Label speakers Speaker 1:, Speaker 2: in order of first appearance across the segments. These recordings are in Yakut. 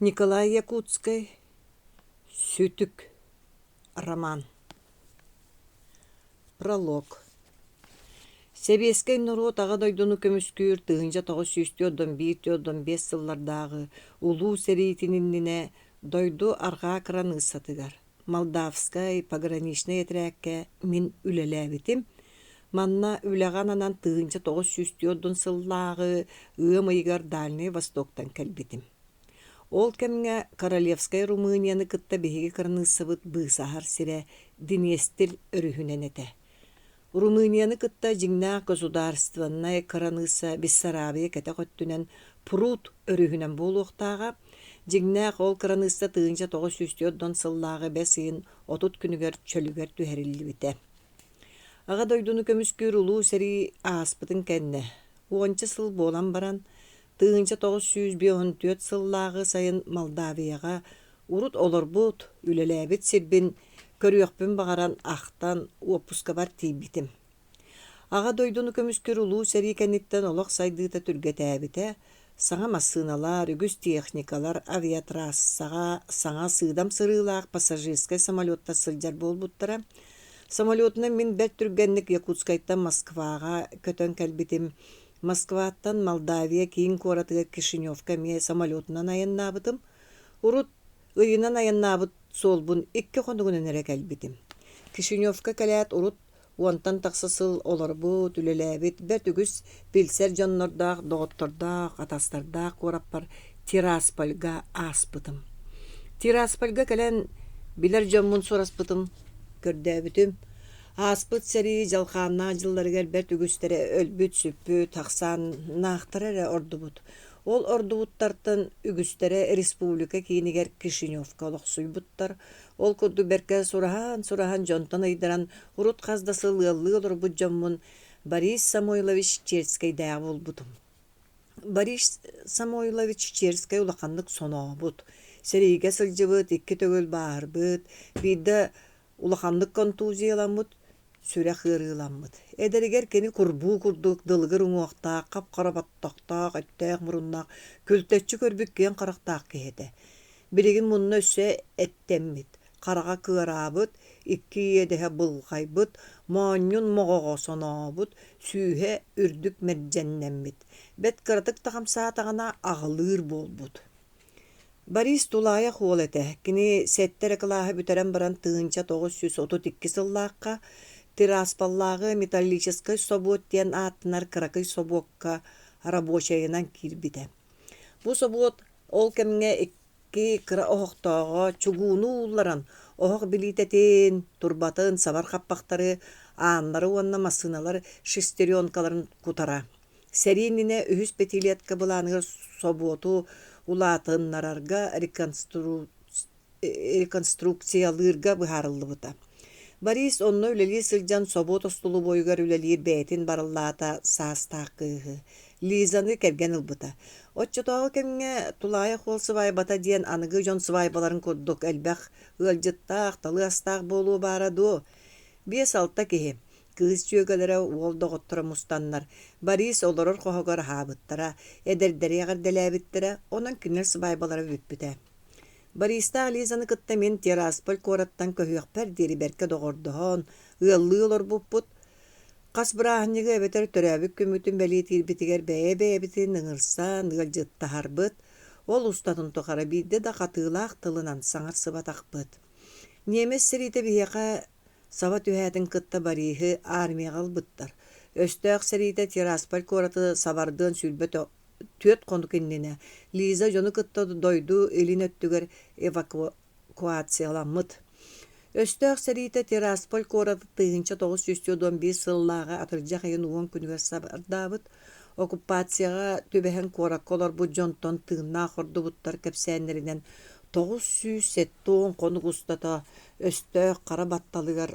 Speaker 1: Николай Якутскай Сүтүк роман Пролог Сэбиэскэй норуот Аҕа дойдуну көмүскүүр 1941-45 сыллардааҕы Улуу сэриитин иннинэ дойду арҕаа кыраныыссатыгар Молдавскай пограничнай этэрээккэ мин үлэлээбитим. Манна үлэҕэ ананан 1940 сыллааҕы ыам ыйыгар Дальнай Востоктан кэлбитим. Ол кэмҥэ Королевскай Румынияны кытта биһиги кыраныыссабыт быысаһар сирэ Днестр өрүһүнэн этэ. Румынияны кытта дьиҥнээх государственнай кыраныысса Бессарабия кэтэх өттүнэн Прут өрүһүнэн буолуохтааҕа. Дьиҥнээх ол кыраныысса 1940 сыллааҕы бэс ыйын 30 күнүгэр чөлүгэр түһэриллибитэ. Аҕа дойдуну көмүскүүр Улуу сэрии ааспытын кэннэ, уонча сыл буолан баран, 1954 сыллааҕы сайын Молдавияҕа Урут олорбут, үлэлээбит сирбин көрүөхпүн баҕаран ахтан уоппускабар тиийбитим. Аҕа дойдуну көмүскүүр Улуу сэрии кэнниттэн олох сайдыыта түргэтээбитэ, саҥа массыыналар, үгүс техникалар, авиатрассаҕа саҥа сыыдам сырыылаах пассажирскай самолеттар сылдьар буолбуттара. Самолетунан мин бэрт түргэнник Якутскайтан Москваҕа көтөн кэлбитим. Москваттан Молдавия киин куоратыгар Кишиневка эмиэ самолетунан айаннаабытым. Урут ыйынан айаннаабыт суолбун икки хонугунан эрэ кэлбитим. Кишиневка кэлээт урут уонтан тахса сыл олорбут, үлэлээбит, бэрт үгүс билсэр дьоннордоох, доҕоттордоох, атастардаах куораппар Тираспольга ааспытым. Тираспольга кэлэн билэр дьоммун сураспытым, көрдөөбүтүм. Ааспыт сэрии дьалхааннаах дьылларыгар бэрт үгүстэрэ өлбүт-сүппүт, ахсааннаахтара эрэ ордубут. Ол ордубуттартан үгүстэрэ республика киинигэр Кишиневка олохсуйбуттар. Ол курдук бэркэ сураһан-сураһан дьонтон ыйдаран урут хас да сыл ыаллыы олорбут дьоммун Борис Самойлович Черскэйдээҕи булбутум. Борис Самойлович Черскэй улаханнык сонообут, сэриигэ сылдьыбыт, икки төгүл бааһырбыт, биирдэ Улаханнык контузияламмыт, сүрэх ыарыыламмыт. Эдэригэр кини курбуу курдук дылыгыр уҥуохтаах, хап-хара баттахтаах, эттээх муруннаах, күлтэччи көрбүт киэҥ харахтаах киһи этэ. Билигин мунна өссө эттэммит, хараҕа кыараабыт, икки иэдэһэ былҕайбыт, моонньун моҕоҕо сонообут, сүүһэ үрдүк мэрдьэннэммит. Бэрт кыратык да хамсаатаҕына аҕылыыр буолбут. Борис тулаайах уол этэ. Кини сэттэ эрэ кылааһы бүтэрэн баран 1932 сыллаахха Тираспаллааҕы металлическай собуот диэн ааттанар кыракый собуокка рабочайынан киирбитэ. Бу собуот ол кэмҥэ икки кыра оһохтооҕо чугууну уулларан, оһох билиитэтин, турбатын, сабар хаппахтары, ааннары уонна массыыналар шестеренкаларын кутара. Сэрии иннинэ үһүс пятилетка былааныгар собуоту улаатыннарарга реконструкциялыырга быһаарыллыбыта. Борис онно үлэлии сылдьан собуот остолобуойугар үлэлиир бэйэтин барыллаата саастаах кыыһы Лизаны кэргэн ылбыта. Оччотооҕу кэмҥэ тулаайах уол сыбаайбата диэн аныгы дьон сыбаайбаларын курдук элбэх ыалдьыттаах, талыы астаах буолуо баара дуо? Биэс-алта киһи Кыыс дьүөгэлэрэ уол доҕотторо мустаннар, Борис олорор хоһугар аһаабыттара, эдэрдэри эҕэрдэлээбиттэрэ, онон кинилэр сыбаайбалара бүппүтэ. Бористаах Лизаны кытта мин Тирасполь куораттан көһүөхпэр диэри бэркэ доҕордоһон, ыаллыы олорбуппут. Хас бырааһынньыгы эбэтэр төрөөбүт күммүтүн бэлиэтиирбитигэр бэйэ-бэйэбитин ыҥырсан, ыалдьыттаһарбыт. Ол устатын тухары биирдэ да хатыылаах тылынан саҥарсыбатахпыт. Ньиэмэс сэриитэ биһиэхэ Саба түһээтин кытта Бориһы армияҕа ылбыттар. Өстөөх сэриитэ Тирасполь куораты сабардыан 24 хонук иннинэ Лиза дьону кытта дойду илин өттүгэр эвакуацияламмыт. Өстөөх сэриитэ Тирасполь куораты 1941 сыллааҕы атырдьах ыйын уон күнүгэр сабардаабыт. Оккупацияҕа түбэһэн куоракка олорбут дьонтон тыыннаах ордубуттар кэпсээннэринэн 970 хонук устата өстөөх хара батталыгар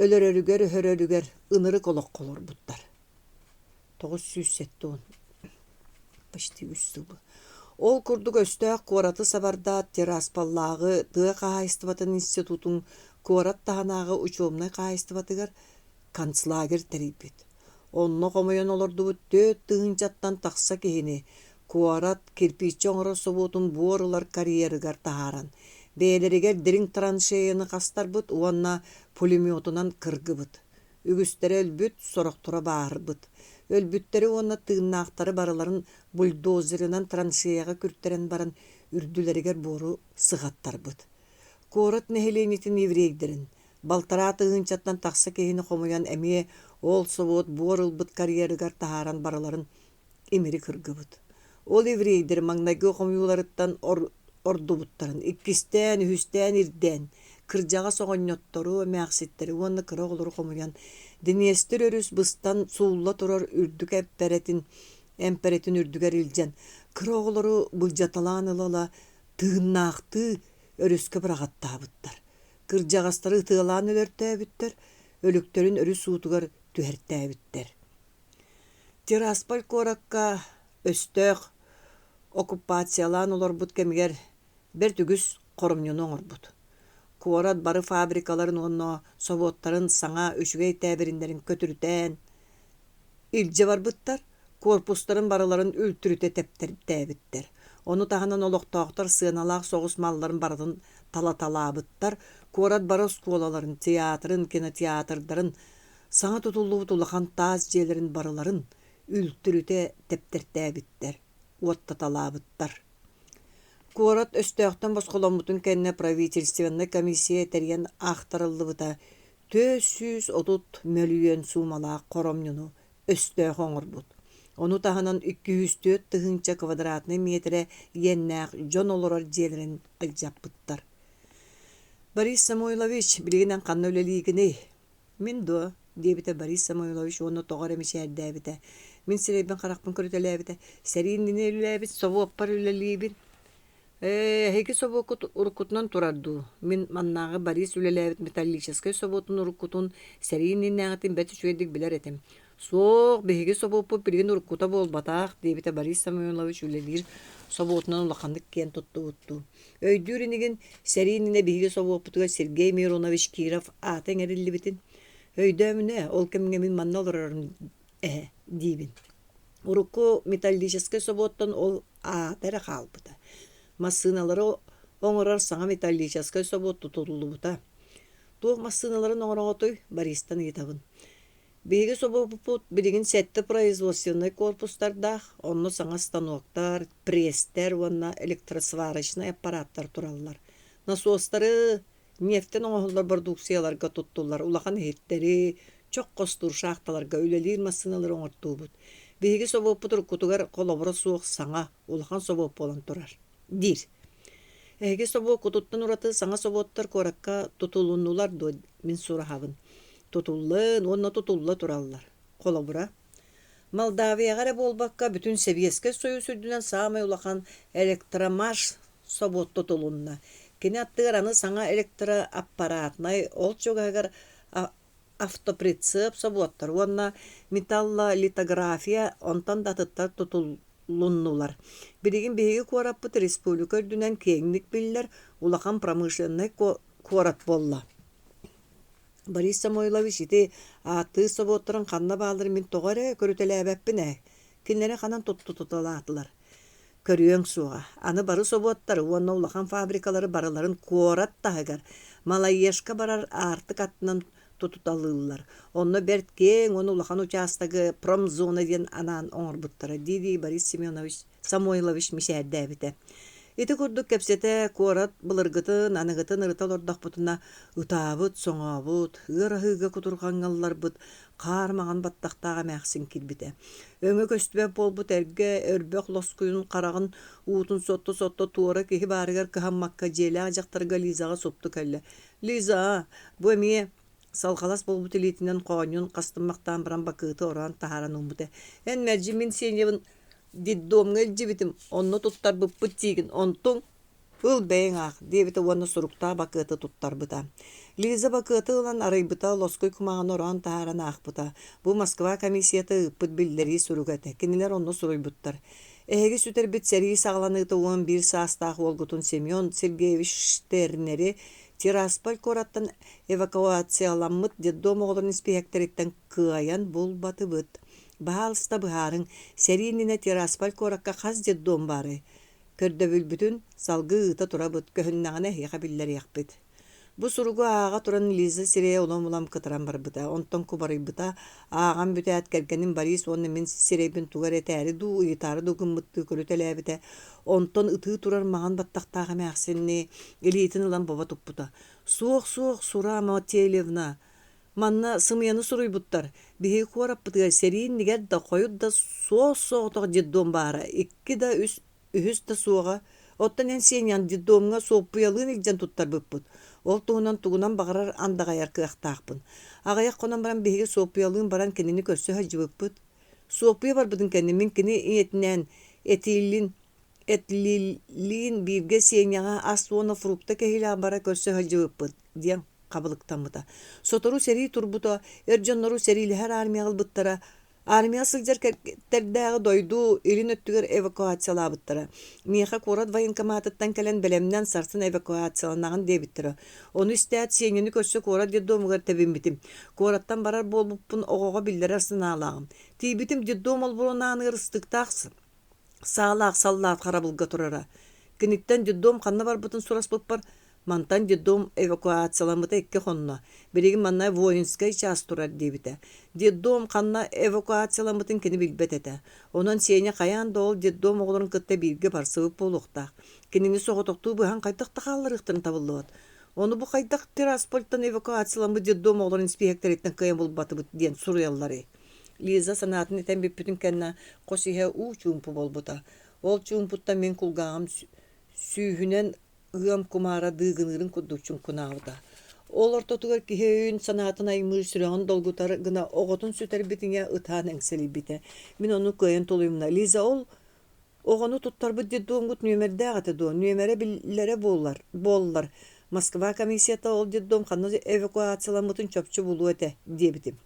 Speaker 1: өлөрөрүгэр-өһөрөрүгэр ынырык олоххо олорбуттар. 970 почти үс сыл Ол курдук өстөөх куораты сабардаат Тираспаллааҕы тыа хаһаайыстыбатын институтун куорат таһынааҕы учебнай хаһаайыстыбатыгар концлагерь тэрийбит. Онно хомуйан олордубут 4 тыһыынчаттан тахса киһини. Куорат кирпииччэ оҥорор собуотун буор ылар карьерыгар таһааран, бэйэлэригэр дириҥ траншеяны хастарбыт уонна пулеметунан кыргыбыт. Үгүстэрэ өлбүт, сорохторо бааһырбыт. Өлбүттэри уонна тыыннаахтары барыларын бульдозерынан траншеяҕа күртэрэн баран үрдүлэригэр буору сыҕаттарбыт. Куорат нэһилиэнньэтин еврейдэрин, балтараа тыһыынчаттан тахса киһини хомуйан эмиэ ол собуот буор ылбыт карьерыгар таһааран барыларын имири кыргыбыт. Ол еврейдэр маҥнайгы хомуйууларыттан ордубуттарын иккистээн, үһүстээн ирдээн, кырдьаҕас оҕонньоттору, эмээхситтэри уонна кыра оҕолору хомуйан Днестр өрүс быстан суулла турар үрдүк эмпэрэтин эмпэрэтин үрдүгэр илдьэн, кыра оҕолору былдьаталаан ыла-ыла тыыннаахтыы өрүскэ быраҕаттаабыттар. Кырдьаҕастары ытыалаан өлөртөөбүттэр, өлүктэрин өрүс уутугар түһэртээбиттэр. Тирасполь куоракка өстөөх оккупациялаан олорбут кэмигэр бэрт үгүс хоромньуну оҥорбут. Куорат бары фабрикаларын уонна собуоттарын саҥа үчүгэй тээбириннэрин көтүрүтээн илдьэ барбыттар, корпустарын барыларын үлтүрүтэ тэптэртээбиттэр. Ону таһынан олохтоохтор сыаналаах соҕус малларын барытын талаталаабыттар, куорат бары оскуолаларын, театрын, кинотеатрдарын, Саҥа тутуллубут улахан таас дьиэлэрин барыларын үлтүрүтэ тэптэртээбиттэр, уоттаталаабыттар. Куорат өстөөхтөн босхоломмутун кэннэ правительственнай комиссия тэрийэн аахтарыллыбыта 430 мөлүйүөн суумалаах хоромньуну өстөөх оҥорбут. Ону таһынан 204 тыһыынча квадратнай миэтэрэ иэннээх дьон олорор дьиэлэрин алдьаппыттар. Борис Самойлович, билигин эн ханна үлэлиигиний? «Мин дуо?» диэбитэ Борис Самойлович уонна тоҕо эрэ мичээрдээбитэ. Мин сирэйбин-харахпын көрүтэлээбитэ. «Сэрии иннинэ үлэлээбит собуоппар үлэлиибин». «Ээ, эһиги собуоккут уруккутунан турар дуу?» Мин маннааҕы Борис үлэлээбит металлическай собуотун уруккутун, сэрии иннинээҕитин бэрт үчүгэйдик билэр этим. «Суох, биһиги собуоппут билигин уруккута буолбатах», диэбитэ Борис Самойлович үлэлиир собуотунан улаханнык киэн туттубуттуу. Өйдүүр инигин, сэрии иннинэ биһиги собуоппутугар Сергей Миронович Киров аата иҥэриллибитин. Өйдөөмүнэ, ол кэмҥэ мин манна олорорум ээ диибин. Урукку металлическай собуоттан ол аата эрэ хаалбыта. Массыыналары оҥорор саҥа металлическай собуот тутуллубута. Туох массыыналарын оҥороҕутуй? Бористан ыйытабын. Биһиги собуоппут билигин сэттэ производственнай корпустардаах, онно саҥа станоктар, пресстэр уонна электросварочнай аппараттар тураллар. Насостары, нефтэн оҥоһуллар бородууксуйаларга туттуллар улахан иһиттэри, чох хостуур шахталарга үлэлиир массыыналары оҥортуубут. Биһиги собуоппут уруккутугар холобура суох саҥа, улахан собуот буолан турар диир. Эһиги собуоккутуттан ураты саҥа собуоттар куоракка тутулуннулар дуо мин сураһабын. Тутуллан уонна тутулла тураллар. Холобура, Молдавияҕа эрэ буолбакка, бүтүн Сэбиэскэй Сойуус үрдүнэн саамай улахан электромаш собуот тутулунна. Кини аттыгар аны саҥа электроаппаратнай, ол чугаһыгар автоприцеп собуоттар уонна металлолитография онтон да атыттар тутулуннулар. Билигин биһиги куораппыт республика үрдүнэн киэҥник биллэр улахан промышленнай куорат буолла. Борис Самойлович ити ааттыыр собуоттарын ханна баалларын мин тоҕо эрэ көрүтэлээбэппин ээ. Кинилэри ханан туттуталаатылар? Көрүөҥ суоҕа. Аны бары собуоттары уонна улахан фабрикалары барыларын куорат таһыгар Малаешка барар аартык аттынан тутуталыыллар. Онно бэрт киэҥ уонна улахан учаастагы промзона диэн анаан оҥорбуттара, дии-дии Борис Семенович Самойлович мичээрдээбитэ. Ити курдук кэпсэтэ куорат былыргытын, аныгытын ырыта олордохпутуна ытаабыт, соҥообут, ыар аһыыга кутурҕаҥҥа ылларбыт хаар маҥан баттахтаах эмээхсин киирбитэ. Өҥө көстүбэт буолбут эргэ өрбөх лоскуйун хараҕын уутун сотто-сотто туора киһи баарыгар кыһаммакка дьиэлээх дьахтарга Лизаҕа супту кэллэ. «Лиза, бу эмиэ Салҕалас буолбут илиитинэн хоонньун хастыммахтаан баран бакыаты ороон таһааран ууммута. «Эн мэлдьи мин Сенябын детдомҥа илдьибитим, онно туттарбыппыт диигин, онтуҥ ыл бэйэҥ аах» диэбитэ уонна суруктаах бакыаты туттарбыта. Лиза бакыаты ылан арыйбыта, лоскуй кумааҕыны ороон таһааран аахпыта. Бу Москва комиссията ыыппыт биллэрии суруга этэ. Кинилэр онно суруйбуттар. Эһиги сүтэрбит сэрии саҕаланыыта 11 саастаах уолгутун Семен Сергеевич Штернери Тирасполь куораттан эвакуацияламмыт детдом оҕолорун испииһэктэриттэн кыайан булбатыбыт. Баһаалыста быһаарыҥ, сэрии иннинэ Тирасполь куоракка хас детдом баарый? Көрдөбүлбүтүн салгыы ыыта турабыт, көһүннэҕинэ эһиэхэ биллэриэхпит. Бу суругу ааҕа туран Лиза сирэйэ улам-улам кытаран барбыта, онтон кубарыйбыта, ааҕан бүтээт кэргэним Борис уонна мин сирэйбин тугу эрэ этээри дуу, ыйытаары дуу гыммыттыы көрүтэлээбитэ, онтон ытыы турар маҥан баттахтаах эмээхсинни илиитин ылан бобо туппута. «Суох, суох, Сурама Телевна, манна сымыйаны суруйбуттар. Биһиги куораппытыгар сэрии иннигэр да, хойут да суос-соҕотох детдом баара, икки да, үс үһүс да суоҕа. Оттон эн Сенян детдомҥа Суоппуйалыын илдьэн туттарбыппыт. Ол туһунан тугунан баҕарар андаҕайар кыахтаахпын. Аҕыйах хонон баран биһиги Суоппуйалыын баран кинини көрсө сылдьыбыппыт. Суоппуйа барбытын кэннэ мин кини ийэтинээн Этилин Этлилиин бииргэ Сеняҕа ас уонна фрукта кэһиилээх бара көрсө сылдьыбыппыт диэн хабылыктаммыта. Сотору сэрии турбута, эр дьоннору сэриилэһэр армияҕа ылбыттара. Армияҕа сылдьар кэргэттэрдээҕи дойду илин өттүгэр эвакуациялаабыттара. Миэхэ куорат военкоматыттан кэлэн бэлэмнэн сарсын эвакуацияланаҕын диэбиттэрэ. Ону истээт Сеняны көрсө куорат детдомугар тэбиммитим. Куораттан барар буолбуппун оҕоҕо биллэрэр санаалааҕым. Тиийбитим детдом олбуорун ааныгар ыстыктаах саалаах саллаат харабылга турара. Киниттэн детдом ханна барбытын сураспыппар, мантан детдом эвакуацияламмыта икки хонно, билигин манна воинскай чаас турар диэбитэ. Детдом ханна эвакуацияламмытын кини билбэт этэ. Онон Сеня хайаан да ол детдом оҕолорун кытта бииргэ барсыбыт буолуохтаах. Кинини соҕотохтуу быһан хайдах да хаалларыахтарын табыллыбат. Ону бу хайдах Тираспольтан эвакуацияламмыт детдом оҕолорун испииһэктэриттэн кыайан булбатыбыт диэн суруйалларый? Лиза санаатын этэн бүппүтүн кэннэ хос иһэ уу чуумпу буолбута. Ол чуумпуттан мин кулгааҕым сүүһүнэн ыам кумаара дыыгыныырын курдук чуҥкунаабыта. Ол ортотугар киһи өйүн санаатын аймыыр, сүрэҕин долгутар гына оҕотун сүтэрбит ийэ ытаан эҥсэлийбитэ. Мин ону кыайан тулуйумна. Лиза ол Оҕону туттарбыт детдомҥут нүөмэрдээх этэ дуо? Нүөмэрэ биллэрэ буоллар, буоллар, Москва комиссията ол детдом ханна эвакуацияламмытын чопчу булуо этэ, диэбитим.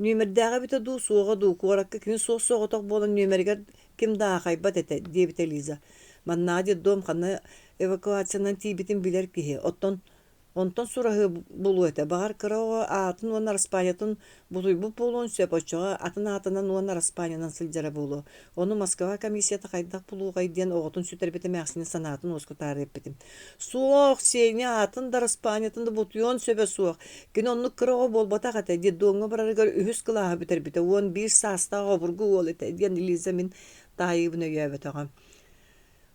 Speaker 1: Нүөмэрдээҕэ эбитэ дуу, суоҕа дуу, куоракка кини суос-соҕотох буолан нүөмэригэр ким да аахайбат этэ, диэбитэ Лиза. Маннааҕы детдом ханна эвакуациянан тиийбитин билэр киһи, оттон Онтон сураһыы булуо этэ, баҕар, кыра оҕо аатын уонна араспаанньатын бутуйбут буолуон сөп, оччоҕо атын аатынан уонна араспаанньанан сылдьара буолуо. Ону Москва комиссията хайдах булуоҕай диэн оҕотун сүтэрбит эмээхсини санаатын уоскутаары эппитим. Суох, Сеня аатын да араспаанньатын да бутуйуон сөбө суох. Кини оннук кыра оҕо буолбатах этэ, детдомҥа барарыгар үһүс кылааһы бүтэрбитэ, 11 саастаах обургу уол этэ, диэн Лиза мин таайыыбын өйөөбөтөҕө.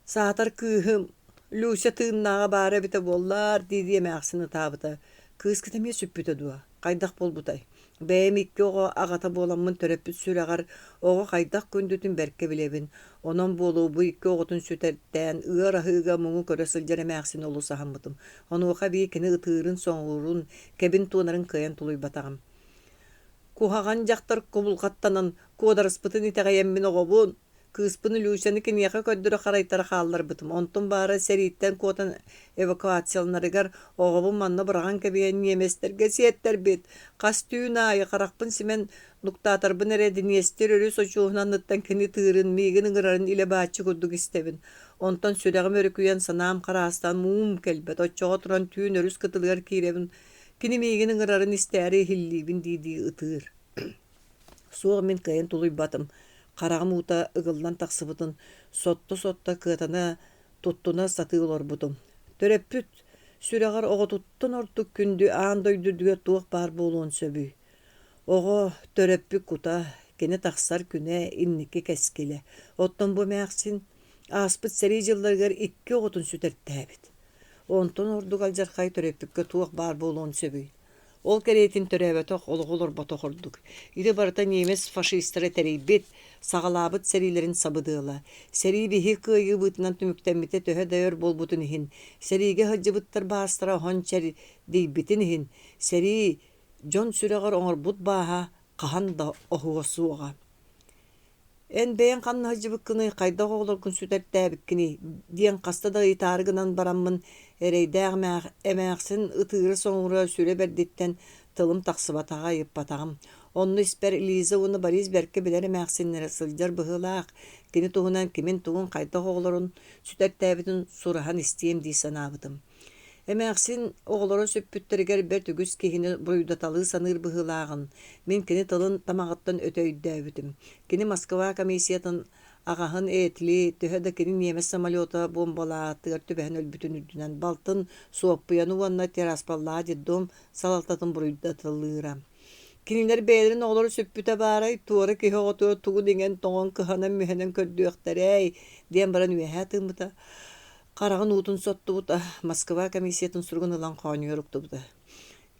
Speaker 1: Саатар кыыһым Люся тыыннааҕа баара эбитэ буоллар дии-дии эмээхсин ытаабыта. Кыыскыт эмиэ сүппүтэ дуо? Хайдах буолбутай? Бэйэм икки оҕо аҕата буоламмын төрөппүт сүрэҕэр оҕо хайдах күндүтүн бэркэ билэбин. Онон буолуо бу икки оҕотун сүтэртээн, ыар аһыыга муҥу көрө сылдьар эмээхсини олус аһыммытым. Онуоха эбии кини ытыырын-соҥуурун, кэбин туонарын кыайан тулуйбатаҕым. Куһаҕан дьахтар кубулҕаттанан куодарыспытын итэҕэйэммин оҕобун, Кыыспын Люсяны киниэхэ көрдөрө харайтара хаалларбытым. Онтум баара сэрииттэн куотан эвакуацияланарыгар оҕобун манна быраҕан кэбиһэн ньиэмэстэргэ сиэттэрбит. Хас түүн аайы харахпын симэн нуктаатарбын эрэ Днестр өрүс очуоһун анныттан кини тыырын, миигин ыҥырарын илэ-бааччы курдук истэбин. Онтон сүрэҕим өрүкүйэн, санаам хараастан муум кэлбэт. Оччоҕо туран түүн өрүс кытылыгар киирэбин, кини миигин ыҥырарын истээри иһиллиибин дии-дии ытыыр. Суох мин кыайан тулуйбатым, хараҕым уута ыгыллан тахсыбытын сотто-сотто кыатана, туттуна сатыы олорбутум. Төрөппүт сүрэҕэр оҕотуттан ордук күндү аан дойду үрдүгэр туох баар буолуон сөбүй? Оҕо төрөппүт кута, кини тахсар күнэ, инники кэскилэ. Оттон бу эмээхсин ааспыт сэрии дьылларыгар икки оҕотун сүтэртээбит. Онтон ордук алдьархай төрөппүккэ туох баар буолуон сөбүй? Ол кэриэтин төрөөбөтөх, олоҕу олорботох ордук. Ити барыта немец фашистара тэрийбит, саҕалаабыт сэриилэрин сабыдыала. Сэрии биһи кыайыыбытынан түмүктэммитэ төһө да өр буолбутун иһин, сэриигэ сылдьыбыттар баастара оһон чэрдийбитин иһин, сэрии дьон сүрэҕэр оҥорбут бааһа хаһан да оһуо суоҕа. Эн бэйэҥ ханна сылдьыбыккыный, хайдах оҕолоргун сүтэртээбиккиний диэн хаста да ыйытаары гынан бараммын, эрэйдээх эмээхсин ытыыра-соҥуура сүрэ бэрдиттэн тылым тахсыбатаҕа, ыйыппатаҕым. Онно испэр Лиза уонна Борис бэркэ билэр эмээхсиннэрэ сылдьар быһыылаах, кини туһунан кимин-тугун хайдах оҕолорун сүтэртээбитин сураһан истиэм дии санаабытым. Эмээхсин оҕолоро сүппүттэригэр бэрт үгүс киһини буруйдаталыы саныыр быһыылааҕын мин кини тылын тамаҕыттан өтө өйдөөбүтүм. Кини Москва комиссиятын аҕаһын Этли, төһө да кини ньиэмэс самолета буомбалаатыгар түбэһэн өлбүтүн үрдүнэн, балтын Суоппуйаны уонна Тираспаллаах детдом салалтатын буруйдаталыыра. Кинилэр бэйэлэрин оҕолоро сүппүтэ баарай, туора киһи оҕотугар тугун иҥэн-тоҥон, кыһанан-мүһэнэн көрдүөхтэрэй диэн баран үөһээ тыыммыта. Хараҕын уутун соттубута, Москва комиссиятын суругун ылан хоонньугар уктубута.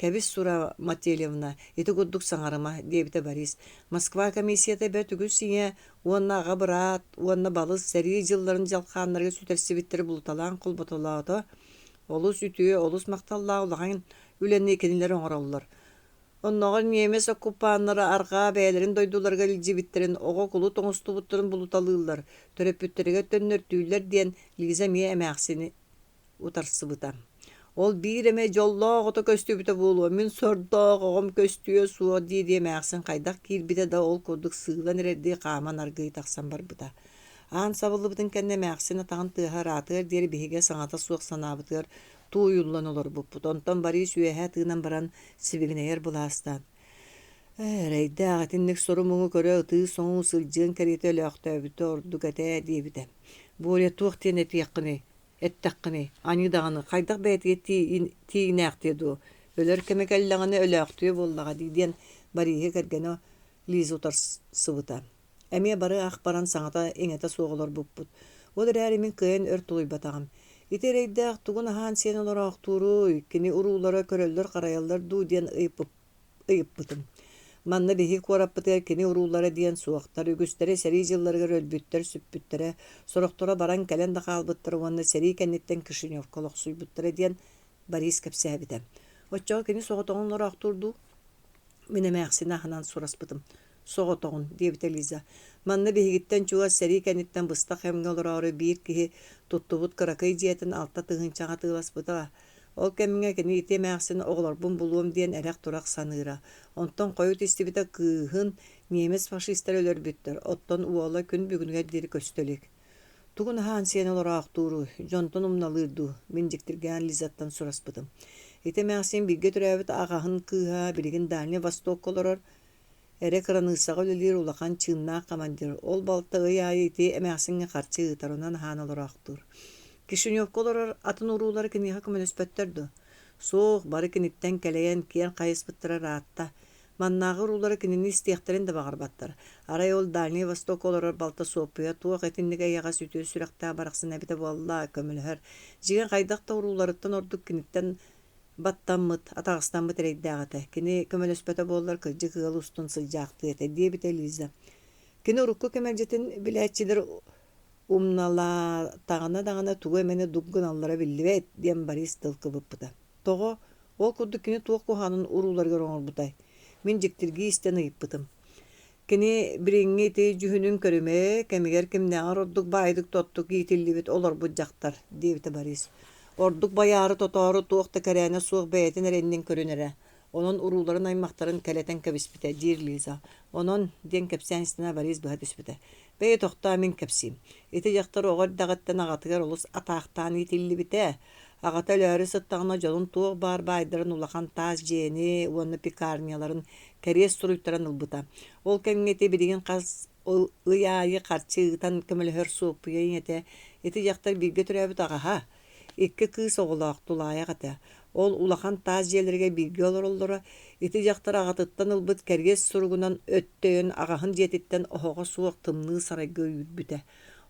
Speaker 1: «Кэбис, Сура Мателевна, ити курдук саҥарыма», диэбитэ Борис. «Москва комиссията бэрт үгүс ийэ уонна аҕа быраат уонна балыс сэрии дьылларын дьалхааннарыгар сүтэрсибиттэри булуталаан холботолоото. Олус үтүө, олус махталлаах улахан үлэни кинилэр оҥороллор. Оннооҕор ньиэмэс оккупаннара арҕаа бэйэлэрин дойдуларыгар илдьибиттэрин, оҕо кулут оҥостубуттарын булуталыыллар, төрөппүттэригэр төннөртүүллэр диэн Лиза эмиэ эмээхсини утарсыбыта. Ол биир эмэ дьоллоох оҕото көстүбүтэ буолуо, мин сордоох оҕом көстүө суох дии-дии эмээхсин хайдах киирбитэ да ол курдук сыылан эрэрдии хааман аргыый тахсан барбыта. Аан сабыллыбытын кэннэ эмээхсин атаҕын тыаһа ыраатыар диэри биһиги саҥата суох санаабытыгар тууйуллан олорбуппут. Онтон Борис үөһэ тыынан баран сибигинэйэр былаастаан: «Ээ, эрэйдээх итинник сору-муҥу көрө ытыы-соҥуу сылдьыан кэриэтэ өлөөхтөөбүтэ ордук этэ» диэбитэ. Боря туох диэн этиэххиний, эттэххиний, аньыы даҕаны, хайдах бэйэтигэр тиийинээхтиэ дуо, өлөр кэмэ кэллэҕинэ өлөөхтүө буоллаҕа дии диэн Бориһы кэргэнэ Лиза утарсыбыта. Эмиэ бары ах баран саҥата-иҥэтэ суох олорбуппут. Ол эрээри мин кыайан өр тулуйбатаҕым. Ити эрэйдээх тугун аһаан-сиэн олороохтууруй, кини уруулара көрөллөр-харайаллар дуу диэн ыйыппытым. Манна биһиги куораппытыгар кини уруулара диэн суохтар, үгүстэрэ сэрии дьылларыгар өлбүттэр-сүппүттэрэ, сорохторо баран-кэлэн да хаалбыттара уонна сэрии кэнниттэн Кишиневка олохсуйбуттара диэн Борис кэпсээбитэ. Оччоҕо кини соҕотоҕун олороохтуур дуу? Мин эмээхсини аһынан сураспытым. Соҕотоҕун, диэбитэ Лиза. Манна биһигиттэн чугас сэрии кэнниттэн быстах кэмҥэ олороору биир киһи туттубут кыракый дьиэтин 6 тыһыынчаҕа атыыласпыта. Ол кэмҥэ кини ити эмээхсин оҕолорбун булуом диэн эрэх-турах саныыра. Онтон хойут истибитэ кыыһын немец фашистара өлөрбүттэр, оттон уола күн бүгүнүгэр диэри көстө илик. Тугун аһаан-сиэн олороохтууруй, дьонтон умналыыр дуу, мин дьиктиргээн Лизаттан сураспытым. Ити эмээхсин бииргэ төрөөбүт аҕаһын кыыһа билигин Дальний Востокка олорор, Эрэ кыраныыссаҕа үлэлиир улахан чыыннаах командир, ол балта ый аайы ити эмээхсиҥҥэ харчы ыытар, онон аһаан олороохтуур. Кишиневка олорор атын уруулара киниэхэ көмөлөспөттөр дуо? Суох, бары киниттэн кэлэйэн киэр хайыспыттара ыраатта. Маннааҕы уруулара кинини истиэхтэрин да баҕарбаттар. Арай ол Дальний Востокка олорор балта Суоппуйа туох итинник эйэҕэс үтүө сүрэхтээх барахсан эбитэ буолла, көмөлөһөр. Дьиҥэ хайдах да урууларыттан ордук киниттэн Баттаммыт, атаҕастаммыт эрэйдээх этэ, кини көмөлөспөтө буоллар кырдьык ыал устун сылдьаахтыа этэ диэбитэ Лиза. Кини урукку кэмэлдьитин билээччилэр умналаатаҕына даҕаны тугу эмэни дук гыналлара биллибэт диэн Борис тыл кыбыппыта. Тоҕо? Ол курдук кини туох куһаҕанын урууларыгар оҥорбутай? Мин дьиктиргии истэн ыйыппытым. Кини билиҥҥи ити дьүһүнүн көрүмэ, кэмигэр кимнээҕэр ордук баайдык-тоттук иитиллибит олорбут дьахтар, диэбитэ Борис. Ордук байаары-тотоору туох да кэрээнэ суох бэйэтин эрэ иннин көрүнэрэ. Онон урууларын аймахтарын кэлэтэн кэбиспитэ, диир Лиза. Онон, диэн кэпсээн истэнэ Борис быһа түспүтэ. Бэйи тохтоо мин кэпсиим. Ити дьахтар оҕо эрдэҕиттэн аҕатыгар олус атаахтаан иитиллибитэ. Аҕата өлөөрү сыттаҕына дьонун туох баар баайдарын улахан таас дьиэни уонна пекарняларын кэриэс суруйтаран ылбыта. Ол кэмҥэ ити билигин хас ый аайы харчы ыытан көмөлөһөр Суоппуйа ийэтэ ити дьахтар бииргэ төрөөбүт аҕаһа, икки кыыс оҕолоох тулаайах этэ. Ол улахан таас дьиэлэригэр бииргэ олороллоро. Ити дьахтар аҕатыттан ылбыт кэриэс суругунан өттөйөн аҕаһын дьиэтиттэн оһоҕо суох тымныы сарайга үүрбүтэ.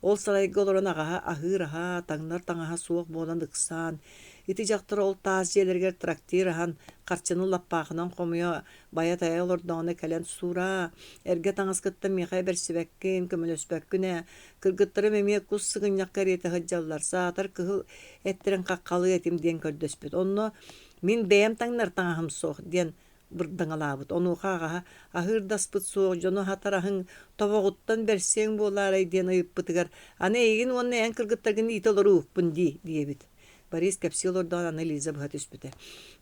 Speaker 1: Ол сарайга олорон аҕаһа аһыыр аһа, таҥнар таҥаһа суох буолан ыксаан, ити дьахтар ол таас дьиэлэригэр трактир аһан, харчыны лаппаахынан хомуйа, байа-тайа олордоҕуна кэлэн «Сураа, эргэ таҥаскыттан миэхэ бэрсибэккин, көмөлөспөккүн ээ, кыргыттарым эмиэ кус сыгынньах кэриэтэ сылдьаллар, саатар кыһыл эттэрин хаххалыы этим» диэн көрдөспүт. Онно «Мин бэйэм таҥнар таҥаһым суох» диэн бырдаҥалаабыт. Онуоха аҕаһа аһыыр да аспыт суох, дьону аһатар аһыҥ тобоҕуттан бэрсиэҥ буолаарай диэн ыйыппытыгар, аны эйигин уонна эн кыргыттаргын иитэ олоруукпун дии диэбит. Борис кэпсии олордоҕуна аны Лиза быһа түспүтэ.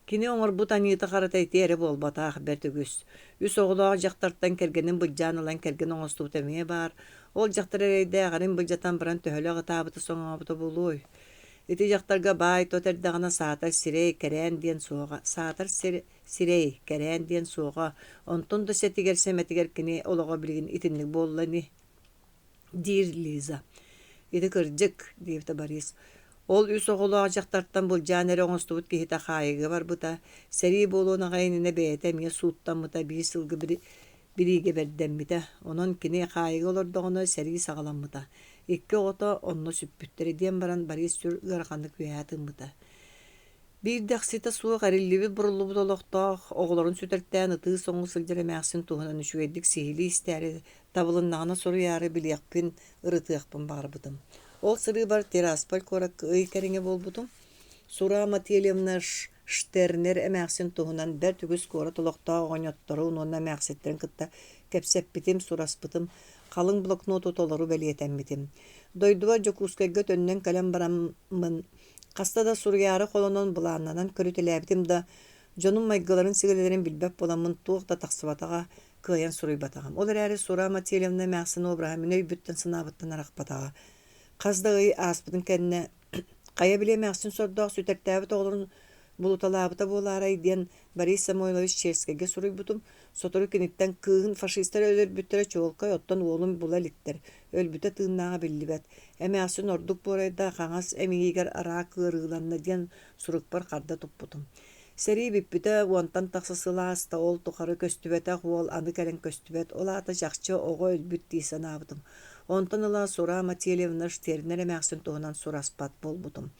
Speaker 1: Кини оҥорбут аньыыта-харата ити эрэ буолбатах, бэрт үгүс. Үс оҕолоох дьахтартан кэргэнин былдьаан ылан кэргэн оҥостубута эмиэ баар. Ол дьахтар эрэйдээх эрин былдьатан баран төһөлөөх ытаабыта-соҥообута буолуой? Ити дьахтарга баай-тот эрдэҕинэ саатар сирэй, кэрээн диэн суоҕа, саатар сирэй, кэрээн диэн суоҕа, онтон да сэтигэр-сэмэтигэр кини олоҕо билигин итинник буолла ини диир Лиза. Ити кырдьык, диэбитэ Борис. Ол үс оҕолоох дьахтартан былдьаан эрэ оҥостубут киһитэ хаайыыга барбыта, сэрии буолуон аҕай иннинэ бэйэтэ эмиэ сууттаммыта биир сылга бириигэбэрдэммитэ. Онон кини хаайыыга олордоҕуна сэрии саҕаламмыта. Икки оҕото онно сүппүттэрэ диэн баран Борис сүр ыараханнык үөһэ тыыммыта. Биир дэхситэ суох эриллибит-буруллубут олохтоох, оҕолорун сүтэртээн ытыы-соҥуу сылдьар эмээхсин туһунан үчүгэйдик сиһилии истээри, табылыннаҕына суруйаары билиэхпин, ырытыахпын баҕарбытым. Ол сырыыбар Тирасполь куоракка ый кэриҥэ буолбутум. Сура Матильевна Штернер эмээхсин туһунан бэрт үгүс куорат олохтоох оҕонньотторун уонна эмээхситтэрин кытта кэпсэппитим, сураспытым, халыҥ блокноту толору бэлиэтэммитим. Дойдубар Дьокуускайга төннөн кэлэн бараммын хаста да суруйаары холонон былааннанан көрүтэлээбитим да, дьонум майгыларын-сигилилэрин билбэт буоламмын туох да тахсыбатаҕа, кыайан суруйбатаҕым. Ол эрээри Сура Матильевна эмээхсин обраһа мин өйбүттэн-санаабыттан арахпатаҕа. Хас да ый ааспытын кэннэ хайа били эмээхсин сордоох сүтэртээбит оҕолорун булуталаабыта буолаарай диэн Борис Самойлович Черскэйгэ суруйбутум. Сотору киниттэн кыыһын фашистар өлөрбүттэрэ чуолкай, оттон уолун була иликтэр, өлбүтэ тыыннааҕа биллибэт. Эмээхсин ордук буорайда хаҥас эмиийигэр араак ыарыыланна диэн сурукпар харда туппутум. Сэрии бүппүтэ, уонтан тахса сыл ааста, ол тухары көстүбэтэх уол аны кэлэн көстүбэт, ол аата чахчы оҕо өлбүт дии санаабытым. Онтон ыла Сура Матильевна Штернер эмээхсин туһунан сураспат буолбутум.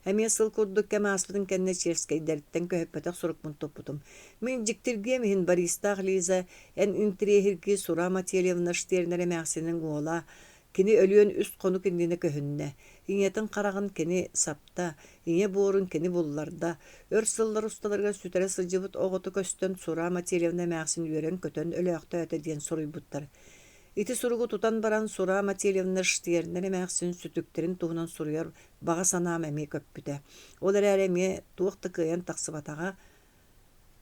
Speaker 1: Эмиэ сыл курдук кэм ааспытын кэннэ Черскэйдэриттэн көһүппэтэх сурукпун туппутум. Мин дьиктиргиэм иһин Бористаах Лиза эн интириэһиргии Сура Матильевна Штернер эмээхсиниҥ уола Кини өлүөн үс хонук иннинэ көһүннэ. Ийэтин хараҕын кини сапта, ийэ буорун кини булларда. Өр сыллар усталарыгар сүтэрэ сылдьыбыт оҕото көстөн Сура Матильевна эмээхсин үөрэн-көтөн өлөөхтөөтө диэн суруйбуттар. Ити суругу тутан баран Сура Матильевна Штернер эмээхсин сүтүктэрин туһунан суруйар баҕа санаам эмиэ көппүтэ. Ол эрээри эмиэ туох да кыайан тахсыбатаҕа.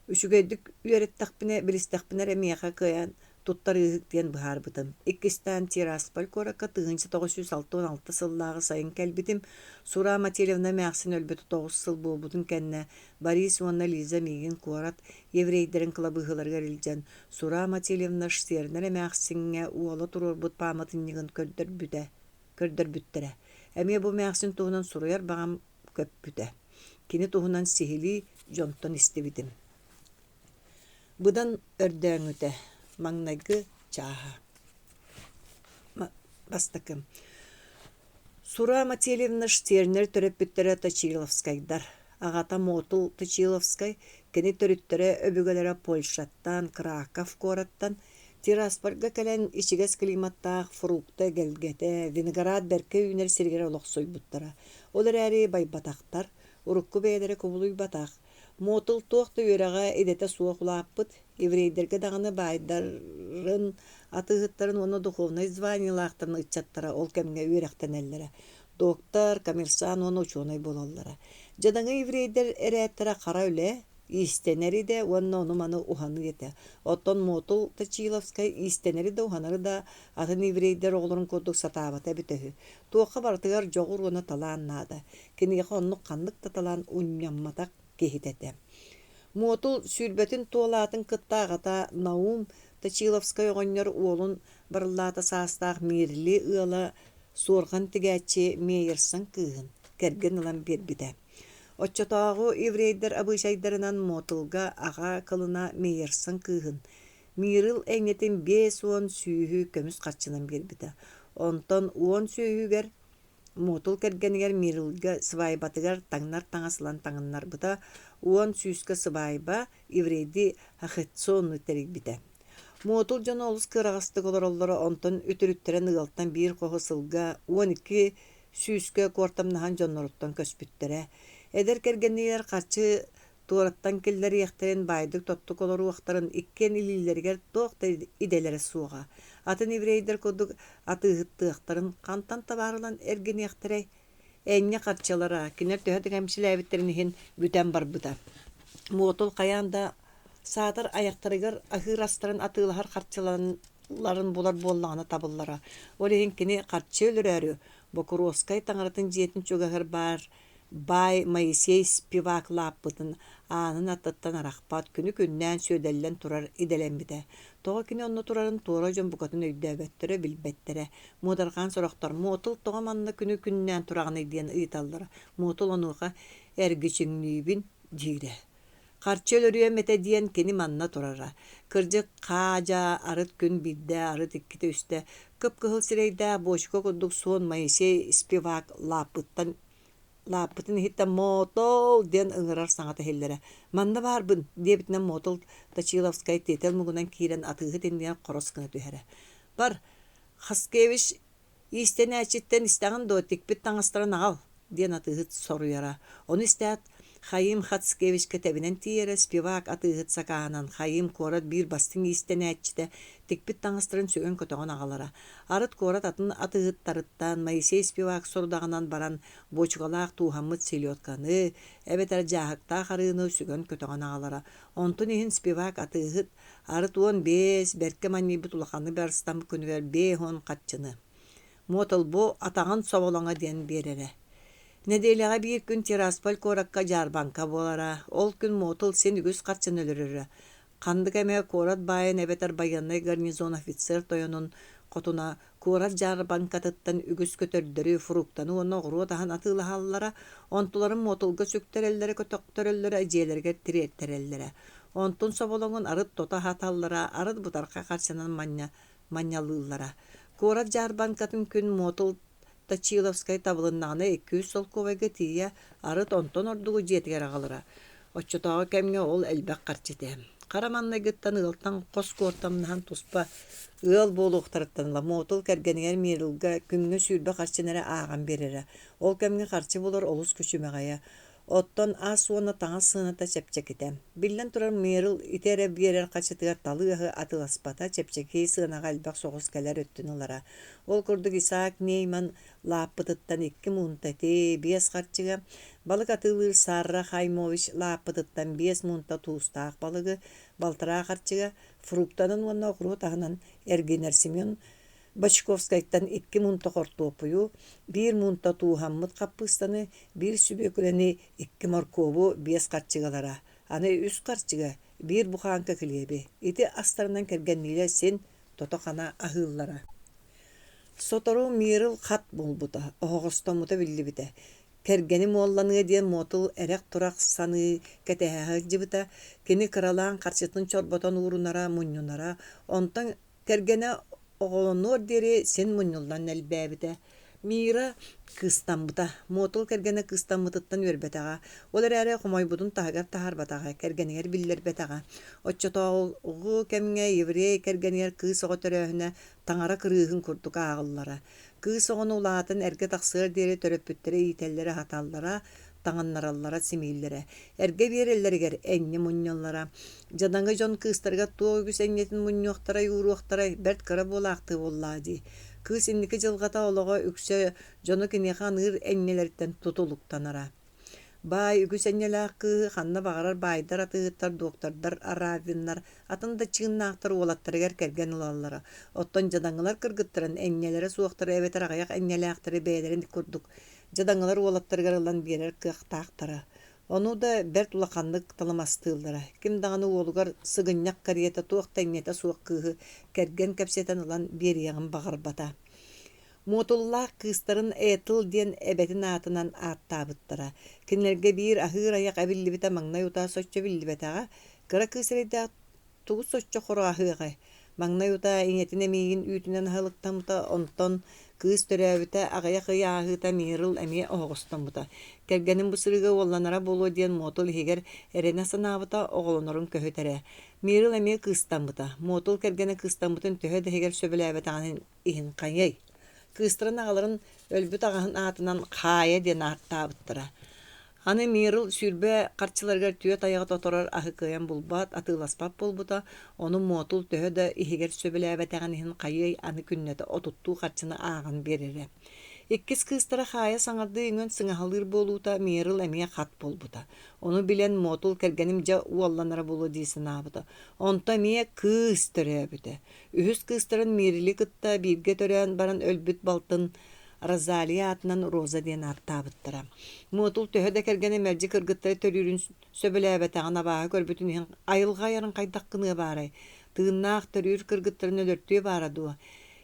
Speaker 1: Үчүгэйдик үөрэттэхпинэ, билистэхпинэ эрэ миэхэ кыайан туттарыыһык диэн быһаарбытым. Иккистээн Тирасполь куоракка 1966 сыллааҕы сайын кэлбитим. Сура Матильевна эмээхсин өлбүтэ тоҕус сыл буолбутун кэннэ Борис уонна Лиза миигин куорат еврейдэрин кылабыыһаларыгар илдьэн Сура Матильевна Штернер эмээхсиҥҥэ уола туруорбут пааматынньыгын көрдөрбүтэ, көрдөрбүттэрэ. Эмиэ бу эмээхсин туһунан суруйар баҕам көппүтэ. Кини туһунан сиһилии дьонтон истибитим. Быдан өрдөөҥүтэ, маҥнайгы чааһа. Бастакы. Сура Матильевна Штернер төрөппүттэрэ Точиловскайдар. Аҕата Мотул Точиловскай, кини төрүттэрэ өбүгэлэрэ Польшаттан, Краков куораттан, Тираспольга кэлэн ичигэс климаттаах фрукта эгэлгэтэ, виноград бэркэ үүнэр сиригэр олохсуйбуттара. Ол эрээри байбатахтар, урукку бэйэлэрэ кубулуйбатах. Мотул туох да үөрэҕэ, идэтэ суох улааппыт, еврейдэргэ даҕаны баайдарын, атыыһыттарын уонна духовнай званиелаахтарын ыччаттара ол кэмҥэ үөрэхтэнэллэрэ. Доктор, коммерсант уонна учуонай буолаллара. Дьадаҥы еврейдэр эрээттэрэ хара үлэ, иистэнэр идэ уонна ону-маны уһаныы этэ. Оттон Мотул Точиловскай иистэнэри да уһанары да атын еврейдэр оҕолорун курдук сатаабата эбитэ үһү. Туохха барытыгар дьоҕур уонна талаан наада. Киниэхэ оннук ханнык да талаан унньамматах киһитэ этэ. Муотул сүүрбэтин туолаатын кытта аҕата Наум Точиловскай оҕонньор уолун барыллаата саастаах Мирли ыала суорҕан тигээччи Мейерсон кыыһын кэргэн ылан биэрбитэ. Оччотооҕу еврейдэр абыычайдарынан Мотылга аҕа кылына Мейерсон кыыһын Мирил эйнэтин 50 сүүһү көмүс харчынан биэрбитэ. Онтон уон сүөһүгэр Мотул кэргэнигэр Мирилгэ сыбаайбатыгар таҥнар таҥас ылан таҥыннарбыта, уон сүүскэ сыбаайба еврейдии хахетсону тэрийбитэ. Мотул дьоно олус кыараҕастык олороллоро, онтон үтүрүттэрэн ыалтан биир хоһу сылга 12 сүүскэ куортамнаһан дьонноруттан көспүттэрэ. Эдэр кэргэнниилэр харчы туораттан киллэриэхтэрин, баайдык-тоттук олоруохтарын иккиэн илиилэригэр туох да идэлэрэ суоҕа. Атын еврейдэр курдук атыыһыттыахтарын хантан табаар ылан эргиниэхтэрэй? Энньэ харчылара, кинилэр төһө да кэмчилээбиттэрин иһин, бүтэн барбыта. Муотул хайаан да саатар айахтарыгар аһыыр астарын атыылаһар харчыларын булар буоллаҕына табыллара. Ол иһин кини харчы өлөрөөрү, Бокуруоскай таҥаратын дьиэтин чугаһыгар баар. Баай Моисей Спивак лааппытын аанын аттыттан арахпат, күнү-күннээн сүөдэллэн турар идэлэммитэ. Тоҕо кини онно турарын туора дьон букатын өйдөөбөттөрө, билбэттэрэ. Муодарҕаан сорохтор «Муотул тоҕо манна күнү-күннээн тураҕыный?» диэн ыйыталлара. Муотул онуоха «Эргичиҥниибин» диирэ. Харчы өлөрүөм этэ диэн кини манна турара. Кырдьык, хаа-дьаа арыт күн биирдэ, арыт иккитэ-үстэ кып-кыһыл сирэйдээх буочука курдук суон Моисей Спивак лааппыттан лааппытын иһиттэн «Моотол!» диэн ыҥырар саҥата иһиллэрэ. «Манна баарбын!» диэбитинэн Моотол Точиловскай тиэтэл муҥунан киирэн атыыһыт иннигэр хорос гына түһэрэ. «Бар, Хаскевич Иистэнээччиттэн истэҕин дуо, тикпит таҥастарын аҕал, диэн атыыһыт соруйара. Ону истээт, Хаим Хацкевичка тэбинэн тиийэрэ, Спивак атыыһыт сакааһынан Хаим куорат биир бастыҥ иистэнээччитэ тикпит таҥастарын сүгэн-көтөҕөн аҕалара. Арыт куорат атын атыыһыттарыттан Моисей Спивак сорудаҕынан баран буочукалаах тууһаммыт селедканы эбэтэр дьааһыктаах арыыны сүгэн-көтөҕөн аҕалара. Онтун иһин Спивак атыыһыт Арыт 15, бэркэ манньыйбыт улаханнык барыстаммыт күнүгэр 50 харчыны. Муоталбу атаҕын соболоҥо диэн биэрэрэ. Нэдиэлэҕэ биир күн Тирасполь куоракка дьаарбаҥка буолара. Ол күн Муотул син үгүс харчыны өлөрөрө. Ханнык эмэ куорат баайын эбэтэр байыаннай гарнизон офицер тойонун хотуна Куорат дьаарбаҥкатыттан үгүс көтөрдөрү, фруктаны уонна оҕуруот аһын атыылаһаллара, онтуларын муотулга сүктэрэллэрэ, көтөхтөрөллөрө, дьиэлэригэр тириэртэрэллэрэ. Онтун соболоҥун арыт тото аһаталлара, арыт бытархай харчынан манньа манньалыыллара. Куорат дьаарбаҥкатын күн муотул Точиловскай табылыннаҕына 200 солкуобайга тиийэ, арыт онтон ордугу дьиэтигэр аҕалара. Оччотооҕу кэмҥэ ол элбэх харчы этэ. Хара маҥнайгыттан ыалтан хос куортамнаһан туспа ыал буолуохтарыттан ыла Муотул кэргэнигэр Миэрилгэ күҥҥэ 20 харчыны эрэ ааҕан биэрэрэ. Ол кэмҥэ харчы булар олус күчүмэҕэйэ. Оттон ас уонна таҥас сыаната чэпчэкитэ. Биллэн турар, Мэрил ити эрэ биэрэр харчытыгар талыы аһы атыыласпата, чэпчэки сыанаҕа элбэх соҕус кэлэр өттүн ылара. Ол курдук Исаак Нейман лааппытыттан икки муунта эти, биэс харчыга, балык атыылыыр Сарра Хаймович лааппытыттан биэс муунта туустаах балыгы, балтараа харчыга, фруктанан уонна оҕуруот аһынан эргинэр Семен Бочковскайтан икки муунта хортуоппуйу, биир муунта тууһаммыт хаппыыстаны, биир сүбүөкүлэни, икки моркуобу биэс харчыгалара, аны үс харчыга биир бухааҥка килиэби. Ити астарынан кэргэнниилэр син тото-хана аһыыллара. Сотору Мирл хат буолбута, оһоҕостоммута биллибитэ. Кэргэним уолланыа диэн Муотул эрэх-турах саныы кэтэһэ сылдьыбыта. Кини кыралаан харчытын чорботон уурунара, мунньунара. Онтон Кэргэнэ оҕолонуор диэри син мунньуллан элбээбитэ. Мира кыыстаммыта. Муотул кэргэнэ кыыстаммытыттан үөрбэтэҕэ. Ол эрээри хомойбутун таһыгар таһаарбатаҕа, кэргэнигэр биллэрбэтэҕэ. Оччотооҕу кэмҥэ еврей кэргэнигэр кыыс оҕо төрөөһүнэ таҥара кырыыһын курдук ааҕыллара. Кыыс оҕону улаатан эргэ тахсыар диэри төрөппүттэрэ иитэллэрэ-аһаталлара, таҥыннараллара, симииллэрэ. Эргэ биэрэллэригэр энньэ мунньаллара. Дьадаҥы дьон кыыстарыгар туох үгүс энньэтин мунньуохтарай, ууруохтарай, бэрт кыра буолаахтыы буоллаҕа дии. Кыыс инники дьылҕата олоҕо үксэ дьону киниэхэ аныыр энньэлэриттэн тутулуктанара. Баай үгүс энньэлээх кыыһы ханна баҕарар баайдар, атыыһыттар, доктордар, раввиннар, атын да чыыннаахтар уолаттарыгар кэргэн ылаллара. Оттон дьадаҥылар кыргыттарын энньэлэрэ суохтары эбэтэр аҕыйах энньэлээхтэри бэйэлэрин курдук дьадаҥылар уолаттарыгар ылан биэрэр кыахтаахтара. Ону да бэрт улаханнык талымастыыллара. Ким даҕаны уолугар сыгынньах кэриэтэ туох да энньэтэ суох кыыһы кэргэн кэпсэтэн ылан биэриэҕин баҕарбата. Муотуллаах кыыстарын Этл диэн эбэтин аатынан ааттаабыттара. Кинилэргэ биир аһыыр айах эбиллибитэ маҥнай утаа соччо биллибэтэҕэ. Кыра кыыс эрэйдээх тугу соччо хоро аһыаҕай? Маҥнай утаа ийэтин эмиийин үүтүнэн аһылыктаммыта, онтон кыыс төрөөбүтэ аҕыйах ый ааһыыта Мирл эмиэ оһоҕостоммута. Кэргэним бу сырыыга уолланара буолуо диэн Муотул иһигэр эрэнэ санаабыта, оҕолонорун көһүтэрэ. Мирл эмиэ кыыстаммыта. Муотул кэргэнэ кыыстаммытын төһө да иһигэр сөбүлээбэтэҕин иһин хайыай? Кыыстарын аҕаларын өлбүт аҕаһын аатынан Хаайа диэн ааттаабыттара. Аны Мирл 20 харчыларыгар түөрт айаҕы тоторор аһы кыайан булбат, атыыласпат буолбута, ону Муотул төһө да иһигэр сөбүлээбэтэҕин иһин хайыай аны күннэтэ отуттуу харчыны ааҕан биэрэрэ. Иккис кыыстара Хаайа саҥардыы үҥэн сыҥаһалыыр буолуута Мирл эмиэ хат буолбута. Ону билэн Муотул кэргэним дьэ уолланара буолуо дии санаабыта. Онто эмиэ кыыс төрөөбүтэ. Үһүс кыыстарын Мирли кытта бииргэ төрөөн баран өлбүт балтын Розалия аатынан Роза диэн ааттаабыттара. Муотул төһө да кэргэнэ мэлдьи кыргыттары төрүүрүн сөбүлээбэтэҕин абааһы көрбүтүн иһин айылҕа айарын хайдах гыныа баарай? Тыыннаах төрүүр кыргыттарын өлөртүө баара дуо?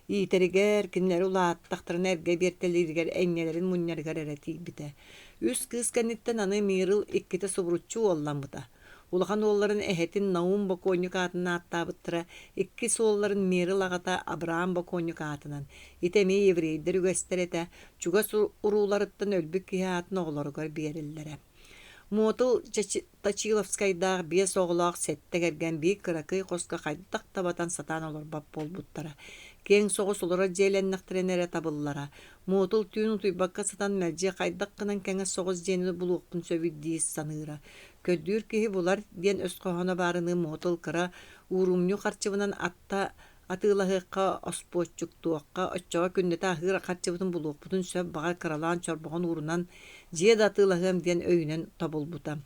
Speaker 1: Иитэригэр, кинилэри улааттахтарына эргэ биэртэлииригэр энньэлэрин мунньарыгар эрэ тиийбитэ. Үс кыыс кэнниттэн аны Мирл иккитэ субуруччу уолламмыта. Улахан уолларын эһэтин Наум бокуонньук аатын ааттаабыттара, иккис уолларын Мирл аҕата Абрам бокуонньук аатынан. Ити эмиэ еврейдэр үгэстэрэ этэ, чугас урууларыттан өлбүт киһи аатын оҕолоругар биэрэллэрэ. Муотул Точиловскайдаах биэс оҕолоох сэттэ кэргэн биир кыракый хоско хайдах да батан сатаан олорбот буолбуттара. Киэҥ соҕус олорор дьиэлэннэхтэринэ эрэ табыллара. Муотул түүн утуйбакка сытан мэлдьи хайдах гынан кэҥэс соҕус дьиэни булуохпун сөбүй дии саныыра. Көрдүүр киһи булар диэн өс хоһооно баарыныы Муотул кыра уурумньу харчыбынан атта атыылаһыахха, оспуоччуктуохха, оччоҕо күннэтэ аһыыр харчыбытын булуохпутун сөп, баҕар кыралаан чорбоҕун уурунан дьиэ да атыылаһыам диэн өйүнэн тобулбута.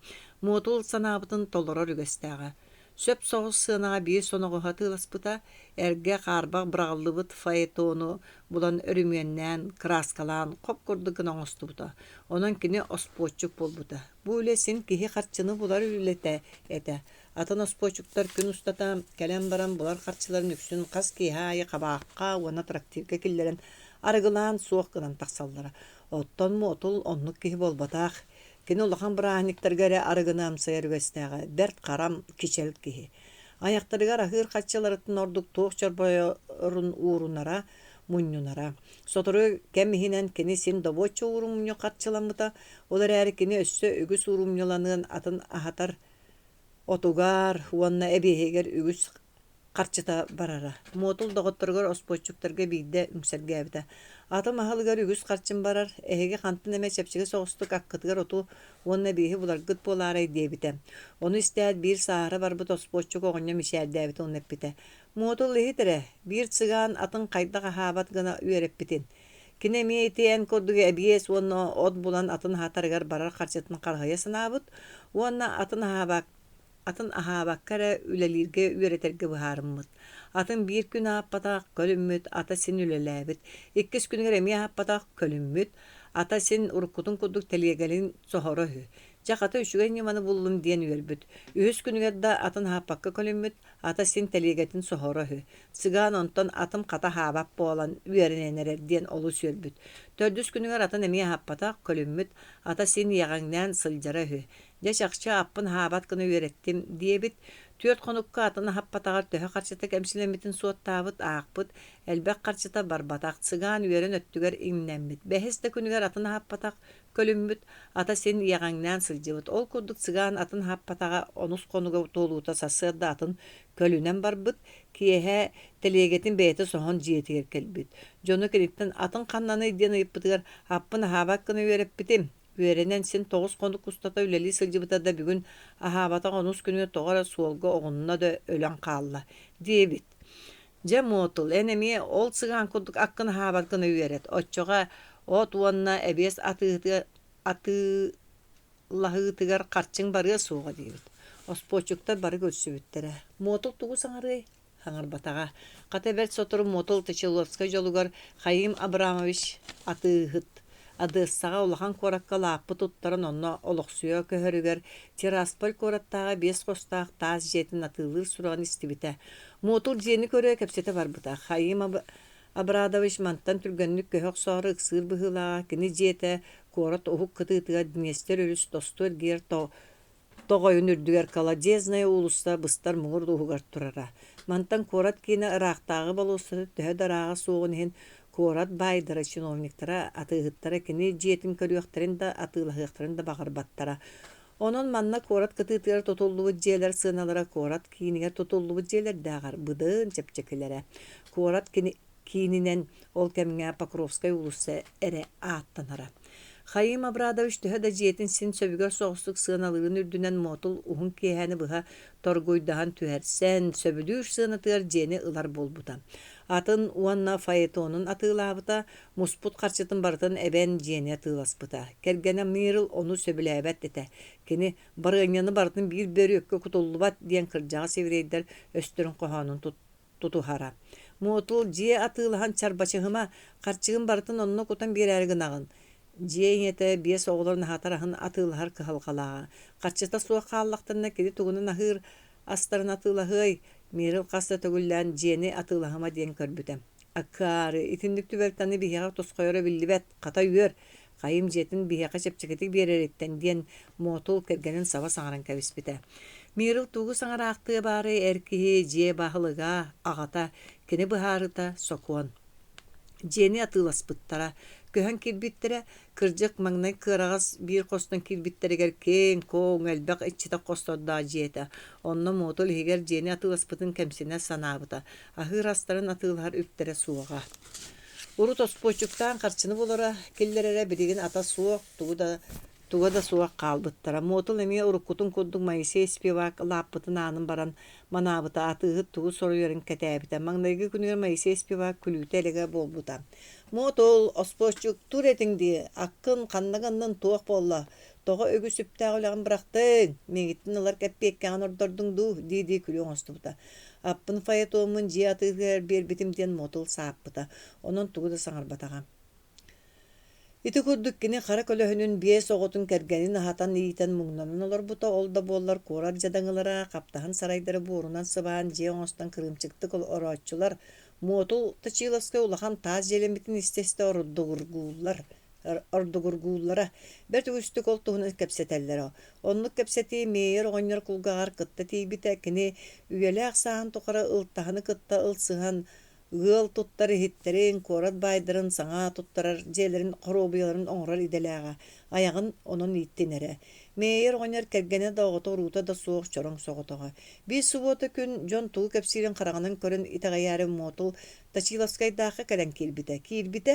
Speaker 1: Муотул санаабытын толорор үгэстээҕэ. Сөп соҕус сыанаҕа биир соноҕоһу атыыласпыта, эргэ, хаарбах быраҕыллыбыт фаэтону булан өрөмүөннээн, кырааскалаан хоп курдук гына оҥостубута. Онон кини оспуоччук буолбута. Бу үлэ син киһи харчыны булар үлэтэ этэ. Атын оспуочуктар күн устата кэлэн баран булар харчыларын үксүн хас киэһэ аайы хабаахха уонна трактирга киллэрэн арыгылаан суох гынан тахсаллара. Оттон Муотул оннук киһи буолбатах. Кини улахан бырааһынньыктарга эрэ арыгыны амсайар үгэстээҕэ, бэрт харам, кичэл киһи. Айахтарыгар аһыыр харчыларыттан ордук туох чорбойорун уурунара, мунньунара. Сотору кэм иһинэн кини син добуочча уурумньу харчыламмыта, ол эрээри кини өссө үгүс уурумньуланыан атын аһатар отугар уонна эбиэһигэр үгүс харчыта барара. Муотул доҕотторугар оспуоччуктарга биирдэ үҥсэргээбитэ: «Атым аһылыгар үгүс харчым барар, эһиги хантан эмэ чэпчэки соҕустук аккытыгар оту уонна эбиэһи буларгыт буолаарай» диэбитэ. Ону истээт биир сааһыра барбыт оспуоччук оҕонньор мичээрдээбитэ уонна эппитэ: «Муотул иһит эрэ, биир цыган атын хайдах аһаабат гына үөрэппитин. Кини эмиэ ити эн курдук эбиэс уонна от булан атын аһатарыгар барар харчытын харыһыйа санаабыт уонна атын аһаабак атын аһаабакка эрэ үлэлииргэ үөрэтэргэ быһаарыммыт. Атын биир күн аһаппатах, көлүммүт, ата син үлэлээбит. Иккис күнүгэр эмиэ аһаппатах, көлүммүт, ата син уруккутун курдук тэлиэгэлин соһоро үһү. Дьэ хата үчүгэй ньыманы буллум диэн үөрбүт. Үһүс күнүгэр да атын аһаппакка көлүммүт, ата син тэлиэгэтин соһоро үһү. Цыган онтон атым хата аһаабат буолан үөрэнэн эрэр диэн олус үөрбүт. Төрдүс күнүгэр атын эмиэ аһаппатах, көлүммүт, ата син иэҕэҥнээн сылдьара үһү. Дьэ чахчы аппын аһаабат гына үөрэттим диэбит. Түөрт хонукка атын аһаппатаҕар төһө харчыта кэмсинэммитин суоттаабыт, аахпыт, элбэх харчыта барбатах. Цыган үөрэн өттүгэр иҥнэммит. Бэһис да күнүгэр атын аһаппатах, көлүммүт, ата син иэҕэҥнээн сылдьыбыт. Ол курдук цыган атын аһаппатаҕа онус хонуга туолуута сарсыарда атын көлүнэн барбыт, киэһэ тэлиэгэтин бэйэтэ соһон дьиэтигэр кэлбит. Дьоно киниттэн атын ханнаный диэн ыйыппытыгар аппын аһаабат гына үөрэппитим. Үөрэнэн син тоҕус хонук устата үлэлии сылдьыбыта да бүгүн аһаабатах онус күнүгэр тоҕо эрэ суолга оҕунна да өлөн хаалла диэбит. Дьэ, Муотул, эн эмиэ ол цыган курдук аккын аһаабат гына үөрэт, оччоҕо от уонна эбиэс атыыһытыгар атыылаһыытыгар харчыҥ барыа суоҕа диэбит. Оспуоччуктар бары көрсүбүттэрэ. Муотул тугу саҥарыай? Саҥарбатаҕа. Хата бэрт сотору Муотул Точиловскай дьолугар Хаим Абрамович атыыһыт Одессаҕа улахан куоракка лааппы туттаран онно олохсуйа көһөрүгэр Тирасполь куораттааҕы биэс хостоох таас дьиэтин атыылыыр сураҕын истибитэ. Муотул дьиэни көрө кэпсэтэ барбыта. Хаим Абрадович мантан түргэнник көһө охсоору ыксыыр быһыылааҕа кини дьиэтэ куорат уһук кытыытыгар Днестр өрүс тосту эргийэр тоҕойун үрдүгэр Колодезная уулусса быстар муҥур уһугар турара. Мантан куорат киинэ ыраахтааҕы болуоссата төһө да ырааҕа суоҕун иһин куорат баайдара, чиновниктара, атыыһыттара кини дьиэтин көрүөхтэрин да, атыылаһыахтарын да баҕарбаттара. Онон манна куорат кытыытыгар тутуллубут дьиэлэр сыаналара куорат киинигэр тутуллубут дьиэлэрдээҕэр быдан чэпчэкилэрэ. Куорат киининэн ол кэмҥэ Покровскай уулусса эрэ ааттанара. Хаим Абрадович төһө да дьиэтин син сөбүгэр соҕустук сыаналыырын үрдүнэн Муотул уһун киэһэни быһа торгуйдаһан түһэрсэн, сөбүлүүр сыанатыгар дьиэни ылар буолбута. Атын уонна фаэтонун атыылаабыта, муспут харчытын барытын эбэн дьиэни атыыласпыта. Кэргэнэ Мирл ону сөбүлээбэт этэ. Кини «Барыанньаны барытын биир бөрүөккэ кутуллубат» диэн кырдьаҕас еврейдэр өстөрүн хоһоонун тутуһара. Муотул дьиэ атыылаһан чарбачыһыма, харчыгын барытын онно кутан биэрээри гынаҕын. Дьиэ ийэтэ биэс оҕолорун аһатар аһын атыылаһар кыһалҕалааҕа. Харчыта суох хааллахтарына кини тугунан аһыыр астарын атыылаһыай? Мирил хас да төгүллээн дьиэни атыылаһыма диэн көрбүтэ. Акаары, итинник түбэлтэни биһиэхэ тосхойоро биллибэт, хата үөр, хайым дьиэтин биһиэхэ чэпчэкитик биэрэриттэн диэн Муотул кэргэнин саба саҥаран кэбиспитэ. Мирил тугу саҥараахтыа баарай эр киһи дьиэ баһылыга, аҕата, кини быһаарыта сокуон. Дьиэни атыыласпыттара, көһөн киирбиттэрэ, кырдьык, маҥнай кыараҕас биир хостон киирбиттэригэр киэҥ-куоҥ, элбэх иччитэх хостордоох дьиэ этэ. Онно Муотул иһигэр дьиэни атыыласпытын кэмсинэ санаабыта, аһыыр астарын атыылаһар үптэрэ суоҕа. Урут оспуочуктаан харчыны булара, киллэрэрэ билигин ата суох, тугу да туга да суох хаалбыттара. Муотул эмиэ уруккутун курдук Моисей Спивак лааппытын аанын баран манаабыта, атыыһыт тугу соруйарын кэтээбитэ. Маҥнайгы күнүгэр Моисей Спивак күлүүтэ-элэгэ буолбута. «Муотул, оспуоччуктуур этиҥ дии, аккын ханна гыннын, туох буолла? Тоҕо үгүс үптээх үлэҕин бырахтыҥ? Миигиттэн ылар кэппиэккэҕин ордордуҥ дуу?» дии-дии күлүү оҥостубута. «Аппын фаэтоммун дьиэ атыытыгар биэрбитим» диэн Муотул сааппыта. Онон тугу да саҥарбатаҕа. Ити курдук кини хара көлөһүнүн биэс оҕотун кэргэнин аһатан иитэн муҥнанан олорбута, ол да буоллар куорат дьадаҥылара хаптаһын сарайдары буорунан сыбаан дьиэ оҥостон кырыымчыктык олорооччулар Муотул Точиловскай улахан таас дьиэлэммитин истэ-истэ ордугургууллар ордугургууллара, бэрт үгүстүк ол туһунан кэпсэтэллэрэ. Оннук кэпсэтии Мейер оҕонньор кулгааҕар кытта тиийбитэ, кини үйэлээх сааһын тухары ылтаһыны кытта ылсыһан Ыал туттар иһиттэрин, куорат баайдарын саҥа туттарар дьиэлэрин хоруобуйаларын оҥорор идэлээҕэ, айаҕын онон ииттинэрэ. Мейер оҕонньор кэргэнэ да оҕото-уруута да суох чороҥ соҕотоҕо. Биир субуота күн дьон тугу кэпсиирин хараҕынан көрөн итэҕэйээри Муотул Точиловскайдаахха кэлэн киирбитэ. Киирбитэ,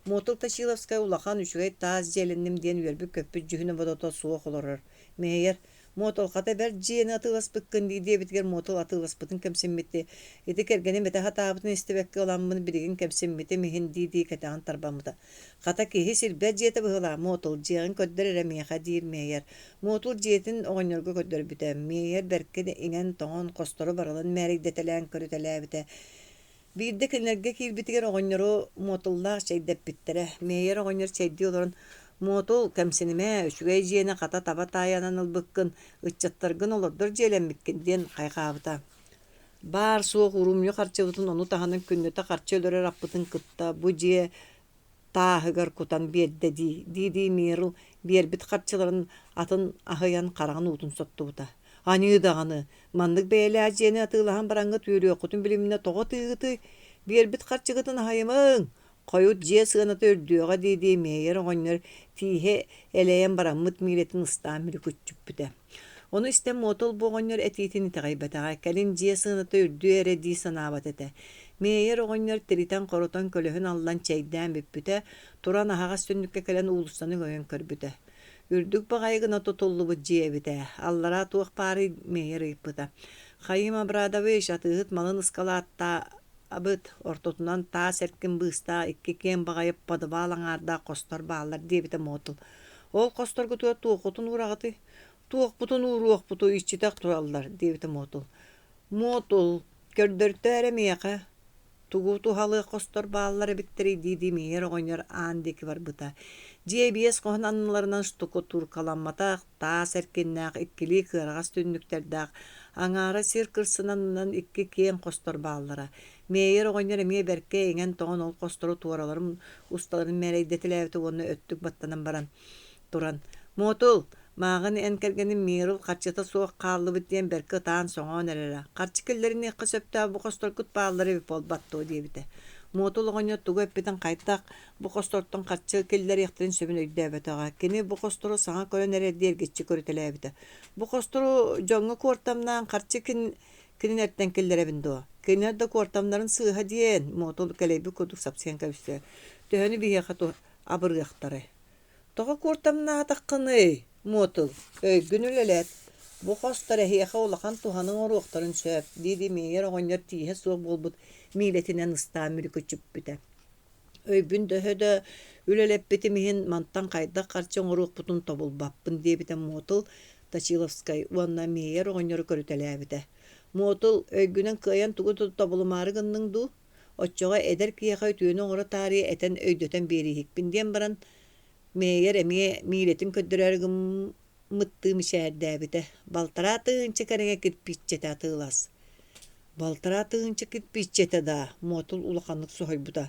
Speaker 1: Муотул Точиловскай улахан үчүгэй таас дьиэлэнним диэн үөрбүт-көппүт дьүһүнэ-бодото суох олорор. Мейер Муотул хата бэрт дьиэни атыыласпыккын дии диэбитигэр Муотул атыыласпытын кэмсиммитти, ити кэргэним этэ сатаабытын истибэккэ ыламмын билигин кэмсиммитим иһин дии-дии кэтэҕин тарбаммыта. Хата киһи сирбэт дьиэтэ быһыылаах Муотул, дьиэҕин көрдөр эрэ миэхэ диир Мейер. Муотул дьиэтин оҕонньорго көрдөрбүтэ. Мейер бэркэ иҥэн-тоҥон, хостору барылын мээрийдэтэлээн көрүтэлээбитэ. Биирдэ кинилэргэ киирбитигэр оҕонньору Муотуллаах чэйдэппиттэрэ. Миэйэр оҕонньор чэйдии олорон: «Муотул, кэмсинимэ, үчүгэй дьиэни хата таба таайанан ылбыккын, ыччаттаргын олордор дьиэлэммиккин» диэн хайҕаабыта. Баар-суох уруумньу харчыбытын ону таһынан күннэтэ харчы өлөрөр аппытын кытта бу дьиэ тааһыгар кутан биэрдэ дии, дии-дии Мирл биэрбит харчыларын атын аһыйан хараҕын уутун соттубута. Аньыы даҕаны, маннык бэйэлээх дьиэни атыылаһан бараҥҥыт үөрүөххүтүн билиминэ тоҕо атыыгытый? Биэрбит харчыгытын аһайымаҥ, хойут дьиэ сыаната үрдүөҕэ дии-дии Мейер оҕонньор тииһэ элэйэн бараммыт миилэтин ыстаан мүлүкүччүппүтэ. Ону истэн Муотул бу оҕонньор этиитин итэҕэйбэтэҕэ, кэлин дьиэ сыаната үрдүө эрэ дии санаабат этэ. Мейер оҕонньор тиритэн-хорутан көлөһүн аллан чэйдээн бүппүтэ, туран аһаҕас түннүккэ кэлэн уулуссаны өҥөйөн көрбүтэ. Үрдүк баҕайы гына тутуллубут дьиэ эбит ээ, аллараа туох баарый Мейер ыйыппыта. Хаим Абрадович атыыһыт малын ыскалааттаабыт, ортотунан таас эркин быыстаах икки киэҥ баҕайы подвал аҥаардаах хостор бааллар диэбитэ Муотул. Ол хосторгутугар туоххутун уураҕытый? Туохпутун ууруохпутуй, иччитэх тураллар, диэбитэ Муотул. Муотул, көрдөртөө эрэ миэхэ, тугу туһалыах хостор бааллар эбиттэрий дии-дии Миэр оҕонньор аан диэки барбыта. Дьиэ биэс хоһун анныларынан штукатуркаламматах, таас эркиннээх, иккилии кыараҕас түннүктэрдээх, аҥаара сир кырсынан икки киэҥ хостор бааллара. Мейер оҕонньор эмиэ бэркэ иҥэн-тоҥон ол хостору туораларын усталарын мээрэйдэтэлээбитэ уонна өттүк баттанан баран туран «Муотул, мааҕын эн кэргэним Мирл харчыта суох хааллыбыт диэн бэркэ ытаан-соҥоон эрэрэ. Харчы киллэриниэххэ сөптөөх бу хосторгут бааллар эбит буолбат дуо?» диэбитэ. Муотул оҕонньор тугу эппитин хайдах бу хостортон харчы киллэриэхтэрин сөбүн өйдөөбөтөҕө. Кини бу хостору саҥа көрөн эрэрдии эргиччи көрүтэлээбитэ. Бу хостору дьоҥҥо куортамнаан харчы Кинилэртэн киллэрэбин дуо? Кинилэр да куортамнарын сыыһа диэн, Муотул кэлэйбит курдук сапсыйан кэбистэ. Төһөнү биһиэхэ абырыахтарай? Тоҕо куортамнаатаххыный, Муотул? Өйгүн үлэлэт. Бу хостор эһиэхэ улахан туһаны оҥоруохтарын сөп, дии-дии Мейер оҕонньор тииһэ суох буолбут миилэтинэн ыстаан мүлүкүчүппүтэ. Өйбүн төһө да үлэлэппитим иһин мантан хайдах харчы оҥоруохпутун тобулбаппын диэбитэ Муотул Точиловскай уонна Мейер оҕонньору көрүтэлээбитэ. Муотул, өйгүнэн кыайан тугу да тобулумаары гынныҥ дуу? Оччоҕо эдэр киһиэхэ үтүөнү оҥоро таарыйа этэн өйдөтөн биэрииһикпин диэн баран, Мейер эмиэ миилэтин көрдөрөөрү гыммыттыы мичээрдээбитэ. Балтараа тыһыынча кэриҥэ кирпииччэтэ атыылас. Балтараа тыһыынча кирпииччэтэ даа, Муотул улаханнык соһуйбута.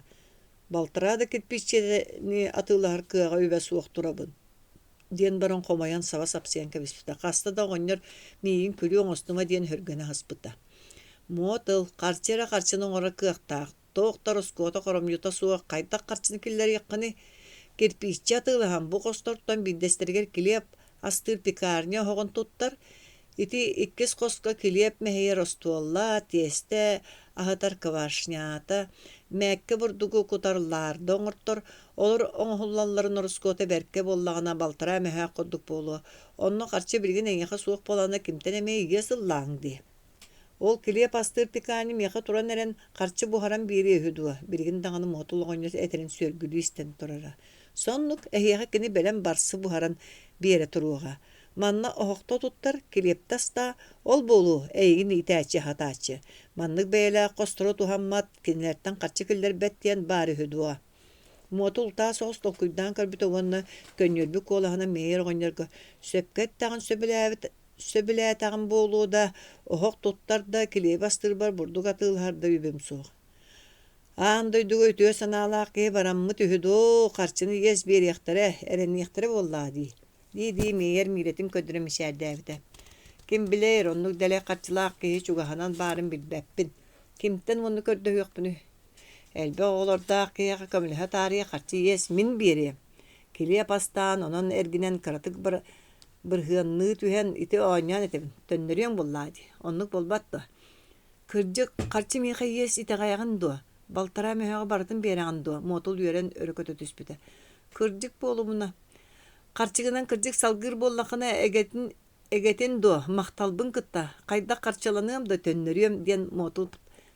Speaker 1: Балтараа да кирпииччэни атыылаһар кыаҕа үбэ суох турабын диэн баран хомойон саба сапсыйан кэбиспитэ. Хаста да оҕонньор миигин күлүү оҥостума диэн өһүргэнэ аһаспыта. Муотул, харчы эрэ харчыны оҥорор кыахтаах, туох да ороскуота хоромньута суох хайдах харчыны киллэриэххиний? Кирпииччэ атыылаһан бу хостортон биирдэстэригэр килиэп астыыр пекарня оһоҕун туттар, Ити иккис хоско килиэп мэһийэр остуолла, тиэстэ аһытар квашнята, мээккэ бурдугу кутар лаарда оҥортор, олор оҥоһуллалларын ороскуота бэркэ буоллаҕына балтараа мөһөөх курдук буолуо. Онно харчы билигин эйиэхэ суох буолана кимтэн эмэ ыйыа сыллааҥ дии. Ол килиэп астыыр пекарня миэхэ туран эрэн харчы буһаран биэриэ үһү дуо? Билигин даҕаны Муотул оҕонньор этэрин сүөргүлүү истэн турара. Соннук эһиэхэ кини бэлэм барсы буһаран биэрэ туруоҕа. Манна оһохто туттар, килиэптэ астаа, ол буолуо, эйигин иитээччи-аһатааччы. Маннык бэйэлээх хостору туһаммат, кинилэртэн харчы киллэрбэт диэн баар үһү дуо? Муоту ултаа соҕус толкуйдаан көрбүтэ уонна көнньүөрбүт куолаһынан Мейер оҕонньорго сөпкө эттэҕин сөбүлээбит сөбүлээтэҕим буолуо да, оһох туттар да, килиэби астыырбар бурдук атыылаһар да үбүм суох. Аан дойдуга үтүө санаалаах киһи бараммыт үһү доо, харчыны иэс биэриэхтэрэ, эрэниэхтэрэ буоллаҕа дии дии-дии Мейер миирэтин көрдөрө мичээрдээбитэ. Ким билэр, оннук дэлэй харчылаах киһи чугаһынан баарын билбэппин. Кимтэн уонна көрдөһүөхпүнүй? Элбэх оҕолордоох киһиэхэ көмөлөһө таарыйа харчы иэс мин биэриэм. Килиэп астаан, онон эргинэн кыратык бырыһыанныы түһэн ити оонньоон этэбин, төннөрүөҥ буоллаа дии. Оннук буолбат дуо? Кырдьык, харчы миэхэ иэс итэҕэйэҕин дуо? Балтараа мөһөөҕү барытын биэрэҕин дуо? Муотул үөрэн өрө көтө түспүтэ. Кырдьык буолумуна. Харчыгынан кырдьык салгыыр буоллаххына, эгэтин эгэтин дуо, махталбын кытта, хайдах харчыланыам да төннөрүөм диэн Муотул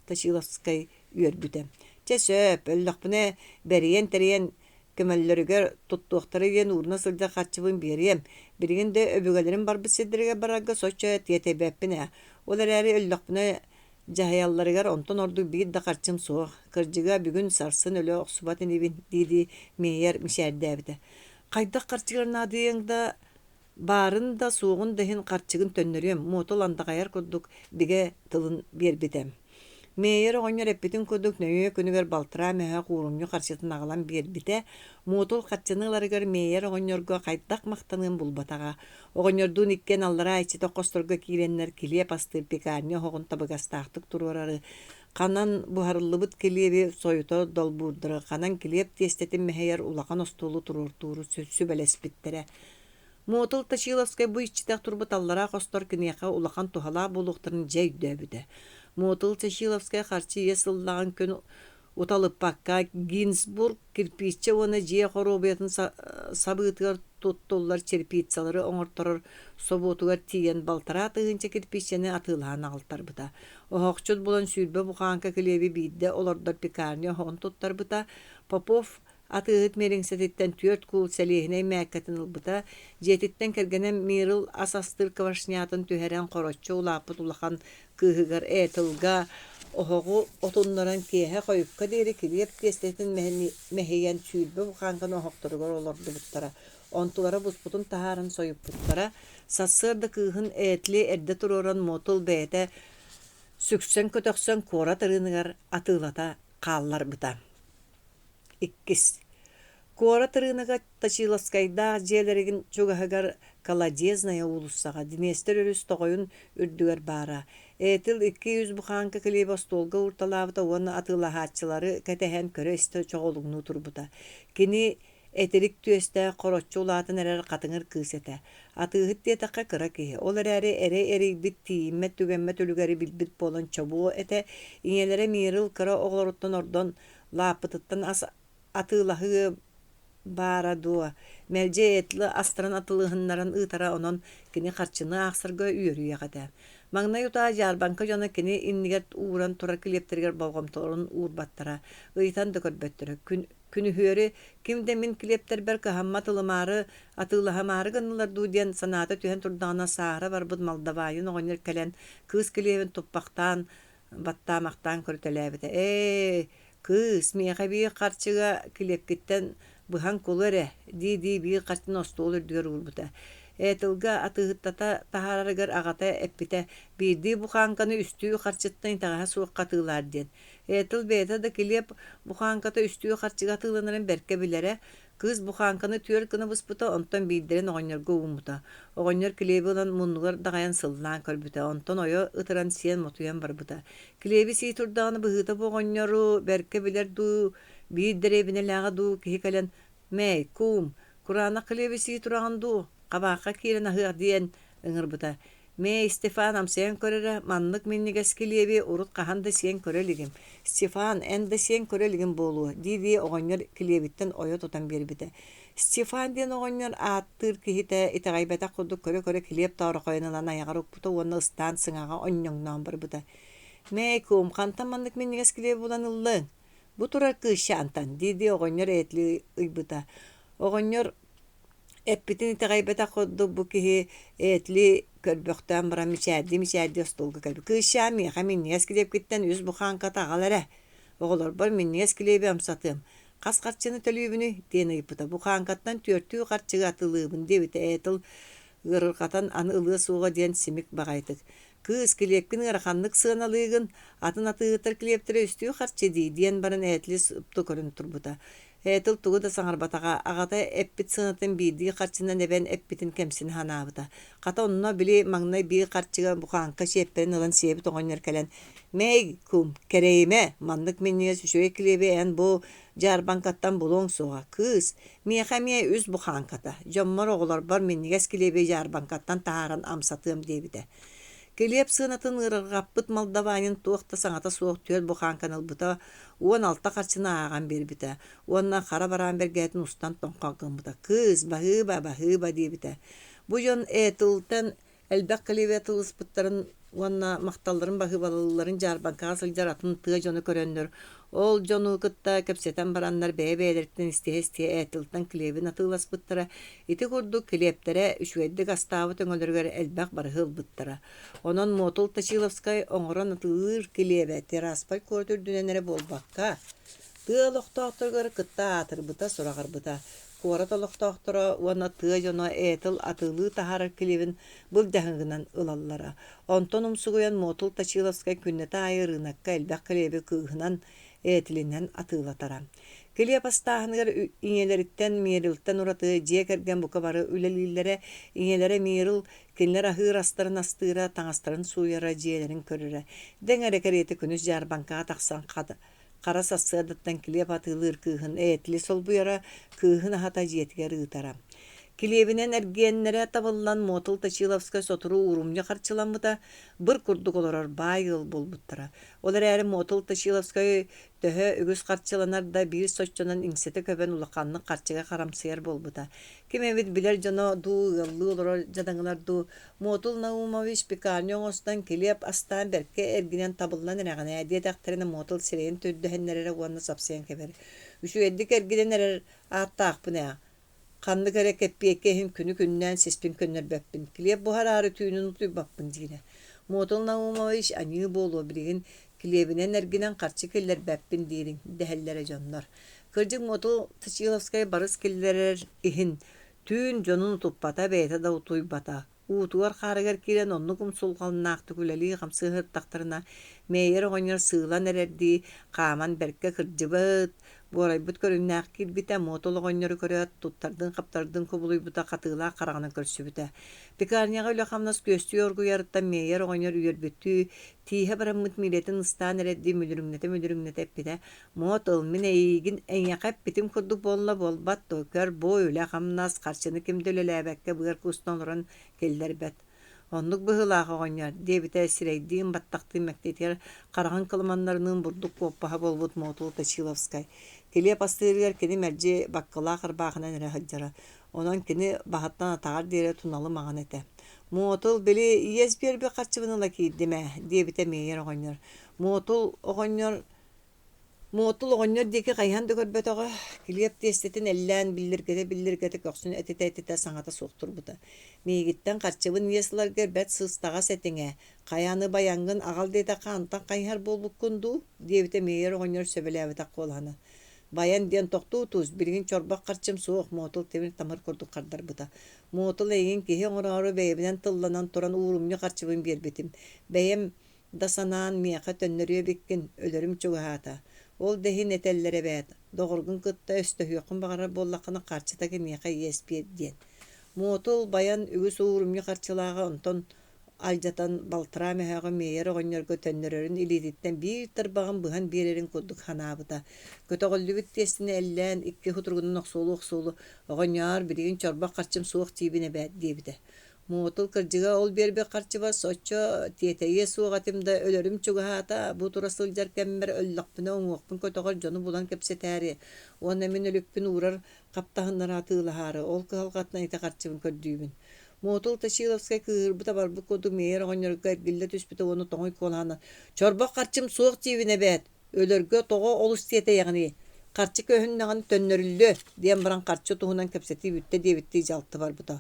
Speaker 1: Точиловскай үөрбүтэ. Чэ сөп, өллөхпүнэ бэрийэн-тэрийэн көмөллөрүгэр туттуохтара диэн ууруна сылдьар харчыбын биэриэм. Билигин да өбүгэлэрим барбыт сирдэригэр барарга соччо тиэтэйбэппин ээ. Ол эрээри өллөхпүнэ дьаһайалларыгар онтон ордук биир да харчым суох. Кырдьыга, бүгүн сарсын өлө охсубат инибин, дии-дии Мейер мичээрдээбитэ. Хайдах харчыгар наадыйыаҥ да баарын да, суоҕун да иһин харчыгын төннөрүөм, Муотул андаҕайар курдук бигэ тылын биэрбитэ. Мейер оҕонньор эппитин курдук нөҥүө күнүгэр балтараа мөһөөх уурумньу харчытын аҕалан биэрбитэ. Муотул харчыны ыларыгар Мейер оҕонньорго хайдах махтаныан булбатаҕа. Оҕонньордуун иккиэн аллараа иччитэх хосторго киирэннэр килиэп астыыр пекарня оһоҕун табыгастаахтык туруорары, ханан буһарыллыбыт килиэби сойута долбуурдары, ханан килиэп тиэстэтин мэһэйэр улахан остуолу туруортууру сүбэлэспиттэрэ. Муотул Точиловскай бу иччитэх турбут аллараа хостор киниэхэ улахан туһалаах буолуохтарын дьэ өйдөөбүтэ. Муотул Чачиловскай харчы ийэ сыллаҕын күн уталыппакка Гинзбург кирпииччэ уонна дьиэ хоруобуйатын сабыытыгар туттуллар черпицалары оҥорторор собуотугар тиийэн балтараа тыһыынча кирпииччэни атыылаһан аҕалтарбыта. Оһохчут булан 20 бухааҥка килиэби биирдэ олордор пекарня оһоҕун туттарбыта. Попов Атыыһыт миэлиҥсэтиттэн түөрт куул сэлиэһинэй мээккэтин ылбыта, дьиэтиттэн кэргэнэ Мирл ас астыыр квашнятын түһэрэн хороччу улааппыт улахан кыыһыгар Этелга оһоҕу отуннаран киэһэ хойукка диэри килиэп тиэстэтин мэһийэн 20 бухааҥканы оһохторугар олордубуттара. Онтулара буспутун таһааран сойуппуттара. Сарсыарда кыыһын Этли эрдэ туруоран Мотул бэйэтэ сүксэн-көтөхсөн куорат ырыыныгар атыылата хаалларбыта. Иккис Куорат ырыынага Точиловскайдаах дьиэлэрин чугаһыгар Колодезная уулуссаҕа Днестр өрүс тоҕойун үрдүгэр баара. Этил 200 бухааҥка килиэби остуолга уурталаабыта уонна атыылаһааччылары кэтэһэн көрө-истэ чоҕулуҥнуу турбута. Кини этирик түөстээх, хороччу улаатан эрэр хатыҥыр кыыс этэ. Атыыһыт диэтэххэ кыра киһи, ол эрээри эрэй эрийбит, тиийиммэт-түгэммэт үлүгэри билбит буолан чобуо этэ. Ийэлэрэ Мирл кыра оҕолоруттан ордон Лааппытыттан ас атыылаһыы баара дуо, мэлдьи этлы астарын атылыһыннаран ыытара, онон кини харчыны аахсарга үөрүйэх этэ. Маҥнай утаа дьаарбаҥка дьоно кини иннигэр ууран турар килиэптэригэр болҕомтолорун уурбаттара, ыйытан да көрбөттөрө. Күн Күнүһүөрү ким да мин килиэптэрбэр кыһаммат ылымаары, атыылаһымаары гыннылар дуу диэн санаата түһэн турдаҕына сааһыра барбыт Малдавайын оҕонньор кэлэн кыыс килиэбин туппахтаан, баттаамахтаан көрүтэлээбитэ. «Ээ, кыыс, миэхэ биир харчыга килиэпкиттэн быһан кулу эрэ» дии-дии биир харчыны остуол үрдүгэр уурбута. Этилгэ атыыһыттата таһаарарыгар аҕата эппитэ: «Биирдии бухааҥканы үстүү харчыттан итэҕэһэ суохха атыылаар» диэн. Этил бэйэтэ да килиэп бухааҥката үстүү харчыга атыыланарын бэркэ билэрэ. Кыыс бухааҥканы түөрт гына быспыта, онтон биирдэрин оҕонньорго ууммута. Оҕонньор килиэби ылан муннугар даҕайан сыллаан көрбүтэ, онтон ойо ытыран сиэн мотуйан барбыта. Килиэби сии турдаҕына быһыыта бу оҕонньору бэркэ билэр дуу, биир дэриэбинэлээҕэ дуу киһи кэлэн «Мэй, куум, кураанах килиэби сии тураҕын дуу, хабаахха киирэн аһыах» диэн ыҥырбыта. Мэй, Стефан амсайан көр эрэ, маннык минньигэс килиэби урут хаһан да сиэн көрө илигим. Стефан, эн да сиэн көрө илигин буолуо, дии-дии оҕонньор килиэбиттэн ойо тутан биэрбитэ. Стефан диэн оҕонньор ааттыыр киһитэ итэҕэйбэтэх курдук көрө-көрө килиэп тоорохойун ылан айаҕар укпута уонна ыстаан сыҥаҕа онньоҥноон барбыта. Мэй, куум, хантан маннык минньигэс килиэби булан ыллыҥ? Бу турар кыысчаантан, дии-дии оҕонньор ээтли ыйбыта. Оҕонньор Эппитин итэҕэйбэтэх курдук бу киһи Этли көрбөхтөөн баран мичээрдии-мичээрдии остуолга кэлбит: «Кыысчаан, миэхэ минньигэс килиэпкиттэн үс бухааҥката аҕал эрэ, оҕолорбор минньигэс килиэби амсатыам, хас харчыны төлүүбүнүй?» диэн ыйыппыта. «Бухааҥкаттан түөртүү харчыга атыылыыбын» диэбитэ Этл ыарырҕатан аны ылыа суоҕа диэн симик баҕайытык. «Кыыс, килиэпкин ыараханнык сыаналыыгын, атын атыыһыттар килиэптэрэ үстүү харчы дии» диэн баран Этли супту көрөн турбута. Этил тугу да саҥарбатаҕа, аҕата эппит сыанатын биирдии харчынан эбэн эппитин кэмсинэ санаабыта. Хата онно били маҥнай биир харчыга бухааҥка чиэппэрин ылан сиэбит оҕонньор кэлэн «Мэй, кум, кэрэйимэ, маннык минньигэс үчүгэй килиэби эн бу дьаарбаҥкаттан булуоҥ суоҕа. Кыыс, миэхэ эмиэ үс бухааҥката, дьоммор, оҕолорбор минньигэс килиэби дьаарбаҥкаттан таһааран амсатыам» диэбитэ. Килиэп сыанатын ыарырҕаппыт молдаванин туох да саҥата суох түөрт бухааҥканы ылбыта 16 харчыны ааҕан биэрбитэ уонна хара бараан бэргэһэтин устан тоҥхох гыммыта. «Кыыс, баһыыба, баһыыба» диэбитэ. Бу дьон Этилтэн элбэх килиэби атыыласпыттарын уонна махталларын баһыыбалыылларын дьаарбаҥкаҕа сылдьар атын тыа дьоно көрөннөр, ол дьону кытта кэпсэтэн бараннар бэйэ-бэйэлэриттэн истиһэ-истиһэ Этилтэн килиэбин атыыласпыттара. Ити курдук килиэптэрэ үчүгэйдик астаабыт өҥөлөрүгэр элбэх барыһы ылбыттара. Онон Муотул Точиловскай оҥорон атыылыыр килиэбэ Тирасполь куорат үрдүнэн эрэ буолбакка, тыа олохтоохторугар кытта аатырбыта-сураҕырбыта. Куорат олохтоохторо уонна тыа дьоно Этл атыылыы таһаарар килиэбин былдьаһыгынан ылаллара. Онтон умсугуйан Муотул Точиловскай күннэтэ аайы ырыынакка элбэх килиэби кыыһынан, Этлинэн атыылатара. Килиэп астааһыныгар ийэлэриттэн Мирилтэн ураты дьиэ кэргэн бука бары үлэлииллэрэ. Ийэлэрэ Мирил Кинилэр аһыыр астарын астыыра, таҥастарын сууйара, дьиэлэрин көрөрө. Дэҥ эрэ кэриэтэ күнүс дьаарбаҥкаҕа тахсан хара сарсыардаттан килиэп атыылыыр кыыһын Этли солбуйара, кыыһын аһата дьиэтигэр ыытара. Килиэбинэн эргиэннэрэ табыллан Муотул Точиловскай сотору уурумньу харчыламмыта, быр курдук олорор баай ыал буолбуттара. Ол эрээри Муотул Точиловскай төһө үгүс харчыланар да биир соччонон иҥсэтэ көбөн улаханнык харчыга харамсыйар буолбута. Ким эбит билэр дьоно дуу, ыаллыы олорор дьадаҥылар дуу, Муотул Наумович пекарня оҥостон килиэп астаан бэркэ эргинэн табыллан эрэҕин ээ диэтэхтэринэ Муотул сирэйин түрдэһиннэрэрэ уонна сапсыйан кэбиһэр. Үчүгэйдик эргинэн эрэр ааттаахпын ээ. Ханнык эрэ кэппиэйкэ иһин күнү-күннээн сиспин көннөрбөппүн, килиэп буһараары түүнүн утуйбаппын диирэ. Муотул Наумович аньыы буолуо билигин килиэбинэн эргинэн харчы киллэрбэппин диириҥ дэһэллэрэ дьоннор. Кырдьык Муотул Точиловскай барыс киллэрэр иһин түүн дьонун утуппата, бэйэтэ да утуйбата. Уутугар-хаарыгар киирэн оннук умсулҕаннаахтык үлэлии-хамсыы сырыттахтарына, Мейер оҕонньор сыылан эрэрдии хааман бэркэ кырдьыбыт, буорайбыт көрүҥнээх киирбитэ, Муотул оҕонньору көрөөт, туттардыын-хаптардыын кубулуйбута, хатыылаах хараҕынан көрсүбүтэ. Пекарняҕа үлэ-хамнас күөстүү оргуйарыттан Мейер оҕонньор үөрбүттүү, тииһэ бараммыт миилэтин ыстаан эрэрдии мүлүрүҥнэтэ-мүлүрүҥнэтэ эппитэ: Муот ыл, мин эйиигин эйиэхэ эппитим курдук буолла буолбат дуо, көр бу үлэ-хамнас, харчыны ким да үлэлээбэккэ быар куустан олорон киллэрбэт. Оннук быһыылаах оҕонньор, диэбитэ сирэйдиин баттахтыын мэктиэтигэр хараҕын кыламаннарыныын бурдук куоппаһа буолбут Муотул Точиловскай. Килиэп астыырыгар кини мэлдьи баккылаах ырбаахынан эрэ сылдьара. Онон кини баһыттан атаҕар диэри туналы маҥан этэ. Муотул, били иэс биэрбит харчыбын ыла киирдим ээ, диэбитэ Мейер оҕонньор. Муотул оҕонньор. Муотул оҕонньор диэки хайыһан да көрбөтөҕө, килиэп тиэстэтин эллээн биллиргэтэ-биллиргэтэ көхсүн этитэ-этитэ саҥата суох турбута. Миигиттэн харчыбын иэс ыларга бэрт сыстаҕас этиҥ ээ, хайа аны байаҥҥын аҕал диэтэххэ антан хайыһар буолбуккун дуу диэбитэ Миэйэр оҕонньор сөбүлээбэтэх куолаһынан. Байан диэн тохтуу тус, билигин чорбох харчым суох, Муотул тимир-тамыр курдук хардарбыта. Муотул эйигин киһи оҥороору бэйэбинэн тылланан туран уурумньу харчыбын биэрбитим. Бэйэм да санаан миэхэ төннөрүө эбиккин, өлөрүм чугаһаата. Ол да иһин этэллэр эбээт, доҕоргун кытта өстөһүөххүн баҕарар буоллаххына харчыта киниэхэ иэс биэр диэн. Муотул байан үгүс уурумньу харчылааҕа онтон алдьатан балтараа мөһөөҕү Миэйэр оҕонньорго төннөрөрүн илиититтэн биир тарбаҕын быһан биэрэрин курдук санаабыта. Көтөҕүллүбүт тиэстини эллээн икки сутуругунан охсуолу-охсуолу «Оҕонньоор, билигин чорбох харчым суох диибин эбээт» диэбитэ. Муотул кырдьыга ол биэрбит харчыбар соччо тиэтэйиэ суох этим да өлөрүм чугаһаата, бу тура сылдьар кэммэр өллөхпүнэ уҥуохпун көтөҕөр дьону булан кэпсэтээри уонна мин өлүкпүн уурар хаптаһыннары атыылаһаары, ол кыһалҕатынан ити харчыбын көрдүүбүн. Муотул Точиловскай кыыһырбыт-абарбыт курдук Миэйэр оҕонньорго эргиллэ түспүтэ уонна тоҥуй куолаһынан «Чорбох харчым суох диибин эбээт, өлөргө тоҕо олус тиэтэйэҕиний, харчы көһүннэҕинэ төннөрүллүө» диэн баран харчы туһунан кэпсэтии бүттэ диэбиттии дьалты барбыта.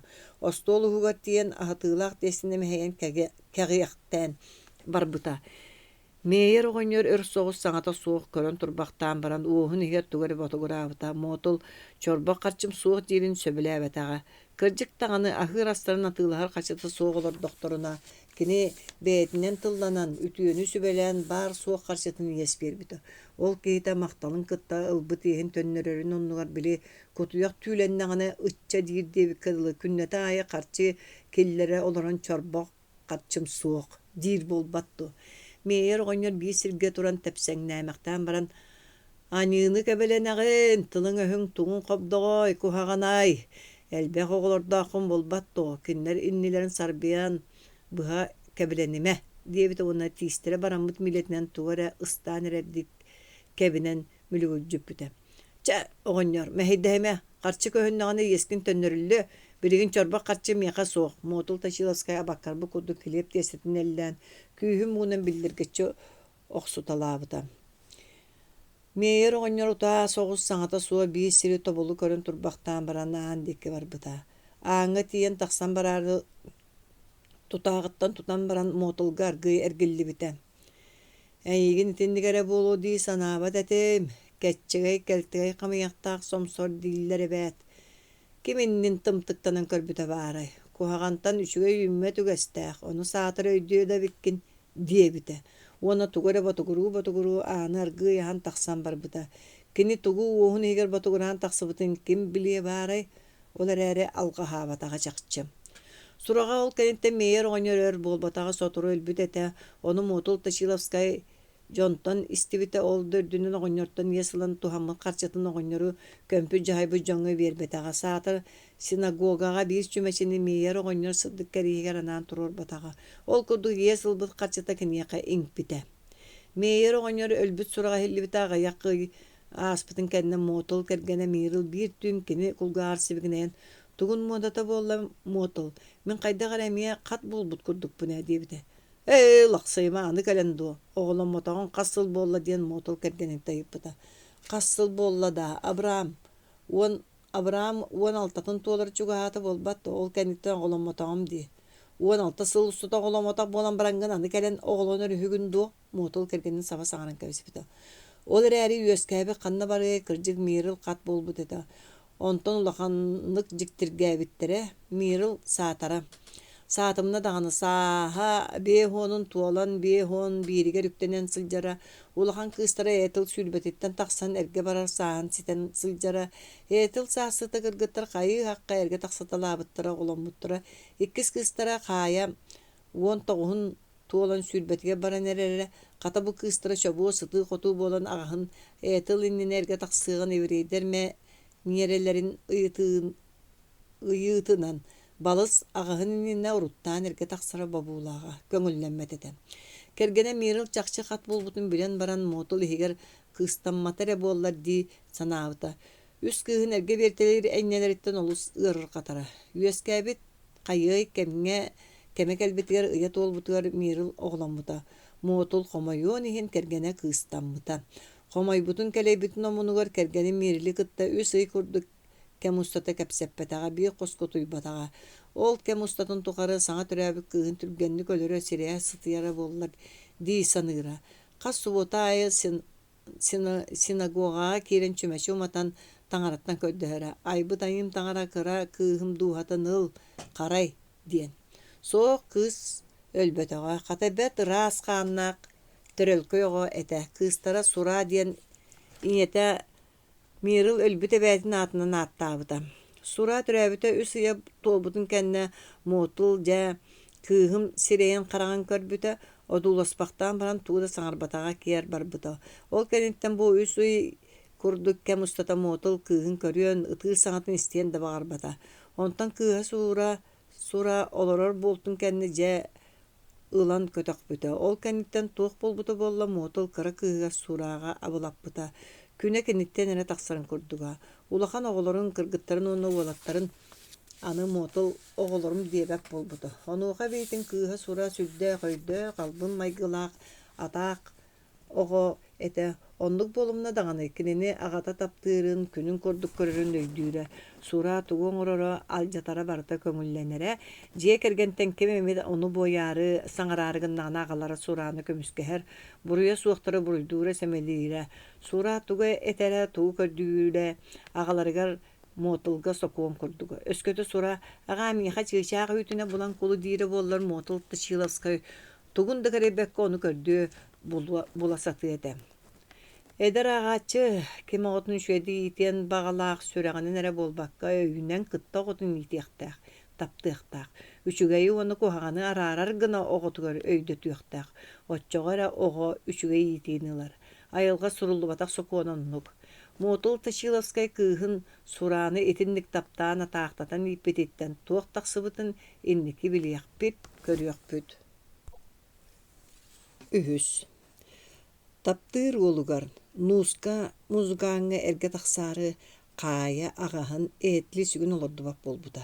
Speaker 1: Остуол уһугар тиийэн аһатыылаах тиэстини мэһэйэн кэҕиэхтээн барбыта. Миэйэр оҕонньор өр соҕус саҥата суох көрөн турбахтаан баран уоһун иһигэр тугу эрэ ботугураабыта, Муотул чорбох харчым суох диирин сөбүлээбэтэҕэ. Кырдьык даҕаны, аһыыр астарын атыылаһар харчыта суох олордохторуна, кини бэйэтинэн тылланан, үтүөнү сүбэлээн баар-суох харчытын иэс биэрбитэ. Ол киһитэ махталын кытта ылбыт иэһин төннөрөрүн оннугар били кутуйах түүлэннэҕинэ ычча диир диэбиккэ дылы күннэтэ аайы харчы киллэрэ олорон чорбох харчым суох диир буолбат дуо? Миэйэр оҕонньор биир сиргэ туран тэпсэҥнээмэхтээн баран «Аньыыны кэбилэнэҕин, тылыҥ-өһүҥ тугун хобдоҕой, куһаҕанай, элбэх оҕолордооххун буолбат дуо, кинилэр иннилэрин сарбыйан быһа кэбилэнимэ» диэбитэ уонна тиистэрэ бараммыт милэтинэн тугу эрэ ыстаан эрэрдик кэбинэн мүлүгүлдьүппүтэ. Чэ, оҕонньор, мэһэйдэһимэ, харчы көһүннэҕинэ иэскин төннөрүллүө, билигин чорбох харчы миэхэ суох, Муотул Точиловскай абаккарбыт курдук килиэп тиэстэтин эллээн, күүһүн муҥунан биллэргэччи охсуталаабыта. Миэйэр оҕонньор утаа соҕус саҥата суох биир сири тобулу көрөн турбахтаан баран аан диэки барбыта. Ааҥҥа тиийэн тахсан бараары тутааҕыттан тутан баран Муотулга аргыый эргиллибитэ. Эйигин итинник эрэ буолуо дии санаабат этим, кэччэгэй кэлтэгэй хамыйахтаах сомсор дииллэр эбээт. Ким иннин тымтыктанан көрбүтэ баарай, куһаҕантан үчүгэй үүммэт үгэстээх, ону саатар өйдүө да эбиккин диэбитэ уонна тугу эрэ ботугуруу-ботугуруу ааны аргыый аһан тахсан барбыта. Кини тугу уоһун иһигэр ботугураан тахсыбытын ким билиэ баарай, ол эрээри алҕаһаабатаҕа чахчы. Сураҕа ол кэнниттэн Мейер оҕонньор өр буолбатаҕа сотору өлбүт этэ, ону Муотул Точиловскай дьонтон истибитэ, ол да үрдүнэн оҕонньортон иэс ылан туһаммыт харчытын оҕонньору көмпүт-дьаһайбыт дьоҥҥо биэрбэтэҕэ. Саатар синагогаҕа биир чүмэчини Мейер оҕонньор сырдык кэриэһигэр анаан туруорбатаҕа. Ол курдук иэс ылбыт харчыта киниэхэ иҥпитэ. Мейер оҕонньор өлбүт сураҕа иһиллибитэ аҕыйах ый ааспытын кэннэ Мотол кэргэнэ Мирл биир түүн кини кулгааҕар сибигинэйэн «Тугун муодата буолла, Мотол, мин хайдах эрэ эмиэ хат буолбут курдукпун ээ» диэбитэ. «Ээ, лахсыйыма, аны кэлэн дуо, оҕоломмотоҕуҥ хас сыл буолла» диэн Мотол кэргэниттэн ыйыппыта. «Хас сыл буолла даа, Абрам, уон Абрам 16-ын туолар чугаһаата буолбат дуо, ол кэнниттэн оҕоломмотоҕум дии. 16 сыл устата оҕоломмотох буолан бараҥҥын аны кэлэн оҕолонор үһүгүн дуо?» Муотул кэргэнин саба саҥаран кэбиспитэ. Ол эрээри үөскээбит ханна барыай, кырдьык Мирл хат буолбут этэ. Онтон улаханнык дьиктиргээбиттэрэ, Мирл саатара. Саатымна даҕаны сааһа 50-ун туолан 51-гэр үктэнэн сылдьара, улахан кыыстара Этил сүүрбэтиттэн тахсан эргэ барар сааһын ситэн сылдьара. Этил саассыта кыргыттар хайыы-хахха эргэ тахсыталаабыттара, оҕоломмуттара. Иккис кыыстара Хаайа 19-ун туолан сүүрбэтигэр баран эрэрэ, хата бу кыыстара чобуо сытыы-хотуу буолан аҕаһын Этил иннинэ эргэ тахсыаҕын еврейдэр мэ миэрэлэрин ыйыытынан балыс аҕаһын иннинэ уруттаан эргэ тахсара бобуулааҕа көҥүллэммэт этэ. Кэргэнэ Мирл чахчы хат буолбутун билэн баран Мотул иһигэр кыыстаммата эрэ буоллар дии санаабыта. Үс кыыһын эргэ биэртэлиир энньэлэриттэн олус ыарырҕатара. Үөскээбит Хайыай кэмҥэ кэмэ кэлбитигэр ыйа туолбутугар Мирл оҕоломмута. Муотул хомойуон иһин кэргэнэ кыыстаммыта. Хомойбутун-кэлэйбитин омунугар кэргэнин Миэрили кытта үс ый курдук кэм устата кэпсэппэтэҕэ, биир хоско утуйбатаҕа. Ол кэм устатын тухары саҥа төрөөбүт кыыһын түргэнник өлөрө, сирэйэ сытыйара буоллар дии саныыра. Хас субуота аайы синагогаҕа киирэн чүмэчи уматан таҥараттан көрдөһөрө: «Айбыт айыым таҥара кыра кыыһым дууһатын ыл, харай» диэн. Суох, кыыс өлбөтөҕө, хата бэрт ыраас хааннаах төрөлкөй оҕо этэ. Кыыстара Сура диэн ийэтэ Мирл өлбүт эбээтин аатынан ааттаабыта. Сура төрөөбүтэ үс ыйа туолбутун кэннэ Мотул дьэ кыыһым сирэйин-хараҕын көрбүтэ, одууласпахтаан баран тугу да саҥарбатаҕа киэр барбыта. Ол кэнниттэн бу үс ый курдук кэм устата Мотул кыыһын көрүөн, ытыыр саҥатын истиэн да баҕарбата. Онтон кыыһа Сура Сура олорор буолтун кэннэ дьэ ылан көтөхпүтэ. Ол кэнниттэн туох буолбута буолла, Муотул кыра кыыһыгар Сурааҕа абылаппыта. Күнэ киниттэн эрэ тахсарын курдуга. Улахан оҕолорун, кыргыттарын уонна уолаттарын аны Муотул оҕолорум диэбэт буолбута. Онуоха эбиитин кыыһа Сура сүрдээх өйдөөх, албын майгылаах, атаах оҕо этэ. Оннук буолумна даҕаны, кинини аҕата таптыырын, күнүн курдук көрөрүн өйдүүрэ. Сура тугу оҥороро, алдьатара барыта көҥүллэнэрэ. Дьиэ кэргэнтэн ким эмит ону буойаары, саҥараары гыннаҕына аҕалара Сураны көмүскэһэр, буруйа суохтары буруйдуура, сэмэлиирэ. Сура тугу этэрэ, тугу көрдүүрэ аҕаларыгар Муотулга сокуон курдуга. Өскөтө Сура «Аҕаа, миэхэ чыычаах үүтүнэ булан кулу» диирэ буоллар Муотул Точиловскай тугун да кэрэйбэккэ ону көрдүө, була сатыа этэ. Эдэр ааҕааччы ким оҕотун үчүгэйдик иитиэн баҕалаах сүрэҕинэн эрэ буолбакка, өйүнэн кытта оҕотун иитиэхтээх, таптыахтаах. Үчүгэйи уонна куһаҕаны араарар гына оҕотугар өйдөтүөхтээх. Оччоҕо эрэ оҕо үчүгэй иитиини ылар. Айылҕа суруллубатах сокуона оннук. Муотул Точиловскай кыыһын Сурааны итинник таптаан атаахтатан ииппититтэн туох тахсыбытын инники билиэхпит, көрүөхпүт. Үһүс. Таптыыр уолугар Нууска музыкааҥҥа эргэ тахсаары Хаайа аҕаһын Этли сүгүн олордубат буолбута.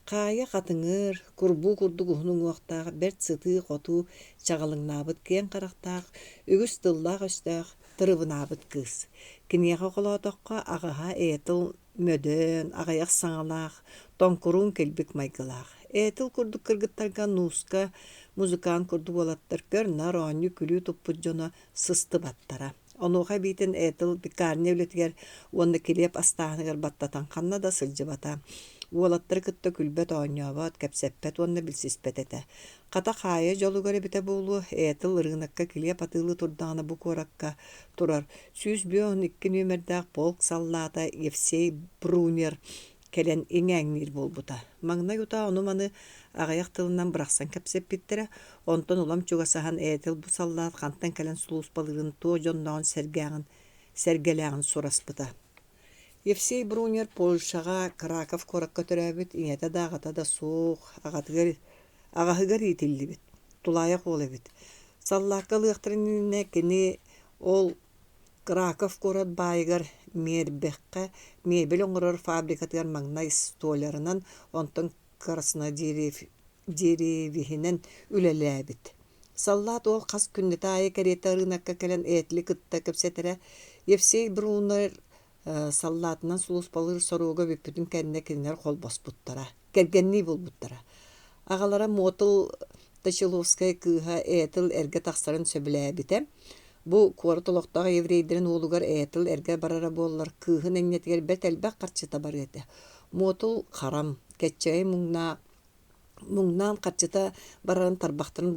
Speaker 1: Хаайа хатыҥыр, курбуу курдук уһун уҥуохтаах, бэрт сытыы-хотуу, чаҕылыҥнаабыт киэҥ харахтаах, үгүс тыллаах-өстөөх, тырыбынаабыт кыыс. Киниэхэ холоотоххо, аҕаһа Этл мөдөөн, аҕыйах саҥалаах, тоҥкуруун килбик майгылаах. Этил курдук кыргыттарга Нууска музыкант курдук уолаттар көр-нар, оонньуу-күлүү туппут дьоно сыстыбаттара. Онуоха эбиитин Этил пекарня үлэтигэр уонна килиэп астааһыныгар баттатан ханна да сылдьыбата. Уолаттары кытта күлбэт-оонньообот, кэпсэппэт уонна билсиспэт этэ. Хата хаайа дьолугар эбитэ буолуо, Этил ырыынакка килиэп атыылыы турдаҕына бу куоракка турар 152 нүөмэрдээх полк саллаата Евсей Брунер кэлэн иҥээҥниир буолбута. Маҥнай утаа ону-маны аҕыйах тылынан бырахсан кэпсэппиттэрэ, онтон улам чугасаһан Этил бу саллаат хантан кэлэн сулууспалыырын, туох дьоннооҕун сэргээҕин, сэргэлээҕин сураспыта. Евсей Брунер Польшаҕа Краков куоракка төрөөбүт, ийэтэ да, аҕата да суох, аҕатыгар аҕаһыгар иитиллибит, тулаайах уол эбит. Саллаакка ылыахтарын иннинэ кини ол Краков куорат баайыгар Миэрбэххэ мебель оҥорор фабрикатыгар маҥнай столярынан, онтон краснодеревиһинэн үлэлээбит. Саллаат уол хас күннэтэ аайы кэриэтэ ырыынакка кэлэн Этли кытта кэпсэтэрэ. Евсей Брунер саллаатынан сулууспалыыр соруга бүппүтүн кэннэ кинилэр холбоспуттара, кэргэннии буолбуттара. Аҕалара Мотл Точиловскай кыыһа Этл эргэ тахсарын сөбүлээбитэ. Бу куорат олохтоох еврейдэрин уолугар Этл эргэ барара буоллар, кыыһын энньэтигэр бэрт элбэх харчыта барыа этэ. Мотл харам, кэччэгэй муҥнаах муҥнаан харчыта барарын тарбахтарын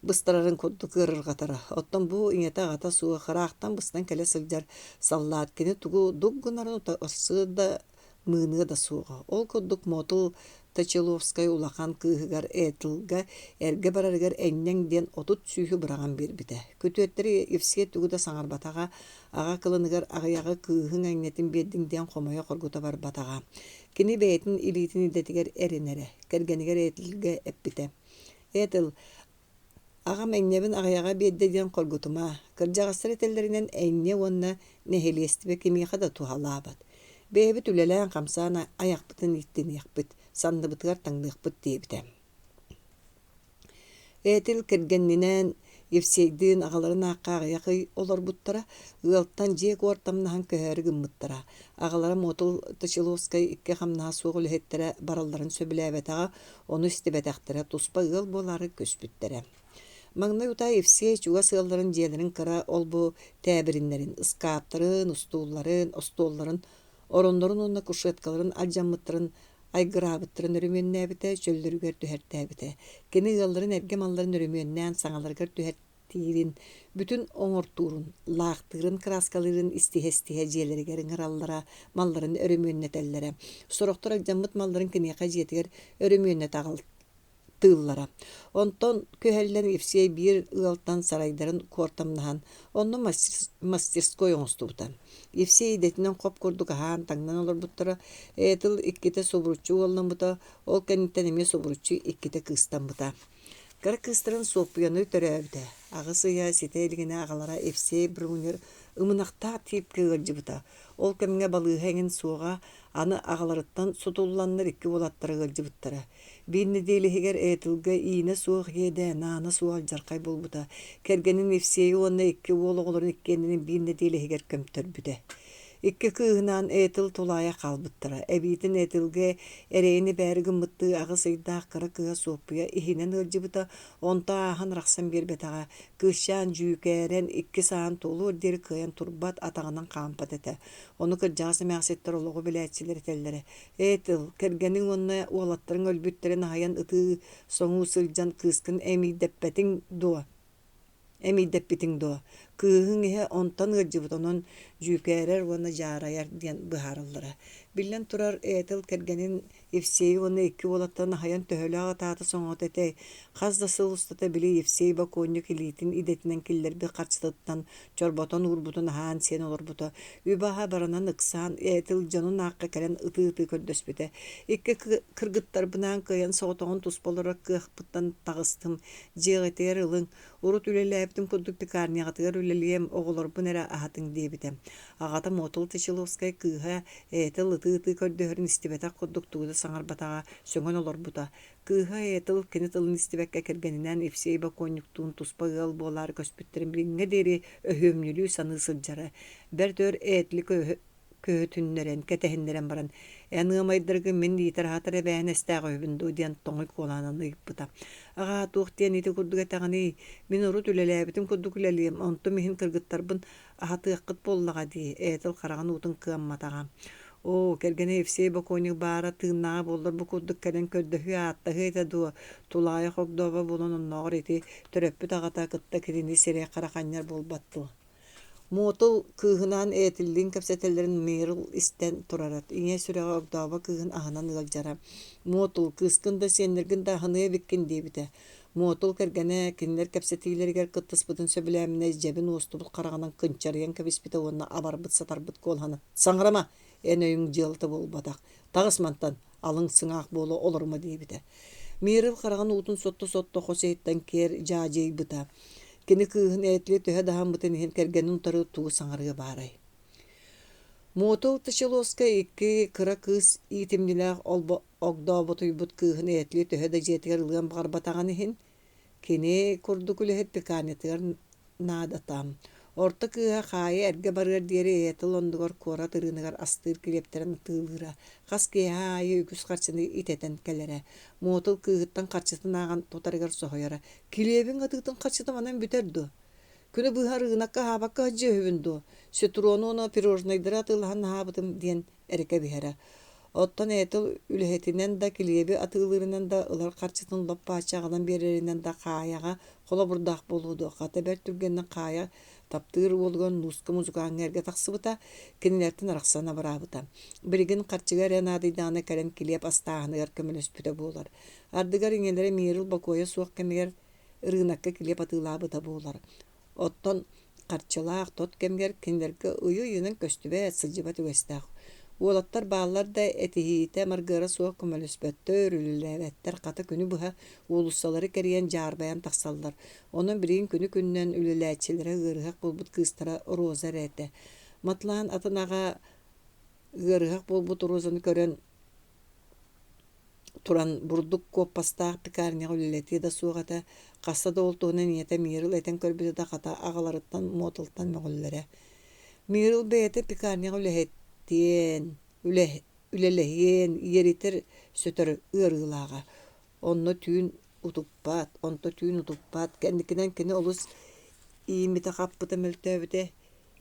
Speaker 1: быстарарын курдук ыарырҕатара. Оттон бу ийэтэ-аҕата суох, ыраахтан быстан кэлэ сылдьар саллаат кини тугу дук гынарын утарсыа да, мыыныа да суоҕа. Ол курдук Мотул Точиловскай улахан кыыһыгар Этилга эргэ барарыгар энньэҥ диэн 30 сүүһү быраҕан биэрбитэ. Күтүөттэри Евсей тугу да саҥарбатаҕа, аҕа кылыныгар аҕыйаҕы кыыһыҥ энньэтин биэрдиҥ диэн хомойо-хоргута барбатаҕа. Кини бэйэтин илиитин идэтигэр эрэнэрэ, кэргэнигэр Этилгэ эппитэ: «Этил, аҕам энньэбин аҕыйаҕа биэрдэ диэн хоргутума, кырдьаҕастар этэллэринэн энньэ уонна нэһилиэстибэ кимиэхэ да туһалаабат. Бэйэбит үлэлээн-хамсаан айахпытын ииттиниэхпит, санныбытыгар таҥныахпыт» диэбитэ. Этил кэргэнинээн Евсейдиин аҕаларын аахха аҕыйах ый олорбуттара, ыалтан дьиэ куортамнаһан көһөөрү гыммыттара. Аҕалара Муотул Точиловскай икки хамнаһа суох үлэһиттэрэ баралларын сөбүлээбэтэҕэ, ону истибэтэхтэрэ, туспа ыал буолаары көспүттэрэ. Маҥнай утаа Евсей чугас ыалларын дьиэлэрин кыра ол-бу тээбириннэрин, ыскааптарын, устуулларын, остуолларын, ороннорун уонна кушеткаларын алдьаммыттарын айгыраабыттарын өрөмүөннээбитэ, чөллөрүгэр түһэртээбитэ. Кини ыалларын эргэ малларын өрөмүөннээн саҥаларыгар түһэртиирин, бүтүн оҥортуурун, лаахтыырын, кырааскалыырын истиһэ-истиһэ дьиэлэригэр ыҥыраллара, малларын өрөмүөннэтэллэрэ. Сорохтор алдьаммыт малларын киниэхэ дьиэтигэр өрөмүөннэтэ аҕалтыыллара. Онтон күһэллэн Евсей биир ыалтан сарайдарын куортамнаһан, онно мастерской оҥостубута. Евсей идэтинэн хоп курдук аһаан-таҥнан олорбуттара, Этил иккитэ субуруччу уолламмыта, ол кэнниттэн эмиэ субуруччу иккитэ кыыстаммыта. Кыра кыыстарын Суоппуйаны төрөөбүтэ. Аҕыс ыйа ситэ илигинэ аҕалара Евсей Брунер ымынахтаах тиипкэ ыалдьыбыта. Ол кэмҥэ балыыһа эҥин суоҕа, аны аҕаларыттан сутулланнар икки уолаттара ыалдьыбыттара. Биир нэдиэлэ иһигэр Этилгэ иинэ суох иэдээн, аана суох алдьархай буолбута. Кэргэнин Евсейи уонна икки уол оҕолорун иккиэннэрин биир нэдиэлэ иһигэр көмтөрбүтэ. Икки кыыһынаан Этил тулаайах хаалбыттара. Эбиитин Этилгэ эрэйин эбээри гыммыттыы аҕыс ыйдаах кыра кыыһа Суоппуйа иһинэн ыалдьыбыта, онто ааһан арахсан биэрбэтэҕэ. Кыысчаан дьүүкээрэн икки саан туолуор диэри кыайан турбат, атаҕынан хаампат этэ. Ону кырдьаҕас эмээхситтэр олоҕу билээччилэр этэллэрэ. Этил, кэргэниҥ уонна уолаттарыҥ өлбүттэрин аһыйан ытыы-соҥуу сылдьан кыыскын эмиийдэппэтиҥ дуо? Эмиийдэппитиҥ дуо? Кыыһыҥ иһэ онтон ыалдьыбыт, онон дьүүкээрэр уонна дьаарайар диэн быһаараллара. Биллэн турар, Этил кэргэнин Евсейи уонна икки уолаттарын аһыйан төһөлөөх ытаата-соҥоото этэй, хас да сыл устата били Евсей бокуонньук илиитин идэтинэн киллэрбит харчытыттан чорботон уурбутун аһаан-сиэн олорбута, үбэ-аһа баранан ыксаан, Этил дьонун аахха кэлэн ытыы-ытыы көрдөспүтэ. Икки кыргыттарбынаан кыайан соҕотоҕун туспа олорор кыахпыттан таҕыстым, дьиэҕитигэр ылыҥ, урут үлэлээбитим курдук пекарняҕытыгар үлэлиэм, оҕолорбун эрэ аһатыҥ диэбитэ. Аҕата Муотул Чечеловскай кыыһа Этил ытыы-ытыы көрдөһөрүн истибэтэх курдук тугу да саҥарбатаҕа, сөҥөн олорбута. Кыыһа Этил кини тылын истибэккэ кэргэнинээн Евсей бокуонньуктуун туспа ыал буолаары көспүттэрин билиҥҥэ диэри өһүөмньүлүү саныы сылдьара. Бэрт өр Этли көһүтүннэрэн, кэтэһиннэрэн баран, «Эн ыамайдаргын мин иитэр-аһатар эбээһинэстээх үһүбүн дуо?» диэн тоҥуй куолаанан ыйыппыта. «Аҕаа, туох диэн ити курдук этэҕиний? Мин урут үлэлээбитим курдук үлэлиэм, онтум иһин кыргыттарбын аһатыаххыт буоллаҕа дии», Этил хараҕын уутун кыамматаҕа. «Оо, кэргэнэ Евсей бокуонньук баара тыыннааҕа буоллар бу курдук кэлэн көрдөһүө-ааттаһыа этэ дуо, тулаайах огдообо буолан оннооҕор ити төрөппүт аҕата кытта кинини сирэй-харах анньар буолбат дуо?» Муотул кыыһынаан Этиллиин кэпсэтэллэрин Мирл истэн турара, ийэ сүрэҕэ огдообо кыыһын аһынан ыалдьара. «Муотул, кыыскын да сиэннэргин да аһыныа эбиккин» диэбитэ. Муотул кэргэнэ кинилэр кэпсэтиилэригэр кыттыспытын сөбүлээминэ дьэбин уостубут хараҕынан кынчарыйан кэбиспитэ уонна абарбыт-сатарбыт куолаһынан «Саҥарыма, эн өйүҥ дьыалата буолбатах, таҕыс мантан, алыҥ сыҥаах буола олорума» диэбитэ. Мирил хараҕын уутун сотто-сотто хос иһиттэн киэр дьаадьыйбыта. Кини кыыһын Этли төһө да аһаммытын иһин кэргэнин утары тугу саҥарыа баарай. Муотул Тычеловскай икки кыра кыыс иитимньилээх огдооботуйбут кыыһын Этли төһө да дьиэтигэр ылыан баҕарбатаҕын иһин, кини курдук үлэһит пекарнятыгар наадата. Орто кыыһа Хаайа эргэ барыар диэри Этил оннугар куорат ырыыныгар астыыр килиэптэрин атыылыыра, хас киэһэ аайы үгүс харчыны итэтэн кэлэрэ. Муотул кыыһыттан харчытын ааҕан тутарыгар соһуйара: «Килиэбиҥ атыытын харчыта манан бүтэр дуо? Күнү быһа ырыынакка аһаабакка сылдьыа үһүбүн дуо? Ситрону уонна пирожнайдары атыылаһан аһаабытым» диэн эрэ кэбиһэрэ. Оттон Этил үлэһитинэн да, килиэби атыылыырынан да, ылар харчытын лоп-бааччы аҕалан биэрэринэн да Хаайаҕа холобурдаах буолуо дуо, хата бэрт түргэнник Хаайа таптыыр уолугар Нууска музыкааҥҥа эргэ тахсыбыта, кинилэртэн арахсан абыраабыта. Билигин харчыга эрэ наадыйдаҕына кэлэн килиэп астааһыныгар көмөлөспүтэ буолар. Ардыгар ийэлэрэ Миирил бокуойа суох кэмигэр ырыынакка килиэп атыылаабыта буолар. Оттон харчылаах тот кэмигэр кинилэргэ ыйы-ыйынан көстүбэт, сылдьыбат үгэстээх. Уолаттар бааллар да этиһиитэ маргыара суох көмөлөспөттөр, үлэлээбэттэр, хата күнү быһа уулуссалары кэрийэн дьаарбайан тахсаллар. Онон билигин күнү-күнүнэн үлэлээччилэрэ ыарыһах буолбут кыыстара Роза эрэ этэ. Матлаан атын аҕа ыарыһах буолбут Розаны көрөн. туран бурдук куоппастаах пекарняҕа үлэлэтиэ да суох этэ. Хаста да ол туһунан ийэтэ Миирил этэн көрбүтэ да хата аҕаларыттан Муотултан мөҕүллэрэ. Миирил бэйэтэ пекарняҕа үлэһиттиэн, үлэлэһиэн, иэритэр сөтөр ыарыылааҕа. Онно түүн утуппат, онто түүн утуппат. Кэнникинэн кини олус ииммитэ-хаппыта мөлтөөбүтэ.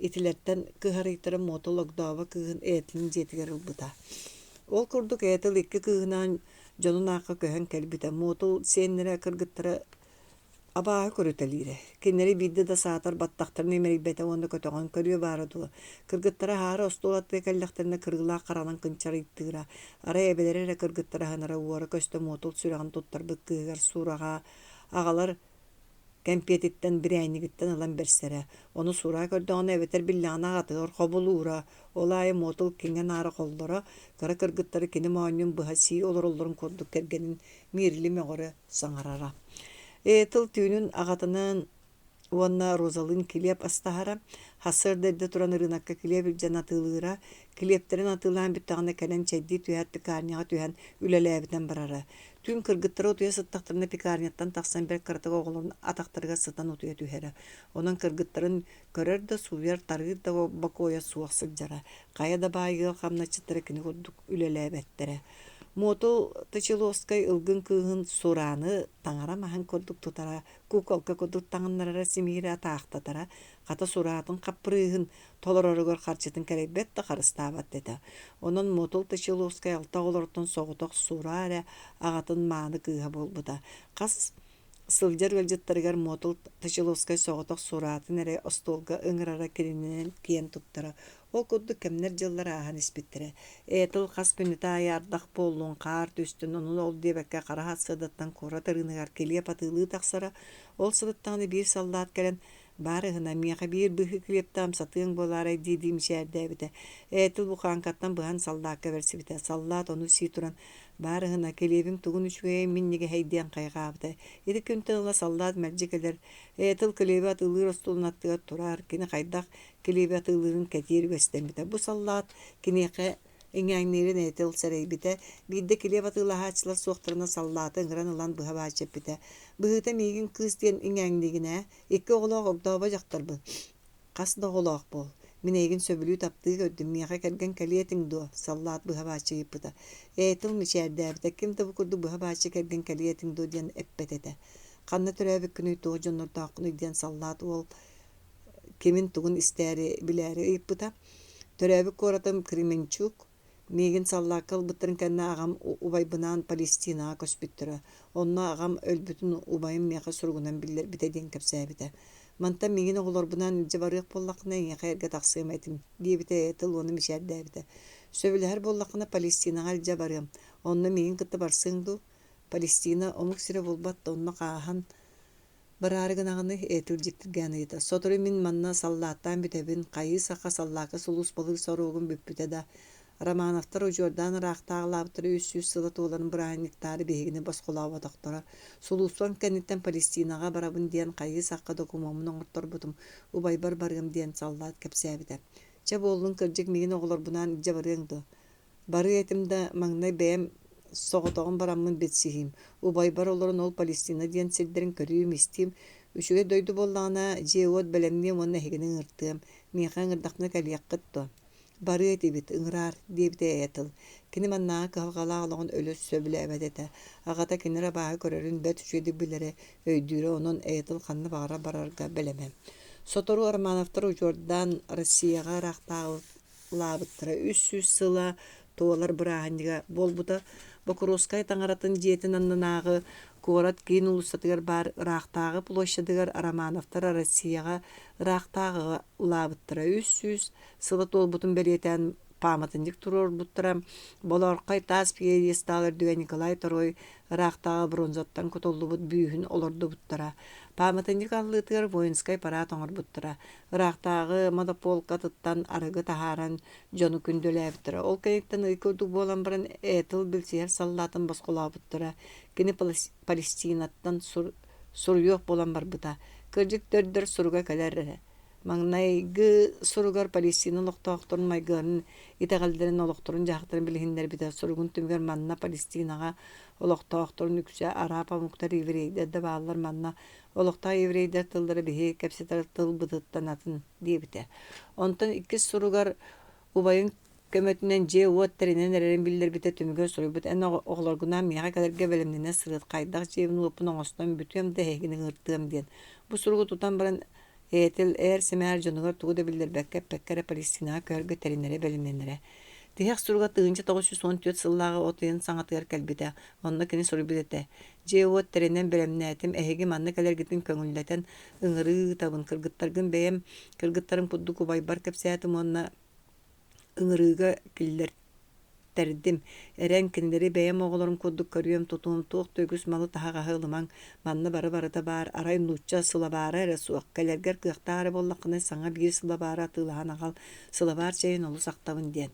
Speaker 1: Итилэртэн кыһарыйтара Муотул огдообо кыыһын Этилин дьиэтигэр ылбыта. Ол курдук Этил икки кыыһынаан дьонун аахха көһөн кэлбитэ. Муотул сиэннэрэ кыргыттара абааһы көрүтэлиирэ. Кинилэри биирдэ да саатар баттахтарын имэрийбэтэ уонна көтөҕөн көрүө баара дуо? Кыргыттара аһаары остуол аттыгар кэллэхтэринэ кырыылаах хараҕынан кынчарыйтыыра. Арай эбэлэрэ эрэ кыргыттара аһынара уора-көстө Муотул сүрэҕин туттарбыт кыыһыгар Сураҕа аҕалар кэмпиэтиттэн, бирээнньигиттэн ылан бэрсэрэ. Ону Сураа көрдөҕүнэ эбэтэр биллэҕинэ аҕатыгар хобулуура. Ол аайы Муотул киҥэ-наара холлоро, кыра кыргыттары кини моонньун быһа сии олороллорун курдук кэргэнин Миирили мөҕөрө саҥарара. Этил түүнүн аҕатынан уонна Розалыын килиэп астаһара, сарсыарда эрдэ туран ырыынакка килиэп илдьэн атыылыыра, килиэптэрин атыылаан бүттэҕинэ кэлэн чэйдии түһээт пекарняҕа түһэн үлэлээбитинэн барара. Түүн кыргыттара утуйа сыттахтарына пекарняттан тахсан бэрт кыратык оҕолорун атахтарыгар сытан утуйа түһэрэ. Онон кыргыттарын көрөр да, сууйар, тарыыр да бокуойа суох сылдьара. Хайа да баай ыал хамначчыттара кини курдук үлэлээбэттэрэ. Муотул Точиловскай ылгын кыыһын Сурааны таҥара маһын курдук тутара, куколка курдук таҥыннарара, симиирэ атаахтатара, хата Сураатын хаппырыыһын толороругар харчытын кэрэйбэт да харыстаабат да этэ. Онон Муотул Точиловскай алта оҕолоруттан соҕотох Сура эрэ аҕатын мааны кыыһа буолбута. Хас сылдьар ыалдьыттарыгар Муотул Точиловскай соҕотох Сураатын эрэ остуолга ыҥырара кининэн киэн туттара. Ол курдук кэмнэр-дьыллар ааһан испиттэрэ. Этил хас күнүтэ аайы ардах буоллун, хаар түстүн, ону ол диэбэккэ хара сарсыардаттан куорат ырыыныгар килиэп атыылыы тахсара. Ол сырыттаҕына биир саллаат кэлэн «Баар ыһына, миэхэ биир быһыы килиэптэ амсатыаҥ буолаарай» дии-дии мичээрдээбитэ. Этил бухааҥкаттан быһан саллаакка бэрсибитэ. Саллаат ону сии туран «Баар ыһына, килиэбиҥ тугун үчүгэйэй, минньигэһэй» диэн хайҕаабыта. Ити күнтэн ыла саллаат мэлдьи кэлэр. Этил килиэби атыылыыр остуолун аттыгар турар, кини хайдах килиэби атыылыырын кэтиир үгэстэммитэ. Бу саллаат киниэхэ иҥээҥниирин этил сэрэйбитэ. Биирдэ килиэп атыылаһааччылар суохтарына саллааты ыҥыран ылан быһа бааччы эппитэ: «Быһыыта миигин кыыс диэн иҥээҥниигин ээ, икки оҕолоох огдообо дьахтарбын. Хас да оҕолоох буол. Мин эйигин сөбүлүү таптыы көрдүм, миэхэ кэргэн кэлиэ этиҥ дуо?» саллаат быһа бааччы ыйыппыта. Этил мичээрдээбитэ, ким да бу курдук быһа бааччы кэргэн кэлиэ этиҥ дуо диэн эппэт этэ. Ханна төрөөбүккүнүй, туох дьоннордооххунуй диэн саллаат уол кимин-тугун истээри, билээри ыйыппыта. Төрөөбүт куоратым Кременчуг. Миигин саллаакка ылбыттарын кэннэ аҕам убайбынаан Палестинаҕа көспүттэрэ. Онно аҕам өлбүтүн убайым миэхэ суругунан биллэрбитэ диэн кэпсээбитэ. Мантан миигин оҕолорбунаан илдьэ барыах буоллаххына эйиэхэ эргэ тахсыам этим, диэбитэ Этил уонна мичээрдээбитэ. Сөбүлэһэр буоллаххына Палестинаҕа илдьэ барыам. Онно миигин кытта барсыаҥ дуу? Палестина омук сирэ буолбат да онно хааһан Бараары гынаҕыный, Этил дьиктиргээн ыйытар. Сотору мин манна саллааттаан бүтэбин, хайыы-сахха саллаакка сулууспалыыр соругум бүппүтэ да, Романовтар удьуордаан ыраахтааҕылаабыттара 300 сыла туоларын бырааһынньыктаары биһигини босхолооботохторо. Сулууспам кэнниттэн Палестинаҕа барабын диэн хайыы-сахха докумуоммун оҥорторбутум, убайбар барыам диэн саллаат кэпсээбитэ. Чэ буоллун, кырдьык миигин оҕолорбунаан илдьэ барыаҥ дуо? Барыа этим да, маҥнай бэйэм соҕотоҕун бараммын билсиһиим, убайбар олорон ол Палестина диэн сирдэрин көрүүм-истиим, үчүгэй дойду буоллаҕына, дьиэ-уот бэлэмниэм уонна эһигини ыҥыртыам, миэхэ ыҥырдахпына кэлиэххит дуо? Барыа этибит, ыҥыраар, диэбитэ эйэ тыл. Кини маннааҕы кыһалҕалаах олоҕун өлө сөбүлээбэт этэ. Аҕата кинини эрэ абааһы көрөрүн бэрт үчүгэйдик билэрэ, өйдүүрэ, онон эйэ тыл ханна баҕарар барарга бэлэмэ. Сотору Романовтар удьуордаан Россияҕа ыраахтааҕы лаабыттара 300 сыла туолар бырааһынньыга буолбута. Бокуруоскай таҥаратын дьиэтин аннынааҕы куорат киин уулуссатыгар баар ыраахтааҕы площадыгар Романовтар Россияҕа ыраахтааҕыга улаабыттара 300 сыла туолбутун бэлиэтээн пааматынньык туруорбуттара. Болоорхой таас пьедестал үрдүгэр Николай II ыраахтааҕы бронзаттан кутуллубут бүүһүн олордубуттара. Пааматынньык аллыытыгар воинскай парад оҥорбуттара. Ыраахтааҕы монополкатыттан арыгы таһааран дьону күндүлээбиттэрэ. Ол кэнниттэн ый курдук буолан баран Этл билсиһэр саллаатын босхолообуттара. Кини Палестинаттан суруйуох буолан барбыта. Кырдьык төрдөр суруга кэлэр эрэ. Маҥнайгы суругар Палестина олохтоохторун майгыларын, итэҕэллэрин, олохторун-дьаһахтарын билиһиннэрбитэ. Суругун түмүгэр манна Палестинаҕа олохтоохторун үксэ араап омуктар, еврейдэр да бааллар, манна олохтоох еврейдэр тыллара биһиги кэпсэтэр тылбытыттан атын диэбитэ. Онтон иккис суругар убайын көмөтүнэн дьиэ-уот тэринэн эрэрин биллэрбитэ түмүгэр суруйбут эн оҕолоргунаан миэхэ кэлэргэ бэлэмнэнэ сырыт хайдах дьиэбин-уоппун оҥостон бүтүөм да эһигини ыҥыртыам диэн бу суругу тутан баран Этил ээр-сэмээр дьонугар тугу да биллэрбэккэ эппэккэ эрэ Палестинаҕа көһөргө тэринэрэ бэлэмнэнэрэ. Тиһэх суруга 1914 сыллааҕы от ыйын саҥатыгар кэлбитэ. Онно кини суруйбут этэ: «Дьиэ-уот тэринэн бэлэмнээтим, эһиги манна кэлэргитин көҥүллэтэн ыҥырыы ыытабын, кыргыттаргын бэйэм кыргыттарым курдук убайбар кэпсээтим уонна ыҥырыыга киллэртэрдим. Эрэн, кинилэри бэйэм оҕолорум курдук көрүөм, тутуом, туох да үгүс малы таһаҕаһы ылымаҥ, манна бары-барыта баар, арай нуучча сылабаара эрэ суох, кэлэргэр кыахтаах эрэ буоллаххына саҥа биир сылабаары атыылаһан аҕал, сылабаар чэйин олус ахтабын диэн.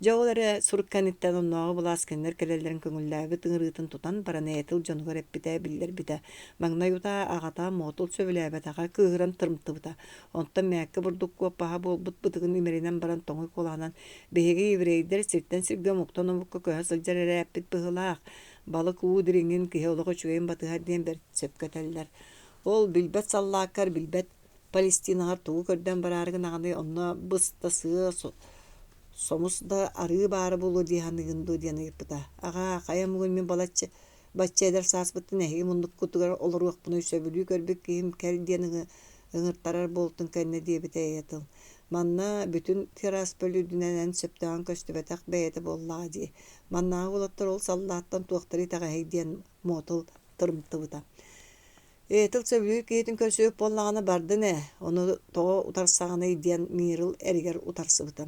Speaker 1: Дьэ ол эрэ сурук кэнниттэн оннооҕу былаас кинилэр кэлэллэрин көҥүллээбит ыҥырыытын тутан баран Этил дьонугар эппитэ, биллэрбитэ. Маҥнай утаа аҕата Моотул сөбүлээбэтэҕэ, кыыһыран тырымтыбыта. Онтон мээккэ бурдук куоппаһа буолбут бытыгын имэринэн баран тоҥуй куолаһынан «Биһиги еврейдэр сиртэн сиргэ омуктан омукка көһө сылдьар эрээппит быһыылаах, балык уу дириҥин, киһи олох үчүгэйин батыһар» диэн бэрт сөпкө этэллэр. Ол билбэт саллааккар, билбэт Палестинаҕар тугу көрдөөн бараары гынаҕыный, онно быста сыа сомус да арыы баара буолуо дии саныыгын дуо диэн ыйыппыта. Аҕаа, хайа муҥун мин балачча бачча эдэр сааспыттан эһиги муннуккутугар олоруохпунуй сөбүлүү көрбүт киһим кэл диэн ыҥыртарар буолтун кэннэ диэбитэ ийэ тыл. Манна бүтүн Тирасполь үрдүнэн эн сөптөөҕүн көстүбэтэх бэйэтэ буоллаҕа дии. Маннааҕы уолаттар ол саллааттан туохтара итэҕэһий диэн Муотул тырымтыбыта. Этил сөбүлүүр киһитин көрсүбүт буоллаҕына бардын ээ, ону тоҕо утарсаҕыный диэн Миирил эригэр утарсыбыта.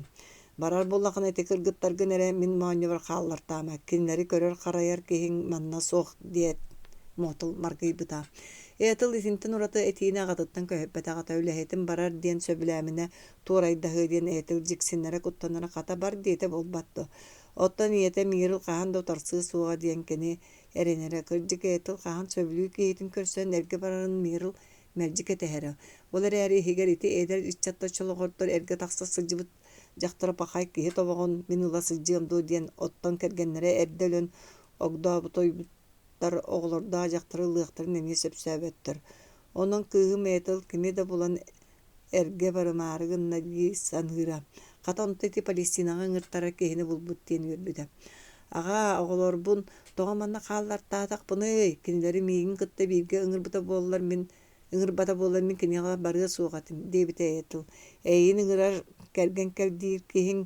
Speaker 1: Барар буоллаххына ити кыргыттаргын эрэ мин моонньубар хааллартаама, кинилэри көрөр-харайар киһиҥ манна суох диэт Муотул маргыйбыта. Этил итинтэн ураты этиини аҕатыттан көһүппэтэх ата үлэһитим барар диэн сөбүлээминэ туорайдаһыа диэн Этил дьиксиннэрэ куттанара хата бар диэтэ буолбат дуо. Оттон ийэтэ Миирил хаһан да утарсыа суоҕа диэн кини эрэнэрэ. Кырдьык, Этил хаһан сөбүлүүр киһитин көрсөн эргэ барарын Мирл мэлдьи кэтэһэрэ. Ол эрээри иһигэр ити эдэр ыччаттар чолоҕордор эргэ тахса сылдьыбыт дьахтара пахай киһи тобоҕун мин ыла сылдьыам дуо диэн оттон кэргэннэрэ эрдэ өлөн огдооботойбуттар оҕолордоох дьахтары ылыахтарын эмиэ сөпсөөбөттөр. Онон кыыһым Этил кими да булан эргэ барымаары гынна дии саныыра. Хата онто ити Палестинаҕа ыҥыртарар киһини булбут диэн үөрбүтэ. Аҕаа, оҕолорбун тоҕо манна хааллартаатахпыный? Кинилэри миигин кытта бииргэ ыҥырбыта буоллар мин ыҥырбата буоллар мин киниэхэ барыа суох этим, диэбитэ Этил. Эйигин ыҥырар кэргэн кэл диир киһиҥ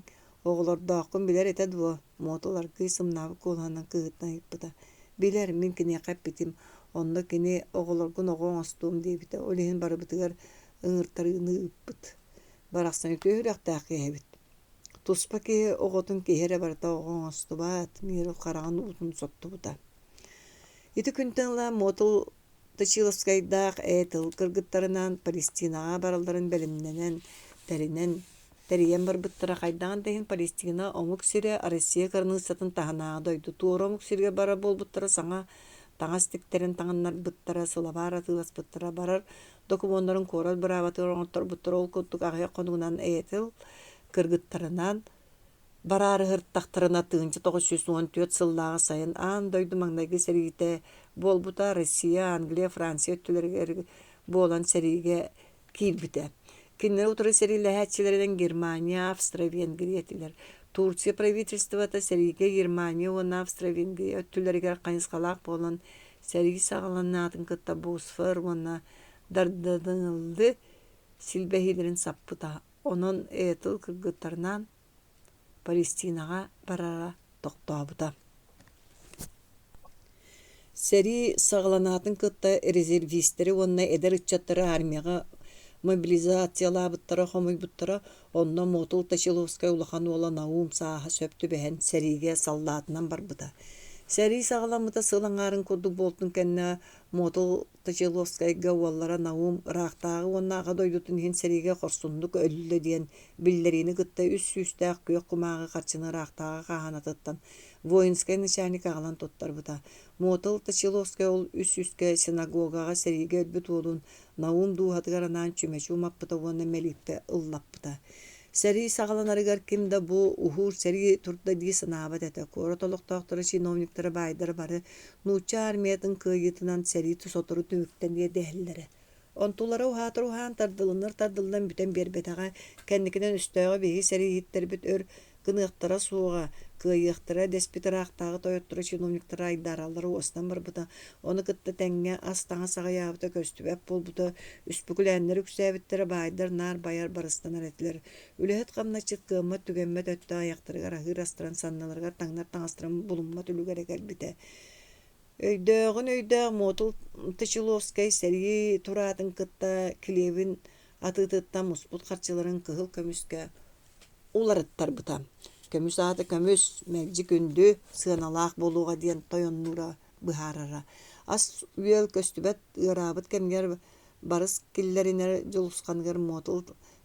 Speaker 1: оҕолордооххун билэр этэ дуо? Муотул аргыый сымнаабыт куолаһынан кыыһыттан ыйыппыта. Билэр, мин киниэхэ эппитим. Онно кини оҕолоргун оҕо оҥостуом диэбитэ. Ол иһин барыбытыгар ыҥыртарыыны ыыппыт. Барахсан үтүө сүрэхтээх киһи эбит. Туспа киһи оҕотун киһи эрэ барыта оҕо оҥостубат, Миирил хараҕын уутун соттубута. Ити күнтэн ыла Муотул Точиловскайдаах Этил кыргыттарынаан Палестинаҕа баралларын бэлэмнэнэн, тэринэн, тэрийэн барбыттара хайдаҕын да иһин Палестина омук сирэ Россия кыраныыссатын таһынааҕы дойду туора омук сиригэр барар буолбуттара саҥа таҥас тиктэрин таҥыннарбыттара, сылабаар атыыласпыттара, барар докумуоннарын куорат быраабатыгар оҥотторбуттара ол курдук аҕыйах хонугунан Этил кыргыттарынаан Бараарыһыртахтарына 1914 сыллааҕы сайын аан дойду маҥнайгы сэриитэ буолбута Россия, Англия, Франция өттүлэригэр буолан сэриигэ киирбитэ. Кинилэри утары сэриилэһээччилэринэн Германия, Австро-Венгрия этилэр. Турция правительствота сэриигэ Германия уонна Австро-Венгрия өттүлэригэр хайысхалаах буолан сэрии саҕаланаатын кытта Босфор уонна Дарданеллы силбэһиилэрин саппыта. Онон Этл кыргыттарынаан Палестинаҕа барара тохтообута. Сэрии саҕаланаатын кытта резервистэри уонна эдэр ыччаттары армияҕа мобилизациялаабыттара, хомуйбуттара. Онно Мотул Точиловскай улахан уола Наум сааһа сөп түбэһэн сэриигэ саллаатынан барбыта. Сэрии саҕаламмыта сыл аҥаарын курдук буолтун кэннэ Мотул Точиловскайга уоллара Наум ыраахтааҕы уонна Аҕа дойдутун иһин сэриигэ хорсуннук өллө диэн биллэриини кытта үс сүүстээх күөх кумааҕы харчыны ыраахтааҕы хааһынатыттан Воинскай начальник аҕалан туттарбыта. Мотол Точиловскай ол үс сүүскэ синагогаҕа сэриигэ өлбүт уолун Наум дууһатыгар анаан чүмэчи умаппыта уонна мэлииппэ ыллаппыта. Сэрии саҕаланарыгар ким да бу уһуур сэрии турда дии санаабат этэ. Куорат олохтоохторо, чиновниктара, баайдара бары нуучча армиятын кыайыытынан сэрии сотору түмүктэниэ дэһэллэрэ. Онтулара уһаатар уһаан, тардылыннар тардыллан бүтэн биэрбэтэҕэ. Кэнникинэн өстөөҕү биһиги сэрииһиттэрбит өр гыныахтара суоҕа, кыайыахтара дэспит ыраахтааҕы тойотторо чиновниктара айдаараллара уостан барбыта. Ону кытта тэҥҥэ ас-таҥас аҕыйаабыта көстүбэт буолбута, үспүкүлээннэр үксээбиттэрэ, баайдар наар байар барыстанар этилэр. Үлэһит-хамначчыт кыаммат-түгэммэт өттө айахтарыгар аһыыр астарын санныларыгар таҥнар таҥастарын булуммат үлүгэрэ кэлбитэ. Өйдөөҕүн өйдөөх Муотул Точиловскай сэрии тураатын кытта килиэбин атыытыттан муспут харчыларын кыһыл көмүскэ уларыттарбыта. Көмүс аата көмүс, мэлдьи күндү, сыаналаах буолуоҕа диэн тойоннуура быһаарара. Ас-үөл көстүбэт ыараабыт кэмигэр барыс киллэринэр дьулусханыгар Муотул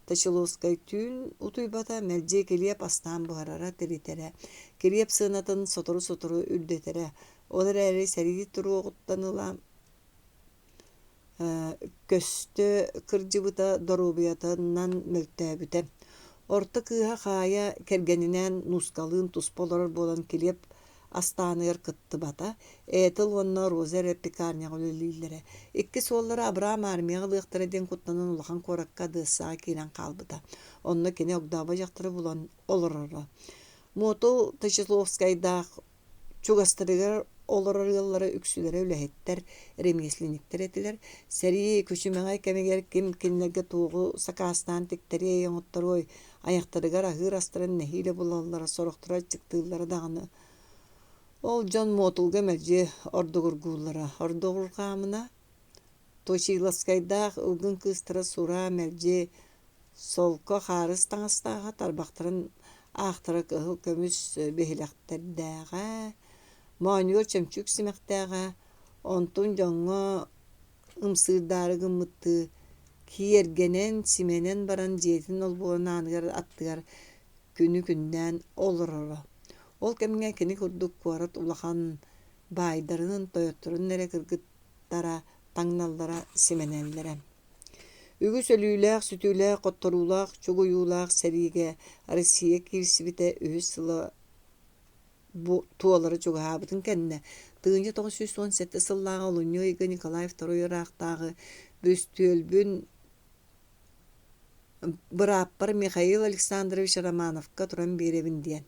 Speaker 1: Точиловскай түүн утуйбата, мэлдьи килиэп астаан буһарара, тиритэрэ. Килиэп сыанатын сотору-сотору үрдэтэрэ. Ол эрээри сэрии туруоҕуттан ыла көстө кырдьыбыта, доруобуйатынан мөлтөөбүтэ. Орто кыыһа Хаайа кэргэнинээн Нуускалыын туспа олорор буолан килиэп астааныгар кыттыбата, Этел уонна Роза эрэ пекарняҕа үлэлииллэрэ. Иккис уоллара Абрам армияҕа ылыахтара диэн куттанан улахан куоракка Одессаҕа киирэн хаалбыта. Онно кини огдообо дьахтары булан олороро. Муотул Точиловскайдаах чугастарыгар олорор ыаллара үксүлэрэ үлэһиттэр, ремесленниктэр этилэр. Сэрии күчүмэҕэй кэмигэр ким кинилэргэ туоҕу сакаастаан тиктэриэй, оҥотторуой, айахтарыгар аһыыр астарын нэһиилэ булаллара, сорохторо аччыктыыллара даҕаны. Ол дьон Муотулга мэлдьи ордугургууллара. Ордугурҕаамына, Точиловскайдаах ылгын кыыстара Сураа мэлдьи солко хаарыс таҥастааҕа, тарбахтарын аахтара кыһыл көмүс биһилэхтэрдээҕэ, моонньугар чөмчүүк симэхтээҕэ, онтун дьоҥҥо ымсыырдаары гыммыттыы киэргэнэн, симэнэн баран дьиэтин олбуорун ааныгар аттыгар күнү-күннээн олороро. Ол кэмҥэ кини курдук куорат улахан баайдарын, тойотторун эрэ кыргыттара таҥналлара, симэнэллэрэ. Үгүс өлүүлээх-сүтүүлээх, хотторуулаах, чугуйуулаах сэриигэ Россия киирсибитэ үһүс сыла туолара чугаһаабытын кэннэ, 1917 сыллааҕы олунньу ыйга Николай II ыраахтааҕы бүрүстүөлбүн бырааппар Михаил Александрович Романовка туран биэрэбин диэн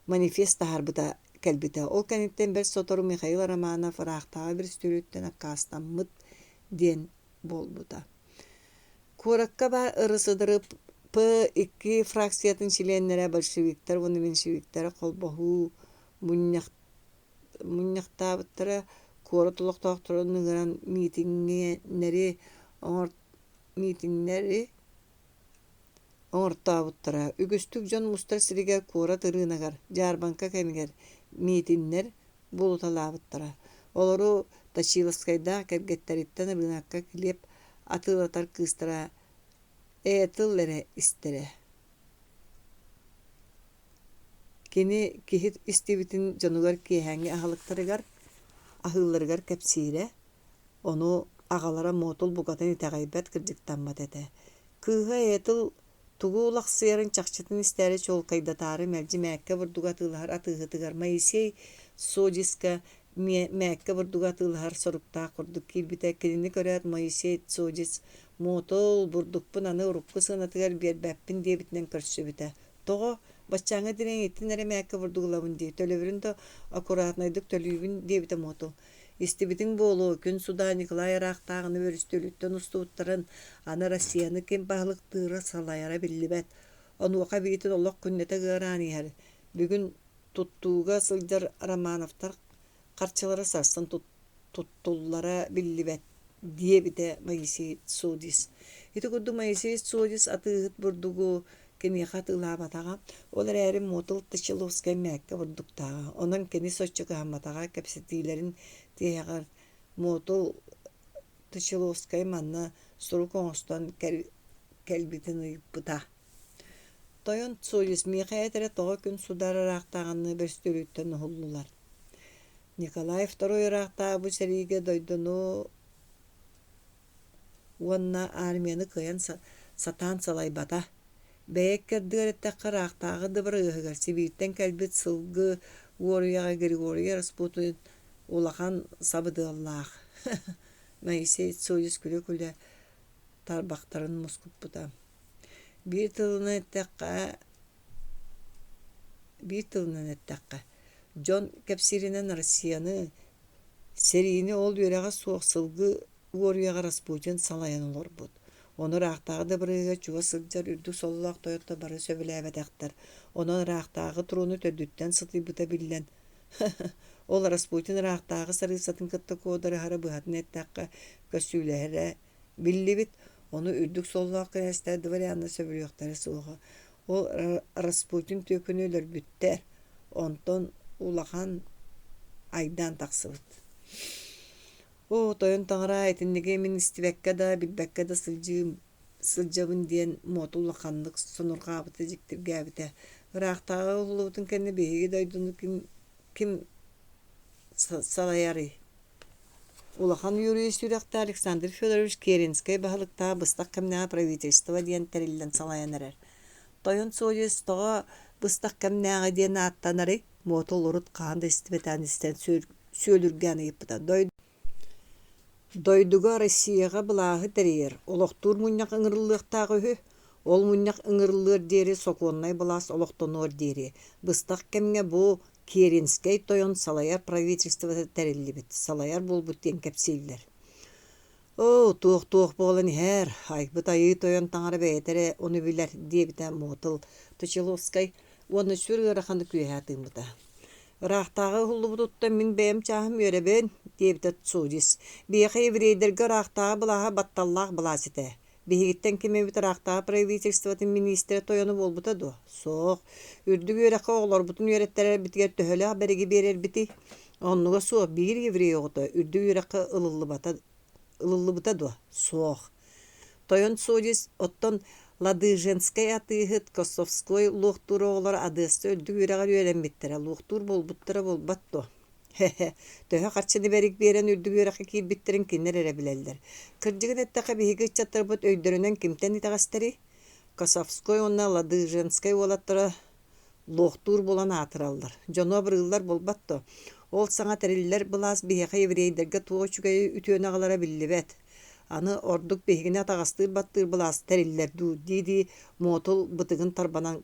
Speaker 1: манифест таһаарбыта кэлбитэ. Ол кэнниттэн бэрт сотору Михаил Романов ыраахтааҕы бүрүстүөлүттэн аккаастаммыт диэн буолбута. Куоракка баар РСДРП икки фракциятын чилиэннэрэ большевиктар уонна меньшевиктэр холбоһуу мунньахтаабыттара, куорат олохтоохторун ыҥыран миитиннэри миитиннэри оҥортообуттара. Үгүстүк дьон мустар сиригэр куорат ырыынагар, дьаарбаҥка кэмигэр миитиннэр буолуталаабыттара. Олору Точиловскайдаах кэргэттэриттэн ырыынакка килиэп атыылатар кыыстара Этл эрэ истэрэ. Кини киһи истибитин дьонугар киэһээҥҥи аһылыктарыгар, аһыылларыгар кэпсиирэ, ону аҕалара Муотул букатын итэҕэйбэт, кырдьыктаммат этэ. Кыыһа Этл Тугу улахсыйарын чахчытын истээри чуолкайдатаары мэлдьи мээккэ бурдугу атыылаһар атыыһытыгар Моисей Содиска мээккэ бурдугу атыылаһар соруктаах курдук киирбитэ. Кинини көрөөт Моисей Содис «Муотул, бурдукпун аны урукку сыанатыгар биэрбэппин» диэбитинэн көрсүбүтэ. «Тоҕо? Баччааҥҥа дириҥиттэн эрэ мээккэ бурдук ылабын дии, төлөбүрүн да аккуратнайдык төлүүбүн» диэбитэ Муотул. Истибитиҥ буолуо, күн судаа Николай ыраахтааҕыны өрүстүөлүттэн устубуттарын, аны Россияны ким баһылыктыыра, салайара биллибэт. Онуоха эбиитин олох күннэтэ ыараан иһэр. Бүгүн туттууга сылдьар Романовтар харчылара сарсын туттуллара биллибэт, диэбитэ Моисей Цодис. Ити курдук Моисей Цодис атыыһыт бурдугу киниэхэ атыылаабатаҕа, ол эрээри Мотл Точиловскай мээккэ бурдуктааҕа, онон кини соччо кыһамматаҕа кэпсэтиилэрин тиһэҕэр Мотл Точиловскай манна сурук оҥостон кэлбитин ыйыппыта. Тойон Цодис миэхэ эт эрэ тоҕо күн судаар ыраахтааҕыныы бөрүстүөлүттэн уһуллулар. Николай Второй ыраахтааҕы бу сэриигэ дойдуну уонна армияны кыайан сатаан салайбата. Бэйэ икки ардыгар эттэххэ, ыраахтааҕы дыбарыаһыгар Сибииртэн кэлбит сылгы уоруйаҕа Григорий Распутин улахан сабыдыаллаах. Моисей Цодис күлэ-күлэ тарбахтарын мускуппута. Биир тылынан эттэххэ, биир тылынан эттэххэ, дьон кэпсииринэн Россияны, сэриини ол үөрэҕэ суох сылгы уоруйаҕа Распутин салайан олорбут. Ону ыраахтааҕы дыбарыаһыгар чугас сылдьар үрдүк сололоох тойоттор бары сөбүлээбэтэхтэр. Онон ыраахтааҕы трону төрдүттэн сытыйбыта биллэн, ол Распутин ыраахтааҕы сарыыссатын кытта куодарыһара быһатын эттэххэ, көссүүлэһэрэ биллибит, ону үрдүк сололоох кинээстэр дворяннар сөбүлүөхтэрэ суоҕа. Ол Распутин түөкүнү өлөрбүттэр, онтон улахан айдаан тахсыбыт. Оо, тойон таҥара, итинниги мин истибэккэ да, билбэккэ да сылдьыым, сылдьабын диэн Муота улаханнык сонурҕаабыта, дьиктиргээбитэ. Ыраахтааҕы уһуллубутун кэннэ биһиги дойдуну ким, ким салайарый? Улахан юрист үөрэхтээх Александр Федорович Керенскэй баһылыктаах быстах кэмнээҕи правительство диэн тэриллэн салайан эрэр. Тойон Суодьус тоҕо быстах кэмнээҕи диэн ааттанарый? Муота урут хаһан да истибэтэҕин истэн сүөлүргээн ыйыппыта. Дойдуга Россияҕа былааһы тэрийэр, олохтуур мунньах ыҥырыллыахтаах үһү. Ол мунньах ыҥырыллыар диэри сокуоннай былаас олохтонуор диэри, быстах кэмҥэ бу Керенскэй тойон салайар правительствота тэриллибит, салайар буолбут диэн кэпсииллэр. «Оо, туох-туох буолан иһэр, айбыт айыы тойон таҥара бэйэтэ эрэ ону билэр» диэбитэ Мотл Точиловскай уонна сүр ыараханнык үөһэ тыыммыта. «Ыраахтааҕы уһуллубутуттан мин бэйэм чааһым үөрэбин» диэбитэ Цудис. «Биһиэхэ еврейдэргэ ыраахтааҕы былааһа батталлаах былаас этэ. Биһигиттэн ким эбит ыраахтааҕы правительствотын миниистирэ тойоно буолбута дуо? Суох. Үрдүк үөрэххэ оҕолорбутун үөрэттэрэрбитигэр төһөлөөх бэриги биэрэрбитий? Оннуга суох биир еврей оҕото үрдүк үөрэххэ ылыллыбата ылыллыбыта дуо? Суох. Тойон Содис оттон Ладыженскай атыыһыт Косовской луохтуур оҕолоро Одесса үрдүк үөрэҕэр үөрэммиттэрэ, луохтуур буолбуттара буолбат дуо? Һэ-һэ, төһө харчыны бэрик биэрэн үрдүк үөрэххэ киирбиттэрин кинилэр эрэ билэллэр. Кырдьыгын эттэххэ, биһиги ыччаттарбыт өйдөрүнэн кимтэн итэҕэстэрий? Косовской уонна Ладыженскай уолаттара луохтуур буолан аатыраллар, дьону абырыыллар буолбат дуо? Ол саҥа тэриллэр былаас биһиэхэ еврейдэргэ туох үчүгэйи үтүөнү аҕалара биллибэт. Аны ордук биһигини атаҕастыыр-баттыыр былаас тэриллэр дуу дии-дии Муотул бытыгын тарбанан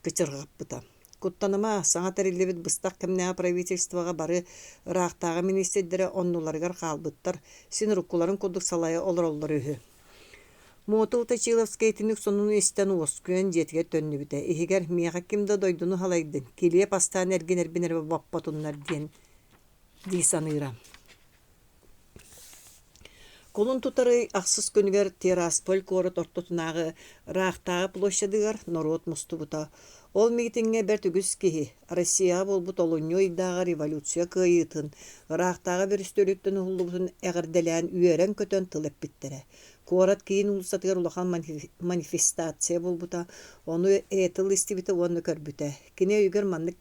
Speaker 1: кычырҕаппыта. Куттаныма, саҥа тэриллибит быстах кэмнээҕи правительствоҕа бары ыраахтааҕы миниистирдэрэ оннуларыгар хаалбыттар, син уруккуларын курдук салайа олороллор үһү. Муотул Точиловскай итинник сонуну истэн уоскуйан дьиэтигэр төннүбүтэ. Иһигэр «Миэхэ ким да дойдуну халайдын, килиэп астаан эргинэрбин эрэ боппотуннар» диэн дии саныыра. Кулун тутар ый ахсыс күнүгэр Тирасполь куорат ортотунааҕы ыраахтааҕы площадыгар норуот мустубута. Ол миитиҥҥэ бэрт үгүс киһи Россияҕа буолбут олунньу ыйдааҕы революция кыайыытын, ыраахтааҕы бөрүстүөлүттэн уһуллубутун эҕэрдэлээн үөрэн-көтөн тыл эппиттэрэ. Куорат киин уулуссатыгар улахан манифестация буолбута, ону Этл истибитэ уонна көрбүтэ. Кини өйүгэр маннык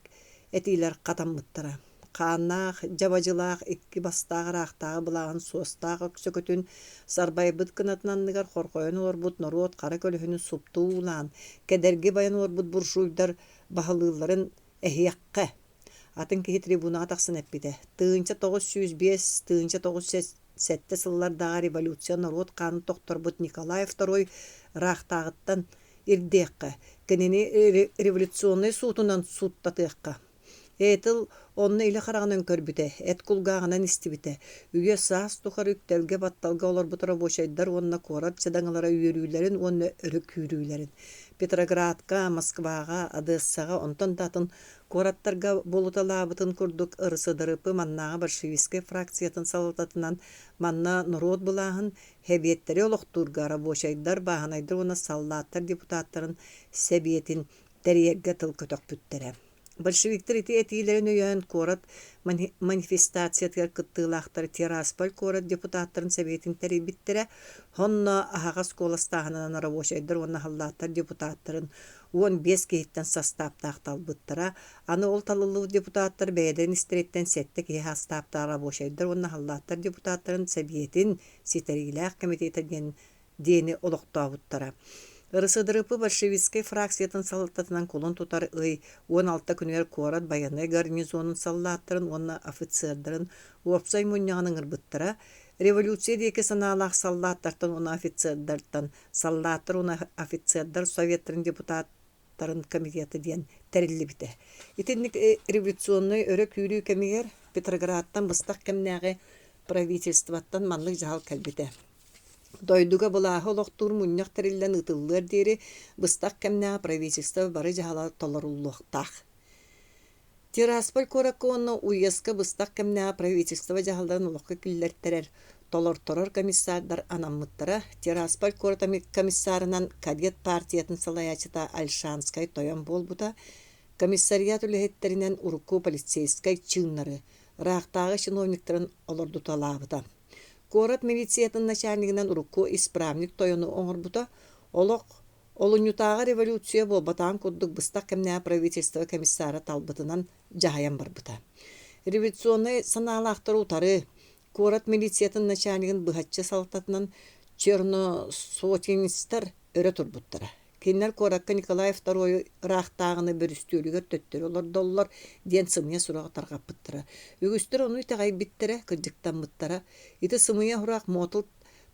Speaker 1: этиилэр хатаммыттара. Хааннаах, дьабадьылаах, икки бастаах ыраахтааҕы былааһын суостаах өксөкүтүн сарбайбыт кынатын анныгар хорҕойон олорбут норуот хара көлөһүнүн супту уулаан, кэдэрги байан олорбут буржуйдар баһылыылларын эһиэххэ! Атын киһи трибунаҕа тахсан эппитэ: 1905, 1907 сыллардааҕы революция норуот хаанын тохторбут Николай Второй ыраахтааҕыттан ирдиэххэ, кинини революционнай суутунан сууттатыахха. Этил онно илэ хараҕынан көрбүтэ, эт кулгааҕынан истибитэ, үйэ-саас тухары үктэлгэ-батталга олорбут рабочайдар уонна куорат дьадаҥылара үөрүүлэрин уонна өрө күүрүүлэрин. Петроградка, Москваҕа, Одессаҕа, онтон да атын куораттарга буолуталаабытын курдук РСДРП маннааҕы большевистскай фракциятын салалтатынан манна норуот былааһын Сэбиэттэри олохтуурга рабочайдар, бааһынайдар уонна саллааттар депутаттарын Сэбиэтин тэрийэргэ тыл көтөхпүттэрэ. Большевиктар ити этиилэрин өйөөн куорат манифестациятыгар кыттыылаахтар Тирасполь куорат депутаттарын сэбиэтин тэрийбиттэрэ. Онно аһаҕас куоластааһынынан рабочайдар уонна саллааттар депутаттарын 15 киһиттэн састааптаах талбыттара. Аны ол талыллыбыт депутаттар бэйэлэрин истэриттэн сэттэ киһи састааптаах рабочайдар уонна саллааттар депутаттарын сэбиэтин ситэриилээх комитета диэн диэни олохтообуттара. РСДРП большевистскай фракциятын салалтатынан кулун тутар ый 16 күнүгэр куорат байыаннай гарнизонун саллааттарын уонна офицердарын уопсай мунньаҕын ыҥырбыттара. Революция диэки санаалаах саллааттартан уонна офицердартан саллааттар уонна офицердар советтарын депутат тарын комитета диэн тэриллибитэ. Итинник революционнай өрө күүрүү кэмигэр Петроградтан быстах кэмнээҕи правительствоттан маннык дьаһал кэлбитэ. Дойдуга былааһы олохтуур мунньах тэриллэн ыытыллыар диэри быстах кэмнээҕи правительство бары дьаһала толоруллуохтаах. Тирасполь куоракка уонна уезка быстах кэмнээҕи правительство дьаһалларын олоххо киллэртэрэр, толорторор комиссардар анаммыттара. Тирасполь куорат комиссарынан кадет партиятын салайааччыта Альшанскай тойон буолбута. Комиссариат үлэһиттэринэн урукку полицейскай чыыннары, ыраахтааҕы чиновниктарын олордуталаабыта. Куорат милициятын начальнигынан урукку исправник тойону оҥорбута. Олох Олунньутааҕы революция буолбатаҕын курдук быстах кэмнээх правительство комиссара талбытынан дьаһайан барбыта. Революционнай санаалаахтары утары, куорат милициятын начальнигын быһаччы салалтатынан черносотенецтэр өрө турбуттара. Кинилэр куоракка Николай II ыраахтааҕыны бүрүстүөлүгэр төттөрү олордоллор диэн сымыйа сураҕы тарҕаппыттара. Үгүстэр ону итэҕэйбиттэрэ, кырдьыктаммыттара. Ити сымыйа сураах Мотл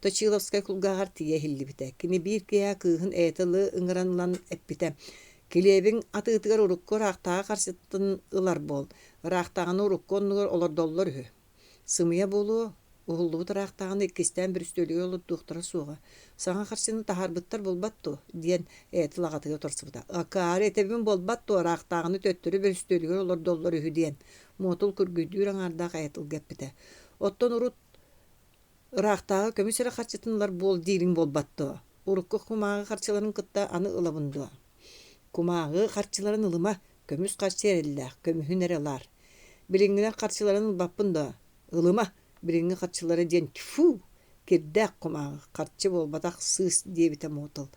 Speaker 1: Точиловскай кулгааҕар тиийэ иһиллибитэ. Кини биир киэһэ кыыһын эйэтэ-ылы ыҥыран ылан эппитэ: «Килиэбиҥ атыытыгар урукку ыраахтааҕы харчытын ылар буол, ыраахтааҕыны урукку оннугар олордоллор үһү». Сымыйа буолуо, уһуллубут ыраахтааҕыны иккистээн бүрүстүөлүгэр олордуохтара суоҕа. Саҥа харчыны таһаарбыттар буолбат дуо? диэн эйэтэ лаҕатыгар утарсыбыта. «Акаары этэбин буолбат дуо, ыраахтааҕыны төттөрү бүрүстүөлүгэр олордоллор үһү» диэн Муотул күргүйдүүр аҥаардаах эйэтылга эппитэ. Оттон урут Ыраахтааҕы көмүс эрэ харчытын ылар буол диириҥ буолбат дуо? Урукку кумааҕы харчыларын кытта аны ылабын дуо? Кумааҕы харчыларын ылыма, көмүс харчы эрэллээх, көмүһүн эрэ ылаар. Билиҥҥилэр харчыларын ылбаппын дуо? Ылыма, билиҥҥи харчылара диэн тьфу, кирдээх кумааҕы, харчы буолбатах сыыс диэбитэ Мотл.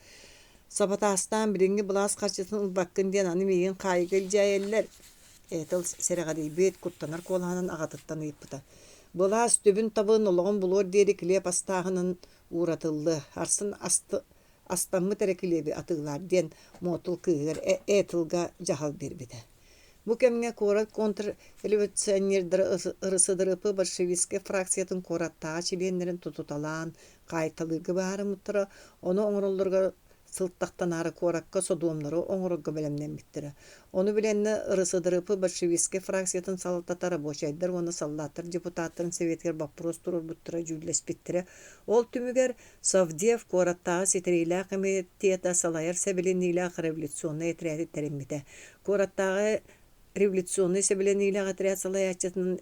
Speaker 1: Сабатаастаан билиҥҥи былаас харчытын ылбаккын диэн аны миигин хаайыыга илдьээйэллэр. Этл сэрэҕэлийбит, куттанар куолаһынан аҕатыттан ыйыппыта. Былаас түбүн-табын олоҕун булуор диэри килиэп астааһынын ууратыллыа, арсын астаммыт эрэ килиэби атыылаар диэн Муотул кыыһыгар Этилга дьаһал биэрбитэ. Бу кэмҥэ куорат контрреволюционердара РСДРП большевистскай фракциятын куораттааҕы чилиэннэрин тутуталаан хаайталыырга быһаарыммыттара, ону оҥороллоругар сылтахтанаары куоракка содуомнары оҥорорго бэлэмнэммиттэрэ. Ону билэннэ РСДРП большевистскай фракциятын салалтата рабочайдар уонна саллааттар депутаттарын советыгар боппуруос туруорбуттара дьүүллэспиттэрэ. Ол түмүгэр Совдев куораттааҕы ситэриилээх комитета салайар сэбилэниилээх революционнай этэрээти тэриммитэ. Куораттааҕы революционнай сэбилэниилээх отряд салайааччытынан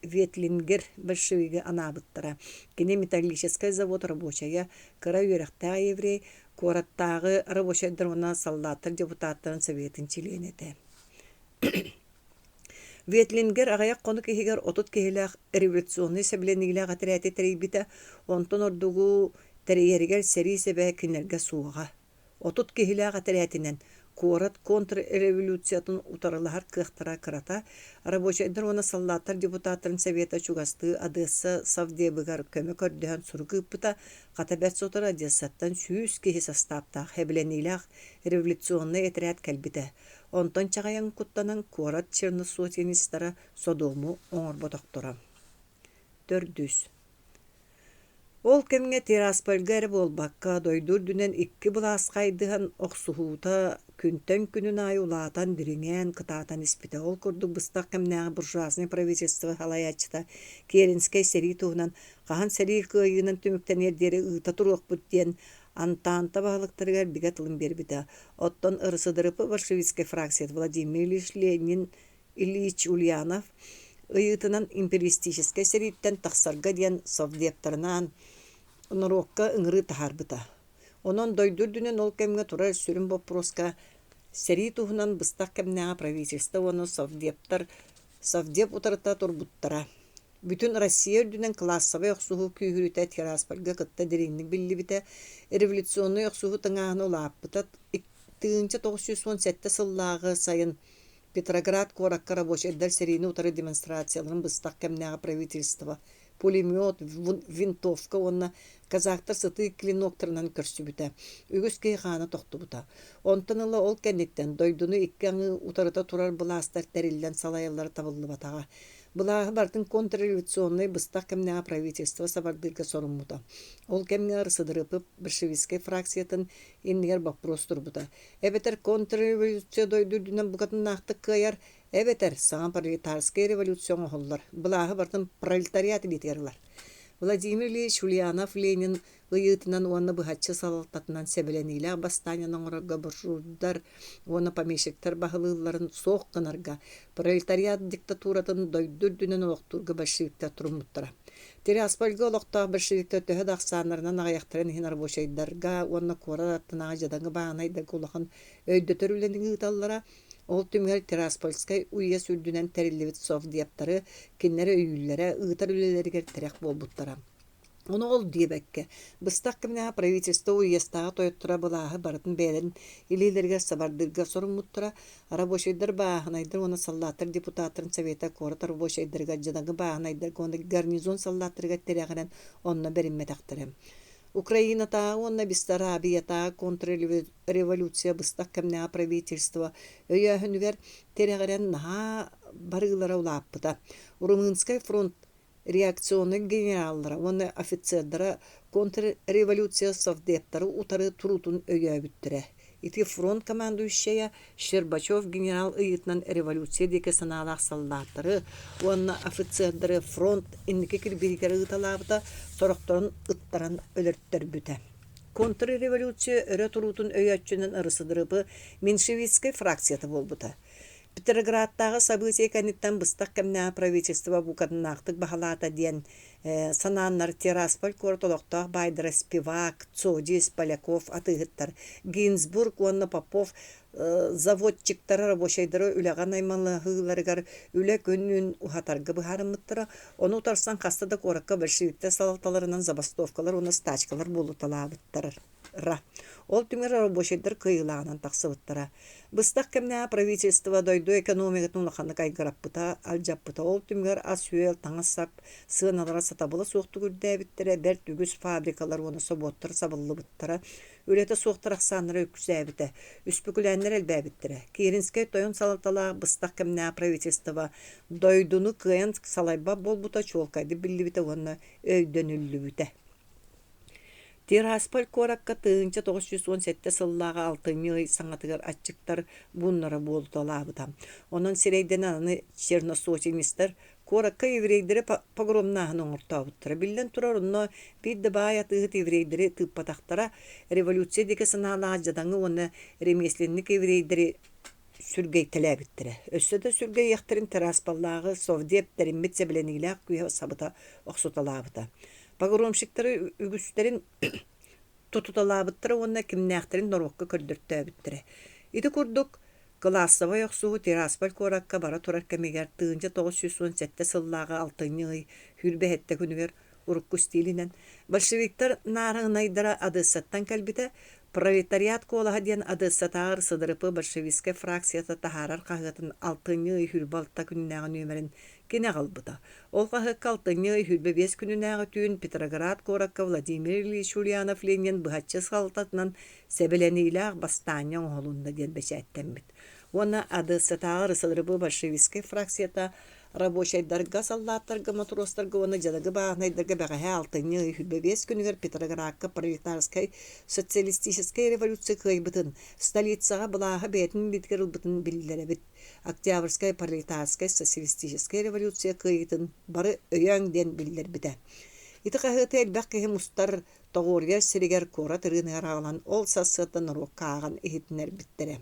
Speaker 1: Ветлингер большевигы анаабыттара. Кини металлическай завод рабочайа, кыра үөрэхтээх еврей, куораттааҕы рабочайдар уонна саллааттар депутаттарын советын чилиэнэ этэ. Ветлингер аҕыйах хонук иһигэр 30 киһилээх революционнай сэбилэниилээх этэрээти тэрийбитэ, онтон ордугу тэрийэригэр сэрии сэбэ кинилэргэ суоҕа. 30 киһилээх этэрээтинэн куорат контрреволюциятын утарылаһар кыахтара кырата, рабочайдар уонна саллааттар депутаттарын Совета чугастыы Одесса совдебыгар көмө көрдөһөн сурук ыыппыта, хата бэрт сотору Одессаттан 100 киһи састааптаах хэбилэниилээх революционнай этэрээт кэлбитэ. Онтон чаҕыйан куттанан куорат черносотенецтара содуому оҥорботохторо. Төрдүс Ол кэмҥэ Тираспольга эрэ буолбакка, дойду үрдүнэн икки былаас хайдыһан охсуһуута күнтэн күнүн аайы улаатан, дириҥээн, кытаатан испитэ. Ол курдук быстах кэмнээҕи буржуазнай правительство салайааччыта Керенскэй сэрии туһунан хаһан сэрии кыайыынан түмүктэниэр диэри ыыта туруохпут диэн Антанта баһылыктарыгар бигэ тылын биэрбитэ. Оттон РСДРП большевистскай фракцията Владимир Ильич Ленин Ильич Ульянов ыйыытынан империалистическай сэрииттэн тахсарга диэн совдептарынаан норуокка ыҥырыы таһаарбыта. Онон дойду үрдүнэн ол кэмҥэ турар сүрүн боппуруоска Сэрии туһунан быстах кэмнээҕи правительство уонна совдептар совдеп утарыта турбуттара. Бүтүн Россия үрдүнэн кылаассабай охсуһуу күүһүрүүтэ Тираспольга кытта дириҥник биллибитэ, революционнай охсуһуу тыҥааһына улааппыта. 1917 сыллааҕы сайын Петроград куоракка рабочайдар сэриини утары демонстрацияларын быстах кэмнээҕи правительство пулемет, винтовка уонна казактар сытыы клиноктарынан көрсүбүтэ. Үгүс киһи хаана тохтубута. Онтон ыла ол кэнниттэн дойдуну икки аҥыы утарыта турар былаастар тэриллэн салайаллара табыллыбатаҕа. Былааһы барытын контрреволюционнай быстах кэмнээҕи правительство сабардыырга соруммута. Ол кэмҥэ РСДРП большевистскай фракциятын иннигэр боппуруос турбута. Эбэтэр контрреволюция дойду үрдүнэн букатыннаахтык кыайар, эбэтэр саҥа пролетарскай революция оҥоһуллар, былааһы барытын пролетариат илиитигэр ылар. Владимир Ильич Ульянов Ленин ыйыытынан уонна быһаччы салалтатынан сэбилэниилээх бастаанньаны оҥорорго буржуйдар уонна помещиктар баһылыылларын суох гынарга пролетариат диктатуратын дойду үрдүнэн олохтуурга большевиктар туруммуттара. Тираспольга олохтоох большевиктар төһө да ахсааннарынан аҕыйахтарын иһин рабочайдарга уонна куорат аттынааҕы дьадаҥы бааһынайдарга улахан өйдөтөр үлэни ыыталлара. Ол түмүгэр Тираспольскай уезд үрдүнэн тэриллибит совдептары кинилэр өйүүллэрэ, ыытар үлэлэригэр тирэх буолбуттара. Ону ол диэбэккэ, быстах кэмнээҕи правительство уезтааҕы тойотторо былааһы барытын бэйэлэрин илиилэригэр сабардыырга соруммуттара. Рабочайдар, бааһынайдар уонна саллааттар депутаттарын совета куорат рабочайдарыгар, дьадаҥы бааһынайдарга уонна гарнизон саллааттарыгар тирэҕирэн онно бэриммэтэхтэрэ. Украинатааҕы уонна Бессарабиятааҕы контрреволюция быстах кэмнээҕи правительство өйөөһүнүгэр тирэҕирэн наһаа барыылара улааппыта. Румынскай фронт реакционнай генераллара уонна офицердара контрреволюция совдептары утары туруутун өйөөбүттэрэ. Ити фронт командующайа Щербачев генерал ыйыытынан революция диэки санаалаах саллааттары уонна офицердары фронт инники кирбиитигэр ыыталаабыта, сорохторун ыттаран өлөртөрбүтэ. Контрреволюция өрө туруутун өйөөччүнэн РСДРП меньшевистскэй фракцията буолбута. Петроградтааҕы событие кэнниттэн быстах кэмнээҕи правительство букатыннаахтык баһылаата диэн санааннар Тирасполь куорат олохтоох баайдара Спивак, Цодис, Поляков атыыһыттар, Гинзбург уонна Попов заводчиктара рабочайдары үлэҕэ наймылаһыыларыгар үлэ күнүн уһатарга быһаарыммыттара. Ону утарсан хаста да куоракка большевиктэр салалталарынан забастовкалар уонна стачкалар буолуталаабыттара. Ра. Ол түмүгэр рабочайдар кыайыылааҕынан тахсыбыттара. Быстах кэмнээҕи правительство дойду экономикатын улаханнык айгыраппыта, алдьаппыта. Ол түмүгэр ас-үөл, таҥас-сап сыаналара сатабыла суохтук үрдээбиттэрэ, бэрт үгүс фабрикалар уонна собуоттар сабыллыбыттара, үлэтэ суохтар ахсааннара үксээбитэ, үспүкүлээннэр элбээбиттэрэ. Киренскэй тойон салалталаах быстах кэмнээх правительство дойдуну кыайан салайбат буолбута чуолкайдык биллибитэ уонна өйдөнүллүбүтэ. Тирасполь куоракка 1917 сыллааҕы алтынньы ый саҥатыгар аччыктар бууннара буолуталаабыта. Онон сирэйдэнэн аны черносотенецтэр куоракка еврейдэри погромнааһын оҥортообуттара. Биллэн турар, онно биир да баай атыыһыт еврейдэри тыыппатахтара, революция диэки санаалаах дьадаҥы уонна ремесленник еврейдэри сүргэйтэлээбиттэрэ. Өссө да сүргэйиэхтэрин Тираспаллааҕы совдеп тэриммит сэбилэниилээх күүһэ сабыта охсуталаабыта. Погромщиктары үгүстэрин тутуталаабыттара уонна кимнээхтэрин норуокка көрдөртөөбүттэрэ. Ити курдук, кылаассабай охсуһуу Тирасполь куоракка бара турар кэмигэр 1917 сыллааҕы алтынньы ый 27 күнүгэр урукку стилинэн большевиктар наарыҥнайдара Одессаттан кэлбитэ, Пролетариат куолаһа диэн Одессатааҕы РСДРП большевистскай фракцията таһаарар хаһыатын алтынньы ый 26 күннээҕи нүөмэрин кини аҕалбыта. Ол хаһыакка алтынньы ый 25 күнүнээҕи түүн Петроград куоракка Владимир Ильич Ульянов-Ленин быһаччы салалтатынан сэбилэниилээх бастаанньа оҥоһулунна диэн бэчээттэммит. Уонна Одессатааҕы РСДРП большевистскай фракцията Рабочайдарга, саллааттарга, матростарга уонна дьадаҥы бааһынайдарга бэҕэһээ алтынньы ый 25 күнүгэр Петроградка пролетарскай социалистическай революция кыайбытын, столицаҕа былааһы бэйэтин илиитигэр ылбытын биллэрэбит. Октябрьскай пролетарскай социалистическай революция кыайыытын бары өйөөҥ диэн биллэрбитэ. Ити хаһыаты элбэх киһи мустар, тоҕуоруйар сиригэр куорат ырыыныгар аҕалан ол сарсыарда норуокка ааҕан иһитиннэрбиттэрэ.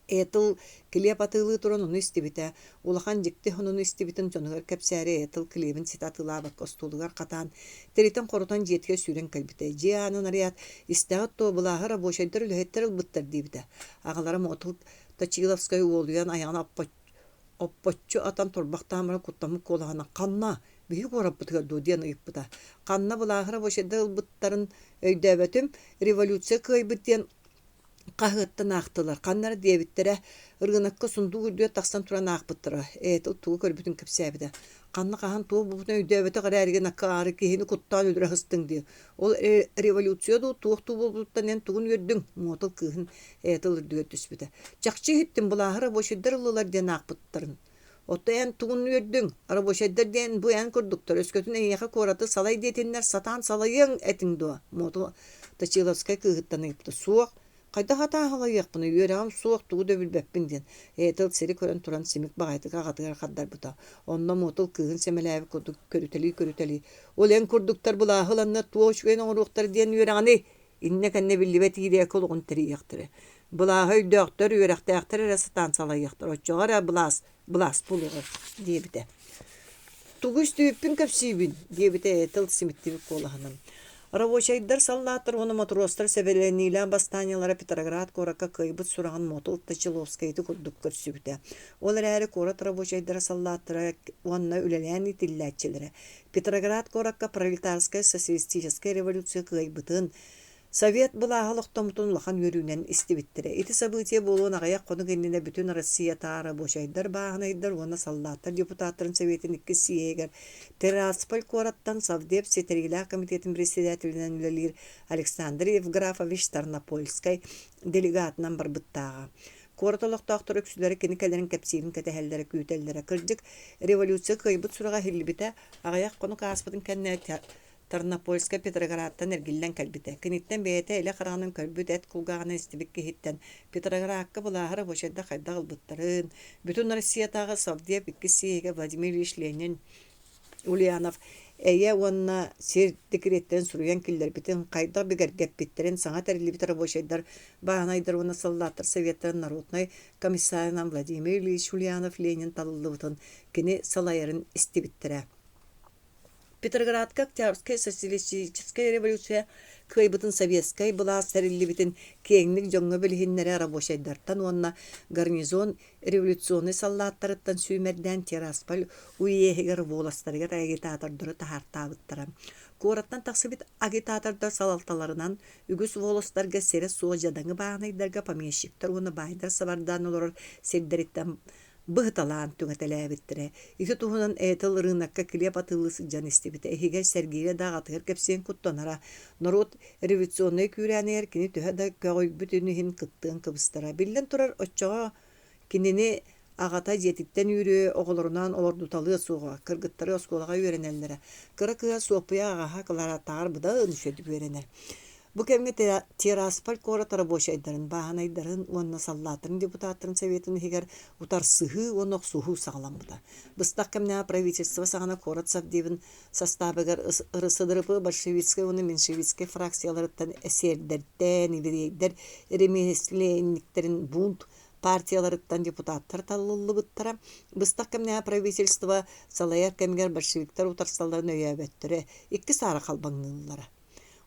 Speaker 1: Этл килиэп атыылыы туран ону истибитэ, улахан дьикти сонуну истибитин дьонугар кэпсээри Этл килиэбин ситэ атыылаабакка остуолугар хатаан, тиритэн-хорутан дьиэтигэр сүүрэн кэлбитэ. Дьиэ аанын арыйаат, «Истэҕит дуо, былааһы рабочайдар үлэһиттэр ылбыттар» диэбитэ. Аҕалара Мотл Точиловскай уолуйан айаҕын оппоччу атан турбахтаан баран куттаммыт куолаһынан «Ханна? Биһиги куораппытыгар дуо?» диэн ыйыппыта. Ханна былааһы рабочайдар ылбыттарын өйдөөбөтүм, революция кыайбыт диэн Хаһыаттан аахтылар, ханна эрэ диэбиттэрэ, ырыынакка сундуук үрдүгэр тахсан туран аахпыттара, ээтил тугу көрбүтүн кэпсээбитэ. Ханна хаһан туох буолбутун өйдөөбөтөх эрээригин акаары киһини куттаан өлөрө сыстыҥ дии. Ол революция дуу, туох дуу буолбутуттан эн тугун үөрдүҥ? Муотал кыыһын ээтил үрдүгэр түспүтэ. Чахчы иһиттим, былааһы рабочайдар ыллылар диэн аахпыттарын. Оттон эн тугун үөрдүҥ? Рабочайдар диэн бу эн курдуктар, өскөтүн эйиэхэ куораты салай диэтиннэр, сатаан салайыаҥ этиҥ дуо? Муоту Точиловскай кыыһыттан ыйыппыта. Суох. Хайдах атаан салайыахпыный, үөрэҕим суох, тугу да билбэппин диэн. Этил сири көрөн туран симик баҕайытык аҕатыгар хардарбыта. Онно Муотул кыыһын сэмэлээбит курдук көрүтэлии-көрүтэлии, «Ол эн курдуктар былааһы ыланнар туох үчүгэйин оҥоруохтара диэн үөрэҕиний? Иннэ-кэннэ биллибэт иирээки олоҕун тэрийиэхтэрэ. Былааһы өйдөөхтөр, үөрэхтээхтэр эрэ сатаан салайыахтара, оччоҕо эрэ былаас былаас буолуоҕа диэбитэ. Тугу истибиппин кэпсиибин, диэбитэ Этел симиттибит куолаһынан. Рабочайдар, саллааттар уонна матростар сэбилэниилээх бастаанньалара Петроград куоракка кыайбыт сураҕын Мотул Точиловскай ити курдук көрсүбүтэ. Ол эрээри куорат рабочайдара, саллааттара уонна үлэлээн иитиллээччилэрэ Петроград куоракка пролетарскай социалистическай революция кыайбытын, Совет былааһа олохтоммутун улахан үөрүүнэн истибиттэрэ. Ити событие буолуон аҕыйах хонук иннинэ бүтүн Россиятааҕы рабочайдар, бааһынайдар уонна саллааттар депутаттарын Советын иккис съеһигэр Тирасполь куораттан Совдеп ситэриилээх комитетын председателинэн үлэлиир Александр Евграфович Тарнопольскай делегатынан барбыттааҕа. Куорат олохтоохторо үксүлэрэ кини кэлэрин кэпсиирин кэтэһэллэрэ, күүтэллэрэ. Кырдьык, революция кыайбыт сураҕа иһиллибитэ, аҕыйах хонук ааспытын кэннэ Тарнопольскай Петроградтан эргиллэн кэлбитэ. Киниттэн бэйэтэ илэ хараҕынан көрбүт, эт кулгааҕынан истибит киһиттэн Петроградка былааһы рабочайдар хайдах ылбыттарын, бүтүн Россиятааҕы Совдеп иккис съеһигэр Владимир Ильич Ленин Ульянов эйэ уонна сир декреттэрин суруйан киллэрбитин, хайдах бигэргэппиттэрин саҥа тэриллибит рабочайдар, бааһынайдар уонна саллааттар Советтарын народнай комиссарынан Владимир Ильич Ульянов Ленин талыллыбытын кини салайарын истибиттэрэ. Петроградка Октябрьскай социалистическай революция кыайбытын советскай былаас тэриллибитин киэҥник дьоҥҥо билиһиннэрэ рабочайдартан уонна гарнизон революционнай саллааттарыттан сүүмэрдээн Тирасполь уеһыгар волостарыгар агитатордары таһаартаабыттара. Куораттан тахсыбыт агитатордар салалталарынан үгүс волостарга сирэ суох дьадаҥы бааһынайдарга помещиктар уонна баайдар сабардаан олорор сирдэриттэн быһыталаан түҥэтэлээбиттэрэ. Ити туһунан Этел ырыынакка килиэп атыылыы сылдьан истибитэ. Иһигэр сэргиирэ да аҕатыгар кэпсиэн куттанара. Норуот революционнай күүрээнигэр кини төһө да көҕүйбүтүн иһин кыттыан кыбыстара. Биллэн турар, оччоҕо кинини аҕата дьиэтиттэн үүрүө, оҕолорунаан олордуталыа суоҕа. Кыргыттары оскуолаҕа үөрэнэллэрэ. Кыра кыыһа Суоппуйа аҕаһа Клараттааҕар быдан үчүгэйдик үөрэнэр. Бу кэмҥэ Тирасполь куорат рабочайдарын, бааһынайдарын уонна саллааттарын депутаттарын советын иһигэр утарсыһыы уонна охсуһуу саҕаламмыта. Быстах кэмнээх правительство саҕана куорат совдебын састаабыгар РСДРП большевистскай уонна меньшевистскэй фракцияларыттан эсердэртэн, еврейдэр ремесленниктэрин бунт партияларыттан депутаттар талыллыбыттара. Быстах кэмнээх правительство салайар кэмигэр большевиктар утарсалларын өйөөбөттөрө, икки саара халбаҥныыллара.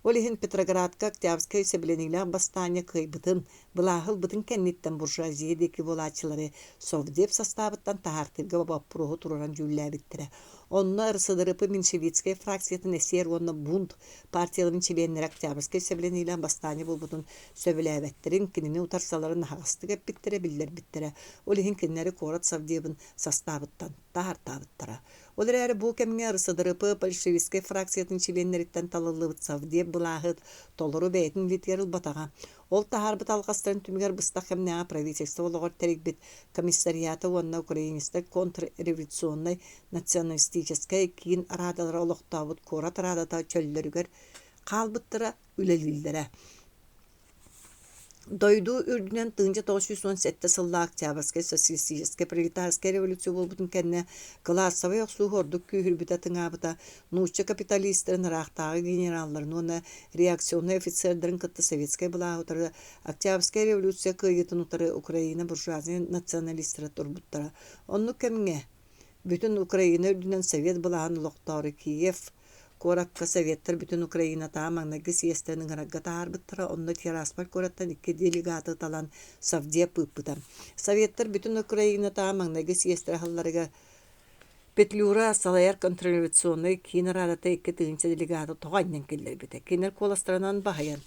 Speaker 1: Ол иһин Петроградка Октябрьскай сэбилэниилээх бастаанньа кыайбытын, былааһы ылбытын кэнниттэн буржуазия диэки буолааччылары Совдеп састаабыттан таһаартыырга боппуруоһу туруоран дьүүллээбиттэрэ. Онно РСДРП меньшевистскэй фракциятын эсер уонна бунт партияларын чилиэннэрэ Октябрьскай сэбилэниилээх бастаанньа буолбутун сөбүлээбэттэрин, кинини утарсаларын аһаҕастык эппиттэрэ, биллэрбиттэрэ. Ол иһин кинилэри куорат Совдебын састаабыттан таһаартаабыттара. Ол эрээри бу кэмҥэ РСДРП большевистскай фракциятын чилиэннэриттэн талыллыбыт Совдеп былааһыт толору бэйэтин илиитигэр ылбатаҕа. Ол таһаарбыт алҕастарын түмүгэр быстах кэмнээҕи правительство олоҕор тэрийбит комиссариата уонна украинецтар контрреволюционнай националистическай киин араадалара олохтообут куорат араадата чөллөрүгэр хаалбыттара, үлэлииллэрэ. Дойду үрдүнэн 1917 сыллаах Октябрьскай социалистическай пролетарскай революция буолбутун кэннэ кылаассабай охсуһуу ордук күүһүрбүтэ тыҥаабыта, нуучча капиталистарын, ыраахтааҕы генералларын уонна реакционнай офицердарын кытта советскай былааһы утары Октябрьскай революция кыайыытын утары Украина буржуазнай националистара турбуттара. Оннук кэмҥэ бүтүн Украина үрдүнэн совет былааһын олохтоору Киев Куоракка Советтар бүтүн Украинатааҕы маҥнайгы съезтэрин ыҥырарга таһаарбыттара, онно Тирасполь куораттан икки делегаты талан Совдеп ыыппыта. Советтар бүтүн Украинатааҕы маҥнайгы съезтэрэ аһылларыгар Петлюра салайар контрреволюционнай киин араадата 2 000 делегаты тоҕо анньан киллэрбитэ. Кинилэр куоластарынан баһыйан,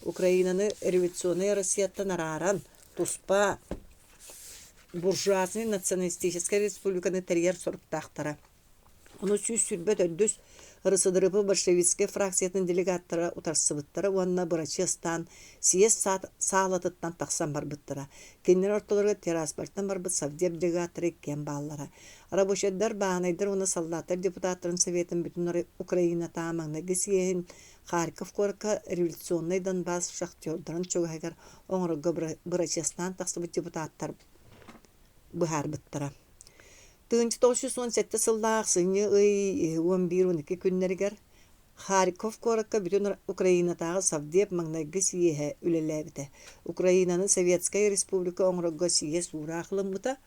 Speaker 1: Украинаны революционнай Россияттан арааран, туспа буржуазнай националистическай республиканы тэрийэр соруктаахтара. Ону 124 РСДРП большевистскай фракциятын делегаттара утарсыбыттара уонна бырачыастаан съезд саалатыттан тахсан барбыттара. Кинилэр ортолоругар Тираспольтан барбыт совдеп делегаттара иккиэн бааллара. Рабочайдар, бааһынайдар уонна саллааттар депутаттарын советын бүтүн Украинатааҕы маҥнайгы съеһин Харьков куоракка революционнай Донбасс шахтердарын чугаһыгар оҥорорго бырачыастаан тахсыбыт депутаттар быһаарбыттара. 1917 сыллаах ахсынньы ый 11-12 күннэригэр Харьков куоракка бүтүн Украинатааҕы Совдеп маҥнайгы съеһэ үлэлээбитэ. Украинаны Советскай Республика оҥорорго съезд уураах ылыммыта.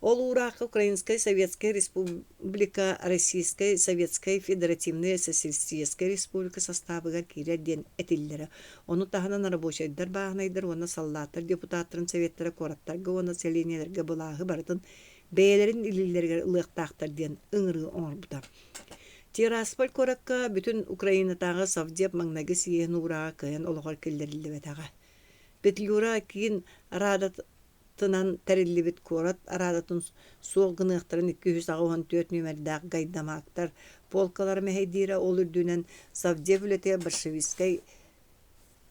Speaker 1: Ол уураахха Украинскай Советскай Республика Российскай Советскай Федеративнай Социалистическай Республика састаабыгар киирэр диэн этиллэрэ. Ону таһынан рабочайдар, бааһынайдар уонна саллааттар депутаттарын советтара куораттарга уонна сэлиэнньэлэргэ былааһы барытын бэйэлэрин илиилэригэр ылыахтаахтар диэн ыҥырыы оҥорбута. Тирасполь куоракка бүтүн Украинатааҕы Совдеп маҥнайгы съеһин уурааҕа кыайан олоҕор киллэриллибэтэҕэ. Петлюра киин Радатынан тэриллибит куорат Радатын суох гыныахтарын 284 нүөмэрдээх гайдамаактар полкалара мэһэйдиирэ, ол үрдүнэн Совдеп үлэтигэр большевистскай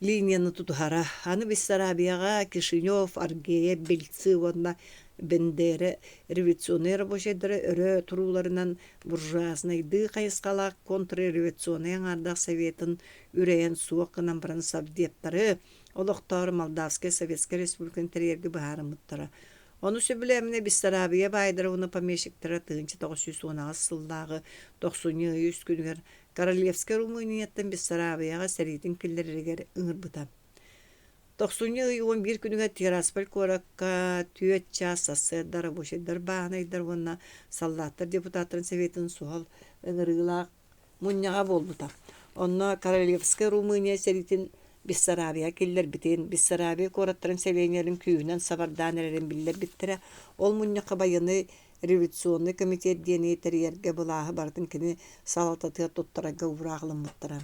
Speaker 1: линияны тутуһара. Аны Бессарабияҕа Кишинев, Аргея, Бельцы уонна Бендеры революционнай рабочайдара өрө турууларынан буржуазнайдыы хайысхалаах контрреволюционнай аҥаардаах советын үрэйэн суох гынан баран совдептары олохтоору Молдавскай Советскай Республиканы тэрийэргэ быһаарыммыттара. Ону сөбүлээминэ Бессарабия баайдара уонна помещиктара 1918 сыллааҕы тохсунньу ый үс күнүгэр Королевскай Румынияттан Бессарабияҕа сэриитин киллэрэригэр ыҥырбыта. Тохсунньу ый 11 күнүгэр Тирасполь куоракка 4 чаас сарсыарда рабочайдар, бааһынайдар уонна саллааттар депутаттарын советын суһал ыҥырыылаах мунньаҕа буолбута. Онно Королевскай Румыния сэриитин Бессарабия киллэрбитин, Бессарабия куораттарын сэлиэнньэлэрин күүһүнэн сабардаан эрэрин биллэрбиттэрэ. Ол мунньахха байыаннай революционнай комитет диэни тэрийэргэ былааһы барытын кини салалтатыгар туттарарга уураах ылыммыттара.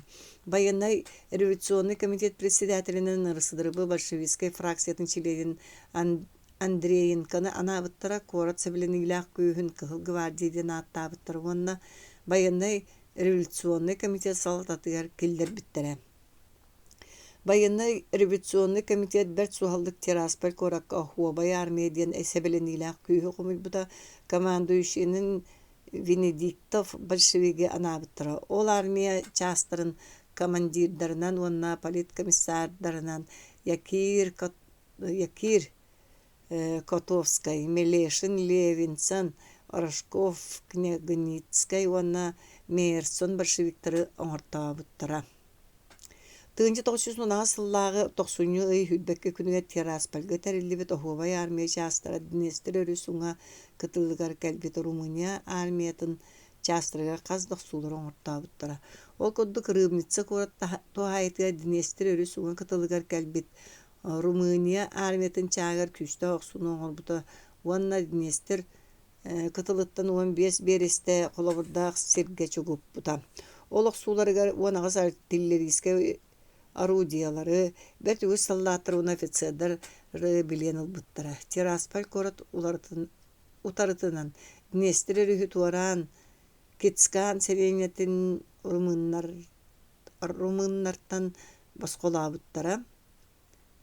Speaker 1: Байыаннай революционнай комитет председателинэн РСДРП большевистскай фракциятын чилиэнин Андреенконы анаабыттара, куорат сэбилэниилээх күүһүн Кыһыл гвардия диэн ааттаабыттара уонна байыаннай революционнай комитет салалтатыгар киллэрбиттэрэ. Байыаннай революционнай комитет бэрт суһаллык Тирасполь куоракка Оһуобай армия диэн сэбилэниилээх күүһү хомуйбута, командующайынан Венедиктов большевигы анаабыттара. Ол армия чаастарын командирдарынан уонна политкомиссардарынан Якир, Якир Котовскай, Мелешин, Левинсон, Рожков, Княгиницкай уонна Мейерсон большевиктары оҥортообуттара. 1918 сыллааҕы тохсунньу ый сүүрбэккэ күнүгэр Тираспольга тэриллибит Оһуобай армия чаастара Днестр өрүс уҥа кытылыгар кэлбит Румыния армиятын чаастарыгар хас да охсуулары оҥортообуттара. Ол курдук Рыбница куорат туһаайыытыгар Днестр өрүс уҥа кытылыгар кэлбит Румыния армиятын чааһыгар күүстээх охсууну оҥорбута уонна Днестр кытылыттан 15 биэрэстэ холобурдаах сиргэ чугуппута. Ол охсууларыгар 18 артиллерийскай орудиелары, бэрт үгүс саллааттар уонна офицердары билиэн ылбыттара. Тирасполь куорат утарытынан Днестр өрүһү туораан Кицкан сэлиэнньэтин румыннартан босхолообуттара.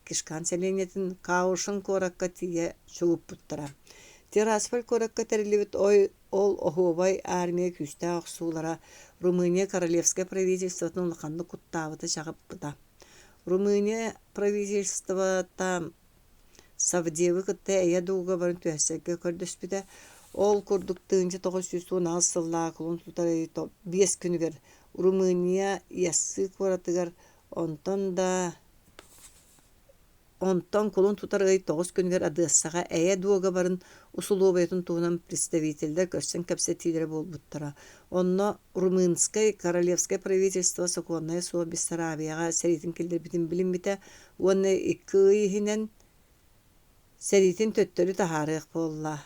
Speaker 1: Кишкан сэлиэнньэтин Каушин куоракка тиийэ чугуппуттара. Тирасполь куоракка тэриллибит ол оһуобай армия күүстээх охсуулара Румыния королевскай правительствотын улаханнык куттаабыта чаҕыппыта. Румыния правительствота Совдебы кытта эйэ дуогабарын түһэрсэргэ көрдөспүтэ. Ол курдук 1918 сыллаах кулун тутар ый биэс күнүгэр Румыния Яссы куоратыгар, онтон да Онтон кулун тутар ый тоҕус күнүгэр Одессаҕа эйэ дуогабарын усулуобуйатын туһунан представителлэр көрсөн кэпсэтиилэрэ буолбуттара. Онно Румынскай королевскай правительство сокуоннайа суох Бессарабияҕа сэриитин киллэрбитин билиммитэ уонна икки ый иһинэн сэриитин төттөрү таһаарыах буолла.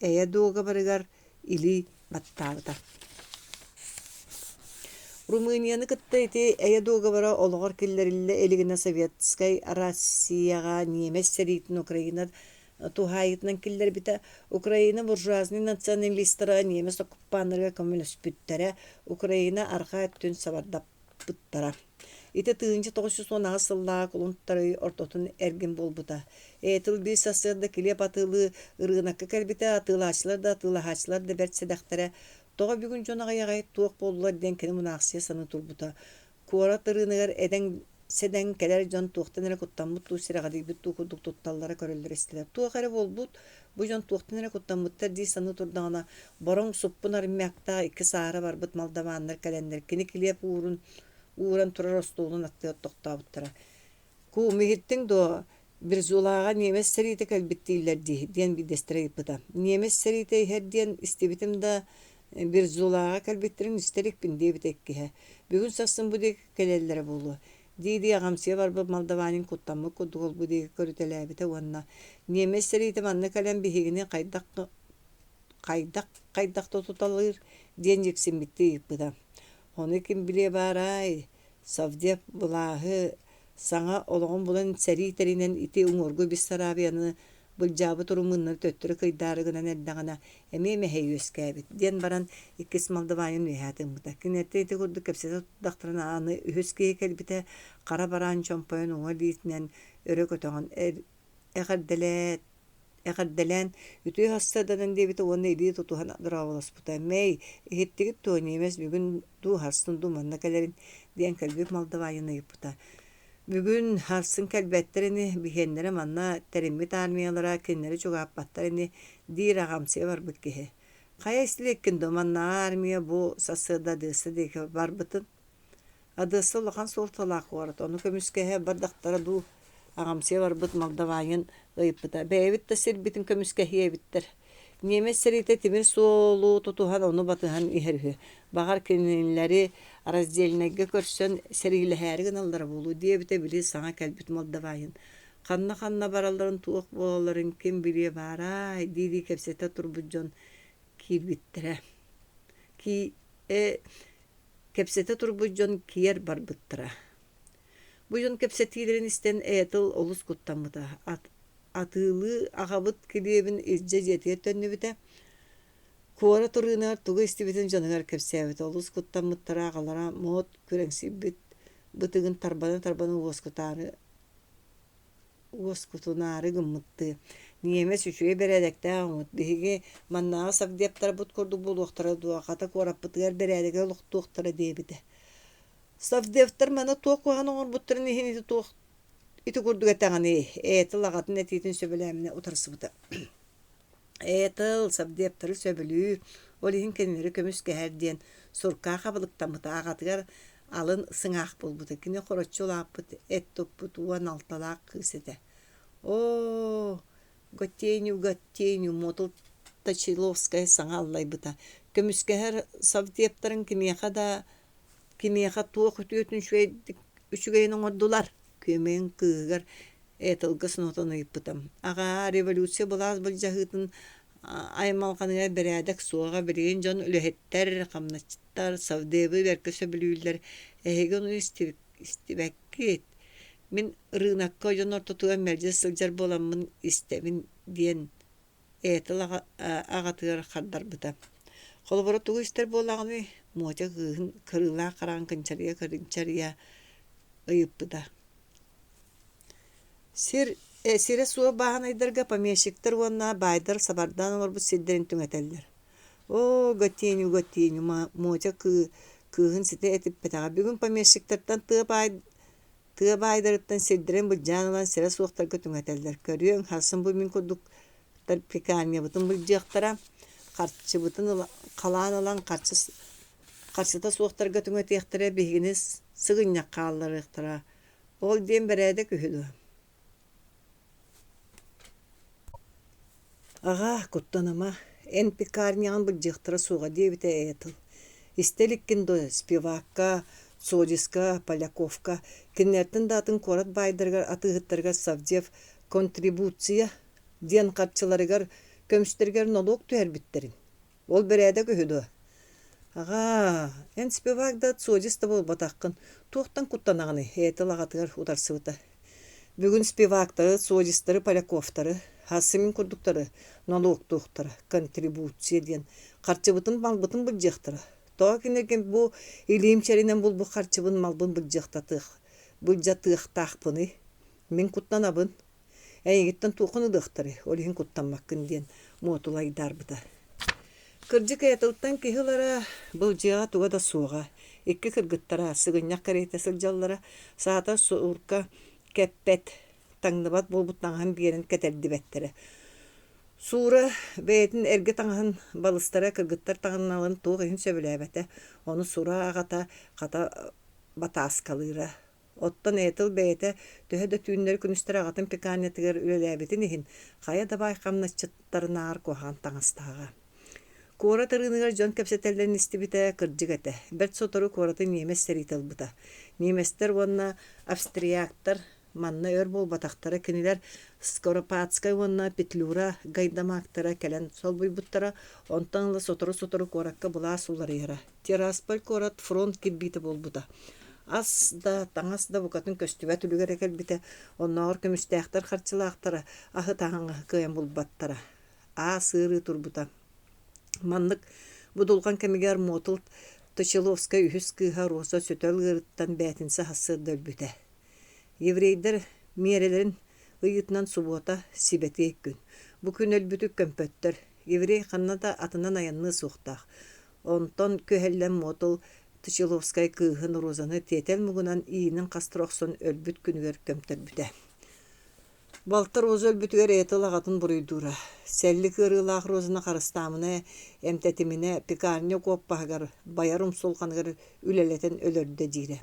Speaker 1: Эйэ дуогабарыгар илии баттаабыта. Румынияны кытта ити эйэ дуогабара олоҕор киллэриллэ илигинэ Советскай Россияҕа ньиэмэс сэриитин Украина туһаайыытынан киллэрбитэ. Украина буржуазнай националистара ньиэмэс оккупаннарыгар көмөлөспүттэрэ, Украина арҕаа өттүн сабардаппыттара. Ити 1918 сыллааҕы кулун тутар ый ортотун эргин буолбута. Этил биир сарсыарда килиэп атыылыы ырыынакка кэлбитэ, атыылааччылар да, атыылаһааччылар да бэрт сэдэхтэрэ. Тоҕо бүгүн дьон аҕыйаҕай, туох буоллулар диэн кини мунаахсыйа саныы турбута. Куорат ырыынагар эдэҥ сэдэҥ кэлэр дьон туохтан эрэ куттаммыт дуу, сирэҕэлийбит дуу курдук тутталлара көрөллөрө-истэллэрэ. Туох эрэ буолбут, бу дьон туохтан эрэ куттаммыттар дии саныы турдаҕына, бороҥ суппун армяктаах икки саара барбыт молдаваннар кэлэннэр кини килиэп уурун ууран турар остуолун аттыгар тохтообуттара. «Куум, иһиттиҥ дуо, Бирзулааҕа ньиэмэс сэриитэ кэлбит дииллэр дии» диэн биирдэстэрэ ыйыппыта. «Ньиэмэс сэриитэ иһэр диэн истибитим да, Бирзулааҕа кэлбиттэрин истэ иликпин» диэбитэ иккиһэ. «Бүгүн сарсын бу диэки кэлэллэрэ буолуо» дии-дии аҕамсыйа барбыт молдаванин куттаммыт курдук ол-бу диэки көрүтэлээбитэ уонна «Ньиэмэс сэриитэ манна кэлэн биһигини хайдах хайдах хайдах да туталыыр?» диэн дьиксиммиттии ыйыппыта. Ону ким билиэ баарай, Совдеп былааһы саҥа олоҕун булан сэрии тэринэн ити уҥуоргу Бессарабияны былдьаабыт румыннары төттөрү кыйдаары гынан эрдэҕинэ эмиэ мэһэй үөскээбит диэн баран иккис молдаванин үөһээ тыыммыта. Кинилэртэн ити курдук кэпсэтэ турдахтарына аны үһүс киһи кэлбитэ хара бараан чомпойон уҥа илиитинэн өрө көтөҕөн эҕэрдэлээт эҕэрдэлээн үтүө сарсыарданан диэбитэ уонна илии тутуһан дорооболоспута: «Мэй, иһиттигит дуо, ньиэмэс бүгүн дуу, сарсын дуу манна кэлэрин?» диэн кэлбит молдаванин ыйыппыта. «Бүгүн, сарсын кэлбэттэр ини, биһиэннэрэ манна тэриммит армиялара кинилэри чугаһаппаттар ини» диир аҕамсыйа барбыт киһи. «Хайа истилиэккин дуо, маннааҕы армия бу сарсыарда Одесса диэки барбытын?» Одесса улахан суолталаах куорат, ону көмүскэһэ бардахтара дуу, аҕамсыйа барбыт молдаванин ыйыппыта. Бэйэбит да сирбитин көмүскэһиэ эбиттэр. Ньиэмэс сэриитэ тимир суолу тутуһан ону батыһан иһэр үһү. Баҕар кинилэри раздельнайга көрсөн сэриилэһээри гыналлара буолуо диэбитэ били саҥа кэлбит молдаванин. Ханна-ханна баралларын, туох буолалларын ким билиэ баарай дии-дии кэпсэтэ турбут дьон киирбиттэрэ. Ки э Кэпсэтэ турбут дьон киэр барбыттара. Бу дьон кэпсэтиилэрин истэн Этл олус куттаммыта. Атыылыы аҕабыт килиэбин илдьэ дьиэтигэр төннүбүтэ. Куорат ырыынагар тугу истибитин дьонугар кэпсээбитэ. Олус куттаммыттара аҕалара Моот күрэҥсийбит бытыгын тарбана-тарбана уоскутаары уоскутунаары гыммыттыы: «Ньиэмэс үчүгэй бэрээдэктээх оҥот, биһиги маннааҕы совдептарбыт курдук буолуохтара дуо, хата куораппытыгар бэрээдэги олохтуохтара» диэбитэ. Совдептар маны туох куһаҕан оҥорбуттарын иһин ити туох ити курдук этэҕиний, Этил аҕатын этиитин сөбүлээминэ утарсыбыта. Этил совдептары сөбүлүүр, ол иһин кинилэри көмүскэһэр диэн суркаа хабылыктаммыта аҕатыгар алын сыҥаах буолбута. Кини хороччу улааппыт, эт туппут 16-лаах кыыс этэ. Оо, Готеню, Готеню, Мотул Точиловскай саҥа аллайбыта. Көмүскэһэр совдептарын кимиэхэ да кимиэхэ туох үтүөтүн үчүгэйдик үчүгэйин оҥордулар? Күөмэйин кыыһыгар Этылга сонотон ыйыппытым. Аҕаа, революция былаас былдьаһыытын аймалҕаныгар бэрээдэк суоҕа, билигин дьон үлэһиттэр, хамначчыттар, совдебы бэркэ сөбүлүүллэр, эһиги ону истибэккит. Мин ырыынакка дьон ортотугар мэлдьи сылдьар буоламмын истэбин диэн Этил аҕатыгар хардарбыта. Холобура тугу истэр буоллаҕыный? Мотя кыыһын кырыылаах хараҕын кынчарыйа-кынчарыйа ыйыппыта. Сир сирэ суох бааһынайдарга помещиктар уонна баайдар сабардаан олорбут сирдэрин түҥэтэллэр. Оо, Готеню, Готеню, Мотя кыыһын ситэ этиппэтэҕэ. Бүгүн помещиктартан тыа баай Тыа баайдарыттан сирдэрин былдьаан ылан сирэ суохтарга түҥэтэллэр. Көрүөҥ, сарсын бу мин курдуктар пекарнябытын былдьыахтара, харчыбытын халаан ылан харчы харчыта суохтарга түҥэтиэхтэрэ, биһигини сыгынньах хаалларыахтара. Ол диэн бэрээдэк үһү дуо? Аҕаа, куттаныма, эн пекарняҕын былдьыахтара суоҕа диэбитэ эйэ тыл. Истэ иликкин дуо, Спивакка, Цодиска, Поляковка, кинилэртэн да атын куорат баайдарыгар атыыһыттарыгар Совдеп контрибуция диэн харчыларыгар, көмүстэригэр нолуок түһэрбиттэрин. Ол бэрээдэк үһү дуо? Аҕаа, эн Спивак да, Цодис да буолбатаххын, туохтан куттанаҕыный? Этил аҕатыгар утарсыбыта. Бүгүн Спивактары, Цодистары, Поляковтары, Хасымин курдуктары нолуоктуохтара, контрибуция диэн харчыбытын малбытын былдьыахтара. Тоҕо кинилэргэ бу илиим чэринэн булбут харчыбын малбын былдьыахтатыах, былдьатыахтаахпыный? Мин куттанабын. Эйигиттэн туоххун ылыахтарай, ол иһин куттаммаккын диэн Муотул айдаарбыта. Кырдьык Этилтэн киһи ылара былдьыаҕа туга да суоҕа. Икки кыргыттара сыгынньах кэриэтэ сылдьаллара, саатар суурка кэппэт, таҥныбат буолбут таҥаһын биэрэн кэтэрдибэттэрэ. Суура бэйэтин эргэ таҥаһын балыстара кыргыттар таҥналарын туох иһин сөбүлээбэтэ, ону Сура аҕата хата батааскалыыра. Оттон Этил бэйэтэ төһө да түүннэри-күнүстэри аҕатын пекарнятыгар үлэлээбитин иһин, хайа да баай хамначчыттарынааҕар куһаҕан таҥастааҕа. Куорат ырыыныгар дьон кэпсэтэллэрин истибитэ кырдьык этэ. Бэрт сотору куораты ньиэмэс сэриитэ ылбыта. Ньиэмэстэр уонна австрияктар манна өр буолбатахтара, кинилэр Скоропадскай уонна Петлюра гайдамактара кэлэн солбуйбуттара, онтон ыла сотору-сотору куоракка былаас уларыйара. Тирасполь куорат фронт кирбиитэ буолбута. Ас да, таҥас да букатын көстүбэт үлүгэрэ кэлбитэ, оннооҕор көмүстээхтэр харчылаахтара аһы таһаҥаһы кыайан булбаттара. Аас ыарыы турбута. Маннык будулҕан кэмигэр Мотл Точиловскай үһүс кыыһа Роза сөтөл ыарыттан бээтинсэ сарсыарда өлбүтэ. Еврейдэр миэрэлэрин ыйыытынан субуота, сибэтиэй күн. Бу күн өлбүтү көмпөттөр. Еврей ханна да атынан айанныа суохтаах. Онтон күһэллэн Мотл Точиловскай кыыһын Розаны тиэтэл муҥунан иинин хастара охсон өлбүт күнүгэр көмтөрбүтэ. Балта Роза өлбүтүгэр Этил аҕатын буруйдуура. Сэллик ыарыылаах Розаны харыстаамына, эмтэтиминэ, пекарня куоппаһыгар, байар умсулҕаныгар үлэлэтэн өлөрдө диирэ.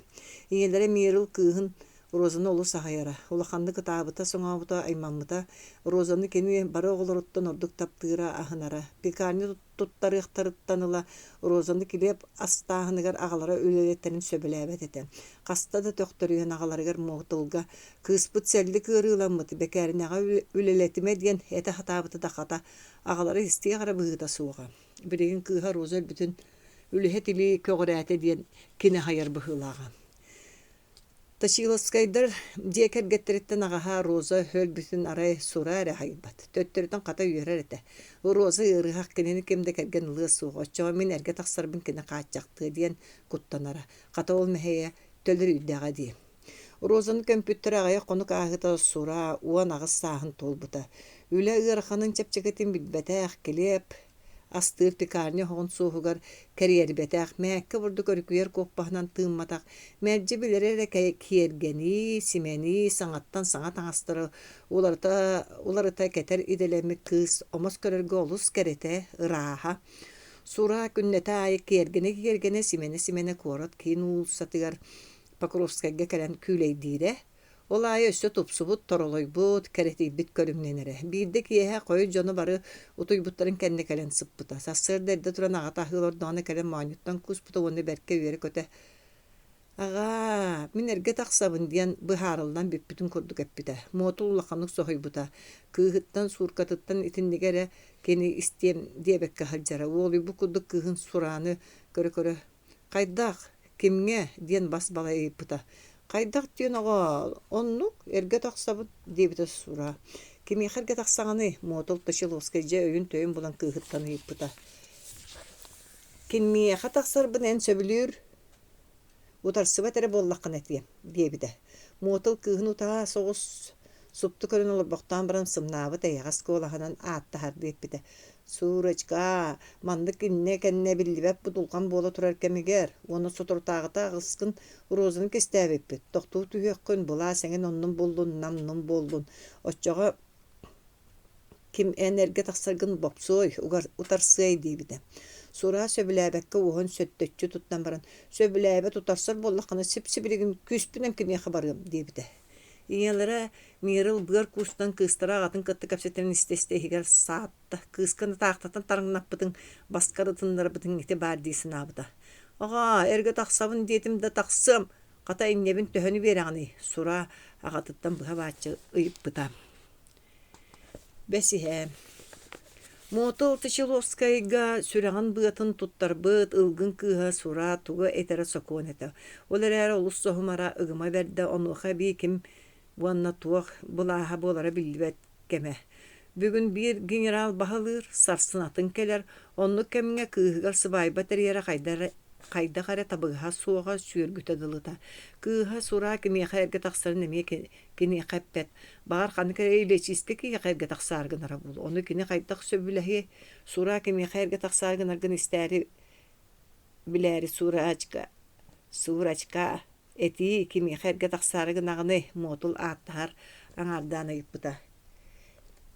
Speaker 1: Ийэлэрэ Мирл кыыһын Розаны олус аһыйара, улаханнык ытаабыта-соҥообута, аймаммыта. Розаны кини бары оҕолоруттан ордук таптыыра, аһынара. Пекарня туттарыахтарыттан ыла Розаны килиэп астааһыныгар аҕалара үлэлэтэрин сөбүлээбэт этэ. Хаста да төхтөрүйэн аҕаларыгар Муотулга «Кыыспыт сэллик ыарыыламмыт, бэкээринэҕэ үлэлэтимэ» диэн этэ сатаабыта да хата, аҕалара истиэх эрэ быһыыта суоҕа. Билигин кыыһа Роза өлбүтүн үлэһит илии көҕүрээтэ диэн кини аһыйар быһыылааҕа. Точиловскайдар дьиэ кэргэттэриттэн аҕаһа Роза өлбүтүн арай Сура эрэ аһыйбат, төттөрүтүн хата үөрэр этэ. Роза ыарыһах, кинини ким да кэргэн ылыа суоҕа, оччоҕо мин эргэ тахсарбын кини хааччахтыа диэн куттанара. Хата ол мэһэйэ төлөрүйдэҕэ дии. Розаны көмпүттэрэ аҕыйах хонук ааһыыта Сура 18 сааһын туолбута. Үлэ ыараханын чэпчэкитин билбэтэх, килиэп, астыыр пекарня оһоҕун суоһугар кэриэрбэтэх, мээккэ бурдук өрүкүйэр куоппаһынан тыымматах, мэлдьи билэрэ эрэ киэргэнии, симэнии, саҥаттан саҥа таҥастары уларыта, уларыта кэтэр идэлэммит кыыс омос көрөргө олус кэрэтэ, ырааһа. Сура күннэтэ аайы киэргэнэ-киэргэнэ, симэнэ-симэнэ куорат киин уулуссатыгар Покровскайга кэлэн күүлэйдиирэ, Ол аайы өссө тупсубут, торолойбут, кэрэтийбит көрүҥнэнэрэ. Биирдэ киэһэ хойут дьоно бары утуйбуттарын кэннэ кэлэн сыппыта. Сарсыарда эрдэ туран аҕата аһыы олордоҕуна кэлэн моонньуттан кууспута уонна бэркэ үөрэ-көтө «Аҕаа, мин эргэ тахсабын» диэн быһаарыллан бүппүтүн курдук эппитэ. Муотул улаханнык соһуйбута. Кыыһыттан, сууркатыттан итинниги эрэ кини истиэм диэбэккэ сылдьара. Уолуйбут курдук кыыһын сурааны көрө-көрө «Хайдах? Кимҥэ?» диэн бас-балай ыйыппыта. «Хайдах диэн оҕоо, оннук, эргэ тахсабын» диэбитэ Сура. «Кимиэхэ эргэ тахсаҕыный?» Муотул Точиловскай дьэ өйүн-төйүн булан кыыһыттан ыйыппыта. «Кимиэхэ тахсарбын эн сөбүлүүр, утарсыбат эрэ буоллаххына этиэм» диэбитэ. Муотул кыыһын утаа соҕус супту көрөн олорбохтоон баран сымнаабыт эйэҕэс куолаһынан ааттаһардыы эппитэ. Сурочка, маннык иннэ-кэннэ биллибэт будулҕан буола турар кэмигэр уонна соторутааҕыта аҕыскын Розаны кистээбиппит, тохтуу түһүөххүн, былаас эҥин оннун буллун, нам-нум буоллун, оччоҕо ким эн эргэ тахсаргын бопсуой, утарсыай диэбитэ. Сураа сөбүлээбэккэ уоһун сөттөччү туттан баран, сөбүлээбэт утарсар буоллаххына сип-сибилигин күүспүнэн киниэхэ барыам диэбитэ. Ийэлэрэ Мирил быар куустан кыыстара аҕатын кытта кэпсэтэрин истэ-истэ иһигэр саатта, кыыскын атаахтатан тараҥнаппытыҥ, баскар ытыннарбытыҥ ити баар дии санаабыта. «Аҕаа, эргэ тахсабын диэтим да тахсыам, хата инньэбин төһөнү биэрэҕиний?» Сураа аҕатыттан быһа бааччы ыйыппыта. Бэсиһэ Муотул Чечеловскайга сүрэҕин быатын туттарбыт ылгын кыыһа Сура тугу этэрэ сокуон этэ. Ол эрээри олус соһумара, ыгыма бэрдэ, онуоха эбии ким уонна туох былааһа буолара биллибэт кэмэ. Бүгүн биир генерал баһылыыр, сарсын атын кэлэр, оннук кэмҥэ кыыһыгар сыбаайба тэрийэрэ хайдах эрэ табыгаһа суоҕа сүөргүтэ дылыта. Кыыһа Сура кимиэхэ эргэ тахсарын эмиэ киниэхэ эппэт, баҕар ханнык эрэ илэчиискэ киһиэхэ эргэ тахсаары гынара буолуо, ону кини хайдах сөбүлэһиэй, Сура кимиэхэ эргэ тахсаары гынаргын истээри билээри Сурачка, Сурачка, этии кимиэхэ эргэ тахсаары гынаҕыный, Муотул ааттаһар аҥаардаан ыйыппыта.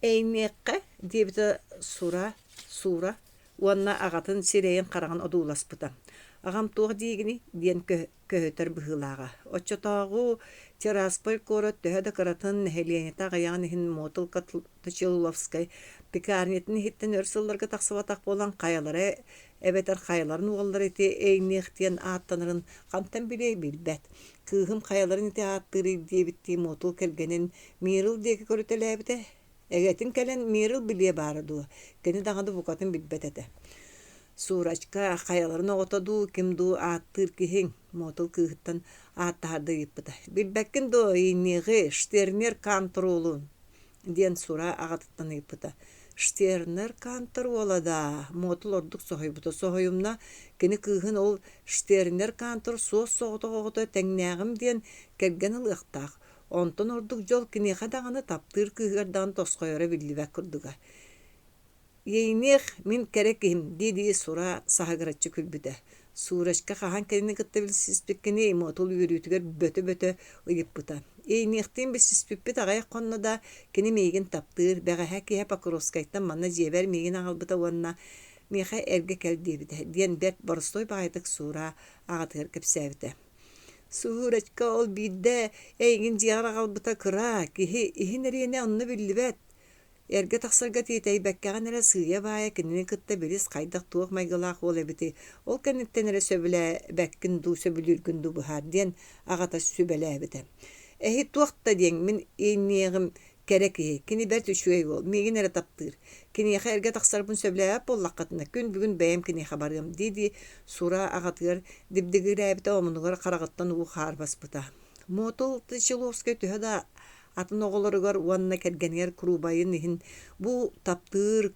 Speaker 1: Эйниэххэ, диэбитэ Сура, Сура уонна аҕатын сирэйин-хараҕын одууласпыта. Аҕам туох диигиний диэн көһүтэр быһыылааҕа. Оччотооҕу Тирасполь куорат төһө да кыратын, нэһилиэнньэтэ аҕыйаҕын иһин Мотыл Точиловскай пекарнятын иһиттэн өр сылларга тахсыбатах буолан хайалара эбэтэр хайаларын уоллара ити Эйниэх диэн ааттанарын хантан билиэй билбэт. Кыыһым хайаларын ити ааттыырый диэбиттии Мотул кэргэнин Мирл диэки көрүтэлээбитэ. Эгэтин кэлэн Мирл билиэ баара дуо, кини даҕаны букатын билбэт этэ. Сурочка, хайаларын оҕото дуу, ким дуу ааттыыр киһиҥ, Мотул кыыһыттан ааттаһардыы ыйыппыта. Билбэккин дуо, иинниэҕи, Штернер контролун диэн Сура аҕатыттан ыйыппыта. Штернер Кантор уола даа, Мотул ордук соһуйбута. Соһуйумна, кини кыыһын ол Штернер Кантор суос-соҕотох оҕото тэҥнээҕим диэн кэргэн ылыахтаах. Онтон ордук дьол киниэхэ даҕаны таптыыр кыыһыгар даҕаны тосхойоро биллибэт курдуга. «Ейниэх, мин кэрэ киһим» дии-дии Сура саһыгыраччы күлбүтэ. Сурочка хаһан кинини кытта билсиспиккиний, Мотул үөрүүтүгэр бөтө-бөтө ыйыппыта. «Ейниэхтиин билсиспиппит аҕыйах хонно да, кини миигин таптыыр, бэҕэһээ киэһэ Покровскайтан манна дьиэбэр миигин аҕалбыта уонна миэхэ эргэ кэл диэбитэ» диэн бэрт боростуой баҕайытык Сура аҕатыгар кэпсээбитэ. Суурочка ол биирдэ эйигин дьиэҕэр аҕалбыта кыра, киһи иһин эриэнэ онно биллибэт. Эргэ тахсарга тиэтэйбэккэҕин эрэ сыыйа-баайа кинини кытта билис хайдах-туох майгылаах уол эбитий, ол кэнниттэн эрэ сөбүлээбэккин дуу, сөбүлүүргүн дуу быһаар диэн аҕата сүбэлээбитэ. Эһи туох да диэҥ, мин иҥниэҕим кэрэ киһи, кини бэрт үчүгэй уол, миигин эрэ таптыыр. Киниэхэ эргэ тахсарбын сөбүлээбэт буоллаххытына, күн бүгүн бэйэм киниэхэ барыам дии-дии Сура аҕатыгар дибдигирээбитэ омунугар хараҕыттан уу-хаар баспыта. Мотул Тычеловскай төһө да атын оҕолоругар уонна кэргэнигэр куруубайын иһин бу таптыыр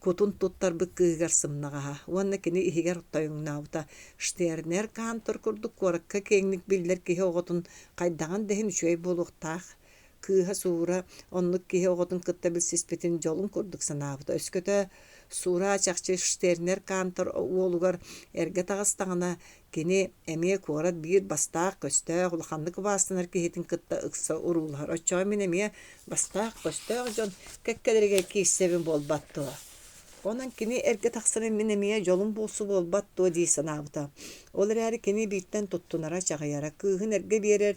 Speaker 1: кутун туттарбыт кыыһыгар сымнаҕаһа уонна кини иһигэр тойоҥнообута. Штернер Кантор курдук куоракка киэҥник биллэр киһи оҕотун хайдаҕын да иһин үчүгэй буолуохтаах Кыыһа Суура оннук киһи оҕотун кытта билсиспитин дьолун курдук санаабыта. Өскөтө Суура чахчы Штернер Кантор уолугар эргэ таҕыстаҕына, кини эмиэ куорат биир бастаах-көстөөх, улаханнык убаастанар киһитин кытта ыкса уруулаһар. Оччоҕо мин эмиэ бастаах-көстөөх дьон кэккэлэригэр киирсэбин буолбат дуо? Онон кини эргэ тахсарын мин эмиэ дьолум буолсу буолбат дуо дии санаабыта. Ол эрээри кини бииртэн туттунара, чаҕыйара, кыыһын эргэ биэрэр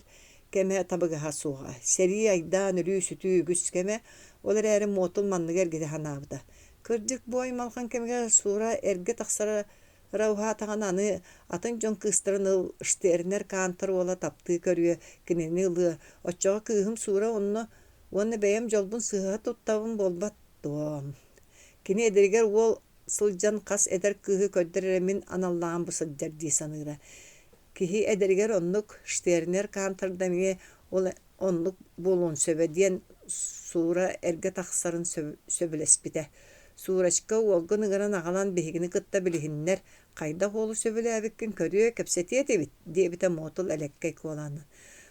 Speaker 1: кэмэ табыгаһа суоҕа. Сэрии айдаан, өлүү-сүтүү үгүс кэмэ, ол эрээри Муотул манныгы эргитэ санаабыта. Кырдьык, бу аймалҕан кэмигэр Сура эргэ тахсара уһаатаҕына аны атын дьон кыыстарын ыл Штернер Кантор уола таптыы көрүө, кинини ылыа. Оччоҕо кыыһым Сура онно уонна бэйэм дьолбун сыыһа туттабын буолбат дуо? Кини эдэригэр уол сылдьан хас эдэр кыыһы көрдөр эрэ мин аналлааҕым бу сылдьар дии саныыра. Киһи эдэригэр оннук Штернер Канторда эмиэ ол оннук буолуон сөбө диэн Суура эргэ тахсарын сөбүлэспитэ. Сурочка уолгун ыҥыран аҕалан биһигини кытта билиһиннэр, хайдах уолу сөбүлээбиккин көрүө, кэпсэтиэ этибит, диэбитэ Мотул элэккэй куолаанын.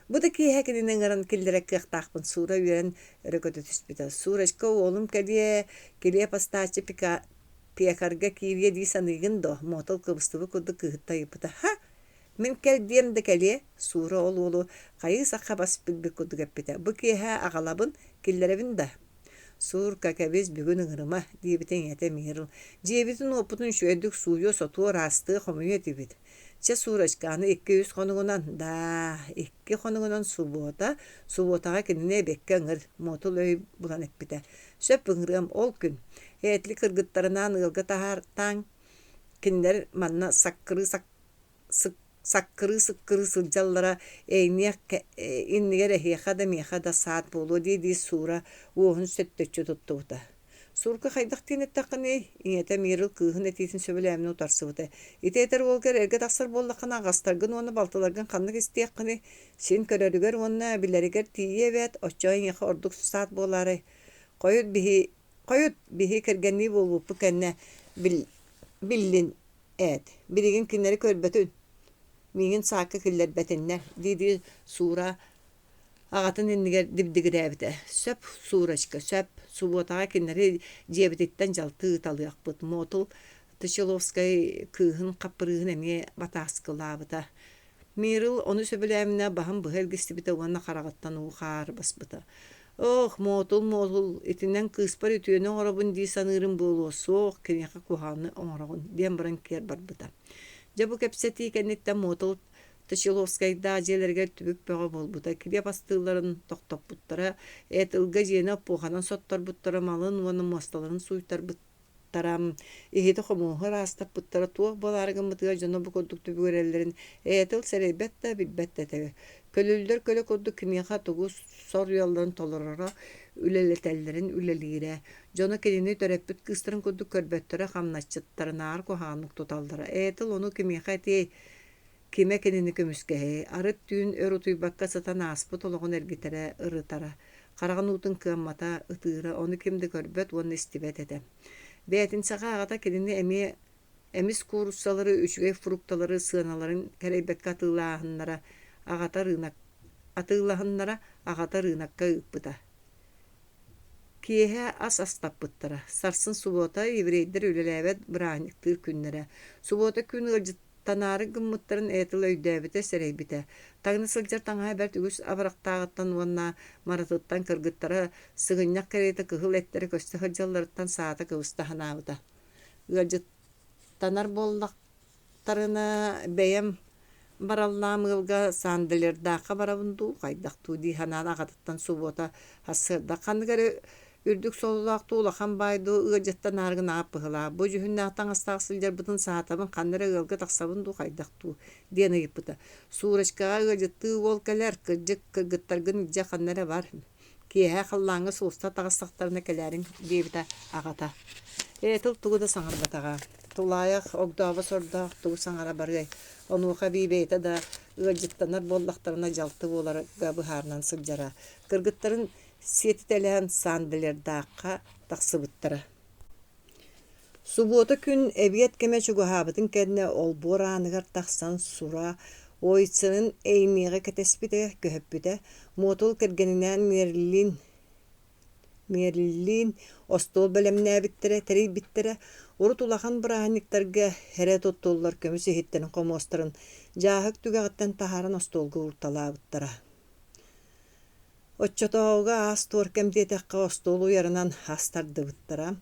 Speaker 1: Бу да киэһэ кинини ыҥыран киллэрэр кыахтаахпын Суура үөрэн өрө көтө түспүтэ. Сурочка уолум кэлиэ, килиэп астааччы пекарга киириэ дии саныыгын дуо? Мотол кыбыстыбыт курдук кыыһытта ыйыппыта. Ха! Мин кэл диэм да кэлиэ, Суура ол уолу хайыы-сахха бас билбит курдук эппитэ. Бу киэһэ аҕалабын, киллэрэбин да? Суурка, кэбис, бүгүн ыҥырыма, диэбитэ ийэтэ Мирл. Дьиэбитин-уоппутун үчүгэйдик сууйуо-сотуо, ыраастыа, хомуйуо этибит. Чэ, Сурочка, аны икки-үс хонугунан, даа, икки хонугунан субуота, субуотаҕа кинини эбиэккэ ыҥыр, Муотул өй булан эппитэ. Сөп ыҥырыам, ол күн. Этли кыргыттарынаан ыалга таһаартааҥ, кинилэр манна саккырыы саккырыы-сыккырыы сылдьаллара эйниэх иннигэр эһиэхэ да миэхэ да саат буолуо дии-дии Суура уоһун сөттөччү туттубута. Суурка хайдах диэн эттэххиний? Ийэтэ Мирил кыыһын этиитин сөбүлээминэ утарсыбыта. Ити этэр уолгар эргэ тахсар буоллаххына аҕастаргын уонна балтыларгын ханнык истиэххиний? Син көрөрүгэр уонна билэригэр тиийиэ эбээт, оччоҕо эйиэхэ ордук саат буолаарай? Хойут биһи хойут биһи кэргэннии буолбуппут кэннэ биллин Ээт, билигин кинилэри көрбөтүн, миигин саакка киллэрбэтиннэр, дии-дии Суура аҕатын иннигэр дибдигирээбитэ. Сөп, Суурочка, сөп, субуотаҕа кинилэри дьиэбититтэн дьалты ыыталыахпыт, Мотул Точиловскай кыыһын хаппырыыһын эмиэ батааскылаабыта. Мирл ону сөбүлээминэ баһын быһа илгистибитэ уонна хараҕыттан уу-хаар баспыта. Ох, Моотул, Моотул, итинэн кыыспар үтүөнү оҥоробун дии саныырым буолуо, суох, киниэхэ куһаҕаны оҥороҕун, диэн баран киэр барбыта. Дьэ бу кэпсэтии кэнниттэн Моотул Точиловскайдаах дьиэлэригэр түбүк бөҕө буолбута, килиэп астыылларын тохтоппуттара, Этылга дьиэни оппуоханан сотторбуттара, малын уонна муосталарын сууйтарбыттара иһити-хомуоһу ыраастаппыттара туох буолаары гыммытыгар дьоно бу курдук түбүгүрэллэрин Этил сэрэйбэт да, билбэт да этэ. Көлүллэр көлө курдук киниэхэ тугу соруйалларын толороро, үлэлэтэллэрин үлэлиирэ. Дьоно кинини төрөппүт кыыстарын курдук көрбөттөрө, хамначчыттарынааҕар куһаҕаннык туталлара. Этил ону кимиэхэ этиэй, Кимэ кинини көмүскэһиэй, арыт түүн өр утуйбакка сытан ааспыт олоҕун эргитэрэ, ырытара. Хараҕын уутун кыаммата, ытыыра, ону ким да көрбөт уонна истибэт этэ. Бээтинсэҕэ аҕата кинини эмиэ эмис кууруссалары, үчүгэй фрукталары сыаналарын кэлэйбэккэ атыылааһыннара, аҕата рынок атыылаһыннара, аҕата рынокка ыыппыта. Киэһэ ас астаппыттара. Сарсын субуота, еврейдэр үлэлээбэт бырааһынньыктыыр күннэрэ. Субуота күн ыалдьыт Танаары гыммыттарын Этил өйдөөбүтэ, сэрэйбитэ. Таҥна сылдьар таҥаһа бэрт үгүс абырахтааҕыттан уонна маратыттан кыргыттара сыгынньах кэриэтэ кыһыл эттэрэ көстө сылдьалларыттан саата кыбыста санаабыта. Ыалдьыттанар буоллахтарына бэйэм бараллаам ыалга Сандлердаахха барабын дуу, хайдах дуу дии санаан аҕатыттан субуота сарсыарда ханнык эрэ Үрдүк сололоох дуу, улахан баай дуу ыалдьыттан аарыгын аап быһыылаах, бу дьүһүннээх таҥастаах сылдьарбытын саатабын, ханна эрэ ыалга тахсабын дуу, хайдах дуу диэн ыйыппыта. Суурочкаҕа ыалдьыттыы уол кэлэр, кырдьык, кыргыттаргын илдьэ ханна эрэ бар, киэһэ халлааҥҥа сулуста таҕыстахтарына кэлээриҥ диэбитэ аҕата. Этил тугу да саҥарбатаҕа. Тулаайах, огдообо сордоох тугу саҥара барыай, онуоха эбии бэйэтэ да ыалдьыттанар буоллахтарына дьалты буоларга быһаарынан сылдьара. Кыргыттарын сиэтитэлээн Сандлердаахха тахсыбыттара. Субуота күн эбиэт кэмэ чугаһаабытын кэннэ олбуор ааныгар тахсан Сура Ойценын Эймиэҕи кэтэспитэ, көһүппүтэ. Муотул кэргэнинээн Мерлин Мерлин остуол бэлэмнээбиттэрэ, тэрийбиттэрэ. Урут улахан бырааһынньыктарга эрэ туттуллар көмүс иһиттэрин хомуостарын дьааһык түгэҕиттэн таһааран остуолга уурталаабыттара. Оччотооҕуга аас-туор кэм диэтэххэ остуол уйарынан ас тардыбыттара.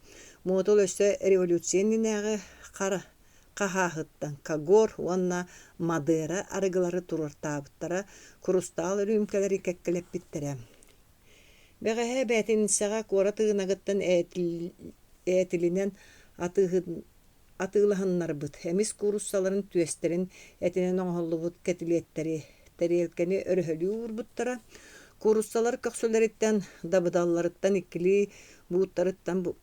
Speaker 1: Муотул өссө революция иннинээҕи хара хаһааһыттан Кагор уонна Мадера арыгылары туруортаабыттара, курустаал үрүүмкэлэри кэккэлэппиттэрэ. Бэҕэһээ бээтинсэҕэ куорат ырыынагыттан ээтилинэн атыыһыт Атыылаһыннарбыт эмис кууруссаларын түөстэрин этинэн оҥоһуллубут кэтилиэттэри, тэриэлкэни өрөһөлүү уурбуттара. Кууруссалар көхсүлэриттэн, дабыдалларыттан иккилии бууттарыттан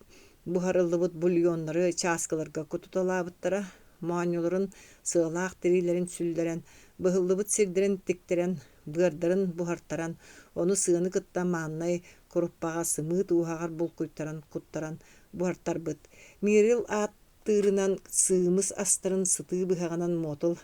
Speaker 1: буһарыллыбыт бульоннары чааскыларга кутуталаабыттара. Моонньуларын сыалаах тириилэрин сүллэрэн, быһыллыбыт сирдэрин тиктэрэн, быардарын буһартаран, ону сыаны кытта мааннай куруппаҕа сымыыт уоһаҕар булкуйтаран куттаран буһартарбыт. Мирил ааттыырынан сыымыс астарын сытыы быһаҕынан муотул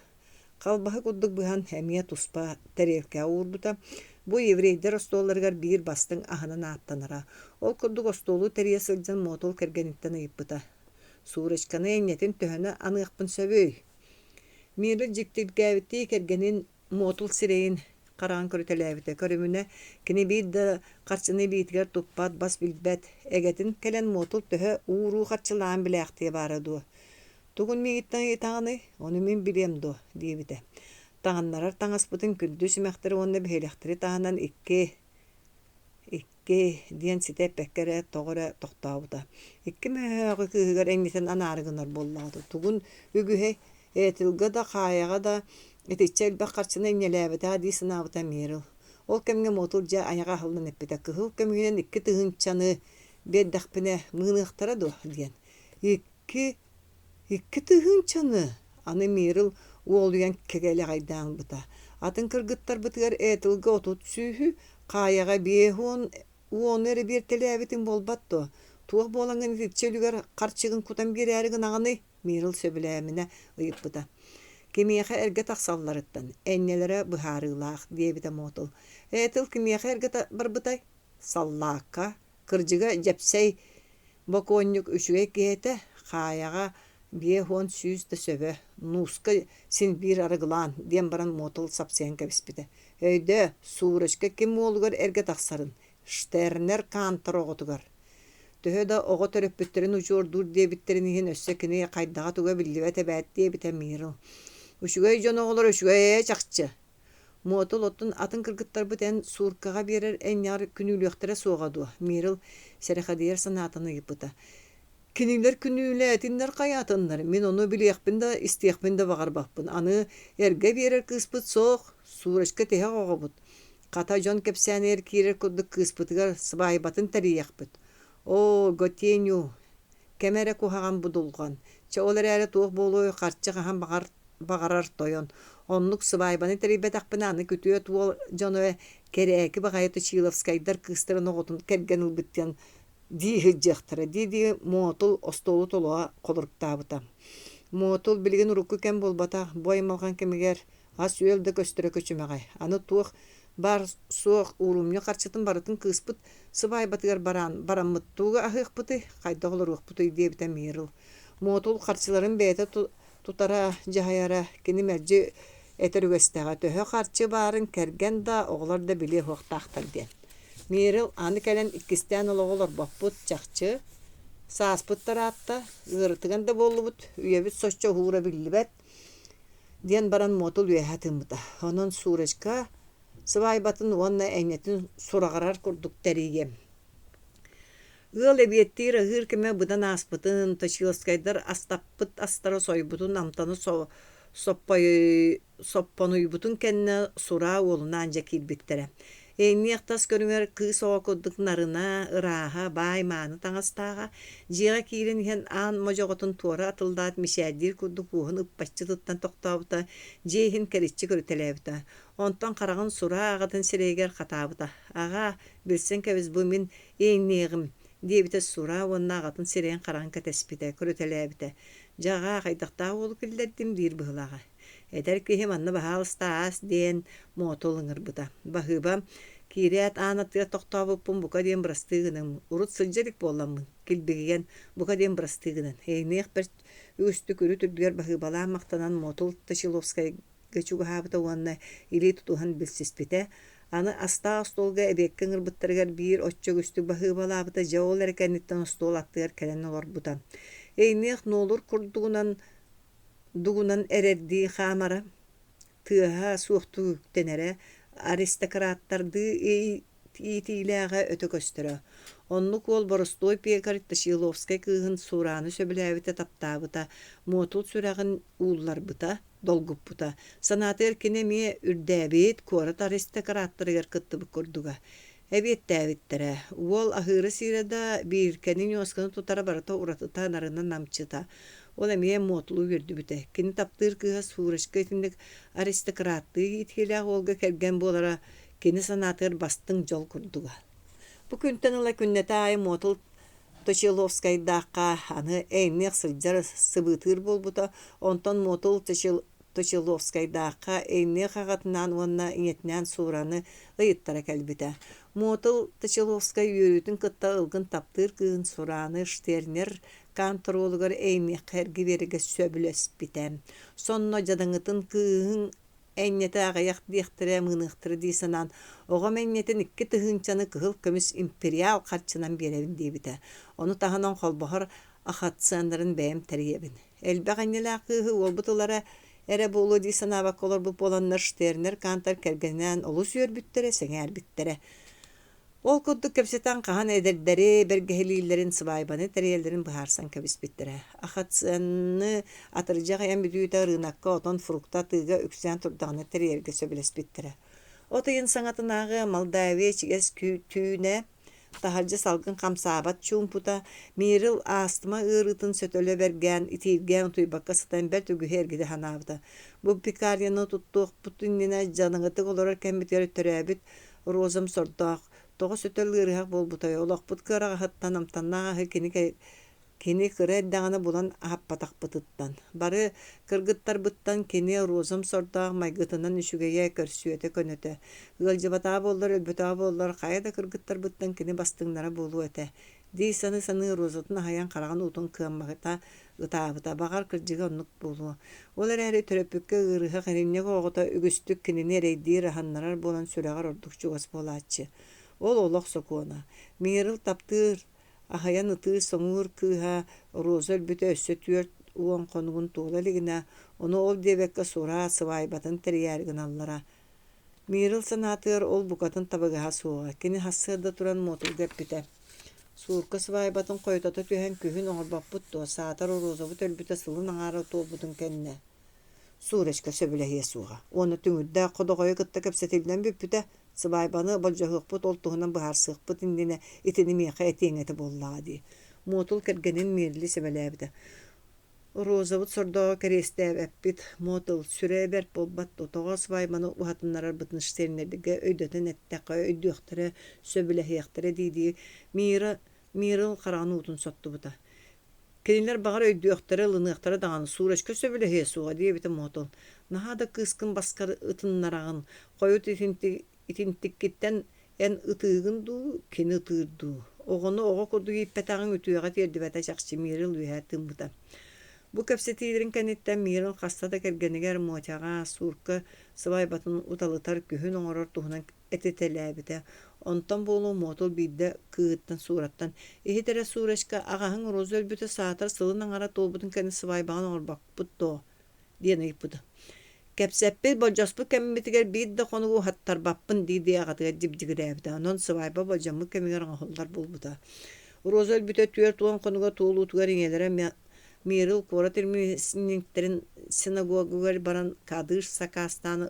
Speaker 1: Халбаһы курдук быһан эмиэ туспа тэриэлкэҕэ уурбута. Бу еврейдэр остуолларыгар биир бастыҥ аһынан ааттанара. Ол курдук остуолу тэрийэ сылдьан Муотул кэргэниттэн ыйыппыта: «Сурочканы энньэтин төһөнү аныахпын сөбүй?» Мира дьиктиргээбиттии кэргэнин Муотул сирэйин хараҕын көрүтэлээбитэ. Көрүмүнэ, кини биир да харчыны илиитигэр туппат, бас билбэт. Эгэтин кэлэн Муотул төһө ууруу харчылаан билээхтиэ баара дуо? Тугун миигиттэн ыйытаҕыный, ону мин билиэм дуо? диэбитэ. Таҥыннарар таҥаспытын күндү симэхтэри уонна биһилэхтэри таһынан икки икки диэн ситэ эппэккэ эрэ тоҕо эрэ тохтообута. Икки мөһөөҕү кыыһыгар эҥнитэн анаары гынар буоллаҕа тугун үгүһэй, Этилгэ да, Хаайаҕа да итиччэ элбэх харчыны инньэлээбэтэх дии санаабыта Мирл. Ол кэмҥэ Муотул дьэ айаҕа аһыллан эппитэ: «Кыһыл көмүһүнэн 2000-ны биэрдэхпинэ мыыныахтара дуо?» диэн. Икки Икки тыһыынчаны! Аны Мирл уолуйан кэгэлэҕэйдээн ылбыта. Атын кыргыттарбытыгар Этилгэ 30 сүүһү, Хаайаҕа 50 уону эрэ биэртэлээбитиҥ буолбат дуо? Туох буолаҥҥын итиччэ үлүгэр харчыгын кутан биэрээри гынаҕыный? Мирл сөбүлээминэ ыйыппыта. Кимиэхэ эргэ тахсалларыттан, энньэлэрэ быһаарыылаах, диэбитэ Мотл. Этил кимиэхэ эргэ барбытай? Саллаакка. Кырдьыга, Дьэпсэй бокуонньук үчүгэй киһи этэ, Хаайаҕа 150 да сөбө, нууска син биир арыгылаан, диэн баран Мотл сапсыйан кэбиспитэ. Өйдөө, Сурочка ким уолугар эргэ тахсарын, Штернер Кантор оҕотугар. Төһө да оҕо төрөппүттэрин учуордуур диэбиттэрин иһин өссө кини хайдаҕа-туга биллибэт эбээт диэбитэ Мирл. Үчүгэй дьон оҕолоро үчүгэй ээ чахчы. Муотул оттон атын кыргыттарбыт эн сууркаҕа биэрэр энньэҕэр күнүүлүөхтэрэ суоҕа дуо? Мирл сэрэхэдийэр санаатын ыйыппыта. Кинилэр күнүүлээтиннэр хайаатыннар, мин ону билиэхпин да, истиэхпин да баҕарбаппын. Аны эргэ биэрэр кыыспыт суох, Сурочка тиһэх оҕобут. Хата дьон кэпсээнигэр киирэр курдук кыыспытыгар сыбаайбатын тэрийиэхпит. Оо, Готеню, кэмэ эрэ куһаҕан будулҕан. Чэ, ол эрээри туох буолуой, харчы хаһан баҕар баҕарар тойон. Оннук сыбаайбаны тэрийбэтэхпинэ аны күтүөт уол дьоно кэрээки баҕайы Точиловскайдар кыыстарын оҕотун кэргэн ылбыт диэн дии сылдьыахтара дии-дии Муотул остуолу толуга холоруктаабыта. Муотул билигин урукку кэм буолбатах, бу аймалҕан кэмигэр ас-үөл да көстөрө күчүмэҕэй. Аны туох баар суох уурумньу харчытын барытын кыыспыт сыбаайбатыгар бараан бараммыт тугу аһыахпытый, хайдах олоруохпутуй диэбитэ Мирл. Муотул харчыларын бэйэтэ тутара, дьаһайара кини мэлдьи этэр үгэстээҕэ төһө харчы баарын кэргэн да, оҕолор да билиэ суохтаахтар диэн. Мирил аны кэлэн иккистээн олоҕу олорбоппут чахчы. Сааспыт тараатта, ыарытыган да буоллубут, үйэбит соччо уһуура биллибэт диэн баран Муотул үөһэ тыыммыта. Онон Сурочка сыбаайбатын уонна энньэтин сураҕырар курдук тэрийиэм. Ыал эбиэттиир аһыыр кэмэ быдан ааспытын, Точиловскайдар астаппыт астара сойбутун амтаны соппонуйбутун кэннэ Сураа уолунаан дьэ киирбиттэрэ. Эйниэх тас көрүҥэр кыыс оҕо курдук нарына, ырааһа, баай мааны таҥастааҕа, дьиэҕэ киирэн иһэн аан модьоҕотун туора атыллаат мичээрдиир курдук уоһун ыппаччы туттан тохтообута, дьиэ иһин кэриччи көрүтэлээбитэ. Онтон хараҕын Сураа аҕатын сирэйигэр хатаабыта: «Аҕаа, билсэн кэбис бу мин иэйниэҕим диэбитэ Сура уонна аҕатын сирэйин-хараҕын кэтэспитэ, көрүтэлээбитэ. Дьэ, аҕаа, хайдахтаах уолу киллэрдим диир быһыылааҕа. Эдэр киһи манна баһаалыста аас диэн Муотул ыҥырбыта. Баһыыба, киирээт аан аттыгар тохтообуппун бука диэн бырастыы гыныҥ, урут сылдьа илик буолламмын, килбигийэн, бука диэн бырастыы гынан, эйиниэх бэрт үгүстүк үрүт үрдүгэр баһыыбалаан махтанан Муотул Точиловскай чугаһаабыта уонна илии тутуһан билсиспитэ. Аны астаах остуолга эбиэккэ ыҥырбыттарыгар биир оччо үгүстүк баһыыбалаабыта, дьэ ол эрэ кэнниттэн остуол аттыгар кэлэн олорбута. Эйниэх нуолур курдугунан дугунан эрэрдии хаамара, тыаһа суохтук үктэнэрэ, аристократтардыы иитиилээҕэ өтө көстөрө. Оннук уол боростуой пекарь Точиловскай кыыһын Сурааны сөбүлээбитэ, таптаабыта, Муотул сүрэҕин уулларбыта, долгуппута. Санаатыгар кини эмиэ үрдээбит, куорат аристократтарыгар кыттыбыт курдуга. Эбиэттээбиттэрэ. Уол аһыыра-сиирэ да, бииркэни ньуосканы тутара барыта уратыта, нарына намчыта. Ол эмиэ Муотулу үөрдүбүтэ. Кини таптыыр кыыһа Сурочка итинник аристократтыы иитиилээх уолга кэргэн буолара кини санаатыгар бастыҥ дьол курдуга. Бу күнтэн ыла күннэтэ аайы Муотул Точиловскайдаахха аны эйниэх сылдьар сыбыытыыр буолбута, онтон Муотул Точиловскайдаахха Эйниэх аҕатынаан уонна ийэтинээн Суураны ыйыттара кэлбитэ. Муотул Точиловскай үөрүүтүн кытта ылгын таптыыр кыыһын Сураны Штернер контролугар Эйниэххэ эргэ биэрэргэ сөбүлэспитэ. Сонно дьадаҥытын кыыһын энньэтэ аҕыйах диэхтэрэ, мыыныахтара дии санаан, оҕом энньэтин 2000-ны кыһыл көмүс империал харчынан биэрэбин диэбитэ. Ону таһынан холбоһор ахатсыаннарын бэйэм тэрийэбин. Элбэх энньэлээх кыыһы уолбут ылара эрэ буолуо дии санаабакка олорбут буоланнар Штернер Кантор кэргэнинээн олус үөрбүттэрэ, сэҥээрбиттэрэ. Ол курдук кэпсэтэн хаһан эдэрдэри бэргэһэлииллэрин, сыбаайбаны тэрийэллэрин быһаарсан кэбиспиттэрэ. Ахатсыаны атырдьах ыйан бүтүүтэ ырыынакка отон фрукта атыыга үксээн турдаҕына тэрийэргэ сөбүлэспиттэрэ. От ыйын саҥатынааҕы Молдавия ичигэс түүнэ Таһырдьа салгын хамсаабат чуумпута, Мирил астма ыарыытын сөтөлө бэргээн, итииргээн утуйбакка сытан бэрт үгүһү эргитэ санаабыта. Бу пекарняны туттуохпут иннинэ дьадаҥытык олорор кэммитигэр төрөөбүт Розам сордоох, тоҕо сөтөл ыарыһах буолбутай, олохпут кыараҕаһыттан амтаннаах аһы кини Кини кыра эрдэҕинэ булан аһаппатахпытыттан, бары кыргыттарбыттан кини Розам сордоох майгытынан үчүгэйэ, көрсүөтэ көнөтө. Ыалдьыбатаҕа буоллар, өлбөтөҕө буоллар, хайа да кыргыттарбыттан кини бастыҥнара буолуо этэ дии саныы-саныы Розатын аһыйан хараҕын уутун кыаммата, ытаабыта. Баҕар, кырдьыга оннук буолуо. Ол эрээри төрөппүккэ ыарыһах иринньэх оҕото үгүстүк кинини эрэйдиир, аһыннарар буолан сүрэҕэр ордук чугас буолааччы. Ол олох сокуона. Мирл таптыыр Аһыйан ытыыр-соҥуур кыыһа Роза өлбүтэ өссө 40 хонугун туола илигинэ, ону ол диэбэккэ сураа сыбаайбатын тэрийээри гыналлара. Мирл санаатыгар ол букатын табыгаһа суоҕа. Кини сарсыарда туран Муотулга эппитэ: «Суурка сыбаайбатын хойутата түһэн күһүн оҥорбоппут дуо, саатар Розабыт өлбүтэ сылын аҥаара туолбутун кэннэ» Сурочка сөбүлэһиэ суоҕа уонна түҥүрдээх ходоҕойу кытта кэпсэтиллэн бүппүтэ, сыбаайбаны болдьоһуохпут, ол туһунан быһаарсыахпыт иннинэ итини миэхэ этиэҥ этэ буоллаҕа дии. Муотул кэргэнин Мирли сэмэлээбитэ. Розабыт сордооҕу кэриэстээбэппит, Муотул, сүрэ бэрт буолбат дуо, тоҕо сыбаайбаны уһатыннарарбытын Штернергэ өйдөтөн эттэххэ өйдүөхтэрэ, сөбүлэһиэхтэрэ дии-дии Мира Мирл хараҕын уутун соттубута. Кинилэр баҕар өйдүөхтэрэ, ылыныахтара даҕаны, Сурочка сөбүлэһиэ суоҕа диэбитэ Мотол. Наһаа да кыыскын баскар ытыннараҕын, хойут итинтиккиттэн эн ытыыгын дуу, кини ытыыр дуу. Оҕону оҕо курдук ииппэтэҕиҥ үтүөҕэ тиэрдибэтэ чахчы Мирил үөһэ тыыммыта. Бу кэпсэтиилэрин кэнниттэн Мирил хаста да кэргэнигэр Мотяҕа, Сурка сыбаайбатын уталытар күһүн оҥорор туһунан этитэлээбитэ. Онтон буолуо Муотул биирдэ кыыһыттан суураттан «Иһит эрэ, Сурочка, аҕаһыҥ Роза өлбүтэ саатар сылын аҥара туолбутун кэннэ сыбаайбаҕын оҥорбоппут дуо?» диэн ыйыппыта. Кэпсэппит, болдьоспут кэммитигэр биир да хонугу уһаттарбаппын дии-дии аҕатыгар дьибдьигирээбитэ. Онон сыбаайба болдьоммут кэмигэр оҥоһуллар буолбута. Роза өлбүтэ 40 хонуга туолуутугар ийэлэрэ Мирл куорат ремесленниктэрин синагогугар баран кадыш сакаастаан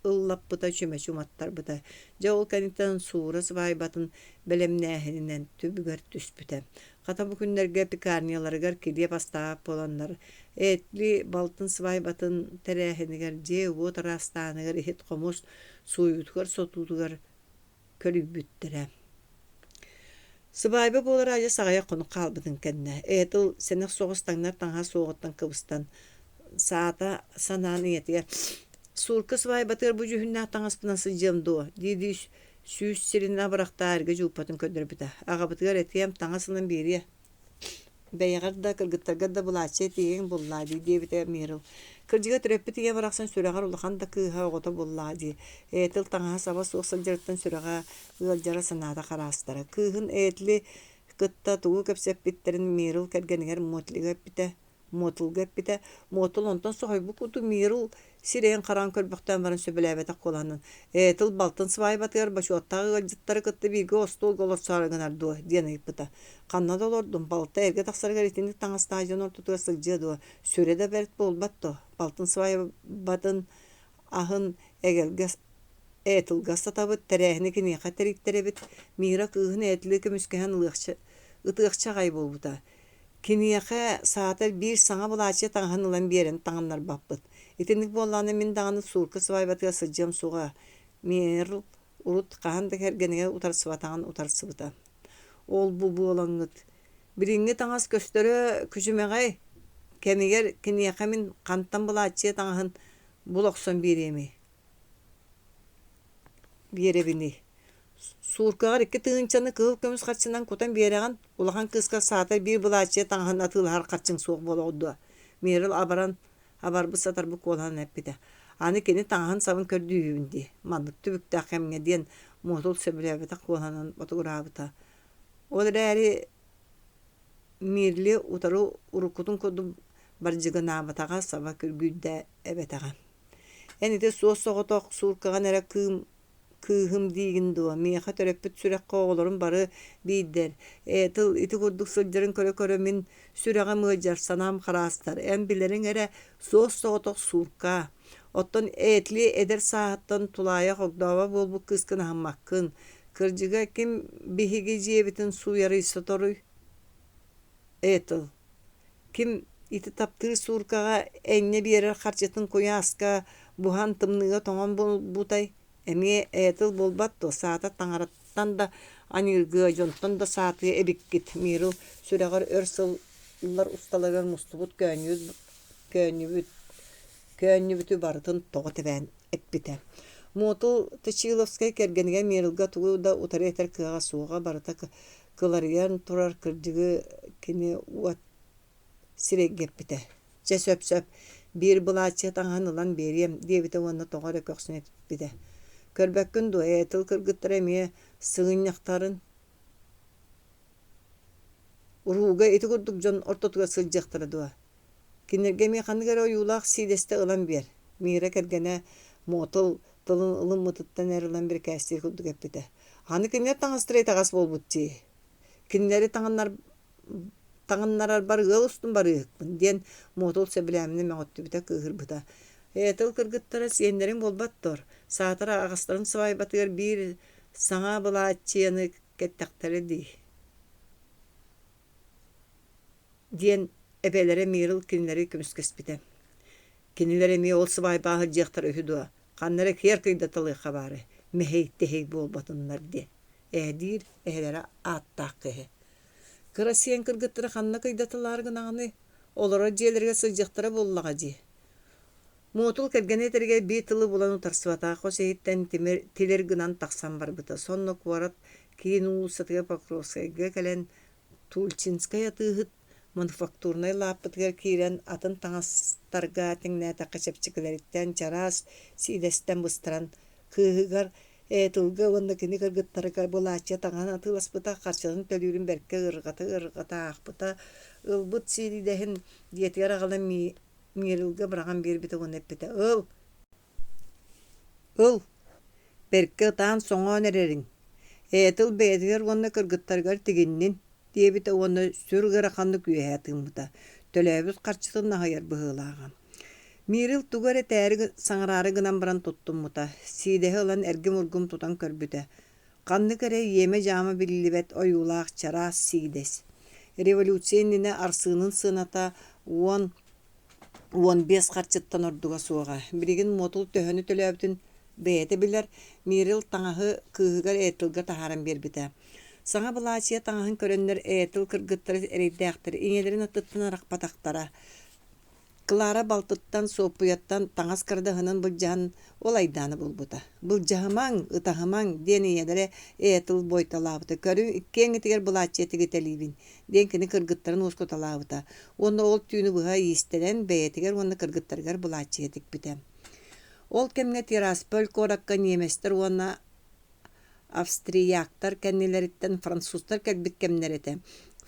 Speaker 1: ыллаппыта, чүмэчи уматтарбыта. Дьэ ол кэнниттэн Суура сыбаайбатын бэлэмнээһининэн түбүгэр түспүтэ. Хата бу күннэргэ пекарняларыгар килиэп астаабат буоланнар, Этли балтын сыбаайбатын тэрээһинигэр дьиэ-уот араастааныгар иһит-хомус сууйуутугар-сотуутугар көлүйбүттэрэ. Сыбаайба буолар адьас аҕыйах хонук хаалбытын кэннэ, Этл сэнэх соҕус таҥнар таҥаһа суоҕуттан кыбыстан, саата санаан ийэтигэр «Суурка сыбаайбатыгар бу дьүһүннээх таҥаспынан сылдьыам дуо?» дии-дии сүүс сирин абырахтаа эргэ дьууппатын көрдөрбүтэ. Аҕабытыгар этиэм, таҥас ылан биэриэ Бэйэҕэр да, кыргыттаргар да былааччыйа тиийиэҥ буллаа дии диэбитэ Мирл. Кырдьыга төрөппүт ийэ барахсан сүрэҕэр улахан да кыыһа оҕото буллаа дии. Этил таҥаһа-саба суох сылдьарыттан сүрэҕэ ыалдьара санаата хараастара. Кыыһын Этли кытта тугу кэпсэппиттэрин Мирл кэргэнигэр Мотлига эппитэ. Муотулга эппитэ, Муотул онтон соһуйбут курдук Мирл сирэйин-хараҕын көрбөхтөөн баран сөбүлээбэтэх куолаһынан «Этил балтын сыбаайбатыгар бочуоттаах ыалдьыттары кытта бииргэ остуолга олорсоору гынар дуо?» диэн ыйыппыта. «Ханна да олордум, балта эргэ тахсарыгар итинник таҥастаах дьон ортотугар сылдьыа дуо, сүрэ да бэрт буолбат дуо, балтын сыбаайбатын аһын эгэлгэ Этилга сатабыт, тэрээһини киниэхэ тэрийтэрэбит, Мира кыыһын Этили көмүскэһэн ылыахча ытыахча аҕай буолбута. Киниэхэ саатар биир саҥа былаачыйа таҥаһын ылан биэрэн таҥыннарбаппыт. Итинник буоллаҕына мин даҕаны суурка сыбаайбатыгар сылдьыам суоҕа, Мирл урут хаһан да кэргэнигэр утарсыбатаҕын утарсыбыта. Ол-бу буолаҥҥыт, билиҥҥи таҥас көстөрө күчүмэҕэй, кэмигэр киниэхэ мин хантан былааччыйа таҥаһын Бул охсон биэриэмий Биэрэбиний Сууркаҕар 2000-ны кыһыл көмүс харчынан кутан биэрэҕин, улахан кыыскар саатар биир былааччыйа таҥаһын атыылаһар харчыҥ суох буолуо дуо? Мирил абаран абарбыт-сатарбыт куолаһынан эппитэ. Аны кини таҥаһын-сабын көрдүүһүбүн дии, маннык түбүктээх кэмҥэ диэн Муотул сөбүлээбэтэх куолаһынан ботугураабыта. Ол эрээри Мирли утары уруккутун курдук бардьыгынаабатаҕа, саба күргүйдэ эбэтэҕэ. Эн ити суос-соҕотох сууркаҕын эрэ кыым кыыһым диигин дуо, миэхэ төрөппүт сүрэххэ оҕолорум бары биирдэр, ээ тыл ити курдук сылдьарын көрө-көрө мин сүрэҕим ыалдьар, санаам хараастар, эн билэриҥ эрэ суос-соҕотох сууркаа. Оттон Этли эдэр сааһыттан тулаайах огдообо буолбут кыыскын аһыммаккын, кырдьыга ким биһиги дьиэбитин сууйарый соторуй? Этл Ким ити таптыыр сууркаҕа энньэ биэрэр харчытын куйааска буһан тымныыга тоҥон буолбутай? Эмиэ Этл буолбат дуо, саатар таҥараттан да аньыыргыа, дьонтон да саатыа эбиккит Мирл сүрэҕэр өр сыллар усталарыгар мустубут көөнньүбүт көөнньүбүт көөнньүбүтү барытын тоҕо тэбээн эппитэ. Муотул Точиловскай кэргэнигэр Мирилга тугу да утары этэр кыаҕа суоҕа, барыта кыларыйан турар кырдьыгы кини уот сирэйгэ эппитэ: «Чэ, сөп-сөп, биир былааччыйа таҥаһын ылан биэриэм» диэбитэ уонна тоҕо эрэ көхсүн этиппитэ: «Көрбөккүн дуо, Этил кыргыттара эмиэ сыгынньахтарын Урууга ити курдук дьон ортотугар сылдьыахтара дуо? Кинилэргэ эмиэ ханнык эрэ ойуулаах сиидэстэ ылан биэр» Мира кэргэнэ Мотл тылын ылыммытыттан эр ылан бирикээстиир курдук эппитэ: «Аны кинилэр таҥастара итэҕэс буолбут дии. Кинилэри таҥыннарарбар ыал устун барыыһыкпын» диэн Мотл сөбүлээминэ мөҕүттүбүтэ, кыыһырбыта. «Этил кыргыттара сиэннэриҥ буолбат дуо? Саатар аҕастарын сыбаайбатыгар биир саҥа былааччыйаны кэттэхтэрэ дии» диэн эбэлэрэ Мирл кинилэри көмүскэспитэ. Кинилэр эмиэ ол сыбаайбаҕа сылдьыахтара үһү дуо, ханна эрэ киэр кыйдаталыахха баара, мэһэй-тэһэй буолбатыннар диэн, ээ диир эһэлэрэ ааттаах киһи. Кыра сиэн кыргыттара ханна кыйдаталаары гынаҕыный, олорор дьиэлэригэр сылдьыахтара буоллаҕа дии. Муотул кэргэнэ этэригэр биир тылы булан утарсыбатах хос иһиттэн тимир тилир гынан тахсан барбыта. Сонно куорат киин уулуссатыгар Покровскайга кэлэн Тульчинскай атыыһыт мануфактурнай лааппытыгар киирэн атын таҥастарга тэҥнээтэххэ чэпчэкилэриттэн чараас сиидэстэн быстаран кыыһыгар Этылга уонна кини кыргыттарыгар былааччыйа таҥаһын атыыласпыта, харчытын төлүүрүн бэркэ ыарырҕата-ыарырҕата аахпыта, ылбыт сиидэһин дьиэтигэр аҕалан Мирилгэ быраҕан биэрбитэ уонна эппитэ: «Ыл, ыл, бэркэ ытаан-соҥоон эрэриҥ, Этил бэйэтигэр уонна кыргыттарыгар тигиннин» диэбитэ уонна сүр ыараханнык үөһэ тыыммыта, төлөөбүт харчытын аһыйар быһыылааҕа. Мирил тугу эрэ этээри саҥараары гынан баран туттуммута, сиидэһи ылан эргим-ургум тутан көрбүтэ, ханнык эрэ иэмэ-дьаама биллибэт ойуулаах чараас сиидэс. Революция иннинэ арсыынын сыаната 10-15 харчыттан ордуга суоҕа. Билигин Муотул төһөнү төлөөбүтүн бэйэтэ билэр, Мирил таҥаһы кыыһыгар Этилгэ таһааран биэрбитэ. Саҥа былаачыйа таҥаһын көрөннөр Этил кыргыттара эрэйдээхтэр ийэлэрин аттыттан арахпатахтара. Клара балтыттан, Суоппуйаттан таҥас кырадаһынын былдьаһан ол айдааны булбута. «Былдьаһымаҥ, ытаһымаҥ» диэн ийэлэрэ ээ тыл буойталаабыта. «Көрүҥ, иккиэҥҥитигэр былааччыйа тигитэлиибин» диэн кини кыргыттарын уоскуталаабыта уонна ол түүнү быһа иистэнэн бэйэтигэр уонна кыргыттарыгар былааччыйа тикпитэ. Ол кэмҥэ Тирасполь куоракка ньиэмэстэр уонна Австрияктар кэннилэриттэн французтар кэлбит кэмнэрэ этэ.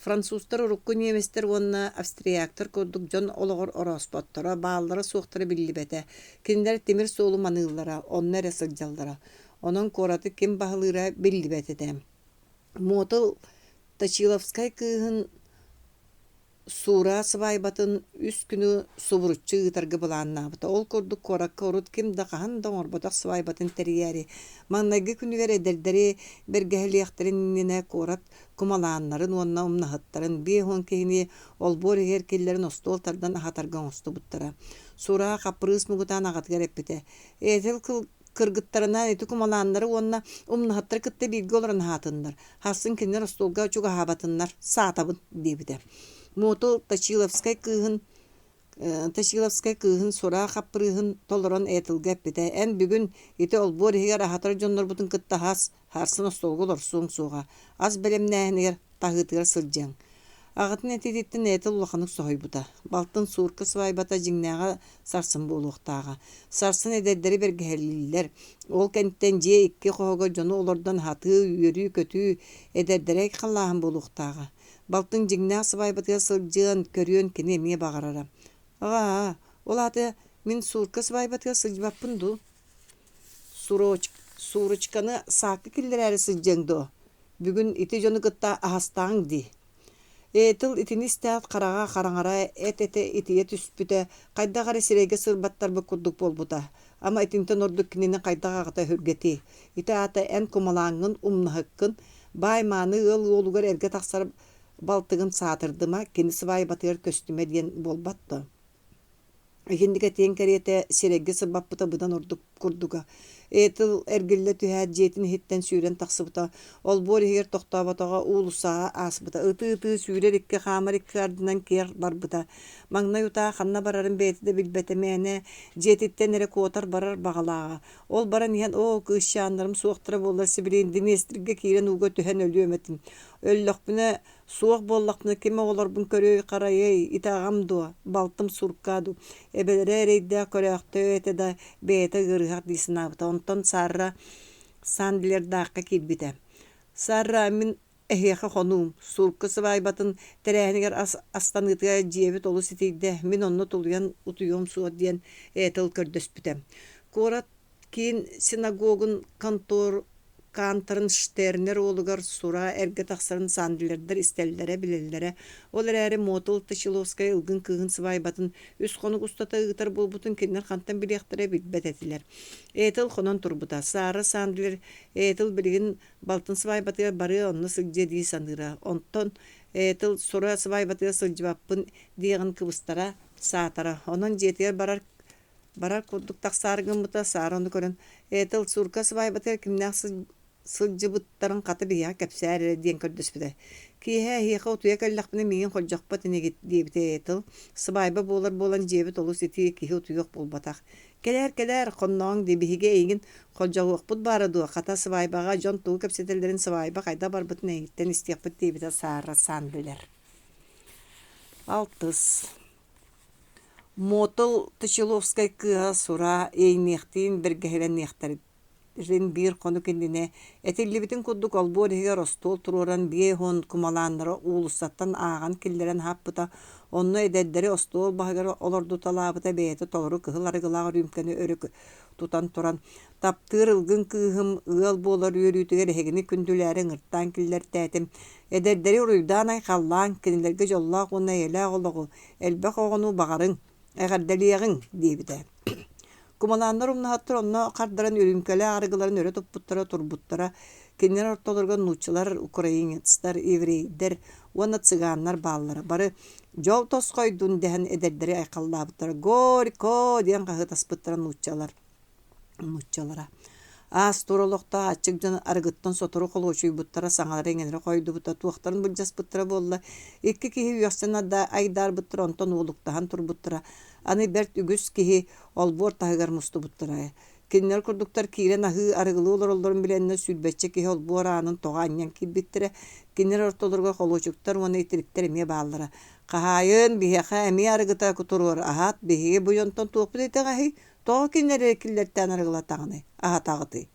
Speaker 1: Французтар урукку немецтэр уонна австрияктар курдук дьон олоҕор орооспотторо, бааллара-суохтара биллибэтэ. Кинилэр тимир суолу маныыллара, онно эрэ сылдьаллара. Онон куораты ким баһылыыра биллибэт этэ. Муотул Точиловскай кыыһын Суура сыбаайбатын үс күнү субуруччу ыытарга былааннаабыта. Ол курдук куоракка урут ким да хаһан да оҥорботох сыбаайбатын тэрийээри, маҥнайгы күнүгэр эдэрдэри бэргэһэлиэхтэрин иннинэ куорат кумалааннарын уонна умнаһыттарын 50 киһини олбуор иһигэр киллэрэн остуол тардан аһатарга оҥостубуттара. Суура хаппырыыс муҥутаан аҕатыгар эппитэ: «Этил кыргыттарынаан ити кумалааннары уонна умнаһыттары кытта бииргэ олорон аһаатыннар, сарсын кинилэр остуолга чугаһаабатыннар, саатабын диэбитэ. Муотул Точиловскай кыыһын Ташиловскай кыыһын сураа хаппырыыһын толорон Этилгэ эппитэ: «Эн бүгүн ити олбуор иһигэр аһатар дьоннорбутун кытта аһас, сарсын остуолга олорсуоҥ суоҕа, ас бэлэмнээһинигэр, таһыытыгар сылдьыаҥ». Аҕатын этиититтэн Этил улаханнык соһуйбута. Балтын Суурка сыбаайбата дьиҥнээҕэ сарсын буолуохтааҕа. Сарсын эдэрдэри бэргэһэлииллэр. Ол кэнниттэн дьиэ икки хоһугар дьону олордон аһатыы, үөрүү-көтүү, эдэрдэри айхаллааһын буолуохтааҕа. Балтын дьиҥнээх сыбаайбатыгар сылдьыан, көрүөн кини эмиэ баҕарара. Аҕаа, ол аата мин Суурка сыбаайбатыгар сылдьыбаппын дуу? Сурочканы саакка киллэрээри сылдьыаҥ дуо? Бүгүн ити дьону кытта аһастаҕыҥ дии. Этил итини истээт хараҕа хараҥара эт-этэ итийэ түспүтэ, хайдах эрэ сирэйгэ сырбаттарбыт курдук буолбута. Ама итинтэн ордук кинини хайдах аҕата өһүргэтиэй? Ити аата эн кумалааҥҥын умнаһыккын, баай-мааны ыал уолугар эргэ тахсар балтыгын саатырдыма, кини сыбаайбатыгар көстүмэ диэн буолбат дуо? Итинник этиэн кэриэтэ сирэйгэ сырбаппыта быдан ордук курдуга. Этил эргиллэ түһээт дьиэтин иһиттэн сүүрэн тахсыбыта, олбуор иһигэр тохтооботоҕо, уулуссаҕа ааспыта. Ытыы-ытыы сүүрэр икки хаамар икки ардынан киэр барбыта. Маҥнай утаа ханна барарын бэйэтэ да билбэтэ мээнэ дьиэтиттэн эрэ куотар барар баҕалааҕа. Ол баран иһэн оо, кыысчааннарым суохтара буоллар сибилигин Днестргэ киирэн ууга түһэн өлүөм этим. Өллөхпүнэ Суох буоллахпына ким оҕолорбун көрүөй-харайыай, ити аҕам дуо, балтым Сурка дуу, эбэлэрэ эрэйдээх көрөөхтөө этэ да, бэйэтэ ыарыһах дии санаабыта. Онтон Сарра Сандлердаахха киирбитэ. Сарра, мин эһиэхэ хонуум, Сурка сыбаайбатын тэрээһинигэр ас астаныытыгар дьиэбит олус итийдэ, мин онно тулуйан утуйуом суох диэн Этел көрдөспүтэ. Куорат Киин синагогун контор Канторын Штернер уолугар Сура эргэ тахсарын Сандлердар истэллэрэ, билэллэрэ. Ол эрээри Мотл Точиловскай ылгын кыыһын сыбаайбатын үс хонук устата ыытар буолбутун кинилэр хантан билиэхтэрэ билбэт этилэр. Этел хонон турбута. Сара Сандлер Этел билигин балтын сыбаайбатыгар барыа онно сылдьыа дии саныыра. Онтон Этел Сура сыбаайбатыгар сылдьыбаппын диэҕин кыбыстара, саатара. Онон дьиэтигэр барар Барар курдук тахсаары гыммыта, Саара ону көрөн, «Этил, Сурка сыбаайбатыгар кимнээх сылдьыбыттарын хата биһиэхэ кэпсээр эрэ» диэн көрдөспүтэ. «Киэһэ эһиэхэ утуйа кэллэхпинэ миигин холдьохпот инигит» диэбитэ Этил. «Сыбаайба буолар буолан дьиэбит олус итии, киһи утуйуох буолбатах. Кэлээр, кэлээр, хоннооҥ дии, биһиги эйигин холдьоҕуохпут баара дуо, хата сыбаайбаҕа дьон тугу кэпсэтэллэрин сыбаайба хайдах барбытын эйигиттэн истиэхпит» диэбитэ Саара Сандлер. Алтыс Мотл Точиловскай кыыһа Сура иэйиниэхтиин бэргэһэлэниэхтэрин биир хонук иннинэ этиллибитин курдук олбуор иһигэр остуол туруоран 50 кумалааннары уулуссаттан ааҕан киллэрэн аһаппыта, онно эдэрдэри остуол баһыгар олордуталаабыта бэйэтэ толору кыһыл арыгылаах үрүүмкэни өрө тутан туран «Таптыыр ылгын кыыһым ыал буолар үөрүүтүгэр эһигини күндүлээри ыҥыртаан киллэртээтим. Эдэрдэри уруйдаан-айхаллаан, кинилэргэ дьоллоох уонна эйэлээх олоҕу, элбэх оҕону баҕарыҥ, эҕэрдэлиэҕиҥ» диэбитэ. Кумалааннар умнаһыттар онно хардаран үрүүмкэлээх арыгыларын өрө туппуттара турбуттара. Кинилэр ортолоругар нууччалар, украинецтар, еврейдэр уонна цыганнар бааллара. Бары «Дьол тосхойдун» дэһэн эдэрдэри айхаллаабыттара. «Горько!» диэн хаһыытаспыттара нууччалар нууччалара. Аас-туор олохтоох аччык дьон арыгыттан сотору холуочуйбуттара, саҥалара-иҥэлэрэ хойдубута, туохтарын былдьаспыттара буолла. Икки киһи үөхсэн айдаарбыттара, онтон уолуктаһан турбуттара. Аны бэрт үгүс киһи олбуор таһыгар мустубуттара. Кинилэр курдуктар киирэн аһыы, арыгылыы олороллорун билэннэр сүүрбэччэ киһи олбуор аанын тоҕо анньан киирбиттэрэ. Кинилэр ортолоругар холуочуктар уонна итириктэр эмиэ бааллара. «Хаһаайын, биһиэхэ эмиэ арыгыта туруор, аһаат, биһиги бу дьонтон туохпут итэҕэһий? Тоҕо кинилэри киллэртээн арыгылатаҕыный, аһатаҕытый?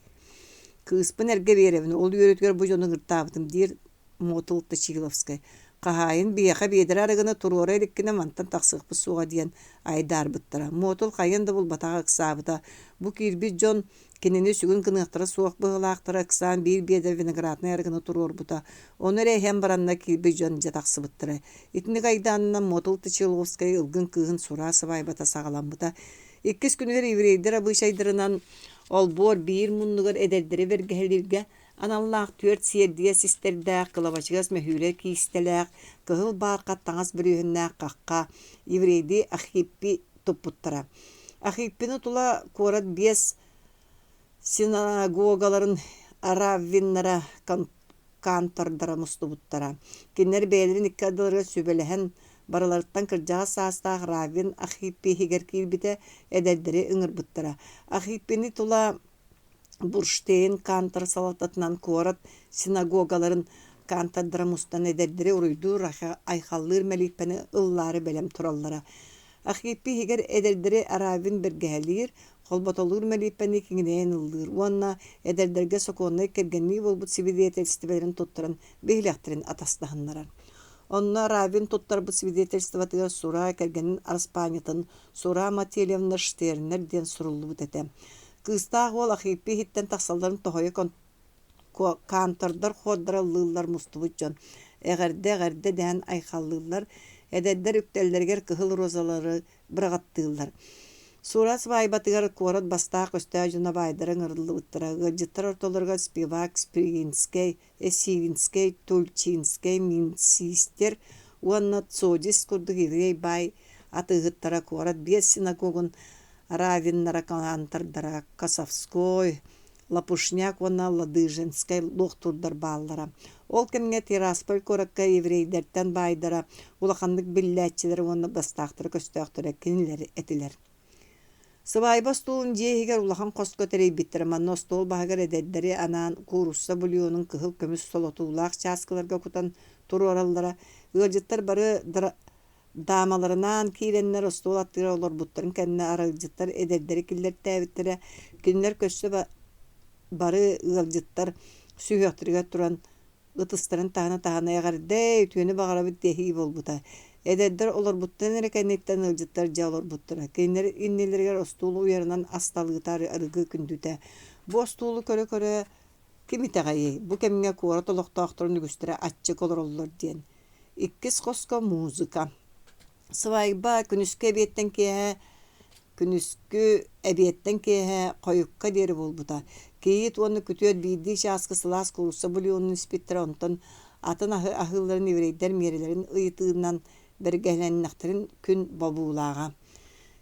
Speaker 1: Кыыспын эргэ биэрэбин, ол үөрүүтүгэр бу дьону ыҥыртаабытым, диир Мотл Точиловскай. Хаһаайын биһиэхэ биэдэрэ арыгыны туруора иликкинэ мантан тахсыахпыт суоҕа диэн айдаарбыттара. Мотл хайыан да булбатаҕа ыксаабыта. Бу киирбит дьон кинини сүгүн гыныахтара суох быһыылаахтара ыксаан биир биэдэрэ винограднай арыгыны туруорбута. Ону эрэ иһэн баранна киирбит дьон дьэ тахсыбыттара. Итинник айдаанынан Мотл Точиловскай ылгын кыыһын сураа сыбаайбата саҕаламмыта. Иккис күнүгэр еврейдэр абыычайдарынан олбуор биир муннугар эдэрдэри бэргэһэлииргэ аналлаах түөрт сиэрдийэ систэрдээх, кылабачыгас мөһүүрэ киистэлээх, кыһыл баархат таҥас бүрүөһүннээх хахха еврейдии Ахиппи туппуттара. Ахиппины тула куорат биэс синагогаларын раввиннара, кантордара мустубуттара. Кинилэр бэйэлэрин икки ардыларыгар сүбэлэһэн Барыларыттан кырдьаҕас саастаах Раввин Ахиппи иһигэр киирбитэ, эдэрдэри ыҥырбыттара. Ахиппини тула Бурштейн Кантор салалтатынан куорат синагогаларын кантордара мустан эдэрдэри уруйдуур, айхаллыыр мэлииппэни ыллаары бэлэм тураллара. Ахиппи иһигэр эдэрдэри Аравин бэргэһэлиир, холботолуур мэлииппэни киҥинэйэн ыллыыр уонна эдэрдэргэ сокуоннай кэргэннии буолбут сибидиэтэлистибэлэрин туттаран биһилэхтэрин атастаһыннарар. Онно Равин туттарбыт свидетельствотыгар Сура кэргэнин араспаанньатын Сура Матильевна Штернер диэн суруллубут этэ. Кыыстаах уол Ахиппи иһиттэн тахсалларын тоһуйа кантордар хуордара ыллыыллар мустубут дьон эҕэрдэ эҕэрдэ дэһэн айхаллыыллар, эдэрдэр үктэллэригэр кыһыл розалары быраҕаттыыллар. Сура сыбаайбатыгар куорат бастаах көстөөх дьоно баайдара ыҥырыллыбыттара. Ыалдьыттар ортолоругар Спивак, Спиринскэй, Эсивинскэй, Тульчинскэй, Минсистер уонна Цодис курдук еврей баай атыыһыттара куорат биэс синагогун раввиннара, кантордара Косовской, Лопушняк уонна Ладыжинскай луохтуурдар бааллара. Ол кэмҥэ Тирасполь куоракка еврейдэртэн баайдара, улаханнык биллээччилэрэ уонна бастаахтара көстөөхтөрө кинилэр этилэр. Сыбаайба остуолун дьиэ иһигэр улахан хоско тэрийбиттэрэ. Манна остуол баһыгар эдэрдэри анаан куурусса бульонун кыһыл көмүс солотуулаах чааскыларга кутан туруораллара. Ыалдьыттар бары Даамаларынаан киирэннэр остуол аттыгар олорбуттарын кэннэ аралдьыттар эдэрдэри киллэртээбиттэрэ, кинилэр көрсө бары ыалдьыттар сүһүөхтэригэр туран ытыстарын таһына-таһына эҕэрдэ, үтүөнү баҕарабыт дэһии буолбута. Эдэрдэр олорбуттарын эрэ кэнниттэн ыалдьыттар дьэ олорбуттара. Кинилэр иннилэригэр остуол уйарынан ас талыыта арыгы күндүтэ. Бу остуолу көрө-көрө ким итэҕэйиэй, бу кэмҥэ куорат олохтоохторун үгүстэрэ аччык олороллор диэн. Иккис хоско музыка. Свадьба күнүскү эбиэттэн киэһэ күнүскү эбиэттэн киэһэ хойукка диэри буолбута. Кийиит уонна күтүөт биирдии чааска сылаас куурусса бульонун испиттэрэ, онтон атын аһы аһыылларын еврейдэр миэрэлэрин ыйытыынан бэргэһэлэннэхтэрин күн бобуулааҕа.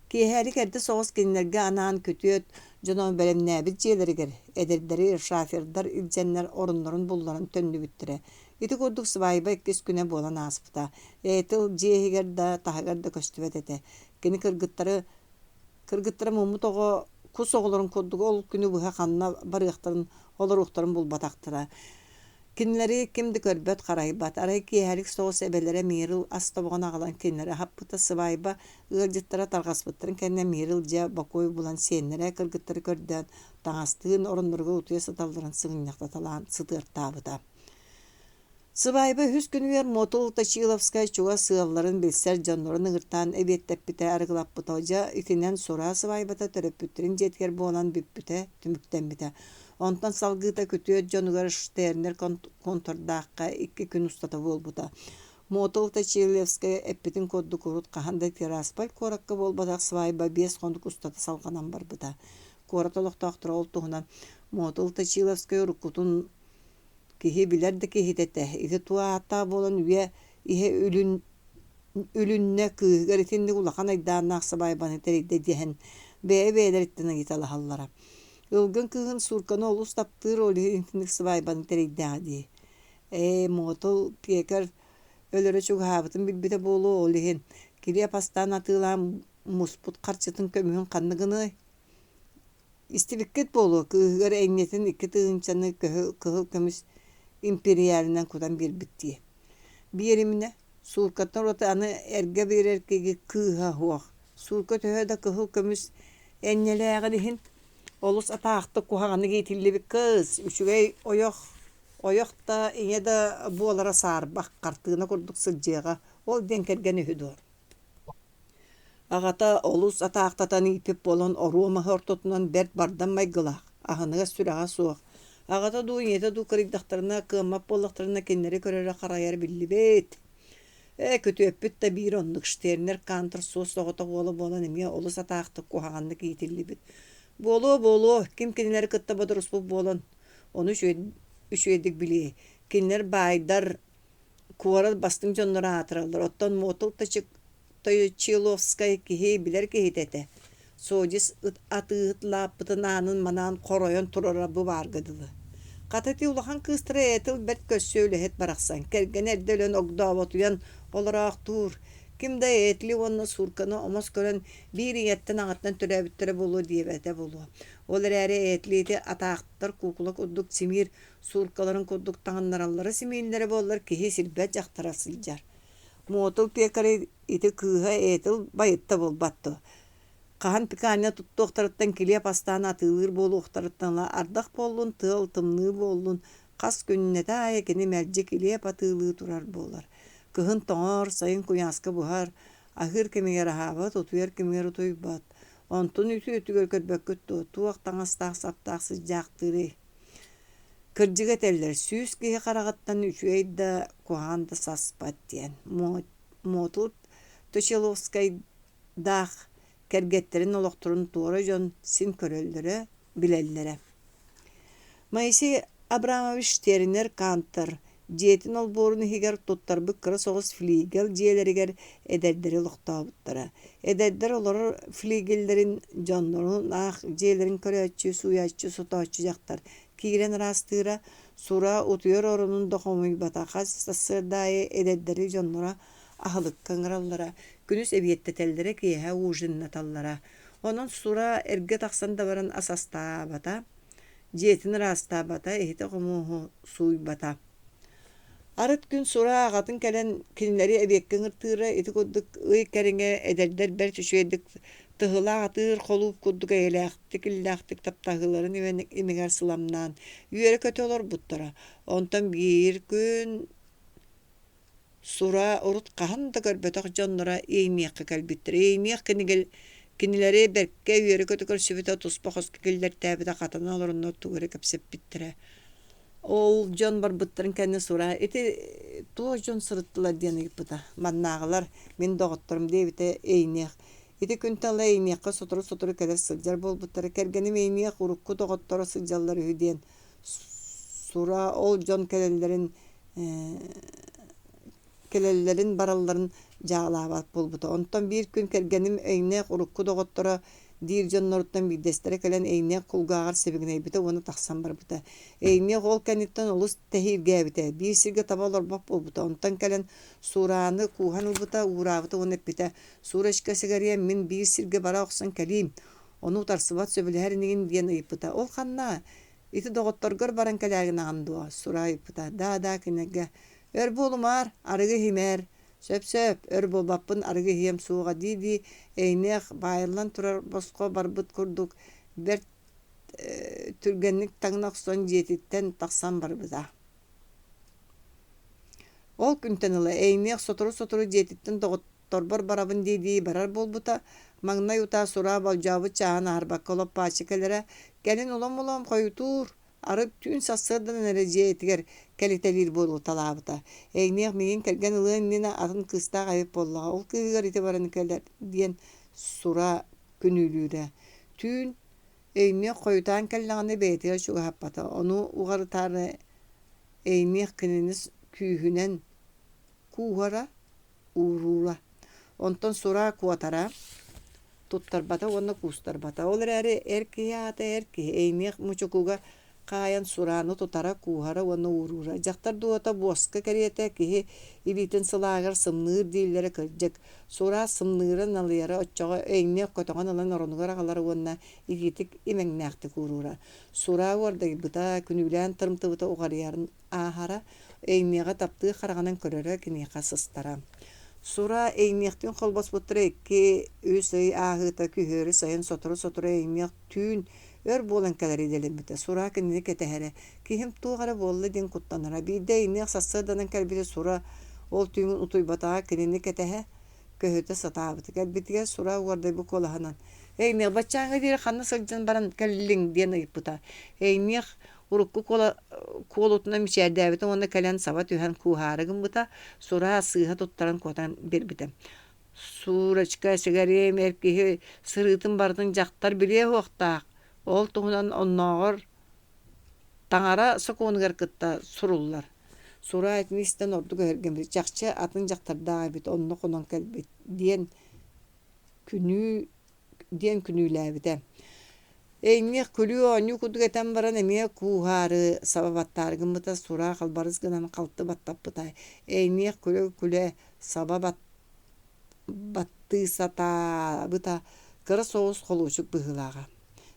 Speaker 1: Киэһэлик эрдэ соҕус кинилэргэ анаан күтүөт дьоно бэлэмнээбит дьиэлэригэр эдэрдэри шафердар илдьэннэр оруннарын булларан төннүбүттэрэ. Ити курдук сыбаайба иккис күнэ буолан ааспыта. Этил дьиэ иһигэр да, таһыгар да көстүбэт этэ. Кини кыргыттары кыргыттара муммут оҕо кус оҕолорун курдук ол күнү быһа ханна барыахтарын, олоруохтарын булбатахтара. Кинилэри ким да көрбөт-харайбат, арай киэһэлик соҕус эбэлэрэ Мирил ас тобоҕун аҕалан кинилэри аһаппыта, сыбаайба ыалдьыттара тарҕаспыттарын кэннэ Мирил дьэ бокуой булан сиэннэрэ кыргыттары көрдөөн, таҥастыын оронноругар утуйа сыталларын сыгынньахтаталаан сытыартаабыта. Сыбаайба үһүс күнүгэр Мотул Точиловскай чугас ыалларын билсэр дьоннорун ыҥыртаан эбиэттэппитэ, арыгылаппыта. Дьэ итинэн Сураа сыбаайбата төрөппүттэрин дьиэтигэр буолан бүппүтэ, түмүктэммитэ. Онтон салгыыта күтүөт дьонугар Штернер контордаахха икки күн устата буолбута. Мотул Точилевскай эппитин курдук урут хаһан да Тирасполь куоракка буолбатах свадьба биэс хонук устата салҕанан барбыта. Куорат олохтоохторо ол туһунан Мотул Точиловскай уруккутун киһи билэр да киһитэ этэ. Ити туох ааттаах буолан үйэ иһэ үлүн үлүннэ кыыһыгар итинник улахан айдааннаах сыбаайбаны тэрийдэ диэн бэйэ-бэйэлэриттэн ыйыталаһаллара. Ылгын кыыһын Суурканы олус таптыыр, ол иһин итинник сыбаайбаны тэрийдэҕэ дии. Ээ, Муотул пиэкэр өлөрө чугаһаабытын билбитэ буолуо, ол иһин килиэп астаан атыылаан муспут харчытын көмүһүн ханна гыныай? Истибиккит буолуо, кыыһыгар энньэтин икки тыһыынчаны кыһыл көмүс империалынан кутан биэрбит дии. Биэриминэ, сууккаттан ураты аны эргэ биэрэр киһи кыыһа суох. Суукка төһө да кыһыл көмүс энньэлээҕин иһин, олус атаахтык куһаҕаннык иитиллибит кыыс, үчүгэй ойох, ойох да, ийэ да буолара саарбах, хартыына курдук сылдьыаҕа, ол диэн кэргэн үһү дуо Аҕата олус атаахтатан ииппит буолан оруо маһы ортотунан бэрт бардам майгылаах, аһыныгас сүрэҕэ суох. Аҕата дуу, ийэтэ дуу кырыйдахтарына, кыаммат буоллахтарына кинилэри көрөрө-харайара биллибэт. Ээ, күтүөппүт да биир оннук Штернер Кантор суос-соҕотох уола буолан эмиэ олус атаахтык, куһаҕаннык иитиллибит. Буолуо-буолуо, ким кинилэри кытта бодоруспут буолан, ону үчүгэйдик билиэй. Кинилэр баайдар Куорат бастыҥ дьонноро аатыраллар, оттон Мотул Точиловскай киһи билэр киһитэ этэ, Содис атыыһыт лааппытын аанын манаан хоройон турара бу баарга дылы. Хата ити улахан кыыстара Этил бэрт көрсүө үлэһит барахсан, кэргэнэ эрдэ өлөн огдооботуйан олороохтуур. Ким да Этли уонна Сурканы омос көрөн биир ийэттэн-аҕаттан төрөөбүттэрэ буолуо диэбэтэ буолуо. Ол эрээри Этли ити атаахтар куукула курдук симиир сууркаларын курдук таҥыннараллара симииллэрэ буоллар киһи сирбэт дьахтара сылдьар. Муотул пекарь ити кыыһа Этил байытта буолбат дуо? Хаһан пекарня туттуохтарыттан килиэп астаан атыылыыр буолуохтарыттан ыла ардах буоллун, тыал, тымныы буоллун, хас күннэтэ аайы кини мэлдьи килиэп атыылыы турар буолар. Кыһын тоҥор, сайын куйааска буһар, аһыыр кэмигэр аһаабат, утуйар кэмигэр утуйбат. Онтун үтүөтүгэр көрбөккүт дуо, туох таҥастаах-саптаах сылдьаахтыырый? Кырдьыга этэллэр, 100 киһи хараҕыттан үчүгэй да, куһаҕан да саспат диэн. Муотут Точиловскайдаах кэргэттэрин олохторун туора дьон син көрөллөрө, билэллэрэ. Моисей Абрамович Тернер Кантор дьиэтин олбуорун иһигэр туттарбыт кыра соҕус флигель дьиэлэригэр эдэрдэри олохтообуттара. Эдэрдэр олорор флигеллэрин дьоннорун аах дьиэлэрин көрөөччү, сууйааччы, сотооччу дьахтар киирэн ыраастыыра, сура утуйар оронун да хомуйбата. Хас сарсыарда аайы эдэрдэри дьонноро аһылыкка ыҥыраллара, күнүс эбиэттэтэллэрэ, киэһэ ужиннаталлара. Онон Сура эргэ тахсан да баран ас астаабата, дьиэтин ыраастаабата, иһити-хомуоһу сууйбата. Арыт күн Сура аҕатын кэлэн кинилэри эбиэккэ ыҥыртыыра, ити курдук ый кэриҥэ эдэрдэр бэрт үчүгэйдик тыһылаах атыыр холууп курдук эйэлээхтик, иллээхтик таптаһыыларын имигэр сыламнаан үөрэ-көтө олорбуттара. Онтон биир күн Сура урут хаһан да көрбөтөх дьонноро Еймиэххэ кэлбиттэр. Еймиэх кинилэри бэркэ үөрэ-көтө көрсүбүтэ, туспа хоско киллэртээбитэ, хатана олороннор тугу эрэ кэпсэппиттэрэ. Ол дьон барбыттарын кэннэ Сура ити туох дьон сырыттылар диэн ыйыппыта. Маннааҕылар мин доҕотторум диэбитэ Еймиэх. Ити күнтэн ыла Еймиэххэ сотору-сотору кэлэр сылдьар буолбуттара. Кэргэним Еймиэх урукку доҕотторо сылдьаллар үһү диэн Сура ол дьон кэлэллэрин кэлэллэрин-баралларын дьаалаабат буолбута. Онтон биир күн кэргэним Эйнээх урукку доҕотторо диир дьонноруттан биирдэстэрэ кэлэн Эйнээх кулгааҕар сибигинэйбитэ уонна тахсан барбыта. Эйнээх ол кэнниттэн олус тэһииргээбитэ, биир сиргэ таба олорбот буолбута. Онтон кэлэн Сурааны кууһан ылбыта, уураабыта уонна эппитэ: «Сурочка, сигариэм, мин биир сиргэ бара охсон кэлиим, ону утарсыбат сөбүлэһэр инигин» диэн ыйыппыта. «Ол ханна? Ити доҕотторгор баран кэлээгинаҕын дуо?» Сураа ыйыппыта. «Даа, даа, кинилэргэ. Өр буолумаар, арыгы иһимээр. Сөп-сөп, өр буолбаппын, арыгы иһиэм суоҕа» дии-дии Эйниэх баайыллан турар босхо барбыт курдук бэрт түргэнник таҥна охсон дьиэтиттэн тахсан барбыта. Ол күнтэн ыла Эйниэх сотору-сотору дьиэтиттэн доҕотторбор барабын дии-дии барар буолбута. Маҥнай утаа сураа болдьообут чааһын аһарбакка лоп-бааччы кэлэрэ. Кэлин улам-улам хойутуур, арыт түүн сарсыарданан эрэ дьиэтигэр кэлитэлиир буолуталаабыта. Эйниэх миигин кэргэн ылыан иннинэ атын кыыстаах эбит буоллаҕа, ол кыыһыгар ити баран кэлэр диэн сура күнүүлүүрэ. Түүн Эйниэх хойутаан кэллэҕинэ бэйэтигэр чугаһаппата, ону уҕарытаары Эйниэх кинини күүһүнэн кууһара, ууруура. Онтон сураа куотара, туттарбата уонна куустарбата. Ол эрээри эр киһи аата эр киһи, Эйниэх мучукуга хаайан сурааны тутара, кууһара уонна ууруура. Дьахтар дууһата буоска кэриэтэ киһи илиитин сылааһыгар сымныыр дииллэрэ кырдьык. Сураа сымныыра налыйара оччоҕо Эйниэх көтөҕөн ылан оронугар аҕалара уонна итиитик имэҥнээхтик ууруура. Сураа уордайбыта, күнүүлээн тырымтыбыта уҕарыйарын ааһара, Эйниэҕи таптыы хараҕынан көрөрө киниэхэ сыстара. Сура Эйниэхтиин холбоспуттара 2-3 ый ааһыыта күһүөрү сайын сотору-сотору Эйниэх түүн өр буолан кэлэр идэлэммитэ. Сура кинини кэтэһэрэ. Киһим туох эрэ буолла диэн куттанара. Биирдэ Эйниэх сарсыарданан кэлбитэ Сура ол түүн утуйбатаҕа кинини кэтэһэ, көһүтэ сатаабыта. Кэлбитигэр Сура уордайбыт куолаһынан «Эйниэх, баччааҥҥа диэри ханна сылдьан баран кэллиҥ?» диэн ыйыппыта. Эйниэх урукку куолутунан мичээрдээбитэ уонна кэлэн саба түһэн кууһаары гыммыта, Сураа сыыһа туттаран куотан биэрбитэ. Сурочка, сигариэм эр киһи сырыытын барытын дьахтар билиэ суохтаах, ол туһунан оннооҕор таҥара сокуонугар кытта суруллар. Сураа итини истэн ордук өһүргэммит, чахчы атын дьахтардаах эбит, онно хонон кэлбит диэн күнүү диэн күнүүлээбитэ. Эйниэх күлүү-оонньуу курдук этэн баран эмиэ кууһаары саба баттаары гыммыта, сураах албарыс гынан халты баттаппыта. Эйниэх күлэ-күлэ саба бат... баттыы сатаабыта кыра соҕус холуочук быһыылааҕа.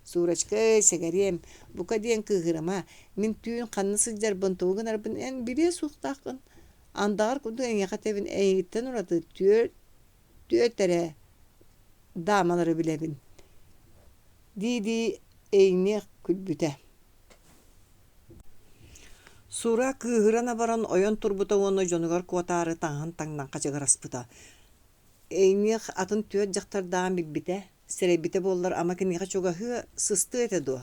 Speaker 1: Сурочка, эй, сэгэриэм, бука диэн кыыһырыма, мин түүн ханна сылдьарбын, тугу гынарбын эн билиэ суохтааххын. Андаҕар курдук эйиэхэ этэбин, эйигиттэн ураты түөрт, түөрт эрэ даамалары билэбин дии-дии эйиниэх күлбүтэ. Сура кыыһыран абаран ойон турбута уонна дьонугар куотаары таҥаһын таҥнан хачыгыраспыта. Эйиниэх атын түөрт дьахтардааҕын билбитэ, сэрэйбитэ буоллар ама киниэхэ чугаһыа, сыстыа этэ дуо?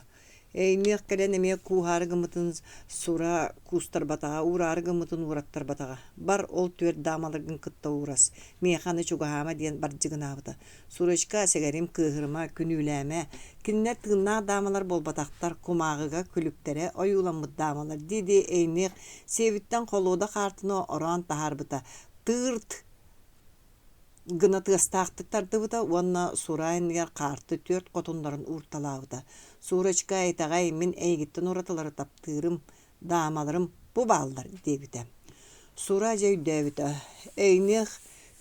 Speaker 1: Эйиниэх кэлэн эмиэ кууһаары гыммытын Сура куустарбатаҕа, уураары гыммытын уураттарбатаҕа. Бар, ол түөрт даамаларгын кытта уурас, миэхэ аны чугаһаама диэн бардьыгынаабыта. Сурочка, сэгэрим, кыыһырыма, күнүүлээмэ. Кинилэр тыыннаах даамалар буолбатахтар, кумааҕыга күлүктэрэ ойууламмыт даамалар дии-дии Эйниэх сиэбиттэн холуода хаартыны ороон таһаарбыта. Тыырт гына тыастаахтык тардыбыта уонна Сура иннигэр хаарты түөрт хотуннарын уурталаабыта. Сурочка, итэҕэй, мин эйигиттэн уратылары таптыырым, даамаларым бу бааллар диэбитэ. Сура дьэ өйдөөбүтэ, Эйниэх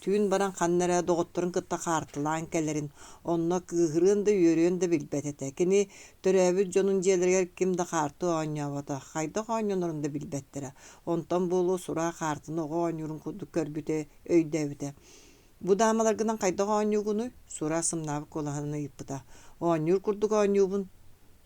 Speaker 1: түүн баран ханна эрэ доҕотторун кытта хаартылаан кэлэрин, онно кыыһырыан да үөрүөн да билбэт этэ. Кини төрөөбүт дьонун дьиэлэригэр ким да хаарты оонньообото, хайдах оонньонорун да билбэттэрэ. Онтон буолуо Сура хаартыны оҕо оонньуурун курдук көрбүтэ, өйдөөбүтэ. Бу даамаларгынан хайдах оонньуугунуй? Сура сымнаабыт куолаһынан ыйыппыта. Оонньуур курдук оонньуубун.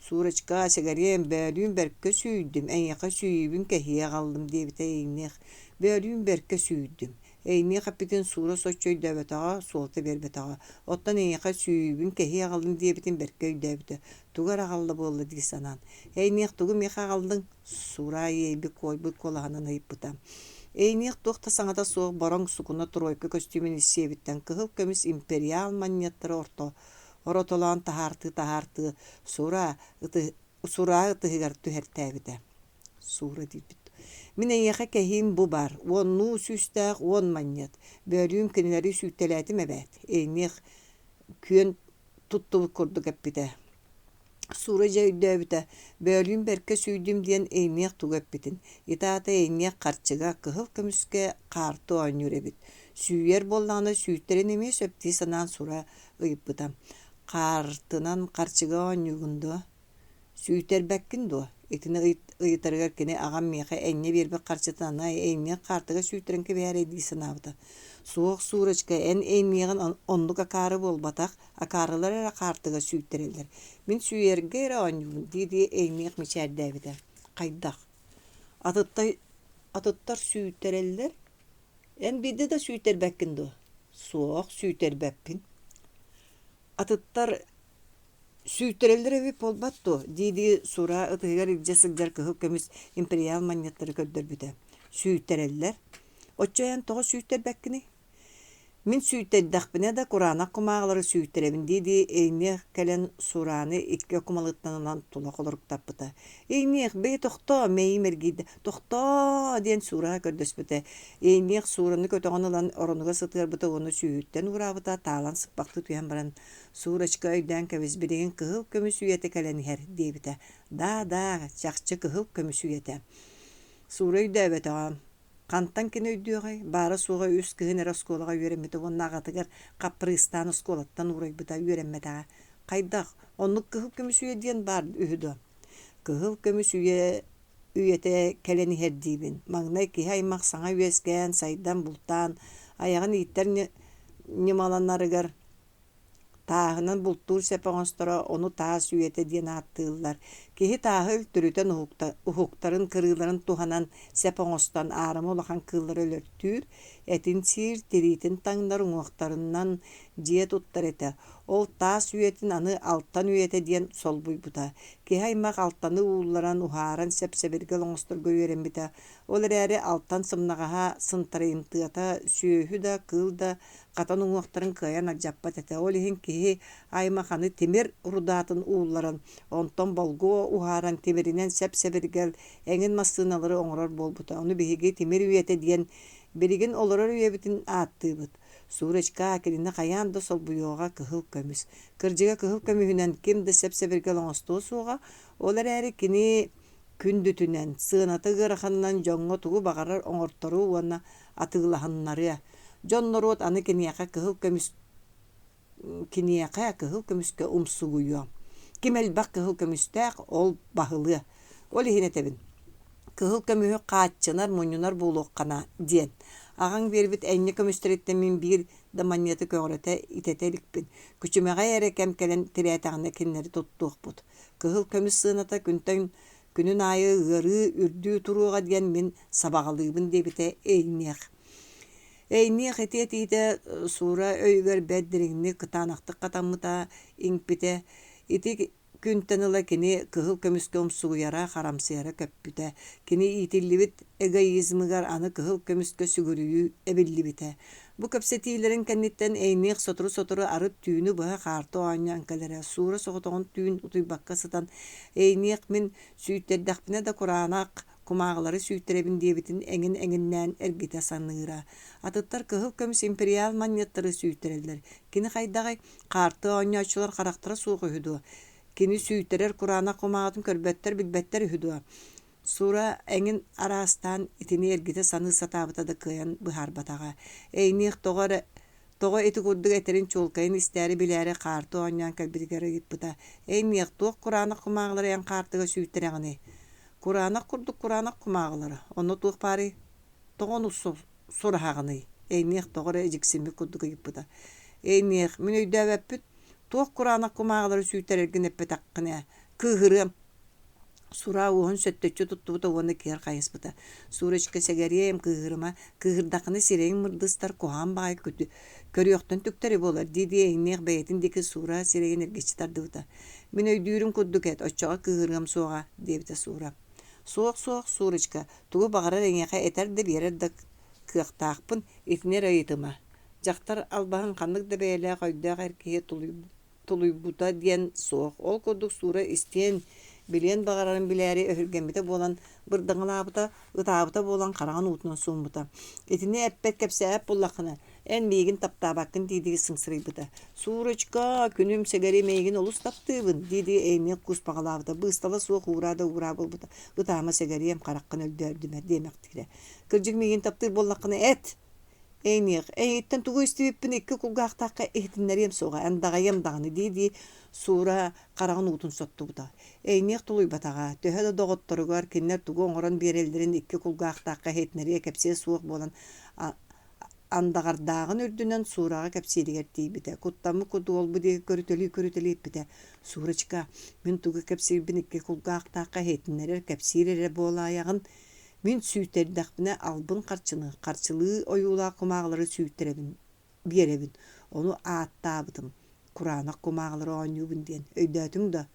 Speaker 1: Сурочка, сэгэриэм, бөөлүүн бэркэ сүүйдүм, эйиэхэ сүүйүүбүн кэһии аҕаллым диэбитэ Эйниэх. Бөөлүүн бэркэ сүүйдүм. Эйниэх эппитин Сура соччо өйдөөбөтөҕө, суолта биэрбэтэҕэ. Оттон эйиэхэ сүүйүүбүн кэһии аҕаллым диэбитин бэркэ өйдөөбүтэ. Тугу эрэ аҕалла буолла дии санаан. Эйниэх тугу миэхэ аҕаллыҥ? Сура иэйбит куойбут куолаһынан ыйыппыта. Эйниэх туох да саҥата суох бороҥ сукуна тройка көстүүмүн ис сиэбиттэн кыһыл көмүс империал манньыаттары орто оротолоон таһаартыы-таһаартыы Сура, ыты, Сура ытыһыгар түһэртээбитэ. Суура диирбит. Мин эйиэхэ кэһиим бу баар, уоннуу сүүстээх уон манньыат. Бөөлүүн кинилэри сүүйтэлээтим эбээт. Эйниэх күөн туттубут курдук эппитэ. Суура дьэ өйдөөбүтэ, бөөлүүн бэркэ сүүйдүм диэн эйниэх тугу эппитин. Ити аата эйниэх харчыга, кыһыл көмүскэ хаарты оонньуур эбит. Сүүйэр буоллаҕына сүүйтэрин эмиэ сөп дии санаан Сура ыйыппыта. Хаартынан харчыга оонньуугун дуо? Сүүйтэрбэккин дуо? Итини ыйытарыгар кини аҕам миэхэ энньэ биэрбит харчытын аны эйниэх хаартыга сүүйтэрэн кэбиһээрэй дии санаабыта. Суох, Сурочка, эн эйниэҕин оннук акаары буолбатах, Акаарылар эрэ хаартыга сүүйтэрэллэр, мин сүүйэргэ эрэ оонньуубун дии-дии эйниэх мичээрдээбитэ. Хайдах? Атыттай атыттар сүүйтэрэллэр? Эн биирдэ да сүүйтэрбэккин дуо? Суох, сүүйтэрбэппин. Атыттар сүүйтэрэллэр эбит буолбат дуо? дии-дии Сура ытыһыгар илдьэ сылдьар кыһыл көмүс империал манньыаттары көрдөрбүтэ. Сүүйтэрэллэр. Оччо эн тоҕо сүүйтэрбэккиний? Мин сүүйтэрдэхпинэ да кураанах кумааҕылары сүүйтэрэбин дии-дии Эйниэх кэлэн Сурааны икки окумалыттан ылан тула холоруктаппыта. Эйниэх, бэйи тохтоо, мэйиим эргийдэ, тохтоо диэн Сураҕа көрдөспүтэ. Эйниэх Суураны көтөҕөн ылан оронугар сытыарбыта уонна сүүһүттэн уураабыта, таалан сыппахтыы түһэн баран, Сурочка өйдөөн кэбис, билигин кыһыл көмүс үйэтэ кэлэн иһэр, диэбитэ. Да, да, чахчы кыһыл көмүс үйэтэ. Суура өйдөөбөтөҕө. Хантан кини өйдүөҕэй, баара-суоҕа үс кыһын эрэ оскуолаҕа үөрэммитэ уонна аҕатыгар хаппырыыстаан оскуолаттан уурайбыта, үөрэммэтэҕэ. Хайдах, оннук кыһыл көмүс үйэ диэн баар үһү дуо? Кыһыл көмүс үйэ үйэтэ кэлэн иһэр диибин. Маҥнай киһи аймах саҥа үөскээн, сайдан, бултаан, айаҕын ииттэр ньымаланарыгар Тааһынан бултуур сэп оҥосторо, ону таас үйэтэ диэн ааттыыллар. Киһи тааһы үлтүрүтэн уһуктарын, кырыыларын туһанан сэп оҥостон аарыма улахан кыыллары өлөртүүр, этин сиир, тириитин таҥнар, уҥуохтарынан дьиэ туттар этэ. Ол таас үйэтин аны алтан үйэтэ диэн солбуйбута. Киһи аймах алтаны уулларан, уһааран сэп-сэбиргэл оҥосторго үөрэммитэ. Ол эрээри алтан сымнаҕаһа, сынтарыйымтыата, сүөһү да, кыыл да хатан уҥуохтарын кыайан алдьаппат этэ. Ол иһин киһи аймах аны тимир рудатын уулларан, онтон болгуо уһааран тимиринэн сэп-сэбиргэл эҥин массыыналары оҥорор буолбута. Ону биһиги тимир үйэтэ диэн билигин олорор үйэбитин ааттыыбыт. Сурочка кинини хайаан да солбуйуоҕа кыһыл көмүс. Кырдьыга кыһыл көмүһүнэн ким да сэп-сэбиргэл оҥостуо суоҕа, ол эрээри кини күндүтүнэн, сыаната ыараханынан дьоҥҥо тугу баҕарар оҥорторуу уонна атыылаһыннарыа. Дьон-норуот аны киниэхэ кыһыл көмүс киниэхэ кыһыл көмүскэ умсугуйуо. Ким элбэх кыһыл көмүстээх, ол баһылыа. Ол иһин этэбин, кыһыл көмүһү хааччынар, мунньунар буолуоххана диэн. Аҕаҥ биэрбит энньэ көмүстэриттэн мин биир да манньыаты көҕүрэтэ итэтэ иликпин. Күчүмэҕэй эрэ кэм кэлэн тирээтэҕинэ кинилэри туттуохпут. Кыһыл көмүс сыаната күнтэн күнүн аайы ыарыы үрдүү туруоҕа диэн мин сабаҕалыыбын диэбитэ Эйниэх. Эйниэх ити этиитэ Суура өйүгэр бэрт дириҥник кытаанахтык хатаммыта, иҥпитэ. Ити күнтэн ыла кини кыһыл көмүскэ умсугуйара, харамсыйара көппүтэ. Кини иитиллибит эгоизмыгар аны кыһыл көмүскэ сүгүрүйүү эбиллибитэ. Бу кэпсэтиилэрин кэнниттэн Эйниэх сотору-сотору арыт түүнү быһа хаарты оонньоон кэлэрэ. Суура соҕотоҕун түүн утуйбакка сытан «Эйниэх мин сүүйтэрдэхпинэ да кураанах кумааҕылары сүүйтэрэбин диэбитин эҥин-эҥиннээн эргитэ саныыра. Атыттар кыһыл көмүс империал манньыаттары сүүйтэрэллэр. Кини хайдаҕый? Хаарты оонньооччулар харахтара суох үһү дуо? Кини сүүйтэрэр кураанах кумааҕытын көрбөттөр, билбэттэр үһү дуо? Сура эҥин араастаан итини эргитэ саныы сатаабыта да кыайан быһаарбатаҕа. Эйниэх тоҕо эрэ тоҕо ити курдук этэрин чуолкайын истээри-билээри хаарты оонньоон кэлбитигэр ыйыппыта: «Эйниэх, туох кураанах кумааҕылары эн хаартыга сүүйтэрээҕиний?» «Кураанах курдук кураанах кумааҕылара, онно туох баарый? Тоҕо ону сураһаҕыный?» Эйниэх тоҕо эрэ дьиксиммит курдук ыйыппыта. «Эйниэх, мин өйдөөбөппүт, туох кураанах кумааҕылары сүүйтэрэргин эппэтэххинэ, кыыһырыам» Сураа уоһун сөттөччү туттубута уонна киэр хайыспыта: «Сурочка, сэгэриэм, кыыһырыма, кыыһырдаххына сирэйиҥ мырдыстар, куһаҕан баҕайы көрүөхтэн түктэри буолар» дии-дии эйиҥниэх бэйэтин диэки Суура сирэйин эргиччи тардыбыта. «Мин өйдүүрүм курдук эт, оччоҕо кыыһырыам суоҕа» диэбитэ Суура. «Суох, суох, Сурочка, тугу баҕарар эйиэхэ этэр да биэрэр да кыахтаахпын, итини эрэ ыйытыма. Дьахтар албаһын ханнык да бэйэлээх өйдөөх эр киһи тулуйбута диэн суох. Ол курдук Суура истиэн, билиэн баҕарарын билээри өһүргэммитэ буолан бырдаҥалаабыта, ытаабыта буолан хараҕын уутунан сууммута. Итини эппэт кэпсээбэт буоллаххына, эн миигин таптаабаккын дии-дии сыҥсырыйбыта. «Суурочка, күнүм сэгэри миигин олус таптыыбын» дии-дии эйиниэх кууспаҕалаабыта, быыстала суох уураа да уураа буолбута. «Ытаама сэгэриэм, хараххын өлдөөрдүмэ» диэмэхтиирэ. «Кырдьык миигин таптыыр буоллаххына эт!» Эйиниэх, эйигиттэн тугу истибиппин икки кулгаахтаахха иһитиннэриэм суоҕа, андаҕайыам даҕаны дии-дии Суура хараҕын уутун соттубута. Эйиниэх тулуйбатаҕа, төһө да доҕотторугар кинилэр тугу оҥорон биэрэллэрин икки кулгаахтаахха иһитиннэриэ кэпсиэ суох буолан андаҕардааҕын үрдүнэн Суураҕа кэпсииригэр тиийбитэ. Куттаммыт курдук ол-бу диэки көрүтэлии-көрүтэлии эппитэ: «Сурочка, мин тугу кэпсиирбин икки кулгаахтаахха иһитиннэрэр, кэпсиир эрэ буолаайаҕын Мин сүүйтэрдэхпинэ албын харчыны, харчылыы ойуулаах кумааҕылары сүүйтэрэбин, биэрэбин, ону ааттаабытым, кураанах кумааҕылары оонньуубун диэн, өйдөөтүҥ да?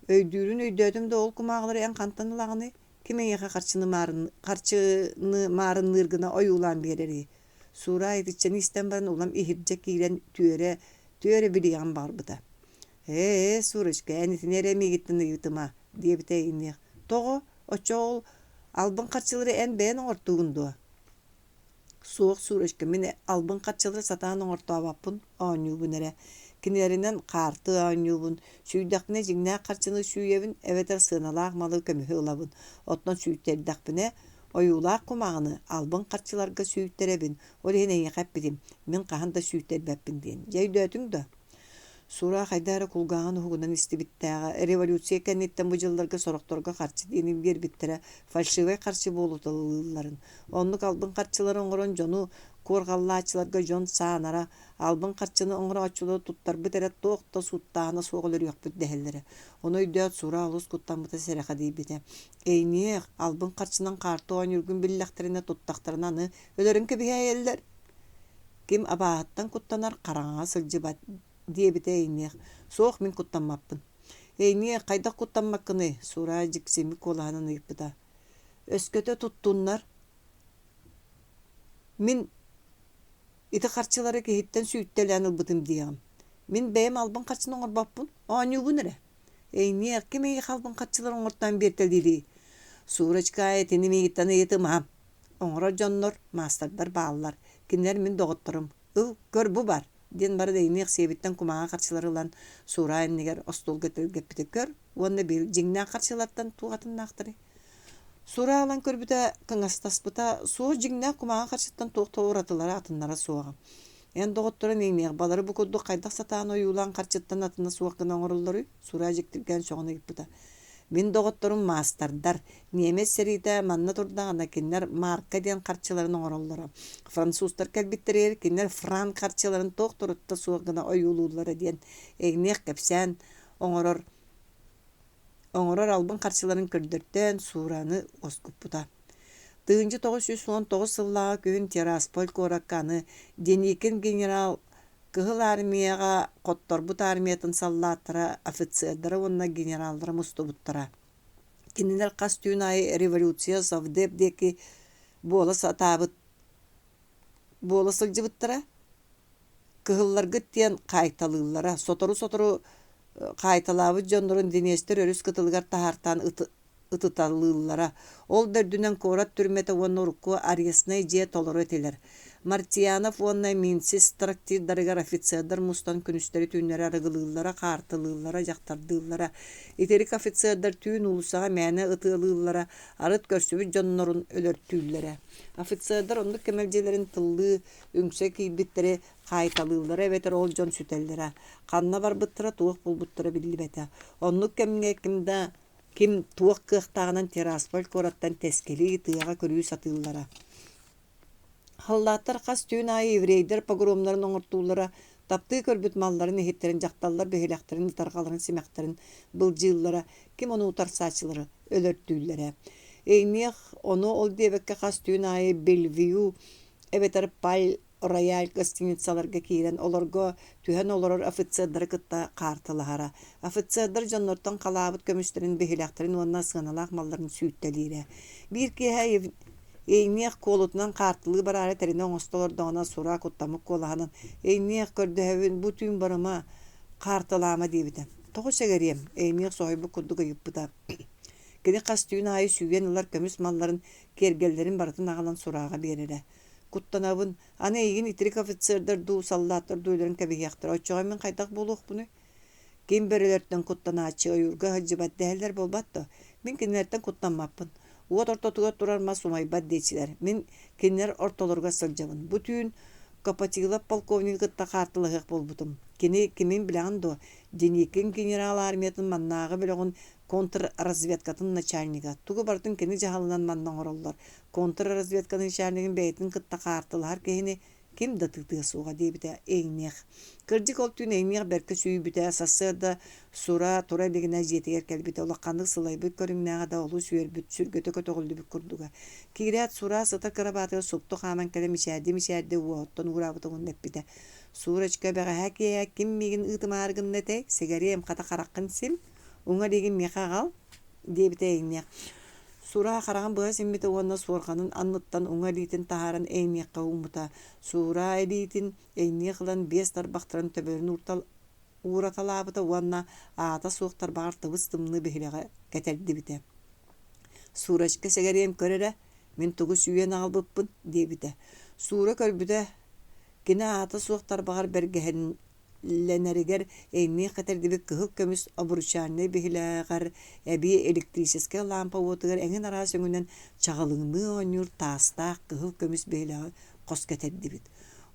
Speaker 1: Өйдүүрүн өйдөөтүм да ол кумааҕылары эн хантан ылаҕыный? Ким эйиэхэ харчыны маарын, харчыны маарынныыр гына ойуулаан биэрэрий? Суураа итиччэни истэн баран улам иһирдьэ киирэн түөрэ, түөрэ билиэҕин баҕарбыта. Ээ, Сурочка, эн итини эрэ миигиттэн ыйытыма, диэбитэ эйиниэх. Тоҕо? Оччоҕо ол албын харчылары эн бэйэн оҥортуугун дуо? Суох, Сурочка, мин албын харчылары сатаан оҥортообоппун, оонньуубун эрэ. Кинилэринэн хаарты оонньуубун, сүүйдэхпинэ дьиҥнээх харчыны сүүйэбин эбэтэр сыаналаах малы көмүһү ылабын. Оттон сүүйтэрдэхпинэ, ойуулаах кумааҕыны албын харчыларга сүүйтэрэбин. Ол иһин эйиэхэ эппитим, мин хаһан да сүүйтэрбэппин диэн. Дьэ өйдөөтүҥ дуо? Сура хайдах эрэ кулгааҕын уһугунан истибиттээҕэ, революция кэнниттэн бу дьылларга сорохторго харчы диэни биэрбиттэрэ фальшивай харчы буолуталыылларын, оннук албын харчылары оҥорон дьону куорҕаллааччыларга дьон саанара, албын харчыны оҥорооччулары туттарбыт эрэ туох да сууттааһына суох өлөрүөхпүт дэһэллэрэ. Ону өйдөөт Сура олус куттаммыта сэрэхэдийбитэ. Эйниэх, албын харчынан хаарты оонньуургун биллэхтэринэ туттахтарына аны өлөрөн кэбиһээйэллэр Ким абааһыттан куттанар хараҥаҕа сылдьыбат диэбитэ Эйниэх. Суох, мин куттаммаппын. Эйниэх, хайдах куттаммаккыный? Сураа дьиксиммит куолаһынан ыйыппыта. Өскөтө туттуннар. Мин ити харчылары киһиттэн сүүйтэлээн ылбытым диэҕим. Мин бэйэм албын харчыны оҥорбоппун, оонньуубун эрэ. Эйниэх, ким эйиэхэ албын харчылары оҥортоон биэртэлиирий? Сурочка, итини миигиттэн ыйытыма. Оҥорор дьоннор, маастардар бааллар, кинилэр мин доҕотторум, ыл, көр бу бар, диэн баран эйиниэх сиэбиттэн кумааҕы харчылары ылан Сураа иннигэр остуолга тэлгэппитэ көр уонна бил дьиҥнээх харчылартан туох атыннаахтарый? Сура ылан көрбүтэ, кыҥастаспыта, суох дьиҥнээх кумааҕы харчыттан туох да уратылара атыннара суоҕа. Эн доҕотторун иҥниэх балары бу курдук хайдах сатаан ойуулаан харчыттан атына суох гына оҥороллоруй? Сура дьиктиргээн сөҕөн ыйыппыта. Мин доҕотторум маастардар. Ньиэмэс сэриитэ манна турдаҕына кинилэр марка диэн харчыларын оҥороллоро. Французтар кэлбиттэригэр кинилэр франк харчыларын туох да урутта суох гына ойуулууллара диэн иҥниэх кэпсээн оҥорор оҥорор албын харчыларын көрдөртөөн Суураны уоскуппута. 1919 сыллааҕы күһүн Тирасполь куоракка аны Деникин генерал Кыһыл Армияҕа хотторбут армиятын саллааттара, офицердара уонна генераллара мустубуттара. Кинилэр хас түүн аайы революция Совдеп диэки буола сатаабыт буола сылдьыбыттара. Кыһылларгыт диэн хаайталыыллара. Сотору-сотору хаайталаабыт дьоннорун Днестр өрүс кытылыгар таһаартаан ытыталыыллара. Ол да үрдүнэн куорат түрмэтэ уонна урукку арестнай дьиэ толору этилэр. Мартьянов уонна Минсис трактирдарыгар офицердар мустан күнүстэри-түүннэри арыгылыыллара, хаартылыыллара, дьахтардыыллара. Итирик офицердар түүн уулуссаҕа мээнэ ытыалыыллара, арыт көрсүбүт дьоннорун өлөртүүллэрэ. Офицердар оннук кэмэлдьилэрин тыллыы, үҥсэ киирбиттэри хаайталыыллара эбэтэр ол дьон сүтэллэрэ. Ханна барбыттара, туох буолбуттара биллибэтэ. Оннук кэмҥэ ким да ким туох кыахтааҕынан Тирасполь куораттан тэскилии, тыаҕа күрүү сатыыллара. Халлааттар хас түүн аайы еврейдэр погромнарын оҥортууллара, таптыы көрбүт малларын иһиттэрин, дьахталлар биһилэхтэрин, ытарҕаларын, симэхтэрин былдьыыллара, ким ону утарсааччылары өлөртүүллэрэ. Эйниэх ону ол диэбэккэ хас түүн аайы Бельвью эбэтэр Паль рояль гостиницаларга киирэн олорго түһэн олорор офицердары кытта хаартылаһара. Офицердар дьоннортон халаабыт көмүстэрин, биһилэхтэрин уонна сыаналаах малларын сүүттэлиирэ. Биир киэһэ Эйниэх куолутунан хаартылыы бараары тэринэ оҥосто олордоҕуна Сура куттаммыт куолаһынан «Эйниэх, көрдөһөбүн, бу түүн барыма, хаартылаама» диэбитэ. «Тоҕо сэгэриэм?» Эйниэх соһуйбут курдук ыйыппыта. Кини хас түүн аайы сүүйэн ылар көмүс малларын, киэргэллэрин барытын аҕалан Сураҕа биэрэрэ. Куттанабын, аны эйигин итирик офицердар дуу, саллааттар дуу өлөрөн кэбиһиэхтэрэ, оччоҕо мин хайдах буолуохпунуй? Ким бөрөлөртөн куттанааччы ойуурга сылдьыбат дэһэллэр буолбат дуо? Мин кинилэртэн куттаммаппын. Уот ортотугар турар мас умайбат диэччилэр. Мин кинилэр ортолоругар сылдьабын. Бу түүн Копотилов полковнигы кытта хаартылаһыах буолбутум. Кини кимин билэҕин дуо? Деникин генерал армиятын маннааҕы бөлөҕүн контрразведкатын начальнига. Тугу барытын кини дьаһалынан манна оҥороллор. Контрразведка начальнигын бэйэтин кытта хаартылаһар киһини ким да тыытыа суоҕа диэбитэ Эйниэх. Кырдьык ол түүн Эйниэх бэркэ сүүйбүтэ, сарсыарда Сура тура илигинэ дьиэтигэр кэлбитэ, улаханнык сылайбыт көрүҥнээҕэ да олус үөрбүт, сүргэтэ көтөҕүллүбүт курдуга. Киирээт Сура сытар кырабаатыгар супту хааман кэлэн мичээрдии-мичээрдии уоһуттан уураабыта уонна эппитэ: «Сурочка, бэҕэһээ киэһэ ким миигин ыытымаары гынна этэй? Сэгэриэм, хата хараххын сим, уҥа илиигин миэхэ аҕал» диэбитэ Эйниэх. Сураа хараҕын быһа симмитэ уонна суорҕанын анныттан уҥа илиитин таһааран Эйниэххэ ууммута. Сураа илиитин Эйниэх ылан биэс тарбахтарын төбөлөрүн уураталаабыта уонна аата суох тарбаҕар тыбыс-тымныы биһилэҕи кэтэрдибитэ. «Сурочка сэгэриэм көр эрэ, мин тугу сүүйэн аҕалбыппын» диэбитэ. Суура көрбүтэ, кини аата суох тарбаҕар бэргэһэн лэнэригэр эйниэх кэтэрдибит кыһыл көмүс обручальнай биһилэҕэр эбии электрическэй лаампа уотугар эҥин араас өҥүнэн чаҕылыҥныы оонньуур таастаах кыһыл көмүс биһилэҕи хос кэтэрдибит.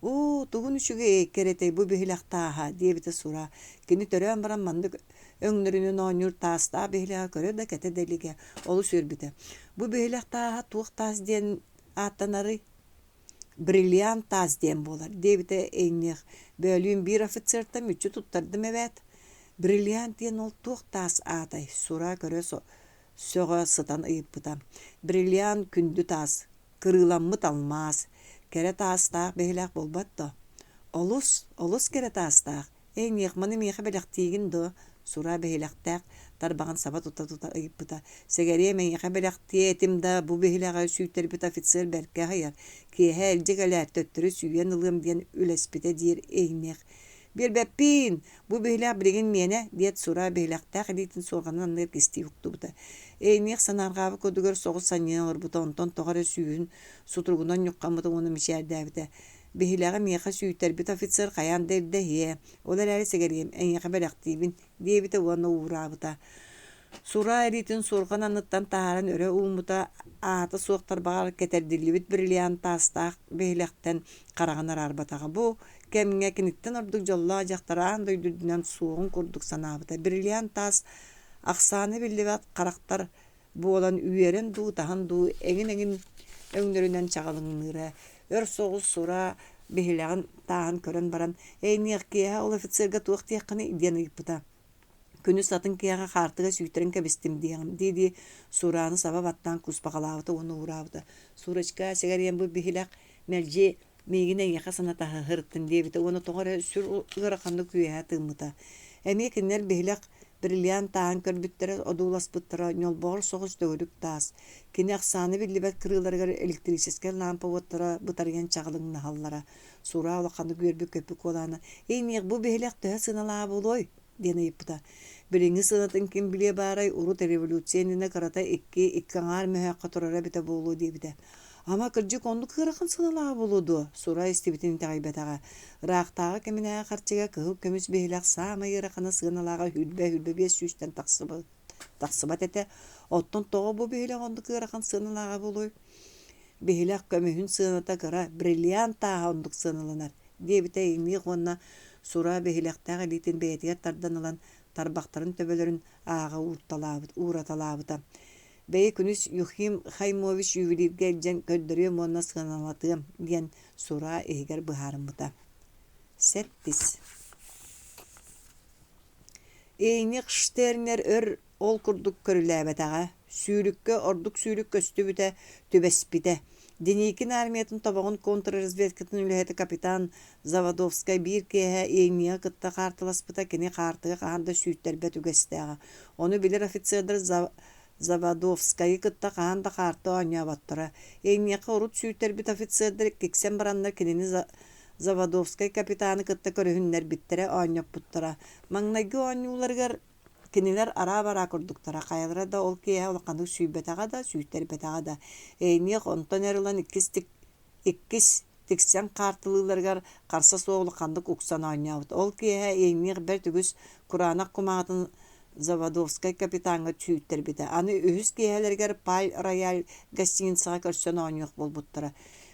Speaker 1: «Оо, тугун үчүгэй, кэрэтэй бу биһилэх тааһа» диэбитэ Сура. Кини төрөөн баран маннык өҥнөрүнэн оонньуур таастаах биһилэҕи көрө да кэтэ да илигэ, олус үөрбүтэ. «Бу биһилэх тааһа туох таас диэн ааттанарый?» «Бриллиант таас диэн буолар» диэбитэ Эйниэх, бөөлүүн биир офицертан мүччү туттардым эбээт. «Бриллиант диэн ол туох таас аатай?» Сура көрө сөҕө сытан ыйыппыта. «Бриллиант күндү таас, кырыыламмыт алмаас, кэрэ таастаах биһилэх буолбат дуо?» «Олус, олус кэрэ таастаах. «Эйиэх, маны миэхэ бэлэхтиигин дуо?» Сура биһилэхтээх тарбаҕын саба тута-тута ыйыппыта. «Сэгэриэм, эйиэхэ бэлэхтиэ этим да, бу биһилэҕи сүүйтэрбит офицер бэркэ аһыйар. Киэһэ илдьэ кэлээт, төттөрү сүүйэн ылыам диэн үлэспитэ» диир Эйниэх. «Биэрбэппиин! Бу биһилэх билигин миэнэ!» диэт Сура биһилэхтээх илиитин суорҕанын анныгар кистии уктубута. Эйниэх санаарҕаабыт курдугар соҕус санньыйан олорбута, онтон тоҕо эрэ сүүһүн сутуругунан ньуххаммыта уонна мичээрдээбитэ. Биһилэҕи миэхэ сүүйтэрбит офицер хайаан да ирдэһиэ, ол эрээри сэгэриэм, эйиэхэ бэлэхтиибин, диэбитэ уонна уураабыта. Сураа илиитин суорҕан анныттан таһааран өрө ууммута, аата суох тарбаҕар кэтэрдиллибит бриллиант таастаах биһилэхтэн хараҕын араарбатаҕа. Бу кэмҥэ киниттэн ордук дьоллоох дьахтар аан дойду үрдүнэн суоҕун курдук санаабыта. Бриллиант таас ахсаана биллибэт харахтар буолан үөрэн дуу, таһан дуу эҥин-эҥин өҥнөрүнэн чаҕылыҥныыра. Өр соҕус сураа биһилэҕин тааһын көрөн баран, «Эйниэх киэһэ ол офицерга туох диэххиний?» диэн ыйыппыта. Күнүс атын киэһэ хаартыга сүүйтэрэн кэбистим диэҕим дии-дии Сурааны саба баттаан куспахалаабыта уонна уураабыта. «Сурочка, сигариям бу биһилэх мэлдьи миигин эйиэхэ санатаһа сырыттын» диэбитэ уонна тоҕо эрэ сүр ыараханнык үөһэ тыыммыта. Эмиэ кинилэр биһилэх бриллиант тааһын көрбүттэрэ, одууласпыттара ньолбоҕор соҕус төгүрүк таас. Кини ахсаана биллибэт кырыыларыгар электрическэй лаампа уоттара бытарыйан чаҕылыҥнаһаллара. Сураа улаханнык үөрбүт-көппүт куолаана «Эйниэх, бу биһилэх төһө сыаналаах буолуой?» диэн ыйыппыта. Билиҥҥи сыанатын ким билиэ баарай, урут революция иннинэ кырата икки, икки аҥаар мөһөөххө турара эбитэ буолуо диэбитэ. Ама кырдьык оннук ыарахан сыаналааҕа буолуо дуо? Сура истибитин итэҕэйбэтэҕэ. Ыраахтааҕы кэминээҕи харчыга кыһыл көмүс биһилэх саамай ыарахана сыаналааҕа сүүрбэ-сүүрбэ биэс сүүстэн тахсыбыт тахсыбат этэ. Оттон тоҕо бу биһилэх оннук ыарахан сыаналааҕа буолуой? Биһилэх көмүһүн сыаната кыра, бриллиант тааһа оннук сыаналанар, диэбитэ иҥниэх уонна Сура биһилэхтээх илиитин бэйэтигэр тардан ылан тарбахтарын төбөлөрүн ааҕа уураталаабыта. Бэйи күнүс Юхим Хаймович ювелиргэ илдьэн көрдөрүөм уонна сыаналатыам, диэн Сура иһигэр быһаарыммыта. Сэттис Эйнех Штернер өр ол курдук көрүлээбэтэҕэ, сүүрүккэ ордук сүүрүк көстүбүтэ, түбэспитэ. Деникин армиятын тобоҕун контрразведкатын үлэһитэ капитан Заводовскай биир киэһэ Эйниҕы кытта хаартыласпыта, кини хаартыга хаһан да сүүйтэрбэт үгэстээҕэ. Ону билэр офицердар Заводовскайы кытта хаһан да хаарты оонньооботторо. Эйниэхэ урут сүүйтэрбит офицердар киксэн бараннар кинини Заводовскай капитаны кытта көрүһүннэрбиттэрэ, оонньоппуттара. Маҥнайгы оонньууларыгар кинилэр араа-бараа курдуктара, хайалара да ол киэһэ улаханнык сүүйбэтэҕэ да, сүүйтэрбэтэҕэ да. Эйниэх онтон эр ылан иккис иккис тиксэн хаартылыылларыгар харса суох улаханнык уксан оонньообут. Ол киэһэ Эйниэх бэрт үгүс кураанах кумааҕытын Заводовскай капитаҥҥа сүүйтэрбитэ. Аны үһүс киэһэлэригэр Паль-Рояль гостиницаҕа көрсөн оонньуох буолбуттара.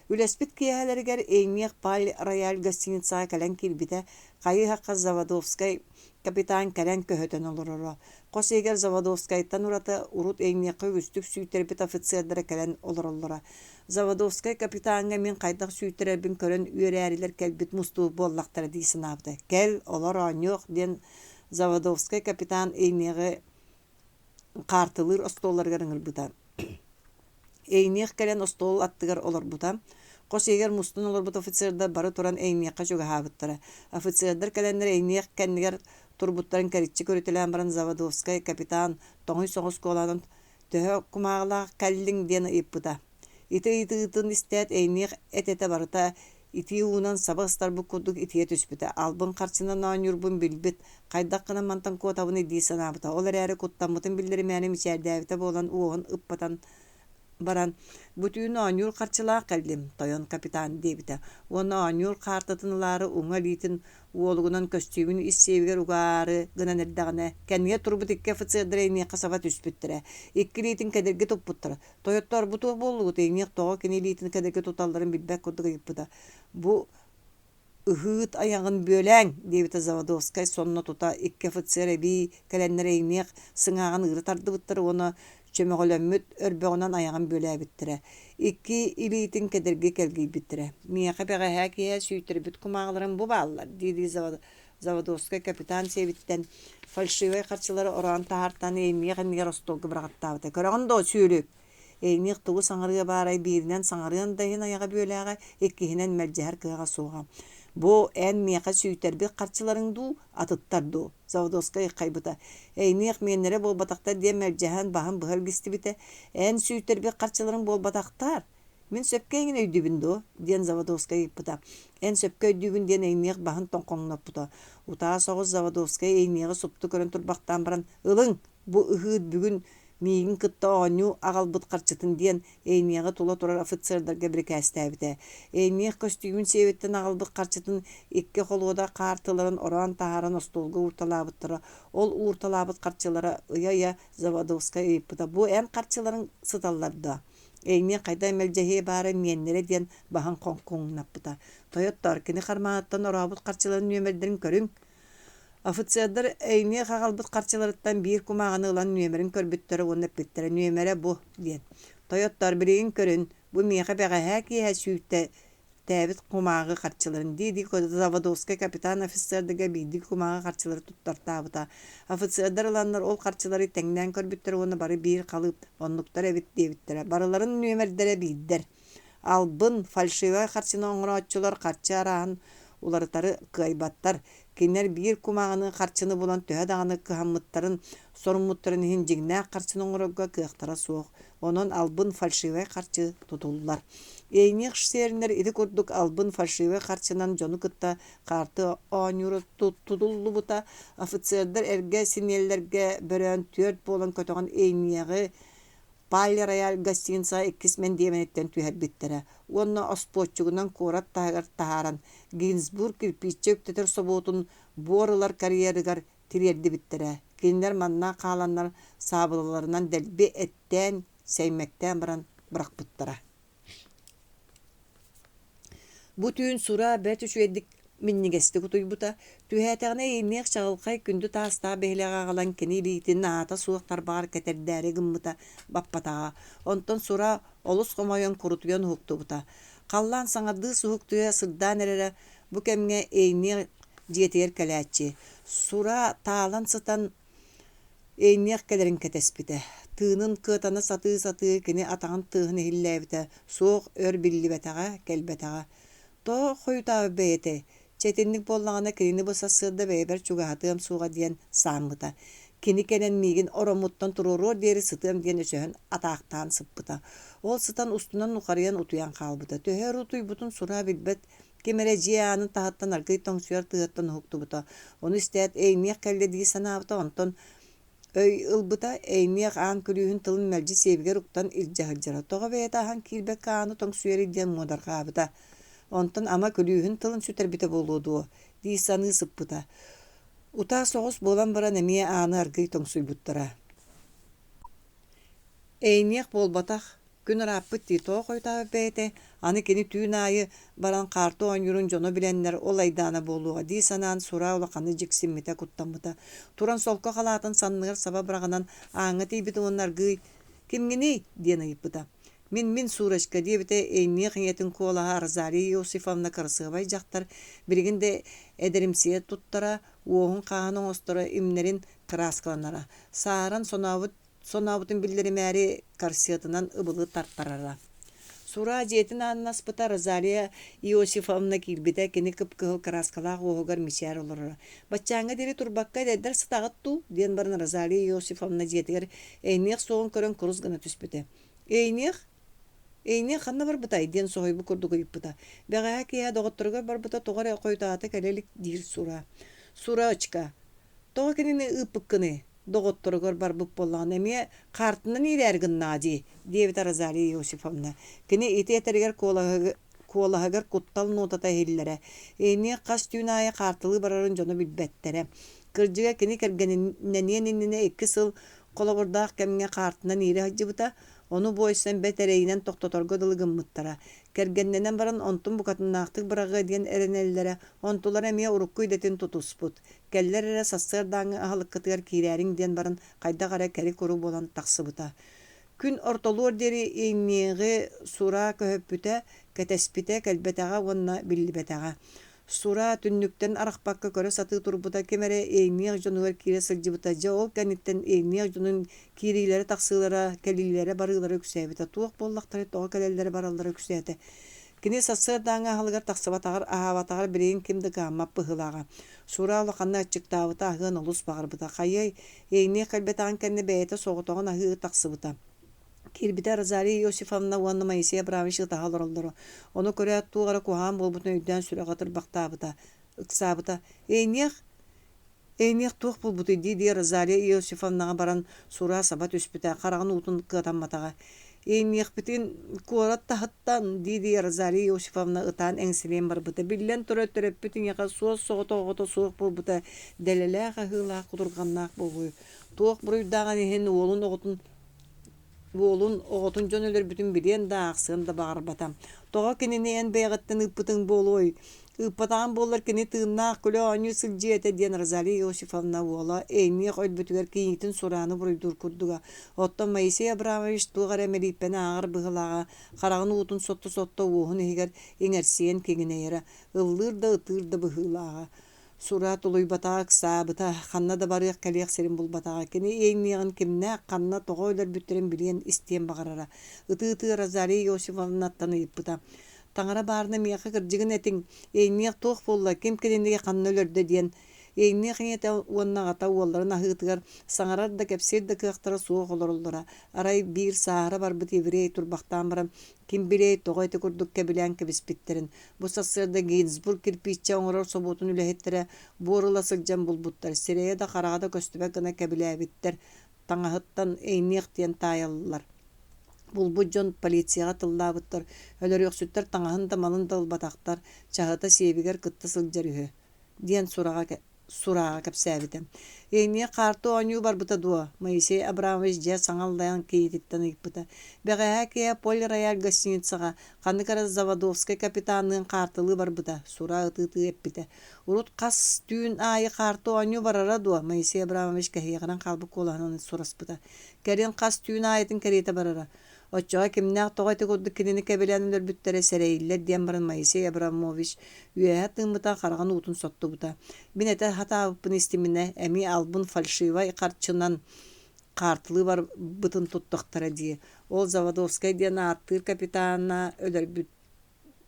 Speaker 1: Үлэспит киэһэлэригэр Эйниэх Паль-Рояль гостиницаҕа кэлэн киирбитэ, хайыы-сахха Заводовскай капитан кэлэн көһүтэн олороро. Хос иһигэр Заводовскайтан ураты урут Эйниэххэ үгүстүк сүүйтэрбит офицердара кэлэн олороллоро. Заводовскай капитаҥҥа мин хайдах сүүйтэрэрбин көрөн үөрээрилэр кэлбит мустубут буоллахтара дии санаабыта. Кэл, олор оонньуох диэн Заводовскай капитан Эйниэҕи хаартылыыр остуолларыгар ыҥырбыта. Эйниэх кэлэн остуол аттыгар олорбута. Хос иһигэр мустан олорбут офицердар бары туран Эйниэххэ чугаһаабыттара. Офицердар кэлэннэр Эйниэх кэннигэр турбуттарын кэриччи көрүтэлээн баран Заводовскай капитан тоҥуй соҕус куолаһынан «Төһө кумааҕылаах кэллиҥ?» диэн ыйыппыта. Ити ыйытыытын истээт Эйниэх эт-этэ барыта итии уунан саба ыстарбыт курдук итийэ түспүтэ. Албын харчынан оонньуурбун билбит, хайдах гынан мантан куотабыный дии санаабыта. Ол эрээри куттаммытын биллэримээри мичээрдээбитэ буолан уоһун ыппатан баран «Бу түүн оонньуур харчылаах кэллим, тойон капитан» диэбитэ уонна оонньуур хаартатын ылаары уҥа илиитин уолугунан көстүүмүн ис сиэбигэр угаары гынан эрдэҕинэ, кэннигэр турбут икки офицердар эйниэхэ саба түспүттэрэ. Икки илиитин кэдэрги туппуттара. Тойоттоор, бу туох буоллугут? Эйниэх тоҕо кини илиитин кэдэрги туталларын билбэт курдук ыйыппыта. Бу ыһыыт айаҕын бүөлээҥ, диэбитэ Заводовскай сонно тута икки офицер эбии кэлэннэр эйниэх сыҥааҕын ыыра тардыбыттара уонна чөмөҕөлөммүт өрбөҕүнэн айаҕын бүөлээбиттэрэ, икки илиитин кэдэрги кэлгийбиттэрэ. Миэхэ бэҕэһээ киэһэ сүүйтэрбит кумааҕыларым бу бааллар, дии-дии Заводовскай капитан сиэбиттэн фальшивай харчылары ороон таһаартаан эйниэх иннигэр остуолга быраҕаттаабыта. Көрөҕүн дуо, сүүрүк? Эйниэх тугу саҥарыа баарай бииринэн саҥарыан да иһин айаҕа бүөлээҕэ, иккиһинэн мэлдьэһэр кыаҕа суоҕа. Бу эн миэхэ сүүйтэрбит харчыларыҥ дуу, атыттар дуу? Заводовскай ыххайбыта. Эйниэх миэннэрэ буолбатахтар диэн мэлдьэһэн баһын быһа илгистибитэ. Эн сүүйтэрбит харчыларыҥ буолбатахтар. Мин сөпкө эҥин өйдүүбүн дуо? диэн Заводовскай ыйыппыта. Эн сөпкө өйдүүгүн диэн Эйниэх баһын тоҥхоҥноппута. Утаа соҕус Заводовскай Эйниэҕи супту көрөн турбахтаан баран, «Ылыҥ, бу ыһыыт бүгүн Миигин кытта оонньуу аҕалбыт харчытын диэн Эйниэҕи тула турар офицердарга бирикээстээбитэ. Эйниэх көстүүмүн сиэбиттэн аҕалбыт харчытын икки холуода хаартыларын ороон таһааран остуолга уурталаабыттара. Ол уурталаабыт харчылара ыйа-ыйа Заводовскай ыйыппыта: «Бу эн харчыларыҥ сыталлар дуо?» Эйниэх хайдах мэлдьэһиэ баара миэннэрэ диэн баһын хоҥкуҥнаппыта. «Тойоттоор, кини хармааныттан орообут харчыларын нүөмэрдэрин көрүҥ» Офицердар эйниэх аҕалбыт харчыларыттан биир кумааҕыны ылан нүөмэрин көрбүттэрэ уонна эппиттэрэ «Нүөмэрэ бу» диэн. «Тойоттоор, билигин көрүн, бу миэхэ бэҕэһээ киэһэ сүүйтэртээбит кумааҕы харчыларын» дии-дии Заводовскай капитан офицердарга биирдии кумааҕы харчылары туттартаабыта. Офицердар ыланнар ол харчылары тэҥнээн көрбүттэрэ уонна бары биир халыып оннуктар эбит диэбиттэрэ. Барыларын нүөмэрдэрэ биирдэр. Албын, фальшивай харчыны оҥорооччулар харчы арааһын уларытары кыайбаттар. Кинилэр биир кумааҕыны харчыны булан төһө даҕаны кыһаммыттарын, соруммуттарын иһин дьиҥнээх харчыны оҥорорго кыахтара суох. Онон албын фальшивай харчы тутуллар. Эйниэх сиэринэр ити курдук албын фальшивай харчынан дьону кытта хаарты оонньуура тутуллубута. Офицердар эргэ синиэллэргэ бөрөөн түөрт буолан көтөҕөн эйниэҕи Пале-Рояль гостиница иккис мэндиэмэниттэн түһэрбиттэрэ уонна оспуоччугунан куорат таһыгар таһааран Гинзбург кирпииччэ үктэтэр собуотун буор ылар карьерыгар тириэрдибиттэрэ. Кинилэр манна хааланнар саабылаларынан дэлби эттээн, сэймэктээн баран бырахпыттара. Бу түүн Сура бэрт үчүгэйдик минньигэстик утуйбута, түһээтэҕинэ эйиниэх чаҕылхай күндү таастаах биһилэҕи аҕалан кини илиитин аата суох тарбаҕар кэтэрдээри гыммыта баппатаҕа. Онтон Сура олус хомойон курутуйан уһуктубута. Халлаан саҥардыы суһуктуйа сырдаан эрэрэ, бу кэмҥэ эйиниэх дьиэтигэр кэлээччи. Сура таалан сытан Эйниэх кэлэрин кэтэспитэ, тыынын кыатана сатыы-сатыы кини атаҕын тыаһын иһиллээбитэ, суох өр биллибэтэҕэ, кэлбэтэҕэ. Тоҕо хойутаабыт бэйэтэй, чэ итинник буоллаҕына кинини бу сарсыарда бэйэбэр чугаһатыам суоҕа диэн сааммыта. Кини кэлэн миигин ороммуттан туруоруор диэри сытыам диэн өсөһөн атаахтаан сыппыта. Ол сытан устунан нухарыйан утуйан хаалбыта. Төһө өр утуйбутун сураа билбэт Ким эрэ дьиэ аанын таһыттан аргыый тоҥсуйар тыаһыттан уһуктубута. Ону истээт, эйниэх кэллэ дии санаабыта, онтон өй ылбыта, эйниэх аан күлүүһүн тылын мэлдьи сиэбигэр уктан илдьэ сылдьара. Тоҕо бэйэтэ аһан киирбэккэ ааны тоҥсуйарый диэн муодарҕаабыта. Онтон ама күлүүһүн тылын сүтэрбитэ буолуо дуо дии саныы сыппыта. Утаа соҕус буолан баран эмиэ ааны аргыый тоҥсуйбуттара. Эйниэх буолбатах, Күн ырааппыт дии, тоҕо хойутаабыт бэйэтэ, аны кини түүн аайы баран хаарты оонньуурун дьоно билэннэр ол айдаана буолуоҕа дии санаан Сураа улаханнык дьиксиммитэ, куттаммыта. Туран солко халаатын санныгар саба быраҕынан ааҥҥа тиийбитин уонна аргыый «Кимҥиний?» диэн ыйыппыта. «Мин, мин, Сурочка» диэбитэ эйниэх ийэтин куолаһа Розалия Иосифовна кырасыабай дьахтар билигин да эдэримсийэ туттара, уоһун хааһын оҥосторо, имнэрин кырааскаланара. Сааһыран сонообут Сонообутун биллэримээри корсетынан ыбылы тартарара. Сураа дьиэтин аанын аспыта Розалия Иосифовна киирбитэ, кини кып-кыһыл кырааскалаах уоһугар мичээр олороро. «Баччааҥҥа диэри турбакка эдэрдэр сытаҕыт дуу?» диэн баран Розалия Иосифовна дьиэтигэр эйниэх суоҕун көрөн курус гына түспүтэ. «Эйниэх? Эйниэх ханна барбытай?» диэн соһуйбут курдук ыйыппыта. «Бэҕэһээ киэһэ доҕотторугар барбыта тоҕо эрэ хойутаата кэлэ илик» диир Сура. «Сурочка, тоҕо кинини ыыппыккыный?» доҕотторугар барбыт буоллаҕына эмиэ хаартынан иирээри гыннаҕа дии, диэбитэ Розалия Иосифовна. Кини ити этэригэр куолаһыгар куттал нуотата иһиллэрэ. Эйниэх хас түүн аайы хаартылыы барарын дьоно билбэттэрэ. Кырдьыга кини кэргэнинэниэн иннинэ икки сыл холобурдаах кэмҥэ хаартынан иирэ сылдьыбыта, ону буойсан бэрт эрэйинэн тохтоторго дылы гыммыттара. Кэргэннэнэн баран онтун букатыннаахтык быраҕыа диэн эрэнэллэрэ, онтулара эмиэ урукку идэтин тутуспут. Кэллэр эрэ сарсыардааҥҥы аһылыккытыгар киирээриҥ диэн баран хайдах эрэ кэри-куру буолан тахсыбыта. Күн ортолуор диэри иҥниэҕи Сура көһүппүтэ, кэтэспитэ, кэлбэтэҕэ уонна биллибэтэҕэ. Сура түннүктэн арахпакка көрө сатыы турбута ким эрэ иҥниэх дьонугар киирэ сылдьыбыта. Дьэ ол кэнниттэн иҥниэх дьонун киириилэрэ-тахсыылара, кэлиилэрэ-барыылара үксээбитэ. Туох буоллахтарай, тоҕо кэлэллэрэ-бараллара үксээтэ. Кини сарсыардааҥҥы аһылыгар тахсыбатаҕар, аһаабатаҕар билигин ким да кыһаммат быһыылааҕа. Сура улаханнык аччыктаабыта, аһыан олус баҕарбыта. Хайыай, иэйниэх кэлбэтэҕин кэннэ бэйэтэ соҕотоҕун аһыы тахсыбыта. Киирбитэ Розалия Иосифовна уонна Моисей Абрамович ытаһа олороллоро. Ону көрөөт, туох эрэ куһаҕан буолбутун өйдөөн сүрэҕэ ытырбахтаабыта, ыксаабыта. Иэйниэх? Эйиниэх туох буолбутуй дии-дии Розалия Иосифовнаҕа баран сураа саба түспүтэ, хараҕын уутун кыатамматаҕа. Эйиниэхпитин куорат таһыттан дии-дии Розалия Иосифовна ытаан эҥсилийэн барбыта. Биллэн турар, төрөппүт ийэхэ суос-соҕотох оҕото суох буолбута дэлэлээх аһыылаах, кутурҕаннаах буолуой. Туох буруйдааҕын иһин уолун оҕотун Уолун оҕотун дьон өлөрбүтүн билиэн да, аахсыан да баҕарбата. Тоҕо кинини эн бэйэҕиттэн ыыппытыҥ буолуой? Ыыппатаҕым буоллар кини тыыннаах күлэ-оонньуу сылдьыа этэ диэн Розалия Иосифовна уола эйниэх өлбүтүгэр кийиитин сурааны буруйдуур курдуга. Оттон Моисей Абрамович туох эрэ мэлииппэни ааҕар быһыылааҕа, хараҕын уутун сотто-сотто уоһун иһигэр иҥэрсийэн киҥинэйэрэ, ыллыыр да ытыыр да быһыылааҕа. Сура тулуйбатаҕа, ыксаабыта, ханна да барыах-кэлиэх сирин булбатаҕа. Кини иэйиэҕин кимнээх, ханна, тоҕо өлөрбүттэрин билиэн, истиэн баҕарара. Ытыы-ытыы Розалия Иосифовнаттан ыйыппыта: «Таҥара баарына миэхэ кырдьыгын этиҥ, иэйиэх туох буолла, ким кинини ханна өлөрдө?» диэн. Иэйиэх ийэтэ уонна аҕата уолларын аһыытыгар саҥарар да, кэпсиир да кыахтара суох олороллоро. Арай биир сааһыра барбыт еврей турбахтаан баран, ким билиэй тоҕо ити курдук кэбилээн кэбиспиттэрин, Бу сарсыарда Гинзбург кирпииччэ оҥорор собуотун үлэһиттэрэ буор ыла сылдьан булбуттар, сирэйэ да хараҕа да көстүбэт гына кэбилээбиттэр, таҥаһыттан эйниэх диэн таайаллар. Булбут дьон полицияҕа тыллаабыттар, өлөрүөхсүттэр таҥаһын да малын да ылбатахтар, чаһыта сиэбигэр кытта сылдьар үһү диэн сураҕа сурааҕа кэпсээбитэ. Эйниэх хаарты оонньуу барбыта дуо? Моисей Абрамович дьэ саҥа аллайан кийиититтэн ыйыппыта. Бэҕэһээ киэһэ Поль Рояль гостиницаҕа ханнык эрэ Заводовскай капитанныын хаартылыы барбыта, сураа ытыы-ытыы эппитэ. Урут хас түүн аайы хаарты оонньуу барара дуо? Моисей Абрамович кэһиэҕирэн хаалбыт куолаһынан сураспыта. Кэлин хас түүн аайытын кэриэтэ барара. Оччоҕо кимнээх тоҕо ити курдук кинини кэбилээн өлөрбүттэрэ сэрэйиллэр диэн баран Моисей Абрамович үөһэ тыыммыта, хараҕын уутун соттубута. Мин этэ сатаабыппын истиминэ, эмиэ албын фальшивай харчынан хаартылыы барбытын туттахтара дии. Ол Заводовскай диэн ааттыыр капитана өлөрбүт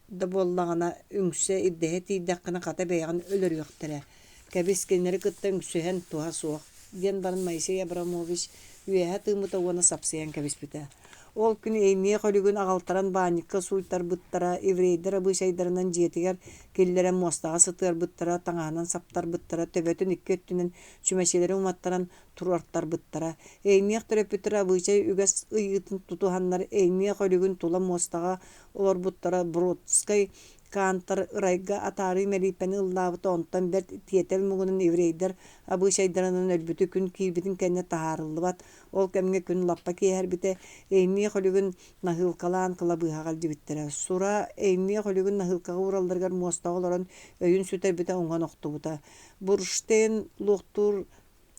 Speaker 1: да буоллаҕына, үҥсэ, ирдэһэ тиийдэххинэ хата бэйэҕин өлөрүөхтэрэ. Кэбис, кинилэри кытта үҥсүһэн туһа суох, диэн баран Моисей Абрамович үөһэ тыыммыта уонна сапсыйан кэбиспитэ. Ол күн эйниэх өлүгүн аҕалтаран баанньыкка сууйтарбыттара, еврейдэр абыычайдарынан дьиэтигэр киллэрэн муостаҕа сытыарбыттара, таҥаһынан саптарбыттара, төбөтүн икки өттүнэн чүмэчилэри уматтаран туруортарбыттара. Эйниэх төрөппүттэрэ абыычай үгэс ыйыытын тутуһаннар эйниэх өлүгүн тула муостаҕа олорбуттара Бродскай Кантор ырайга атаарыы мэлииппэни ыллаабыта онтон бэрт тиэтэл муҥунан еврейдэр абыычайдарынан өлбүтү күн киирбитин кэннэ таһаарыллыбат ол кэмҥэ күн лаппа киэһэрбитэ эйниэх өлүгүн наһыылкалаан кылабыыһаҕа илдьибиттэрэ Сура эйниэх өлүгүн наһыылкаҕа ууралларыгар муостаҕа олорон өйүн сүтэрбитэ уҥан охтубута Бурштейн луохтуур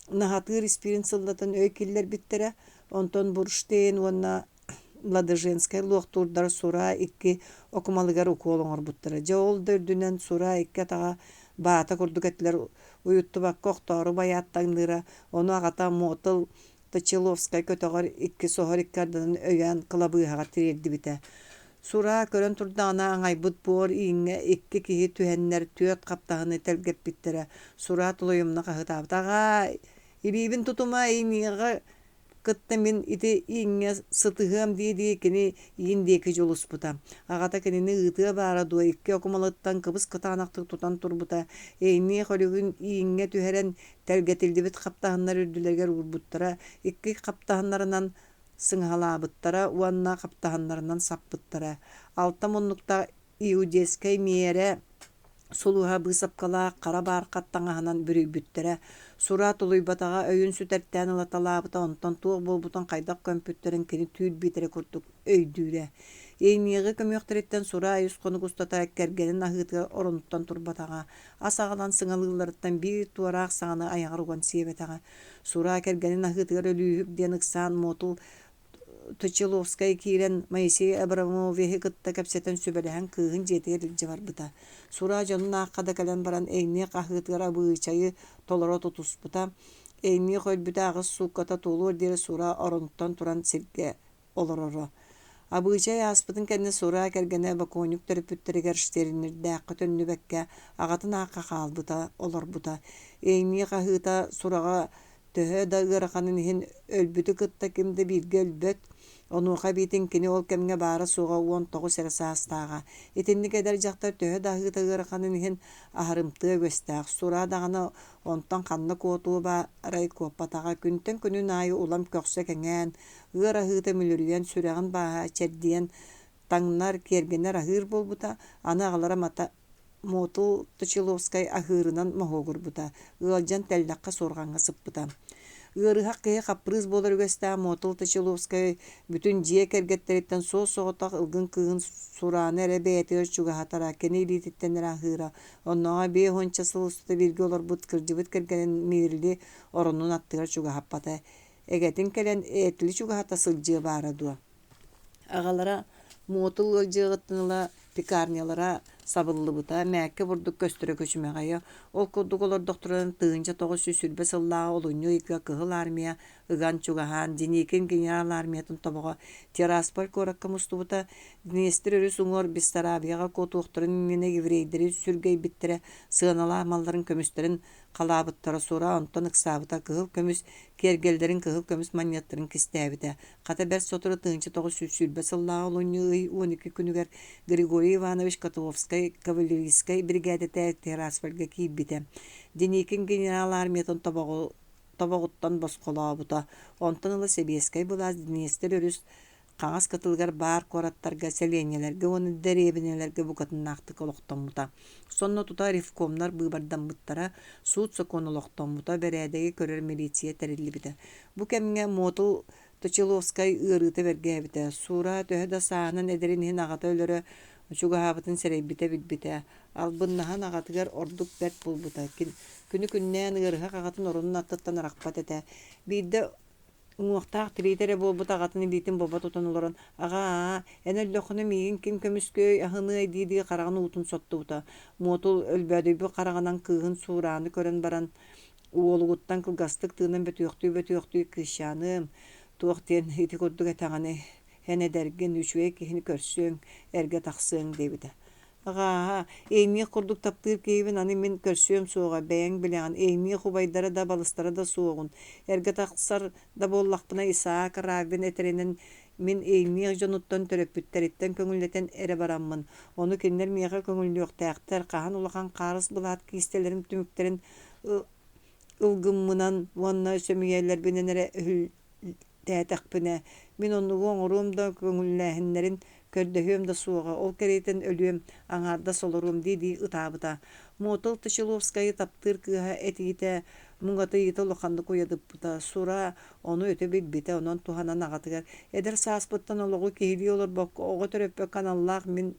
Speaker 1: наһатыыр испиирин сыллатан өй киллэрбиттэрэ онтон Бурштейн уонна Ладыжинскай луохтуурдар Сураа икки окумалыгар укуол оҥорбуттара. Дьэ ол да үрдүнэн Сураа икки атаҕа баата курдук этилэр, уйуттубакка охтоору байааттаҥныыра, ону аҕата Мотл Точиловскай көтөҕөр икки соһор икки ардынан өйөөн кылабыыһаҕа тириэрдибитэ. Сураа көрөн турдаҕына аҥайбыт буор ииҥҥэ икки киһи түһэннэр түөрт хаптаһыны тэлгэппиттэрэ. Сураа тулуйумна хаһыытаабыта: «Аҕаа, илиибин тутума, эйиэхэ кытта мин ити ииҥҥэ сытыһыам дии-дии кини иин диэки дьулуспута. Аҕата кинини ыытыа баара дуо, икки окумалыттан кыбыс-кытаанахтык тутан турбута, эйниэх өлүгүн ииҥҥэ түһэрэн тэлгэтиллибит хаптаһыннар үрдүлэригэр уурбуттара, икки хаптаһыннарынан сыҥаһалаабыттара уонна хаптаһыннарынан саппыттара. Алта муннуктаах иудейскай миэрэ сулуһа быысапкалаах хара баархат таҥаһынан бүрүйбүттэрэ. Сура тулуйбатаҕа өйүн сүтэртээн ылаталаабыта, онтон туох буолбутун хайдах көмпүттэрин кини түүл биитэрэ курдук өйдүүрэ. Иэйниэҕи көмүөхтэриттэн Сура үс хонук устата кэргэнин аһыытыгар оронуттан турбатаҕа, ас аҕалан сыҥалыылларыттан биир туораах саҥаны айаҕар уган сиэбэтэҕэ. Сура кэргэнин аһыытыгар өлүүһүк диэн ыксаан Мотул Точиловскай киирэн Моисей Абрамовиһы кытта кэпсэтэн сүбэлэһэн кыыһын дьиэтигэр илдьэ барбыта. Сураа дьонун аахха да кэлэн баран эйниэх аһыытыгар абыычайы толоро тутуспута. Эйниэх өлбүтэ аҕыс суукката туолуор диэри Сураа оронуттан туран сиргэ олороро. Абыычай ааспытын кэннэ Сураа кэргэнэ бокуонньук төрөппүттэригэр Штернердээххэ төннүбэккэ аҕатын аахха хаалбыта, олорбута. Эйниэх аһыыта сураҕа Төһө да ыараханын иһин өлбүтү кытта ким да бииргэ өлбөт. Онуоха эбиитин кини ол кэмҥэ баара-суоҕа 19 эрэ саастааҕа. Итинник эдэр дьахтар төһө да аһыыта ыараханын иһин аһарымтыа үгэстээх. Сура даҕаны онтон ханна куотуо баарай куоппатаҕа. Күнтэн күнүн аайы улам көхсө кэҥээн, ыар аһыыта мүлүрүйэн, сүрэҕин бааһа чэрдийэн таҥнар, киэргэнэр аһыыр буолбута. Аны аҕалара Мата Мотул Точиловскай аһыырынан моһуогурбута, ыалдьан тэллэххэ суорҕаҥҥа сыппыта. Ыарыһах киһи хаппырыыс буолар үгэстээх Мотул Точиловскай бүтүн дьиэ кэргэттэриттэн суос-соҕотох ылгын кыыһын Сурааны эрэ бэйэтигэр чугаһатара, кини илиититтэн эрэ аһыыра. Оннооҕор 50 сыл устата бииргэ олорбут кырдьыбыт кэргэнин Мирли оронун аттыгар чугаһаппата. Эгэтин кэлэн Этли чугаһата сылдьыа баара дуо? Аҕалара Муотул ыалдьыаҕыттан ыла пекарнялара сабыллыбыта, мээккэ бурдук көстөрө күчүмэҕэйэ. Ол курдук олордохторуна 1920 сыллааҕы олунньу ыйга Кыһыл Армия ыган чугаһаан, Деникин генерал армиятын тобоҕо Тирасполь куоракка мустубута. Днестр өрүс уҥуор Бессарабияҕа куотуохтарын иннинэ еврейдэри сүргэйбиттэрэ, сыаналаах малларын көмүстэрин халаабыттара сура онтон ыксаабыта кыһыл көмүс киэргэллэрин кыһыл көмүс манньыаттарын кистээбитэ. Хата бэрт сотору 1920 сыллааҕы олунньу ый 12 күнүгэр Григорий Иванович Котовскай кавалерийскай биригээдэтэ Тираспольга киирбитэ. Деникин генерал армиятын тобоҕуттан босхолообута. Онтон ыла сэбиэскэй былаас Днестр өрүс хаҥас кытылыгар баар куораттарга, сэлиэнньэлэргэ уонна дэриэбинэлэргэ букатыннаахтык олохтоммута. Сонно тута ревкомнар быыбардаммыттара, суут-сокуон олохтоммута, бэрээдэги көрөр милиция тэриллибитэ. Бу кэмҥэ Мотул Точиловскай ыарыыта бэргээбитэ. Суура төһө да сааһынан эдэрин иһин аҕата өлөрө чугаһаабытын сэрэйбитэ билбитэ. Албыннаһан аҕатыгар ордук бэрт буолбута. Күнү-күннээн ыарыһах аҕатын оронун аттыттан арахпат этэ. Биирдэ Уҥуохтаах тириитэ эрэ буолбут аҕатын илиитин бобо тутан олорон, «Аҕаа, эн өллөххүнэ миигин ким көмүскүөй, аһыныай» дии-дии хараҕын уутун соттубута. Муотул өлбөөдүйбүт хараҕынан кыыһын Сурааны көрөн баран, уолугуттан кылгастык тыынан бөтүөхтүү-бөтүөхтүү «Кыысчааныам, туох диэн ити курдук этэҕиний, эн эдэргин, үчүгэй киһини көрсүөҥ, эргэ тахсыаҥ» диэбитэ. Аҕааһа, эйиэх курдук таптыыр киһибин аны мин көрсүөм суоҕа, бэйэҥ билэҕин, эйиэх убайдара да, балыстара да суоҕун. Эргэ тахсар да буоллахпына, Исаак Раввин этэринэн, мин эйиэх дьонуттан, төрөппүттэриттэн көҥүллэтэн эрэ бараммын. Ону кинилэр миэхэ көҥүллүөхтээхтэр, хаһан улахан хаарыс былаат киистэлэрим түмүктэрин ылгыммынан уонна сөмүйэлэрбинэн эрэ өһүлтээтэхпинэ, мин оннугу оҥоруом да көҥүллээһиннэрин көрдөһүөм да суоҕа, ол кэриэтин өлүөм, аҥаардас олоруом дии-дии ытаабыта. Мотол Точиловскайы таптыыр кыыһа этиитэ муҥатыйыыта улаханнык уйадыппыта. Сура ону өтө билбитэ, онон туһанан аҕатыгар «Эдэр сааспыттан олоҕу киһилии олорбокко, оҕо төрөппөккө аналлаах мин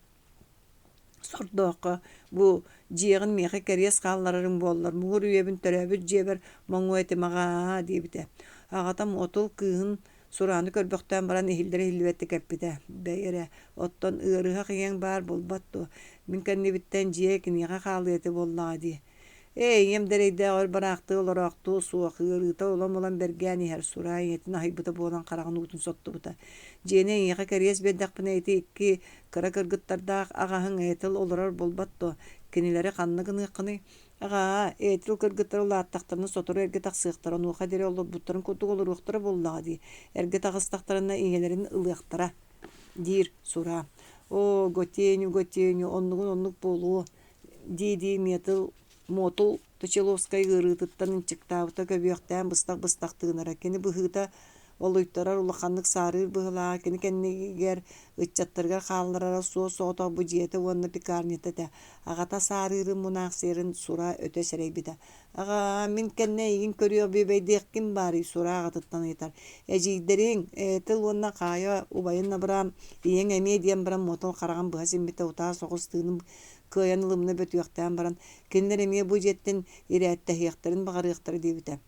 Speaker 1: Сордооххо бу дьиэҕин миэхэ кэриэс хаалларарыҥ буоллар, муҥур үйэбин төрөөбүт дьиэбэр моҥуо этим аҕаа диэбитэ. Аҕата Муотул кыыһын сурааны көрбөхтөөн баран иһиллэр-иһиллибэттик эппитэ: «Бэй эрэ, оттон ыарыһах ийэҥ баар буолбат дуо? Мин кэннибиттэн дьиэ киниэхэ хаалыа этэ буоллаҕа дии» Ээ, ийэм да эрэйдээх өр бараахтыы олороохтуо суох, ыарыыта улам-улам бэргээн иһэр, сураа ийэтин аһыйбыта буолан хараҕын уутун соттубута. Дьиэни эйиэхэ кэриэс биэрдэхпинэ ити икки кыра кыргыттардаах аҕаһыҥ Этил олорор буолбат дуо? Кинилэри ханна гыныаххыный? Аҕаа, Этил кыргыттара улааттахтарына сотору эргэ тахсыахтара, онуоха диэри олорбуттарын курдук олоруохтара буоллаҕа дии. Эргэ таҕыстахтарына ийэлэрин ылыахтара, диир Сураа. Оо, Готеню, Готеню, оннугун оннук буолуо дии-дии Мотул Точиловскай ыарыытыттан ынчыктаабыта көбүөхтээн быстах-быстах тыынара. Кини быһыыта олуйтарар, улаханнык саарыыр быһыылааҕа кини кэннигэр ыччаттарыгар хаалларара суос-соҕотох бу дьиэтэ уонна пекарнята этэ. Аҕата саарыырын мунаахсыйарын Сура өтө сэрэйбитэ. Аҕаа, мин кэннэ эйигин көрүөх бүөбэйдиэх ким баарый? Сура аҕатыттан ыйытар. Эдьиийдэриҥ, Этил уонна Хаайа убайын абыраан, ийэҥ эмиэ диэн баран Мотул хараҕын быһа симмитэ утаа соҕус тыынын кыайан ылымына бөтүөхтээн баран, кинилэр эмиэ бу дьиэттэн ирээттэһиэхтэрин баҕарыахтара диэбитэ.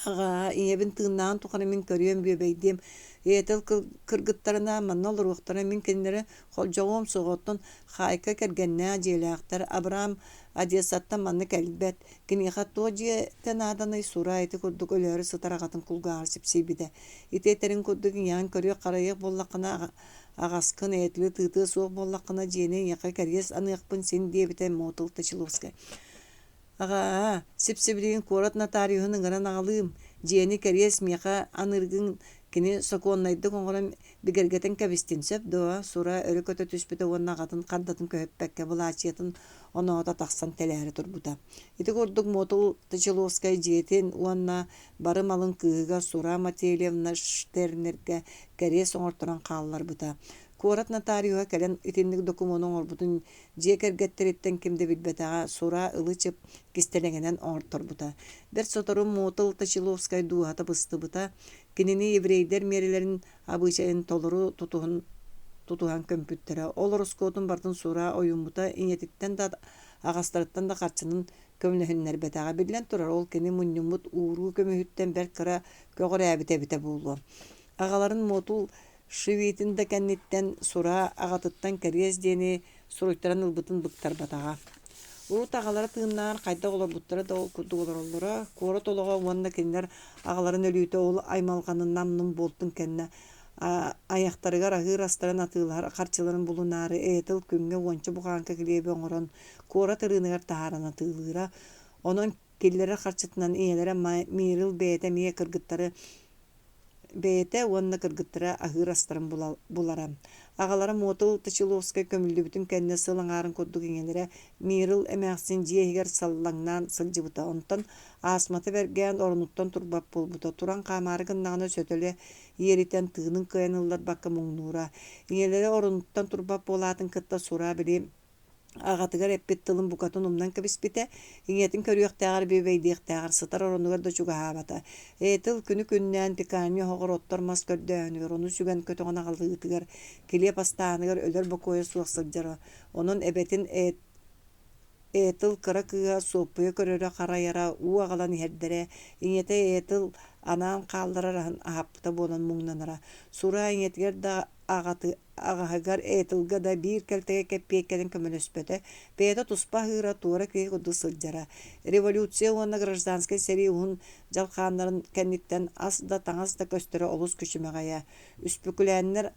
Speaker 1: Аҕаа, ийэбин тыыннааҕын тухары мин көрүөм, бүөбэйдиэм. Ийэтэ кыргыттарынаан манна олоруохтара, мин кинилэри холдьоҕуом суоҕа, оттон Хаайка кэргэннээх дьиэлээхтэр. Абрам Одессаттан манна кэлбэт. Киниэхэ туох дьиэтэ нааданый, Сура ити курдук өлөөрү сытар аҕатын кулгааҕар сипсийбитэ. Ити этэрин курдук ийэҕин көрүөх-харайыах буоллаххына, аҕаскын ээтили тыытыа суох буоллаххына, дьиэни эйиэхэ кэриэс аныахпын син диэбитэ Мотл Точиловскай. Аҕаа, сип-сибилигин куорат нотариуһун ыҥыран аҕалыым, дьиэни кэриэс миэхэ аныыргын. Кини сокуоннайдык оҥорон бигэргэтэн кэбистин сөп дуо? Сура өрө көтө түспүтэ уонна аҕатын хардатын көһүппэккэ былаачыйатын оноото тахсан тэлээрэ турбута. Ити курдук Муотул Точиловскай дьиэтин уонна бары малын кыыһыгар Сура Мательевна Штернергэ кэриэс оҥорторон хаалларбыта. Куорат нотариуһа кэлэн итинник докумуону оҥорбутун дьиэ кэргэттэриттэн ким да билбэтэҕэ, Сура ылы-чып кистэлэҥинэн оҥорторбута. Бэрт сотору Мотл Точиловскай дууһата быстыбыта, кинини еврейдэр миэрэлэрин абыычайын толору тутуһун тутуһан көмпүттэрэ. Ол ороскуотун барытын Сура ойуммута, ийэтиттэн да аҕастарыттан да харчынан көмөлөһүннэрбэтэҕэ. Биллэн турар, ол кини мунньуммут ууруу көмүһүттэн бэрт кыра көҕүрээбитэ эбитэ буолуо. Аҕаларын Мотул Шивитин да кэнниттэн Сура аҕатыттан кэриэс диэни суруйтаран ылбытын быктарбатаҕа. Урут аҕалара тыыннааҕар хайдах олорбуттара да ол курдук олороллоро. Куорат олоҕо уонна кинилэр аҕаларын өлүүтэ ол аймалҕанын нам-нум буолтун кэннэ айахтарыгар аһыыр астарын атыылаһар харчыларын булунаары Этил күҥҥэ уонча бухааҥка килиэби оҥорон куорат ырыыныгар таһааран атыылыыра. Онон киллэрэр харчытынан ийэлэрэ Мирил бэйэтэ эмиэ кыргыттары Бэйэтэ уонна кыргыттара аһыыр астарын булара. Аҕалара Муотул Точиловскай көмүллүбүтүн кэннэ сыл аҥаарын курдук ийэлэрэ Мирил эмээхсин дьиэ иһигэр саллаҥнаан сылдьыбыта. Онтон астмата бэргээн оронуттан турбат буолбута. Туран хаамаары гыннаҕына сөтөлө иэритэн тыынын кыайан ылларбакка муҥнуура. Ийэлэрэ оронуттан турбат буолаатын кытта Сура били Аҕатыгар эппит тылын букатын умнан кэбиспитэ, ийэтин көрүөхтээҕэр бүөбэйдиэхтээҕэр сытар оронугар да чугаһаабата. Этил күнү-күннээн пекарня оһоҕор оттор мас көрдөөһүнүгэр, ону сүгэн көтөҕөн аҕалыытыгар, килиэп астааһыныгар өлөр бокуойа суох сылдьара. Онон эбэтин Этил кыра кыыһа Суоппуйа көрөрө-харайара, уу аҕалан иһэрдэрэ, ийэтэ Этил анаан хаалларар аһын аһаппыта буолан муҥнанара. Сураа ийэтигэр да аҕаһыгар Этилга да биир кэлтэгэ кэппиэйкэнэн көмөлөспөтө, бэйэтэ туспа аһыыра, туора киһи курдук сылдьара. Революция уонна гражданскай сэрии уһун дьалхааннарын кэнниттэн ас да, таҥас да көстөрө олус күчүмэҕэйэ. Үспүкүлээннэр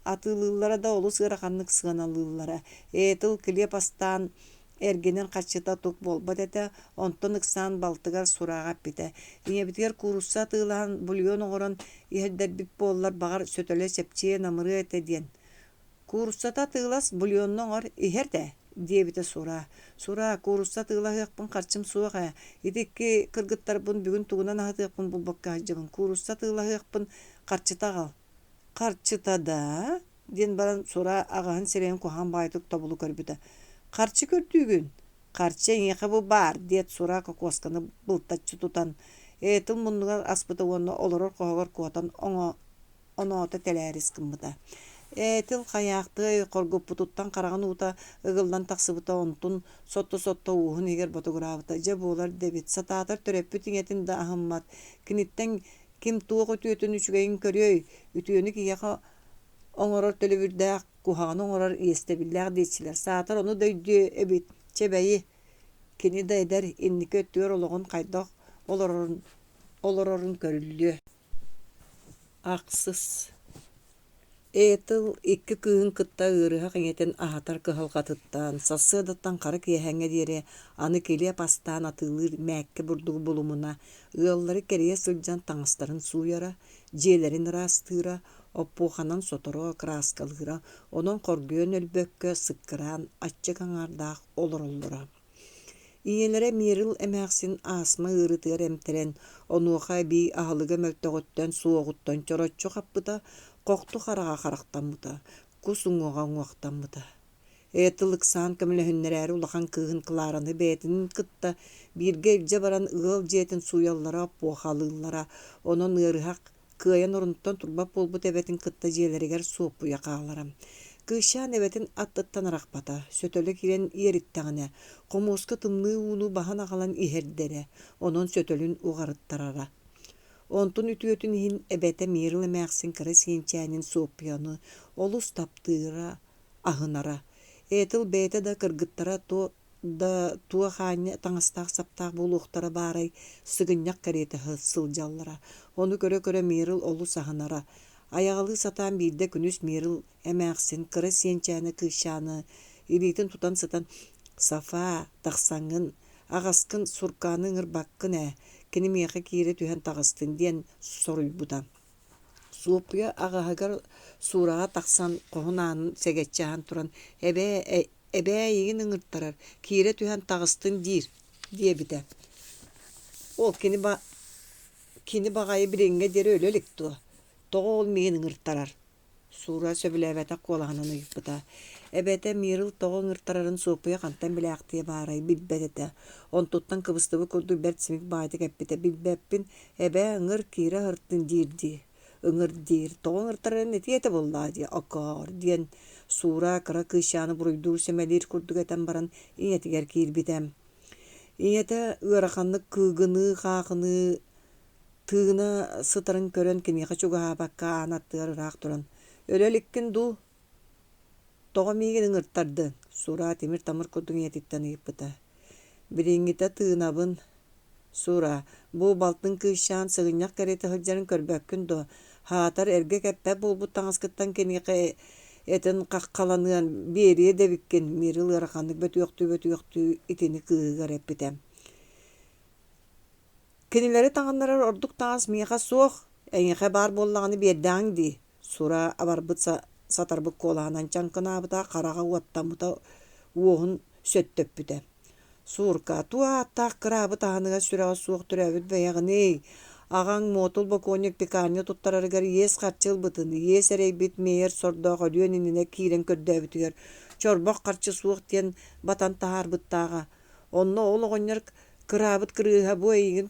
Speaker 1: атыылыыллара да олус ыараханнык сыаналыыллара. Этил килиэп астаан Эргинэн харчыта тук буолбат этэ, онтон ыксаан балтыгар сурааҕа эппитэ: «Ийэбитигэр куурусса атыылаһан, бульон оҥорон иһэрдэрбит буоллар, баҕар, сөтөлө чэпчиэ, намырыа этэ» диэн. «Кууруссата атыылас, бульонна оҥор, иһэр ээ» диэбитэ Сураа. «Сураа, куурусса атыылаһыахпын харчым суох ээ, ити икки кыргыттарбын бүгүн тугунан аһатыахпын булбакка сылдьабын, куурусса атыылаһыахпын харчыта аҕал» «Харчыта даа?» диэн баран Сура аҕаһын сирэйин куһаҕан баҕайытык тобулу көрбүтэ. «Харчы көрдүүгүн? Харчы эйиэхэ бу баар!» диэт Сура кокуосканы былтаччы тутан, Этил муннугар аспыта уонна олорор хоһугар куотан оноото тэлээрис гыммыта. Этил хайаахтыай хоргуппутуттан хараҕын уута ыгыллан тахсыбыта, онтун сотто-сотто уоһун иһигэр ботугураабыта. Дьэ буолар да эбит, сатаатар төрөппүт ийэтин да аһыммат, киниттэн Ким туох үтүөтүн үчүгэйин көрүөй, үтүөнү киһиэхэ оҥорор төлөбүрдээх, куһаҕаны оҥорор иэстэбиллээх диэччилэр. Саатар ону да өйдүө эбит, чэ бэйи, кини да эдэр, инники өттүгэр олоҕун хайдах олорорун, олорорун көрүллүө. Ахсыс Этил икки кыыһын кытта ыарыһах ийэтин аһатар кыһалҕатыттан сарсыардаттан хара киэһээҥҥэ диэри аны килиэп астаан атыылыыр мээккэ бурдугу булумуна, ыаллары кэрийэ сылдьан таҥастарын сууйара, дьиэлэрин ыраастыыра, оппуоханан соторо, кырааскалыыра, онон хоргуйан өлбөккө, сыккыраан, аччык аҥаардаах олороллоро. Ийэлэрэ Мирил эмээхсин астма ыарыытыгар эмтэрэн, онуоха эбии аһылыга мөлтөҕүттэн, суоҕуттан чороччу хаппыта, хохту хараҕа харахтаммыта, кус уҥуоҕа уҥуохтаммыта. Этил ыксаан көмөлөһүннэрээри улахан кыыһын Клараны бэйэтин кытта бииргэ илдьэ баран ыал дьиэтин сууйаллара, оппуохалыыллара, онон ыарыһах Кыайан орунтан турбат буолбут эбэтин кытта дьиэлэригэр Суоппуйа хаалара. Кыысчаан эбэтин аттыттан арахпата, сөтөлө киирэн иэриттэҕинэ, хомуоска тымныы ууну баһан аҕалан иһэрдэрэ, онон сөтөлүн уҕарыттарара. Онтун үтүөтүн иһин эбэтэ Мирл эмээхсин кыра сиэнчээнин Суоппуйаны олус таптыыра, аһынара. Этил бэйэтэ да кыргыттара да туох аанньа таҥастаах-саптаах буолуохтара баарай, сыгынньах кэриэтэ сылдьаллара. Ону көрө-көрө Мирл олус аһынара. Айаҕалыы сатаан биирдэ күнүс Мирл эмээхсин кыра сиэнчээнэ кыысчааны илиитин тутан сытан «Сафаа, тахсаҥҥын, аҕаскын Суркааны ыҥырбаккын ээ, кини миэхэ киирэ түһэн таҕыстын» диэн соруйбута. Суоппуйа аҕаһыгар Сураҕа тахсан хоһун аанын сэгэччи аһан туран «Эбээ, эбээ эйигин ыҥыртарар, киирэ түһэн таҕыстын диир» диэбитэ. Ол кини, ба кини баҕайы билиҥҥэ диэри өлө илик дуо? Тоҕо ол миигин ыҥыртарар? Суура сөбүлээбэтэх куолаһынан ыйыппыта. Эбэтэ Мирл тоҕо ыҥыртарарын Суоппуйа хантан билээхтиэ баарай, билбэт этэ. Онтуттан кыбыстыбыт курдук бэрт симик баҕайытык эппитэ: «Билбэппин, эбээ ыҥыр, киирэ сырыттын диир дии» ыҥыр диир, тоҕо ыҥыртарарын этиэ этэ буоллаҕа дии, окоор диэн Суура кыра кыысчааны буруйдуур-сэмэлиир курдук этэн баран ийэтигэр киирбитэ. Ийэтэ ыараханнык кыыгыныы-хаахыныы тыына сытарын көрөн киниэхэ чугаһаабакка аан аттыгар ыраах туран «Өлө иликкин дуу? Тоҕо миигин ыҥыртардыҥ?» Суура тимир-тамыр курдук ийэтиттэн ыйыппыта. «Билиҥҥитэ тыынабын, Сура, бу балтыҥ кыысчаан сыгынньах кэриэтэ сылдьарын көрбөккүн дуо? Һаатар эргэ кэппэт буолбут таҥаскыттан киниэхэ этин хаххаланыан биэриэ да эбиккин, Мирил ыараханнык бөтүөхтүү-бөтүөхтүү итини кыыһыгар эппитэ. Кинилэри таҥыннарар ордук таҥас миэхэ суох, эйиэхэ баар буоллаҕына биэрдэҕиҥ дии, Сура абарбыт сатарбыт куолаһынан чаҥкынаабыта, хараҕа уоттаммыта, уоһун сөттөппүтэ. Суурка, туох ааттаах кыраабыт аһыныгас сүрэҕэ суох төрөөбүт бэйэҕиний? Аҕаҥ Муотул бокуонньук пекарня туттарарыгар иэс харчы ылбытын, иэс эрэйбит миэйэр сордоох өлүөн иннинэ киирэн көрдөөбүтүгэр чорбох харчы суох диэн батан таһаарбыттааҕа. Онно ол оҕонньор кыраабыт кырыыһа бу эйигин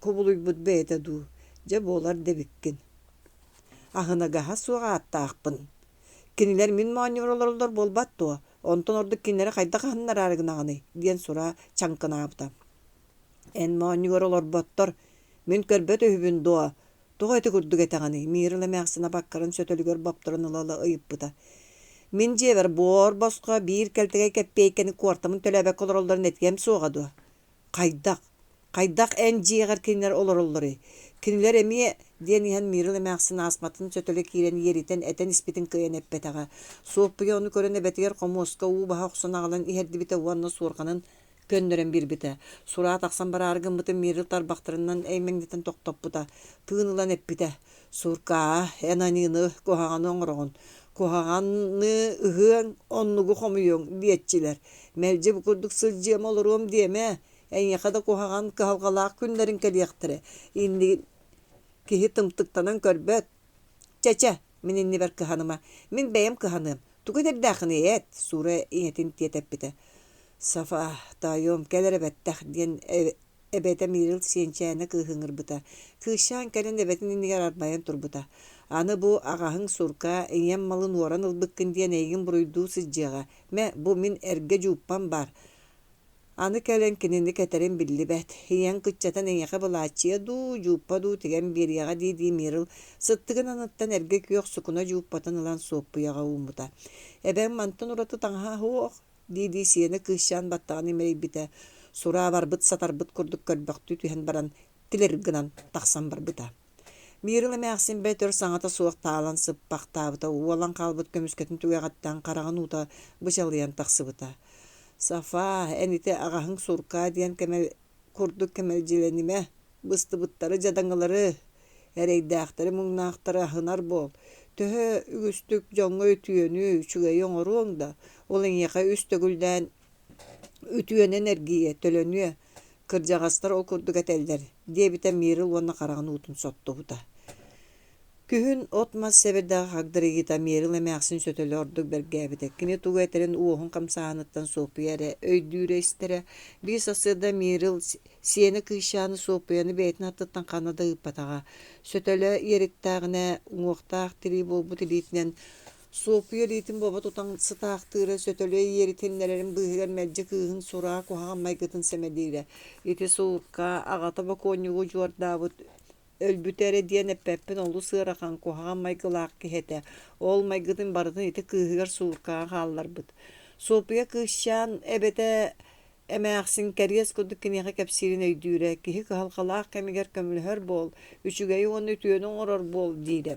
Speaker 1: кубулуйбут бэйэтэ дуу, дьэ буолар да эбиккин. Аһыныгаһа суох ааттаахпын. Кинилэр мин моонньубар олороллор буолбат дуо? Онтон ордук кинилэри хайдах аһыннараары гынаҕыный? диэн Сура чаҥкынаабыта. Эн моонньугар олорботтор, мин көрбөт үһүбүн дуо? Тоҕо ити курдук этэҕиний? Миирил эмээхсин абаккарын сөтөлүгэр бопторон ыла-ыла ыйыппыта. Мин дьиэбэр буор босхо биир кэлтэгэй кэппиэйкэни куортамын төлөөбөккө олороллорун этиэм суоҕа дуо? Хайдах? Хайдах эн дьиэҕэр кинилэр олороллоруй? Кинилэр эмиэ, диэн иһэн Мирил эмээхсин ааспатын сөтөлө киирэн иэритэн этэн испитин кыайан эппэтэҕэ. Суоппуйа ону көрөн эбэтигэр хомуоска уу баһа охсон аҕалан иһэрдибитэ уонна суорҕанын көннөрөн биэрбитэ. Сураа тахсан бараары гыммытын Мирил тарбахтарынан эймэҥнэтэн тохтоппута. Тыын ылан эппитэ: «Суркаа, эн аньыыны куһаҕаны оҥороҕун. Куһаҕаны ыһыаҥ, оннугу хомуйуоҥ» диэччилэр. Мэлдьи бу курдук сылдьыам олоруом диэмэ, эйиэхэ да куһаҕан кыһалҕалаах күннэриҥ кэлиэхтэрэ. Иннигин киһи тымтыктанан көрбөт. Чэ-чэ, мин иннибэр кыһаныма, мин бэйэм кыһаныам. Тугу этэрдээххиний эт, Суура ийэтин тиэтэппитэ. Сафа, таайыам, кэл эрэ бэттэх, диэн Эбэтэ Мирил сиэнчээнэ кыыһы ыҥырбыта. Кыысчаан кэлэн эбэтин иннигэр арбайан турбута. «Аны бу аҕаһыҥ Сурка ийэм малын уоран ылбыккын диэн эйигин буруйдуу сылдьыаҕа. Мэ, бу мин эргэ дьууппам баар. Аны кэлэн кинини кэтэрим биллибэт. Ийэҥ кыччатан эйиэхэ былааччыйа дуу, дьууппа дуу тигэн биэриэҕэ» дии-дии Мирил сыттыгын аныттан эргэ күөх сукуна дьууппатын ылан Суоппуйаҕа ууммута. «Эбэҥ мантан ураты таҥаһа суох, дии-дии сиэнэ кыысчаан баттаҕын имэрийбитэ, сураа барбыт-сатарбыт курдук көрбөхтүү түһэн баран, тилир гынан тахсан барбыта. Миирил эмээхсин бэрт өр саҥата суох таалан сыппахтаабыта, уолан хаалбыт көмүскэтин түгэҕиттэн хараҕын уута бычалыйан тахсыбыта. «Сафа, эн ити аҕаһыҥ Суркаа диэн кэмэ курдук кэмэлдьилэнимэ, быстыбыттары дьадаҥылары, эрэйдээхтэри-муҥнаахтары аһынар буол. Төһө үгүстүк дьоҥҥо үтүөнү, үчүгэйи оҥоруоҥ да, ол эйиэхэ үс төгүллээн үтүөнэн эргийиэ, төлөнүө. Кырдьаҕастар ол курдук этэллэр, диэбитэ Мирил уонна хараҕын уутун соттубута. Күһүн от-мас сэбирдэҕэ хагдарыйыыта Миэрил эмээхсин сөтөлө ордук бэргээбитэ. Кини тугу этэрин уоһун хамсааһыныттан Суоппуйа эрэ өйдүүрэ-истэрэ. Биир сарсыарда Миэрил сиэнэ кыысчааны Суоппуйаны бэйэтин аттыттан ханна да ыыппатаҕа. Сөтөлө иэриктээҕинэ уҥуохтаах тирии буолбут илиитинэн Суоппуйа илиитин буоба тутан сытаахтыыра, сөтөлө иэритиннэрэрин быыһыгар мэлдьи кыыһын сураа куһаҕан майгытын сэмэлиирэ. Ити суукка аҕата бокуонньугу удьуордаабыт Өлбүтэ эрэ диэн эппэппин олус ыарахан, куһаҕан майгылаах киһи этэ. Ол майгытын барытын ити кыыһыгар сууркаҕа хаалларбыт. Суоппуйа кыысчаан эбэтэ эмээхсин кэриэс курдук киниэхэ кэпсиирин өйдүүрэ, киһи кыһалҕалаах кэмигэр көмөлөһөр буол, үчүгэйи уонна үтүөнү оҥорор буол диирэ.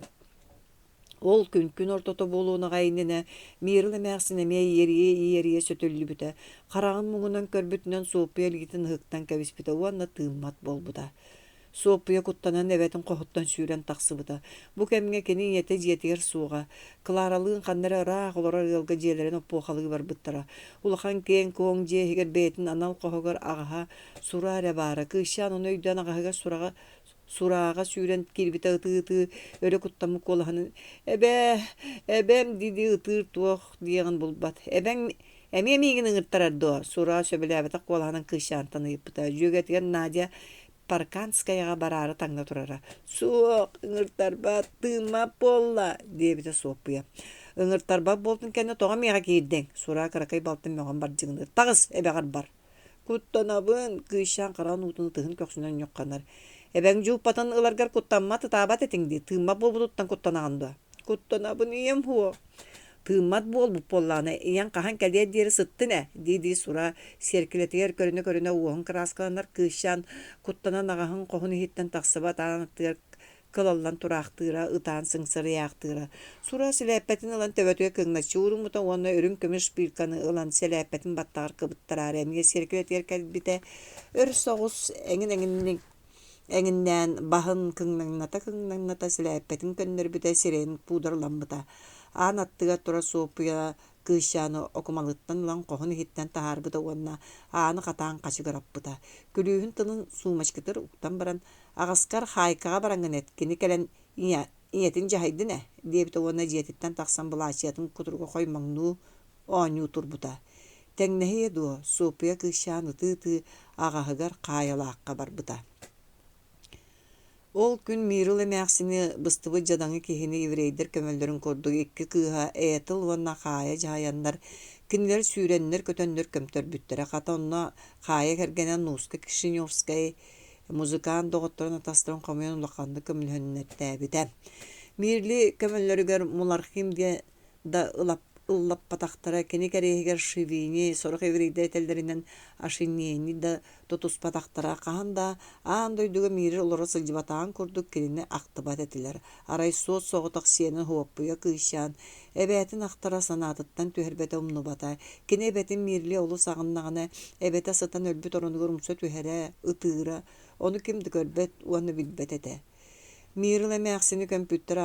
Speaker 1: Ол күн күн ортото буолуонаҕа иннинэ Миирил эмээхсин эмиэ иэрийэ-иэрийэ сөтөллүбүтэ, хараҕын муҥунан көрбүтүнэн Суоппуйа илиитин ыһыктан кэбиспитэ уонна тыыммат буолбута. Суоппуйа куттанан эбэтин хоһуттан сүүрэн тахсыбыта. Бу кэмҥэ кини ийэтэ дьиэтигэр суоҕа. Кларалыын ханна эрэ ыраах олорор ыалга дьиэлэрин оппуохалыы барбыттара. Улахан киэҥ-куоҥ дьиэ иһигэр бэйэтин анал хоһугар аҕаһа Сура эрэ баара. Кыысчаан ону өйдөөн аҕаһыгар сураҕа сурааҕа сүүрэн киирбитэ ытыы-ытыы өрө куттаммыт куолаһынан «Эбээ, эбэм» дии-дии ытыыр туох диэҕин булбат. «Эбэҥ эмиэ миигин ыҥыртарар дуо?» Сураа сөбүлээбэтэх куолаһынан кыысчаантан ыйыппыта. Дьүөгэтигэр Надя Парканскаяҕа бараары таҥна турара. «Суох, ыҥыртарбат, тыыммат буолла» диэбитэ Суоппуйа. «Ыҥыртарбат буолтун кэннэ тоҕо миэхэ киирдиҥ?» Сураа кыракый балтын мөҕөн бардьыгыныыр. «Таҕыс, эбэҕэр бар!» Куттанабын, кыысчаан хараҕын уутун ытыһын көхсүнэн ньухханар. Эбэҥ дьууппатын ыларгар куттаммат, ытаабат этиҥ дии, тыыммат буолбутуттан куттанаҕын дуо? Куттанабын, ийэм һуох. Тыыммат буолбут буоллаҕына, ийэҥ хаһан кэлиэр диэри сыттын ээ, дии-дии Сура сиэркилэтигэр көрүнэ-көрүнэ уоһун кырааскаланар кыысчаан куттанан аҕаһын хоһун иһиттэн тахсыбат аан аттыгар кылаллан тураахтыыра, ытаан сыҥсырыйаахтыыра. Сура сэлээппэтин ылан төбөтүгэр кыҥначчы ууруммута уонна үрүҥ көмүс шпильканы ылан сэлээппэтин баттаҕар кыбыттараары эмиэ сиэркилэтигэр кэлбитэ. Өр соҕус эҥин-эҥинник эҥиннээн баһын кыҥнаҥната-кыҥнаҥната сэлээппэтин көннөрбүтэ, сирэйин пудрламмыта. Аан аттыгар турар Суоппуйа кыысчааны окумалыттан ылан хоһун иһиттэн таһаарбыта уонна ааны хатаан хачыгыраппыта. Күлүүһүн тылын суумачкытыгар уктан баран Аҕаскар хаайкаҕа бараҥҥын эт, кини кэлэн ийэ ийэтин дьаһайдын ээ, диэбитэ уонна дьиэтиттэн тахсан былаачыйатын кутуруга хоймоҥнуу оонньуу турбута. Тэҥнэһиэ дуо, Суоппуйа кыысчаан ытыы-ытыы аҕаһыгар Хаайалаахха барбыта. Ол күн Миирил эмээхсини быстыбыт дьадаҥы киһини еврейдэр көмөллөрүн курдук икки кыыһа Этил уонна Хаайа дьаһайаннар, кинилэр сүүрэннэр-көтөннөр көмтөрбүттэрэ. Хата онно Хаайа кэргэнэ Нууска Кишиневскай музыкант доҕотторун атастарын хомуйан улаханнык көмөлөһүннэртээбитэ. Мирли көмөлөрүгэр Мулархим диэн да ыллаппатахтара, кини кэриэһигэр Шивини, сорох еврейдэр этэллэринэн Ашинени да тутуспатахтара, хаһан да аан дойдуга миирэ олоро сылдьыбатаҕын курдук кинини ахтыбат этилэр. Арай суос-соҕотох сиэнин Һуоппуйа кыысчаан эбээтин ахтара санаатыттан түһэрбэтэ умнубата. Кини эбэтин Мирли олус аҕыннаҕына, эбэтэ сытан өлбүт оронугар умса түһэрэ, ытыыра, ону ким да көрбөт уонна билбэт этэ. Мирл эмээхсини көмпүттэр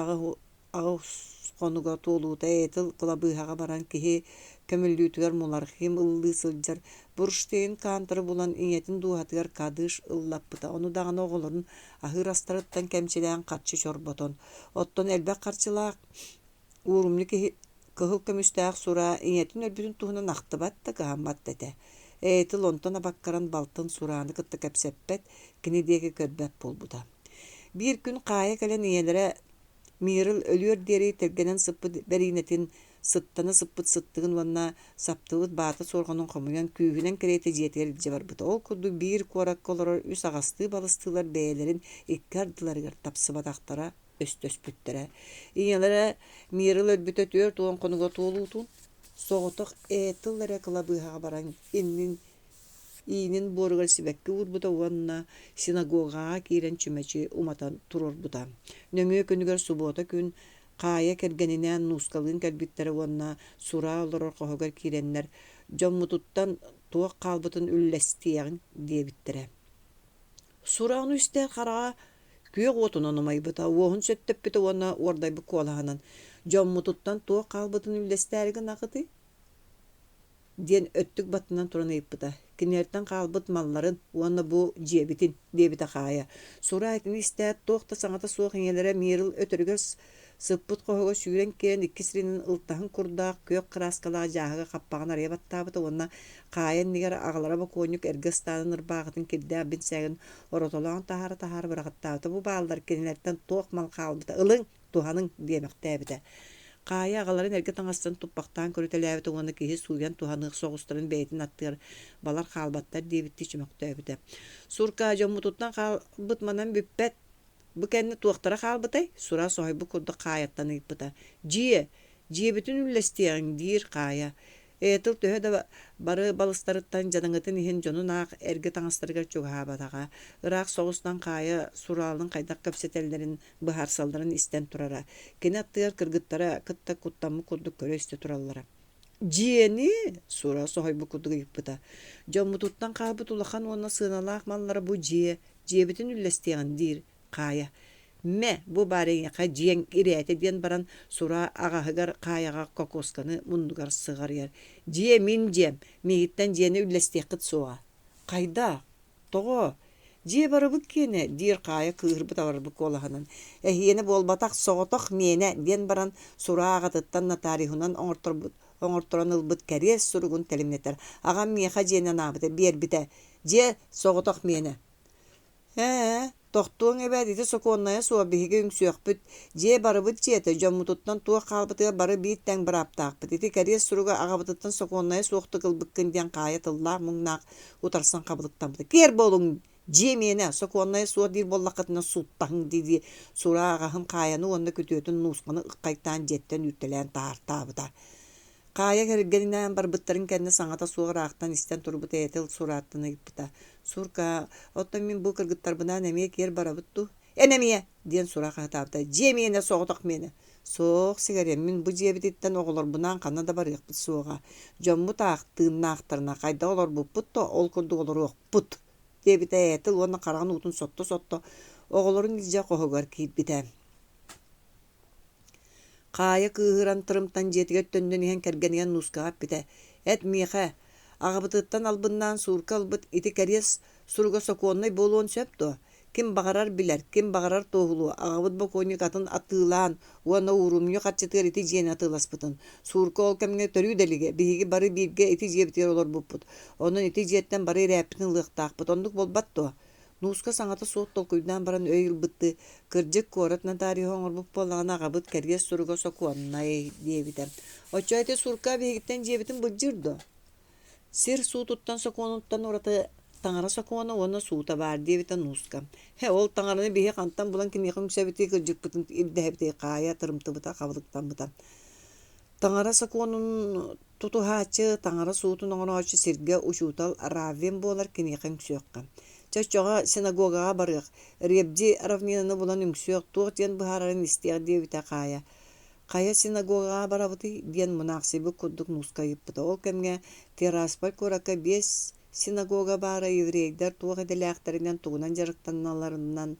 Speaker 1: аҕыс хонуга туолуута Этил кылабыыһаҕа баран киһи көмүллүүтүгэр Мулархим ыллыы сылдьар Бурштейн Канторы булан ийэтин дууһатыгар кадыш ыллаппыта, ону даҕаны оҕолорун аһыыр астарыттан кэмчилээн харчы чорботон. Оттон элбэх харчылаах уурумньу киһи кыһыл көмүстээх сураа ийэтин өлбүтүн туһунан ахтыбат да, кыһаммат да этэ. Этил онтон абаккаран балтын Сурааны кытта кэпсэппэт, кини диэки көрбөт буолбута. Биир күн Хаайа кэлэн ийэлэрэ Мирл өлүөр диэри тэлгэнэн сыппыт бэриинэтин, сыттана сыппыт сыттыгын уонна саптыбыт баата суорҕанын хомуйан күүһүнэн кэриэтэ дьиэтигэр илдьэ барбыта. Ол курдук биир куоракка олорор үс аҕастыы-балыстыылар бэйэлэрин икки ардыларыгар тапсыбатахтара, өстөспүттэрэ. Ийэлэрэ Мирл өлбүтэ 40 хонуга туолуутун, соҕотох Этл эрэ кылабыыһаҕа баран иннин иинин буоругар сибэкки уурбута уонна синагогаҕа киирэн чүмэчи уматан туруорбута. Нөҥүө күнүгэр субуота күн Хаайа кэргэнинээн Нуускалыын кэлбиттэрэ уонна сураа олорор хоһугар киирэннэр «Дьоммутуттан туох хаалбытын үллэстиэҕиҥ» диэбиттэрэ. Сураҕын истэр хараҕа күөх уотунан умайбыта, уоһун сөттөппүтэ уонна уордайбыт куолаһынан «Дьоммутуттан туох хаалбытын үллэстээри гынаҕытый?» диэн өттүк баттынан туран ыйыппыта. Кинилэртэн хаалбыт малларын уонна бу дьиэбитин, диэбитэ Хаайа. Сураа итини истээт, туох да саҥата суох ийэлэрэ Мирл өтөрүгэр сыппыт хоһугар сүүрэн киирэн икки сиринэн ылтаһын курдаах күөх кырааскалаах дьааһыга хаппаҕын арыйа баттаабыта уонна Хаайа иннигэр аҕалара бокуонньук эргэ ыстаанын ырбааҕытын кирдээх бинсээгин оротолоон таһаара-таһаара быраҕаттаабыта. Бу бааллар кинилэртэн туох мал хаалбыта ылыҥ, туһаныҥ диэмэхтээбитэ. Хаайа аҕаларын эргэ таҥастарын туппахтаан көрүтэлээбитэ уонна киһи сууйан туһаныах соҕустарын бэйэтин аттыгар балар хаалбаттар диэбиттии чөмөхтөөбүтэ. Суркаа дьоммутуттан хаалбыт манан бүппэт. Бу кэннэ туохтара хаалбытай? Сура соһуйбут курдук Хаайаттан ыйыппыта. Дьиэ, дьиэбитин үллэстиэҕиҥ, диир Хаайа. Этил төһө да бары балыстарыттан дьадаҥытын иһин дьонун аах эргэ таҥастарыгар чугаһаабатаҕа. Ыраах соҕустан Хаайа Сураалын хайдах кэпсэтэллэрин быһаарсалларын истэн турара. Кини аттыгар кыргыттара кытта куттаммыт курдук көрө-истэ тураллара. «Дьиэни?» Сура соһуйбут курдук ыйыппыта. «Дьоммутуттан хаалбыт улахан уонна сыаналаах маллара бу дьиэ, Дьиэбитин үллэстиэҕин, диир Хаайа. Мэ, бу баар эйиэхэ дьиэҥ ирээтэ диэн баран Сураа аҕаһыгар Хаайаҕа кокуосканы муннугар сыҕарыйар. Дьиэ мин дьиэм, миигиттэн дьиэни үллэстиэххит суоҕа. Хайдах? Тоҕо? Дьиэ барыбыт киэнэ, диир Хаайа кыыһырбыт-абарбыт куолаһынан. Эһиэнэ буолбатах, соҕотох миэнэ, диэн баран Сураа аҕатыттан нотариуһунан оҥорторбут оҥорторон ылбыт кэриэс суругун тэлимнэтэр. Аҕам миэхэ дьиэни анаабыта, биэрбитэ. Дьиэ соҕотох миэнэ. Ээ, тохтуоҥ эбээт ити сокуоннайа суох биһиги үҥсүөхпүт. Дьиэ барыбыт дьиэтэ, дьоммутуттан туох хаалбытыгар бары биир тэҥ бырааптаахпыт. Ити кэриэс суругу аҕабытыттан сокуоннайа суохтук ылбыккын диэн хаайа тыллаах муҥнаах утарсан хабылыктаммыта. Киэр буолуҥ, дьиэ миэнэ, сокуоннайа суох диир буоллаххытына сууттаһыҥ дии-дии Сураа аҕаһын Хаайаны уонна күтүөтүн Нуусканы ыккайтаан дьиэттэн үүртэлээн таһаартаабыта. Хаайа кэргэнинээн барбыттарын кэннэ саҥата суох ыраахтан истэн турбут Ээтил Сурааттан ыйыппыта: «Сурка, оттон мин бу кыргыттарбынаан эмиэ киэр барабыт дуу?» «Эн эмиэ!» диэн Сура хаһытаабыта. «Дьиэ миэнэ, соҕотох миэнэ!» «Суох, сигариэм, мин бу дьиэбититтэн оҕолорбунаан ханна да барыахпыт суоҕа. Дьоммут аах, тыыннаахтарына хайдах олорбуппут да, ол курдук олоруохпут!» диэбитэ Ээтил уонна хараҕын уутун сотто-сотто оҕолорун илдьэ хоһугар киирбитэ. Хаайа кыыһыран тырымтан дьиэтигэр төннөн иһэн кэргэнигэр нуускаҕа эппитэ: «Эт миэхэ, аҕабытыттан албыннаан суурка ылбыт ити кэриэс суруга сокуоннай буолуон сөп дуо? Ким баҕарар билэр, ким баҕарар туоһулуо, аҕабыт бокуонньук атын атыылаан уонна уурумньу харчытыгар ити дьиэни атыыласпытын. Суурка ол кэмҥэ төрүү да илигэ, биһиги бары бииргэ ити дьиэбитигэр олорбуппут. Онон ити дьиэттэн бары ирээппитин ылыахтаахпыт, оннук буолбат дуо?» Нууска саҥата суох толкуйдаан баран өй ылбыттыы, кырдьык, куорат нотариуһа оҥорбут буоллаҕына аҕабыт кэриэс суруга сокуоннай диэбитэ. Оччо ити сурка биһигиттэн дьиэбитин былдьыыр дуо? Сир суутуттан сокуонуттан ураты таҥара сокуона уонна суута баар диэбитэ Нууска. Һэ, ол таҥараны биһи хантан булан киниэхэ үҥсэбитий, кырдьыкпытын ирдэһэбитий хаайа тырымтыбыта, хабылыктаммыта. Таҥара сокуонун тутуһааччы, таҥара суутун оҥорооччу сиргэ учуутал раввин буолар киниэхэ үҥсүөххэ. Чэ, оччоҕо синагогаҕа барыах, Ребди равнинаны булан үҥсүөх, туох диэн быһаарарын истиэх диэбитэ Хаайа. Хайа синагогаҕа барабытый диэн мунаахсыйбыт курдук нууска ыйыппыта. Ол кэмҥэ Тирасполь куоракка биэс синагога баара еврейдэр туох идэлээхтэринэн, тугунан дьарыктаналларынан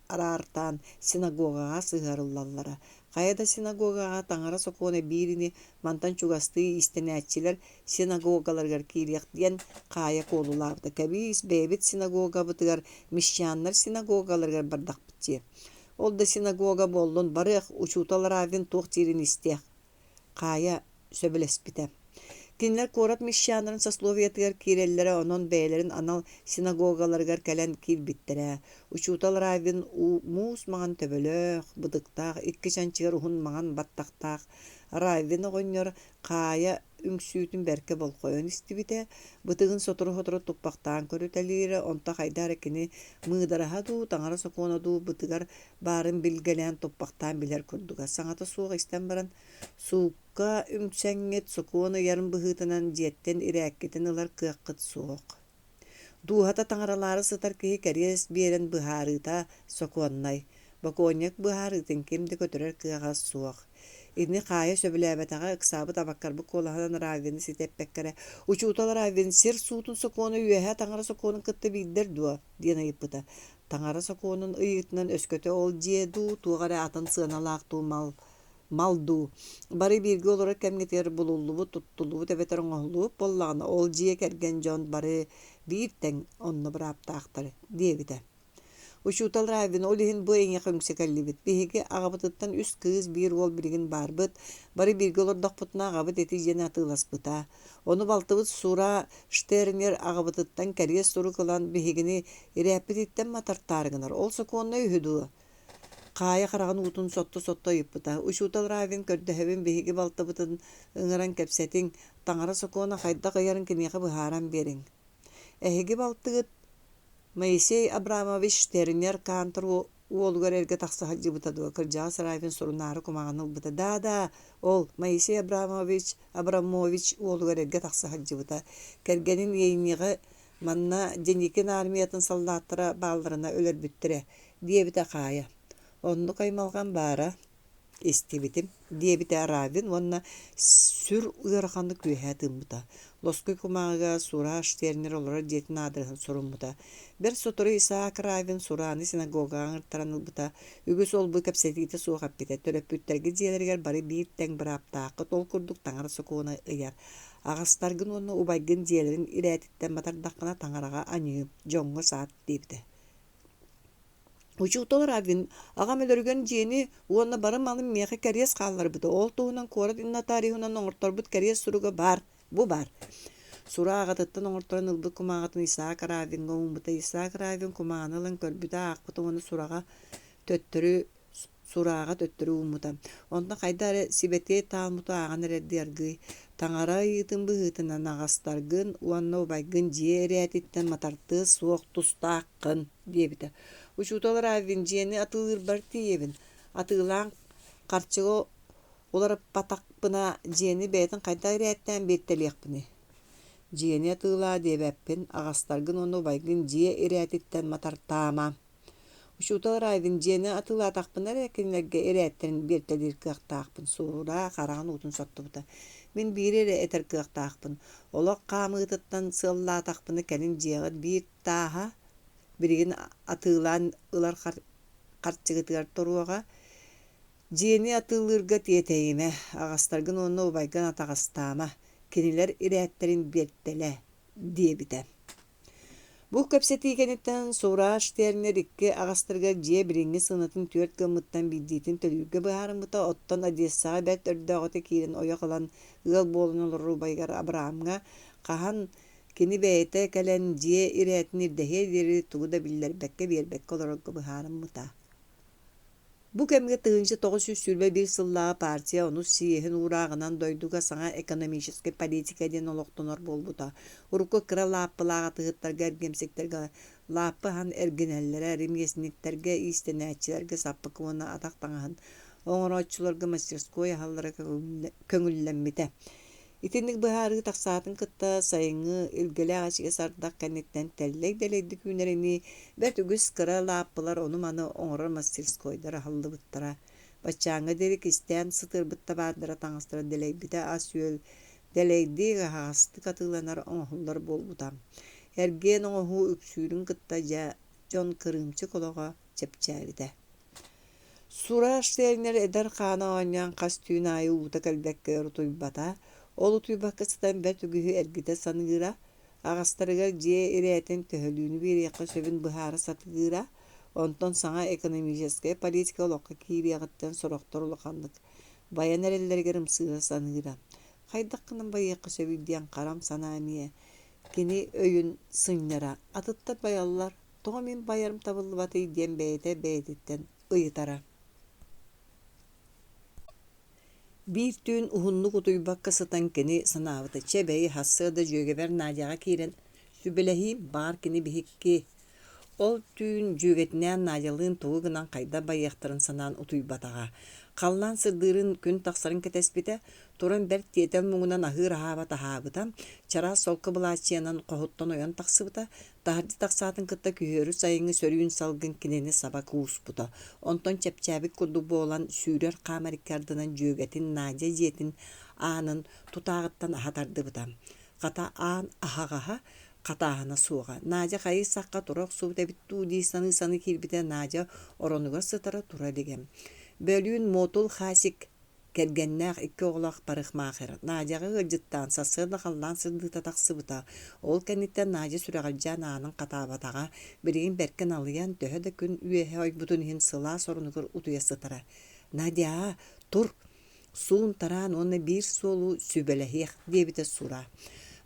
Speaker 1: араартаан синагогаҕа сыһыарыллаллара. Хайа да синагогаҕа таҥара сокуона биир ини, мантан чугастыы иистэнээччилэр синагогаларыгар киириэх диэн хаайа куолулаабыта. Кэбиис, бэйэбит синагогабытыгар, мещаннар синагогаларыгар бардахпыт дии. Ол да синагога буоллун, барыах, учуутал Раввин туох диирин истиэх. Хаайа сөбүлэспитэ. Кинилэр куорат мещаннарын сословиетыгар киирэллэрэ, онон бэйэлэрин анал синагогаларыгар кэлэн киирбиттэрэ. Учуутал Раввин муус маҥан төбөлөөх, бытыктаах, икки чанчыгар уһун маҥан баттахтаах Раввин оҕонньор Хаайа үҥсүүтүн бэркэ болҕойон истибитэ, бытыгын сотору-сотору туппахтаан көрүтэлиирэ, онто хайдах эрэ кини мыыдараһа дуу, таҥара сокуона дуу бытыгар баарын билгэлээн туппахтаан билэр курдуга. Саҥата суох истэн баран, суукка үҥсэҥҥит сокуон ыйарын быһыытынан дьиэттэн ирээккитин ылар кыаххыт суох. Дууһата таҥаралаары сытар киһи кэриэс биэрэн быһаарыыта сокуоннай. Бокуонньук быһаарыытын ким да көтүрэр кыаҕа суох. Итини хаайа сөбүлээбэтэҕэ ыксаабыт абаккарбыт куолаһынан Раввины ситэ эппэккэ эрэ «Учуутал Раввин, сир суутун сокуона үөһээ таҥара сокуонун кытта биирдэр дуо?» диэн ыйыппыта. Таҥара сокуонун ыйыытынан өскөтө ол дьиэ дуу, туох эрэ атын сыаналаах дуу мал мал дуу, бары бииргэ олорор кэмҥитигэр булуллубут, туттуллубут эбэтэр оҥоһуллубут буоллаҕына, ол дьиэ кэргэн дьон бары биир тэҥ онно бырааптаахтар диэбитэ. Учуутал Раввин ол иһин бу эйиэхэ үҥсэ кэллибит. Биһиги аҕабытыттан үс кыыс, биир уол билигин баарбыт. Бары бииргэ олордохпутуна аҕабыт ити дьиэни атыыласпыта. Ону балтыбыт Сура Штернер аҕабытыттан кэриэс сурук ылан биһигини ирээппититтэн матартаары гынар. Ол сокуоннай үһү дуо? Хаайа хараҕын уутун сотто-сотто ыйыппыта: «Учуутал Раввин, көрдөһөбүн, биһиги балтыбытын ыҥыран кэпсэтиҥ, таҥара сокуона хайдах ыйарын киниэхэ быһааран биэриҥ. Эһиги балтыгыт Моисей Абрамович Штернер Кантор уолугар эргэ тахса сылдьыбыта дуо?» Кырдьаҕас Раввин сурунаары кумаҕаны ылбыта: «Да-да, ол Моисей Абрамович Абрамович уолугар эргэ тахса сылдьыбыта. Кэргэнин Ейниҕэ манна Деникин армиятын саллааттара баалларына өлөрбүттэрэ диэбитэ Хаайа. Оннук аймалҕан баара, истибитим. диэбитэ Раввин уонна сүр ыараханнык үөһэ тыыммыта. Лоскуй кумааҕыга Сура Штернер олорор дьиэтин аадырыһын суруммута. Бэрт сотору Исаак Раввин Сураны синагогаҕа ыҥыртаран ылбыта. Үгүс ол-бу кэпсэтиитэ суох эппитэ. Төрөппүттэргит дьиэлэригэр бары биир тэҥ бырааптааххыт, ол курдук таҥара сокуона ыйар. Аҕастаргын уонна убайгын дьиэлэрин ирээтиттэн матардаххына таҥараҕа аньыы, дьоҥҥо саат диэбитэ. Учуутал Раввин аҕам өлөрүгэр дьиэни уонна бары малын миэхэ кэриэс хаалларбыта. Ол туһунан куорат нотариуһунан оҥорторбут кэриэс суруга баар, бу баар. Сура аҕатыттан оҥорторон ылбыт кумааҕытын Исаак Раввиҥҥа ууммута. Исаак Раввин кумааҕыны ылан көрбүтэ, аахпыта уонна сураҕа төттөрү сурааҕа төттөрү ууммута. Онтон хайдах эрэ сибэтиэй Талмуду ааҕан эрэрдии аргыый, «Таҥара ыйыытын быһыытынан аҕастаргын уонна убайгын дьиэ ирээтиттэн матартыа суох тустааххын» диэбитэ. Учуутал Раввин дьиэни атыылыырбар тиийэбин, атыылаан харчыга уларыппатахпына дьиэни бэйэтин хайдах ирээттээн биэртэлиэхпиний? Дьиэни атыылаа диэбэппин, аҕастаргын уонна убайгын дьиэ ирээтиттэн матартаама. Учуутал Равин дьиэни атыылаатахпына эрэ кинилэргэ ирээттэрин биэртэлиир кыахтаахпын, Суура хараҕын уутун соттубута. Мин биири эрэ этэр кыахтаахпын, олох хаамыытыттан сыаллаатахпына кэлин дьиэҕит биир тааһа билигин атыылаан ылар харчыгытыгар туруоҕа. Дьиэни атыылыырга тиэтэйимэ, аҕастаргын уонна убайгын атаҕастаама, кинилэр ирээттэрин биэртэлээ, диэбитэ. Бу кэпсэтии кэнниттэн Сура Штернер икки аҕастарыгар дьиэ билиҥҥи сыанатын түөрт гыммыттан биирдиитин төлүүргэ быһаарыммыта, оттон Одессаҕа бэрт өрдөөҕүтэ киирэн ойох ылан ыал буолан олорор убайыгар Абрамҥа хаһан кини бэйэтэ кэлэн дьиэ ирээтин ирдэһиэ диэри тугу да биллэрбэккэ биэрбэккэ олорорго быһаарыммыта. Бу кэмҥэ 1921 сыллааҕы партия онус съеһин уурааҕынан дойдуга саҥа экономическай политика диэн олохтонор буолбута. Урукку кыра лааппылаах атыыһыттарга, эргиэмсиктэргэ лааппы аһан эргинэллэрэ, ремесленниктэргэ, иистэнээччилэргэ саппыкы уонна атах таҥаһын оҥорооччуларга мастерской аһаллара көҥүллэммитэ. Итинник быһаарыы тахсаатын кытта сайыҥҥы илгэлээх ичигэс ардах кэнниттэн тэллэй дэлэйдик үүнэринии бэрт үгүс кыра лааппылар ону-маны оҥорор мастерскойдар аһыллыбыттара. Баччааҥҥа диэри кистээн сытыарбыт табаардара таҥастара дэлэйбитэ ас-үөл дэлэйдик аһаҕастык атыыланар оҥоһуллар буолбута. Эргиэн оҥоһуу үксүүрүн кытта дьэ дьон кырыымчык олоҕо чэпчээбитэ. Сура Штернер эдэр хаана оонньоон хас түүн аайы уута кэлбэккэ өр утуйбата, ол утуйбакка сытан бэрт үгүһү эргитэ саныыра, аҕастарыгар дьиэ ирээтин төһөлүүнү биэриэххэ сөбүн быһаара сатыыра, онтон саҥа экономическай политика олоххо киириэҕиттэн сорохтор улаханнык байан эрэллэригэр ымсыыра саныыра. Хайдах гынан байыахха сөбүй диэн харам санаа эмиэ кини өйүн сынньара, атыттар байаллар, тоҕо мин байарым табыллыбатый диэн бэйэтэ бэйэтиттэн ыйытара. Биир түүн уһуннук утуйбакка сытан кини санаабыта, чэ бэйи сарсыарда дьүөгэбэр Надяҕа киирэн сүбэлэһиим, баҕар кини биһикки Ол түүн дьүөгэтинээн Надялыын тугу гынан хайдах байыахтарын санаан утуйбатаҕа. Халлаан сырдыырын, күн тахсарын кэтэспитэ, туран бэрт тиэтэл муҥунан аһыыр аһаабат аһаабыта, чараас солко былааччыйанан хоһуттан ойон тахсыбыта, Таһырдьа тахсаатын кытта күһүөрү сайыҥҥы сөрүүн салгын кинини саба кууспута. Онтон чэпчээбит курдук буолан, сүүрэр-хаамар икки ардынан дьүөгэтин Надя дьиэтин аанын тутааҕыттан аһа тардыбыта. Хата аан аһаҕаһа, хатааһына суоҕа. Надя хайыы-сахха тура охсубут эбит дуу дии саныы-саныы киирбитэ Надя оронугар сытара тура илигэ. Бөлүүн Муотул Хасик Кэргэннээх икки оҕолоох парикмахер Надяҕа ыалдьыттаан сарсыарда халлаан сырдыыта тахсыбыта. Ол кэнниттэн Надя сүрэҕэлдьээн аанын хатаабатаҕа, билигин бэркэ налыйан, төһө да күн үөһэ ойбутун иһин сылаас оронугар утуйа сытара. «Надя, тур, суун-тараан уонна биир суолу сүбэлэһиэх» диэбитэ Сура.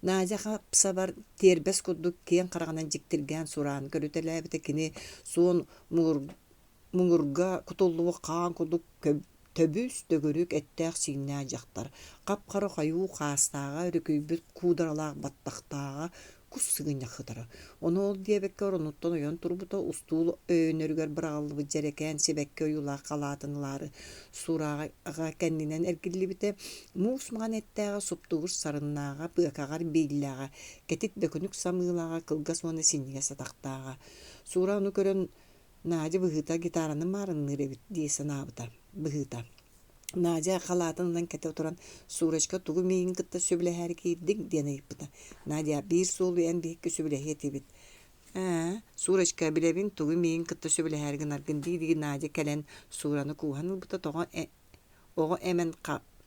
Speaker 1: Надя хап-сабар тиэрбэс курдук киэҥ хараҕынан дьиктиргээн Сурааны көрүтэлээбитэ кини суон муҥур Муҥурга кутуллубут хаан курдук төбүс-төгүрүк эттээх-сииннээх дьахтар, хап-хара хойуу хаастааҕа, өрүкүйбүт куударалаах баттахтааҕа кус сыгынньах сытара. Ону ол диэбэккэ оронуттан ойон турбута, устуул өйөнөрүгэр быраҕыллыбыт дьэрэкээн сибэкки ойуулаах халаатын ылаары сурааҕа кэннинэн эргиллибитэ, муус маҥан эттээҕэ, суптугур сарыннааҕа, быакаҕар бииллээҕэ, кэтит бөкүнүк самыылааҕа, кылгас уонна синньигэс атахтааҕа. Суура ону көрөн Надя быһыыта гитараны маарынныыр эбит дии санаабыта быһыыта. Надя халаатын ылан кэтэ туран, «Сурочка, тугу миигин кытта сөбүлэһээри киирдиҥ?» диэн ыйыппыта. Надя, биир суолу эн биһикки сөбүлэһиэ этибит. «Ээ, Сурочка, билэбин тугу миигин кытта сөбүлэһээри гынаргын» дии-дии Надя кэлэн Сураны кууһан ылбыта, тоҕо оҕо эмэн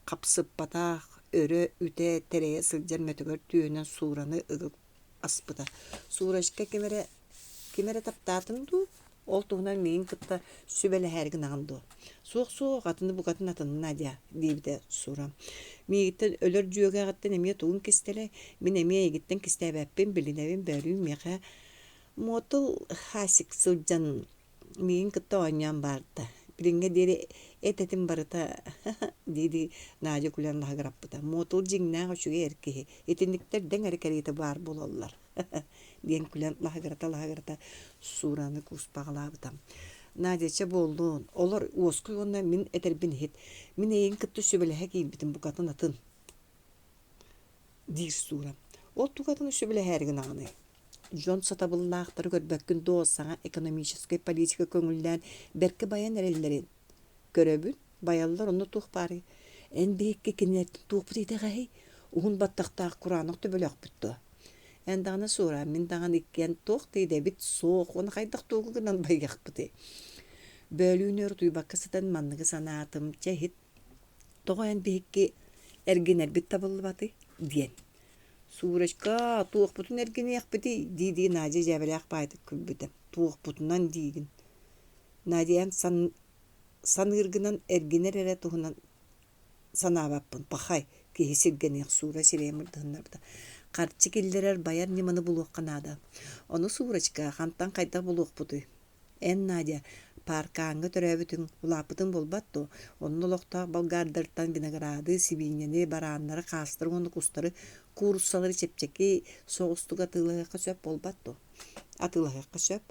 Speaker 1: хапсыппатах, өрө үтэ тэрэйэ сылдьар мөтөгөр түөһүнэн Сураны ыга аспыта. Сурочка ким эрэ ким эрэ таптаатын дуу, ол туһунан миигин кытта сүбэлэһээри гынаҕын дуо? Суох-суох, атыны букатын атыны Надя, диэбитэ Сура. Миигиттэн өлөр дьүөгэҕиттэн эмиэ тугун кистэлэй, мин эмиэ эйигиттэн кистээбэппин, билинэбин, бөөлүүн миэхэ Мотул Хасик сылдьан Миигин кытта оонньоон барда. Билиҥҥэ диэри эт-этим барыта дии-дии Надя күлэн лаһыгыраппыта. Муотул дьиҥнээх үчүгэй эр киһи. Итинниктэр дэҥ эрэ кэриэтэ баар буолаллар диэн күлэн лаһыгырата-лаһыгырата Суураны кууспаҕалаабыта. Надя, чэ буоллун, олор уоскуй уонна мин этэрбин иһит. Мин эйигин кытта сүбэлэһэ киирбитим букатын атын диир Суура. Ол тугу атын сүбэлэһээри гынаҕыный? Дьон сатабыллаахтары көрбөккүн дуо, саҥа экономическай политика көҥүллээн бэркэ байан эрэллэрин? Көрөбүн, байаллар онно туох баарый? Эн биһикки кинилэртэн туохпут итэҕэһий? Уһун баттахтаах кураанах төбөлөөхпүт дуо? Эн даҕаны суора, мин даҕаны иккиэн туох да идэбит суох уонна хайдах тугу гынан байыахпытый? Бөөлүүн өр утуйбакка сытан манныгы санаатым, чэ иһит, тоҕо эн биһикки эргинэрбит табыллыбатый? диэн. «Сурочка, туохпутун эргиниэхпитий?» дии-дии Надя дьээбэлээх баайдык күлбүтэ. «Туохпутунан диигин?» Надя эн саныыргынан эргинэр эрэ туһунан санаабаппын, пахай, киһи сиргэниэх Суура сирэйэ мырдыһыннарбыта. Харчы киллэрэр байар ньыманы булуохха наада. Ону, Сурочка, хантан хайдах булуохпутуй? Эн, Надя, пааркааҥҥа төрөөбүтүҥ, улааппытыҥ буолбат дуо? Онно олохтоох болгардартан винограды, сибиинньэни, барааннары, хаастары уонна кустары, кууруссалары чэпчэки соҕустук атыылаһыахха сөп буолбат дуо? Атыылаһыахха сөп.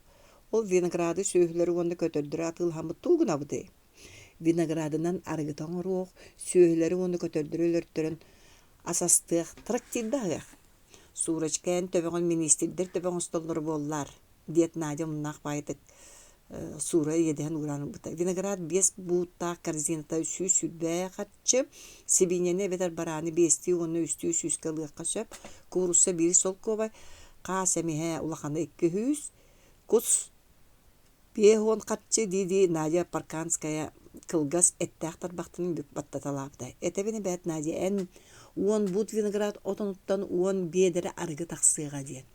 Speaker 1: Ол винограды, сүөһүлэри уонна көтөрдөрү атыылаһаммыт тугу гынабытый? Виноградынан арыгыта оҥоруох, сүөһүлэри уонна көтөрдөрү өлөртөрөн ас астыах, трактирда аһыах. Сурочка, эн төбөҕүн миниистирдэр төбө оҥостоллоро буоллар диэт Надя омуннаах баайытык Суура иэдэһин ууран ылбыта. Виноград биэс бууттаах корзината 120 харчы, сибиинньэни эбэтэр барааны биэстии уонна үстүү сүүскэ ылыахха сөп, куурусса биир солкуобай, хаас эмиһэ улахана 200, кус 50 харчы дии-дии Надя Парканская кылгас эттээх тарбахтарын бүк баттаталаабыта. Этэбин эбээт, Надя, эн уон буут виноград отонуттан уон биэдэрэ арыгы тахсыаҕа диэн.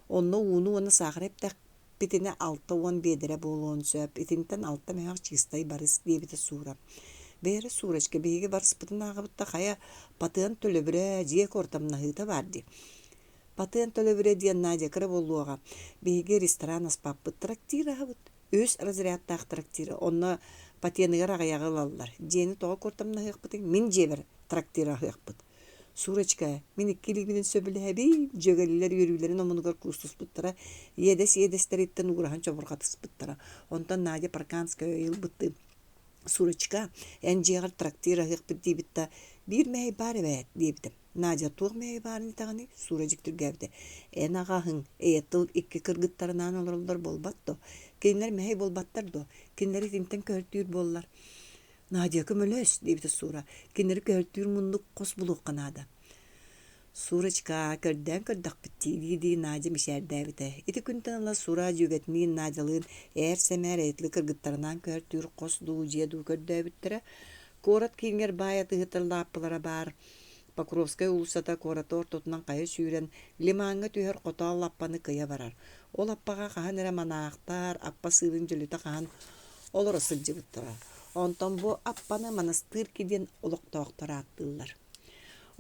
Speaker 1: Онно ууну уонна саахары эптэхпитинэ 60 биэдэрэ буолуон сөп, итинтэн алта мөһөөх чыыстай барыс диэбитэ Суура. Бээрэ, Суурочка, биһиги барыспытын ааҕабыт да хайа, патыан төлөбүрэ, дьиэ куортамнаһыыта баар дии. Патыан төлөбүрэ диэн Надя кыра буолуоҕа. Биһиги ресторан аспаппыт, трактир аһабыт. Үһүс разрядтаах трактиры, онно патеныгар аҕыйаҕы ылаллар. Дьиэни тоҕо куортамнаһыахпытый? Мин дьиэбэр трактир аһыахпыт. Сурочка, мин икки илиибинэн сөбүлэһэбин, дьүөгэлиилэр үөрүүлэрин омунугар куустуспуттара, иэдэс иэдэстэриттэн уураһан чобурҕатыспыттара. Онтон Надя Парканская ыйылбыттыы «Сурочка, эн дьиэҕэр трактир аһыахпыт диибит да, биир мэһэй баар эбээт» диэбитэ. Надя туох мэһэй баарын итэҕиний? Сура дьиктиргээбитэ. Эн аҕаһыҥ, эйэ-тыл икки кыргыттарынаан олороллор буолбат дуо? Кинилэр мэһэй буолбаттар дуо? Кинилэри итинтэн көһөртүүр буоллар. Надя көмөлөс, диэбитэ Сура. Кинилэри көһөртүүр муннук хос булуохха наада. Сурочка, көрдөөн көрдөхпүт дии, дии-дии Надя мичээрдээбитэ. Ити күнтэн ыла Сура дьүөгэтиниин Надялыын ээр-сэмээр эйэтлы кыргыттарынаан көһөртүүр хос дуу, дьиэ дуу көрдөөбүттэрэ. Куорат киинигэр баай атыыһыттар лааппылара баар. Покровскай уулуссата куораты ортотунан хайа сүүрэн, лимаҥҥа түһэр хотоол лаппаны кыйа барар. Ол аппаҕа хаһан эрэ манаахтар, аппа сыырын дьөлүтэ хаһан олоро сылдьыбыттара. Онтон бу аппаны Манастыырки диэн олохтоохтор ааттыыллар.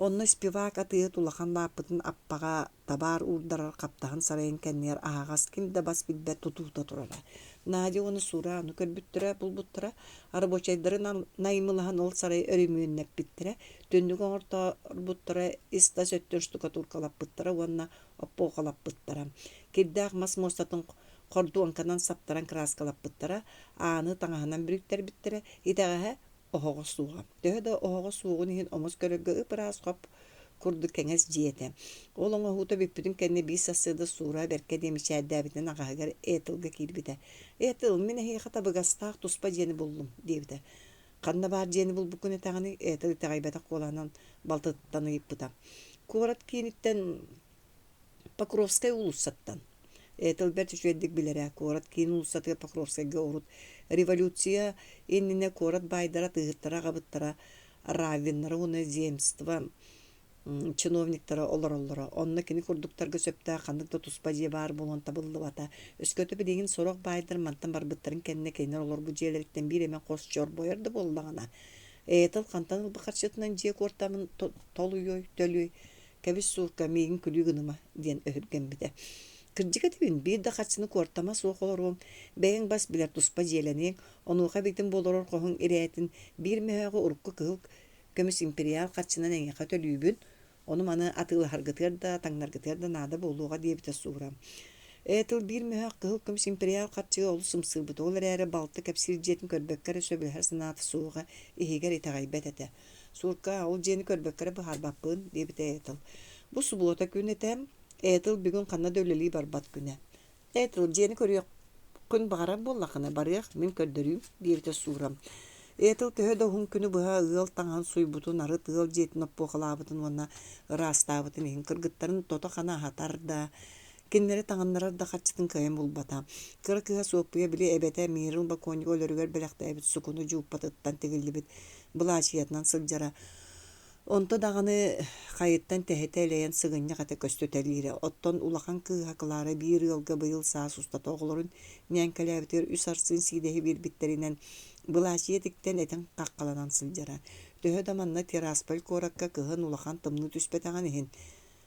Speaker 1: Онно Спивак атыыһыт улахан лааппытын аппаҕа табаар уурдарар хаптаһын сарайын кэннигэр аһаҕас ким да бас билбэт тутуута турара. Надя уонна Сура ону көрбүттэрэ, булбуттара, рабочайдары наймылаһан ол сарайы өрөмүөннэппиттэрэ, түннүк оҥорторбуттара, ис-тас өттүн штукатуркалаппыттара уонна оппуохалаппыттара. Кирдээх мас муостатын хордуоҥканан саптаран кырааскалаппыттара, ааны таҥаһынан бүрүйтэрбиттэрэ, итэҕэһэ оһоҕо суоҕа. Төһө да оһоҕо суоҕун иһин омос көрөргө ып-ыраас хоп курдук кэҥэс дьиэ этэ. Ол оҥоһуута бүппүтүн кэннэ биир сарсыарда Суура бэркэ диэн мичээрдээбитинэн аҕаһыгар Этылга киирбитэ. «Этыл, мин эһиэхэ табыгастаах туспа дьиэни буллум» диэбитэ. Ханна баар дьиэни булбуккун этэҕиний? Этэл итэҕэйбэтэх куолаһынан балтыттан ыйыппыта. Куорат кииниттэн Покровскай уулуссаттан. Этэл бэрт үчүгэйдик билэрэ, куорат киин уулуссатыгар Покровскайга урут революция иннинэ куорат баайдара, тыыһыттара, аҕабыттара, раввиннара уонна земство чиновниктара олороллоро. Онно кини курдуктарга сөптөөх ханнык да туспа дьиэ баар буолуон табыллыбата. Өскөтө билигин сорох баайдар мантан барбыттарын кэннэ кинилэр олорбут дьиэлэриттэн биир эмэ хос чорбойор да буоллаҕына, Этэл хантан ылбыт харчытынан дьиэ куортамын толуйуой, төлүөй, кэбис суукка, миигин күлүү гыныма диэн өһүргэммитэ. Кырдьык этэбин, биир да харчыны куортама суох олоруоҥ, бэйэҥ бас билэр туспа дьиэлэниэҥ, онуоха эбитин буоларар хоһуҥ ирээтин биир мөһөөҕү урукку кыһыл көмүс империал харчынан эйиэхэ төлүүбүн, ону-маны атыылаһаргытыгар да, таҥнаргытыгар да наада буолуоҕа диэбитэ Суура. Этил биир мөһөөх кыһыл көмүс империал харчыга олус ымсыырбыта, ол эрээри балта кэпсиир дьиэтин көрбөккө эрэ сөбүлэһэр санаата суоҕа, иһигэр итэҕэйбэт этэ. Суурка, ол дьиэни көрбөккө эрэ быһаарбаппын, диэбитэ Этил. Бу субуота күн этэ, Этил бүгүн ханна да үлэлии барбат күнэ. Этил, дьиэни көрүөххүн баҕарар буоллаххына, барыах, мин көрдөрүүм, диэбитэ Сура. Этил төһө да уһун күнү быһа ыал таҥаһын сууйбутун, арыт ыал дьиэтин оппуохалаабытын уонна ыраастаабытын иһин кыргыттарын тото-хана аһатар да, кинилэри таҥыннарар да харчытын кыайан булбата. Кыра кыыһа Суоппуйа били эбэтэ Мирил бокуонньуга өлөрүгэр бэлэхтээбит сукуну дьууппатыттан тигиллибит былаачыйатынан сылдьара. Онто даҕаны хайыттан тэһитэ элэйэн сыгынньах этэ көстүтэлиирэ. Оттон улахан кыыһа Клара биир ыалга быйыл саас устата оҕолорун ньээҥкэлээбитигэр үс арсыын сиидэһи биэрбиттэринэн былаачыйа тиктэн этин хаххаланан сылдьара. Төһө да манна Тирасполь куоракка кыһын улахан тымныы түспэтэҕин иһин,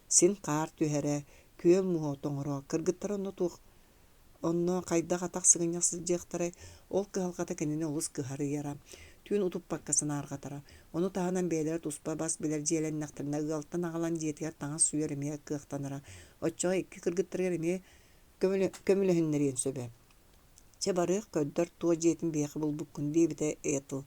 Speaker 1: син хаар түһэрэ, күөл муоһа тоҥоро, кыргыттар онно туох Онно хайдах атах сыгынньах сылдьыахтарай, ол кыһалҕата кинини олус кыһарыйара, түүн утуппакка санаарҕатара. Ону таһынан бэйэлэрэ туспа бас билэр дьиэлэннэхтэринэ ыалтан аҕалан дьиэтигэр таҥас сууйар эмиэ кыахтанара. Оччоҕо икки кыргыттарыгар эмиэ көмөлөһүннэриэн сөбө. Чэ барыах, көрдөр, туох дьиэтин биһиэхэ булбуккун диэбитэ Этл.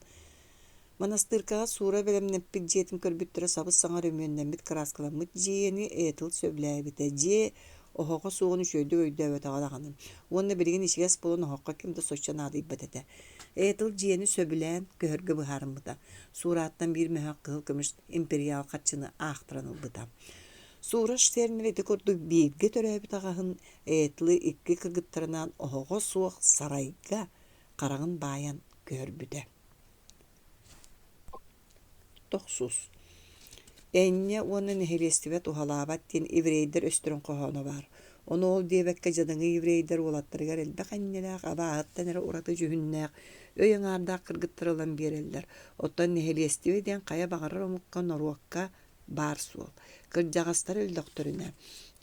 Speaker 1: Манастыыркаҕа Суура бэлэмнэппит дьиэтин көрбүттэрэ сабыс-саҥа өрөмүөннэммит кырааскаламмыт дьиэни Этл сөбүлээбитэ. Дьиэ оһоҕо суоҕун үчүгэйдик өйдөөбөтөҕө даҕаны. Уонна билигин ичигэс буолан оһоххо ким да соччо наадыйбат этэ. Этл дьиэни сөбүлээн көһөргө быһаарыммыта. Суураттан биир мөһөөх кыһыл көмүс империал харчыны аахтаран ылбыта. Сура Штернер ити курдук бииргэ төрөөбүт аҕаһын Этлы икки кыргыттарынаан оһоҕо суох сарайга хараҕын баайан көһөрбүтэ. Тохсус. Энньэ уонна нэһилиэстибэ туһалаабат диэн еврейдэр өстөрүн хоһооно баар. Ону ол диэбэккэ дьадаҥы еврейдэр уолаттарыгар элбэх энньэлээх, абааһыттан эрэ ураты дьүһүннээх, өй аҥаардаах кыргыттары ылан биэрэллэр. Оттон нэһилиэстибэ диэн хайа баҕарар омукка, норуокка баар суол. Кырдьаҕастар өллөхтөрүнэ,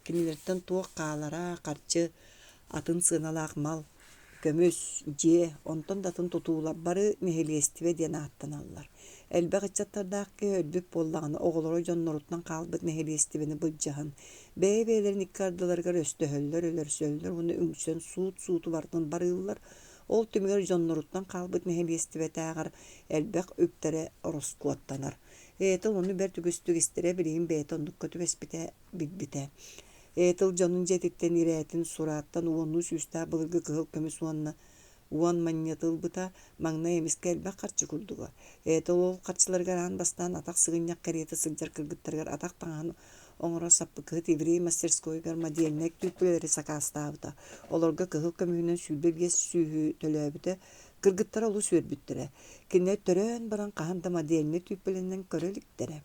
Speaker 1: кинилэртэн туох хаалара, харчы, атын сыаналаах мал, көмүс, дьиэ, онтон да атын тутуулар бары нэһилиэстибэ диэн ааттаналлар. Элбэх ыччаттардаах киһи өлбүт буоллаҕына, оҕолоро дьонноруттан хаалбыт нэһилиэстибэни былдьаһан, бэйэ-бэйэлэрин икки ардыларыгар өстөһөллөр, өлөрсөллөр уонна үҥсэн суут-сууту барытын барыыллар. Ол түмүгэр дьонноруттан хаалбыт нэһилиэстибэтээҕэр элбэх үптэрэ ороскуоттанар. Этил ону бэрт үгүстүк истэрэ, билигин бэйэтэ оннукка түбэспитэ билбитэ. Этил дьонун дьиэтиттэн ирээтин сурааттан уоннуу сүүстээх былыргы кыһыл көмүс уонна уон манньыаты ылбыта, маҥнай эмискэ элбэх харчы курдуга. Этил ол харчыларыгар аан бастаан атах сыгынньах кэриэтэ сылдьар кыргыттарыгар атах таҥаһын оҥоро саппыкыһыт еврей мастерскойугар модельнай түүппүлэри сакаастаабыта. Олорго кыһыл көмүһүнэн 25 сүүһү төлөөбүтэ, Кыргыттара олус үөрбүттэрэ. Кинилэр төрөөн баран хаһан да модельнай түүппүлэнэн көрө иликтэрэ.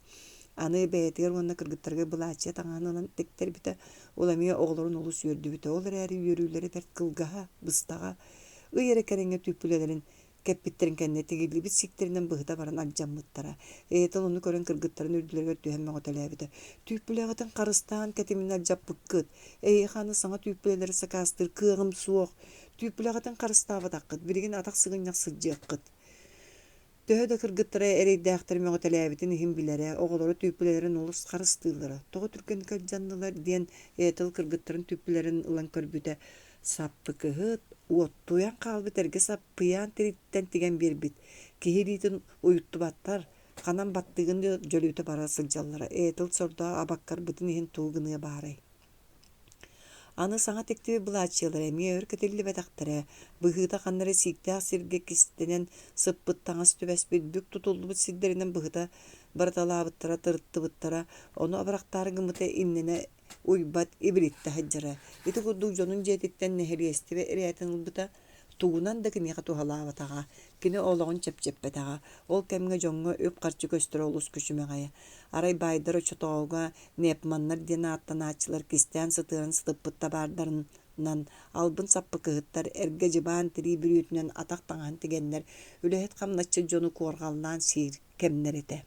Speaker 1: Аны бэйэтигэр уонна кыргыттарыгар былааччыйа таҥаһын ылан тиктэрбитэ, ол эмиэ оҕолорун олус үөрдүбүтэ. Ол эрээри үөрүүлэрэ бэрт кылгаһа, быстаҕа. Ый эрэ кэриҥэ түүппүлэлэрин кэппиттэрин кэннэ тигиллибит сииктэринэн быһыта баран алдьаммыттара. Эйэтин ону көрөн кыргыттарын үрдүлэригэр түһэн мөҕүтэлээбитэ. Түүппүлэҕитин харыстаан кэтиминэ алдьаппыккыт. Эйиэхэ аны саҥа түүппүлэлэри сакаастыыр кыаҕым суох. Түүппүлэҕитин харыстаабатаххыт, билигин атах сыгынньах сылдьыаххыт. Төһө да кыргыттара эрэйдээхтэр мөҕүтэлээбитин иһин билэрэ, оҕолоро түүппүлэлэрин олус харыстыыллара. Тоҕо түргэнник алдьаннылар диэн Этел кыргыттарын түүппүлэрин ылан көрбүтэ, саппыкыһыт, уоттуйан хаалбыт эргэ саппыйаан тирииттэн тигэн биэрбит, киһи илиитин уйуттубаттар, ханан баттыгын дьөлүтэ бара сылдьаллара. Этел сордоох абаккарбытын иһин тугу гыныа баарай? Аны саҥа тиктибит былааччыйалара эмиэ өр кэтиллибэтэхтэрэ, быһыыта ханна эрэ сииктээх сиргэ кистэнэн сыппыт таҥас түбэспит, бүк тутуллубут сирдэринэн быһыта барыталаабыттара, тырыттыбыттара, ону абырахтаары гыммыта иннэнэ уйбат ибилиттэ сылдьара. Ити курдук дьонун дьиэтиттэн нэһилиэстибэ ирээтин ылбыта, тугунан да киниэхэ туһалаабатаҕа, кини олоҕун чэпчэппэтэҕэ. Ол кэмҥэ дьоҥҥо үп-харчы көстөрө олус күчүмэҕэйэ. Арай баайдар оччотооҕуга нэпманнар диэн ааттанааччылар кистээн сытыаран сытыппыт табаардарынан албын саппыкыһыттар эргэ дьыбаан тирии бүрүөтүнэн атах таҥаһын тигэннэр үлэһит-хамначчыт дьону куорҕаллаан сиир кэмнэр этэ.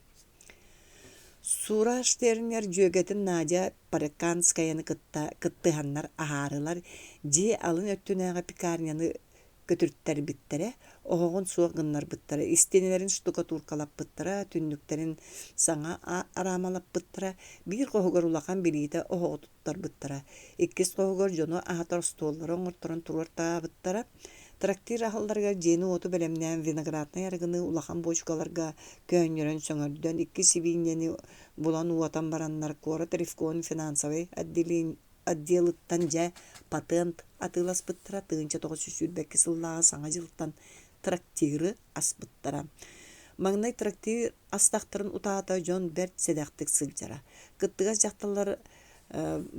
Speaker 1: Сура Штернер дьүөгэтин Надя Парыканскаяны кытта кыттыһаннар аһаарылар дьиэ алын өттүнээҕи пекарняны көтүртэрбиттэрэ, оһоҕун суох гыннарбыттара, истиэнэлэрин штукатуркалаппыттара, түннүктэрин саҥа араамалаппыттара, биир хоһугар улахан билиитэ оһоҕу туттарбыттара, иккис хоһугар дьону аһатар остуоллары оҥорторон туруортаабыттара. Трактир аһылларыгар дьиэни-уоту бэлэмнээн винограднай арыгыны улахан буочукаларга көөнньөрөн сөҥөрдөн икки сибиинньэни булан уотан бараннар куорат ревкомун финансовай отделыттан дьэ патент атыыласпыттара 1922 сыллааҕы Саҥа дьылтан трактиры аспыттара. Маҥнай трактир астахтарын утаата дьон бэрт сэдэхтик сылдьара. Кыттыгас дьахталлар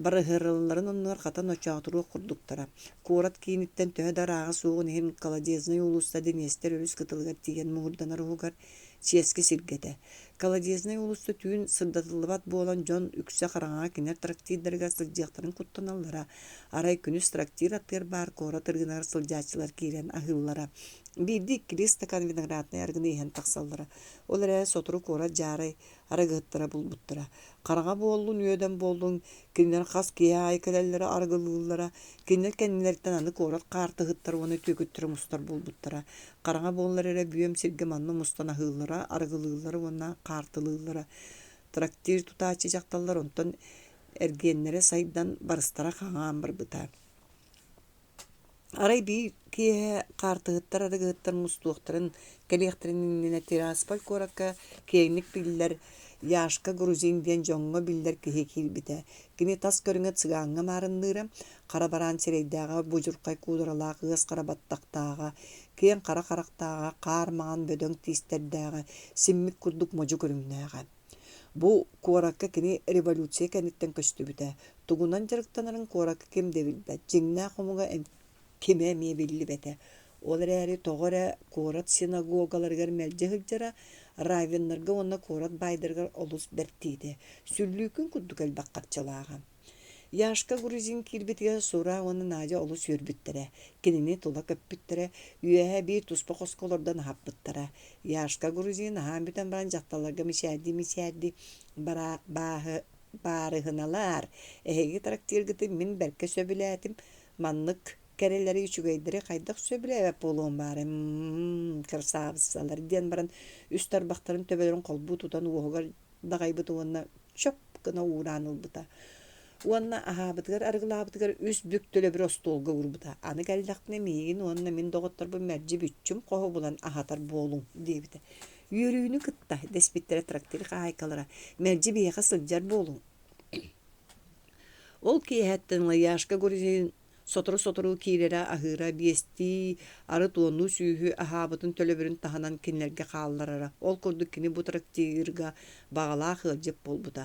Speaker 1: барыһыралларын оннугар хата ночоотуруох курдуктара. Куорат кииниттэн төһө да ырааҕа суоҕун иһин Колодезный уулусса Днестр өрүс кытылыгар тиийэн муҥурданар уһугар чиэски сиргэ этэ. Колодезнай уулусса түүн сырдатыллыбат буолан дьон үксэ хараҥаҕа кинилэр трактирдарыгар сылдьыахтарын куттаналлара. Арай күнүс трактир аттыгар баар куорат ырыынагар сылдьааччылар киирэн аһыыллара. Биирдии-иккилии ыстакаан винограднай арыгыны иһэн тахсаллара. Ол эрээри сотору куорат дьаарай арыгыһыттара булбуттара. Хараҥа буоллун, үөдэн буоллун, кинилэр хас киэһэ аайы кэлэллэрэ, арыгылыыллара. Кинилэр кэннилэриттэн аны куорат хаартыһыттара уонна түөкүттэрэ мустар буолбуттара. Хараҥа буоллар эрэ бүөм сиргэ манна мустан аһыыллара, арыгылыыллара уонна хаартылыыллара. Трактир тутааччы дьахталлар онтон эргиэннэрэ сайдан, барыстара хаҥаан барбыта. Арай биир киэһэ хаартыһыттар арыгыһыттар мустуохтарын, кэлиэхтэрин иннинэ Тирасполь куоракка киэҥник биллэр Яшка Грузин диэн дьоҥҥо биллэр киһи киирбитэ. Кини тас көрүҥэ цыгаҥҥа маарынныыра, хара бараан сирэйдээҕэ, будьурхай куударалаах ыас хара баттахтааҕа, киэҥ хара харахтааҕа, хаар маҥан бөдөҥ тиистэрдээҕэ, симмит курдук модьу көрүҥнээҕэ. Бу куоракка кини революция кэнниттэн көстүбүтэ. Тугунан дьарыктанарын куоракка ким да билбэт, дьиҥнээх омуга кимэ эмиэ биллибэтэ. Ол эрээри тоҕо эрэ куорат синагогаларыгар мэлдьи сылдьара, раввиннарга уонна куорат баайдарыгар олус бэртиитэ, сүллүүкүн курдук элбэх харчылааҕа. Яшка грузин киирбитигэр Сура уонна Надя олус үөрбүттэрэ, кинини тула көппүттэрэ, үөһэ биир туспа хоско олордон аһаппыттара. Яшка грузин аһаан бүтэн баран дьахталларга мичээрдии-мичээрдии бааһы баарыһыналаар, эһиги трактиргытын мин бэркэ сөбүлээтим, маннык кэрэлэри үчүгэйдэри хайдах сөбүлээбэт буолуом баарай, м-м, кырасаабыссалар диэн баран үс тарбахтарын төбөлөрүн холбуу тутан уоһугар даҕайбыт уонна чоп гына уураан ылбыта. Уонна аһаабытыгар арыгылаабытыгар үс бүк төлөбүр остуолга уурбута. Аны кэллэхпинэ миигин уонна мин доҕотторбун мэлдьи бүччүм хоһу булан аһатар буолуҥ диэбитэ. Үөрүүнү кытта, дэспиттэрэ трактир хаһаайкалара, мэлдьи биһиэхэ сылдьар буолуҥ. Ол киэһэттэн ыла Яшка Грузин Сотору-сотору киирэрэ аһыыра биэстии, арыт уоннуу сүүһү аһаабытын төлөбүрүн таһынан кинилэргэ хаалларара. Ол курдук кини бу трактирга баҕалаах ыалдьыт буолбута.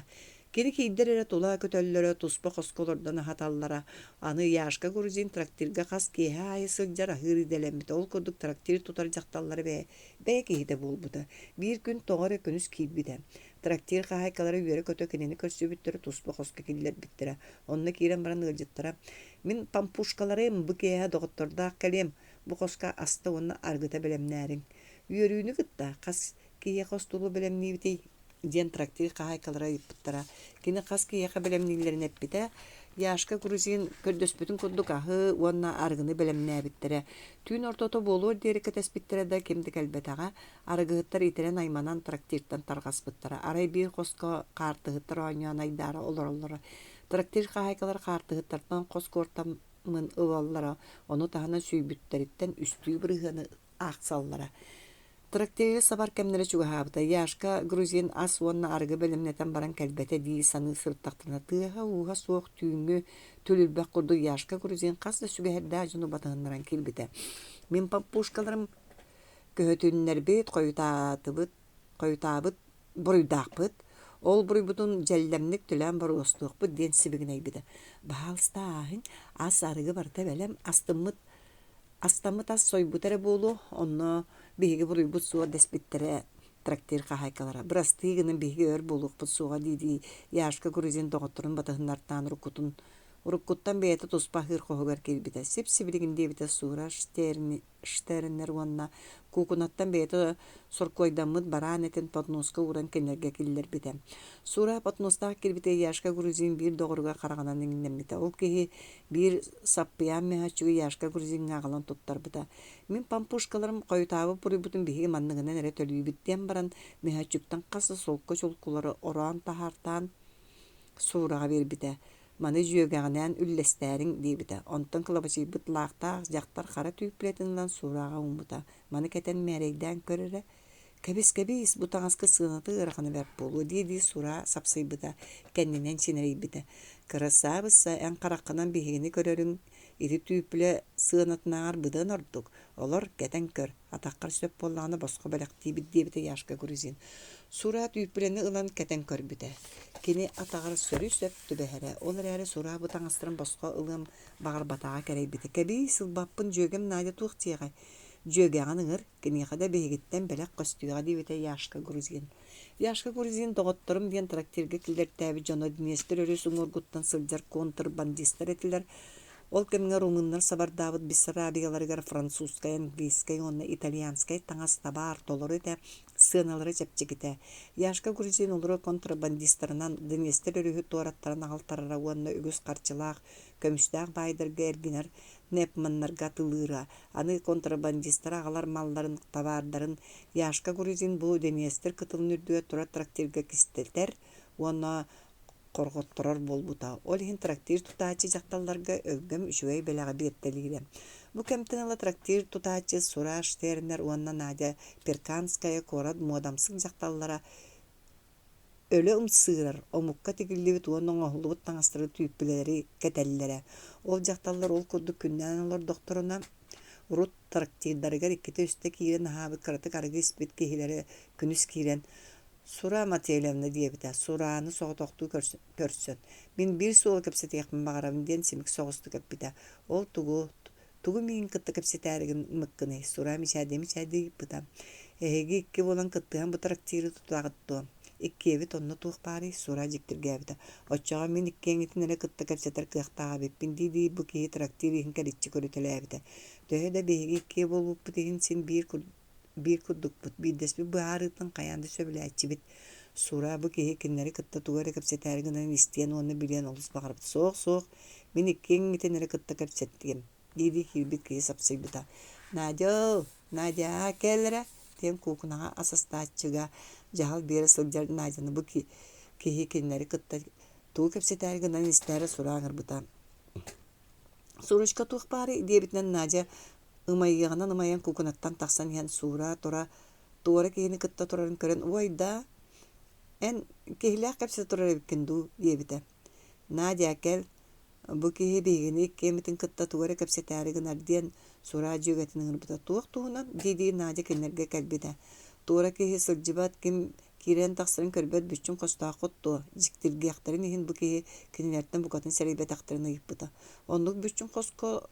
Speaker 1: Кини киирдэр эрэ тула көтөллөрө, туспа хоско олордон аһаталлара. Аны Яшка Грузин трактирга хас киэһэ аайы сылдьар аһыыр идэлэммитэ. Ол курдук трактир тутар дьахталлара бэйэ, бэйэ киһитэ буолбута. Биир күн тоҕо эрэ күнүс киирбитэ. Трактир хаһаайкалара үөрэ-көтө кинини көрсүбүттэрэ, туспа хоско киллэрбиттэрэ. Онно киирэн баран ыалдьыттара: «Мин пампушкаларым, бу киэһэ доҕоттордоох кэлиэм, бу хоско аста уонна арыгыта бэлэмнээриҥ». Үөрүүнү кытта хас киһиэхэ остуолу бэлэмниибитий? диэн трактир хаһаайкалара ыйыппыттара. Кини хас киһиэхэ бэлэмнииллэрин эппитэ. Яшка грузин көрдөспүтүн курдук аһы уонна арыгыны бэлэмнээбиттэрэ. Түүн ортото буолуор диэри кэтэспиттэрэ да ким да кэлбэтэҕэ. Арыгыһыттар итирэн айманан трактиртан тарҕаспыттара. Арай биир хоско хаартыһыттар оонньоон айдаара олороллоро. Трактир хаһаайкалара хаартыһыттартан хос куортамын ылаллара, ону таһынан сүүйбүттэриттэн үстүү бырыһыаны аахсаллара. Трактиры сабар кэмнэрэ чугаһаабыта. Яшка грузин ас уонна арыгы бэлэмнэтэн баран кэлбэтэ дии саныы сырыттахтарына тыаһа-ууһа суох түүҥҥү түлүрбэх курдук Яшка грузин хас да сүгэһэрдээх дьону батыһыннаран киирбитэ. Мин пампушкаларым көһүтүннэрбит, хойутаатыбыт, хойутаабыт буруйдаахпыт, ол буруйбутун дьэллэмник төлөөн боруостуохпут диэн сибигинэйбитэ. Баһаалыста ааһыҥ, ас арыгы барыта бэлэм, астыммыт Астаммыт ас сойбута эрэ буолуо, онно биһиги буруйбут суох дэспиттэрэ трактир хаһаайкалара. Бырастыы гынан биһиги өр буолуохпут суоҕа дии-дии Яшка грузин доҕотторун батыһыннартаан уруккутун уруккуттан бэйэтэ туспа аһыыр хоһугар киирбитэ. Сип-сибилигин диэбитэ Сура Штернер уонна куукунаттан бэйэтэ соркуойдаммыт бараан этин подноска ууран кинилэргэ киллэрбитэ. Сура подностаах киирбитэ Яшка грузин биир доҕоругар хараҕынан иҥнэммитэ. Ол киһи биир саппыйаан мөһөөччүгү Яшка грузиҥҥа аҕалан туттарбыта. Мин пампушкаларым хойутаабыт буруйбутун биһиги манныгынан эрэ төлүүбүт диэн баран, мөһөөччүктэн хас да солко чулкулары ороон таһаартаан Сураҕа биэрбитэ. Маны дьүөгэҕинээн үллэстээриҥ диэбитэ. Онтон кылабачыйбыт лаахтаах дьахтар хара түүппүлэтин ылан Сураҕа ууммута. Маны кэтэн мээрэйдээн көр эрэ. Кэбис-кэбис, бу таҥаска сыаната ыарахана бэрт буолуо дии-дии Сура сапсыйбыта, кэннинэн чинэрийбитэ. Кырасаабысса, эн хараххынан биһигини көрөрүҥ ити түүппүлэ сыанатынааҕар быдан ордук. Олор, кэтэн көр, атаххар сөп буоллаҕына босхо бэлэхтиибит диэбитэ Яшка грузин. Сура түүппүлэни ылан кэтэн көрбүтэ. Кини атаҕар сөрү-сөп түбэһэрэ, ол эрээри Сура бу таҥастарын босхо ылыан баҕарбатаҕа кэрэйбитэ. Кэбиис, ылбаппын, дьүөгэм Надя туох диэҕэй? Дьүөгэҕин ыҥыр, киниэхэ да биһигиттэн бэлэх көстүөҕэ диэбитэ Яшка грузин. Яшка грузин доҕотторум диэн трактирга киллэртээбит дьоно Днестр өрүс уҥуоргуттан сылдьар контрбандистар этилэр. Ол кэмҥэ румыннар сабардаабыт Бессарабияларыгар французскай, английскай уонна итальянскай таҥас табаар толору этэ, сыаналара чэпчэкитэ. Яшка грузин олору контрабандистарынан Днестр өрүһү туораттаран аҕалтарара уонна үгүс харчылаах, көмүстээх баайдарга эргинэр нэпманнарга атыылыыра. Аны контрабандистар аҕалар малларын, табаардарын Яшка грузин бу Днестр кытылын үрдүгэр турар трактирга кистэтэр уонна хорҕотторор буолбута. Ол иһин трактир тутааччы дьахталларга өлгөм үчүгэй бэлэҕи биэртэлиирэ. Бу кэмтэн ыла трактир тутааччы Сура Штернер уонна Надя Перканская куорат муодамсык дьахталлара өлө ымсыырар, омукка тигиллибит уонна оҥоһуллубут таҥастары түүппүлэлэри кэтэллэрэ. Ол дьахталлар ол курдук күннээн олордохторуна, урут трактирдарыгар иккитэ-үстэ киирэн аһаабыт кыратык арыгы испит киһилэрэ күнүс киирэн «Сура Матвеевна» диэбитэ, Сураны соҕотохтуу көрсөн, «Мин биир суолу кэпсэтиэхпин баҕарабын» диэн симик соҕустук эппитэ. Ол тугу, тугу миигин кытта кэпсэтээри гыммыккыный? Сура мичээрдии-мичээрдии ыйыппыта. Эһиги икки буолан кыттыһан бу трактиры тутаҕыт дуо? Иккиэбит онно туох баарый? Сура дьиктиргээбитэ. Оччоҕо мин иккиэҥҥитин эрэ кытта кэпсэтэр кыахтаах эбиппин дии-дии бу киһи трактир иһин кэриччи көрүтэлээбитэ. Төһө да биһиги иккиэ буолбуппут иһин син биир биир курдукпут, биирдэспит быһаарыытын хайаан да сөбүлээччибит. Сура бу киһи кинилэри кытта тугу эрэ кэпсэтээри гынан истиэн уонна билиэн олус баҕарбыт. Суох, суох, мин иккиэҥҥитин эрэ кытта кэпсэттиэм, дии-дии киирбит киһи сапсыйбыта. Надя, Надя, кэл эрэ, диэн куукунаҕа ас астааччыга дьаһал биэрэ сылдьар Надяны бу киһи кинилэри кытта тугу кэпсэтээри гынан истээри Сура ыҥырбыта. Сурочка туох баарый диэбитинэн Надя Ымайыаҕынан ымайан куукунаттан тахсан иһэн Суура тура туора киһини кытта турарын көрөн «Уой даа, эн киһилээх кэпсэтэ турар эбиккин дуу?» диэбитэ. «Надя, кэл, бу киһи биһигини иккиэммитин кытта тугу эрэ кэпсэтээри гынар» диэн Сураа дьүөгэтин ыҥырбыта. «Туох туһунан?» дии-дии Надя кинилэргэ кэлбитэ. Туора киһи сылдьыбат, ким киирэн тахсарын көрбөт бүччүм хостооххут дуо? Дьиктиргиэхтэрин иһин бу киһи кинилэртэн букатын сэрэйбэтэхтэрин ыйыппыта. Оннук бүччүм хоско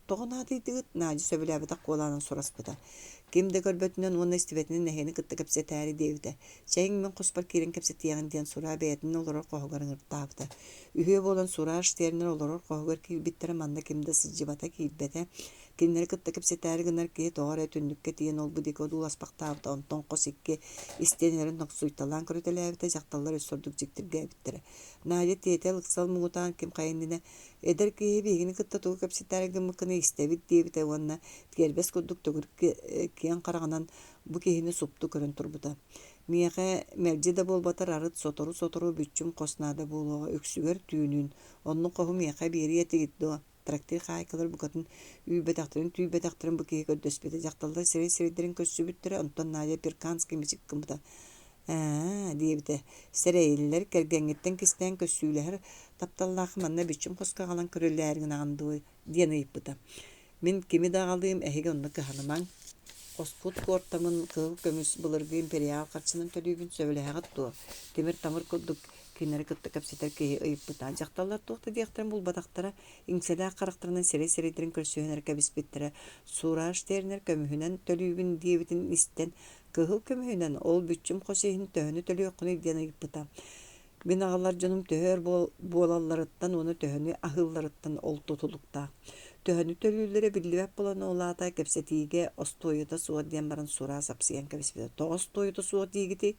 Speaker 1: Тоҕо наадыйдыгыт? Надя сөбүлээбэтэх куолаанын сураспыта. Ким да көрбөтүнэн уонна истибэтинэн эһигини кытта кэпсэтээри диэбитэ. Чэйиҥ мин хоспор киирэн кэпсэтиэҕин диэн Сураа бэйэтин олорор хоһугар ыҥыртаабыта. Үһүө буолан Сураа Штернер олорор хоһугар киирбиттэрэ манна ким да сылдьыбата, киирбэтэ. Кинилэри кытта кэпсэтээри гынар киһи тоҕо эрэ түннүккэ тиийэн ол-бу диэки одууласпахтаабыта, онтон хос икки истиэнэлэрин нохсуйталаан көрүтэлээбитэ, дьахталлар өссө ордук дьиктиргээбиттэрэ. Надя тиэтэл ыксал муҥутаан ким хайа иннинэ Эдэр киһи биһигини кытта тугу кэпсэтээри гыммыккыный истэбит диэбитэ уонна тиэрбэс курдук төгүрүк киэҥ хараҕынан бу киһини супту көрөн турбута. Миэхэ мэлдьи да буолбатар арыт сотору-сотору бүччүм хос наада буолуоҕа үксүгэр түүнүн, оннук хоһу миэхэ биэриэ этигит дуо? Трактир хаайкалар букатын үүрбэтэхтэрин-түүрбэтэхтэрин бу киһи көрдөспүтэ. Дьахталлар сирэй-сирэйдэрин көрсүбүттэрэ, онтон Надя Перканскай мичик гыммыта. «Ээ» диэбитэ. «Сэрэйиллэр, кэргэҥҥиттэн кистээн көссүүлэһэр тапталлааххын манна бүччүм хоско аҕалан көрүллээри гынаҕын дуо?» диэн ыйыппыта. «Мин кими да аҕалыым, эһиги онно кыһанымаҥ. Хоскут куортамын кыһыл көмүс былыргы империал харчынан төлүүбүн сөбүлэһэҕит дуо?» Тимир-тамыр курдук кинилэри кытта кэпсэтэр киһи ыйыппыта. Дьахталлар туох да диэхтэрин булбатахтара, иҥсэлээх харахтарынан сирэй-сирэйдэрин көрсүһэн эрэ кэбиспиттэрэ. Сураж Тернер көмүһүнэн төлүүбүн диэбитин истэн, «Кыһыл көмүһүнэн ол бүччүм хос иһин төһөнү төлүөххүнүй?» диэн ыйыппыта. Мин аҕалар дьонум төһө өр буолалларыттан уонна төһөнү аһыылларыттан ол тутулуктаах. Төһөнү төлүүллэрэ биллибэт буолан ол аата кэпсэтиигэ остуойута суох диэн баран сураа сапсыйан кэбиспитэ. Тоҕо остуойута суох диигитий?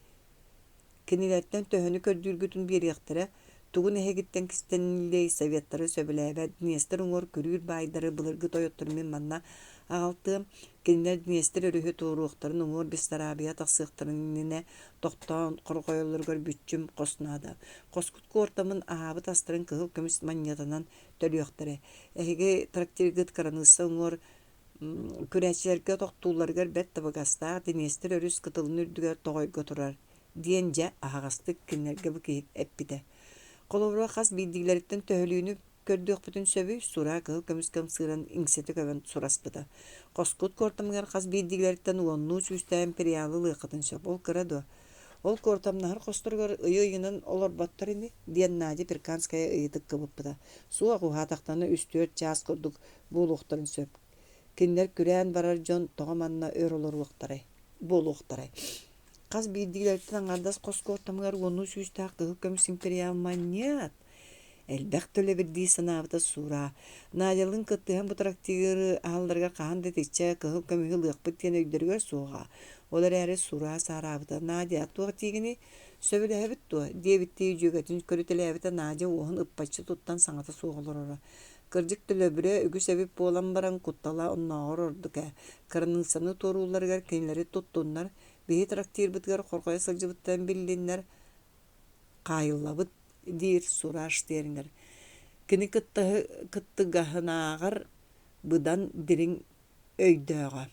Speaker 1: Кинилэртэн төһөнү көрдүүргүтүн биэриэхтэрэ, тугун эһигиттэн кистэниллиэй советтары сөбүлээбэт Днестр уҥуор күрүүр баайдары былыргы тойоттору мин манна аҕалтыам, кинилэр Днестр өрүһү туоруохтарын уҥуор Бессарабия тахсыахтарын иннинэ тохтоон хорҕойоллоругар бүччүм хос наада. Хоскут куортамын аһаабыт астарын кыһыл көмүс манньыатынан төлүөхтэрэ. Эһиги трактиргыт кыраныысса уҥуор Күрээччилэргэ тохтуулларыгар бэрт табыгастаах Днестр өрүс кытылын үрдүгэр тоҕойго турар, диэн дьэ аһаҕастык кинилэргэ бу киһи эппитэ. Холобура, хас биирдиилэриттэн төһөлүүнү көрдүөхпүтүн сөбүй, сураа кыһыл көмүскэ ымсыыран иҥсэтэ көбөн сураспыта. Хоскут куортамыгар хас биирдиилэриттэн уоннуу сүүстээх империалы ылыаххытын сөп, ол кыра дуо? Ол куортамнаһар хосторугар ыйы-ыйынан олорботтор ини, диэн Надя Перканская ыйытык кыбыппыта. Суох, уһаатахтарына үс-түөрт чаас курдук буолуохтарын сөп. Кинилэр күрээн барар дьон тоҕо манна өр олоруохтарай, буолуохтарай? Хас биирдиилэриттэн аҥаардас хос куортамыгар уоннуу сүүстээх кыһыл көмүс империал манньыат элбэх төлөбүр дии санаабыта Сура. Надялыын кыттыһан бу трактиры аһалларыгар хаһан да итиччэ кыһыл көмүһү ылыахпыт диэн өйдөрүгэр суоҕа. Ол эрээри Сура саараабыта. Надя, туох диигиний? Сөбүлэһэбит дуо? диэбиттии дьүөгэтин көрүтэлээбитэ Надя уоһун ыппаччы туттан саҥата суох олороро. Кырдьык төлөбүрэ үгүс эбит буолан баран, куттала оннооҕор ордук ээ. Кыраныыссаны туоруулларыгар кинилэри туттуннар, биһи трактирбытыгар хорҕойо сылдьыбыттарын биллиннэр, хаайыллабыт диир Сураж Тернер. Кини кыттыгаһынааҕар быдан дириҥ өйдөөҕө.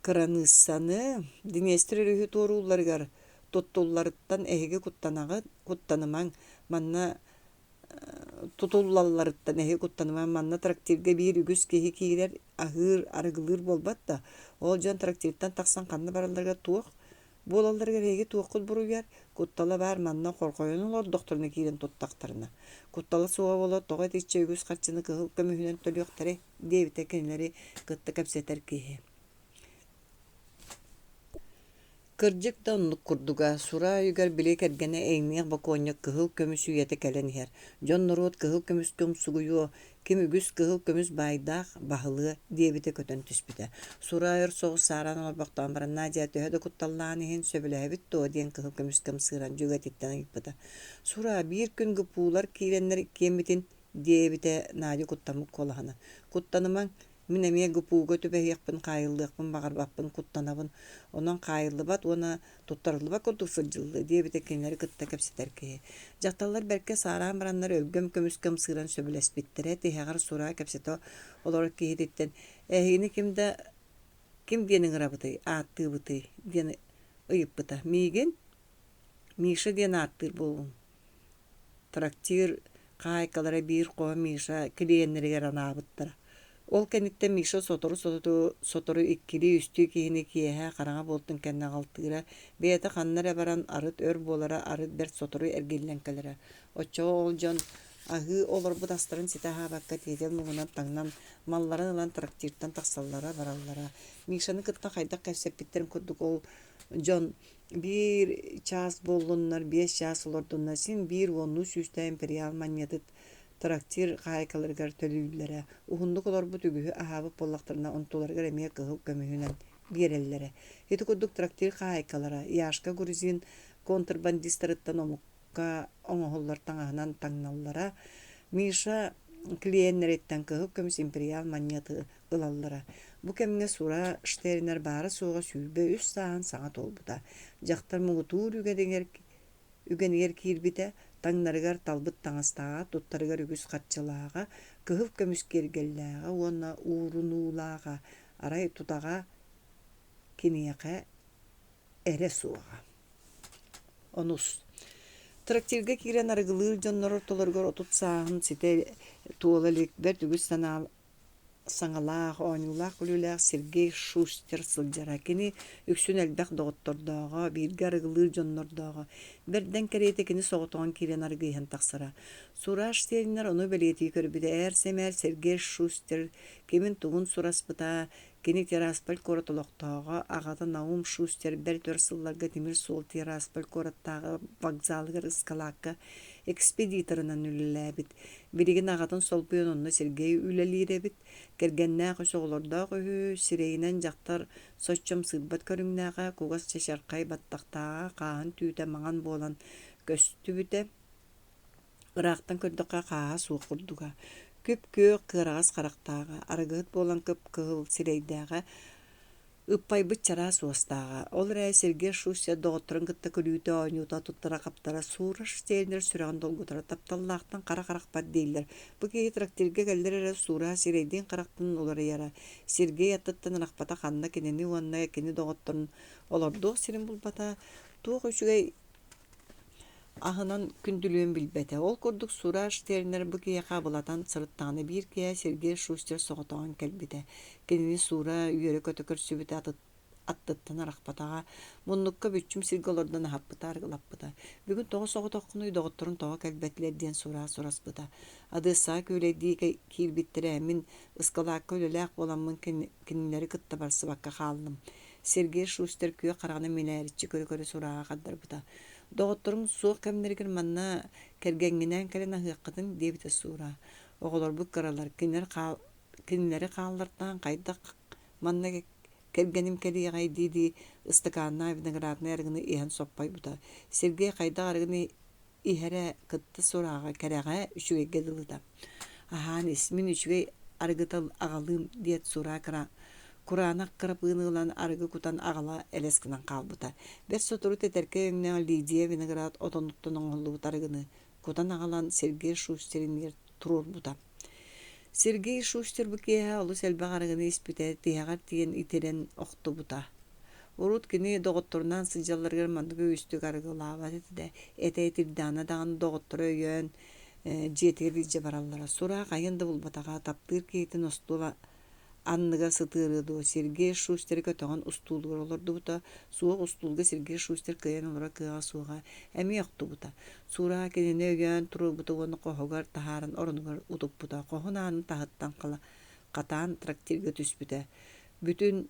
Speaker 1: Кыраныыссаны Днестр өрүһү туоруулларыгар туттулларыттан эһиги куттанаҕыт, куттанымаҥ, манна тутуллалларыттан эһиги куттанымаҥ, манна трактирга биир үгүс киһи киирэр, аһыыр, арыгылыыр буолбат да, ол дьон трактиртан тахсан ханна баралларыгар туох буолалларыгар эһиги туоххут буруйар, куттала баар манна хорҕойон олордохторуна киирэн туттахтарына. Куттала суоҕа буолуо тоҕо итиччэ үгүс харчыны кыһыл көмүһүнэн төлүөхтэрэй диэбитэ кинилэри кытта кэпсэтэр киһи. Кырдьык да оннук курдуга, сураа өйүгэр били кэргэнэ эймиэх бокуонньук кыһыл көмүс үйэтэ кэлэн иһэр. Дьон-норуот кыһыл көмүскэ умсугуйуо, ким үгүс кыһыл көмүс баайдаах, баһылыа диэбитэ көтөн түспүтэ. Сураа өр соҕус саараан олорбохтоон баран, Надя төһө да кутталлааҕын иһин сөбүлэһэбит дуо диэн кыһыл көмүскэ ымсыыран дьүөгэтиттэн ыйыппыта. Сураа, биир күн ГПУ-лар киирэннэр иккиэммитин, диэбитэ Надя куттаммыт куолаһынан. Куттанымаҥ, Мин эмиэ ГПУ-га түбэһиэхпин, хаайыллыахпын баҕарбаппын, куттанабын. Онон хаайыллыбат уонна туттарыллыбат курдук сылдьыллыа диэбитэ кинилэри кытта кэпсэтэр киһи. Дьахталлар бэркэ саараан бараннар өлгөм көмүскэ ымсыыран сөбүлэспиттэрэ, тиһэҕэр сураа кэпсэтэ олорор киһититтэн «Эһигини ким да ким диэн ыҥырабытый, ааттыыбытый?» диэн ыйыппыта. «Миигин Миша диэн ааттыыр буолуҥ Трактир хаһаайкалара биир хоһо Миша клиеннэригэр анаабыттара. Ол кэнниттэн Миша сотору-сотору сотору иккилии-үстүү киһини киэһэ хараҥа буолтун кэннэ аҕалтыыра, бэйэтэ ханна эрэ баран арыт өр буолара, арыт бэрт сотору эргиллэн кэлэрэ. Оччоҕо ол дьон аһыы олорбут астарын ситэ аһаабакка тиэтэл муҥунан таҥнан, малларын ылан трактиртан тахсаллара, бараллара. Мишаны кытта хайдах кэпсэппиттэрин курдук ол дьон Биир чаас буоллуннар, биэс чаас олордуннар, син биир уоннуу сүүстээх империал манньыаты трактир хаһаайкаларыгар төлүүллэрэ. Уһуннук олорбут үгүһү аһаабыт буоллахтарына, онтуларыгар эмиэ кыһыл көмүһүнэн биэрэллэрэ. Ити курдук трактир хаһаайкалара Яшка грузин контрбандистарыттан омукка оҥоһуллар таҥаһынан таҥналлара. Миша клиеннэриттэн кыһыл көмүс империал манньыаты ылаллара. Бу кэмҥэ Сура Штернер баара-суоҕа 23 сааһын саҥа туолбута. Дьахтар муҥутуур үгэнигэр, үгэнигэр киирбитэ. Таҥнарыгар талбыт таҥастааҕа, туттарыгар үгүс харчылааҕа, кыһыл көмүс киэргэллээҕэ уонна уурунуулааҕа, арай тутаҕа киниэхэ эрэ суоҕа. Онус Трактирга киирэн арыгылыыр дьоннор ортолоругар 30 сааһын ситэ туола илик бэрт үгүс санаа саҥалаах, оонньуулаах-күлүүлээх Сергей Шустер сылдьара. Кини үксүн элбэх доҕоттордооҕо, бииргэ арыгылыыр дьоннордооҕо. Бэрдэн кэриэтэ кини соҕотоҕун киирэн арыгы иһэн тахсара. Сураж сиэннэр ону бэлиэтии көрбүтэ. Ээр-сэмээр Сергей Шустер кимин-тугун сураспыта, Кини Тирасполь куорат олохтооҕо, аҕата Наум Шустер бэрт өр сылларга тимир суол Тирасполь куораттааҕы вокзалыгар ыскалаакка экспедиторынан үлэлээбит. Билигин аҕатын солбуйан онно Сергей үлэлиир эбит. Кэргэннээх үс оҕолордоох үһү, сирэйинэн дьахтар соччо ымсыырбат көрүҥнээҕэ, кугас чачархай баттахтааҕа, хааһын түүтэ маҥан буолан көстүбүтэ. Ыраахтан көрдөххө хааһа суох курдуга, күп-күөх кыараҕас харахтааҕа, арыгыһыт буолан кып-кыһыл сирэйдээҕэ, ыппайбыт чараас уостааҕа. Ол эрээри Сергей Шустер доҕотторун кытта күлүүтэ, оонньуута, туттара-хаптара Сура Штейнер сүрэҕин долгутара тапталлаахтан хара харахпат дииллэр. Бу киһи трактирга кэллэр эрэ Сура сирэйдиин-харахтыын уларыйара. Сергей аттыттан арахпата ханна кинини уонна кини доҕотторун олордуох сирин булбата, туох үчүгэй Аһынан күндүлүөн билбэтэ. Ол курдук Сураж Тернер бу киһиэхэ абылатан сырыттаҕына биир киэһэ Сергей Шустер соҕотоҕун кэлбитэ. Кинини Сура үөрэ-көтө көрсүбүтэ аттыттан арахпатаҕа, муннукка бүччүм сиргэ олордон аһаппыта, арыгылаппыта. Бүгүн тоҕо соҕотоххунуй, доҕотторуҥ тоҕо кэлбэтилэр диэн Сура сураспыта. Одессаҕа күүлэйдии киирбиттэрэ, мин ыскалаакка үлэлээх буоламмын кинилэри кытта барсыбакка хааллым. Сергей Шустер күөх хараҕынан мэлээриччи көрө-көрө сурааҕа хардарбыта: «Доҕотторуҥ суох кэмнэригэр манна кэргэҥҥинээн кэлэн аһыаххытын» диэбитэ Сура. «Оҕолорбут кыралар, кинилэри хааллартаан хайдах манна кэргэним кэлиэҕэй» дии-дии ыстакааннаах винограднай арыгыны иһэн соппойбута. Сергей хайдах арыгыны иһэрэ кытта сурааҕа кэрэҕэ, үчүгэйгэ дылыта. «Аһаан ис, мин үчүгэй арыгыта аҕалыым» диэт Сураа кураанах кырапыыны ылан арыгы кутан аҕала элэс гынан хаалбыта. Бэрт сотору тэтэркэй өҥнөөх Лидия виноград отонуттан оҥоһуллубут арыгыны кутан аҕалан Сергей Шустер иннигэр туруорбута. Сергей Шустер бу киэһэ олус элбэх арыгыны испитэ, тиһэҕэр тиийэн итирэн охтубута. Урут кини доҕотторунаан сылдьалларыгар маннык үгүстүк арыгылаабат этэ, этэ итирдэҕинэ даҕаны доҕотторо өйөөн дьиэтигэр илдьэ бараллара. Сураах айан да булбатаҕа, таптыыр киһитин остуол анныгар сытыарыа дуо, Сергей Шустеры көтөҕөн устуулугар олордубута, суох устуулга Сергей Шустер кыайан олорор кыаҕа суоҕа, эмиэ охтубута. Сураах кинини өйөөн туруорбута уонна хоһугар таһааран оронугар утуппута, хоһун аанын таһыттан хатаан трактирга түспүтэ. Бүтүн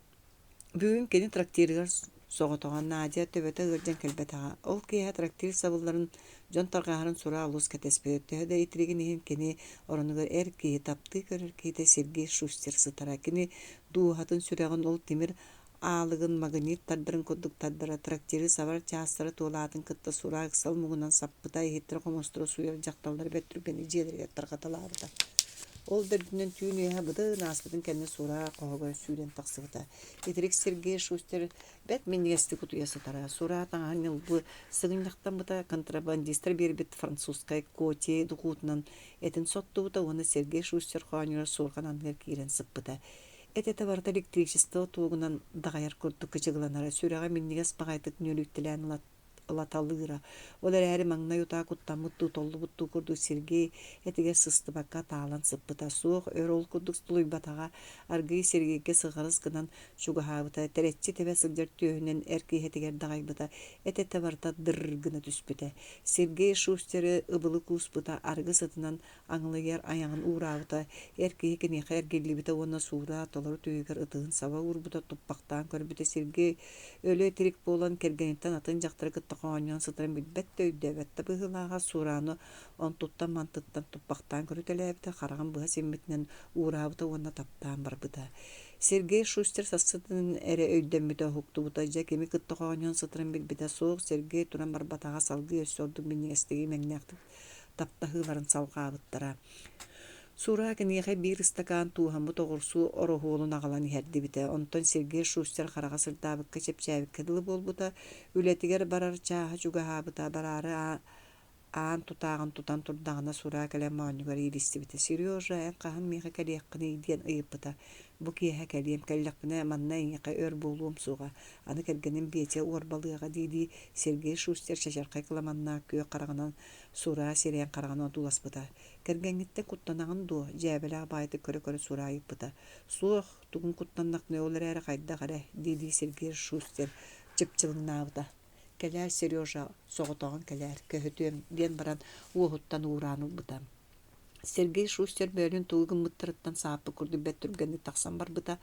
Speaker 1: Бүгүн кини трактирыгар соҕотоҕо Надя төбөтө ыалдьан кэлбэтэҕэ. Ол киэһэ трактир сабылларын, дьон тарҕаһарын сураҕа олус кэтэспитэ. Төһө да итиригин иһин кини оронугар эр киһи, таптыы көрөр киһитэ Сергей Шустер сытара. Кини дууһатын, сүрэҕин ол тимир аалыгын магнит тардарын курдук тардара, трактиры сабар чаастара туолаатын кытта сураҕа ыксал муҥунан саппыта, иһиттэрэ-хомуостара сууйар дьахталлары бэрт түргэнник дьиэлэригэр тарҕаталаабыта. Ол да үрдүнэн түүн үөһэ быдан ааспытын кэннэ Сура хоһугар сүүрэн тахсыбыта. Итирик Сергей Шустер бэрт минньигэстик утуйа сытара. Сура таҥаһын ньылбы сыгынньахтаммыта, контрабандистар биэрбит французскай коти духуутунан этин соттубута уонна Сергей Шустер хоонньугар суорҕан анныгар киирэн сыппыта. Эт-этэ барыта электричество туогунан даҕайар курдук кычыгыланара, сүрэҕэ минньигэс баҕайытык нүөлүйтэлээн ылаталыыра. Ол эрээри маҥнай утаа куттаммыт дуу, толлубут дуу курдук Сергей этигэр сыстыбакка таалан сыппыта. Суох, өр ол курдук тулуйбатаҕа, аргыый Сергейгэ сыҕарыс гынан чугаһаабыта, тэрэччи тэбэ сылдьар түөһүнэн эр киһи этигэр даҕайбыта, эт-этэ барыта дыр гына түспүтэ. Сергей Шустеры ыбылы кууспута, арыгы сытынан аҥылыйар айаҕын уураабыта, эр киһи киниэхэ эргиллибитэ уонна суура толору түһүгэр ытыһын саба уурбута, туппахтаан көрбүтэ Сергей өлө итирик буолан кэргэниттэн атын дьахтары кытта хоонньоон сытарын билбэт да өйдөөбөт да быһыылааҕа Сурааны онтуттан-мантыттан туппахтаан көрүтэлээбитэ, хараҕын быһа симмитинэн уураабыта уонна таптаан барбыта. Сергей Шустер сарсыарданан эрэ өйдөммүтэ, уһуктубута, дьэ кими кытта хоонньоон сытарын билбитэ. Суох, Сергей туран барбатаҕа, салгыы өссө ордук минньигэстик имэҥнээхтик таптаһыыларын салҕаабыттара. Сура киниэхэ биир ыстакаан тууһаммыт оҕурсуу ороһуолун аҕалан иһэрдибитэ. Онтон Сергей Шустер хараҕа сырдаабыкка, чэпчээбиккэ дылы буолбута. Үлэтигэр барар чааһа чугаһаабыта, бараары Аан тутааҕын тутан турдаҕына сураа кэлэн моонньугар иилистибитэ: «Сережа, эн хаһан миэхэ кэлиэххиний?» диэн ыйыппыта. «Бу киэһэ кэлиэм, кэллэхпинэ манна эйиэхэ өр буолуом суоҕа, аны кэргэним Петя уорбалыаҕа» дии-дии Сергей Шустер чачархай кыламаннаах күөх хараҕынан Сураа сирэйин хараҕын одууласпыта. «Кэргэҥҥиттэн куттанаҕын дуо?» дьээбэлээх баайытык көрө-көрө Сураа ыйыппыта. «Суох, тугун куттаннахпыный ол эрээри хайдах эрэ» дии-дии Сергей Шустер чыпчылыҥнаабыта. «Кэлээр, Сережа, соҕотоҕун кэлээр, көһүтүөм» диэн баран уоһуттан уураан ылбыта. Сергей Шустер бөөлүүн тугу гыммыттарыттан сааппыт курдук бэрт түргэнник тахсан барбыта.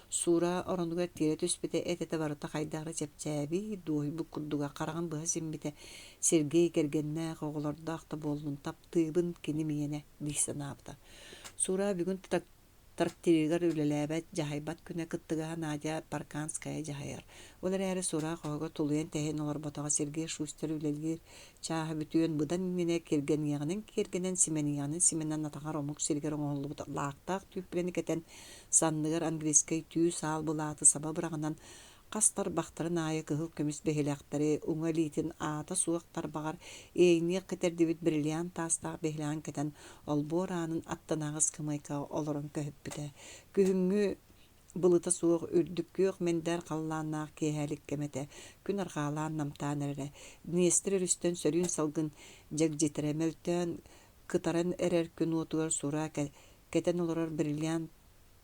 Speaker 1: Суура оронугар тиэрэ түспүтэ, эт-этэ барыта хайдах эрэ чэпчээбит, дуоһуйбут курдуга, хараҕын быһа симмитэ. Сергей кэргэннээх, оҕолордоох да буоллун, таптыыбын, кини миэнэ дии санаабыта. Суура бүгүн Трактирыгар үлэлээбэт, дьаһайбат күнэ кыттыгаһа Надя Парканская дьаһайар. Ол эрээри сураах оһоҕо тулуйан-тэһийэн олорботоҕо Сергей Шустер үлэлиир чааһа бүтүөн быдан иннинэ киргэниэҕинэн киэргэнэн, симэниэҕинэн симэнэн атаҕар омук сиригэр оҥоһуллубут лаахтаах түүппүлэни кэтэн, санныгар английскай түү саал былааты саба быраҕынан Хас тарбахтарын аайы кыһыл көмүс биһилэхтэри, уҥа илиитин аата суох тарбаҕар иэйниэх кэтэрдибит бриллиант таастаах биһилэҕин кэтэн, олбуор аанын аттынааҕы ыскамыайкаҕа олорон көһүппүтэ. Күһүҥҥү былыта суох үрдүк күөх мэндээр халлааннаах киэһэлик кэм этэ. Күн арҕаалаан намтаан эрэрэ. Днестр өрүстэн сөрүүн салгын дьэгдьитэрэ мөлтөөн, кытаран эрэр күн уотугар сураа кэтэн олорор бриллиант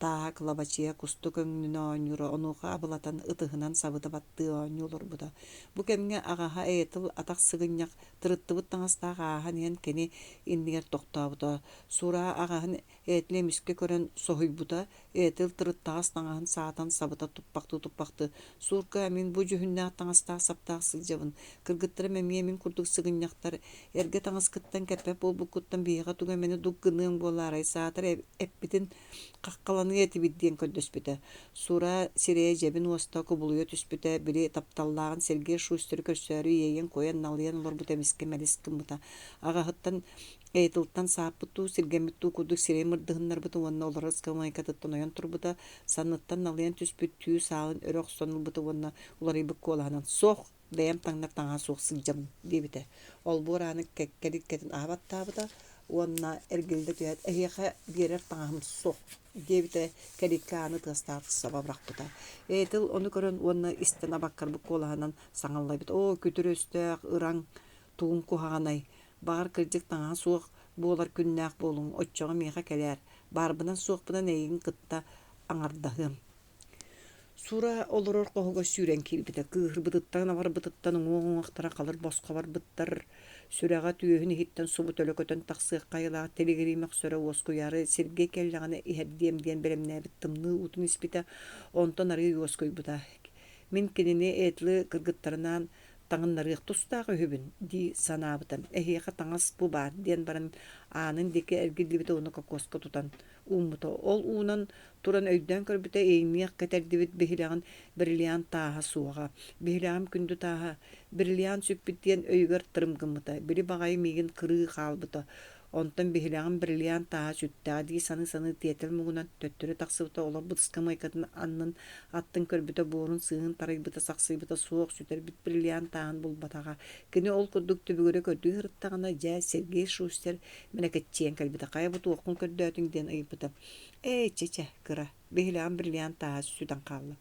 Speaker 1: Тааһа кылабачыйа кустук өҥнүнэ оонньуура, онуоха абылатан ытыһынан сабыта баттыы оонньуу олорбута. Бу кэмҥэ аҕаһа Эйтл атах сыгынньах, тырыттыбыт таҥастаах ааһан иһэн кини иннигэр тохтообута. Сураа аҕаһын Этли эмискэ көрөн соһуйбута, Этл тырыттаҕас таҥаһын саатан сабыта туппахтыы-туппахтыы «Суурка, мин бу дьүһүннээх таҥастаах-саптаах сылдьабын, кыргыттарым эмиэ мин курдук сыгынньахтар, эргэ таҥаскыттан кэппэт буолбуккуттан биһиэхэ тугу эмэни дук гыныаҥ буолаарай, саатар эппитин хаххаланыа этибит диэн көрдөспүтэ. Сура сирэйэ дьэбин уоста кубулуйа түспүтэ, били тапталлааҕын Сергей Шустеры көрсөөрү иэйэн-куойан налыйан олорбута эмискэ мэлис гыммыта. Аҕаһыттан Эйтылтан сааппыт дуу, сиргэммит дуу курдук сирэйин мырдыһыннарбыта уонна олорор ыскамыайкатыттан ойон турбута, санныттан налыйан түспүт түү саалын өрө охсон ылбыта уонна уларыйбыт куолаһынан «Суох, бэйэм таҥнар таҥаһа суох сылдьабын» диэбитэ. Олбуор ааны кэккэликкэтин аһа баттаабыта уонна эргиллэ түһээт «Эһиэхэ биэрэр таҥаһым суох» диэбитэ, кэликкэ ааны тыастаах саба бырахпыта. Этил ону көрөн уонна истэн абаккарбыт куолаһынан саҥаллайбыт: «Оо, күтүр өстөөх, ыраҥ, тугуҥ куһаҕанай, баҕар кырдьык таҥаһа суох буолар күннээх буолуҥ, оччоҕо миэхэ кэлээр, баарбынан-суохпунан эйигин кытта аҥардаһыам» Сура олорор хоһугар сүүрэн киирбитэ, кыыһырбытыттан, абарбытыттан уҥуох-уҥуохтара халыр босхо барбыттар, сүрэҕэ түөһүн иһиттэн субу төлө көтөн тахсыахха айылаах тилигирии мөхсөрө уоскуйаары сиргэ кэллэҕинэ иһэрдиэм диэн бэлэмнээбит тымныы уутун испитэ, онтон арыый уоскуйбута. Мин кинини Этлы кыргыттарынаан таҥыннарыах тустаах үһүбүн дии санаабыта. Эһиэхэ таҥас бу баар диэн баран аанын диэки эргиллибитэ уонна кокоска тутан ууммута. Ол уунан туран өйдөөн көрбүтэ, иҥниэх кэтэрдибит биһилэҕин бриллиант тааһа суоҕа. Биһилэҕим күндү тааһа бриллиант сүппүт диэн өйүгэр тырым гыммыта. Били баҕайы миигин кырыы хаалбыта. Онтон биһилэҕим бриллиант тааһа сүттэҕэ дии саныы-саныы тиэтэл муҥунан төттөрү тахсыбыта, олорбут ыскамыайкатын аннын аттын көрбүтэ, буорун сыыһын тарыйбыта, сахсыйбыта суох, сүтэрбит бриллиант тааһын булбатаҕа. Кини ол курдук түбүгүрэ көрдүү сырыттаҕына, дьэ, Сергей Шустер мэлэкэччийэн кэлбитэ. Хайа бу туоххун көрдөөтүҥ диэн ыйыппыта. Ээ, чэ-чэ, кыра, биһилэҕим бриллиант тааһа сүтэн хаалла.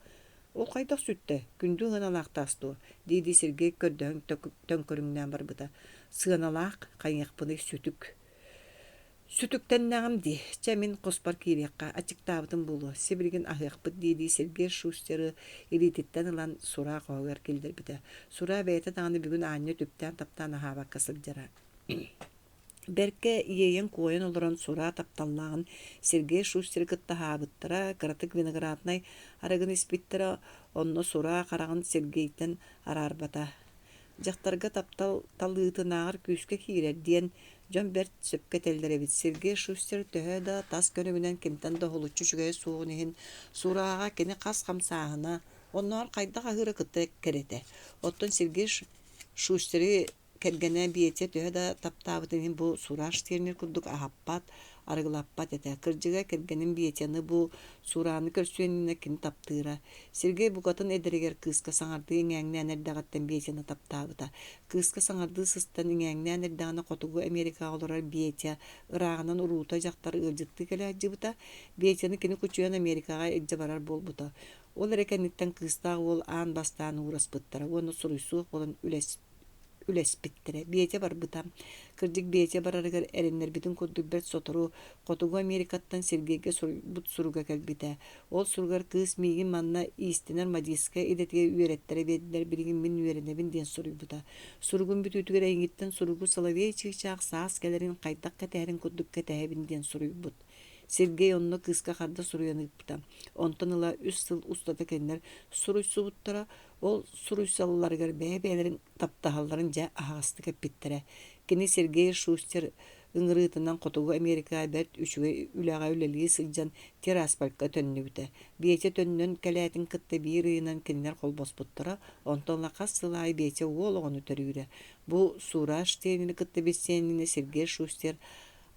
Speaker 1: Ол хайдах сүттэ, күндү ыаналаах таас дуо? дии-дии Сергей көрдөһөн төҥкөрүҥнээн барбыта. Сыаналаах, хайыахпыный, сүтүк. Сүтүктэннэҕим дии, чэ мин хоспор киириэххэ, аччыктаабытым буолуо, сибилигин аһыахпыт дии-дии Сергей Шустеры илиититтэн ылан Сураа хоһугар киллэрбитэ. Сураа бэйэтэ даҕаны бүгүн аанньа түптээн-таптаан аһаабакка сылдьара. Бэркэ иэйэн-куойан олорон сураа тапталлааҕын Сергей Шустеры кытта аһаабыттара, кыратык винограднай арыгыны испиттэрэ, онно сураа хараҕын Сергейтэн араарбата. Дьахтарга таптал талыытынааҕар күүскэ киирэр диэн дьон бэрт сөпкө этэллэр эбит. Сергей Шустер төһө да тас көрүҥүнэн кимтэн да уһулуччу үчүгэйэ суоҕун иһин, сурааҕа кини хас хамсааһына, оннооҕор хайдах аһыыра кытта кэрэтэ. Оттон Сергей Шустеры. Кэргэнэ Биэтэ төһө да таптаабытын иһин бу Сураш тиэрмин курдук аһаппат, арыгылаппат этэ. Кырдьыга, кэргэним Биэтэни бу Сураны көрсүөн иннинэ кини таптыыра. Сергей букатын эдэригэр кыыска саҥардыы иҥээҥнээн эрдэҕиттэн Биэтэни таптаабыта. Кыыска саҥардыы сыстан иҥээҥнээн эрдэҕинэ Хотугу Америкаҕа олорор Биэтэ ырааҕынан уруута дьахтар ыалдьыттыы кэлэ сылдьыбыта. Биэтэни кини кучуйан Америкаҕа илдьэ барар буолбута. Ол эрэ кэнниттэн кыыстаах уол аан бастаан уураспыттара уонна суруйсуох буолан үлэспиттэрэ. Биэтэ барбыта. Кырдьык, Биэтэ барарыгар эрэннэрбитин курдук бэрт сотору Хотугу Америкаттан Сергейгэ суруйбут суруга кэлбитэ. Ол суругар кыыс миигин манна иистэнэр модистка идэтигэр үөрэттэрэ биэрдилэр, билигин мин үөрэнэбин диэн суруйбута. Суругун бүтүүтүгэр эйигиттэн суругу соловей чыычаах саас кэлэрин хайдах кэтэһэрин курдук кэтэһэбин диэн суруйбут. Сергей онно кыыска харда суруйан ыыппыта. Онтон ыла үс сыл устата кинилэр суруйсубуттара, ол суруйсалларыгар бэйэ-бэйэлэрин таптаһалларын дьэ аһаҕастык эппиттэрэ. Кини Сергей Шустер ыҥырыытынан Хотугу Америкаҕа бэрт үчүгэй үлэҕэ үлэлии сылдьан Тирасполька төннүбүтэ. Биэтэ төннөн кэлээтин кытта биир ыйынан кинилэр холбоспуттара, онтон ыла хас сыл аайы Биэтэ уол оҕону төрүүрэ. Бу Сура Штейнини кытта билсиэн иннинэ Сергей Шустер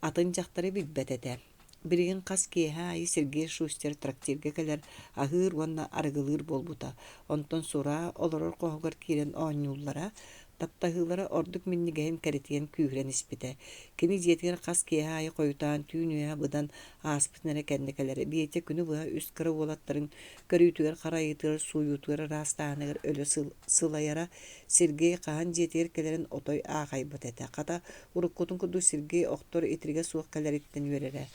Speaker 1: Атын дьахтары билбэт этэ. Билигин хас киэһэ аайы Сергей Шустер трактирга кэлэр, аһыыр уонна арыгылыыр буолбута. Онтон Сура олорор хоһугар киирэн оонньууллара, таптаһыылара ордук минньигэһин кэрэтийэн күүһүрэн испитэ. Кини дьиэтигэр хас киэһэ аайы хойутаан түүн үөһэ быдан ааспытын эрэ кэннэ кэлэрэ. Биэтэ күнү быһа үс кыра уолаттарын көрүүтүгэр-харайыытыгар, сууйуутугар ыраастааһыныгар өлө сылайара. Сергей хаһан дьиэтигэр кэлэрин отой аахайбат этэ. Хата, Уруккутун курдук Сергей охтор итиригэ суох кэлэриттэн үөрэрэ.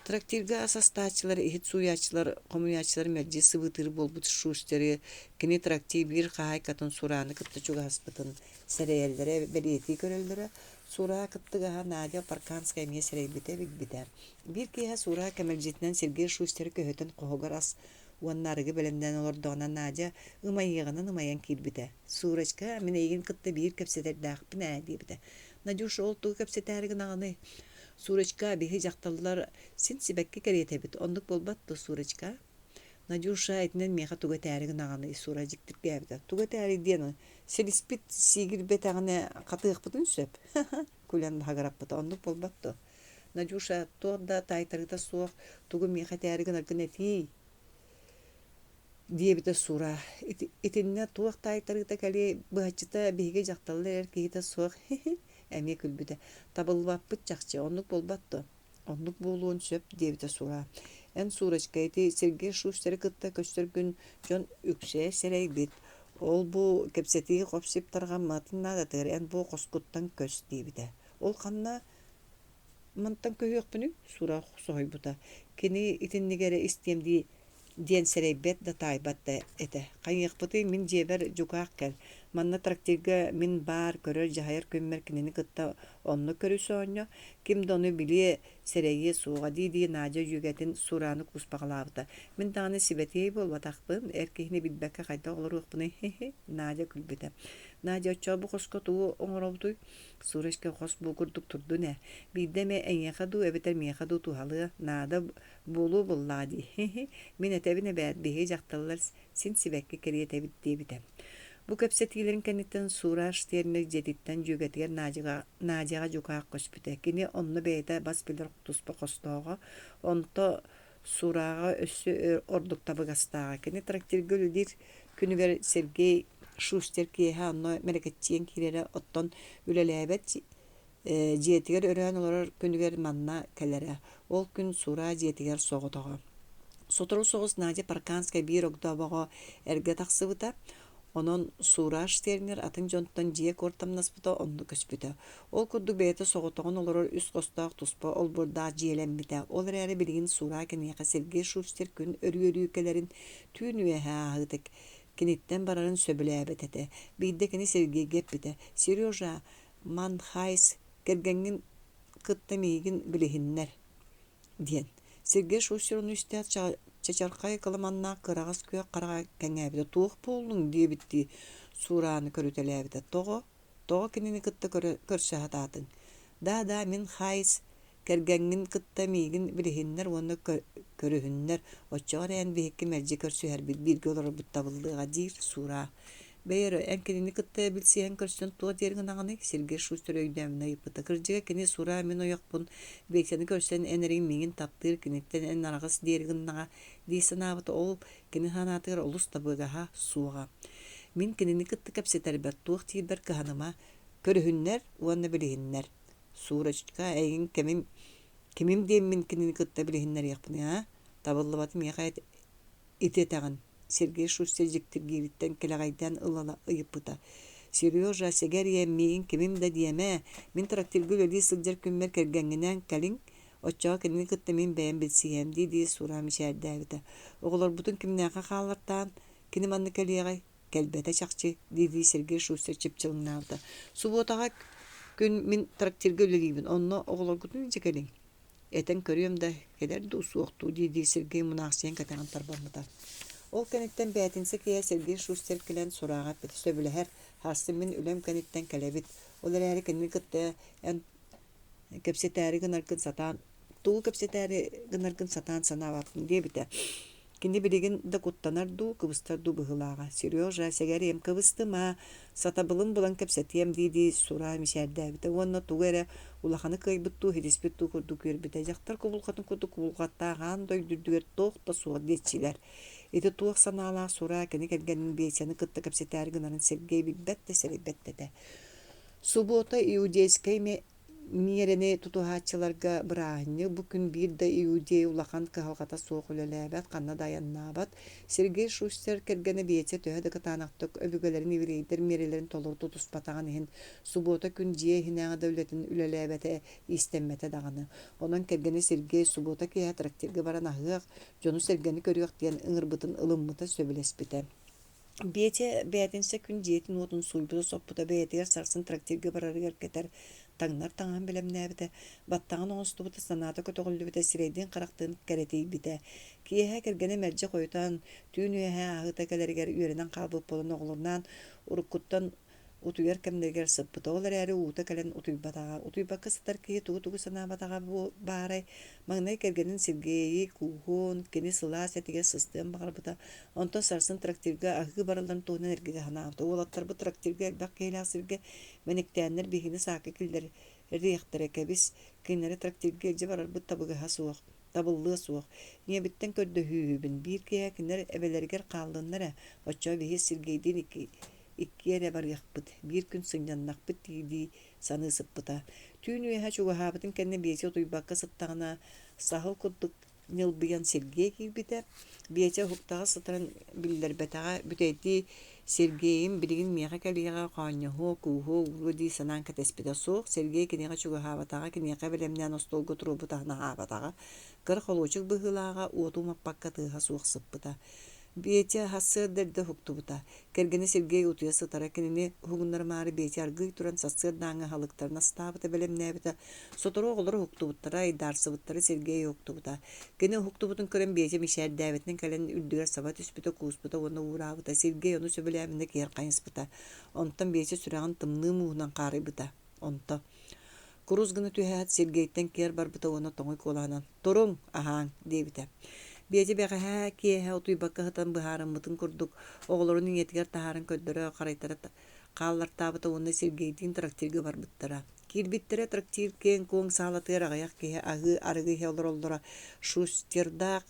Speaker 1: Трактирга ас астааччылар, иһит сууйааччылар, хомуйааччылар мэлдьи сыбыытыыр буолбут Шустеры кини трактир биир хаһаайкатын Сураны кытта чугаһаспытын сэрэйэллэрэ, бэлиэтии көрөллөрө. Сура кыттыгаһа Надя Парканская эмиэ сэрэйбитэ, билбитэ. Биир киэһэ Сура кэмэлдьитинэн Сергей Шустеры көһүтэн хоһугар ас уонна арыгы бэлэмнээн олордоҕуна Надя ымайыаҕынан ымайан киирбитэ. «Сурочка, мин эйигин кытта биир кэпсэтэрдээхпин ээ» диэбитэ. Надюша ол тугу кэпсэтээри гынаҕыный? Сурочка, биһи дьахталлар син сибэкки кэриэтэбит, оннук буолбат дуо, Сурочка? Надюша, итинэн миэхэ тугу этээри гынаҕыный? Сура дьиктиргээбитэ. Тугу этээри диэн, силиспит сиигирбэтэҕинэ хатыахпытын сөп, күлэн баһыгыраппыта. Оннук буолбат дуо? Надюша, туох да таайтарыыта суох, тугу миэхэ этээри гынаргын этиий диэбитэ Сура. Итиннэ туох таайтарыыта кэлиэй, быһаччыта биһиги дьахталлар эр киһитэ суох эмиэ күлбүтэ. Табыллыбаппыт чахчы, оннук буолбат дуо? Оннук буолуон сөп диэбитэ Сура. Эн, Сурочка, ити Сергей Шустеры кытта көстөргүн дьон үксэ сэрэйбит. Ол-бу кэпсэтии хоп-сип тарҕамматын наадатыгар эн бу хоскуттан көс диэбитэ. Ол ханна Мантан көһүөхпүнүй? Сура соһуйбута. Кини итинник эрэ истиэм дии диэн сэрэйбэт да таайбат да этэ. Хайыахпытый, мин дьиэбэр дьукаах кэл. Манна трактирга мин баар, көрөр-дьаһайар күммэр кинини кытта онно көрүс оонньоо. Ким да ону билиэ, сэрэйиэ суоҕа дии-дии Надя дьүөгэтин Сураны кууспаҕалаабыта. Мин даҕаны сибэтиэй буолбатахпын, эр киһини билбэккэ хайдах олоруохпунуй, хи-хи, Надя күлбүтэ. Надя, оччоҕо бу хоско тугу оҥоробутуй? Сурочка хос бу курдук турдун ээ, биирдэ эмэ эйиэхэ дуу эбэтэр миэхэ дуу туһалыа, наада буолуо буоллаҕа дии, хи-хи, мин этэбин эбээт, биһиги дьахталлар син сибэкки кэриэтэбит диэбитэ. Бу кэпсэтиилэрин кэнниттэн Сура Штернер дьиэтиттэн дьүөгэтигэр Надяҕа дьукаах көспүтэ. Кини онно бэйэтэ бас билэр туспа хостооҕо, онто Сураҕа өссө ордук табыгастааҕа. Кини трактирга үлэлиир күнүгэр Сергей Шустер киэһэ онно мэлэкэччийэн киирэрэ, оттон үлэлээбэт дьиэтигэр өрөөн олорор күнүгэр манна кэлэрэ. Ол күн Сура дьиэтигэр соҕотоҕо. Сотору соҕус Надя Парканская биир огдообоҕо эргэ тахсыбыта. Онон Сура Штернер атын дьонтон дьиэ куортамнаспыта онно көспүтэ. Ол курдук бэйэтэ соҕотоҕун олорор үс хостоох туспа олбуордаах дьиэлэммитэ. Ол эрээри билигин Сура киниэхэ Сергей Шустер күн өрүү-өрүү кэлэрин, түүн үөһэ ааһыыта киниттэн барарын сөбүлээбэт этэ. Биирдэ кини Сергейгэ эппитэ: «Сережа, Манхайс, кэргэҥҥин кытта миигин билиһиннэр» диэн. Сергей Шустер ону истээт чачархай кыламаннаах кыараҕас күөх хараҕа кэҥээбитэ. «Туох буоллуҥ?» диэбиттии Сурааны көрүтэлээбитэ. «Тоҕо? Тоҕо кинини кытта көрсө сатаатыҥ?» «Да-да, мин Хайс, кэргэҥҥин кытта миигин билиһиннэр уонна көрүһүннэр, оччоҕо эрэ эн биһикки мэлдьи көрсүһэрбит, бииргэ олорорбут табыллыаҕа», диир Сура. Бэйи эрэ, эн кинини кытта билсиһэн көрсөн туох диэри гынаҕыный? Сергей Шустер өйдөөмүнэ ыйыппыта. Кырдьыга кини Сура мин ойохпун Бетяны көрсөн эн эриҥ миигин таптыыр, киниттэн эн араҕыс диэри гыннаҕа дии санаабыта. Ол кини санаатыгар олус табыгаһа суоҕа. Мин кинини кытта кэпсэтэрбэр туох диирбэр кыһаныма, көрүһүннэр уонна билиһиннэр. Сурочка, эйигин кэмим кимим диэммин кинини кытта билиһиннэриэхпиний аа? Табыллыбаты миэхэ ити этэҕин, Сергей Шустер дьиктиргиириттэн кэлэҕэйдээн ыла-ыла ыйыппыта. «Сережа, сэгэр ийэм миигин кимим да диэмэ, мин трактирга үлэлии сылдьар күммэр кэргэҥҥинээн кэлиҥ, оччоҕо кинини кытта мин бэйэм билсиһиэм» дии-дии Сура мичээрдээбитэ. «Оҕолорбутун кимнээххэ хааллартаан, кини манна кэлиэҕэй, кэлбэтэ чахчы» дии-дии Сергей Шустер чыпчылыҥнаабыта. «Субуотаҕа күн мин трактирга үлэлиибин, онно оҕолоргутун илдьэ кэлиҥ» Этэн көрүөм да, кэлэр дуу, суох дуу дии-дии Сергей мунаахсыйан кэтэҕин тарбаммыта. Ол кэнниттэн бээтинсэ киэһэ Сергей Шустер кэлэн сураҕа эппитэ сөбүлэһэр, сарсын мин үлэм кэнниттэн кэлэбит. Ол эрээри кинини кытта эн кэпсэтээри гынаргын сатаан тугу кэпсэтээри гынаргын сатаан санаабаппын диэбитэ. Кини билигин да куттанар дуу, кыбыстар дуу быһыылааҕа. «Сережа, сэгэриэм, кыбыстыма, сатабылын булан кэпсэтиэм» дии-дии Сура мичээрдээбитэ уонна тугу эрэ улаханы кыайбыт дуу, ситиспит дуу курдук үөрбүтэ. Дьахтар кубулҕатын курдук кубулҕаттаах аан дойду үрдүгэр туох да суох диэччилэр. Ити туох санаалаах Сура кини кэргэнин Бетяны кытта кэпсэтээри гынарын Сергей билбэт да сэрэйбэт да этэ. Субуота иудейскай Миэрэни тутуһааччыларга бырааһынньык бу күн биир да иудей улахан кыһалҕата суох үлэлээбэт, ханна да айаннаабат. Сергей Шустер кэргэнэ Бетя төһө да кытаанахтык өбүгэлэрин еврейдэр миэрэлэрин толору тутуспатаҕын иһин, субуота күн дьиэ иһинээҕи да үлэтин үлэлээбэтэ, иистэммэтэ даҕаны. Онон кэргэнэ Сергей субуота киэһэ трактирга баран аһыах, дьону-сэргэни көрүөх диэн ыҥырбытын ылыммыта, сөбүлэспитэ. Петя бээтинсэ күн дьиэтин-уотун сууйбута-соппута, бэйэтигэр сарсын трактирга барарыгар кэтэр, таҥнар таҥаһын бэлэмнээбитэ, баттаҕын оҥостубута, санаата көтөҕүллүбүтэ, сирэйдиин-харахтыын кэрэтийбитэ. Киэһэ кэргэнэ мэлдьи хойутаан, түүн үөһэ ааһыыта кэлэригэр үөрэнэн хаалбыт буолан оҕолорунаан уруккуттан утуйар кэмнэригэр сыппыта, ол эрээри уута кэлэн утуйбатаҕа. Утуйбакка сытар киһи тугу-тугу санаабатаҕа баарай, маҥнай кэргэнин Сергейи кууһуон, кини сылаас этигэр сыстыан баҕарбыта, онтон сарсын трактирга аһыы баралларын туһунан эргитэ санаабыта. Уолаттарбыт трактирга элбэх киһилээх сиргэ мэниктээннэр биһигини саакка киллэриэхтэрэ, кэбис, кинилэри трактирга илдьэ барарбыт табыгаһа суох табыллыа суох. Ийэбиттэн көрдөһүүһүбүн, биир киэһэ кинилэр эбэлэригэр хааллыннар ээ, оччоҕо биһи Сергейдиин иккиэ эрэ барыахпыт, биир күн сынньаннахпыт дии-дии саныы сыппыта. Түүн үөһэ чугаһаабытын кэннэ Биэчэ утуйбакка сыттаҕына, саһыл курдук ньылбыйан Сергей киирбитэ. Биэчэ уһуктаҕа сытарын биллэрбэтэҕэ, бүтэйдии Сергейим билигин миэхэ кэлиэҕэ, хоонньоһуо, кууһуо, ууруо дии санаан кэтэспитэ. Суох, Сергей киниэхэ чугаһаабатаҕа, киниэхэ бэлэмнээн остуолга туруорбут аһын аһаабатаҕа. Кыра холуочук быһыылааҕа, уоту умаппакка тыаһа суох сыппыта. Петя сарсыарда эрдэ уһуктубута. Кэргэнэ Сергей утуйа сытара, кинини уһугуннарымаары Петя аргыый туран сарсыардааҥҥы аһылыктарын астаабыта, бэлэмнээбитэ. Сотору оҕолор уһуктубуттара, айдаарсыбыттара Сергей уһуктубута. Кини уһуктубутун көрөн Петя мичээрдээбитинэн кэлэн үрдүгэр саба түспүтэ, кууспута уонна уураабыта. Сергей ону сөбүлээминэ киэр хайыспыта. Онтон Петя сүрэҕин тымныы мууһунан хаарыйбыта. Онто Курус гына түһээт, Сергейтэн киэр барбыта уонна тоҥуй куолаһынан «Туруҥ, аһааҥ» диэбитэ. Биэти бэҕэһээ киэһэ утуйбакка сытан быһаарыммытын курдук, оҕолорун ийэтигэр таһааран көрдөрө, харайтара хааллартаабыта уонна Сергейдиин трактирга барбыттара. Киирбиттэрэ трактир киэҥ-куоҥ саалатыгар аҕыйах киһи аһыы арыгы иһэ олороллоро. Шустердаах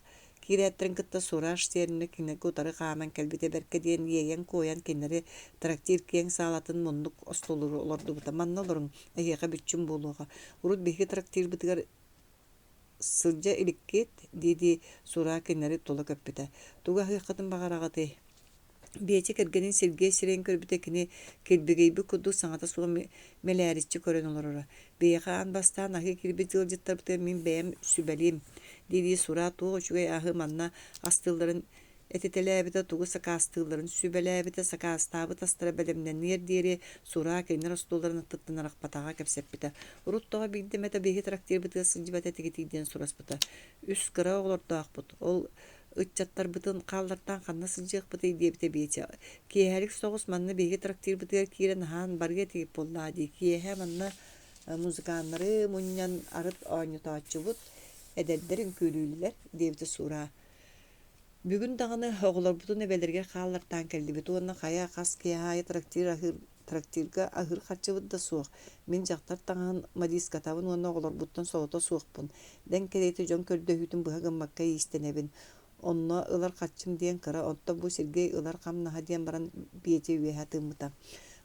Speaker 1: Киирээттэрин кытта Сураж сиэринэ кинилэргэ утары хааман кэлбитэ бэркэ диэн иэйэн-куойан кинилэри трактир киэҥ саалатын муннук остуолугар олордубута. Манна олоруҥ, эһиэхэ бүччүм буолуоҕа. Урут биһиги трактирбытыгар сылдьа иликкит, дии-дии Сура кинилэри тула көппүтэ. Тугу аһыаххытын баҕараҕытый? Биэчэ кэргэнин Сергей сирэйин көрбүтэ кини килбигийбит курдук саҥата суох мэлээриччи көрөн олороро. «Биһиэхэ аан бастаан аһыы киирбит ыалдьыттарбытыгар мин бэйэм сүбэлиим» дии-дии Сура туох үчүгэй аһы манна астыылларын этитэлээбитэ, тугу сакаастыылларын сүбэлээбитэ, сакаастаабыт астара бэлэмнэниэр диэри Сура кинилэр остуолларын аттыттан арахпатаҕа кэпсэппитэ. Урут тоҕо биирдэ эмэтэ биһиги трактирбытыгар сылдьыбат этигитий диэн сураспыта. Үс кыра оҕолордоохпут, ол ыччаттарбытын хааллартаан ханна сылдьыахпытый диэбитэ Петя. Киэһэлик соҕус манна биһиги трактирбытыгар киирэн аһаан барыа этигит буоллаа дии. Киэһэ манна музыканнары мунньан арыт оонньотооччубут, эдэрдэр үҥкүүлүүллэр диэбитэ Сура. Бүгүн даҕаны оҕолорбутун эбэлэригэр хааллартаан кэллибит уонна хайа хас киэһэ аайы трактир аһыыр Трактирга аһыыр харчыбыт да суох, мин дьахтар таҥаһын модисткатабын уонна оҕолорбуттан солото суохпун, дэҥ кэриэтэ дьон көрдөһүүтүн быһа гыммакка иистэнэбин. Онно ылар харчым диэн кыра, оттон бу Сергей ылар хамнаһа диэн баран Петя үөһэ тыыммыта.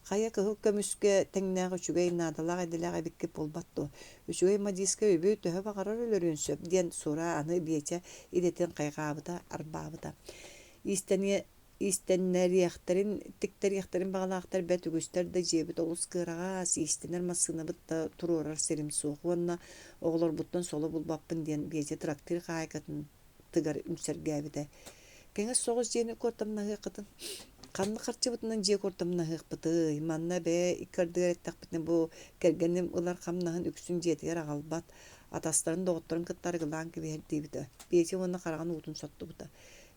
Speaker 1: Хайа кыһыл көмүскэ тэҥнээх үчүгэй наадалаах идэлээх эбиккит буолбат дуо? Үчүгэй модистка үбү төһө баҕарар өлөрүөн сөп диэн Сура аны Петя идэтин хайҕаабыта, арбаабыта. Иистэниэ Иистэннэриэхтэрин, тиктэриэхтэрин баҕалаахтар бэрт үгүстэр да дьиэбит олус кыараҕас, иистэнэр массыынабыт да туруорар сирим суох уонна оҕолорбуттан соло булбаппын диэн Петя трактир хаһаайкатыгар үҥсэргээбитэ. Кэҥэс соҕус дьиэни куортамнаһыаххытын Ханна харчыбытынан дьиэ куортамнаһыахпытый? Манна бэйэ икки ардыгар эттэхпитинэ бу кэргэним ылар хамнаһын үксүн дьиэтигэр аҕалбат, атастарын доҕотторун кытта арыгылаан кэбиһэр диэбитэ. Петя уонна хараҕын уутун соттубута.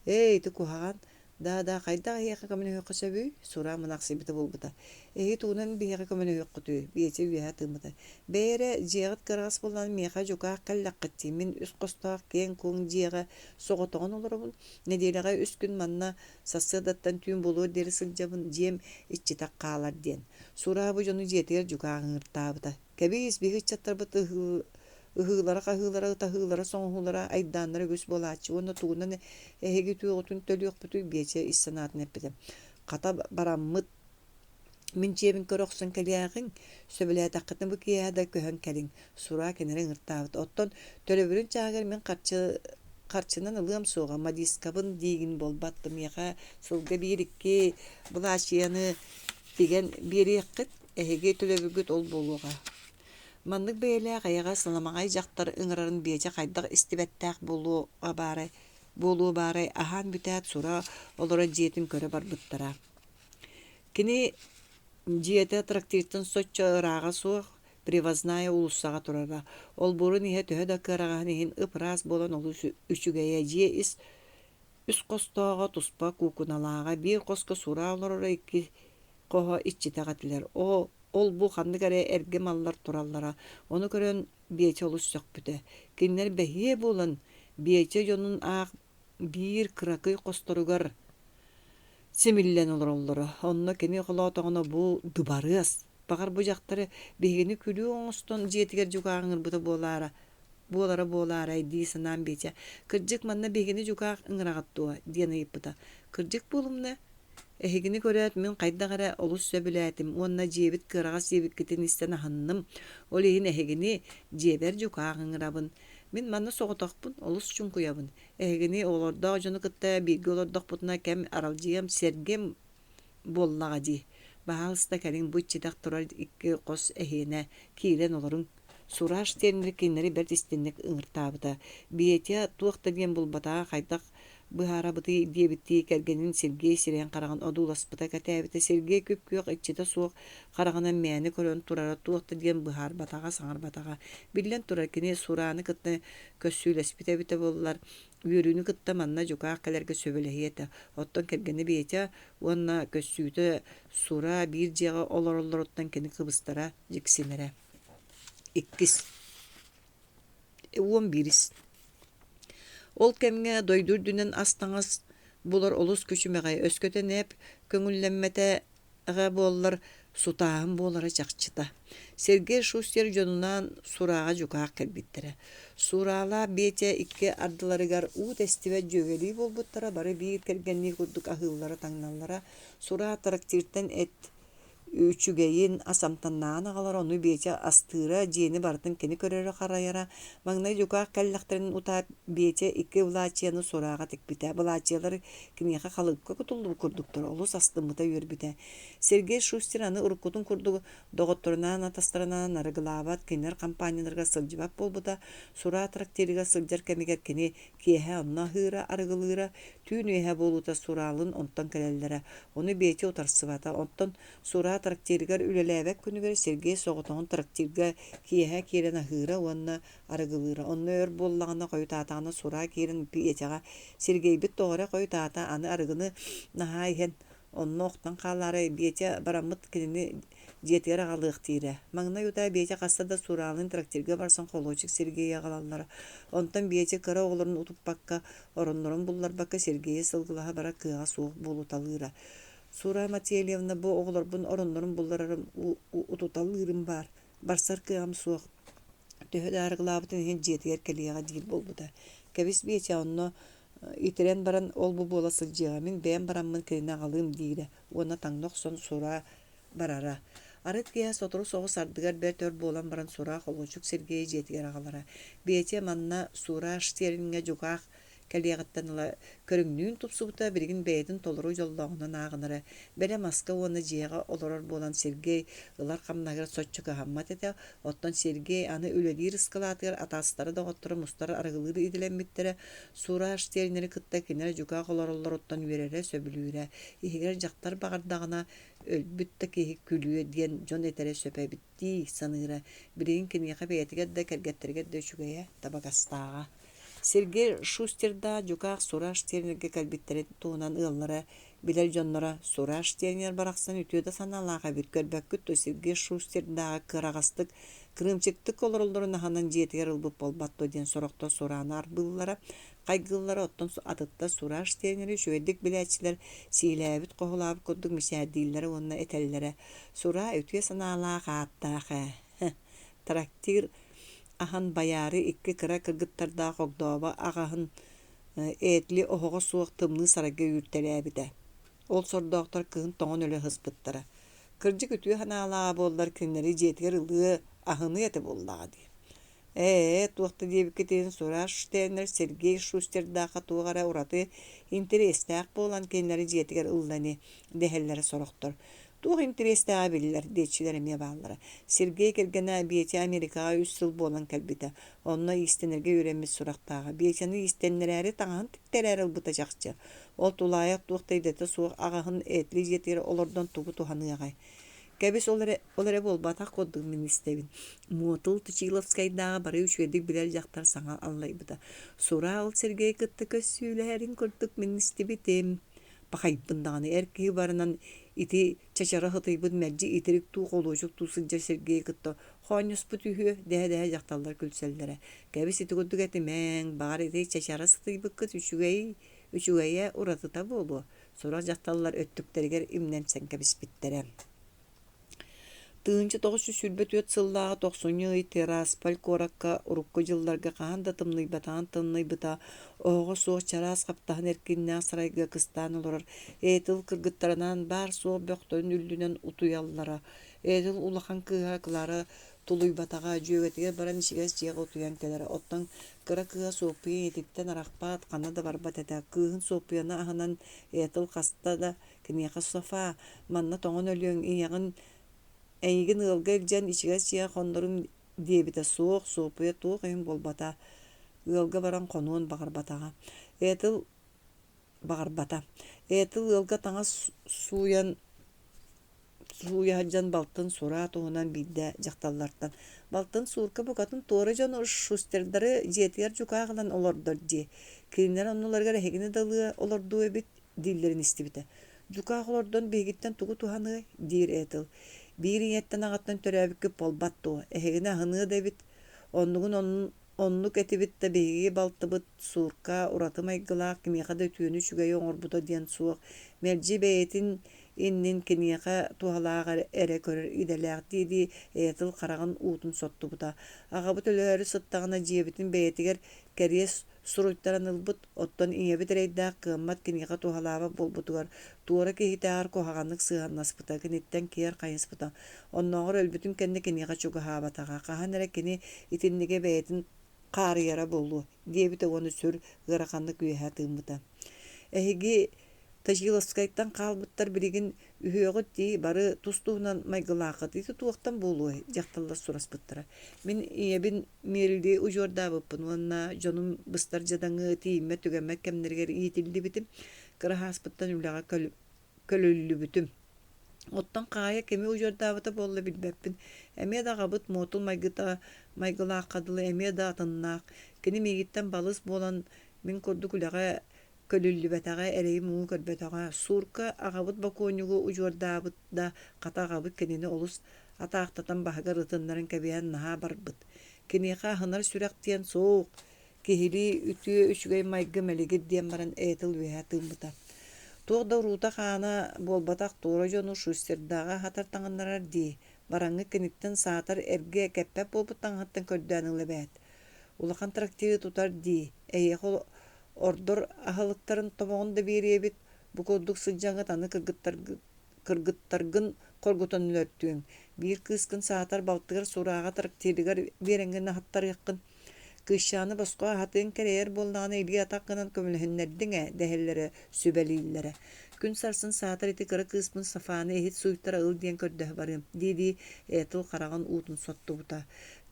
Speaker 1: Ээ, ити куһаҕан. Да-да, хайдах эһиэхэ көмөлөһүөххэ сөбүй? Сура мунахсыйбыта буолбута. Эһиги тугунан биһиэхэ көмөлөһүөххүтүй? Биэчэ үөһэ тыыммыта. Бэйэ эрэ, дьиэҕит кыараҕас буоллаҕына миэхэ дьукаах кэллэххит дии. Мин үс хостоох киэҥ-куоҥ дьиэҕэ соҕотоҕун олоробун. Нэдиэлэҕэ үс күн манна сарсыардаттан түүн буолуор диэри сылдьабын, дьиэм иччитэх хаалар диэн. Сура бу дьону дьиэтигэр дьукаах ыҥыртаабыта. Кэбиис, биһиги ыччаттарбыт ыһыылара-хаһыылара, ытаһыылара-соҥоһуулара, айдааннара үгүс буолааччы уонна тугунан эһиги үтүөҕүтүн төлүөхпүтүй Биэчэ ис санаатын эппитэ. Хата бараммыт мин дьиэбин көрө охсон кэлиэҕиҥ, сөбүлээтэххитинэ бу киэһэ да көһөн кэлиҥ, Сураа кинини ыҥыртаабыт. Оттон төлөбүрүн чааһыгар мин харчы харчынан ылыам суоҕа, модисткабын диигин буолбат да миэхэ сылга биир-икки былаачыйаны тигэн биэриэххит, эһиги төлөбүргүт ол буолуоҕа. Маннык бэйэлээх эйэҕэс ламаҕай дьахтар ыҥырарын Биэчэ хайдах истибэттээх буолуо баарай, буолуо баарай аһаан бүтээт сура олорор дьиэтин көрө барбыттара. Кини дьиэтэ трактиртан соччо ырааҕа суох, Привозная уулуссаҕа турара. Олбуорун иһэ төһө да кыараҕаһын иһин ып-ыраас буолан олус үчүгэйэ. Дьиэ ис үс хостооҕо, туспа куукуналааҕа, биир хоско сураа олороро, икки хоһо иччитэх этилэр. Оо, ол-бу ханнык эрэ эргэ маллар тураллара. Ону көрөн Биэчэ олус сөхпүтэ. Кинилэр бэһиэ буолан, Биэчэ дьонун аах биир кыракый хосторугар симиллэн олороллоро. Онно кини холоотоҕуна бу дыбарыас. Баҕар бу дьахтары биһигини күлүү оҥостон дьиэтигэр дьукаах ыҥырбыта буолаара буолара буолаарай дии санаан Биэчэ, «Кырдьык, манна биһигини дьукаах ыҥыраҕыт дуо?» диэн ыйыппыта. «Кырдьык буолумна, эһигини көрөөт мин хайдах эрэ олус сөбүлээтим уонна дьиэбит кыараҕас диэбиккитин истэн аһынным. Ол иһин эһигини дьиэбэр дьукаах ыҥырабын. Мин манна соҕотохпун, олус чуҥкуйабын. Эһигини оҕолордоох дьону кытта бииргэ олордохпутуна кэм аралдьыйыам, сэргиэм буоллаҕа дии. Баһаалыста кэлиҥ бу иччитэх турар икки хос эһиэнэ, киирэн олоруҥ Сураж диэннэри кинилэри бэрт истиҥник ыҥыртаабыта. Петя туох да диэн булбатаҕа хайдах быһаарабытый диэбиттии кэргэнин Сергей сирэйин-хараҕын одууласпыта кэтээбитэ. Сергей күп-күөх иччитэ суох хараҕынан мээнэ көрөн турара туох да диэн быһаарбатаҕа, саҥарбатаҕа. Биллэн турар, кини Сураны кытта көссүүлэспитэ эбитэ буоллар, үөрүүнү кытта манна дьукаах кэлэргэ сөбүлэһиэ этэ. Оттон кэргэнэ Петя уонна көссүүтэ Сура биир дьиэҕэ олороллоруттан кини кыбыстара, дьиксинэрэ. Иккис 11-ис Ол кэмҥэ дойду үрдүнэн ас-таҥас булар олус күчүмэҕэй, өскөтө нэп көҥүллэммэтэҕэ буоллар, сутааһын буолара чахчыта. Сергей Шустер дьонунаан Сурааҕа дьукаах кэлбиттэрэ. Сураалаах Петя икки ардыларыгар уу тэстибэт дьүөгэлии буолбуттара, бары биир кэргэннии курдук аһыыллара-таҥналлара. Сураа трактиртан эт Үчүгэйин, ас амтаннааҕын аҕалара, ону Биэчэ астыыра, дьиэни барытын кини көрөрө-харайара. Маҥнай дьукаах кэллэхтэрин утаа Биэчэ икки былаачыйаны сурааҕа тикпитэ. Былаачыйалар киниэхэ халыыпка кутуллубут курдуктара, олус астыммыта, үөрбүтэ. Сергей Шустер аны уруккутун курдук доҕотторунаан атастарынаан арыгылаабат, кинилэр хампаанньаларыгар сылдьыбат буолбута. Сураа трактирыгар сылдьар кэмигэр кини киэһэ онно аһыыра, арыгылыыра, Түүн үөһэ буолуута Сураалын онтон кэлэллэрэ, ону Петя утарсыбата. Оттон Сураа трактирыгар үлэлээбэт күнүгэр Сергей соҕотоҕун трактирга киэһэ киирэн аһыыра уонна арыгылыыра. Онно өр буоллаҕына, хойутаатаҕына Сураа киирэн Петяҕа «Сергейбит тоҕо эрэ хойутаата, аны арыгыны наһаа иһэн Онно охтон хаалаары Биэтэ бараммыт кинини дьиэтигэр аҕалыах диирэ. Маҥнай утаа Биэтэ хаста да Сураалыын трактирга барсан холуочук Сергейи аҕалаллара. Онтон Биэтэ кыра оҕолорун утуппакка, ороннорун булларбакка Сергейи сылгылаһа барар кыаҕа суох буолуталыыра. Сура Мательевна бу оҕолорбун ороннорун булларарым утуталыырым баар, барсар кыаҕым суох. Төһө да арыгылаабытын иһин дьиэтигэр кэлиэҕэ диир буолбута. Кэбис Биэчэ онно итирэн баран ол-бу буола сылдьыаҕа, мин бэйэм бараммын кинини аҕалыым диирэ уонна таҥна охсон Сура барара. Арыт киэһэ сотору соҕус ардыгар бэрт өр буолан баран Сура холуочук Сергейи дьиэтигэр аҕалара. Биэтэ манна Сура Штериҥҥэ дьукаах кэлиэҕиттэн ыла көрүҥнүүн тупсубута, билигин бэйэтин толору дьоллооҕунан ааҕынара. Бэлэм аска уонна дьиэҕэ олорор буолан Сергей ылар хамнаһыгар соччо кыһаммат этэ. Оттон Сергей аны үлэлиир ыскылаатыгар атаастара доҕотторо мустар арыгылыыр идэлэммиттэрэ. Сура Штернери кытта кинилэр дьукаах олороллоруттан үөрэрэ, сөбүлүүрэ. Иһигэр дьахтар баҕардаҕына өлбүт да киһи күлүө диэн дьон этэрэ сөп эбит дии саныыра. Билигин киниэхэ бэйэтигэр да, кэргэттэригэр да үчүгэйэ, табыгастааҕа. Сергей Шустердаах дьукаах Сура Штернергэ кэлбиттэрин туһунан ыаллара, билэр дьонноро «Сура Штернер барахсан үтүө да санаалаах эбит, көрбөккүт дуо Сергей Шустердааҕы кыараҕастык, кырыымчыктык олороллорун аһынан дьиэтигэр ылбыт буолбат дуо» диэн сорохтор Сураны арбыыллара, хайгыыллара, оттон атыттар Сура Штернери үчүгэйдик билээччилэр сиилээбит-хоһулаабыт курдук мичээрдииллэрэ уонна этэллэрэ: «Сура үтүө санаалаах ааттаах ээ, трактир аһан байаары икки кыра кыргыттардаах огдообо аҕаһын Этли оһоҕо суох тымныы сарайга үүртэлээбитэ. Ол сордоохтор кыһын тоҥон өлө сыспыттара. Кырдьык үтүө санаалааҕа буоллар кинилэри дьиэтигэр ылыа, аһыныа этэ буоллаҕа дии. Ээ, туох да диэбиккитин Сураж Штейнер Сергей Шустердаахха туох эрэ ураты интэриэстээх буолан кинилэри дьиэтигэр ылла ини, дэһэллэрэ сорохтор. Туох интэриэстээҕэ биллэр, диэччилэр эмиэ бааллара. Сергей кэргэнэ Бетя Америкаҕа үс сыл буолан кэлбитэ. Онно иистэнэргэ үөрэммит сурахтааҕа. Бетяны иистэннэрээри таҥаһын тиктэрээри ылбыта чахчы. Ол тулаайах туох да идэтэ суох аҕаһын Этли дьиэтигэр олордон тугу туһаныаҕай? Кэбис ол эрэ, ол эрэ буолбатах курдук мин истэбин. Муотул Точиловскайдааҕы бары үчүгэйдик билэр дьахтар саҥа аллайбыта. Сура ол Сергей кытта көссүүлэһэрин курдук мин истибитим. Пахайбын даҕаны эр киһи барынан ити чачара сытыйбыт мэлдьи итирик дуу, холуочук дуу сылдьар Сергейи кытта хоонньоспут үһүө дэһэ-дэһэ дьахталлар күлсэллэрэ. Кэбис ити курдук этимэҥ, баҕар ити чачара сытыйбыккыт үчүгэй, үчүгэйэ уратыта буолуо. Сорох дьахталлар өттүктэригэр имнэнсэн кэбиспиттэрэ. 1924 сыллааҕы тохсунньу ый Тирасполь куоракка урукку дьылларга хаһан да тымныйбатаҕын тымныйбыта, оһоҕо суох чараас хаптаһын эркиннээх сарайга кыстаан олорор Этил кыргыттарынаан баар-суох бөхтөрүн үрдүнэн утуйаллара. Этил улахан кыыһа Клара тулуйбатаҕа, дьүөгэтигэр баран ичигэс дьиэҕэ утуйан кэлэрэ. Оттон кыра кыыһа Суоппуйа ийэтиттэн арахпат, ханна да барбат этэ. Кыыһын Суоппуйаны аһынан Этил хаста да Киниэхэ Софа, манна тоҥон өлүөҥ, ийэҕин эйигин ыалга илдьэн ичигэс дьиэҕэ хоннорум диэбитэ суох, Суоппуйа туох иһин буолбата, ыалга баран хонуон баҕарбатаҕа. Этил баҕарбата. Этил ыалга таҥас сууйан сууйа сылдьан балтын Сура туһунан биирдэ дьахталлартан «Балтын Суурка букатын туора дьону шустердары дьиэтигэр дьукаах ылан олордор дии. Кинилэр оннуларыгар эһигини да ылыа олордуо эбит» дииллэрин истибитэ. «Дьукаах олордон биһигиттэн тугу туһаныай?» диир Этил. «Биир ийэттэн аҕаттан төрөөбүккүт буолбат дуо? Эһигини аһыныа да эбит. Оннугун оннук этибит да биһиги балтыбыт Суурка ураты майгылаах, кимиэхэ да үтүөнү үчүгэйи оҥорбута диэн суох. Мэлдьи бэйэтин иннин киниэхэ туһалаах эрэ көрөр идэлээх» дии-дии Этил хараҕын уутун соттубута. «Аҕабыт өлөөрү сыттаҕына дьиэбитин бэйэтигэр кэриэс суруйтаран ылбыт, оттон ийэбит эрэйдээх кыаммат киниэхэ туһалаабат буолбутугар, туора киһитээҕэр куһаҕаннык сыһыаннаспыта, киниттэн киэр хайыспыта. Оннооҕор өлбүтүн кэннэ киниэхэ чугаһаабатаҕа, хаһан эрэ кини итиннигэ бэйэтин хаарыйара буолуо, диэбитэ уонна сүр ыараханнык үөһэ тыыммыта. Эһиги Точиловскайтан хаалбыттар билигин үһүөҕүт дии, бары тус-туһунан майгылааххыт, ити туохтан буолуой? дьахталлар сураспыттара. Мин ийэбин Миэрилии удьуордаабыппын уонна дьонум быстар дьадаҥы, тиийиммэт-түгэммэт кэмнэригэр иитиллибитим, кыра сааспыттан үлэҕэ көлүллүбүтүм. Оттон Хаайа кими удьуордаабыта буолла билбэппин. Эмиэ да аҕабыт муотул майгыта майгылаахха дылы эмиэ да атыннаах. Кини миигиттэн балыс буолан мин курдук үлэҕэ Көлүллүбэтэҕэ, эрэйи-муҥу көрбөтөҕө. Суурка аҕабыт бокуонньугу удьуордаабыт да, хата аҕабыт кинини олус атаахтатан баһыгар ытыннаран кэбиһэн наһаа барбыт. Киниэхэ аһынар сүрэх диэн суох, киһилии үтүө үчүгэй майгы мэлигир диэн баран Этил үөһэ тыыммыта. Туох да уруута-хаана буолбатах туора дьону Шустердааҕы аһатар таҥыннарар дии, бараҥҥыт киниттэн саатар эргэ кэппэт буолбут таҥаһыттан көрдөөн ыл эбээт. Улахан трактиры тутар дии, эйиэхэ ордор аһылыктарын тобоҕун да биэриэбит, бу курдук сылдьаҥҥыт аны кыргыттаргын хоргутан өлөртүөҥ, биир кыыскын саатар балтыгар сурааҕа трактирыгар биэрэҥҥин аһаттарыаххын Кыысчааны босхо аһатыаҥ кэрэйэр буоллаҕына илии-атах гынан көмөлөһүннэрдиҥ ээ дэһэллэрэ, сүбэлииллэрэ. Күн сарсын саатар ити кыра кыыспын Сафаны иһит сууйтара ыл диэн көрдөһө барыам дии-дии Этил хараҕын уутун соттубута.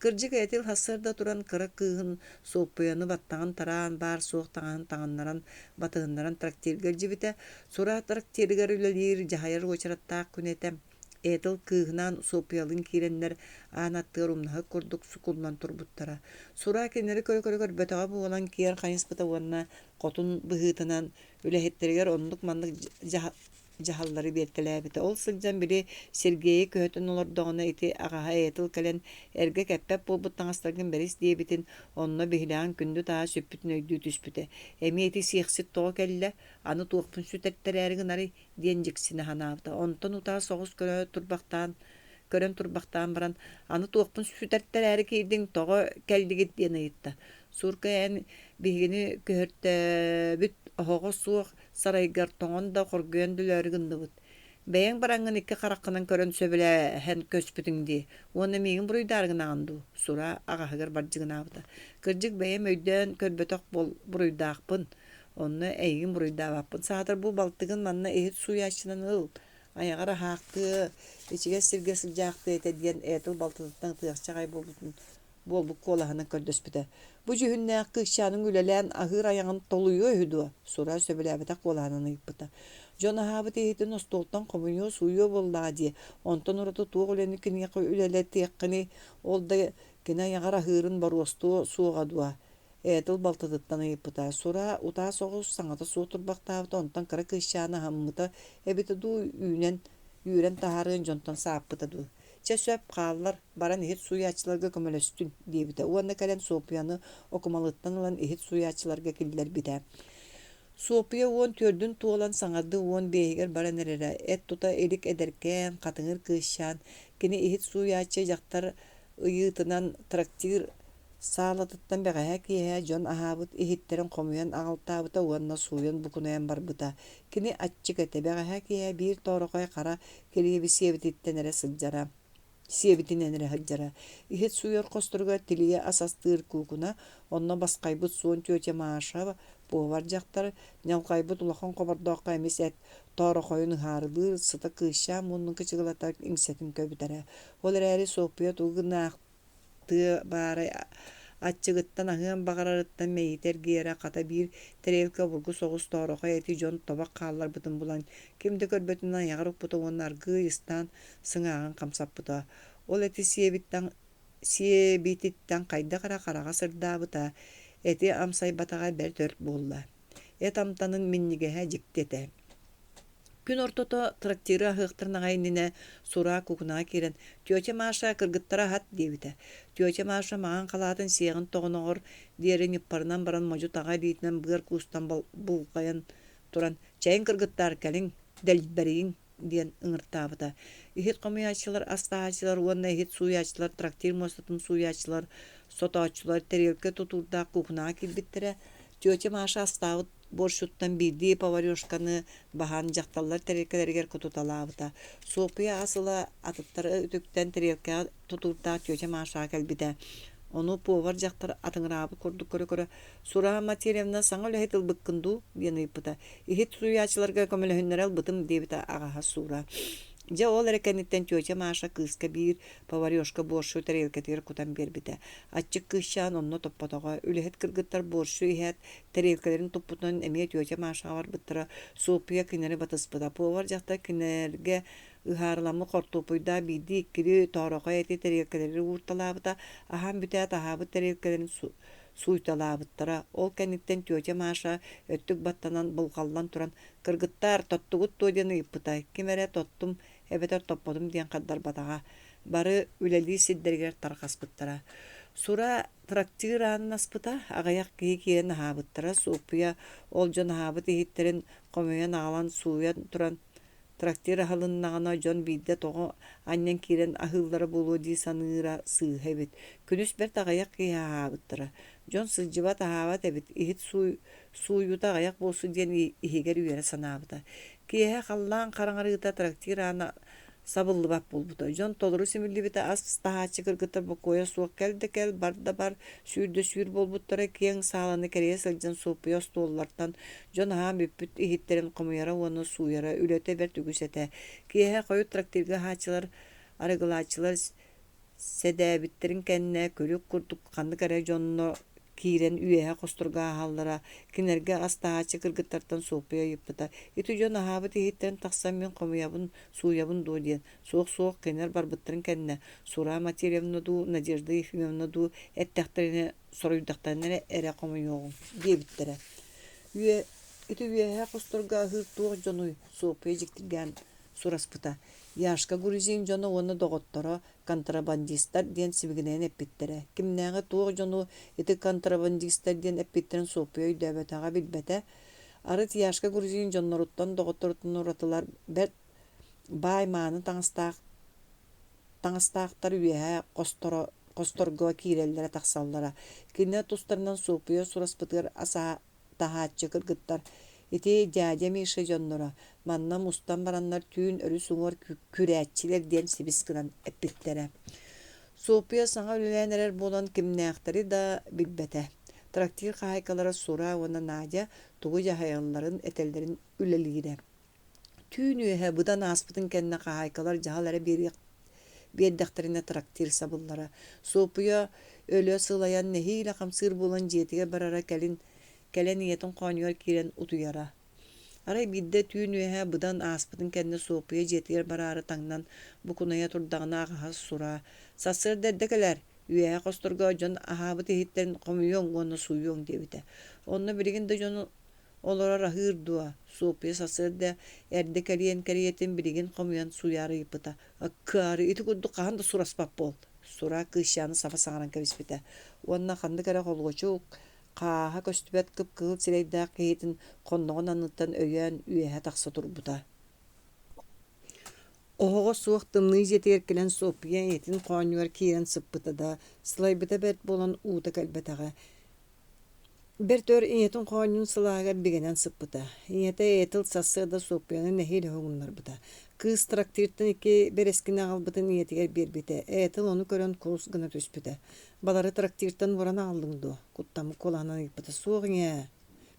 Speaker 1: Кырдьык Этил сарсыарда туран кыра кыыһын Суоппуйаны баттаҕын тараан, баар-суох таҥаһын таҥыннаран, батыһыннаран трактирга илдьибитэ. Сураа трактирыгар үлэлиир, дьаһайар уочараттаах күнэ этэ. Этил кыыһынаан Суоппуйалыын киирэннэр аан аттыгар умнаһыт курдук сукуллан турбуттара. Сураа кинилэри көрө-көрө көрбөтөҕө буолан киэр хайыспыта уонна хотун быһыытынан үлэһиттэригэр оннук-маннык дьаһаллары биэртэлээбитэ. Ол сылдьан били Сергейи көһөтөн олордоҕуна ити аҕаһа Этил кэлэн эргэ кэппэт буолбут таҥастаргын бэрис диэбитин, онно биһилэҕин күндү тааһа сүппүтүн өйдүү түспүтэ. Эмиэ ити сиэхсит тоҕо кэллэ, аны туохпун сүтэртэрээри гынарый диэн дьиксинэ санаабыта. Онтон утаа соҕус көрө турбахтаан көрөн турбахтаан баран, аны туохпун сүтэртэрээри киирдиҥ, тоҕо кэллигит диэн ыйытта. Суурка эн биһигини көһөртөөбүт оһоҕо суох сарайгар тоҥон да хоргуйан да өлөөрү гынныбыт. Бэйэҥ бараҥҥын икки хараххынан көрөн сөбүлэһэн көспүтүҥ дии уонна миигин буруйдаары гынаҕын дуу? Сура аҕаһыгар бардьыгынаабыта. Кырдьык бэйэм өйдөөн көрбөтөх буруйдаахпын. Онно эйигин буруйдаабаппын. Саатар бу балтыгын манна иһит сууйааччынан ыл. Айаҕар аһаахтыа, ичигэс сиргэ сылдьаахтыа этэ диэн Этил балтытыттан ытыахча аҕай буолбутун буолбут куолаһынан көрдөспүтэ. Бу дьүһүннээх кыысчааныҥ үлэлээн аһыыр айаҕын толуйуо үһү дуо? Сура сөбүлээбэтэх куолаһынан ыйыппыта. Дьон аһаабыт иһитин остуолтан хомуйуо, сууйуо буоллаҕа дии. Онтон ураты туох үлэни киниэхэ үлэлэтиэххиний? Ол да кини айаҕар аһыырын боруостуо суоҕа дуо? Этил балтытыттан ыйыппыта. Сура утаа соҕус саҥата суох турбахтаабыта, онтон кыра кыысчааны аһаммыта эбитэ дуу, үүнэн, үүрэн таһаарыан дьонтон сааппыта дуу. Чэ сөп, хааллар, баран иһит сууйааччыларга көмөлөстүн, диэбитэ уонна кэлэн Суоппуйаны окумалыттан ылан иһит сууйааччыларга киллэрбитэ. Суоппуйа 14-үн туолан саҥардыы 15-игэр баран эрэрэ, эт тута илик эдэркээн, хатыҥыр кыысчаан, кини иһит сууйааччы дьахтар ыйыытынан трактир саалатыттан бэҕэһээ киэһэ дьон аһаабыт иһиттэрин хомуйан аҕалтаабыта уонна сууйан букунайан барбыта. Кини аччык этэ, бэҕэһээ киэһэ биир тоорохой хара килиэби сиэбититтэн эрэ сылдьара сиэбитинэн эрэ сылдьара. Иһит сууйар хосторугар тилийэ ас астыыр куукуна, онно басхайбыт суон тетя Маша, повар дьахтар, ньалҕайбыт улахан хобордооххо эмис эт тоорохойун ыһаарылыыр, сыта кыысчаан муннун кычыгылата иҥсэтин көбүтэрэ. Ол эрээри Суоппуйа тугу гыныах тыа баарай аччыгыттан аһыан баҕарарыттан мэйиитэ эргийэрэ хата биир тэриэлкэ обургу соҕус тоорохой эти дьон тобох хаалларбытын булан ким да көрбөтүнэн айаҕар укпута уонна аргыый ыстаан сыҥааҕын хамсаппыта. Ол эти сиэбиттэн сиэбититтэн хайдах эрэ хараҕа сырдаабыта, эти амсайбатаҕа бэрт өр буолла. Эт амтанын минньигэһэ дьикти этэ. Күн ортото трактиры аһыахтарын аҕай иннинэ Сураа куукунаҕа киирэн «Тетя Маша, кыргыттары аһат» диэбитэ. Тетя Маша маҥан халаатын сиэҕин тоҕоноҕор диэри ньыппарынан баран модьу-таҕа илиитинэн быар куустан булҕайан туран «Чэйиҥ, кыргыттаар, кэлиҥ, дэлбэрийиҥ» диэн ыҥыртаабыта. Иһит хомуйааччылар, ас таһааччылар уонна иһит сууйааччылар, трактир муостатын сууйааччылар, сотооччулар тэриэлкэ тутуурдаах куукунаҕа киирбиттэрэ. Тетя Маша астаабыт борщуттан биирдии поварешканы баһан дьахталлар тэриэлкэлэригэр кутуталаабыта. Суоппуйа ас ыла атыттары үтүктэн тэриэлкэҕэ тутуурдаах тетя Машаҕа кэлбитэ. Ону повар дьахтар атыҥыраабыт курдук көрө-көрө «Сураа Матвеевна, саҥа үлэһит ылбыккын дуу?» диэн ыйыппыта. «Иһит суруйааччыларга көмөлөһүннэрэ ылбытым» диэбитэ аҕаһа Суура. Дьэ ол эрэ кэнниттэн тетя Маша кыыска биир поварешка борщу тэриэлкэтигэр кутан биэрбитэ. Аччык кыысчаан онно топпотоҕо. Үлэһит кыргыттар борщу иһээт, тэриэлкэлэрин туппутунан эмиэ тетя Машаҕа барбыттара. Суоппуйа кинилэри батыспыта. Повар дьахтар кинилэргэ ыһаарыламмыт хортуоппуйдаах биирдии-иккилии тоорохой эти тэриэлкэлэри уурталаабыта. Аһаан бүтээт аһаабыт тэриэлкэлэрин. сууйталаабыттара. Ол кэнниттэн тетя Маша өттүк баттанан былҕаллан туран «Кыргыттаар, тоттугут дуо?» диэн ыйыппыта. Ким эрэ «тоттум» эбэтэр «топпотум» диэн хардарбатаҕа. Бары үлэлиир сирдэригэр тарҕаспыттара. Сура трактир аанын аспыта, аҕыйах киһи киирэн аһаабыттара. Суоппуйа ол дьон аһаабыт иһиттэрин хомуйан аҕалан сууйан туран Трактир аһылыннаҕына дьон биирдэ тоҕо анньан киирэн аһыыллара буолуо дии саныыра сыыһа эбит. Күнүс бэрт аҕыйах киһи аһаабыттара. Дьон сылдьыбат аһаабат эбит, иһит сууйуута аҕыйах буолсу диэн иһигэр үөрэ санаабыта. Киэһэ халлаан хараҥарыыта трактир аана сабыллыбат буолбута. Дьон толору симиллибитэ, ас таһааччы кыргыттар бокуойа суох кэл да кэл, бар да бар, сүүр да сүүр буолбуттара. Киэҥ сааланы кэрийэ сылдьан Суоппуйа остуоллартан дьон аһаан бүппүт иһиттэрин хомуйара уонна сууйара үлэтэ бэрт үгүс этэ. Киэһэ хойут трактирга аһааччылар, арыгылааччылар сэдээбиттэрин кэннэ күлүк курдук ханнык эрэ дьонно киирэн үөһэ хосторго ааһаллара, кинилэргэ ас таһааччы кыргыттартан Суоппуйа ыйыппыта: «Ити дьон аһаабыт иһиттэрин тахсан мин хомуйабын, сууйабын дуо?» диэн. «Суох-суох, кинилэр барбыттарын кэннэ, Сура Матвеевна дуу, Надежда Ефимовна дуу эттэхтэринэ, соруйдахтарына эрэ хомуйуоҕуҥ» диэбиттэрэ. Ити үөһэ хосторго аһыыр туох дьонуй?» Суоппуйа дьиктиргээн сураспыта. Яшка грузин дьоно уонна доҕотторо контрабандистар диэн сибигинэйэн эппиттэрэ. Кимнээҕи туох дьону ити контрабандистар диэн эппиттэрин Суоппуйа өйдөөбөтөҕө билбэтэ. Арыт Яшка грузин дьонноруттан, доҕотторуттан уратылар бэрт баай мааны таҥастаах таҥастаахтар үөһэ хосторго киирэллэрэ-тахсаллара. Кинилэр тустарынан Суоппуйа сураспытыгар ас таһааччы кыргыттар «Ити дядя Миша дьонноро, манна мустан бараннар түүн өрүс уҥуор күрээччилэр» диэн сибис гынан эппиттэрэ. Суоппуйа саҥа үлэлээн эрэр буолан кимнээхтэри да билбэтэ. Трактир хаһаайкалара Сура уонна Надя тугу дьаһайалларын этэллэрин үлэлиирэ. Түүн үөһэ быдан ааспытын кэннэ хаһаайкалар дьаһал эрэ биэрдэхтэринэ трактир сабыллара. Суоппуйа өлө сылайан нэһиилэ хамсыыр буолан дьиэтигэр барара кэлин кэлэн ийэтин хоонньугар киирэн утуйара. Арай биирдэ түүн үөһэ быдан ааспытын кэннэ Суоппуйа дьиэтигэр бараары таҥнан букунайа турдаҕына аҕаһа сураа «Сарсыарда эрдэ кэлээр, үөһэ хосторго дьон аһаабыт иһиттэрин хомуйуоҥ уонна сууйуоҥ» диэбитэ. Онно билигин да дьону Олорор аһыыр дуо? Суоппуйа сарсыарда эрдэ кэлиэн кэриэтин билигин хомуйан сууйаары ыйыппыта. Аккаары, ити курдук хаһан да сураспат буол! Сура кыысчааны саба саҥаран кэбиспитэ. Уонна ханнык эрэ холуочук, хааһа көстүбэт кып-кыһыл сирэйдээх киһитин хонноҕун анныттан өйөөн үөһэ тахса турбута. Оһоҕо суох тымныы дьиэтигэр кэлэн Суоппуйа ийэтин хоонньугар киирэн сыппыта да, сылайбыта бэрт буолан уута кэлбэтэҕэ. Бэрт өр ийэтин хоонньун сылааһыгар бигэнэн сыппыта. Ийэтэ Этил сарсыарда Суоппуйаны нэһиилэ уһугуннарбыта. Кыыс трактиртан икки бэрэскини аҕалбытын ийэтигэр биэрбитэ. Этил ону көрөн курус гына түспүтэ. «Балары трактиртан уоран аҕаллыҥ дуо?» куттаммыт куолаһынан ыйыппыта. «Суох ийээ,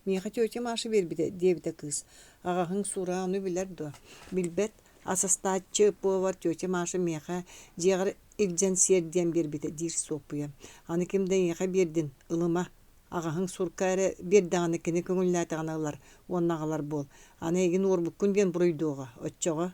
Speaker 1: миэхэ тетя Маша биэрбитэ», диэбитэ кыыс. «Аҕаһыҥ Сура ону билэр дуо?» «Билбэт. Ас астааччы повар тетя Маша миэхэ дьиэҕэр илдьэн сиэр диэн биэрбитэ диир Суоппуйа. Аны ким да эйиэхэ биэрдин, ылыма. Аҕаһыҥ сурка эрэ биэрдэҕинэ кини көҥүллээтэҕинэ ылар уонна аҕалар буол. Аны эйигин уорбуккун диэн буруйдуоҕа. Оччоҕо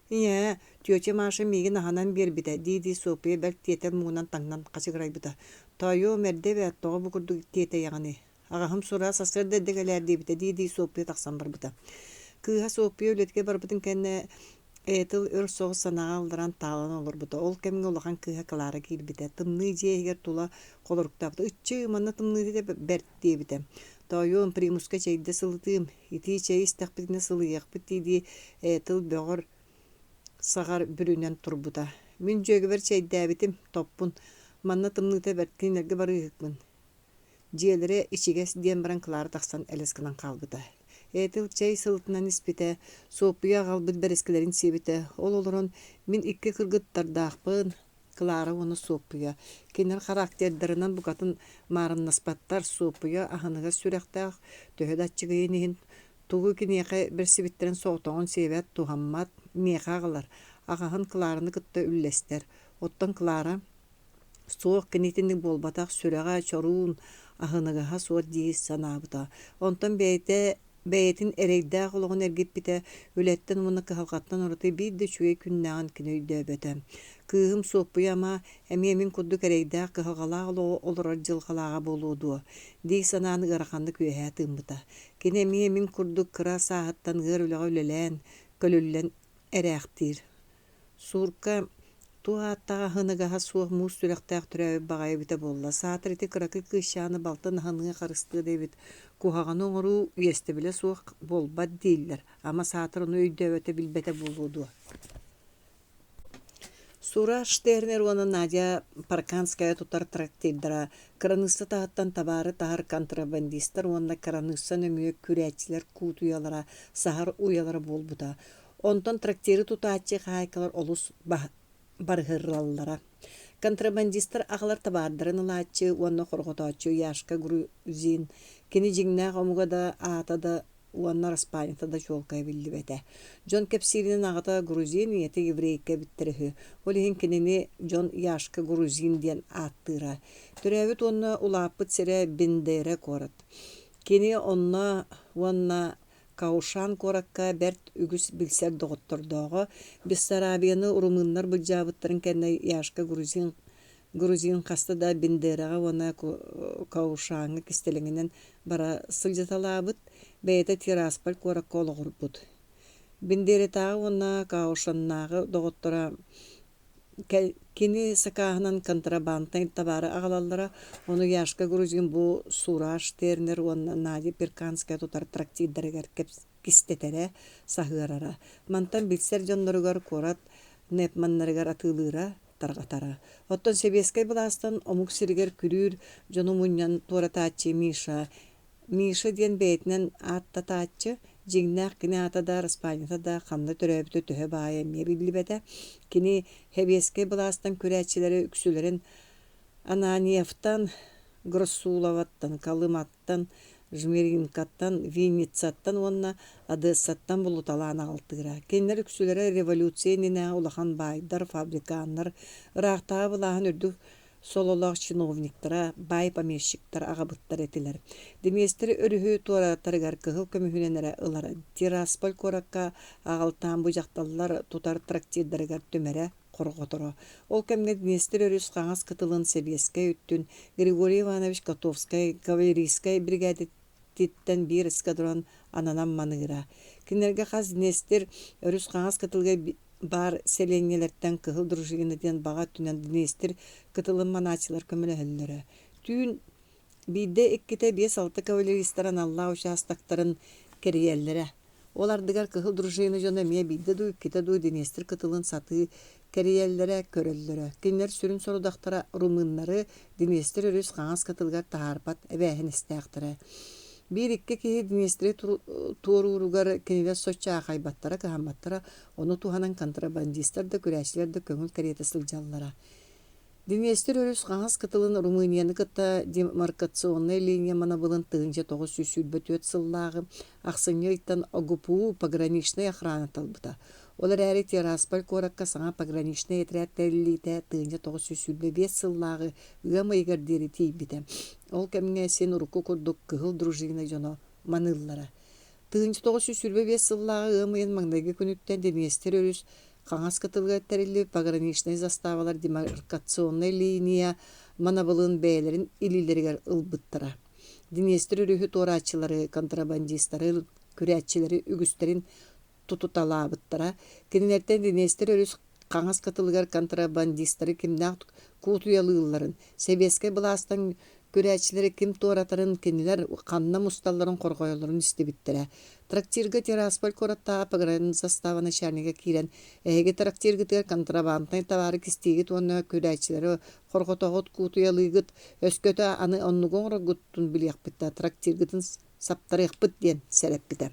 Speaker 1: Ийээ, тетя Маша миигин аһынан биэрбитэ, дии-дии Суоппуйа бэрт тиэтэл муҥунан таҥнан хачыгырайбыта. Тоойуом, эрдэ эбээт, тоҕо бу курдук тиэтэйэҕиний? Аҕаһым сураа сарсыарда эрдэ кэлээр диэбитэ дии-дии Суоппуйа тахсан барбыта. Кыыһа Суоппуйа үлэтигэр барбытын кэннэ Этил өр соҕус санааҕа ылларан таалан олорбута. Ол кэмҥэ улахан кыыһа Клара киирбитэ. Тымныы дьиэ иһигэр тула холоруктаабыта. «Ыччыы, манна тымныыта бэрт» диэбитэ. «Тоойуом, примуска чэйдэ сылытыым, итии чэйи истэхпитинэ сылыйыахпыт» дии-дии Этил бөҕөр саҕар бүрүнэн турбута. «Мин дьүөгэбэр чэйдээбитим, топпун. Манна тымныыта бэрт, кинилэргэ барыыһыкпын. Дьиэлэрэ ичигэс диэн баран Клара тахсан элэс гынан хаалбыта. Этил чэй сылытынан испитэ, Суоппуйа аҕалбыт бэрэскилэрин сиэбитэ. Ол олорон мин икки кыргыттардаахпын, Клара уонна Суоппуйа. Кинилэр характердарынан букатын маарыннаспаттар. Суоппуйа аһыныгас сүрэхтээх, төһө да аччыгыйын иһин тугу киниэхэ бэрсибиттэрин соҕотоҕун сиэбэт, туһаммат, миэхэ аҕалар. Аҕаһын Клараны кытта үллэстэр. Оттон Клара Суох, кини итинник буолбатах, сүрэҕэ чоруун, аһыныгаһа суох дии санаабыта. Онтон бэйэтэ Бэйэтин эрэйдээх олоҕун эргиппитэ, үлэттэн уонна кыһалҕаттан ураты биир да үчүгэй күннээҕин кини өйдөөбөтө. Кыыһым Суоппуйа ама, эмиэ мин курдук эрэйдээх кыһалҕалаах олоҕу олорор дьылҕалааҕа буолуо дуо дии санаан ыараханнык үөһэ тыыммыта. Кини эмиэ мин курдук кыра сааһыттан ыар үлэҕэ үлэлээн, көлүллэн эрээхтиир. Суурка туох ааттаах аһыныгаһа суох муус сүрэхтээх төрөөбүт баҕайы эбитэ буолла, саатар ити кыракый кыысчааны балтын аһыныа харыстыа да эбит, куһаҕаны оҥоруу иэстэбилэ суох буолбат дииллэр, ама саатар ону өйдөөбөтө билбэтэ буолуо дуо Сура Штернер уонна Надя Парканская тутар трактирдара кыраныысса таһыттан табаары таһар контрабандистар уонна кыраныысса нөҥүө күрээччилэр куутуйалара саһар уйалара буолбута. Онтон трактиры тутааччы хаһаайкалар олус барыһыраллара. Контрабандистар аҕалар табаардарын ылааччы уонна хорҕотооччу Яшка Грузин, кини дьиҥнээх омуга да, аата да уонна араспаанньата да чуолкайа биллибэтэ. Дьон кэпсииринэн аҕата грузин, ийэтэ еврейка эбиттэр үһү. Ол иһин кинини дьон Яшка Грузин диэн ааттыыра. Төрөөбүт уонна улааппыт сирэ Бендера куорат. Кини онно уонна Каушан куоракка бэрт үгүс билсэр доҕоттордооҕо. Бессарабияны румыннар былдьаабыттарын кэннэ Яшка Грузин Грузин хаста да Бендераҕа уонна Каушаҥҥа кистэлэҥинэн бара сылдьыталаабыт, бэйэтэ Тирасполь куоракка олоҕурбут. Бендератааҕы уонна Каушаннааҕы доҕотторо кини сакааһынан контрабанднай табаары аҕалаллара, ону Яшка Грузин бу Сураж Тернер уонна Надя Перканская тутар трактирдарыгар кистэтэрэ, саһыарара. Мантан билсэр дьонноругар куорат нэпманнарыгар атыылыыра, тарҕатара. Оттон сэбиэскэй былаастан омук сиригэр күрүүр дьону мунньан туоратааччы Миша Миша диэн бэйэтинэн ааттатааччы, дьиҥнээх кини аата да, араспаанньата да, ханна төрөөбүтэ төһө баайа эмиэ биллибэтэ. Кини сэбиэскэй былаастан күрээччилэри үксүлэрин Ананьевтан, Гроссуловаттан, Колыматтан, Жмеринкаттан, Винницаттан уонна Одессаттан булуталаан аҕалтыыра. Кинилэр үксүлэрэ революция иннинээҕи улахан баайдар, фабриканнар, ыраахтааҕы былааһын үрдүк сололоох чиновниктара, баай помещиктар аҕабыттар этилэр. Дмитрий өрүһү туоратарыгар кыһыл көмүһүнэн эрэ ылара. Тирасполь куоракка аҕалтаан бу дьахталлар тутар трактирдарыгар түмэрэ, хорҕоторо. Ол кэмҥэ Днестр өрүс хаҥас кытылын сэбиэскэй өттүн Григорий Иванович Котовскай кавалерийскай биригээдэтиттэн биир эскадрон ананан маныыра. Кинилэргэ хас Днестр өрүс хаҥас кытылыгар баар сэлиэнньэлэртэн Кыһыл дружина диэн баҕа өттүнэн Днестр кытылын манааччылар көмөлөһөллөрө. Түүн биирдэ-иккитэ биэс-алта кавалеристар аналлаах учаастактарын кэрийэллэрэ. Ол ардыгар Кыһыл дружина дьоно эмиэ биирдэ дуу, иккитэ дуу Днестр кытылын сатыы кэрийэллэрэ, көрөллөрө. Кинилэр сүрүн сорудахтара румыннары Днестр өрүс хаҥас кытылыгар таһаарбат эбээһинэстээхтэрэ. Биир-икки киһи Днестри туорууругар кинилэр соччо аахайбаттара, кыһамматтара, ону туһанан контрабандистар да, күрээччилэр да көҥүл кэриэтэ сылдьаллара. Днестр өрүс хаҥас кытылын Румынияны кытта демаркационнай линия манабылын 1924 сыллааҕы ахсынньы ыйтан ОГПУ пограничнай охрана талбыта. Ол эрээри Тирасполь куоракка саҥа пограничнай этэрээт тэриллиитэ 1925 сыллааҕы ыам ыйыгар диэри тиийбитэ. Ол кэмҥэ син урукку курдук кыһыл дружина дьоно маныыллара. 1925 сыллааҕы ыам ыйын маҥнайгы күнүттэн Днестр өрүс хаҥас кытылыгар тэриллибит пограничнай заставалар демаркационнай линия манабылын бэйэлэрин илиилэригэр ылбыттара. Днестр өрүһү туорааччылары, контрабандистары, күрээччилэри үгүстэрин тутуталаабыттара. Кинилэртэн Днестр өрүс хаҥас кытылыгар контрабандистары кимнээх куутуйалыылларын, сэбиэскэй былаастан күрээччилэри ким туоратарын, кинилэр ханна мусталларын хорҕойоллорун истибиттэрэ. Трактирга Тирасполь куораттааҕы погранзастава начальнига киирэн, эһиги трактиргытыгар контрабанднай табаары кистиигит уонна күрээччилэри хорҕотоҕут куутуйалыыгыт, өскөтө аны оннугу оҥороргутун билиэхпит да, трактиргытын саптарыахпыт диэн сэрэппитэ.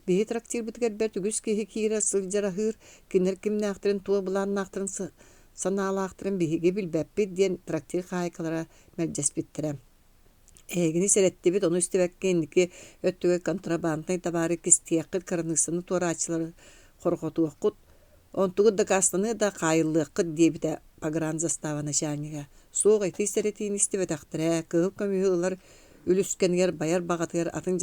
Speaker 1: Биһи трактирбытыгар бэрт үгүс киһи киирэ сылдьар аһыыр, кинилэр кимнээхтэрин, туох былааннаахтарын санаалаахтарын биһиги билбэппит диэн трактир хаһаайкалара мэлдьэспиттэрэ. Эһигини сэрэттибит, ону истибэккэ инники өттүгэр контрабанднай табаары кистиэххит, кыраныыссаны туорааччылары хорҕотуоххут, онтугут дакаастаныа да хаайыллыаххыт диэбитэ погранзастава начальнига. Суох ити сэрэтиини истибэтэхтэрэ, кыһыл көмүһү ылар үлүскэнигэр байар баҕатыгар атын.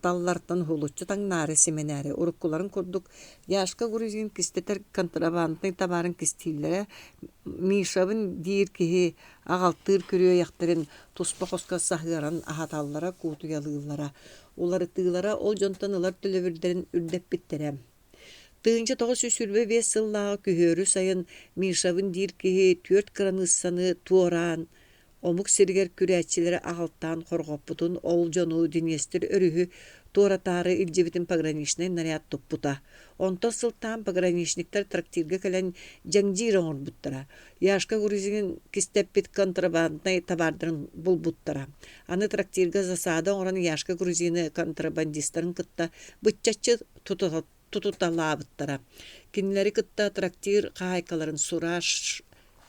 Speaker 1: дьахталлартан уһулуччу таҥнаары-симэнээри уруккуларын курдук Яшка грузин кистэтэр контрабанднай табаарын кистииллэрэ, Мишабын диир киһи аҕалтыыр күрүөйэхтэрин туспа хоско саһыаран аһаталлара, куутуйалыыллара. Уларытыылара ол дьонтон ылар төлөбүрдэрин үрдэппиттэрэ. 1925 сыллааҕы күһүөрү сайын Мишабын диир киһи түөрт кыраныыссаны туораан омук сиригэр күрээччилэри аҕалтаан хорҕоппутун, ол дьону Днестр өрүһү туоратаары илдьибитин пограничнай наряд туппута. Онтон сылтаан пограничниктар трактирга кэлэн дьэҥдьиир оҥорбуттара. Яшка Грузин кистэппит контрабанднай табаардарын булбуттара. Аны трактирга засада оҥорон Яшка Грузины контрабандистарын кытта быччаччы тутуталаабыттара. Кинилэри кытта трактир хаһаайкаларын Сураж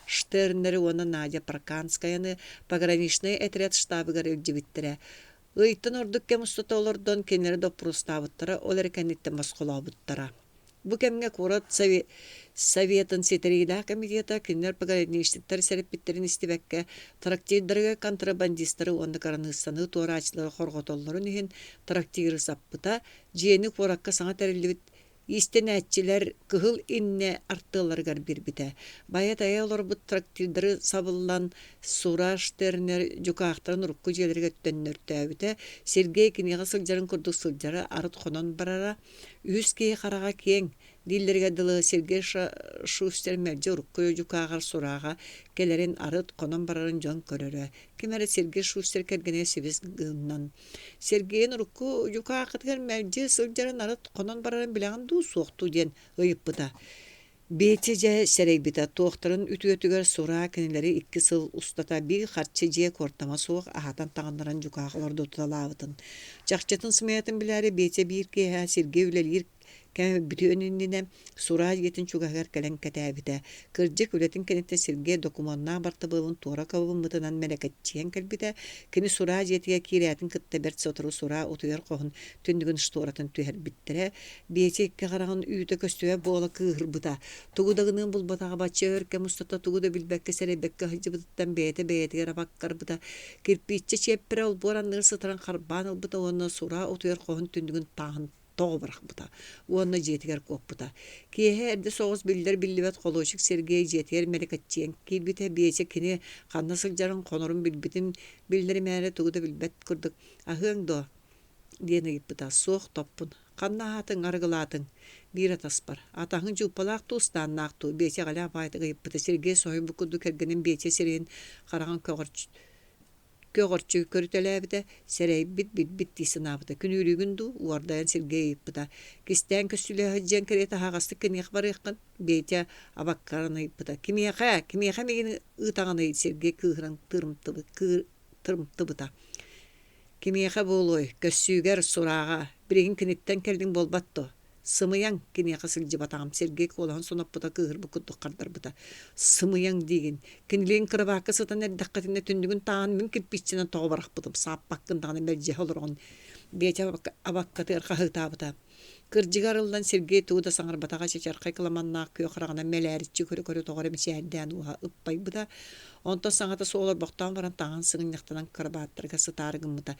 Speaker 1: Штернери уонна Надя Проканскаяны пограничнай отряд штабыгар илдьибиттэрэ. Ыйтан ордук кэм устата олордон кинилэри доппуруостаабыттара, ол эрэ кэнниттэн босхолообуттара. Бу кэмҥэ куорат Советын ситэриилээх комитета кинилэр пограничниктар сэрэппиттэрин истибэккэ, трактирдарыгар контрабандистары уонна кыраныыссаны туорааччылары хорҕотоллорун иһин трактиры саппыта, дьиэни куоракка саҥа тэриллибит иистэнээччилэр кыһыл иннэ артыалларыгар биэрбитэ. Байа-тайа олорбут трактирдары сабыллан, Сура Штернер дьукаахтарын урукку дьиэлэригэр төннөртөөбүтэ. Сергей киниэхэ сылдьарын курдук сылдьара, арыт хонон барара. Үһүс киһи хараҕа киэҥ, дииллэригэр дылы Сергей Шустер мэлдьи урукку дьукааҕар сурааҕа кэлэрин арыт хонон барарын дьон көрөрө. Ким эрэ Сергей Шустер кэргэнэ сибис гынан Сергейин урукку дьукаахытыгар мэлдьи сылдьарын арыт хонон барарын билэҕин дуу, суох дуу диэн ыйыппыта. Бетти дьэ сэрэйбитэ, туохтарын үтүөтүгэр сураа кинилэри икки сыл устата биир харчы дьиэ куортама суох аһатан таҥыннаран дьукаах олордуталаабытын. Чахчытын сымыйатын билээри Бетя биир киэһэ Сергей үлэлиир кэмэ бүтүөн иннинэ Сураа дьиэтин чугаһыгар кэлэн кэтээбитэ. Кырдьык, үлэтин кэнниттэн Сергей докумуоннаах бартыбыалын туора кыбыммытынан мэлэкэччийэн кэлбитэ. Кини Сураа дьиэтигэр киирээтин кытта бэрт сотору Сураа утуйар хоһун түннүгүн шторатын түһэрбиттэрэ. Биэчэ икки хараҕын үүтэ көстүбэт буола кыыһырбыта. Тугу да гыныан булбатаҕа бачча өр кэм устата тугу да билбэккэ сэрэйбэккэ сылдьыбытыттан бэйэтэ бэйэтигэр абаккарбыта. Кирпииччэ чиэппэрэ олбуор анныгар сытарын харбаан ылбыта уонна Сураа утуйар хоһун түннүгүн тааһын тоҕо бырахпыта уонна дьиэтигэр куоппута. Киэһэ эрдэ соҕус биллэр-биллибэт холуочук Сергей дьиэтигэр мэлэкэччийэн киирбитэ, Биэчэ кини ханна сылдьарын, хонорун билбитин биллэримээри тугу да билбэт курдук «Аһыаҥ дуо?» диэн ыйыппыта. «Суох, топпун. Ханна аһаатыҥ, арыгылаатыҥ?» Биир атаспар. «Атаһыҥ дьууппалаах дуу, ыстааннаах дуу?» Биэчэ эҕэлээх баҕайытык ыйыппыта. Сергей соһуйбут курдук кэргэнин Биэчэ сирэйин хараҕын көҕөрчү көрүтэлээбитэ, сэрэйбит, билбит дии санаабыта. Күнүүлүүгүн дуу? уордайан Сергей ыйыппыта. Кистээн көссүүлэһэ сылдьыаҥ кэриэтэ аһаҕастык киниэхэ барыаххын, Петя абаккаран ыйыппыта. Кимиэхэ? Кимиэхэ миигин ыытаҕыный? Сергей кыыһыран тырымтыбыта. Кимиэхэ буолуой? Көссүүгэр, сурааҕа. Билигин киниттэн кэллиҥ буолбат дуо? Сымыйаҥ, киниэхэ сылдьыбатаҕым, Сергей куолаһын соноппута кыыһырбыт курдук хардарбыта. Сымыйаҥ диигин. Кинилиин кырабаакка сытан эрдэххитинэ түннүгүн тааһын мин кирпииччэнэн тоҕо бырахпытым, сааппаккын даҕаны мэлдьэһэ олороҕун, Петя абаккатыгар хаһыытаабыта. Кырдьыга арыллан Сергей тугу да саҥарбатаҕа чачархай кыламаннаах күөх хараҕынан мэлээриччи көрө-көрө тоҕо эрэ мичээрдээн уоһа ыппайбыта. Онтон саҥата суох олорбохтоон баран таҥаһын сыгынньахтанан кырабааттарыгар сытаары гыммыта.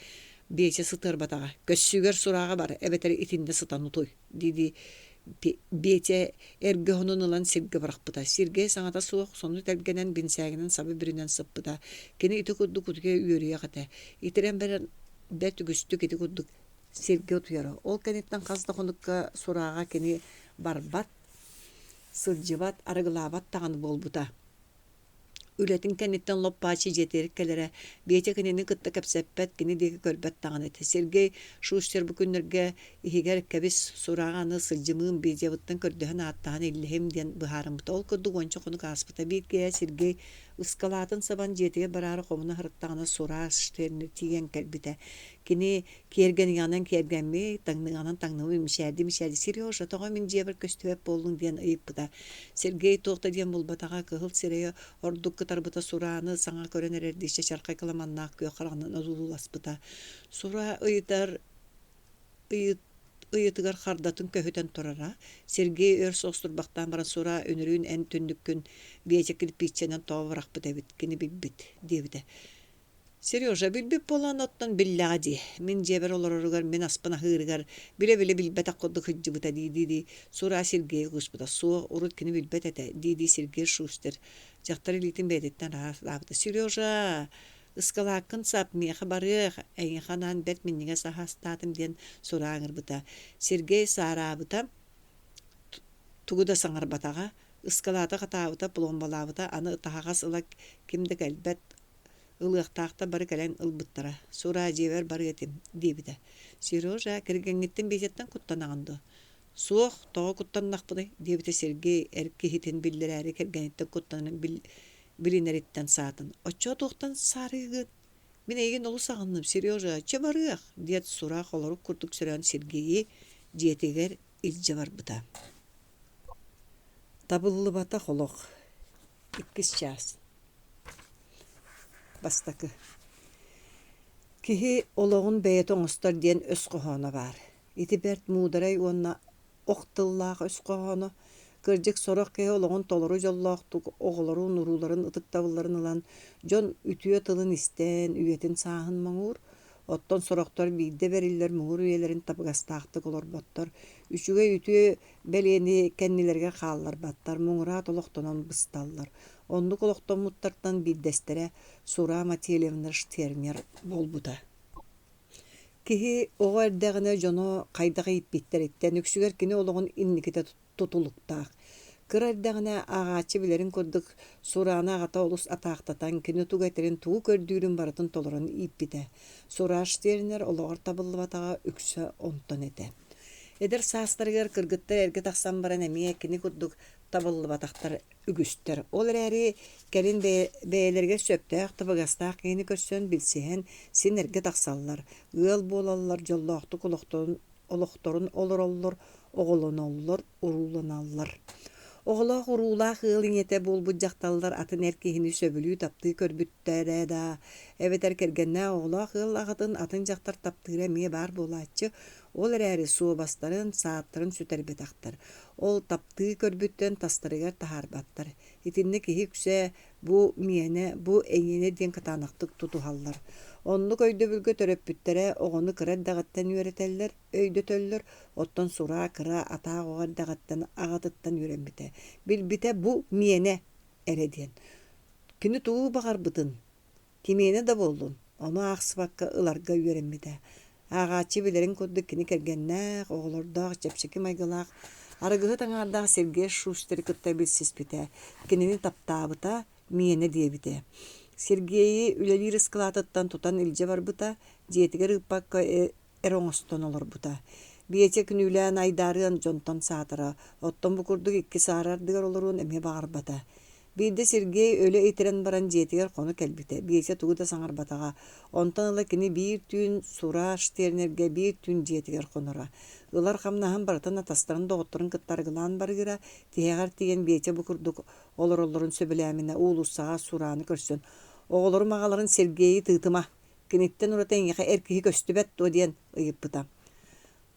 Speaker 1: Биэчэ сытыарбатаҕа, «Көссүүгэр сурааҕа бар, эбэтэр итиннэ сытан утуй» дии-дии Биэчэ эргэ оһонун ылан сиргэ бырахпыта. Сергей саҥата суох, сону тэлгэнэн, бинсээгинэн саба бүрүнэн сыппыта. Кини ити курдук утуйа үөрүйэх этэ. Итирэн баран бэрт үгүстүк ити курдук сиргэ утуйара. Ол кэнниттэн хас да хонукка сурааҕа кини барбат, сылдьыбат, арыгылаабат даҕаны буолбута. Үлэтин кэнниттэн лоп-бааччы дьиэтигэр кэлэрэ, Петя кинини кытта кэпсэппэт, кини диэки көрбөт даҕаны этэ. Сергей Шустер бу күннэргэ иһигэр «Кэбис, сураҕа аны сылдьымыым, Петябыттан көрдөһөн-ааттаһан иллэһим» диэн быһаарыммыта. Ол курдук уонча хонук ааспыта. Биир киэһэ Сергей ыскалаатын сабан дьиэтигэр бараары хомуна сырыттаҕына Сураа Штернер тиийэн кэлбитэ. Кини Киэргэниэҕинэн киэргэммит, таҥныаҕынан таҥныбыт мичээрдии-мичээрдии «Сережа, тоҕо мин дьиэбэр көстүбэт буоллуҥ?» диэн ыйыппыта. Сергей туох да диэн булбатаҕа, кыһыл сирэйэ ордук кытарбыта Сурааны саҥа көрөн эрэрдии чачархай кыламаннаах күөх хараҕынан одууласпыта. Сура ыйытар ыйытыгар хардатын көһүтэн турара. Сергей өр соҕус турбахтаан баран «Сура, үнүрүүн эн түннүккүн биэчэ кирпииччэнэн тоҕо бырахпыт эбит, кини билбит» диэбитэ. Сережа билбит буолан оттон биллэҕэ дии, мин дьиэбэр олороругар мин аспын аһыырыгар билэ-билэ билбэтэх курдук сылдьыбыта дии-дии Сураа Сергейи кууспута. Суох, урут кини билбэт этэ, дии-дии Сергей Шустер дьахтар илиитин бэйэтиттэн араастаабыта. Сережа, ыскалааккын сап, миэхэ барыах, эйиэхэ анаан бэрт минньигэс аһы астаатым диэн Сураа ыҥырбыта. Сергей саараабыта, тугу да саҥарбатаҕа, ыскалааты хатаабыта, пломбалаабыта, аны таһаҕас ыла ким да кэлбэт, Ылыахтаахтар бары кэлэн ылбыттара. Сураа, дьиэбэр барыа этим, диэбитэ. Сережа, кэргэҥҥиттэн Петяттан куттанаҕын дуо? Суох, тоҕо куттаннахпыный? диэбитэ Сергей эр киһитин биллэрээри кэргэниттэн куттанарын билинэриттэн саатын. Оччоҕо туохтан саарыыгын? Мин эйигин олус аҕынным, Сережа, чэ барыах, диэт Сура холорук курдук сөрөөн Сергейи дьиэтигэр илдьэ барбыта. Табыллыбатах олох. Иккис чаас. Бастакы. Киһи олоҕун бэйэтэ оҥостор диэн өс хоһооно баар. Ити бэрт муударай уонна ох тыллаах өс хоһооно. Кырдьык, сорох киһи олоҕун толору дьоллоохтук оҕолорун, урууларын ытыктабылларын ылан, дьон үтүө тылын истэн, үйэтин сааһын моҥуур. Оттон сорохтор биирдэ бэриллэр муҥур үйэлэрин табыгастаахтык олорботтор. Үчүгэй үтүө бэлиэни кэннилэригэр хаалларбаттар, муҥураат олохтонон бысталлар. Оннук олохтоммуттартан биирдэстэрэ Сура Матильевна Штернер буолбута. Киһи оҕо эрдэҕинэ дьоно хайдах ииппиттэриттэн үксүгэр кини олоҕун инникитэ тутулуктаах. Кыра эрдэҕинэ ааҕааччы билэрин курдук Сураны аҕата олус атаахтатан, кини тугу этэрин, тугу көрдүүрүн барытын толорон ииппитэ. Сура Штернер олоҕор табыллыбатаҕа үксэ онтон этэ. Эдэр саастарыгар кыргыттар эргэ тахсан баран эмиэ кини курдук табыллыбатахтар үгүстэр. Ол эрээри кэлин бэйэлэригэр сөптөөх, табыгастаах киһини көрсөн, билсиһэн син эргэ тахсаллар, ыал буолаллар, дьоллоохтук олохторун олороллор, оҕолоноллор, урууланаллар. Оҕолоох уруулаах ыал ийэтэ буолбут дьахталлар атын эр киһини сөбүлүү таптыы көрбүттэрэ да, эбэтэр кэргэннээх оҕолоох ыал аҕатын атын дьахтар таптыыра эмиэ баар буолааччы, ол эрээри суобастарын, сааттарын сүтэрбэтэхтэр, ол таптыы көрбүттэн тастарыгар таһаарбаттар. Итиннэ киһи үксэ бу миэнэ, бу эйиэнэ диэн кытаанахтык тутуһаллар. Оннук өйдөбүлгэ төрөппүттэрэ оҕону кыра эрдэҕиттэн үөрэтэллэр, өйдөтөллөр, оттон сураа кыра атаах оҕо эрдэҕиттэн аҕатыттан үөрэммитэ, билбитэ бу миэнэ эрэ диэн. Кини тугу баҕарбытын, кимиэнэ да буоллун, ону аахсыбакка ыларга үөрэммитэ. Ааҕааччы билэрин курдук кини кэргэннээх, оҕолордоох, чэпчэки майгылаах, арыгыһыт аҥаардаах Сергей Шустеры кытта билсиспитэ, кинини таптаабыта, миэнэ диэбитэ. Сергейи үлэлиир ыскылаатыттан тутан илдьэ барбыта, дьиэтигэр ыыппакка эрэ оҥостон олорбута. Биэчэ күнүүлээн айдаарыан дьонтон саатара, оттон бу курдук икки саара ардыгар олоруон эмиэ баҕарбата. Биирдэ Сергей өлө итирэн баран дьиэтигэр хоно кэлбитэ, Биэчэ тугу да саҥарбатаҕа. Онтон ыла кини биир түүн Сура Штернергэ, биир түүн дьиэтигэр хоноро. Ылар хамнаһын барытын атастарын доҕотторун кытта арыгылаан барыыра, тиһэҕэр тиийэн Биэчэ бу курдук олороллорун сөбүлээминэ уулуссаҕа Сураны көрсөн, «Оҕолорум аҕаларын Сергейи тыытыма, киниттэн ураты эйиэхэ эр киһи көстүбэт дуо?» диэн ыйыппыта.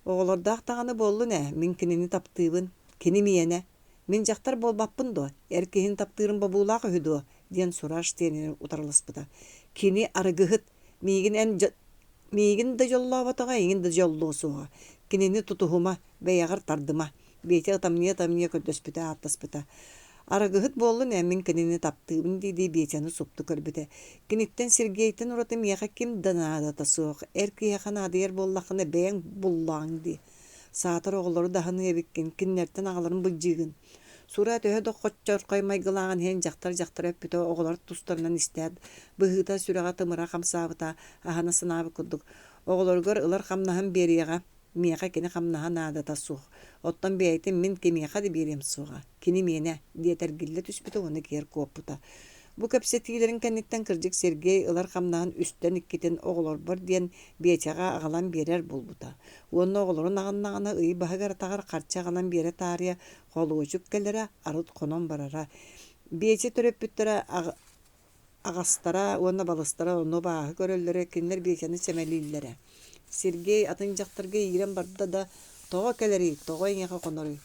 Speaker 1: Оҕолордоох даҕаны буоллун ээ, мин кинини таптыыбын, кини миэнэ. Мин дьахтар буолбаппын дуо, эр киһини таптыырым бобуулаах үһү дуо? диэн Сураж тиэнинэн утарыласпыта. Кини арыгыһыт, миигин эн миигин да дьоллооботоҕо, эйигин да дьоллуо суоҕа. Кинини тутуһума, бэйэҕэр тардыма. Петя ытамньыйа-ытамньыйа көрдөспүтэ, ааттаспыта. Арыгыһыт буоллун ээ, мин кинини таптыыбын дии-дии Петяны супту көрбүтэ. Киниттэн Сергейтэн ураты миэхэ ким да наадата суох. Эр киһиэхэ наадыйар буоллаххына бэйэҥ буллааҥ дии. Саатар оҕолору да аһыныа эбиккин, кинилэртэн аҕаларын былдьыыгын. Сура төһө да хоччорхой майгылааҕын иһин дьахтар дьахтара өппүтэ оҕолор тустарынан истээт, быһыыта сүрэҕэ тымыра хамсаабыта, аһына санаабыт курдук. Оҕолоругар ылар хамнаһын биэриэҕэ. Миэхэ кини хамнаһа наадата суох, оттон бэйэтин мин кимиэхэ да биэриэм суоҕа, кини миэнэ, диэт эргиллэ түспүтэ уонна киэр куоппута. Бу кэпсэтиилэрин кэнниттэн кырдьык Сергей ылар хамнаһын үстэн иккитин оҕолорбор диэн Биэчэҕэ аҕалан биэрэр буолбута. Уонна оҕолорун аҕыннаҕына ый баһыгар-атаҕар харчы аҕалан биэрэ таарыйа холуочук кэлэрэ, арыт хонон барара. Биэчэ төрөппүттэрэ Аҕастара уонна балыстара ону абааһы көрөллөрө, кинилэр Биэчэни сэмэлииллэрэ. Сергей атын дьахтарга иирэн барда да, тоҕо кэлэрий, тоҕо эйиэхэ хоноруй?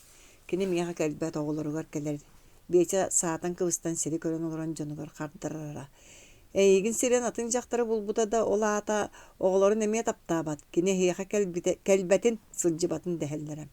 Speaker 1: Кини миэхэ кэлбэт, оҕолоругар кэлэр. Биэчэ саатан-кыбыстан сири көрөн олорон дьонугар хардарара. Эйигин сирэн атын дьахтары булбута да, ол аата оҕолорун эмиэ таптаабат, кини эһиэхэ кэлбитэ, кэлбэтин, сылдьыбатын дэһэллэрэ.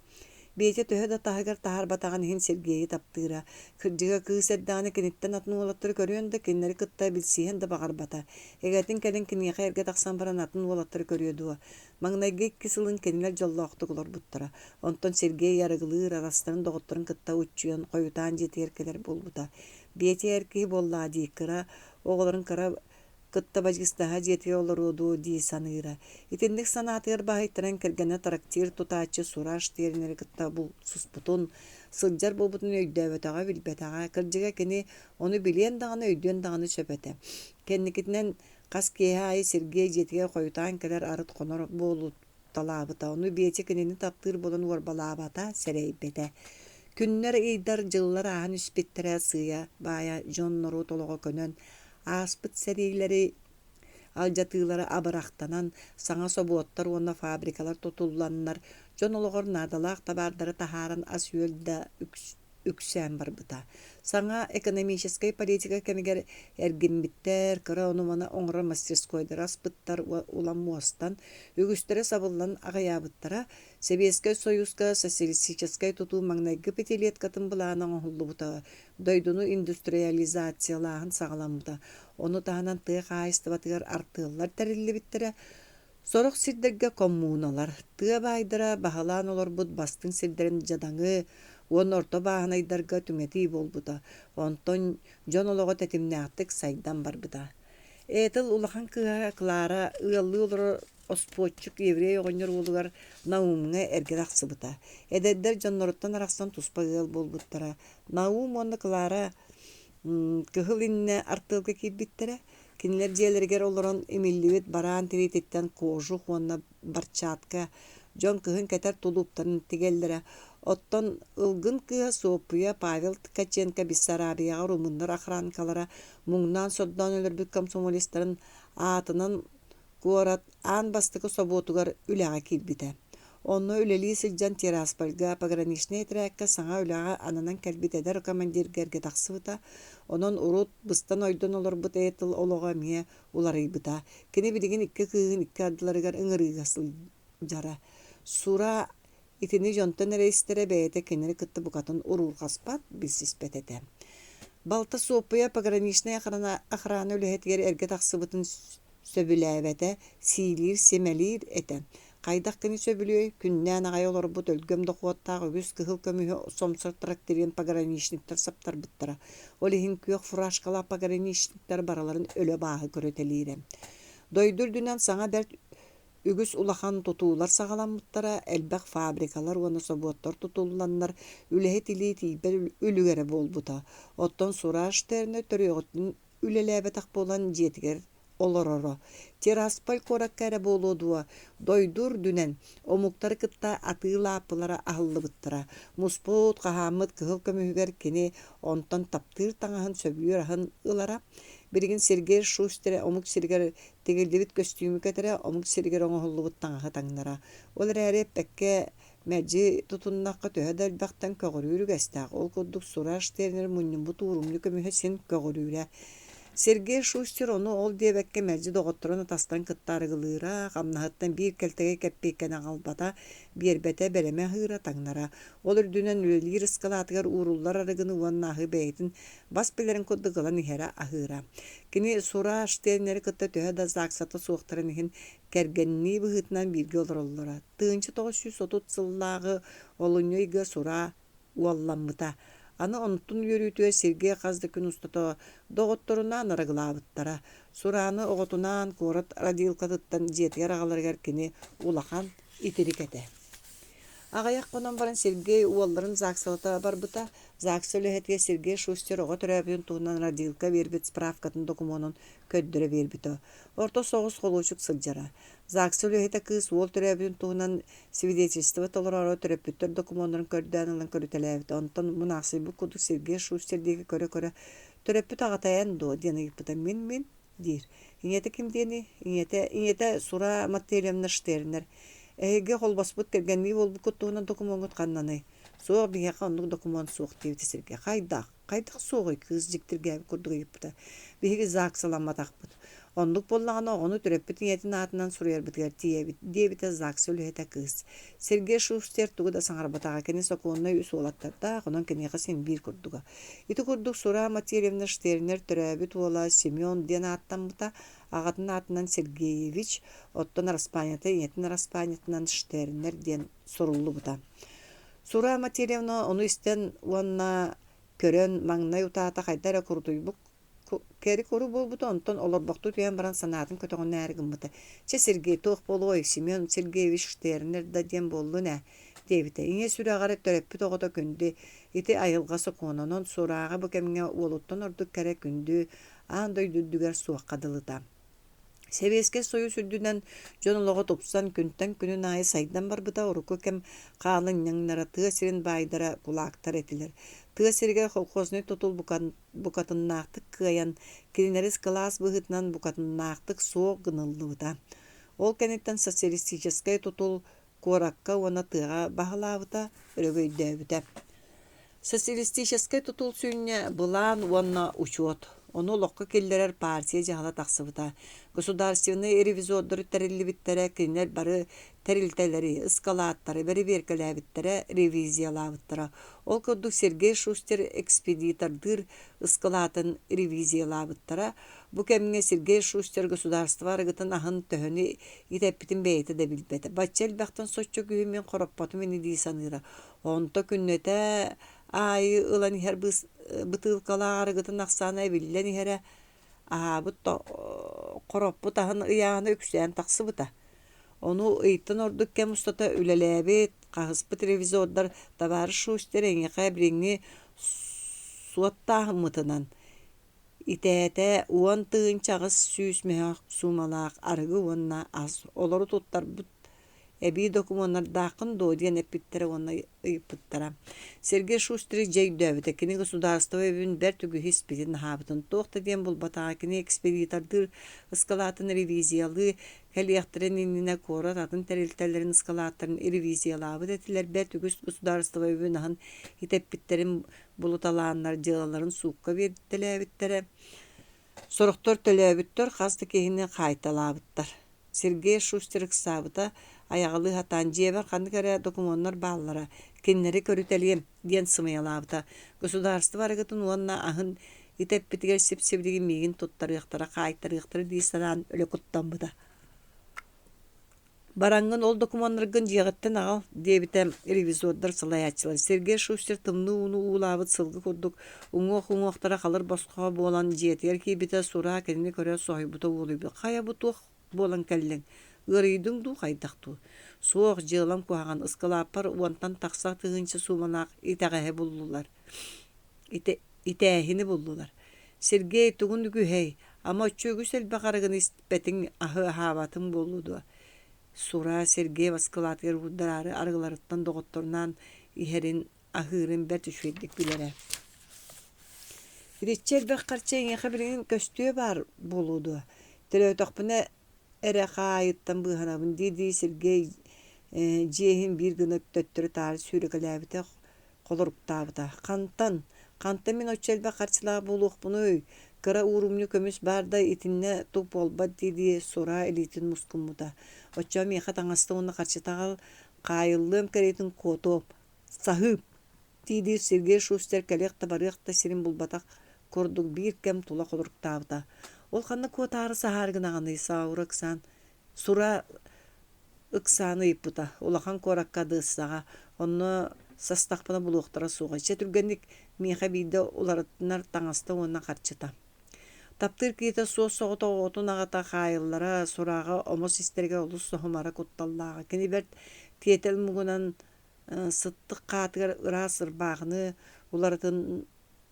Speaker 1: Петя төһө да таһыгар таһаарбатаҕын иһин Сергейи таптыыра. Кырдьыга кыыс эрдэҕинэ киниттэн атын уолаттары көрүөн да, кинилэри кытта билсиһиэн да баҕарбата. Эгэтин кэлин киниэхэ эргэ тахсан баран атын уолаттары көрүө дуо? Маҥнайгы икки сылын кинилэр дьоллоохтук олорбуттара. Онтон Сергей арыгылыыр, арастарын доҕотторун кытта уччуйан, хойутаан дьиэтигэр кэлэр буолбута. Петя эр киһи буоллаҕа дии, кыра оҕолорун кыра кытта бадьыыстаһа дьиэтигэр олоруо дуо дии саныыра. Итинник санаатыгар баһыйтаран кэргэнэ трактир тутааччы Сураж тиэринэри кытта булсуспутун, сылдьар буолбутун өйдөөбөтөҕө, билбэтэҕэ. Кырдьыга кини ону билиэн даҕаны, өйдүөн даҕаны сөп этэ. Кэнникитинэн хас киэһэ аайы Сергей дьиэтигэр хойутаан кэлэр арыт хонор буолуталаабыта. Ону Петя кинини таптыыр буолан уорбалаабата, сэрэйбэтэ. Күннэр, ыйдар, дьыллар ааһан испиттэрэ, сыыйа-баайа дьон-норуот олоҕо көнөн, ааспыт сэриилэри алдьатыылара абырахтанан, саҥа собуоттар уонна фабрикалар тутулланнар, дьон олоҕор наадалаах табаардары таһааран ас-үөл да үксээн барбыта. Саҥа экономическай политика кэмигэр эргиммиттэр, кыра ону-маны оҥорор мастерскойдары аспыттар улам муостан, үгүстэрэ сабыллан аҕыйаабыттара. Сэбиэскэй Сойууска социалистическай тутуу маҥнайгы пятилеткатын былаана оҥоһуллубута, дойдуну индустриализациялааһын саҕаламмыта. Ону таһынан тыа хаһаайыстыбатыгар артыаллар тэриллибиттэрэ, Сорох сирдэргэ коммуналар, тыа баайдара баһылаан олорбут бастыҥ сирдэрин дьадаҥы уонна орто бааһынайдарга түҥэтии буолбута, онтон дьон олоҕо тэтимнээхтик сайдан барбыта. Этл улахан кыыһа Клара ыаллыы олорор оспуоччук еврей оҕонньор уолугар Наумҥа эргэ тахсыбыта. Эдэрдэр дьонноруттан арахсан туспа ыал буолбуттара. Наум уонна Клара Кыһыл иннэ артыалга киирбиттэрэ. Кинилэр дьиэлэригэр олорон имиллибит бараан тириититтэн кожух уонна барчатка, дьон кыһын кэтэр тулууптарын тигэллэрэ. Оттон Ылгын кыыһа Суоппуйа Павел Ткаченко Бессарабияҕа румыннар охранкалара муҥнаан-сордоон өлөрбүт комсомолецтарын аатынан куорат аан бастакы собуотугар үлэҕэ киирбитэ. Онно үлэлии сылдьан Тираспольга пограничнай этэрээккэ саҥа үлэҕэ ананан кэлбит эдэр командирга эргэ тахсыбыта. Онон урут быстан-ойдон олорбут Этл олоҕо эмиэ уларыйбыта. Кини билигин икки кыыһын икки ардыларыгар ыҥырыыга сылдьара. Сура итини дьонтон эрэ истэрэ бэйэтэ кинини кытта букатын уруурҕаспат, билсиспэт этэ. Балта Суоппуйа пограничнай охрана үлэһитигэр эргэ тахсыбытын сөбүлээбэтэ, сиилиир-симэлиир этэ. Хайдах кини сөбүлүөй, күннээн аҕай олорбут өлгөм дохуоттаах үгүс кыһыл көмүһү сомсор трактирын пограничниктар саптарбыттара. Ол иһин күөх фуражкалаах пограничниктар барыларын өлө абааһы көрүтэлиирэ. Дойду үрдүнэн саҥа бэрт үгүс улахан тутуулар саҕаламмыттара, элбэх фабрикалар уонна собуоттар тутулланнар, үлэһит илии тиийбэт үлүгэрэ буолбута. Оттон Сураж Тернер төрүөҕүттэн үлэлээбэтэх буолан дьиэтигэр олороро. Тирасполь куоракка эрэ буолуо дуо, дойду үрдүнэн омуктары кытта атыы лааппылара аһыллыбыттара. Муспут, хаһааммыт кыһыл көмүһүгэр кини онтон таптыыр таҥаһын сөбүлүүр аһын ылара. Билигин Сергей Шустер омук сиригэр тигиллибит көстүүмү кэтэрэ, омук сиригэр оҥоһуллубут таҥаһы таҥнара. Ол эрээри эппэккэ Мэлдьи тутуннахха төһө да элбэхтэн көҕүрүүр үгэстээх, ол курдук Сураж тренер мунньуммут уурумньу көмүһэ син көҕүрүүрэ. Сергей Шустер ону ол диэбэккэ мэлдьи доҕотторун атастарын кытта арыгылыыра, хамнаһыттан биир кэлтэгэй кэппиэйкэни аҕалбата, биэрбэтэ, бэлэмэ аһыыра, таҥнара. Ол үрдүнэн үлэлиир ыскалаатыгар ууруллар арыгыны уонна аһы бэйэтин бас билэрин курдук ылан иһэрэ, аһыыра. Кини Сураж тренери кытта төһө да ЗАГСата суохтарын иһин кэргэннии быһыытынан бииргэ олороллоро. 1930 сыллааҕы олунньу ыйга Сура уолламмыта. Аны онтун үөрүүтүгэр Сергей хас да күн устата доҕотторунаан арыгылаабыттара. Сураны оҕотунаан куорат родилкатыттан дьиэтигэр аҕаларыгар кини улахан итирик этэ. Аҕыйах хонон баран Сергей уолларын ЗАГСалата барбыта. ЗАГС үлэһитигэр Сергей Шустер оҕо төрөөбүтүн туһунан родилка биэрбит справкатын докумуонун көрдөрө биэрбитэ. Орто соҕус холуочук сылдьара. ЗАГС үлэһитэ кыыс уол төрөөбүтүн туһунан свидетельство толороору төрөппүттэр докумуоннарын көрдөөн ылан көрүтэлээбитэ. Онтон мунаахсыйбыт курдук Сергей Шустер диэки көрө-көрө «Төрөппүт аҕата эн дуо?» диэн ыйыппыта. «Мин-мин» диир. Ийэтэ ким диэний? Ийэтэ, ийэтэ Сура Маттельевна Штернер. Эһиги холбоспут кэргэннии буолбуккут туһунан докумуоҥҥут ханнаный? Суох, биһиэхэ оннук докумуон суох диэбитэ Сергей. Хайдах? Хайдах суоҕуй? кыыс дьиктиргээбит курдук ыйыппыта. Биһиги ЗАГСаламматахпыт. Оннук буоллаҕына оҕону төрөппүт ийэтин аатынан суруйарбытыгар тиийэбит, диэбитэ ЗАГС үлэһитэ кыыс. Сергей Шустер тугу да саҥарбатаҕа, кини сокуоннай үс уолаттардаах, онон киниэхэ син биир курдуга. Ити курдук Сура Матвеевна Штернер төрөөбүт уола Семен диэн ааттаммыта, аҕатын аатынан Сергеевич, оттон араспаанньата ийэтин араспаанньатынан Штернер диэн суруллубута. Сура Матвеевна ону истэн уонна көрөн маҥнай утаата хайда эрэ курутуйбут кэри-куру буолбута, онтон олорбохтуу түһэн баран санаатын көтөҕүнээри гыммыта: «Чэ, Сергей, туох буолуой, Семен Сергеевич Штернер да диэн буоллун ээ» диэбитэ. Ийэ сүрэҕэр төрөппүт оҕото күндү, ити айылҕа сокуона, онон Сурааҕа бу кэмҥэ уолуттан ордук кэрэ күндү аан дойду үрдүгэр суохха дылыта. Сэбиэскэй Сойуус үрдүнэн дьон олоҕо тупсан, күнтэн күнүн аайы сайдан барбыта, урукку кэм хаалынньаҥнара, тыа сирин баайдара, кулаактар этилэр. Тыа сиригэр колхознай тутул букатыннаахтык кыайан, кинилэри кылаас быһыытынан букатыннаахтык суох гыныллыбыта. Ол кэнниттэн социалистическай тутул куоракка уонна тыаҕа баһылаабыта, өрөгөйдөөбүтэ. Социалистическай тутул сүнньэ былаан уонна учуот. Ону олоххо киллэрэр партия дьаһала тахсыбыта. Государственнай ревизордар тэриллибиттэрэ, кинилэр бары тэрилтэлэри, ыскалааттары бэрэбиэркэлээбиттэрэ, ревизиялаабыттара. Ол курдук Сергей Шустер экспедитордыыр ыскалаатын ревизиялаабыттара. Бу кэмҥэ Сергей Шустер государство арыгытын аһын төһөнү итэппитин бэйэтэ да билбэтэ. Бачча элбэхтэн соччо күүһү мин хороппотум ини дии саныыра. Онто күннэтэ аайы ылан иһэр бытыылкалаах арыгытын ахсаана эбиллэн иһэрэ, аһаабыт хороппут аһын ыйааһына үксээн тахсыбыта. Ону ыйтан ордук кэм устата үлэлээбит, хаһыспыт ревизордар табаарыс Шустер эйиэхэ билиҥҥи суоттааһыммытынан Итээтэ 10 800 мөһөөх суумалаах арыгы уонна ас, олору туттарбыт эбии докумуоннардааххын дуо диэн эппиттэрэ уонна ыйыппыттара. Сергей Шустрик дьэ өйдөөбүтэ, кини государство үбүн бэрт үгүһү испитин аһаабытын туох да диэн булбатаҕа, кини экспедитордыыр ыскалаатын ревизиялыы кэлиэхтэрин иннинэ куорат атын тэрилтэлэрин ыскалааттарын ревизиялаабыт этилэр, бэрт үгүс государство үбүн аһын итэппиттэрин булуталааннар дьыалаларын суукка биэртэлээбиттэрэ. Сорохтор төлөөбүттэр, хас да киһини хаайталаабыттар. Сергей Шустер ыксаабыта, айаҕалыы сатаан дьиэбэр ханнык эрэ докумуоннар бааллара, кинилэри көрүтэлиэм диэн сымыйалаабыта. Государство арыгытын уонна аһын итэппитигэр сип-сибилигин миигин туттарыахтара, хаайтарыахтара дии санаан өлө куттаммыта. Бараҥҥын ол докумуоннаргын дьиэҕиттэн аҕал, диэбитэ ревизордар салайааччылар. Сергей Шустер тымныы ууну уулаабыт сылгы курдук уҥуох-уҥуохтара халыр босхо буолан дьиэтигэр киирбитэ, Сураа кинини көрө соһуйбута уолуйбут. Хайа бу туох буолан кэллиҥ? Ыарыйдыҥ дуу, хайдах дуу? Суох, дьыалам куһаҕан, ыскылааппар уонтан тахса тыһыынча суумалаах итэҕэһи буллулар. Итээһини буллулар. Сергей тугун үгүһэй, ама оччо үгүс элбэх арыгыны испэтиҥ, аһы аһаабатыҥ буолуо дуо? Сура Сергей ыскылаатыгар уурдараары арыгыларыттан доҕотторунаан иһэрин, аһыырын бэрт үчүгэйдик билэрэ. Итиччэ элбэх харчы эйиэхэ билигин көстүө баар буолуо дуо? Төлөөтөхпүнэ эрэ хаайыттан быыһанабын дии-дии Сергей дьиэ иһин биир гына төттөрү-таары сүүрэкэлээбитэ холоруктаабыта. Хантан, хантан мин оччо элбэх харчылаах буолуохпунуй, кыра уурумньу көмүс баар да итиннэ тук буолбат дии-дии Сура илиитин мускуммута. Оччоҕо миэхэ таҥаста уонна харчыта аҕал, хаайыллыам кэриэтин куотуом, саһыым дии-дии Сергей Шустер кэлиэх да барыах да сирин булбатах курдук биир кэм тула холоруктаабыта. Ол ханна куотаары саһаары гынаҕыный, Саура ыксаан Сура ыксаан ыйыппыта, улахан куоракка Одессаҕа, онно састахпына булуохтара суоҕа, чэ түргэнник миэхэ биирдэ уларытынар таҥаста уонна харчыта. Таптыыр киһитэ суос-соҕотох оҕотун аҕата хаайыллара, сураҕа омос истэригэр олус соһумара кутталлааҕа. Кини бэрт тиэтэл муҥунан сыттык хаатыгар ыраас ырбаахыны уларытын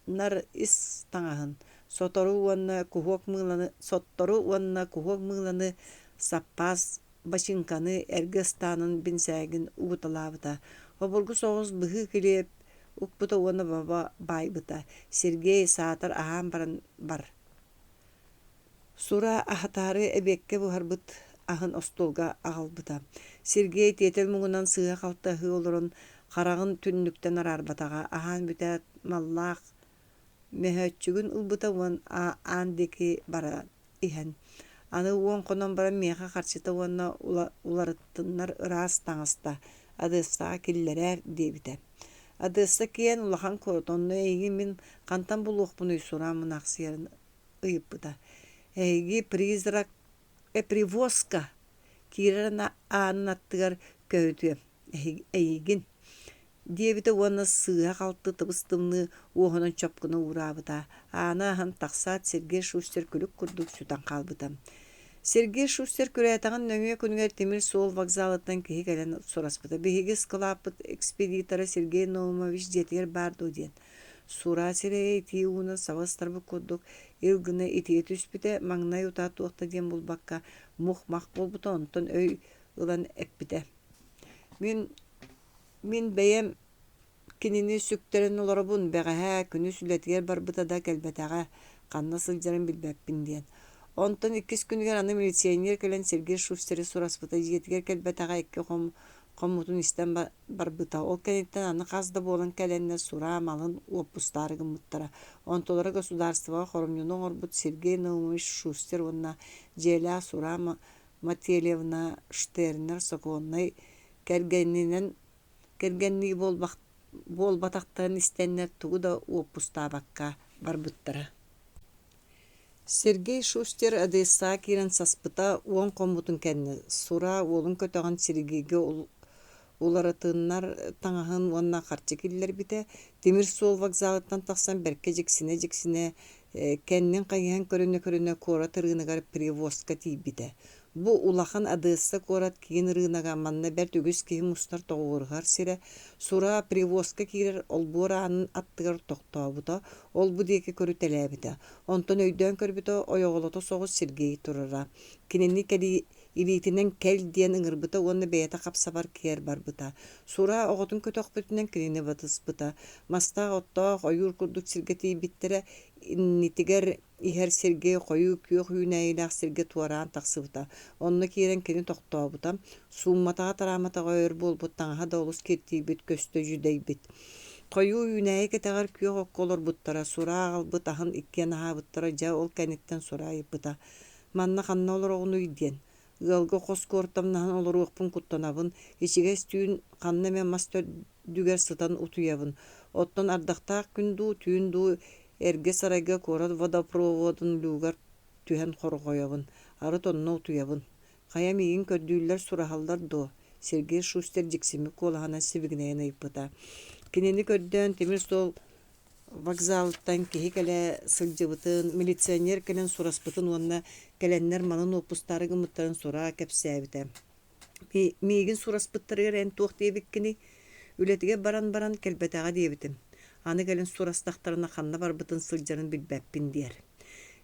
Speaker 1: нар ис таҥаһын, сотору уонна куһуок мыыланы соттору уонна куһуок мыыланы, саппаас бачыыҥканы, эргэ ыстаанын бинсээгин угуталаабыта. Обургу соҕус быһыы килиэп укпута уонна баба баайбыта. Сергей саатар аһаан баран бар Сура аһатаары эбиэккэ буһарбыт аһын остуолга аҕалбыта. Сергей тиэтэл муҥунан сыыһа-халты аһыы олорон хараҕын түннүктэн араарбатаҕа, аһаан бүтээт маллаах Мөһөөччүгүн ылбыта уонна аан диэки баран иһэн, аны 10 хонон баран миэхэ харчыта уонна уларыттыннар ыраас таҥаста, Одессаҕа киллэрээр диэбитэ. Одесса киэн улахан куорат, онно эйигин мин хантан булуохпунуй Сураа мунаахсыйарын ыйыппыта. Эһиги призрак привозка киирэр аанын аттыгар көһүтүөм эйигин диэбитэ уонна сыыһа-халты тыбыс-тымныы уоһунан чоп гына уураабыта. Ааны аһан тахсаат Сергей Шустер күлүк курдук сүтэн хаалбыта. Сергей Шустер күрээтэҕин нөҥүө күнүгэр тимир суол вокзалыттан киһи кэлэн сураспыта. Биһиги ыскылааппыт экспедитора Сергей Наумович дьиэтигэр баар дуо диэн. Сураа сирэйэ итии уунан саба ыстарбыт курдук ил гына итийэ түспүтэ, маҥнай утаа туох да диэн булбакка мух-мах буолбута, онтон өй ылан эппитэ: «Мин Мин бэйэм кинини сүктэрэн олоробун, бэҕэһээ күнүс үлэтигэр барбыта да кэлбэтэҕэ, ханна сылдьарын билбэппин диэн. Онтон иккис күнүгэр аны милиционер кэлэн Сергей Шустеры сураспыта, дьиэтигэр кэлбэтэҕэ икки хоммутун истэн барбыта. Ол кэнниттэн аны хас да буолан кэлэннэр сураа малын уоппустаары гыммыттара. Онтулара государствоҕа хоромньуну оҥорбут Сергей Наумович Шустер уонна дьиэлээх Сураа Мателевна Штернер сокуоннай кэргэнинэн кэргэннии буолбатахтарын истэннэр тугу да уоппустаабакка барбыттара. Сергей Шустер Одессаҕа киирэн саспыта 10 хоммутун кэннэ Сура уолун көтөҕөн Сергейгэ уларытыннар таҥаһын уонна харчы киллэрбитэ. Тимир суол вокзалыттан тахсан бэркэ дьиксинэ-дьиксинэ кэннин хайыһан көрүнэ-көрүнэ куорат ырыынагар Привозка тиийбитэ. Бу улахан Одесса куорат киин ырыынага манна бэрт үгүс киһи мустар тоҕуоруһар сирэ. Сура Привозка киирэр олбуор аанын аттыгар тохтообута, ол-бу диэки көрүтэлээбитэ. Онтон өйдөөн көрбүтэ, ойоҕолото соҕус Сергей турара. Кинини илиитинэн кэл диэн ыҥырбыта уонна бэйэтэ хап-сабар киэр барбыта. Сура оҕотун көтөхпүтүнэн кинини батыспыта. Мастаах-оттоох ойуур курдук сиргэ тиийбиттэрэ, иннитигэр иһэр Сергей хойуу күөх үүнээйилээх сиргэ туораан тахсыбыта. Онно киирэн кини тохтообута, суумматаҕа-тарааматаҕа өр буолбут таҥаһа да олус киртийбит, көстө дьүдэйбит. Хойуу үүнээйи кэтэҕэр күөх окко олорбуттара, сураа аҕалбыт аһын иккиэн аһаабыттара, дьэ ол кэнниттэн сураа ыйыппыта: «Манна ханна олороҕунуй?» диэн. Ыалга хос куортамнаһан олоруохпун куттанабын, ичигэс түүн ханна эмэ мас төрдүгэр сытан утуйабын. Оттон ардахтаах күн дуу, түүн дуу эргэ сарайга куорат водопроводун люгар түһэн хорҕойобун, арыт онно утуйабын. Хайа миигин көрдүүллэр сураһаллар дуо? Сергей Шустер дьиксиммит куолаһынан сибигинэйэн ыйыппыта. Кинини көрдөөн тимир суол вокзалыттан киһи кэлэ сылдьыбытын, милиционер кэлэн сураспытын уонна кэлэннэр манан уоппустаары гыммыттарын сураа кэпсээбитэ. Миигин сураспыттарыгар эн туох диэбиккиний? Үлэтигэр баран баран кэлбэтэҕэ диэбитим. Аны кэлин сурастахтарына ханна барбытын сылдьарын билбэппин диэр.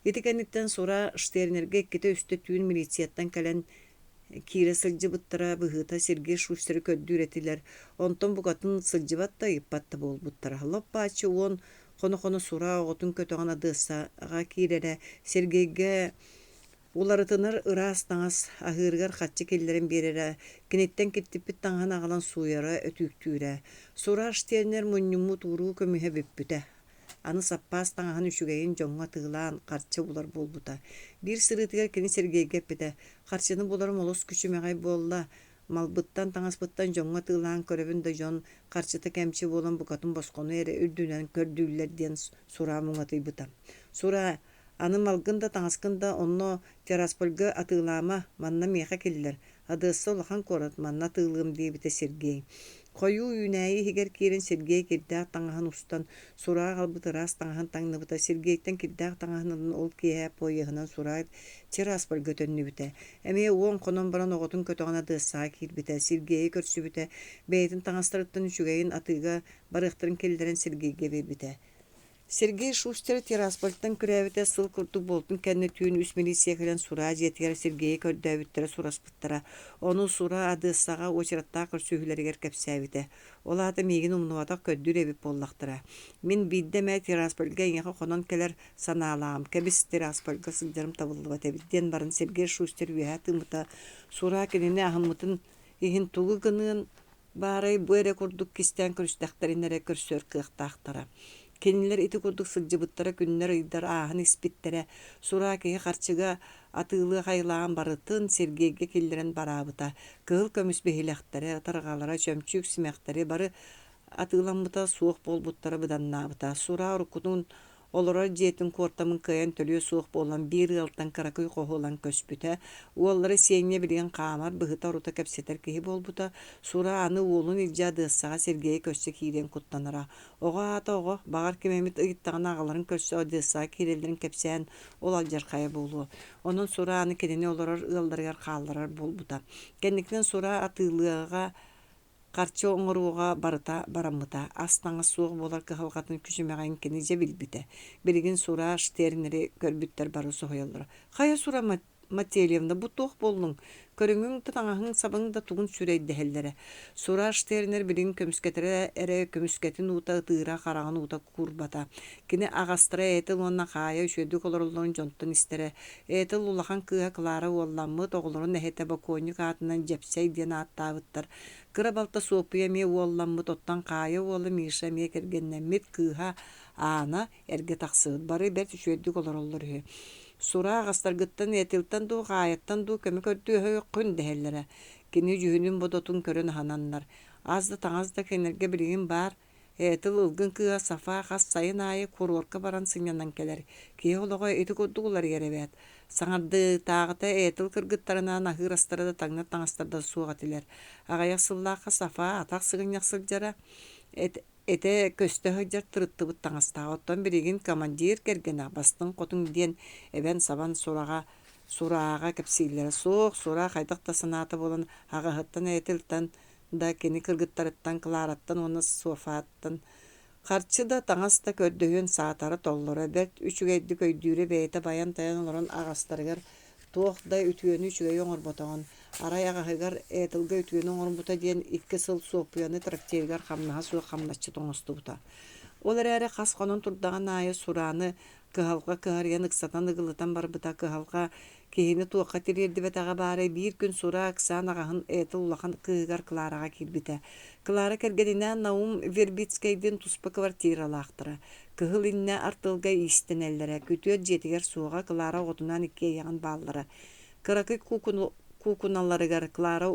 Speaker 1: Ити кэнниттэн Сура Штернергэ иккитэ-үстэ түүн милицияттан кэлэн киирэ сылдьыбыттара, быһыыта Сергей Шустеры көрдүүр этилэр, онтон букатын сылдьыбат да, ыйыппат да буолбуттара. Лоп-бааччы 10 хоно-хоно Сура оҕотун көтөҕөн Одессаҕа киирэрэ, Сергейгэ уларытынар ыраас таҥас аһыырыгар харчы киллэрэн биэрэрэ, киниттэн киртиппит таҥаһын аҕалан сууйара, өтүүктүүрэ. Сура Штернер мунньуммут ууруу көмүһэ бүппүтэ. Аны саппаас таҥаһын үчүгэйин дьоҥҥо атыылаан харчы булар буолбута. Биир сырыытыгар кини Сергейгэ эппитэ: «Харчыны буларым олус күчүмэҕэй буолла. Малбыттан, таҥаспыттан дьоҥҥо атыылаан көрөбүн да дьон харчыта кэмчи буолан букатын босхону эрэ үрдүнэн көрдүүллэр» диэн Сураа муҥатыйбыта. Сураа, аны малгын да таҥаскын да онно Тираспольга атыылаама, манна миэхэ киллэр. Одесса улахан куорат, манна атыылыам диэбитэ Сергей. Хойуу үүнээйи иһигэр киирэн Сергей кирдээх таҥаһын устан, сураа аҕалбыт ыраас таҥаһын таҥныбыта. Сергейтэн кирдээх таҥаһын ылан ол киэһэ поеһынан сураа Тираспольга төннүбүтэ. Эмиэ 10 хонон баран оҕотун көтөҕөн Одессаҕа киирбитэ. Сергейи көрсүбүтэ, бэйэтин таҥастарыттан үчүгэйин атыыга барыахтарын киллэрэн Сергейгэ биэрбитэ. Сергей Шустер Тираспольтан күрээбитэ сыл курдук буолтун кэннэ түүн үс милиция кэлэн Сураа дьиэтигэр Сергейи көрдөөбүттэрэ сураспыттара. Ону Сура Одессаҕа уочараттаах көрсүһүүлэригэр кэпсээбитэ. Ол аата миигин умнубатах көрдүүр эбит буоллахтара. Мин биирдэ эмэ Тираспольга эйиэхэ хонон кэлэр санаалааҕым. Кэбис, Тираспольга сылдьарым табыллыбат эбит диэн баран Сергей Шустер үөһэ тыыммыта. Сура кинини аһыммытын иһин тугу гыныан Баарай бу эрэ курдук кистээн көрүстэхтэринэ эрэ көрсөр кыахтаахтара. Кинилэр ити курдук сылдьыбыттара күннэр-ыйдар ааһан испиттэрэ. Сураа киһи харчыга атыылыах айылааҕын барытын Сергейгэ киллэрэн бараабыта. Кыһыл көмүс биһилэхтэрэ, ытарҕалара, чөмчүүк симэхтэри бары атыыламмыта, суох буолбуттара быданнаабыта. Сураа уруккутун Олорор дьиэтин куортамын кыайан төлүө суох буолан, биир ыалтан кыракый хоһу ылан көспүтэ. Уоллара Сиэнньэ билигин хаамар, быһыта-орута кэпсэтэр киһи буолбута. Сура аны уолун илдьэ Одессаҕа Сергейи көрсө киириэн куттанара. Оҕо аата оҕо, баҕар ким эмит ыйыттаҕына аҕаларын көрсө Одессаҕа киирэллэрин кэпсээн, ол алдьархайа буолуо. Онон Сура аны кинини олорор ыалларыгар хаалларар буолбута. Кэнникинэн Сура атыылыаҕа Харчы оҥорууга барыта бараммыта, ас-таҥас суох буолар кыһалҕатын күчүмэҕэйин кини дьэ билбитэ. Билигин Сура Штернери көрбүттэр бары соһуйаллара: «Хайа Сура Мательевна, бу туох буоллуҥ? Көрүҥүҥ да, таҥаһыҥ-сабыҥ да тугун сүрэй дэһэллэрэ». Сура Штернер билигин көмүскэтэрэ эрэ көмүскэтин уута ытыыра, хараҕын уута куурбата. Кини аҕастара Этил уонна Хаайа үчүгэйдик олороллорун дьонтон истэрэ. Этил улахан кыыһа Клара уолламмыт, оҕолорун эһэтэ бокуонньук аатынан Дьэпсэй диэн ааттаабыттар. Кыра балта Суоппуйа эмиэ уолламмыт, оттон Хаайа уола Миша эмиэ кэргэннэммит, кыыһа Аана эргэ тахсыбыт. Бары бэрт үчүгэйдик олороллор үһү. Сура аҕастаргыттан Этилтэн дуу, Хаайаттан дуу көмө көрдүөһүөххүн дэһэллэрэ. Кини дьүһүнүн-бодотун көрөн аһынаннар. Ас да таҥас да кинилэргэ билигин баар, Этил ылгын кыыһа Сафа хас сайын аайы куруорка баран сынньанан кэлэр. Киһи олоҕо ити курдук уларыйар эбээт. Саҥардыытааҕыта Этил кыргыттарынаан аһыыр астара да таҥнар таҥастара да суох этилэр. Аҕыйах сыллаахха Сафа атах сыгынньах сылдьара, этэ көстө сылдьар тырыттыбыт таҥастаах. Оттон билигин командир кэргэнэ бастыҥ хотун диэн эбэн-сабан сураҕа сурааҕа кэпсииллэрэ суох, сураа хайдах да санаата буолан аҕаһыттан Этилтэн да кини кыргыттарыттан Клараттан уонна Софаттан харчы да, таҥас да көрдөһүөн саатара толлоро бэрт үчүгэйдик өйдүүрэ бэйэтэ байан-тайан олорон аҕастарыгар туох да үтүөнү үчүгэйи оҥорботоҕун, арай аҕаһыгар Этилгэ үтүөнү оҥорбута диэн 2 сыл Суоппуйаны трактирыгар хамнаһа суох хамначчыт оҥостубута. Ол эрээри хас хонон турдаҕын аайы Сурааны кыһалҕа кыһарыйан ыксатан ыгылытан барбыта кыһалҕа Киһини туохха тириэрдибэтэҕэ баарай, биир күн Сура ыксаан аҕаһын Этил улахан кыыһыгар Клараҕа киирбитэ. Клара кэргэнинээн Наум Вербицкэйдиин туспа квартиралаахтара. Кыһыл иннэ артыалга иистэнэллэрэ. Күтүөт дьиэтигэр суоҕа, Клара оҕотунаан иккиэйэҕин бааллара. Кыракый куукуналарыгар Клара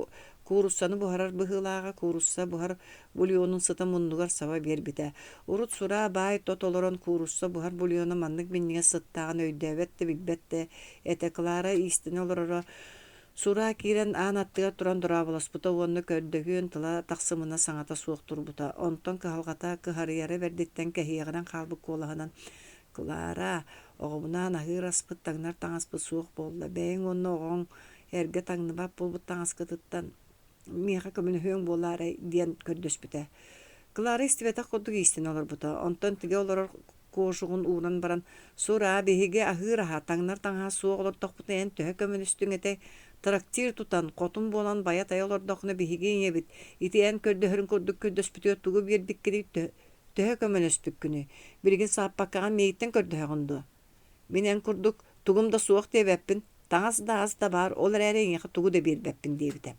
Speaker 1: кууруссаны буһарар быһыылааҕа, куурусса буһар бульонун сыта муннугар саба биэрбитэ. Урут Сураа баай тот олорон куурусса буһар бульона маннык минньигэс сыттааҕын өйдөөбөт да билбэт да этэ. Клара иистэнэ олороро Сураа киирэн аан аттыгар туран дорооболоспута уонна көрдөһүөн тыла тахсымына саҥата суох турбута. Онтон кыһалҕата кыһарыйара бэрдиттэн кэһиэҕирэн хаалбыт куолаһынан «Клара, оҕобунаан аһыыр аспыт, таҥнар таҥаспыт суох буолла. Бэйэҥ уонна оҕоҥ эргэ таҥныбат буолбут таҥаскытыттан миэхэ көмөлөһүөҥ буолаарай диэн көрдөспүтэ. Клара истибэтэх курдук иистэнэ олорбута. Онтон тигэ олорор кожугун ууран баран, «Сураа, биһиги аһыыр аһа, таҥнар таҥаһа суох олордохпутуна эн төһө көмөлөстүҥ этэй? Трактир тутан, хотун буолан байа-тайа олордоххуна биһиги ийэбит ити эн көрдөһөрүн курдук көрдөспүтүгэр тугу биэрбиккиний, төһө көмөлөспүккүнүй? Билигин сааппаккаҕын миигиттэн көрдөһөҕүн дуо? Мин эн курдук тугум да суох диэбэппин, таҥас да ас да баар, ол эрээри эйиэхэ тугу да биэрбэппин диэбитэ.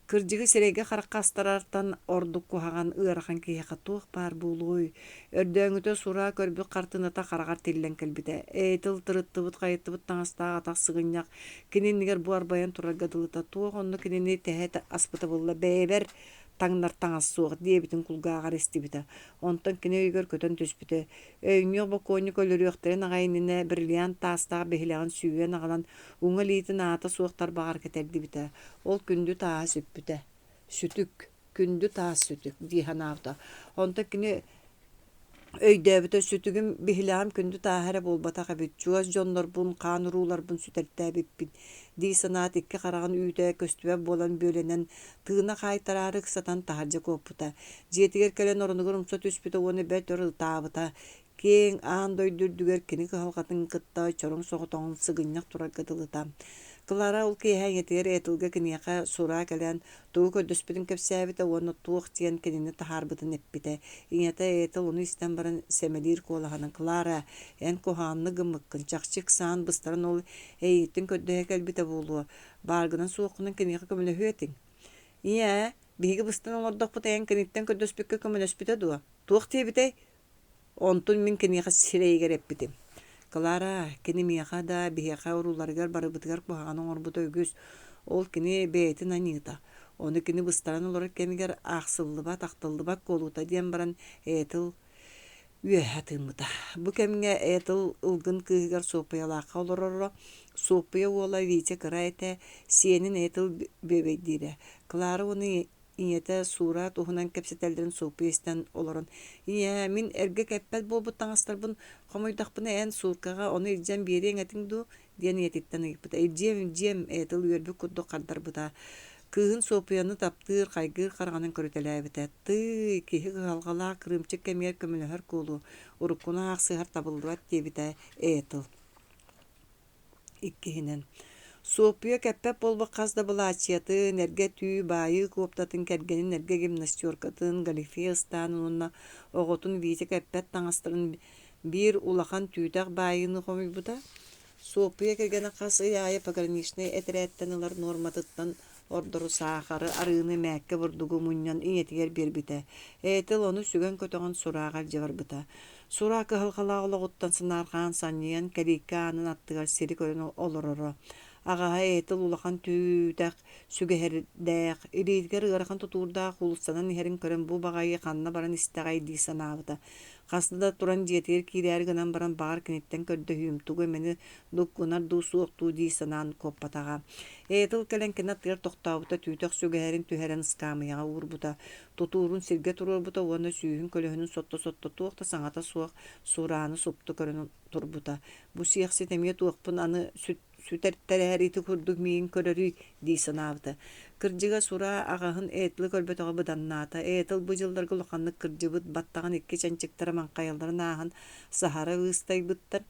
Speaker 1: Кырдьыгы сирэйгэ-харахха астарартан ордук куһаҕан, ыарахан киһиэхэ туох баар буолуой? Өрдөөҥүтэ сураа көрбүт хартыыната хараҕар тиллэн кэлбитэ. Ээтил тырыттыбыт, хайыттыбыт таҥастаах атах сыгынньах кини иннигэр бу арбайан турарга дылыта. Туох онно кинини тэһэ аспыта буолла, бэйэбэр таҥнар таҥас суох диэбитин кулгааҕар истибитэ. Онтон кини өйүгэр көтөн түспүтэ. Өйньүөх бокуонньук өлөрүөхтэрин аҕай иннинэ бриллиант таастаах биһилэҕин сүүйэн аҕалан уҥа илиитин аата суох тарбаҕар кэтэрдибитэ. Ол күндү тааһа сүппүтэ. Сүтүк, күндү таас сүтүк дии санаабыта. Онтон кини өйдөөбүтэ сүтүгүм биһилэҕим күндү тааһа эрэ буолбатах эбит, чугас дьоннорбун, хаан урууларбын сүтэртээбиппин дии санаат икки хараҕын үүтэ көстүбэт буолан бүөлэнэн, тыына хаайтараары ыксатан таһырдьа куоппута. Дьиэтигэр кэлэн оронугар умса түспүтэ уонна бэрт өр ытаабыта. Киэҥ аан дойду үрдүгэр кини кыһалҕатын кытта чороҥ соҕотоҕун сыгынньах турарга дылыта. Клара ол киэһэ ийэтигэр Этилгэ киниэхэ сураа кэлэн тугу көрдөспүтүн кэпсээбитэ уонна туох диэн кинини таһаарбытын эппитэ. Ийэтэ Этил ону истэн баран сэмэлиир куолаһынан «Клара, эн куһаҕаннык гыммыккын, чахчы ыксаан быстаран ол эйигиттэн көрдөһө кэлбитэ буолуо, бааргынан суоххунан киниэхэ көмөлөһүө этиҥ». «Ийээ, биһиги быстан олордохпут эн киниттэн көрдөспүккэ көмөлөспүтэ дуо? Туох диэбитэй?» Онтун мин киниэхэ сирэйигэр эппитим: «Клара, кини миэхэ да, биһиэхэ урууларыгар барыбытыгар куһаҕаны оҥорбута үгүс. Ол кини бэйэтин аньыыта. Ону кини быстаран олорор кэмигэр аахсыллыбат, ахтыллыбат куолута» диэн баран Этл үөһэ тыыммыта. Бу кэмҥэ Этл ылгын кыыһыгар Суоппуйалаахха олороро. Суоппуйа уола Витя кыра этэ, сиэнин Этл бүөбэйдиирэ. Клара уонна Ийэтэ Суура туһунан кэпсэтэллэрин Суоппуйа истэн олорон: «Ийээ, мин эргэ кэппэт буолбут таҥастарбын хомуйдахпына эн сууккаҕа ону илдьэн биэриэҥ этиҥ дуу?» диэн ийэтиттэн ыйыппыта. «Илдьиэм, илдьиэм», Этил үөрбүт курдук хардарбыта. Кыыһын Суоппуйаны таптыыр, хайгыыр хараҕынан көрүтэлээбитэ. «Тыый, киһи кыһалҕалаах кырыымчык кэмигэр көмөлөһөр куолу, уруккуну аахсыһар табыллыбат» диэбитэ Этил. Иккиһинэн, Суоппуйа кэппэт буолбут хас да былаачыйатын, эргэ түү баайыы куоптатын, кэргэнин эргэ гимнастеркатын, галифе ыстаанын уонна оҕотун Витя кэппэт таҥастарын биир улахан түүтэх баайыыны хомуйбута. Суоппуйа кэргэнэ хас ый аайы пограничнай этэрээттэн ылар нуорматыттан ордору саахары, арыыны, мээккэ бурдугу мунньан ийэтигэр биэрбитэ. Этил ону сүгэн-көтөҕөн Сурааҕа илдьэ барбыта. Сураа кыһалҕалаах олоҕуттан санаарҕаан санньыйан, кэлииккэ аанын аттыгар сири көрөн олороро. Аҕаһа Этил улахан түүтэх, сүгэһэрдээх, илиитигэр ыарахан тутуурдаах уулуссанан иһэрин көрөн бу баҕайы ханна баран истэҕэй дии санаабыта. Хаста да туран дьиэтигэр киирээри гынан баран баҕар киниттэн көрдөһүүм, тугу эмэни дуккунар дуу, суох дуу дии санаан куоппатаҕа. Этил кэлэн кини аттыгар тохтообута, түүтэх сүгэһэрин түһэрэн ыскаамыйаҕа уурбута, тутуурун сиргэ туруорбута уонна сүүһүн көлөһүнүн сотто-сотто туох да саҥата суох сурааны супту көрөн турбута. Бу сиэхсит эмиэ туохпун аны сүтэртэрээр ити курдук миигин көрөрүй дии санаабыта. Кырдьыга сураа аҕаһын Этлы көрбөтөҕө быданнаата. Этл бу дьылларга улаханнык кырдьыбыт, баттаҕын икки чанчыктара маҥхайалларын ааһан саһара ыыстайбыттар.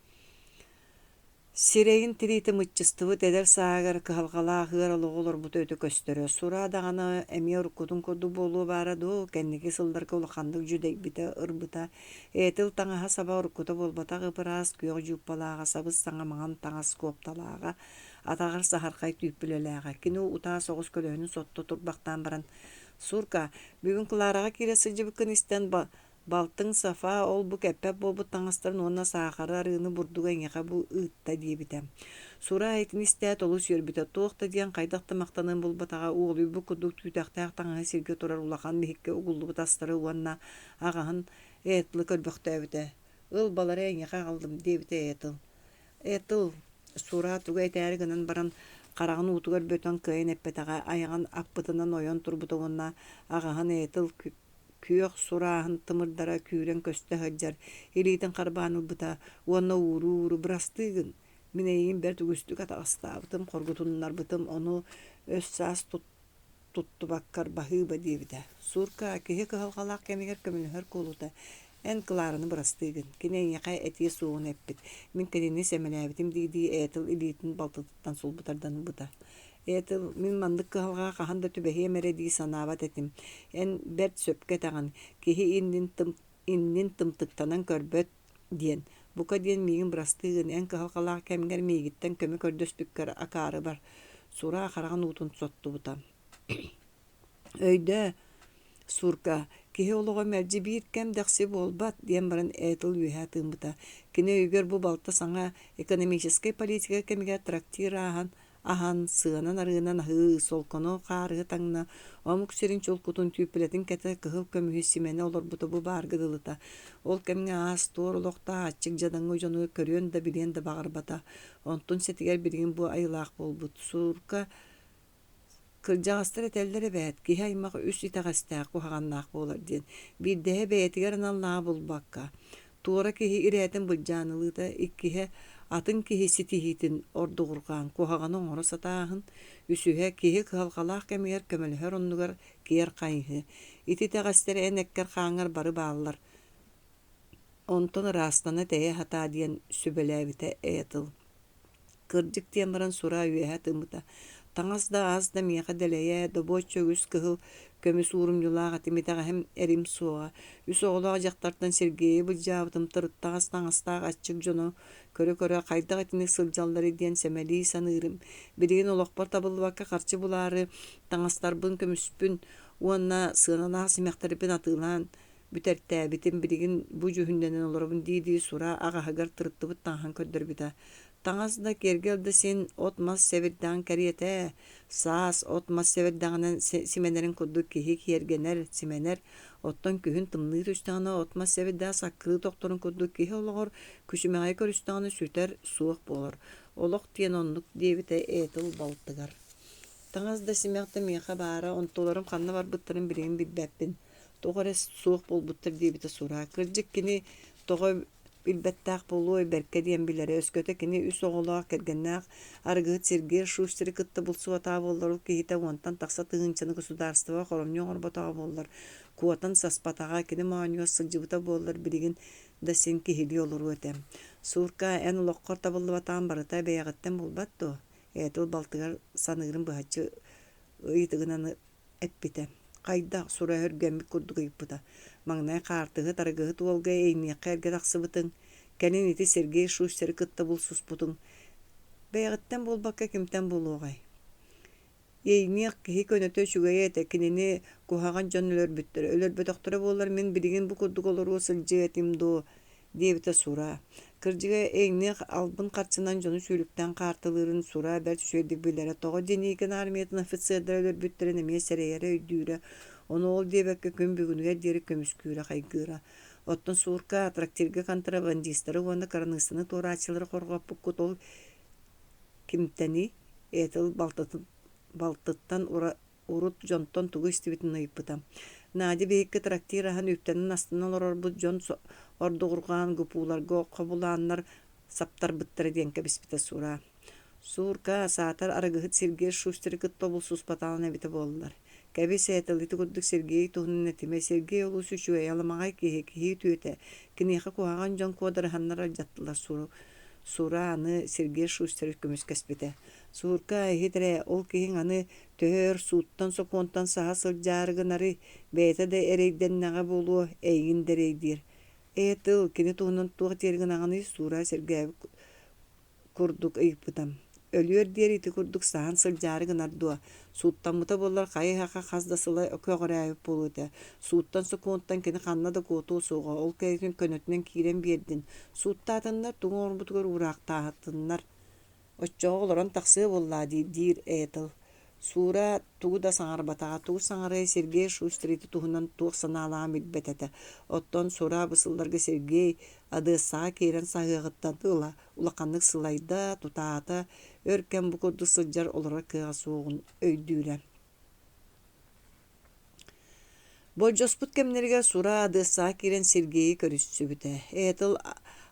Speaker 1: Сирэйин тириитэ мыччыстыбыт, эдэр сааһыгар кыһалҕалаах ыар олоҕу олорбута өтө көстөрө. Сураа даҕаны эмиэ уруккутун курдук буолуо баара дуу, кэнники сылларга улаханнык дьүдэйбитэ, ырбыта. Этил таҥаһа-саба уруккута буолбатах ып-ыраас күөх дьууппалааҕа, сабыс-саҥа маҥан таҥас куопталааҕа, атаҕар саһархай түүппүлэлээҕэ. Кини утаа соҕус көлөһүнүн сотто турбахтаан баран, «Сурка, бүгүн Клараҕа киирэ сылдьыбыккын истэн Балтыҥ Сафа ол-бу кэппэт буолбут таҥастарын уонна саахары, арыыны, бурдугу эйиэхэ бу ыытта диэбитэ. Сураа итини истээт олус үөрбүтэ, туох да диэн хайдах да махтаныан булбатаҕа, уолуйбут курдук түүтэхтээх таҥаһы сиргэ турар улахан биһиккэ угуллубут астары уонна аҕаһын Этлы көрбөхтөөбүтэ. «Ыл, балары эйиэхэ аҕаллым» диэбитэ Этл. Этл, Сураа тугу этээри гынан баран, хараҕын уутугар бөтөн кыайан эппэтэҕэ, айаҕын аппытынан ойон турбута уонна аҕаһын Этл күөх сурааһын тымырдара күүрэн көстө сылдьар илиитин харбаан ылбыта уонна ууруу-ууру бырастыы гын, мин эйигин бэрт үгүстүк атаҕастаабытым, хоргутуннарбытым, ону өс-саас туттубаккар баһыыба диэбитэ. Сурка, киһи кыһалҕалаах кэмигэр көмөлөһөр куолута, эн Клараны бырастыы гын, кини эйиэхэ этиэ суоҕун эппит, мин кинини сэмэлээбитим дии-дии Этл илиитин балтытыттан сулбутардан ылбыта. Этил, мин маннык кыһалҕаҕа хаһан да түбэһиэм эрэ дии санаабат этим. Эн бэрт сөпкө этэҕин, киһи иннин, тым, иннин тымтыктанан көрбөт диэн. Бука диэн миигин бырастыы гын, эн кыһалҕалаах кэмҥэр миигиттэн көмө көрдөспүккэр акаары бар. Сураа хараҕын уутун соттубута. Өйдөө, Сурка, киһи олоҕо мэлдьи биир кэм дэхси буолбат, диэн баран Этл үөһэ тыыммыта. Кини өйүгэр бу балта саҥа экономическай политика кэмигэр трактир ааһан, аһан, сыанан-арыынан аһыы, солкону хаарыһы таҥна, омук сирин чулкутун түүппүлэтин кэтэ кыһыл көмүһү симэнэ олорбута бу баарга дылыта. Ол кэмҥэ аас-туор олохтоох аччык дьадаҥы дьону көрүөн да билиэн да баҕарбата. Онтун сэтигэр билигин бу айылаах буолбут. Сурка Кырдьаҕастар этэллэр эбээт, киһи аймах үс итэҕэстээх куһаҕаннаах буолар диэн, биирдэһэ бэйэтигэр аналлааҕы булбакка, туора киһи ирээтин былдьаан ылыыта, иккиһэ атын киһи ситиһиитин ордугурҕаан куһаҕаны оҥоро сатааһын, үсүһэ киһи кыһалҕалаах кэмигэр көмөлөһөр оннугар киэр хайыһыы. Ити итэҕэстэр эн эккэр-хааҥҥар бары бааллар, онтон ыраастана тэйэ сатаа диэн сүбэлээбитэ Этл. Кырдьык диэн баран сураа үөһэ тыыммыта: «Таҥас да, ас да миэхэ дэлэйэ, добуочча үгүс кыһыл көмүс уурумньулаах этим, итэҕэһим эрим суоҕа. Үс оҕолоох дьахтартан Сергейи былдьаабытым, тырыттаҕас таҥастаах аччык дьону көрө-көрө хайдах итинник сылдьалларый диэн сэмэлии саныырым. Билигин олохпор табыллыбакка харчы булаары таҥастарбын, көмүспүн уонна сыаналаах симэхтэрбин атыылаан Бүтэртээбитим, билигин бу дьүһүннэнэн олоробун дии-дии Сура аҕаһыгар тырыттыбыт таҥаһын көрдөрбүтэ. Таҥас да, киэргэл да син от-мас сэбирдэҕин кэриэтэ ээ. Саас от-мас сэбирдэҕинэн симэнэрин курдук киһи киэргэнэр, симэнэр. Оттон күһүн тымныы түстэҕинэ от-мас сэбирдэҕэ саккырыы тохторун курдук киһи олоҕор күчүмэҕэйи көрүстэҕинэ сүтэр, суох буолар. Олох диэн оннук диэбитэ Этил балтыгар. Таҥас да симэх да миэхэ баара, онтуларым ханна барбыттарын билигин билбэппин. Тоҕо эрэ суох буолбуттар диэбитэ Сураа. Кырдьык кини тоҕо билбэттээх буолуой, бэркэ диэн билэрэ. Өскөтө кини үс оҕолоох, кэргэннээх арыгыһыт Сергей Шустеры кытта булсубатаҕа буоллар, ол киһитэ уонтан тахса тыһыынчаны государствоҕа хоромньу оҥорботоҕо буоллар, куотан саспатаҕа, кини моонньугар сылдьыбыта буоллар, билигин да син киһилии олоруо этэ. Суурка, эн олоххор табыллыбатаҕын барыта бэйэҕиттэн буолбат дуо? Этил балтыгар саныырын быһаччы ыйытыгынан эппитэ. Хайдах, сура өһүргэммит курдук ыйыппыта. Маҥнай хаартыһыт, арыгыһыт уолга эйниэххэ эргэ тахсыбытыҥ, кэлин ити Сергей Шустеры кытта булсуспутуҥ. Бэйэҕиттэн буолбакка кимтэн буолуоҕай? Ейниэх киһи көнөтө үчүгэйэ этэ, кинини куһаҕан дьон өлөрбүттэрэ. Өлөрбөтөхтөрө буоллар мин билигин бу курдук олоруо сылдьыа этим дуо диэбитэ Сура. Кырдьыга, Ейниэх албын харчынан дьону сүүлүктээн хаартылыырын Сура бэрт үчүгэйдик билэрэ. Тоҕо Деникин армиятын офицердара өлөрбүттэрин эмиэ сэрэйэрэ, өйдүүрэ. Ону ол диэбэккэ күн бүгүнүгэр диэри көмүскүүрэ, хайгыыра. Оттон Суурка трактирга контрабандистары уонна кыраныыссаны туорааччылары хорҕоппуккут ол Кимтэний? Этил балтыттан урут дьонтон тугу истибитин ыйыппыта. Надя биһикки трактир аһан үктэнэн астына олорорбут дьон ордугурҕаан ГПУларга хобулааннар саптарбыттара диэн кэбиспитэ Сура. Суурка, саатар арыгыһыт Сергей Шустеры кытта обулсуспатаҕын эбитэ буоллар. Кэбис Этил, ити курдук Сергей туһунан этимэ. Сергей олус үчүгэй, аламаҕай киһи, киһи үтүөтэ. Киниэхэ куһаҕан дьон куодарыһаннар алдьаттылар Сура аны Сергей Шустеры көмүскэспитэ. Суурка, иһит эрэ, ол киһиҥ аны төһө өр сууттан-сокуонтан саһа сылдьаары гынарый, бэйэтэ да эрэйдэннэҕэ буолуо, эйигин да эрэйдиир. Ээ, тыл, кини туһунан туох диэри гынаҕыный? Суура сэргээбит курдук ыйыппыта. Өлүөр диэри ити курдук саһан сылдьаары гынар дуо? Сууттаммыта буоллар хайы-хаха хас да сыла көҕүрээбит буолуо этэ. Сууттан-сокуонтан кини ханна да куотуо суоҕа, ол кэнниттэн көнөтүнэн киирэн биэрдин. Сууттаатыннар, тугу оҥорбутугар уураахтаатыннар. Оччоҕо олорон тахсыа буоллаа дии, диир Этл. Суура тугу да саҥарбатаҕа, тугу саҥарыай Сергей Шустрити туһунан туох санаалааҕын билбэт этэ. Оттон Сура бу сылларга Сергей Одессаҕа киирэн саһыаҕыттан ыла улаханнык сылайда, тутаата, өр кэм бу курдук сылдьар олорор кыаҕа суоҕун өйдүүрэ. Болдьоспут кэмнэригэр Сура Одессаҕа киирэн Сергейи көрүсүбүтэ. Этл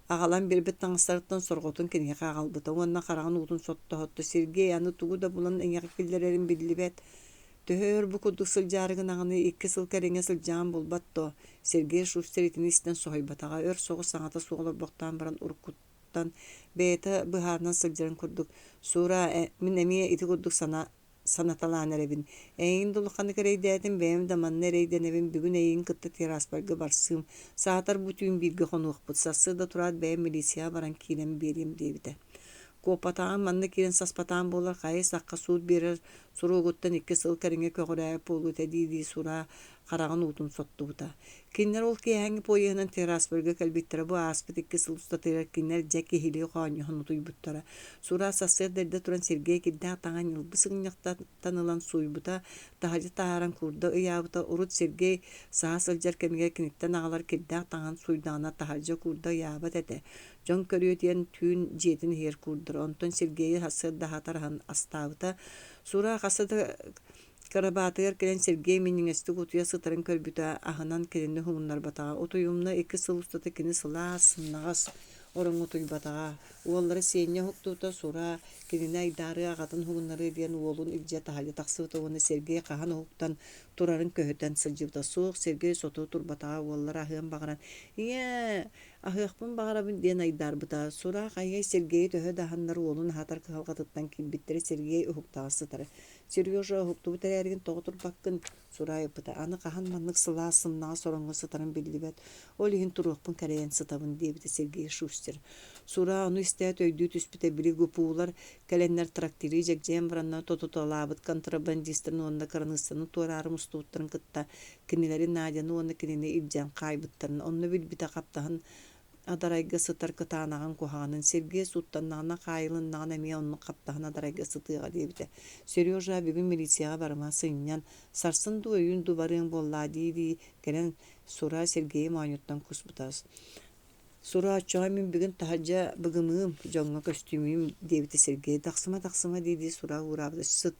Speaker 1: аҕалан биэрбит таҥастарыттан сорҕотун киниэхэ аҕалбыта уонна хараҕын уутун соттоһотто Сергей аны тугу да булан эйиэхэ киллэрэрин биллибэт. Төһө өр бу курдук сылдьаары гынаҕыный, икки сыл кэриҥэ сылдьаҕын булбат дуо? Сергей Шустер итини истэн соһуйбатаҕа, өр соҕус саҥата суох олорбохтоон баран уруккуттан бэйэтэ быһаарынан сылдьарын курдук «Сура, мин эмиэ ити курдук санаа санаталаан эрэбин. Эйигин да улаханнык эрэйдээтим, бэйэм да манна эрэйдэнэбин, бүгүн эйигин кытта терраспарга барсыым, саатар бу түүн бииргэ хонуохпут, сарсыарда тураат бэйэм милицияҕа баран киирэн биэриэм диэбитэ. Куоппатаҕым манна киирэн саспатаҕым буоллар, хайа сахха суут биэрэр суругуттан икки сыл кэриҥэ көҕүрээбит буолуо этэ дии-дии Сураа хараҕын уутун соттубута. Кинилэр ол киэһээҥҥи поеһынан Тираспольга кэлбиттэрэ бу ааспыт икки сыл устатыгар кинилэр дьэ киһилии хоонньоһон утуйбуттара. Сура сарсыарда эрдэ туран Сергей кирдээх таҥаһын ньылбы сыгынньахтан ылан сууйбута, таһырдьа таһааран куурда ыйаабыта. Урут Сергей саһа сылдьар кэмигэр киниттэн аҕалар кирдээх таҥаһын сууйдаҕына таһырдьа куурда ыйаабат этэ. Дьон көрүө диэн түүн дьиэтин иһигэр куурдара. Онтон Сергейи сарсыарда аһатар аһын астаабыта. Сура хаста да Кырабаатыгар кэлэн Сергей минньигэстик утуйа сытарын көрбүтэ, аһынан кинини уһугуннарбатаҕа. Утуйумна икки сыл устата кини сылаас, сымнаҕас ороҥҥо утуйбатаҕа. Уоллара Сиэнньэ уһуктубута, Сура кинини айдаарыа, аҕатын уһугуннарыа диэн уолун илдьэ таһырдьа тахсыбыта уонна Сергей хаһан уһуктан турарын көһүтэн сылдьыбыта. Суох, Сергей сотору турбатаҕа, уоллара аһыан баҕаран «Ийээ, аһыахпын баҕарабын» диэн айдаарбыта. Сура хайыай Сергейи төһө да аһыннар уолун аһатар кыһалҕатыттан киирбиттэрэ Сергей уһуктаҕас сытара. Сережа, уһуктубут эрээригин тоҕо турбаккын? Сураайыппыта аны хаһан маннык сылаас сымнаҕас ороҥҥо сытарым биллибэт, ол иһин туруохпун кэрэйэн сытабын диэбитэ Сергей Шустер. Сураа ону истээт өйдүү түспүтэ били ГПУлар кэлэннэр трактиры дьэгдьийэн бараннар тотуталаабыт контрабандистарын уонна кыраныыссаны туораары мустубуттарын кытта кинилэри Надяны уонна кинини илдьэн хаайбыттарын онно билбитэ хаптаһын адарайга сытар кытаанаҕын куһаҕанын Сергей сууттаннаҕына хаайылыннаҕына эмиэ оннук хаптаһын адарайга сытыаҕа диэбитэ. Сережа бүгүн милицияҕа барыма, сынньан, сарсын дуу өйүүн дуу барыаҥ буоллаа дии-дии кэлэн Сура Сергейи моонньуттан куспута. Сура оччоҕо мин бүгүн таһырдьа быгымыым, дьоҥҥо көстүүмүм диэбитэ Сергей. Тахсыма, тахсыма дии-дии Сура уураабыта. Сыт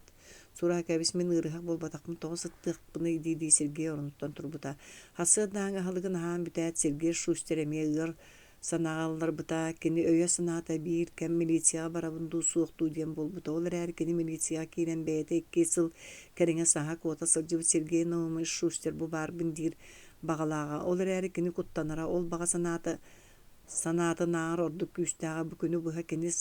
Speaker 1: Сураа кэбис мин ыарыһах буолбатахпын тоҕо сыттыахпыный дии-дии Сергей оронуттан турбута. Сарсыардааҥҥы аһылыгын аһаан бүтээт Сергей Шустер эмиэ ыар санааҕа ылларбыта. Кини өйө-санаата биир кэм милицияҕа барабын дуу суох дуу диэн буолбута. Ол эрээри кини милицияҕа киирэн бэйэтэ икки сыл кэриҥэ саһа куота сылдьыбыт Сергей Наумович Шустер бу баарбын диир баҕалааҕа. Ол эрээри кини куттанара, ол баҕа санаата санаатынааҕар ордук күүстээҕэ бу күнү быһа кини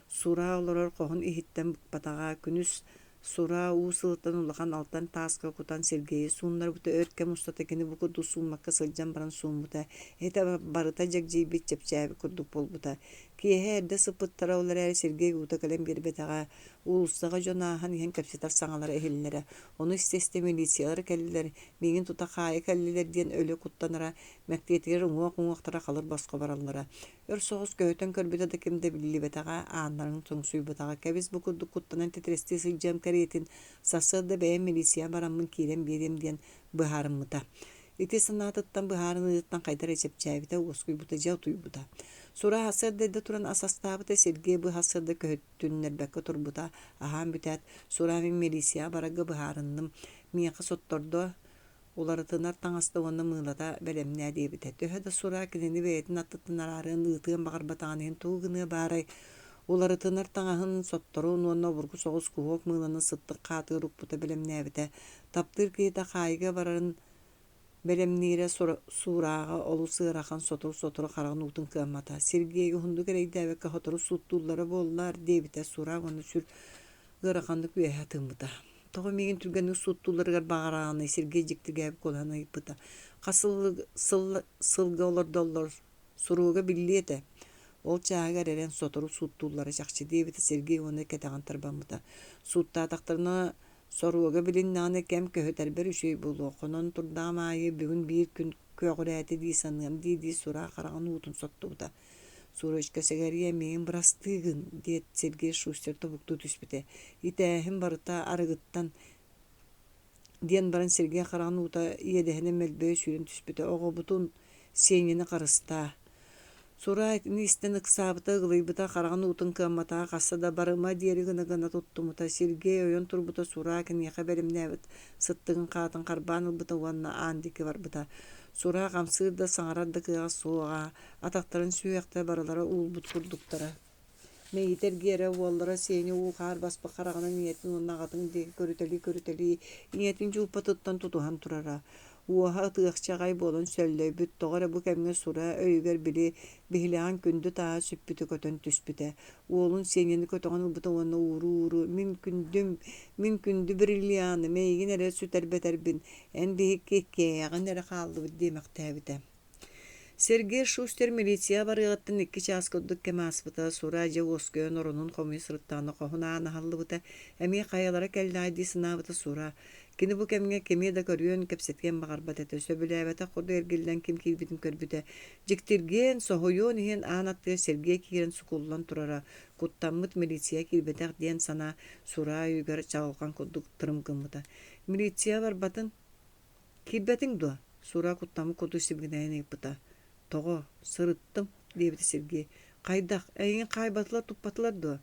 Speaker 1: Сураа олорор хоһун иһиттэн быкпатаҕа, күнүс Сураа уу сылыттан улахан алтан тааска кутан Сергейи сууннарбыта, өр кэм устата кини бу курдук сууммакка сылдьан баран сууммута, этэ барыта дьэгдьийбит, чэпчээбит курдук буолбута. Киэһэ эрдэ сыппыттара, ол эрээри Сергей уута кэлэн биэрбэтэҕэ, уулуссаҕа дьон ааһан иһэн кэпсэтэр саҥалара иһиллэрэ. Ону истэ-истэ милициялар кэллилэр, миигин тута хаайа кэллилэр диэн өлө куттанара, мэктиэтигэр уҥуох-уҥуохтара халыр босхо бараллара. Өр соҕус көһүтэн көрбүтэ да ким да биллибэтэҕэ, ааннарын тоҥсуйбатаҕа. Кэбис бу курдук куттанан титирэстии сылдьыам кэриэтин, сарсыарда бэйэм милиция бараммын киирэн биэриэм диэн быһаарыммыта. Ити санаатыттан быһаарыныытыттан хайда эрэ чэпчээбитэ, уоскуйбута, дьэ утуйбута. Сура сарсыарда эрдэ туран ас астаабыта, Сергей бу сарсыарда көһүтүннэрбэккэ турбута. Аһаан бүтээт, Сура мин милицияҕа барарга быһаарынным, миэхэ соттордо, уларытынар таҥаста уонна мыылата бэлэмнээ диэбитэ. Төһө да Сураа кинини бэйэтин аттыттан араарыан ыытыан баҕарбатаҕын иһин тугу гыныа баарай, уларытынар таҥаһын, сотторун уонна обургу соҕус куһуок мыыланы сыттык хаатыгар укпута бэлэмнээбитэ. Таптыыр киһитэ хаайыыга барарын бэлэмниирэ Сурааҕа олус ыарахан, сотору-сотору хараҕын уутун кыаммата. Сергей уһуннук эрэйдээбэккэ сотору сууттууллара буоллар диэбитэ Сураа уонна сүр ыараханнык үөһэ тыыммыта. Тоҕо миигин түргэнник сууттуулларыгар баҕараҕыный Сергей дьиктиргээбит куолаһын ыйыппыта. Хас сыл сылга олордоллор, суруга биллиэ этэ. Ол чааһыгар эрэн сотору сууттууллара чахчы диэбитэ Сергей уонна кэтэҕин тарбаммыта. Сууттаатахтарына соруга билиннэҕинэ кэм көһүтэрбэр үчүгэй буолуо. Хонон турдаҕым аайы бүгүн биир күн көҕүрээтэ дии саныам дии-дии сураа хараҕын уутун соттубута. Сурочка сэгэриэ миигин бырастыы гын, диэт Сергей Шустер тобуктуу түспүтэ. Итээһин барыта арыгыттан, диэн баран Сергей хараҕын уута иэдэһинэн мөлбөйө сүүрэн түспүтэ. Оҕобутун, Сеняны харыстаа. Сураа итини истэн ыксаабыта, ыгылыйбыта, хараҕын уутун кыамматаҕа хаста да барыма диэри гына-гына туттуммута. Сергей ойон турбута Сураа киниэхэ бэлэмнээбит сыттыгын хаатын харбаан ылбыта уонна аан диэки барбыта. Сураа хамсыыр да, саҥарар да кыаҕа суоҕа, атахтарын сүһүөхтэрэ барылара уулбут курдуктара. Мэйиитэ эргийэрэ уоллара Сеня уу-хаар баспыт хараҕынан ийэтин уонна аҕатын диэки көрүтэлии-көрүтэлии ийэтин дьууппатыттан тутуһан турара. Уоһа ытыахча аҕай буолан сөллөйбүт, тоҕо эрэ бу кэмҥэ Сура өйүгэр били биһилэҕин күндү тааһа сүппүтэ көтөн түспүтэ. Уолун Сеняны көтөҕөн ылбыта уонна ууруу-ууруу «Мин күндүм, мин күндү бриллианым, эйигин эрэ сүтэрбэтэрбин, эн биһикки иккиэйэҕин эрэ хааллыбыт» диэмэхтээбитэ. Сергей Шустер милицияҕа барыаҕыттан икки чаас курдук кэм ааспыта, Сура дьэ уоскуйан оронун хомуйа сырыттаҕына хоһун аана аһыллыбыта, эмиэ хайалара кэллэҕэй дии санаабыта Сура. Кини бу кэмҥэ кими да көрүөн, кэпсэтиэн баҕарбат этэ, сөбүлээбэтэх курдук эргиллэн ким киирбитин көрбүтэ. Дьиктиргиэн, соһуйуон иһин аан аттыгар Сергей киирэн сукуллан турара, куттаммыт милиция киирбэтэх диэн санаа Сура өйүгэр чаҕылҕан курдук тырым гыммыта. Милиция барбатын «Киирбэтиҥ дуо?» Сура куттаммыт курдук сибигинэйэн ыйыппыта. «Тоҕо? Сырыттым», диэбитэ Сергей. «Хайдах, эйигин хаайбатылар-туппатылар дуо?»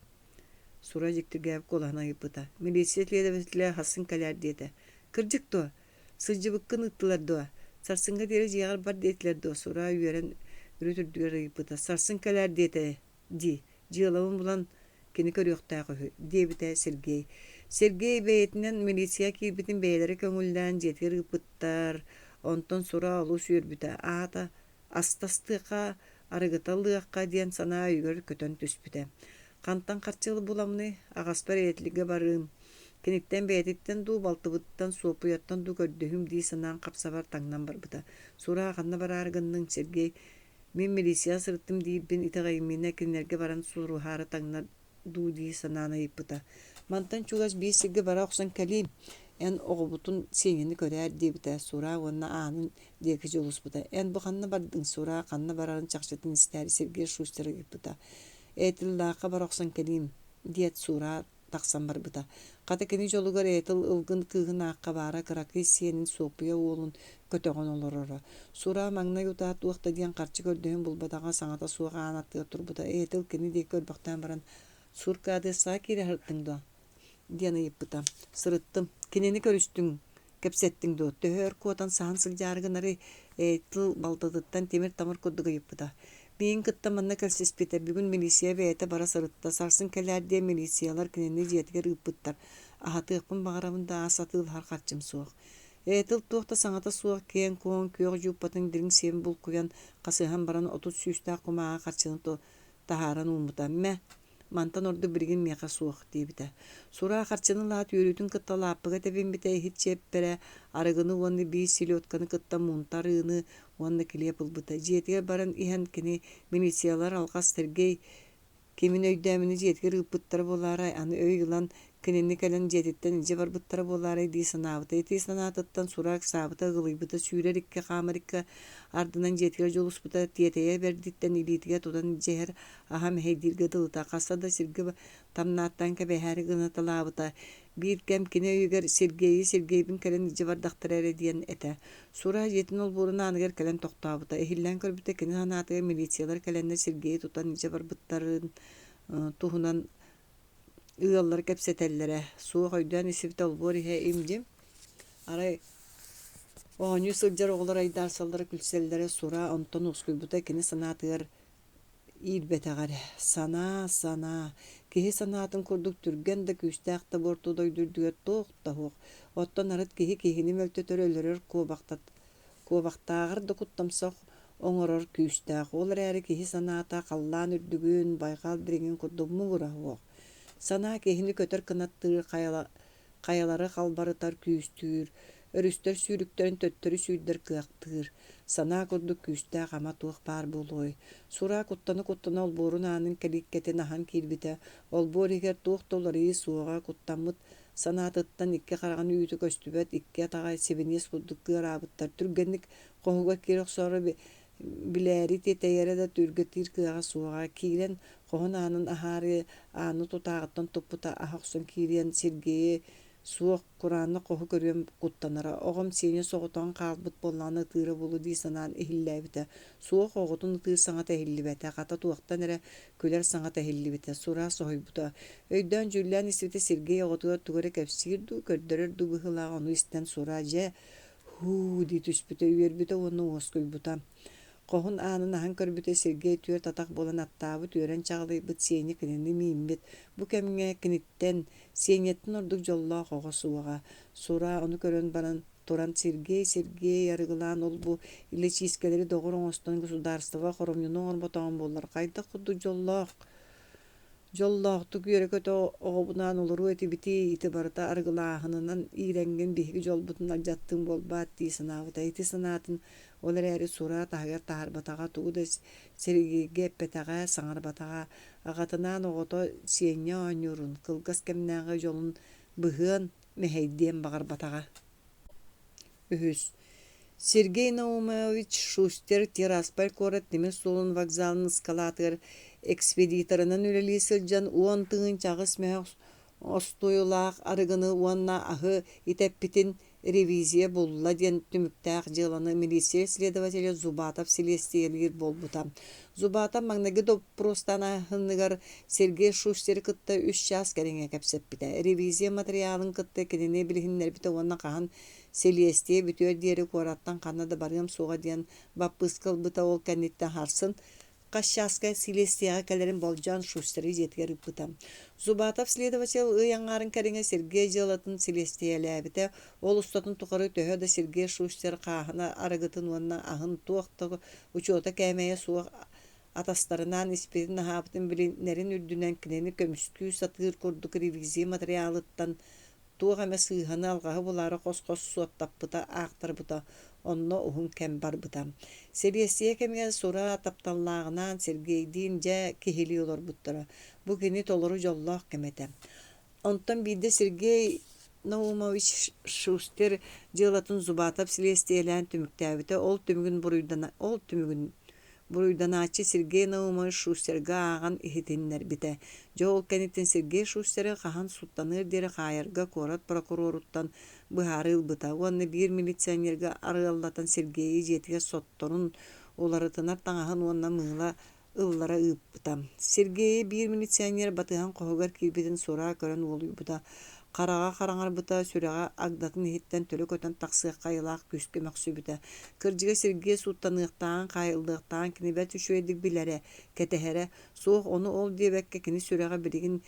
Speaker 1: Сура дьиктиргээбит куолаһынан ыйыппыта. «Милиция следователэ сарсын кэлээр диэтэ». «Кырдьык дуо? Сылдьыбыккын ыыттылар дуо? Сарсыҥҥа диэри дьиэҕэр бар диэтилэр дуо?» Сура үөрэн үрүт үрдүгэр ыйыппыта. «Сарсын кэлээр диэтэ дии, дьыалабын булан кини көрүөхтээх үһү, диэбитэ Сергей. Сергей бэйэтинэн милиция киирбитин бэйэлэрэ көҥүллээн дьиэтигэр ыыппыттар, онтон Сура олус үөрбүтэ, аата астастыахха, арыгыта ылыахха диэн санаа өйүгэр көтөн түспүтэ. Хантан харчы буламмыный, аҕаспар Этлигэ барыым. Киниттэн бэйэтиттэн дуу, балтыбыттан, Суоппуйаттан дуу көрдөһүүм дии санаан хап-сабар таҥнан барбыта. Сураа, ханна бараары гынныҥ, Сергей? Мин милицияҕа сырыттым диирбин итэҕэйиминэ кинилэргэ баран суруһаары таҥнар дуу дии санаан ыйыппыта. Мантан чугас биир сиргэ бара охсон кэлиим, эн оҕобутун Сеняны көрөөр диэбитэ Сураа уонна аанын диэки дьулуспута. Эн бу ханна бардыҥ, Сураа ханна барарын чахчытын истээри Сергей Шустер ыйыппыта. Этиллаахха бара охсон кэлиим, диэт Сураа тахсан барбыта. Хата кини дьолугар Этил ылгын кыыһын аахха баара кыракый сиэнин Суоппуйа уолун көтөҕөн олороро. Сураа маҥнай утаа туох да диэн харчы көрдөһөн булбатаҕа саҥата суох аан аттыгар турбута. Этил кини диэки көрбөхтөөн баран «Сурка адыассаҕа киирэ сырыттыҥ дуо?» диэн ыйыппыта. «Сырыттым. Кинини көрүстүҥ, кэпсэттиҥ дуо? Төһө өр куотан саһан сылдьаары гынарый?» Этил балтытыттан тимир-тамыр курдук ыйыппыта. Миигин кытта манна кэлсиспитэ, бүгүн милиция бэйэтэ бара сырытта, сарсын кэлээр диэн милициялар кинини дьиэтигэр ыыппыттар. Аһатыахпын баҕарабын да ас атыылаһар харчым суох. Этил туох да саҥата суох киэҥ-куоҥ күөх дьууппатын дириҥ сиэн булкуйан, хасыһан баран 30 сүүстээх кумааҕы харчыны таһааран ууммута. Мэ, Мантан ордук билигин миэхэ суох, диэбитэ. Сураа харчыны ылаат үөрүүтүн кытта лааппыга тэбиммитэ иһит чиэппэрэ, арыгыны уонна биир селедканы кытта муунта арыыны уонна килиэп ылбыта. Дьиэтигэр баран иһэн кини милициялар алҕас Сергей кимин өйдөөмүнэ дьиэтигэр ыыппыттара буолаарай, аны өй ылан кинини кэлэн дьиэтиттэн илдьэ барбыттара буолаарай дии санаабыта. Ити санаатыттан Сура ыксаабыта, ыгылыйбыта, сүүрэр икки, хаамар икки ардынан дьиэтигэр дьулуспута, тиэтэйэ бэрдиттэн илиитигэр тутан илдьэ иһэр аһа мэһэйдииргэ дылыта, хаста да сиргэ тамнааттаан кэбиһээри гынаталаабыта. Биир кэм кини өйүгэр Сергейи Сергейбин кэлэн илдьэ бардахтара эрэ диэн этэ. Сура дьиэтин олбуорун ааныгар кэлэн тохтообута. Иһиллээн көрбүтэ кини санаатыгар милициялар кэлэннэр Сергейи тутан илдьэ барбыттарын туһунан ыаллар кэпсэтэллэрэ. Суох өйдөөн истибитэ олбуор иһэ им-дьим. Арай оонньуу сылдьар оҕолор айдаарсаллара, күлсэллэрэ Сура онтон уоскуйбута кини санаатыгар иирбэтэҕэ эрэ. Санаа, санаа, киһи санаатын курдук түргэн да күүстээх да буорту дойду үрдүгэр туох да суох. Оттон арыт киһи киһини мөлтөтөр, өлөрөр куобахтааҕар да куттамсах оҥорор күүстээх. Ол эрээри киһи санаата халлаан үрдүгүн, байҕал дириҥин курдук муҥура суох. Санаа киһини көтөр кынаттыыр хайалары халбарытар күүстүүр, өрүстэр сүүрүктэрин төттөрү сүүрдэр кыахтыыр, санаа курдук күүстээх ама туох баар буолуой? Сураа куттана-куттана олбуорун аанын кэлииккэтин аһан киирбитэ, олбуор иһигэр туох да уларыйыы суоҕа, куттаммыт санаатыттан икки хараҕын үүтэ көстүбэт, икки атаҕа сибиниэс курдук кыараабыттар, түргэнник хоһугар киирэ охсоору билээри тиэтэйэрэ да түргэтиир кыаҕа суоҕа, киирэн хоһун аанын аһаары ааны тутааҕыттан туппута аһа охсон киириэн Сергейи суох кураанах хоһу көрүөн куттанара, оҕом Сеня соҕотоҕун хаалбыт буоллаҕына ытыыра буолуо дии санаан иһиллээбитэ. Суох оҕотун ытыыр саҥата иһиллибэтэ, хата туохтан эрэ күлэр саҥата иһиллибитэ, сураа соһуйбута. Өйдөөн-дьүүллээн истибитэ Сергей оҕотугар тугу эрэ кэпсиир дуу, көрдөрөр дуу быһыылаах ону истэн сураа дьэ һуу дии түспүтэ, үөрбүтэ уонна уоскуйбута. Хоһун аанын аһан көрбүтэ Сергей түөрт атах буолан аттаабыт, үөрэн чаҕылыйбыт Сеня кинини мииммит. Бу кэмҥэ киниттэн, Сеняттан ордук дьоллоох оҕо суоҕа. Сура ону көрөн баран туран Сергей, Сергей арыгылаан ол-бу илэчиискэлэри доҕор оҥостон государство хоромньуну оҥорботоҕум буоллар хайдах курдук дьоллоох Дьоллоохтук үөрэ-көтө оҕобунаан олоруо этибитий, ити барыта арыгылааһынынан иирэҥҥин биһиги дьолбутун алдьаттыҥ буолбаат дии санаабыта. Ити санаатын ол эрээри Сураа таһыгар таһаарбатаҕа, тугу да Сергейгэ эппэтэҕэ, саҥарбатаҕа. Аҕатынаан оҕото Сиэнньэ оонньуурун, кылгас кэмнээҕи дьолун быһыан, мэһэйдиэн баҕарбатаҕа. Үһүс Сергей Наумович Шустер Тирасполь куорат тимир суолун вокзалын ыскалаатыгар экспедиторынан үлэлии сылдьан 10 8 мөһөөх остуойулаах арыгыны уонна аһы итэппитин ревизия булла диэн түмүктээх дьыаланы милиция следователэ Зубатов силиэстийэлиир буолбута. Зубатов маҥнайгы доппуруостанааһыныгар Сергей Шустеры кытта үс чаас кэриҥэ кэпсэппитэ. Ревизия матырыйаалын кытта кинини билиһиннэрбитэ уонна хаһан силиэстийэ бүтүөр диэри куораттан ханна да барыам суоҕа диэн баппыыска ылбыта ол кэнниттэн сарсын хас чааска силиэстийэҕэ кэлэрин болдьоон Шустеры дьиэтигэр ыыппыта. Зубатов следователь ый аҥаарын кэриҥэ Сергей дьыалатын силиэстийэлээбитэ. Ол устатын тухары төһө да Сергей Шустер хааһына арыгытын уонна аһын туох да учуота кээмэйэ суох атастарынаан испитин-аһаабытын билинэрин үрдүнэн кинини көмүскүү сатыыр курдук ревизия матырыйаалыттан Туох эмэ сыыһаны-алҕаһы булаары хос-хос суоттаппыта, аахтарбыта, онно уһун кэм барбыта. Силиэстийэ кэмигэр Сура тапталлааҕынаан Сергейдиин дьэ киһилии олорбуттара. Бу кини толору дьоллоох кэмэ этэ. Онтон биирдэ Сергей Наумович Шустер дьыалатын Зубатов силиэстийэлээн түмүктээбитэ. Ол түмүгүн буруйдана ол түмүгүн буруйданааччы Сергей Наумович Шустерга ааҕан иһитиннэрбитэ. Дьэ ол кэнниттэн Сергей Шустеры хаһан сууттаныар диэри хаайарга куорат прокуроруттан быһаарыы ылбыта уонна биир милиционерга арыаллатан Сергейи дьиэтигэр сотторун, уларытынар таҥаһын уонна мыыла ыллара ыыппыта. Сергейи биир милиционер батыһан хоһугар киирбитин сураа көрөн уолуйбута, хараҕа хараҥарбыта, сүрэҕэ агдатын иһиттэн төлө көтөн тахсыахха айылаах күүскэ мөхсүбүтэ. Кырдьыга Сергей сууттаныахтааҕын, хаайыллыахтааҕын кини бэрт үчүгэйдик билэрэ, кэтэһэрэ. Суох, ону ол диэбэккэ кини сүрэҕэ билигин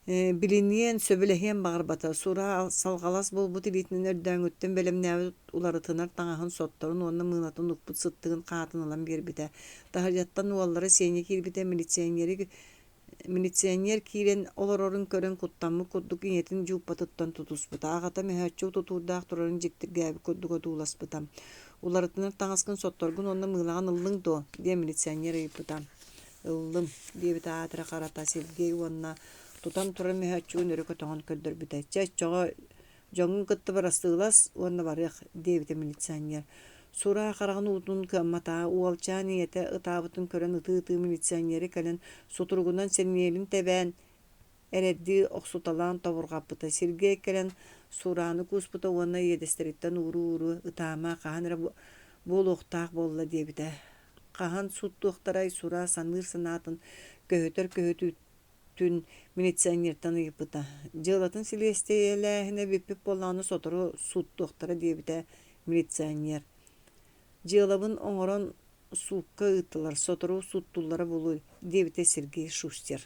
Speaker 1: Билиниэн, сөбүлэһиэн баҕарбата, сураа салҕалас буолбут илиитинэн өрдөөҥҥүттэн бэлэмнээбит уларытынар таҥаһын сотторун уонна мыылатын укпут сыттыгын хаатын ылан биэрбитэ. Таһырдьаттан уоллара Сеня киирбитэ, милиционери милиционер киирэн олорорун көрөн куттаммыт курдук ийэтин дьууппатыттан тутуспута, аҕата мөһөөччүк тутуурдаах турарын дьиктиргээбит курдук одууласпыта. «Уларытынар таҥаскын сотторгун уонна мыылаҕын ыллыҥ дуо?» диэн милиционер ыйыппыта. Ыллым, диэбитэ аатыра харата Сергей уонна тутан турар мөһөөччүгүн өрө көтөҕөн көрдөрбүтэ. Чэ, оччоҕо дьоҥҥун кытта бырастыылас уонна барыах, диэбитэ милиционер. Сураа хараҕын уутун кыамматаҕа, уолчаан ийэтэ ытаабытын көрөн ытыы-ытыы милиционеры кэлэн сутуругунан сэниэлин тэбээн эрэрдии охсуталаан тобурҕаппыта. Сергей кэлэн Сурааны кууспута уонна иэдэстэриттэн ууруу-ууруу ытаама, хаһан эрэ буолуохтаах буолла диэбитэ. Хаһан сууттуохтарай Сура саныыр санаатын көһүтэр көһүтүүтүн милиционертан ыйыппыта. Дьыалатын силиэстийэлээһинэ бүппүт буоллаҕына сотору сууттуохтара диэбитэ милиционер. Дьыалабын оҥорон суукка ыыттылар, сотору сууттууллара буолуо, диэбитэ Сергей Шустер.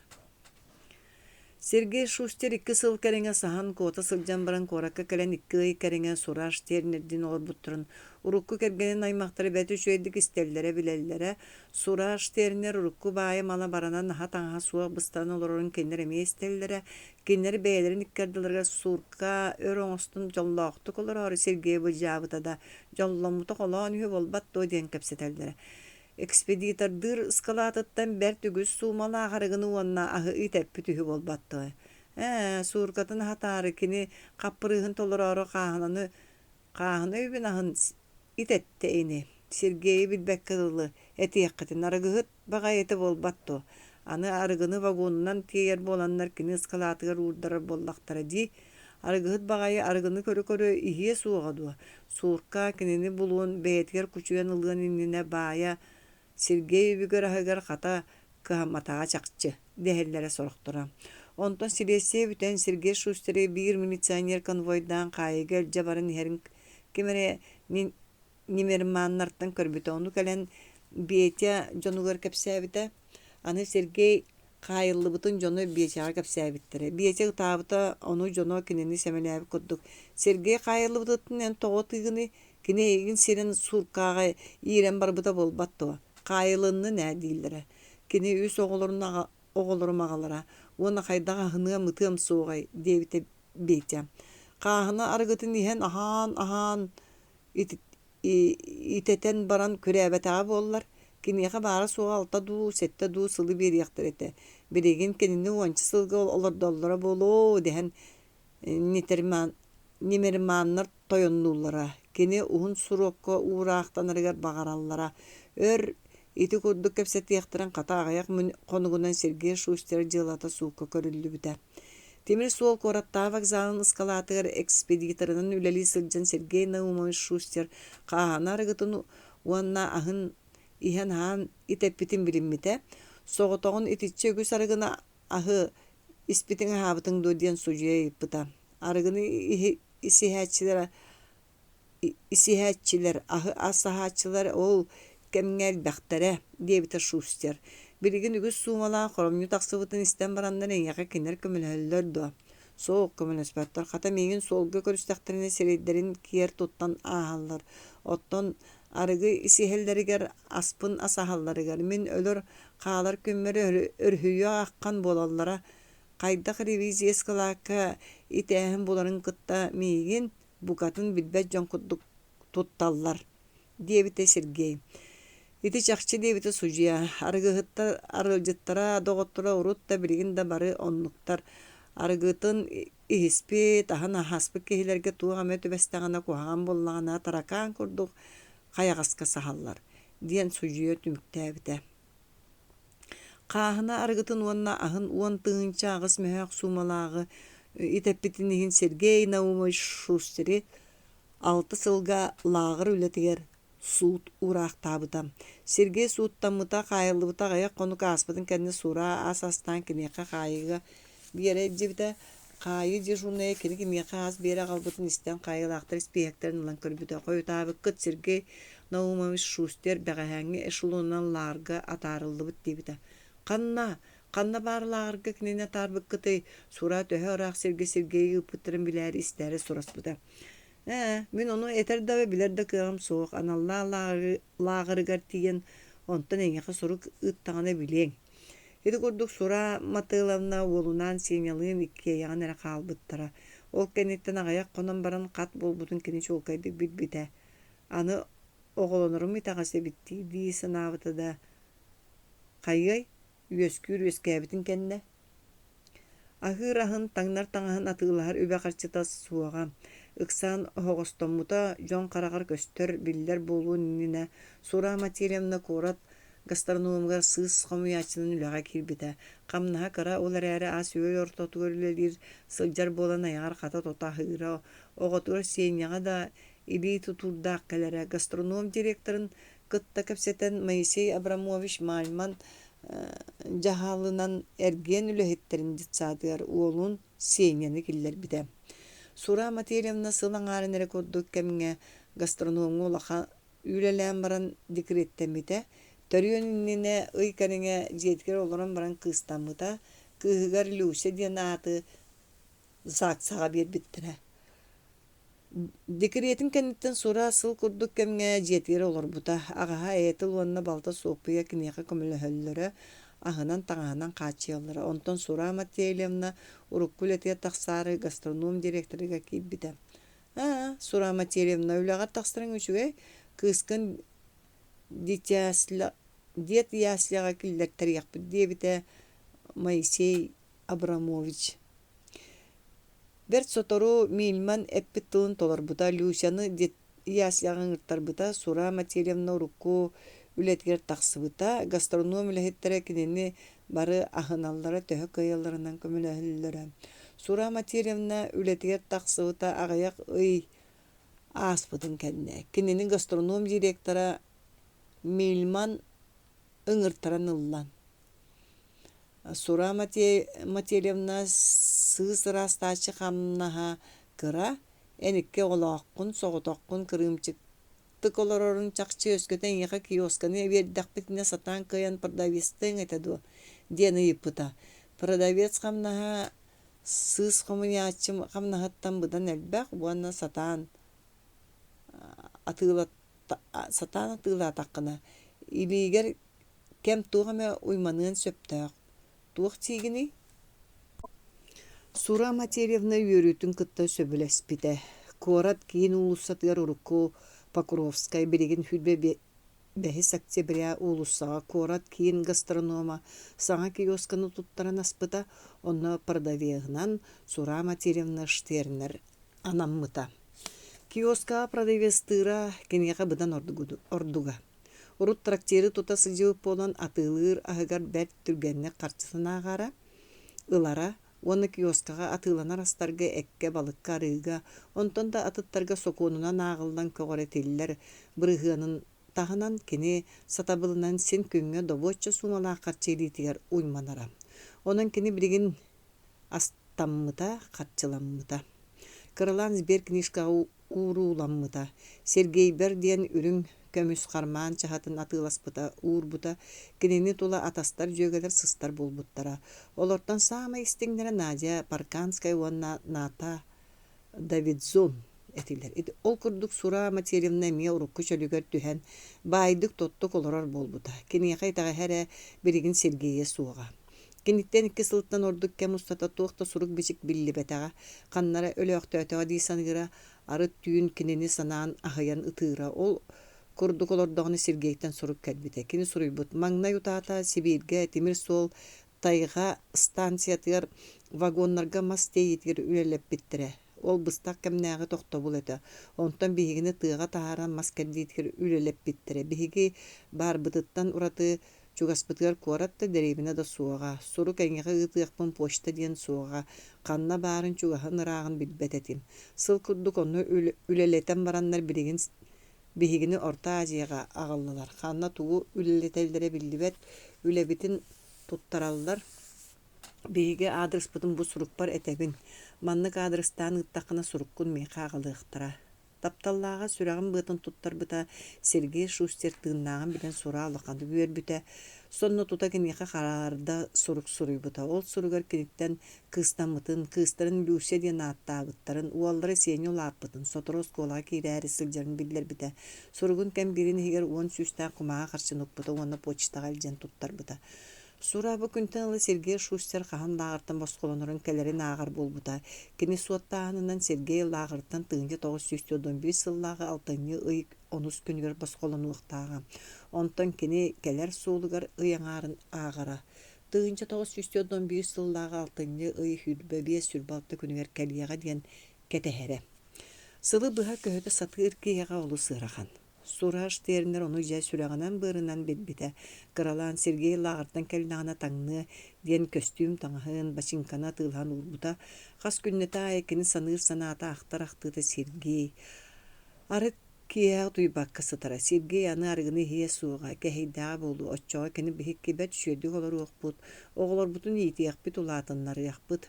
Speaker 1: Сергей Шустер икки сыл кэриҥэ саһан куота сылдьан баран куоракка кэлэн икки ый кэриҥэ Сураж Тернердиин олорбуттарын урукку кэргэнин аймахтара бэрт үчүгэйдик истэллэрэ, билэллэрэ. Сураж Тернер урукку баайа-мала баранан аһа-таҥаһа суох быстан олорорун кинилэр эмиэ истэллэрэ. Кинилэр бэйэлэрин икки ардыларыгар суурка өр оҥостон дьоллоохтук олороору Сергей былдьаабыта да, дьолломмута холоон үһү буолбат дуо диэн кэпсэтэллэрэ. Экспедитордыыр ыскылаатыттан бэрт үгүс суумалаах арыгыны уонна аһы итэппит үһү буолбат дуо? Ээ, сууркатын аһатаары кини хаппырыыһын толороору хааһынаны хааһына үбүн аһын итэттэ ини. Сергейи билбэккэ дылы этиэххитин арыгыһыт баҕайыта буолбат дуо? Аны арыгыны вагонунан тиэйэр буоланнар кини ыскылаатыгар уурдарар буоллахтара дии. Арыгыһыт баҕайы арыгыны көрө-көрө иһиэ суоҕа дуо? Суурка кинини булуон, бэйэтигэр кучуйан ылыан иннинэ баайа Сергей үбүгэр аһыгар хата кыһамматаҕа чахчы, дэһэллэрэ сорохторо. Онтон силиэстийэ бүтэн Сергей Шустеры биир милиционер конвойдаан хаайыыга илдьэ баран иһэрин ким эрэ Немерманнартан көрбүтэ, ону кэлэн Петя дьонугар кэпсээбитэ. Аны Сергей хаайыллыбытын дьоно Петяҕа кэпсээбиттэрэ. Петя ытаабыта, ону дьоно кинини сэмэлээбит курдук: «Сергей хаайыллыбытыттан эн тоҕо ытыыгыный? Кини эйигин сирин сууркааҕа иирэн барбыта буолбат дуо? Хаайылыннын ээ» дииллэрэ. Кини үс оҕолорун оҕолорум аҕалара уонна хайдах аһыныам, ытыам суоҕай диэбитэ Петя. Хааһына арыгытын иһэн аһаан-аһаан итэтэн баран күрээбэтэҕэ буоллар, киниэхэ баара-суоҕа алта дуу, сэттэ дуу сылы биэриэхтэрэ этэ. Билигин кинини уонча сылга олордоллоро буолуо дэһэн Немерманнар тойоннууллара, кини уһун суруокка уураахтанарыгар баҕараллара. Өр ити курдук кэпсэтиэхтэрин хата аҕыйах хонугунан Сергей Шустер дьыалата суукка көрүллүбүтэ. Тимир суол куораттааҕы вокзалын ыскалаатыгар экспедиторынан үлэлии сылдьан Сергей Наумович Шустер хааһына арыгытын уонна аһын иһэн-аһаан итэппитин билиммитэ. Соҕотоҕун итиччэ үгүс арыгыны аһы испитиҥ-аһаабытыҥ дуо диэн судьуйа ыйыппыта. Арыгыны исиһээччилэр исиһээччилэр, аһы асаһааччылар ол кэмҥэ элбэхтэрэ, диэбитэ Шустер. Билигин үгүс суумалаах хоромньу тахсыбытын истэн бараннар эйиэхэ кинилэр көмөлөһөллөр дуо? Суох, көмөлөспөттөр. Хата миигин суолга көрүстэхтэринэ сирэйдэрин киэр туттан ааһаллар. Оттон арыгы исиһэллэригэр, аспын асаһалларыгар мин өлөр хаалар күммэр өрүһүйүөх аххан буолаллара. Хайдах ревизия ыскылаакка итээһин буларын кытта миигин букатын билбэт дьон курдук тутталлар, диэбитэ Сергей. Ити чахчы диэбитэ судьуйа. Арыгыһыттар арыалдьыттара, доҕотторо урут да, билигин да бары оннуктар. Арыгытын иһиспит, аһын аһаспыт киһилэргэ туох эмэ түбэстэҕинэ куһаҕан буоллаҕына таракаан курдук хайаҕаска саһаллар, диэн судьуйа түмүктээбитэ. Хааһына арыгытын уонна аһын 10 8 мөһөөх суумалааҕы итэппитин иһин Сергей Наумович Шустери 6 сылга лааҕыр үлэтигэр суут уураахтаабыта. Сергей сууттаммыта, хаайыллыбыта аҕыйах хонук ааспытын кэннэ Сура ас астаан киниэхэ хаайыыга биэрэ илдьибитэ. Хаайыы дежурнайа кини кимиэхэ ас биэрэ аҕалбытын истэн хаайыылаахтар испииһэктэрин ылан көрбүтэ. Хойутаабыккыт Сергей Наумович Шустер бэҕэһээҥҥи эшелонунан лааҕырга атаарыллыбыт диэбитэ. Ханна? Ханна баар лааҕырга кинини атаарбыккытый? Сура төһө ыраах сиргэ Сергейи ыыппыттарын билээри истээри сураспыта. Ээ, мин ону этэр да, билэр да кыаҕым суох, аналлаах лааҕырыгар тиийэн, онтон эйиэхэ сурук ыыттаҕына билиэҥ. Ити курдук Сура Матыловна уолунаан Сенялыын иккиэйэҕин эрэ хаалбыттара. Ол кэнниттэн аҕыйах хонон баран хат буолбутун кини чуолкайдык билбитэ. Аны оҕолонорум итэҕэс эбит дии дии санаабыта да, хайыай, үөскүүр үөскээбитин кэннэ Аһыыр аһын, таҥнар таҥаһын атыылаһар үбэ-харчыта суоҕа. Ыксаан оһоҕостоммута дьон хараҕар көстөр, биллэр буолуон иннинэ Сура Матильевна куорат гастрономугар сыыс хомуйааччынан үлэҕэ киирбитэ. Хамнаһа кыра, ол эрээри ас-үөл ортотугар үлэлиир, сылдьар буолан айаҕар хата тото аһыыра, оҕотугар Сеняҕа да илии тутуурдаах кэлэрэ. Гастроном директорын кытта кэпсэтэн Моисей Абрамович Мальман дьаһалынан эргиэн үлэһиттэрин детсадыгар уолун Сеняны киллэрбитэ. Сура Матвеевна сыл аҥаарын эрэ курдук кэмҥэ гастрономҥа улахан үлэлээн баран декреттэммитэ. Төрүөн иннинэ ый кэриҥэ дьиэтигэр олорон баран кыыстаммыта. Кыыһыгар Люся диэн ааты ЗАГСаҕа биэрбиттэрэ. Декретин кэнниттэн Сура сыл курдук кэмҥэ дьиэтигэр олорбута. Аҕаһа Этил уонна балта Суоппуйа киниэхэ көмөлөһөллөрө, аһынан-таҥаһынан хааччыйаллара. Онтон Сура Матвеевна урукку үлэтигэр тахсаары гастроном директорыгар киирбитэ. «Аа, Сура Матвеевна, үлэҕэр тахсарыҥ үчүгэй, кыыскын диэт ясляҕа киллэртэриэхпит» диэбитэ Моисей Абрамович. Бэрт сотору Мильман эппит тылын толорбута, Люсяны ясляҕа ыҥыртарбыта, Сура Матвеевна урукку үлэтигэр тахсыбыта, гастроном үлэһиттэрэ кинини бары аһыналлара, төһө кыайалларынан көмөлөһөллөрө. Сура Матвеевна үлэтигэр тахсыбыта аҕыйах ый ааспытын кэннэ, кинини гастроном директора Мильман ыҥыртаран ылла. Сура Матвеевна сыыс ыраастааччы хамнаһа кыра, эн икки оҕолооххун, соҕотоххун кырыымчыктык олорорун чахчы өскөтө эйиэхэ киосканы биэрдэхпитинэ сатаан кыайан продавецтыаҥ этэ дуо диэн ыйыппыта. Продавец хамнаһа сыыс хомуйааччы хамнаһыттан быдан элбэх уонна сатаан сатаан атыылаатаххына илиигэр Кэм туох эмэ уйманыан сөптөөх, туох диигиний? Сура Матвеевна үөрүүтүн кытта сөбүлэспитэ. Куорат киин уулуссатыгар урукку Покровскай, билигин 25 октября уулуссаҕа куорат киин гастронома саҥа киосканы туттаран аспыта, онно продавеһынан Сура Матвеевна Штернер анаммыта. Киоскаҕа продавецтыыра киниэхэ быдан ордуга. Урут трактиры тута сылдьыбыт буолан атыылыыр аһыгар бэрт түргэнник харчытын ааҕара, ылара уонна киоскаҕа атыыланар астарга эккэ, балыкка, арыыга, онтон да атыттарга сокуонунан ааҕыллан көҕүрэтиллэр бырыһыанын таһынан кини сатабылынан син күҥҥэ добуочча суумалаах харчы илиитигэр уйманара. Онон кини билигин астаммыта, харчыламмыта. Кыралаан сберкнижкаҕа уурууламмыта, Сергейбэр диэн үрүҥ көмүс хармаан чаһытын атыыласпыта, уурбута, кинини тула атастар, дьүөгэлэр сыстар буолбуттара. Олортон саамай истиҥнэрэ Надя Парканская уонна Ната Давидзон этилэр. Ол курдук Сура Матвеевна эмиэ урукку чөлүгэр түһэн, баайдык-тоттук олорор буолбута. Киниэхэ итэҕэһэ эрэ билигин Сергейэ суоҕа. Киниттэн икки сылтан ордук кэм устата туох да сурук-бичик биллибэтэҕэ, ханна эрэ өлөөхтөөтөҕө дии саныыра, арыт түүн кинини санаан аһыйан ытыыра. Ол курдук олордоҕуна Сергейтэн сурук кэлбитэ. Кини суруйбут: «Маҥнай утаата Сибииргэ тимир суол Тайҕа станциятыгар вагоннарга мас тиэйиитигэр үлэлэппиттэрэ. Ол быстах кэмнээҕи тохтобул этэ. Онтон биһигини тыаҕа таһааран мас кэрдиитигэр үлэлэппиттэрэ. Биһиги баарбытыттан ураты чугаспытыгар куорат да, дэриэбинэ да суоҕа. Сурук эйиэхэ ыытыахпын почта диэн суоҕа. Ханна баарын чугаһын-ырааҕын билбэт этим. Сыл курдук онно үлэлэтэн бараннар билигин биһигини Орто Азияҕа аҕаллылар. Ханна тугу үлэлэтэллэрэ биллибэт. Үлэбитин туттараллар. Биһиги аадырыспытын бу сурукпар этэбин. Маннык аадырыстаан ыыттаххына суруккун миэхэ аҕалыахтара. Тапталлааҕа сүрэҕин быатын туттарбыта Сергей Шустер тыыннааҕын билэн сураа улаханнык үөрбүтэ. Сонно тута киниэхэ хараарда сурук суруйбута. Ол суругар киниттэн кыыстаммытын, кыыстарын Люся диэн ааттаабыттарын, уоллара Сеня улааппытын, сотору оскуолаҕа киирээри сылдьарын биллэрбитэ. Суругун кэмбиэрин иһигэр уон сүүстээх кумааҕы харчыны укпута уонна почтаҕа илдьэн туттарбыта. Сура бу күнтэн ыла Сергей Шустер хаһан лааҕыртан босхолонорун кэлэрин ааҕар буолбута. Кини суоттааһынынан Сергей лааҕыртан 1941 сыллааҕы алтынньы ый онус күнүгэр босхолонуохтааҕа. Онтон кини кэлэр суолугар ый аҥаарын ааҕара. 1941 сыллааҕы алтынньы ый 25-26 күнүгэр кэлиэҕэ диэн кэтэһэрэ. Сылы быһа көһүтэ сатыыр киһиэхэ олус ыарахан. Сураж Тернер ону дьэ сүрэҕинэн-быарынан билбитэ, кыралаан Сергей лааҕыртан кэллэҕинэ таҥныа диэн көстүүм таҥаһын, бачыыҥканы атыылаһан уурбута. Хас күннэтэ аайы кини саныыр санаата ахтар ахтыыта Сергей. Арыт киэһэ утуйбакка сытара. Сергей аны арыгыны иһиэ суоҕа, кэһэйдэҕэ буолуо, оччоҕо кини биһикки бэрт үчүгэйдик олоруохпут, оҕолорбутун иитиэхпит, улаатыннарыахпыт.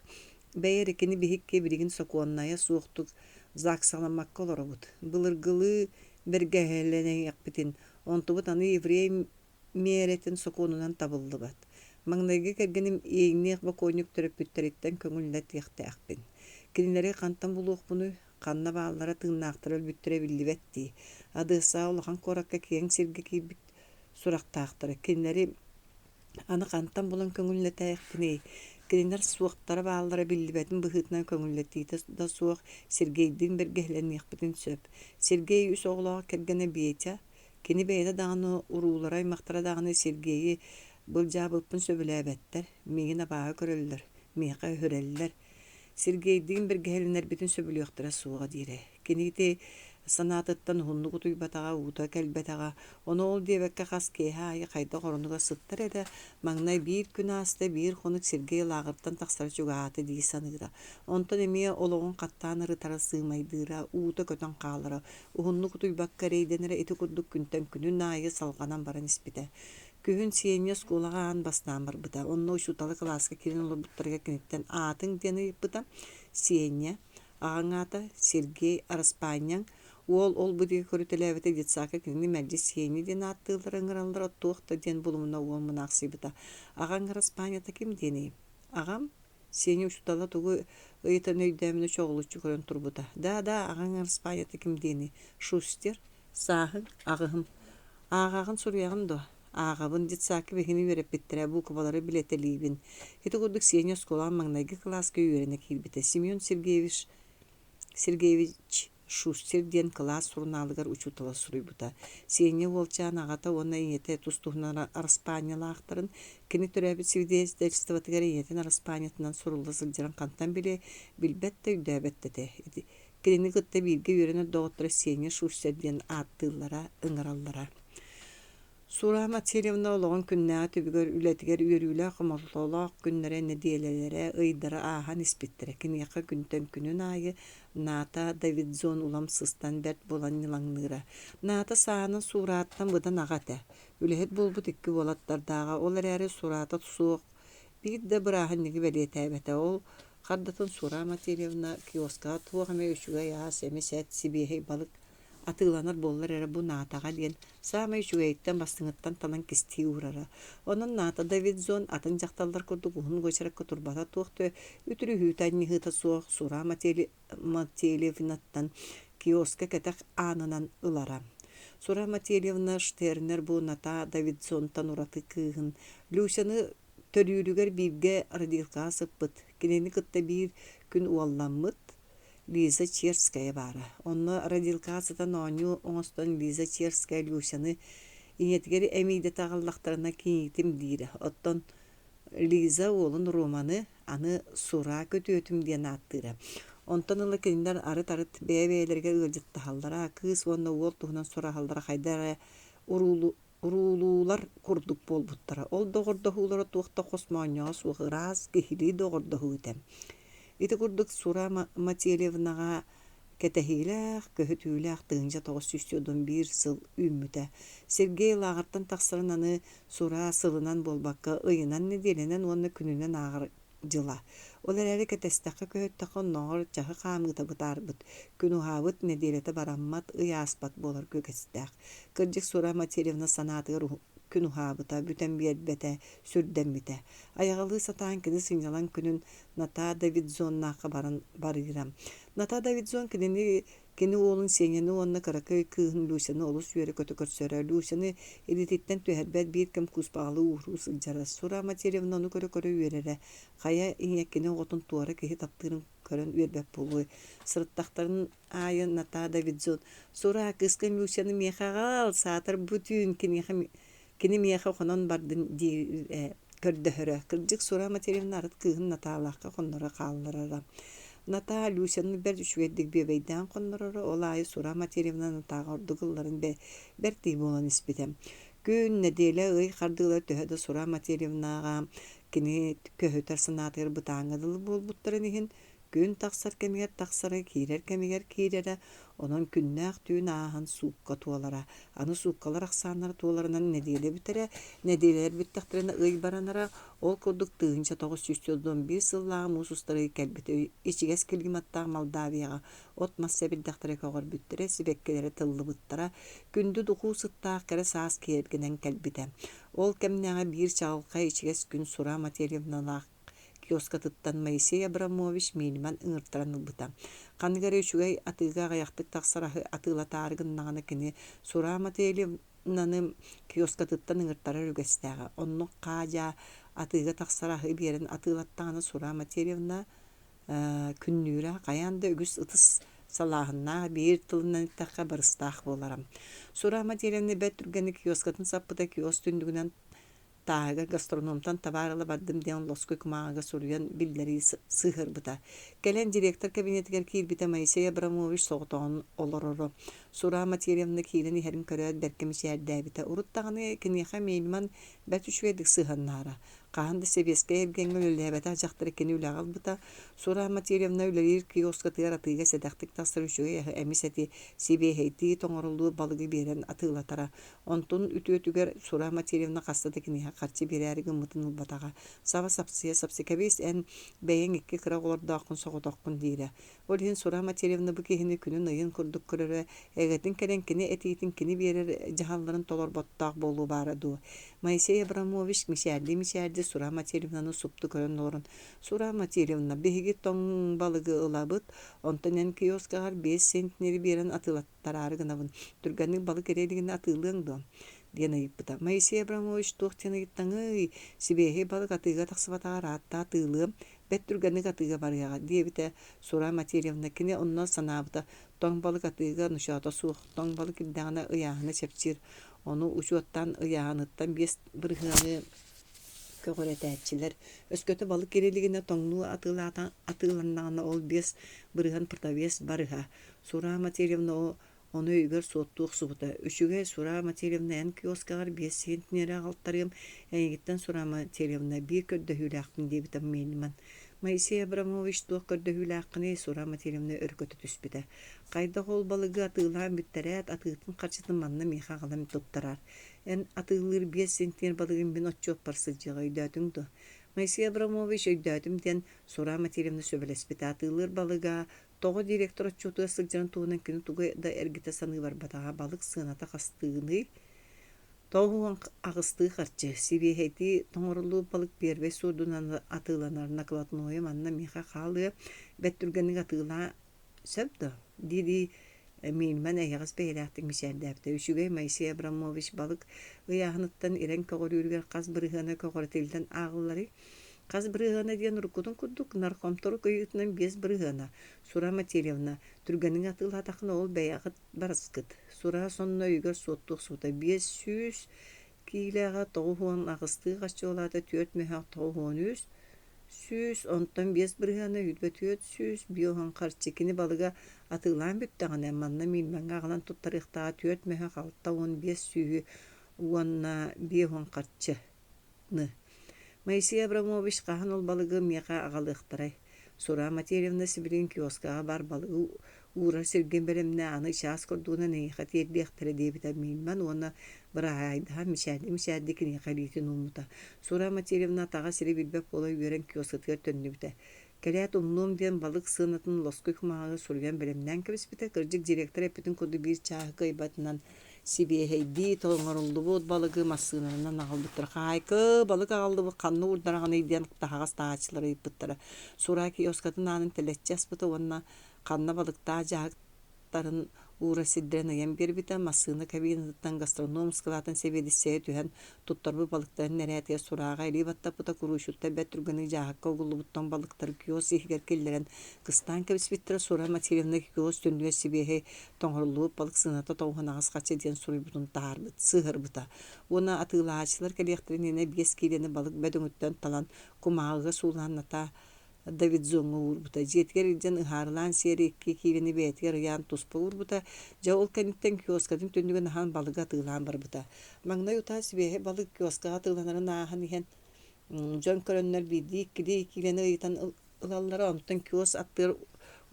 Speaker 1: Бэйэ эрэ кини биһикки билигин сокуоннайа суохтук ЗАГСаламмакка олоробут. Былыргылыы бэргэһэлэниэхпитин, онтубут аны еврей миэрэтин сокуонунан табыллыбат. Маҥнайгы кэргэним иэйиҥниэх бокуонньук төрөппүттэриттэн көҥүллэтиэхтээхпин. Кинилэри хантан булуохпунуй, ханна бааллара тыыннаахтара өлбүттэрэ биллибэт дии. Адыасаа улахан куоракка киэҥ сиргэ киирбит сурахтаахтара. Кинилэри Аны хантан булан көҥүллэтээхпиний? Кинилэр суохтара-бааллара биллибэтин быһыытынан көҥүллэтиитэ да суох Сергейдиин бэргэһэлэниэхпитин сөп. Сергей үс оҕолоох кэргэнэ Петя, кини бэйэтэ даҕаны, уруулара-аймахтара даҕаны Сергейи былдьаабыппын сөбүлээбэттэр, миигин абааһы көрөллөр, миэхэ өһүрэллэр. Сергейдиин бэргэһэлэнэрбитин сөбүлүөхтэрэ суоҕа диирэ. Кини ити санаатыттан уһуннук утуйбатаҕа, уута кэлбэтэҕэ. Ону ол диэбэккэ хас киэһэ аайы хайдах оронугар сыттар эрэ, маҥнай биир күн ааста, биир хонук Сергей лааҕыртан тахсара чугаһаата дии саныыра. Онтон эмиэ олоҕун хаттаан ырытара, сыымайдыыра, уута көтөн хаалара, уһуннук утуйбакка эрэйдэнэрэ ити курдук күнтэн күнүн аайы салҕанан баран испитэ. Күһүн Сеня оскуолаҕа аан бастаан барбыта. Онно учуутала кылааска киирэн олорбуттарыгар киниттэн аатыҥ диэн ыйыппыта. Сеня Аҕаҥ аата Сергей Араспаанньаҥ, уол ол-бу диэки көрүтэлээбитэ детсадка кинини мэлдьи Сеня диэн ааттыыллара ыҥыраллара туох да диэн булумуна уол мунаахсыйбыта. Аҕаҥ Араспаанньата ким диэний? Аҕам? Сеня учуутала тугу ыйытарын өйдөөмүнэ чоҕулуччу көрөн турбута. Да, да, аҕаҥ Араспаанньата ким диэний? Шустер? Сааһыҥ? Аҕыһым. Ааҕаҕын суруйаҕын дуо? Ааҕабын, детсадка биһигини үөрэппиттэрэ, буукубалары билэтэлиибин. Ити курдук Сеня оскуолаҕа маҥнайгы кылааска үөрэнэ киирбитэ. Семен Сергеевич Сергеевич Шустер диэн кылаас сурунаалыгар учуутала суруйбута. Сеня уолчаан аҕата уонна ийэтэ тус-туһунан араспаанньалаахтарын, кини төрөөбүт свидетельствотыгар ийэтин араспаанньатынан сурулла сылдьарын хантан билиэй, билбэт да өйдөөбөт да этэ. Кинини кытта бииргэ үөрэнэр доҕотторо Сеня Шустер диэн ааттыыллара, ыҥыраллара. Сурам Васильевна олоҕун күннээҕи түбүгэр, үлэтигэр үөрүүлээх хомолтолоох күннэрэ, нэдиэлэлэрэ, ыйдара ааһан испиттэрэ. Киниэхэ күнтэн күнүн аайы Ната Давидзон улам сыстан бэрт буолан ньылаҥныыра. Ната саанан Сурааттан быдан аҕа этэ. Үлэһит буолбут икки уолаттардааҕа, ол эрээри Сураата суох биир да бырааһынньыгы бэлиэтээбэтэ. Ол хардатын Сура Матвеевна киоскаҕа туох эмэ үчүгэй ас, эмис эт, сибиэһэй балык атыыланар буоллар эрэ бу Натаҕа диэн саамай үчүгэйиттэн бастыҥыттан талан кистии уурара. Онон Ната Давидзон атын дьахталлар курдук уһун уочаракка турбата туох да үтүрүһүүтэ-анньыһыыта суох Сура Матвеевнаттан киоска кэтэх аанынан ылара. Сура Матвеевна Штернер бу Ната Давидзонтан ураты кыыһын Люсяны. Төрүүрүгэр бииргэ родилкаҕа сыппыт, кинини кытта биир күн уолламмыт Лиза Черская баара. Онно родилкаҕа сытан оонньуу оҥостон Лиза Черская Люсяны ийэтигэр эмиийдэтэ аҕаллахтарына кийиитим диирэ. Оттон Лиза уолун Романы аны Сура күтүөтүм диэн ааттыыра. Онтон ыла кинилэр арыт-арыт бэйэ-бэйэлэригэр ыалдьыттаһаллара, кыыс уонна уол туһунан сураһаллара хайдах эрэ уруулуулар курдук буолбуттара. Ол доҕордоһуулара туох да хос моонньоҕо суох ыраас, киһилии доҕордоһуу этэ. Ити курдук Сура Мательевнаҕа кэтэһиилээх, көһүтүүлээх 1991 сыл үүммүтэ. Сергей лааҕыртан тахсарын аны Сура сылынан буолбакка, ыйынан, нэдиэлэнэн уонна күнүнэн ааҕар дьыла. Ол эрээри кэтэстэххэ-көһүттэххэ оннооҕор чаһы хаамыыта бытаарбыт, күн уһаабыт, нэдиэлэтэ бараммат, ый ааспат буолар үгэстээх. Кырдьык Сура Матвеевна санаатыгар күн уһаабыта, бүтэн биэрбэтэ, сүрдэммитэ. Айаҕалыы сатаан кини сынньалаҥ күнүн Натаа Давидзоннаахха баран барыыра. Натаа Давидзон кинини Кини уолун Сеняны уонна кыракый кыыһын Люсяны олус үөрэ-көтө көрсөрө. Люсяны илиититтэн түһэрбэт биир кэм кууспаҕалыы ууруу сылдьара. Сура Матвеевна ону көрө-көрө үөрэрэ. Хайа ийэ кини оҕотун туора киһи таптыырын көрөн үөрбэт буолуой. Сырыттахтарын аайы Натаа Давидзон «Сура, кыыскын Люсяны миэхэ аҕал, саатар бу түүн киниэхэ Кини миэхэ хонон бардын диир ээ, көрдөһөрө. Кырдьык, Сура Матвеевна арыт кыыһын Натаалаахха хонноро хаалларара. Натаа Люсяны бэрт үчүгэйдик бүөбэйдээн хоннороро, ол аайы Сура Матвеевна Натааҕа ордук ылларын бэртии буолан испитэ. Күн, нэдиэлэ, ый хардыылар төһө да Сура Матвеевнаҕа кини көһүтэр санаатыгар бытааҥҥа дылы буолбуттарын иһин, Күн тахсар кэмигэр тахсара, киирэр кэмигэр киирэрэ, онон күннээх түүн ааһан суукка туолара. Аны сууккалар ахсааннара туоларынан нэдиэлэ бүтэрэ, нэдиэлэлэр бүттэхтэринэ ый баранара, ол курдук 1991 сыллааҕы муус устар ый кэлбитэ. Ичигэс климаттаах Молдавияҕа от-мас сэбирдэхтэрэ көҕөрбүттэрэ, сибэккилэрэ тыллыбыттара, күндү духуу сыттаах кэрэ саас киэргэнэн кэлбитэ. Ол кэмнээҕи биир чаҕылхай ичигэс күн Сура Матвеевналаах киоскатыттан Моисей Абрамович Мильман ыҥыртаран ылбыта. Ханнык эрэ үчүгэй атыыга аҕыйахтык тахсар аһы атыылатаары гыннаҕына кини Сурам Ательевнаны киоскатыттан ыҥыртарар үгэстээҕэ. Оннук хаа-дьаа атыыга тахсар аһы биэрэн атыылаттаҕына Сурам Ательевна күннүүрэ хайаан да үгүс ытыс салааһыннаах биир тылынан эттэххэ барыстаах буолара. Сурам Ательевна бэрт түргэнник киоскатын саппыта киоск түннүгүнэн Тааһыгар гастрономтан табаар ыла бардым диэн лоскуй кумааҕыга суруйан биллэрии сыһыарбыта. Кэлэн директор кабинетыгар киирбитэ Моисей Абрамович соҕотоҕун олороро. Сура Матвеевна киирэн иһэрин көрөөт бэркэ мичээрдээбитэ. Урут даҕаны киниэхэ Мельман бэрт үчүгэйдик сыһыаннаһара. Хаһан да сэбиэскэй эргиэҥҥэ үлэлээбэтэх дьахтары кини үлэҕэ ылбыта. Сура Матвеевна үлэлиир киоскатыгар атыыга сэдэхтик тахсар үчүгэй аһы эмис эти, сибиэһэйдии тоҥоруллубут балыгы биэрэн атыылатара. Онтун үтүөтүгэр Сура Матвеевна хаста да киниэхэ харчы биэрээри гыммытын ылбатаҕа. Саба сапсыйа сапсыйа кэбис, эн бэйэҥ икки кыра оҕолордооххун соҕотоххун диирэ. Ол иһин Сура Матвеевна бу киһини күнүн-ыйын курдук көрөрө, эгэтин кэлэн кини этиитин кини биэрэр дьаһалларын толорботтоох буолуо баара дуо? Моисей Абрамович мичээрдии-мичээрдии Сура Матвеевнаны супту көрөн олорон, «Сура Матвеевна, биһиги тоҥ балыгы ылабыт, онтон эн киоскаҕар 5 центнери биэрэн атыылат тараары гынабын, түргэнник балык эрэ илигинэ атыылыаҥ дуо?» диэн ыйыппыта. Моисей Абрамович туох диэн ыйыттаҥый, сибиэһэй балык атыыга тахсыбатаҕар ааттаа атыылыам, бэрт түргэнник атыыга барыаҕа, диэбитэ Сура Матвеевна. Кини онно санаабыта, тоҥ балык атыыга ночоото суох, тоҥ балык ирдэҕинэ ыйааһына чэпчиир, ону учуоттаан ыйааһыныттан 5 бырыһыаны көҕүрэтээччилэр. Өскөтө балык ирэ илигинэ тоҥнуу атыыланнаҕына ол 5 бырыһыан продавец барыһа. Сура Матвеевна ону өйүгэр суоттуу охсубута: «Үчүгэй, Сура Матвеевна, эн киоскаҕар 5 центнери аҕалтарыам, эйигиттэн, Сура Матвеевна, биир көрдөһүүлээхпин» диэбитэ Мельман. Моисей Абрамович туох көрдөһүүлээххиний, Сура Матвеевна өр көтө түспүтэ. «Хайдах ол балыгы атыылаан бүттэрээт, атыытын харчытын манна миэхэ аҕалан туттараар. Эн атыылыыр 5 центнер балыгын мин отчуоппар сылдьыаҕа, өйдөөтүҥ дуо?» Моисей Абрамович өйдөөтүм диэн Сура Матвеевна сөбүлэспитэ. Атыылыыр балыга Тоҕо директор отчуотугар сылдьарын туһунан кини тугу да эргитэ саныы барбатаҕа, балык сыаната хастыыный, 98-ыы харчы, сибиэһэйдии тоҥоруллубут балык первэй суордунан атыыланар, накладнойа манна миэхэ хаалыа, бэрт түргэнник атыылаа сөп дуо дии-дии Мильман эйэҕэс бэйэлээхтик мичээрдээбитэ. Үчүгэй Моисей Абрамович балык ыйааһыныттан ирэн көҕүрүүрүгэр хас бырыһыана көҕүрэтиллэн ааҕылларый? Хас бырыһыана диэн уруккутун курдук наркомторг ыйыытынан 5 бырыһыана. Сура Матильевна, түргэнник атыылаатаххына ол бэйэҕит барыскыт. Сура сонно өйүгэр суоттуу охсубута. 500 киилэҕэ 98-ыы харчылаата 4 мөһөөх 93 100, онтон 5 бырыһыана 24 150 харчы. Кини балыга атыылаан бүттэҕинэ, манна Миирмэҥҥэ аҕалан туттарыахтааҕа 4 мөһөөх 65 сүүһү уонна 50 харчыны. Моисей Абрамович хаһан ол балыгы миэхэ аҕалыахтарай? Сура Матерьевна сибилигин киоскаҕа баар балыгы уурар сиргин бэлэмнээ, аны чаас курдугунан эйиэхэ тиэрдиэхтэрэ диэбитэ Мильман уонна быраһаайдаһан мичээрдии-мичээрдии киниэхэ илиитин ууммута. Сура Матильевна атаҕа сири билбэт буола үөрэн киоскатыгар төннүбүтэ. Кэлээт умнуом диэн балык сыанатын лоскуй кумааҕыга суруйан бэлэмнээн кэбиспитэ. Кырдьык, директор эппитин курдук биир чааһы кыайбатынан сибиэһэйдии тоҥоруллубут балыгы массыынанан аҕалбыттара. Хаһаайка, балык аҕаллыбыт, ханна уурдараҕыный диэн таһаҕас таһааччылар ыйыппыттара. Сура киоскатын аанын тэлэччи аспыта уонна ханна балыктаах дьаһыктарын уура сирдэрин ыйан биэрбитэ, массыына кабинатыттан гастроном ыскылаатын сэбиэдиссэйэ түһэн туттарбыт балыктарын эрээтигэр сурааҕа илии баттаппыта, куруусуттар бэрт түргэнник дьааһыкка угуллубут тоҥ балыктары киоск иһигэр киллэрэн кыстаан кэбиспиттэрэ. Сура Матильевна киоск түннүгэр сибиэһэй тоҥоруллубут балык сыаната 98 харчы диэн суруйбутун таһаарбыт, сыһыарбыта уонна атыылаһааччылар кэлиэхтэрин иннинэ 5 киилэни балык бөдөҥүттэн талан кумааҕыга суулаан Натаа Давидзоҥҥа уурбута. Дьиэтигэр илдьэн ыһаарылаан сиэри икки киилэни бэйэтигэр ыйаан туспа уурбута. Дьэ ол кэнниттэн киоскатын түннүгүн аһан балыгы атыылаан барбыта. Маҥнай утаа сибиэһэй балык киоскаҕа атыыланарын ааһан иһэн дьон көрөннөр биирдии-иккилии киилэни ыйытан ылаллара, онтон киоск аттыгар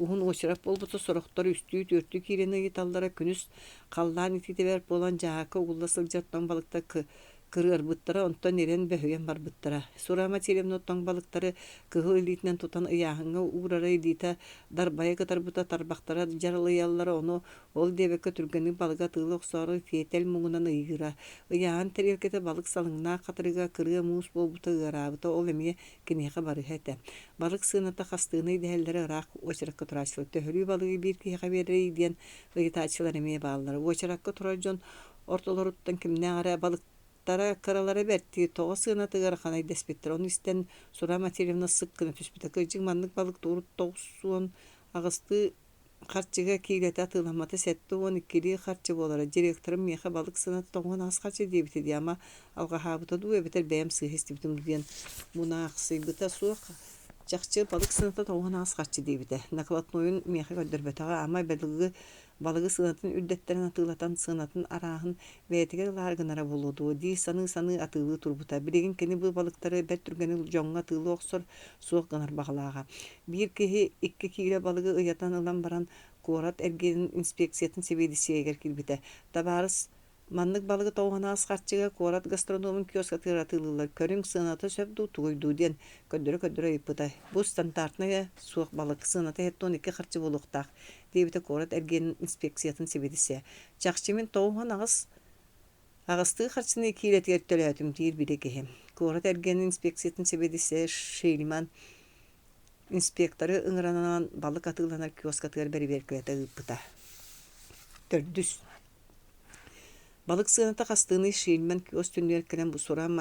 Speaker 1: уһун уочарат буолбута, сорохтор үстүү-түөртүү киилэни ыйыталлара. Күнүс халлаан итиитэ бэрт буолан дьааһыкка угулла сылдьар тоҥ балыктар кырыарбыттара, онтон ирэн бөһүйэн барбыттара. Сура Матильевна тоҥ балыктары кыһыл илиитинэн тутан ыйааһыҥҥа уурара илиитэ дарбайа кытарбыта, тарбахтара дьаралыйаллара, ону ол диэбэккэ түргэнник балыгы атыылыы охсоору тиэтэл муҥунан ыйыыра. Ыйааһын тэриэлкэтэ балык салыҥнаах хатырыга кырыа муус буолбута ыараабыта, ол эмиэ киниэхэ барыһа этэ. Балык сыаната хастыыный дэһэллэрэ ыраах уочаракка турааччылар. Төһөлүү балыгы биир киһиэхэ биэрэрий диэн ыйытааччылар эмиэ бааллара. Уочаракка турар дьон ортолоруттан кимнээх эрэ балыктара кыралара бэртии, тоҕо сыанатыгар ханай дэспиттэр. Ону истэн Сура Матильевна сык гына түспүтэ. Кырдьык маннык балык урут 98-ыы харчыга киилэтэ атыыламмата 72-лии харчы буолара. Директорым миэхэ балык сыаната 98 харчы диэбитэ дии, ама алҕаһаабыта дуу эбэтэр бэйэм сыыһа истибитим дуу диэн мунаахсыйбыта суох. Чахчы балык сыаната 98 харчы диэбитэ. Накладнойун миэхэ көрдөрбөтөҕө, ама былыргы балыгы сыанатын үрдэттэрэн атыылатан сыанатын арааһын бэйэтигэр ылаары гынара буолуо дуо дии саныы-саныы атыылыы турбута. Билигин кини бу балыктары бэрт түргэнник дьоҥҥо атыылыы охсор, суох гынар баҕалааҕа. Биир киһи 2 киилэ балыгы ыйатан ылан баран куорат эргиэнин инспекциятын сэбиэдиссэйигэр киирбитэ. Табаарыс Маннык балыгы тоҕуһунаас харчыга куорат гастрономун киоскатыгар атыылыыллар. Көрүҥ, сыаната сөп дуу, тугуй дуу диэн көрдөрө-көрдөрө ыйыппыта. Бу стандартнайа суох балык, сыаната 72 харчы буолуохтаах, диэбитэ куорат эргиэнин инспекциятын сэбиэдиссэйэ. Чахчы мин 98 аҕыстыы харчыны киилэтигэр төлөөтүм, диир били киһи. Куорат эргиэнин инспекциятын сэбиэдиссэйэ Шильман инспекторы ыҥыранан балык атыыланар киоскатыгар бэрэбиэркэлэтэ ыыппыта. Төрдүс Балык сыаната хастыыный Шильман киоск түннүгэр кэлэн Бусуран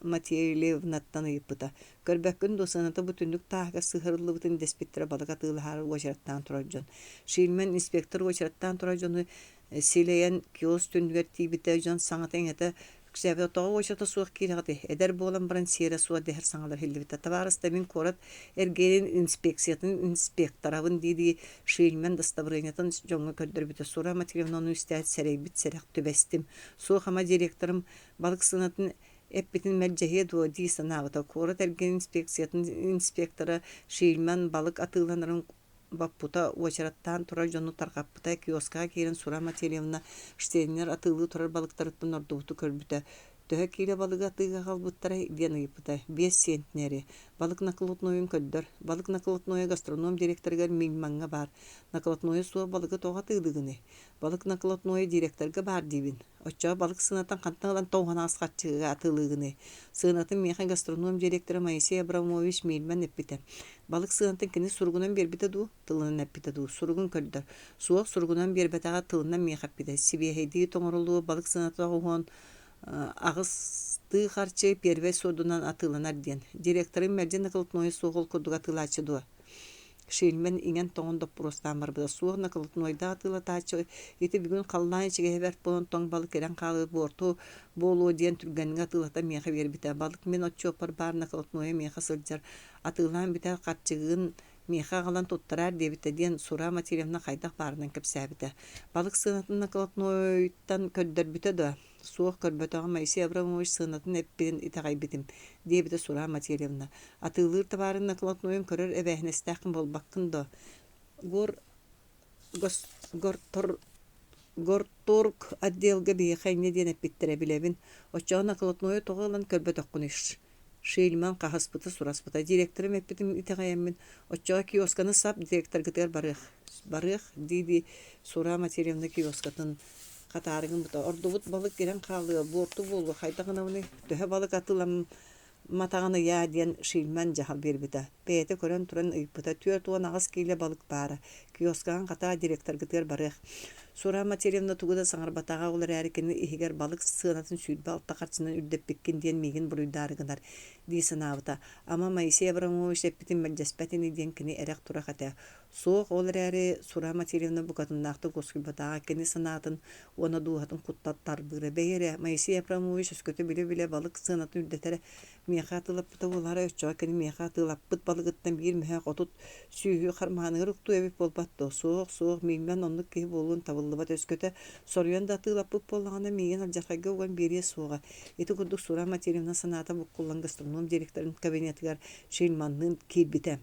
Speaker 1: Матильевнаттан ыйыппыта: «Көрбөккүн дуо, сыаната бу түннүк тааһыгар сыһыарыллыбытын дэспиттэрэ балык атыылаһаары уочараттаан турар дьон». Шильман инспектор уочараттаан турар дьону силэйэн киоск түннүгэр тиийбитэ, дьон саҥата-иҥэтэ үксээбитэ. «Тоҕо уочарата суох киирэҕитий? Эдэр буолан баран сиэрэ суох» дэһэр саҥалар иһиллибитэ. «Табаарыста, мин куорат эргиэнин инспекциятын инспекторабын» дии-дии Шильман дастабырыанньатын дьоҥҥо көрдөрбүтэ. Сура Матвеевна ону истээт сэрэйбит сэрэх түбэстим. Суох ама директорым балык сыанатын эппитин мэлдьэһиэ дуо дии санаабыта. Куорат эргиэн инспекциятын инспектора Шильман балык атыыланарын боппута, уочараттаан турар дьону тарҕаппыта. Киоскаҕа киирэн Сура Матвеевна Штейнер атыылыы турар балыктарыттан ордубуту көрбүтэ. Төһө киилэ балыгы атыыга аҕалбыттарай диэн ыйыппыта. Биэс сиэнтинэри. Балык наколотнойун көрдөр. Балык наколотнойа гастроном директорыгар Мильмаҥҥа баар. Наколотнойа суох балыгы тоҕо атыылыыгыный? Балык наколотнойа директорга баар диибин. Оччоҕо балык сыанатын хантан ылан тоҥ харчыга атыылыыгыный? Сыанатын миэхэ гастроном директора Моисей Абрамович Мильман эппитэ. Балык сыанатын кини суругунан биэрбитэ дуу, тылынан эппитэ дуу? Суругун көрдөр. Суох, суругунан биэрбэтэҕэ, тылынан миэхэ эппитэ. Сибиэһэйдии тоҥоруллубут балык сыаната оҕуһуон аҕыстыы харчы первэй суордунан атыыланар диэн. Директорым мэлдьи наколотнойа суох ол курдук атыылааччы дуо? Шильман иҥэн-тоҥон доппуруостаан барбыта. Суох наколотнойдаах атыылатааччы ити бүгүн халлаан ичигэһэ бэрт буолан тоҥ балык ирэн хаалыа буорту буолуо диэн түргэнник атыылата миэхэ биэрбитэ. Балык мин отчуоппар баар наколотнойа миэхэ сылдьар. Атыылаан бүтэр харчыгын миэхэ аҕалан туттараар диэбитэ диэн Сура Матильевна хайдах баарынан кэпсээбитэ. Балык сыанатын наколотнойтан көрдөрбүтэ дуо? Суох көрбөтөҕүм Моисей Абрамович сыанатын эппитин итэҕэйбитим, диэбитэ Сура Матильевна. Атыылыыр табаарын наколотнойун көрөр эбээһинэстээххин буолбаккын дуо? Гор Горторг отделга биһиэхэ инньэ диэн эппиттэрэ билэбин. Оччоҕо наколотнойу тоҕо ылан көрбөтөххүнүй? Шельман хаһыспыта сураспыта. Директорым эппитин итэҕэйэммин, оччоҕо киосканы сап директоргытыгар барыах, барыах дии-дии Сура Матильевна киоскатын хатаары гыммыта. Ордубут балык ирэн хаалыа, буорту буолуо, хайдах гынабыный, төһө балык атыыламматаҕын ыйаа диэн Шильман дьаһал биэрбитэ. Бэйэтэ көрөн туран ыйыппыта, 48 киилэ балык баара, киоскаҕын хатаа директоргытыгар барыах. Сура Матильевна тугу да саҥарбатаҕа, ол эрээри кини иһигэр балык сыанатын 26 харчынан үрдэппиккин диэн миигин буруйдаары гынар дии санаабыта. Ама Моисей Абрамович эппитин мэлдьэспэт ини диэн кини эрэх-турах этэ. Суох, ол эрээри Сура Матильевна букатыннаахтык уоскуйбатаҕа, кини санаатын уонна дууһатын куттаттарбыыра. Бэйи эрэ, Моисей Абрамович өскөтө билэ-билэ балык сыанатын үрдэтэрэ Миэхэ атыылаппыта буолаары, оччоҕо кини миэхэ атыылаппыт балыгыттан биир мөһөөх 30 сүүһү хармааныгар уктуо эбит буолбат дуо? Суох, суох, мииммэн оннук киһи буолуон табыллыбат өскөтө соруйан да атыылаппыт буоллаҕына, миигин алдьархайга уган биэриэ суоҕа. Ити курдук Сура Матильевна санаата буккуллан гастроном директорын кабинетыгар Шельманныын киирбитэ.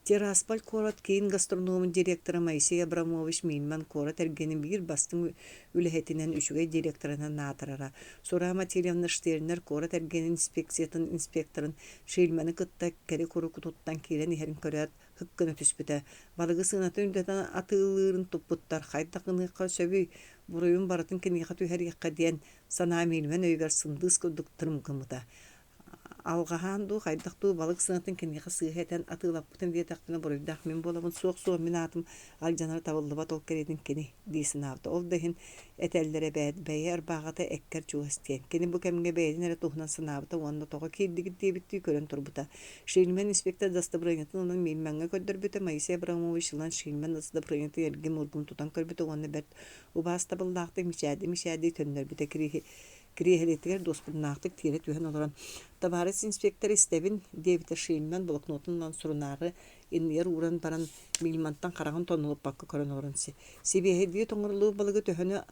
Speaker 1: Тирасполь куорат киин гастрономун директора Моисей Абрамович Мильман куорат эргинин биир бастыҥ үлэһитинэн үчүгэй директорынан аатырара. Сура Матильевна Штернер куорат эргинин инспекциятын инспекторын Шильманы кытта кэри-куру туттан киирэн иһэрин көрөөт, һык гына түспүтэ. Балыгы сыанатын үрдэтэн атыылыырын туппуттар, хайдах гыныахха сөбүй, буруйун барытын киниэхэ түһэриэххэ диэн санаа Мильман өйүгэр сындыыс курдук тырым гыммыта. Алҕаһаан дуу, хайдах дуу балык сыанатын киниэхэ сыыһа этэн атыылаппытым диэтэхпинэ буруйдаах мин буолабын, суох-суох мин аатым алдьанара табыллыбат ол кэриэтин кини дии санаабыта. Ол да иһин этэллэр эбээт, бэйэ ырбааҕыта эккэр чугас диэн. Кини бу кэмҥэ бэйэтин эрэ туһунан санаабыта уонна тоҕо киирдигит диэбиттии көрөн турбута. Шильман инспектор дастабырыанньатын ылан Мильмаҥҥа көрдөрбүтэ, Моисей Абрамович ылан Шильман дастабырыанньатын эргим-ургум тутан көрбүтэ уонна бэрт убаастабыллаахтык мичээрдии-мичээрдии төннөрбүтэ. Кириэһилэтигэр дуоспуруннаахтык тиэрэ түһэн олорон «Табаарыс инспектор истэбин» диэбитэ Шильман блокнотун ылан сурунаары иннигэр ууран баран Мильмантан хараҕын тонолуппакка көрөн олорон «Сибиэһэйдии тоҥоруллубут балыгы төһөнү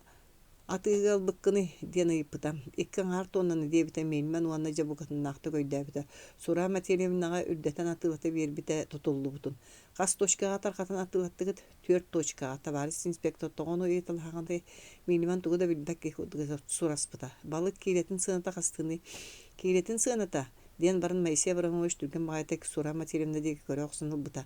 Speaker 1: атыыга ылбыккыный?» диэн ыйыппыта. «Икки аҥаар туоннаны» диэбитэ Мильман уонна дьэ букатыннаахтык өйдөөбүтэ. Сура Матильевнаҕа үрдэтэн атыылата биэрбитэ тутуллубутун. «Хас точкаҕа тарҕатан атыылаттыгыт?» Түөрт точкаҕа табаарыс инспектор тоҕо ону ыйыталаһаҕыный, минимум тугу да билбэт киһи курдук сураспыта. Балык киилэтин сыаната хастыыный? Киилэтин сыаната? диэн баран Моисей Абрамович түргэн баҕайытык Сура Матильевна диэки көрө охсон ылбыта.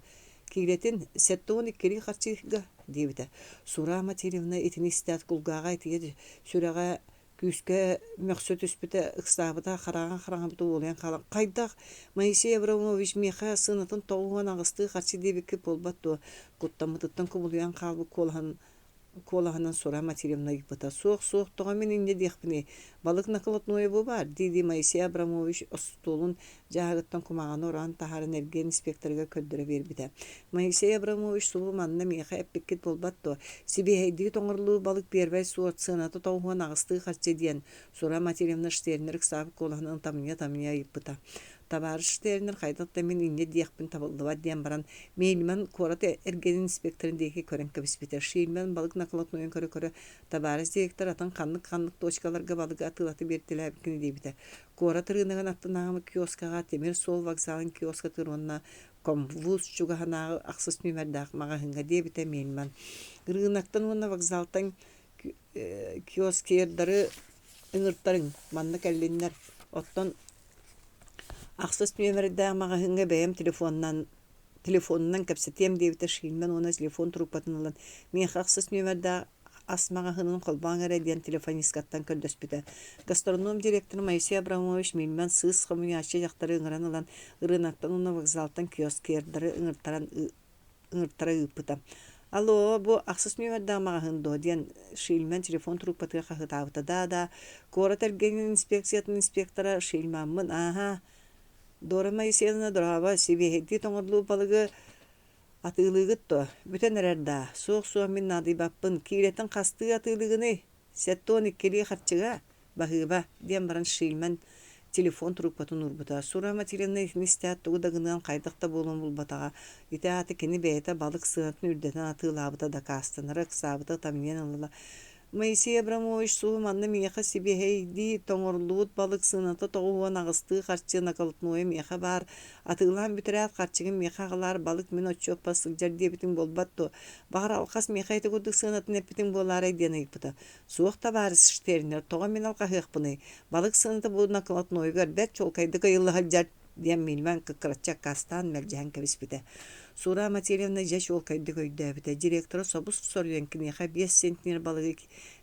Speaker 1: Киилэтин 72 харчыга диэбитэ. Сура Матильевна итини истээт кулгааҕа итийэ сүрэҕэ Күүскэ мөхсө түспүтэ, ыксаабыта, хараҕын хараҥабыта уолуйан хаалан, «Хайдах, Моисей Абрамович, миэхэ сыанатын 98-ыы харчы диэбиккит буолбат дуо?» куттаммытыттан кубулуйан хаалбыт куолаһын куолаһынан Сура Матильевна ыйыппыта. «Суох, суох, тоҕо мин инньэ диэхпиний? Балык наколотнойа бу баар», дии-дии Моисей Абрамович остуолун дьааһыгыттан кумааҕыны ороон таһааран эргиэн инспекторыгар көрдөрө биэрбитэ. «Моисей Абрамович субу манна миэхэ эппиккит буолбат дуо? Сибиэһэйдии тоҥоруллубут балык первэй суорт сыаната 98-ыы харчы диэн», Сура Матильевна Штернер ыксаабыт куолаһынан ытамньыйа-ытамньыйа ыйыппыта. «Табаарыс Штернер хайдах да мин инньэ диэхпин табыллыбат» диэн баран, Мельман куорат эргиэн инспекторын диэки көрөн кэбиспитэ. Шильман балык наколотнойун көрө-көрө «Табаарыс директор атын ханнык-ханнык точкаларга балыгы атыылата биэртэлээбиккин» диэбитэ. Куорат ырыынагын аттынааҕы киоскаҕа тимир суол вокзалын киоскатыгар уонна Комвуз чугаһынааҕы ахсыс нүөмэрдээх маҕаһыыҥҥа диэбитэ Мельман. Ырыынактан уонна вокзалтан киоскердары Ыҥыртарыҥ, манна кэллиннэр, оттон ахсыс нүөмэрдээх маҕаһыыҥҥа бэйэм телефонунан телефонунан кэпсэтиэм диэбитэ Шильман уонна телефон трубкатын ылан «Миэхэ ахсыс нүөмэрдээх ас маҕаһыынын холбооҥ эрэ» диэн телефонисткаттан көрдөспүтэ. Гастроном директора Моисей Абрамович Мильман сыыс хомуйааччы дьахтары ыҥыран ылан ырыынактан уонна вокзалтан киоскердары ыҥыртаран ыҥыртара ыыппыта. «Алло, бу ахсыс нүөмэрдээх маҕаһыын дуо?» диэн Шильман телефон трубкатыгар хаһыытаабыта. «Да-да, куорат эргиэнин инспекциятын инспектора Шильмаммын, ааһа, Дора Моисеевна, дорообо, сибиэһэйдии тоҥордуу балыгы атыылыыгыт дуо? Бүтэн эрэр даа? Суох-суох, мин наадыйбаппын, киилэтин хастыы атыылыыгыный? 72-лии харчыга?» Баһыыба, диэн баран Шильман телефон трубкатын уурбута. Сура Матильевна итини истээт тугу да гыныан хайдах да буолуон булбатаҕа. Ити аата кини бэйэтэ балык сыанатын үрдэтэн атыылаабыта дакаастанара, ыксаабыта ытамньыйан ылла. Моисей Абрамович суһу манна миэхэ сибиэһэйдии тоҥоруллубут балык сыаната 98-ыы харчы наколотнойа миэхэ баар, атыылаан бүтэрээт харчыгын миэхэ аҕалаар, балык мин отчуоппар сылдьар диэбитиҥ буолбат дуо? Баҕар алҕас миэхэ ити курдук сыанатын эппитиҥ буолаарай диэн ыйыппыта. Суох табаарыс Штернер, тоҕо мин алҕаһыахпыный, балык сыаната бу накладнойугар бэрт чуолкайдык ыйылла сылдьар диэн Мильман кыккыраччы аккаастаан мэлдьэһэн кэбиспитэ. Сура Матильевна дьэ чуолкайдык өйдөөбүтэ, директора собус соруйан киниэхэ 5 центнер балыгы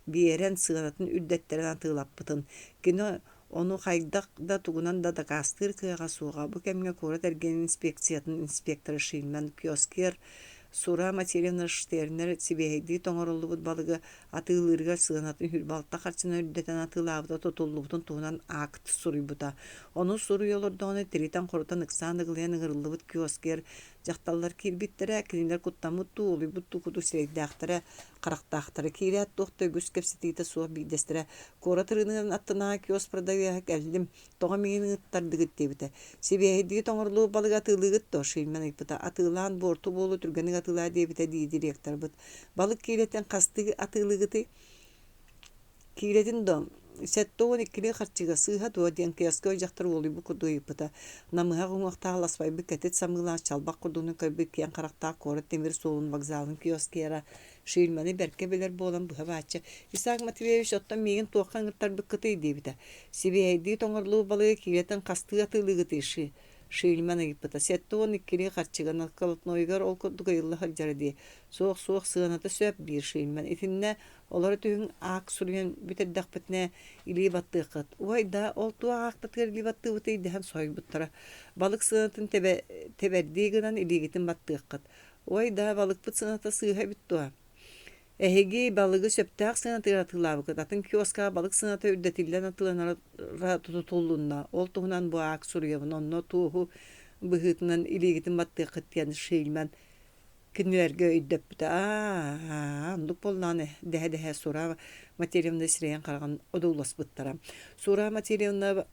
Speaker 1: биэрэн сыанатын үрдэттэрэн атыылаппытын, кини ону хайдах да тугунан да дакаастыыр кыаҕа суоҕа. Бу кэмҥэ куорат эргиэн инспекциятын инспектора Шильман киоскер Сура Матильевна Штернер сибиэһэйдии тоҥоруллубут балыгы атыылыырыгар сыанатын 26 харчынан үрдэтэн атыылаабыта тутуллубутун туһунан акт суруйбута. Ону суруйа олордоҕуна тиритэн-хорутан ыксаан ыгылыйан ыҥырыллыбыт киоскер дьахталлар киирбиттэрэ, кинилэр куттаммыт дуу, уолуйбут дуу курдук сирэйдээхтэрэ, харахтаахтара. Киирээт туох да үгүс кэпсэтиитэ суох биирдэстэрэ «Куорат ырыынагын аттынааҕы киоск продавеһа кэллим, тоҕо миигин ыҥыттардыгыт?» диэбитэ. «Сибиэһэйдии тоҥоруллубут балыгы атыылыыгыт дуо?» Шильман ыйыппыта. «Атыылаан, буорту буолуо түргэнник атыылаа» диэбитэ дии директорбыт. «Балык киилэтин хастыы атыылыыгытый?» Киилэтин дуо, 72-лии харчыга сыыһа дуо диэн киоскай дьахтар уолуйбут курдук ыйыппыта. Намыһах уҥуохтаах ласпайбыт кэтит самыылаах чалбах курдугунан көрбүт киэҥ харахтаах куорат тимир суолун вокзалын киоскера Шильманы бэркэ билэр буолан быһа бааччы «Исаак Матвеевич, оттон миигин туохха ыҥыртарбыккытый?» диэбитэ. «Сибиэһэйдии тоҥоруллубут балыгы киилэтин хастыы атыылыыгытый?» Шильман ыйыппыта. 72-лии харчыга наколотнойугар ол курдук ыйылла сылдьара дии. «Суох-суох, сыаната сөп» диир Шильман. «Итиннэ олоро түһүҥ аак суруйан бүтэрдэхпитинэ илии баттыаххыт. Уой да, ол туох аактатыгар илии баттыыбытый дэһэн соһуйбуттара. Балык сыанатын тэбэрдии гынан илиигитин баттыаххыт. Уой да, балыкпыт сыаната сыыһа эбит дуо? Эһиги балыгы сөптөөх сыанатыгар атыылаабыккыт. Атын киоскаҕа балык сыаната үрдэтиллэн атыыланара тутуллунна. Ол туһунан бу аак суруйабын. Онно туоһу быһыытынан илиигитин баттыаххыт диэн Шильман кинилэргэ өйдөппүтэ. Аа, оннук буоллаҕына дэһэ-дэһэ Сура Матильевна сирэйин-хараҕын одууласпыттара. Сура Матильевна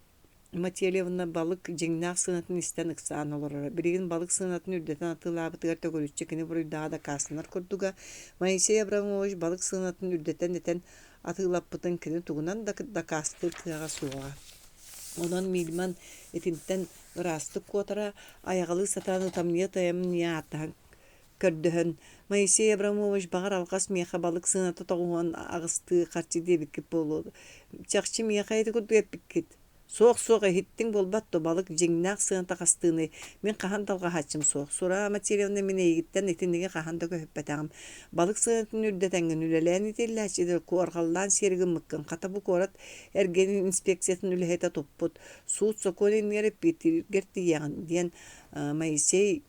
Speaker 1: Матильевна балык дьиҥнээх сыанатын истэн ыксаан олороро. Билигин балык сыанатын үрдэтэн атыылаабытыгар төгүрүччү кини буруйдааҕа дакаастанар курдуга. Моисей Абрамович балык сыанатын үрдэтэн этэн атыылаппытын кини тугунан да дакаастыыр кыаҕа суоҕа. Онон Мильман итинтэн ыраастык куотара, айаҕалыы сатаан ытамньыйа-тайамньыйа ааттаһан көрдөһөн, Моисей Абрамович баҕар алҕас миэхэ балык сыаната 98-ыы харчы диэбиккит буолуо. Чахчы миэхэ ити курдук эппиккит. Суох-суох иһиттиҥ буолбат дуо, балык дьиҥнээх сыаната хастыыный, мин хаһан да алҕаһааччым суох. Сура Матильевна мин эйигиттэн итинниги хаһан да көһүппэтэҕим. Балык сыанатын үрдэтэҥҥин үлэлээн итиллээччилэр куорҕаллаан сиэри гыммыккын, хата бу куорат эргиэн инспекциятын үлэһитэ туппут, суут-сокуон иннигэр эппиэттииргэр тиийэҕин, диэн Моисей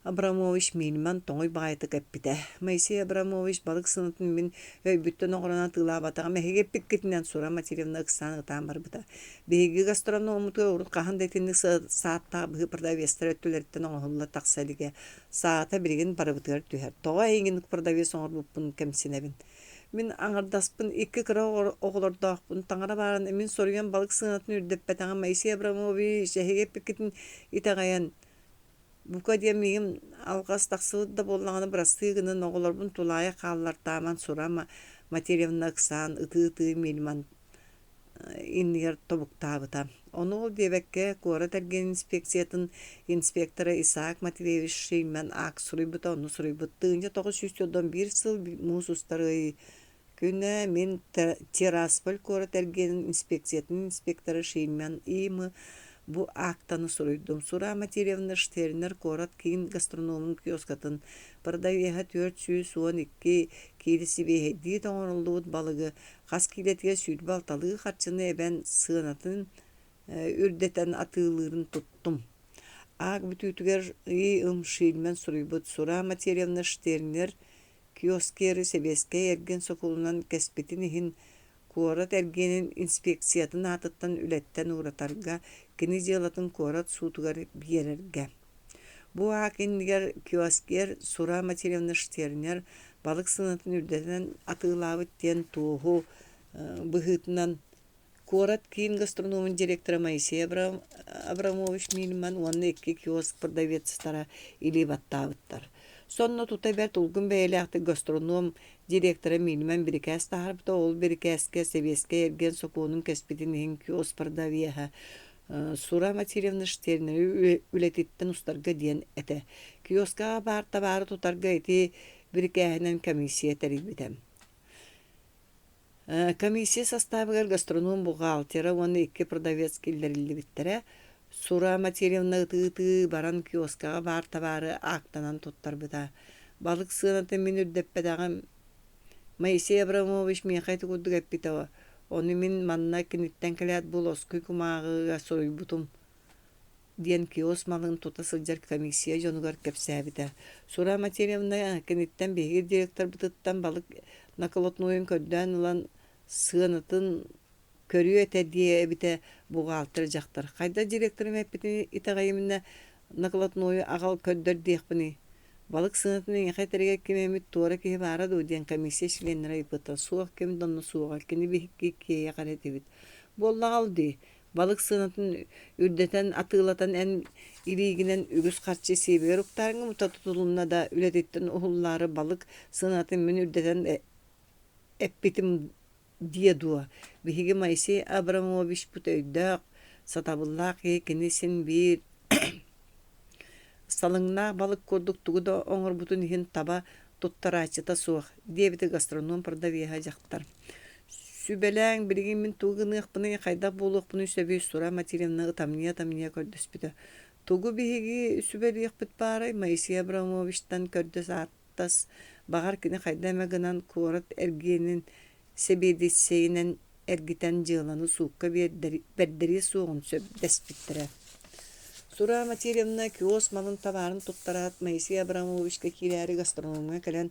Speaker 1: Абрамович Мильман тоҥуй баҕайытык эппитэ: «Моисей Абрамович балык сыанатын мин өйбүттэн оҥорон атыылаабатаҕым эһиги эппиккитинэн» Сура Матильевна ыксаан ытаан барбыта. «Биһиги гастрономмутугар урут хаһан да итинник сааттаах быһыы продавецтар өттүлэриттэн оҥоһулла тахса илигэ. Саата билигин барыбытыгар түһэр. Тоҕо эйигин продавец оҥорбуппун кэмсинэбин. Мин аҥардаспын, икки кыра оҕолордоохпун, таҥара баарын мин соруйан балык сыанатын үрдэппэтэҕим Моисей Абрамович эһиги эппиккитин итэҕэйэн Бука диэн миигин алҕас тахсыбыт да буоллаҕына бырастыы гынан оҕолорбун тулаайах хааллартааман Сура Матильевна ыксаан ытыы-ытыы Мильман иннигэр тобуктаабыта. Ону ол диэбэккэ, куорат эргиэн инспекциятын инспектора Исаак Матвеевич Шейман акт суруйбута, онно суруйбут 1991 сыл муус устар ый. күнэ мин Тирасполь куорат эргиэнин инспекциятын инспектора Шильман И.М. Бу аактаны суруйдум. Сура Матильевна Штернер куорат киин гастрономун киоскатын продавеһа 412 киилэ сибиэһэйдии тоҥоруллубут балыгы хас киилэтигэр 26-лыы харчыны эбэн сыанатын үрдэтэн атыылыырын туттум. Аак бүтүүтүгэр И.М. Шильман суруйбут Сура Матильевна Штернер киоскеры сэбиэскэй эргин сокуонунан кэспитин иһин куорат эргиэнин инспекциятын аатыттан үлэттэн ууратарга, кини дьыалатын куорат суутугар биэрэргэ. Бу аак иннигэр киоскер Сура Матильевна Штернер балык сыанатын үрдэтэн атыылаабыт диэн туоһу быһыытынан Куорат киин гастрономун директора Моисей Абрамович Мильман уонна икки киоск продавецтара илии баттаабыттар. Сонно тута бэрт улгум бэйэлээхтик гастроном директора Мильман бирикээс таһаарбыта. Ол бирикээскэ сэбиэскэй эргиэн сокуонун кэспитин иһин киоск продавеһа Сура Васильевна Штернери үлэтиттэн устарга диэн этэ. Киоскаҕа баар табаары тутарга ити бирикээһинэн комиссия тэрийбитэ. Комиссия састаабыгар гастроном бухгалтера уонна икки продавец киллэриллибиттэрэ. Сура Матильевна ытыы-ытыы баран киоскаҕа баар табаары аактанан туттарбыта. Балык сыанатын мин үрдэппэтэҕим. Моисей Абрамович миэхэ ити курдук эппитэ, ону мин манна киниттэн кэлээт бу лоскуй кумааҕыга суруйбутум диэн киоск малын тута сылдьар комиссия дьонугар кэпсээбитэ. Сура Матильевна киниттэн биһиги директорбытыттан балык наколотнойун көрдөөн ылан сыанатын көрүө этэ диэбитэ бухгалтер дьахтар. Хайдах директорым эппитин итэҕэйиминэ наколотнойу аҕал көрдөр диэхпиний. Балык сыанатын эйиэхэ этэригэр ким эмит туора киһи баара дуо диэн комиссия чилиэннэрэ ыйыппыттар. Суох, ким да онно суоҕа, кини биһикки киэйэх эрэ этибит. Буоллаҕа ол дии, Балык сыанатын үрдэтэн атыылатан эн илиигинэн үгүс харчы сиэбигэр уктаарыҥ ута тутулунна да үлэтиттэн уһуллаары балык сыанатын мин үрдэтэн эппитим диэ дуо? Биһиги Моисей Абрамовичпыт өйдөөх, сатабыллаах киһи кини син биир Салыҥнаах балык курдук тугу да оҥорбутун иһин таба туттарааччыта суох, диэбитэ гастроном продавеһа дьахтар. Сүбэлээҥ, билигин мин тугу гыныахпыный, хайдах буолуохпунуй сөбүй Сура Матильевна ытамньыйа-ытамньыйа көрдөспүтэ. Тугу биһиги сүбэлиэхпит баарай, Моисей Абрамовичтан көрдөс ааттас, баҕар кини хайда эмэ гынан куорат эргиэнин сэбиэдиссэйинэн эргитэн дьыаланы суукка бэрдэриэ суоҕун сөп дэспиттэрэ. Сура Матильевна киоск малын табаарын туттараат Моисей Абрамовичка киирээри гастрономҥа кэлэн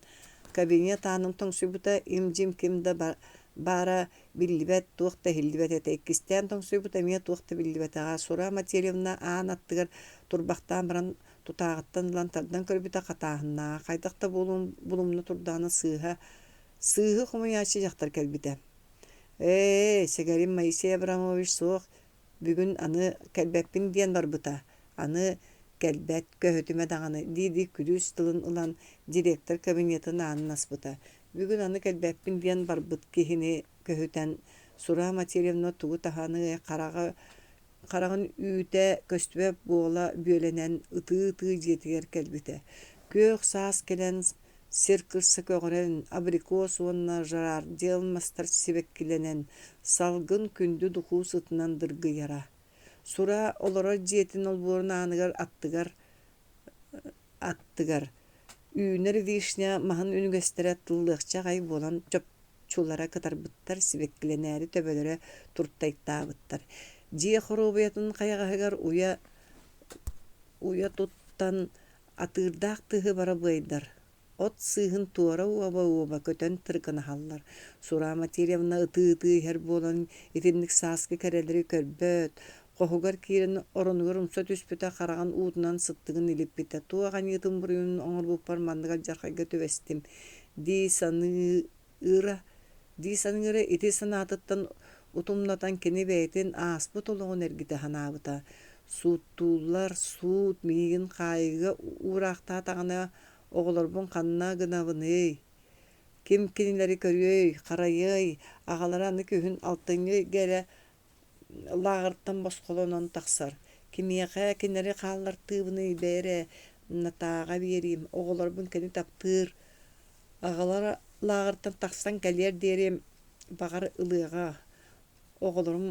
Speaker 1: кабинет аанын тоҥсуйбута им-дьим ким да баара биллибэт, туох да иһиллибэт этэ. Иккистээн тоҥсуйбута эмиэ туох да биллибэтэҕэ. Сура Матильевна аан аттыгар турбахтаан баран тутааҕыттан ылан тардан көрбүтэ хатааһыннааҕа. Хайдах да буолуон булумна турдаҕына сыыһа Сыыһы хомуйааччы дьахтар кэлбитэ. «Ээ, сэгэрим Моисей Абрамович суох, бүгүн аны кэлбэппин диэн барбыта, аны кэлбэт, көһүтүмэ даҕаны» дии-дии күлүүс тылын ылан директор кабинетын аанын аспыта. Бүгүн аны кэлбэппин диэн барбыт киһини көһүтэн Сура Матильевна тугу таһаныай хараҕа хараҕын үүтэ көстүбэт буола бүөлэнэн ытыы-ытыы дьиэтигэр кэлбитэ. Күөх саас кэлэн сир кырса көҕөрөн, абрикос уонна жерардиал мастар сибэккилэнэн, салгын күндү духуу сытынан дыргыйара. Сура олорор дьиэтин олбуорун ааныгар аттыгар аттыгар үүнэр вишня маһын үнүгэстэрэ тыллыахча аҕай буолан чопчулара кытарбыттар, сибэккилэнээри төбөлөрө туртайтаабыттар. Дьиэ хоруобуйатын хайаҕаһыгар уйа уйа туттан атыырдаах тыһы барабыайдар От сыыһын туора уоба-уоба көтөн тыргынаһаллар. Сура Матильевна ытыы-ытыы иһэр буолан итинник сааскы кэрэлэри көрбөт, хоһугар киирэн оронугар умса түспүтэ хараҕын уутунан сыттыгын илиппитэ. Туох аньыытын-буруйун оҥорбуппар маннык алдьархайга түбэстим дии саныыра дии саныыра ити санаатыттан утумнатан кини бэйэтин ааспыт олоҕун эргитэ санаабыта. Сууттууллар, суут миигин хаайыыга уураахтаатаҕына оҕолорбун ханна гынабыный? Ким кинилэри көрүөй, харайыай, аҕалара аны күһүн алтынньы ыйга эрэ лааҕыртан босхолонон тахсар. Кимиэхэ кинилэри хааллартыыбыный бээрэ, Натааҕа биэриим, оҕолорбун кини таптыыр, аҕалара лааҕыртан тахсан кэлиэр диэри баҕар ылыаҕа, оҕолорум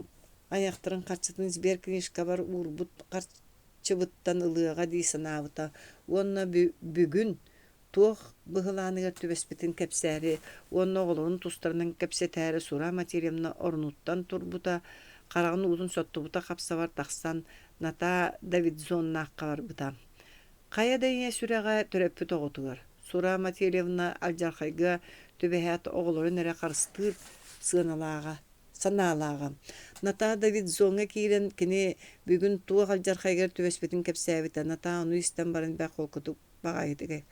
Speaker 1: айахтарын харчытын сберкнижкабар уурбут харчыбыттан ылыаҕа дии санаабыта уонна бүгүн туох быһылааныгар түбэспитин кэпсээри уонна оҕолорун тустарынан кэпсэтээри Сура Матильевна орунуттан турбута, хараҕын уутун соттубута хапсабар тахсан Натаа Давидзоннаахха барбыта. Хайа да ийэ сүрэҕэ төрөппүт оҕотугар, Сура Матильевна алдьархайга түбэһээт оҕолорун эрэ харыстыыр сыаналааҕа, санаалааҕа. Натаа Давидзоҥҥа киирэн кини бүгүн туох алдьархайыгар түбэспитин кэпсээбитэ. Натаа ону истэн баран бэрт холкутук баҕайытык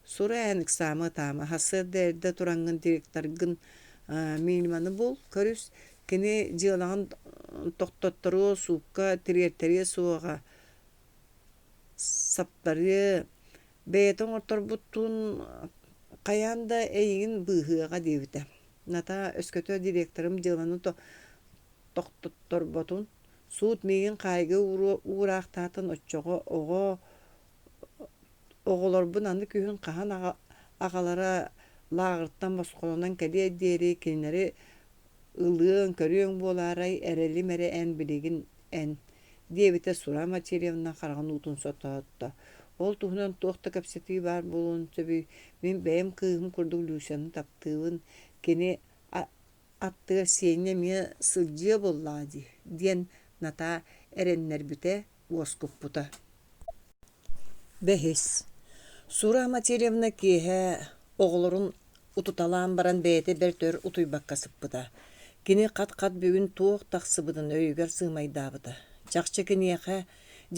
Speaker 1: Сура эн ыксаама ытаама, сарсыарда эрдэ тураҥҥын директоргын Мильманы бул, көрүс, кини дьыалаҕын тохтотторуо, суукка тириэртэриэ суоҕа, саптарыа, бэйэтэ оҥорторбуттуун хайаан да эйигин быыһыаҕа диэбитэ. Натаа өскөтө директорым дьыаланы тохтотторботун, суут миигин хаайга уураахтаатын оччоҕо оҕо Оҕолорбун аны күһүн хаһан аҕалара лааҕыртан босхолонон кэлиэр диэри кинилэри ылыаҥ, көрүөҥ буолаарай, эрэлим эрэ эн билигин эн, диэбитэ Сура Матильевна хараҕын уутун сотоотто. Ол туһунан туох да кэпсэтии баар буолуон сөбүй, мин бэйэм кыыһым курдук Люсяны таптыыбын, кини аттыгар Сеня эмиэ сылдьыа буоллаҕа дии, диэн Натаа эрэннэрбитэ, уоскуппута. Бэһис Сура Матильевна киэһэ оҕолорун утуталаан баран бэйэтэ бэрт өр утуйбакка сыппыта. Кини хат-хат бүгүн туох тахсыбытын өйүгэр сыымайдаабыта. Чахчы киниэхэ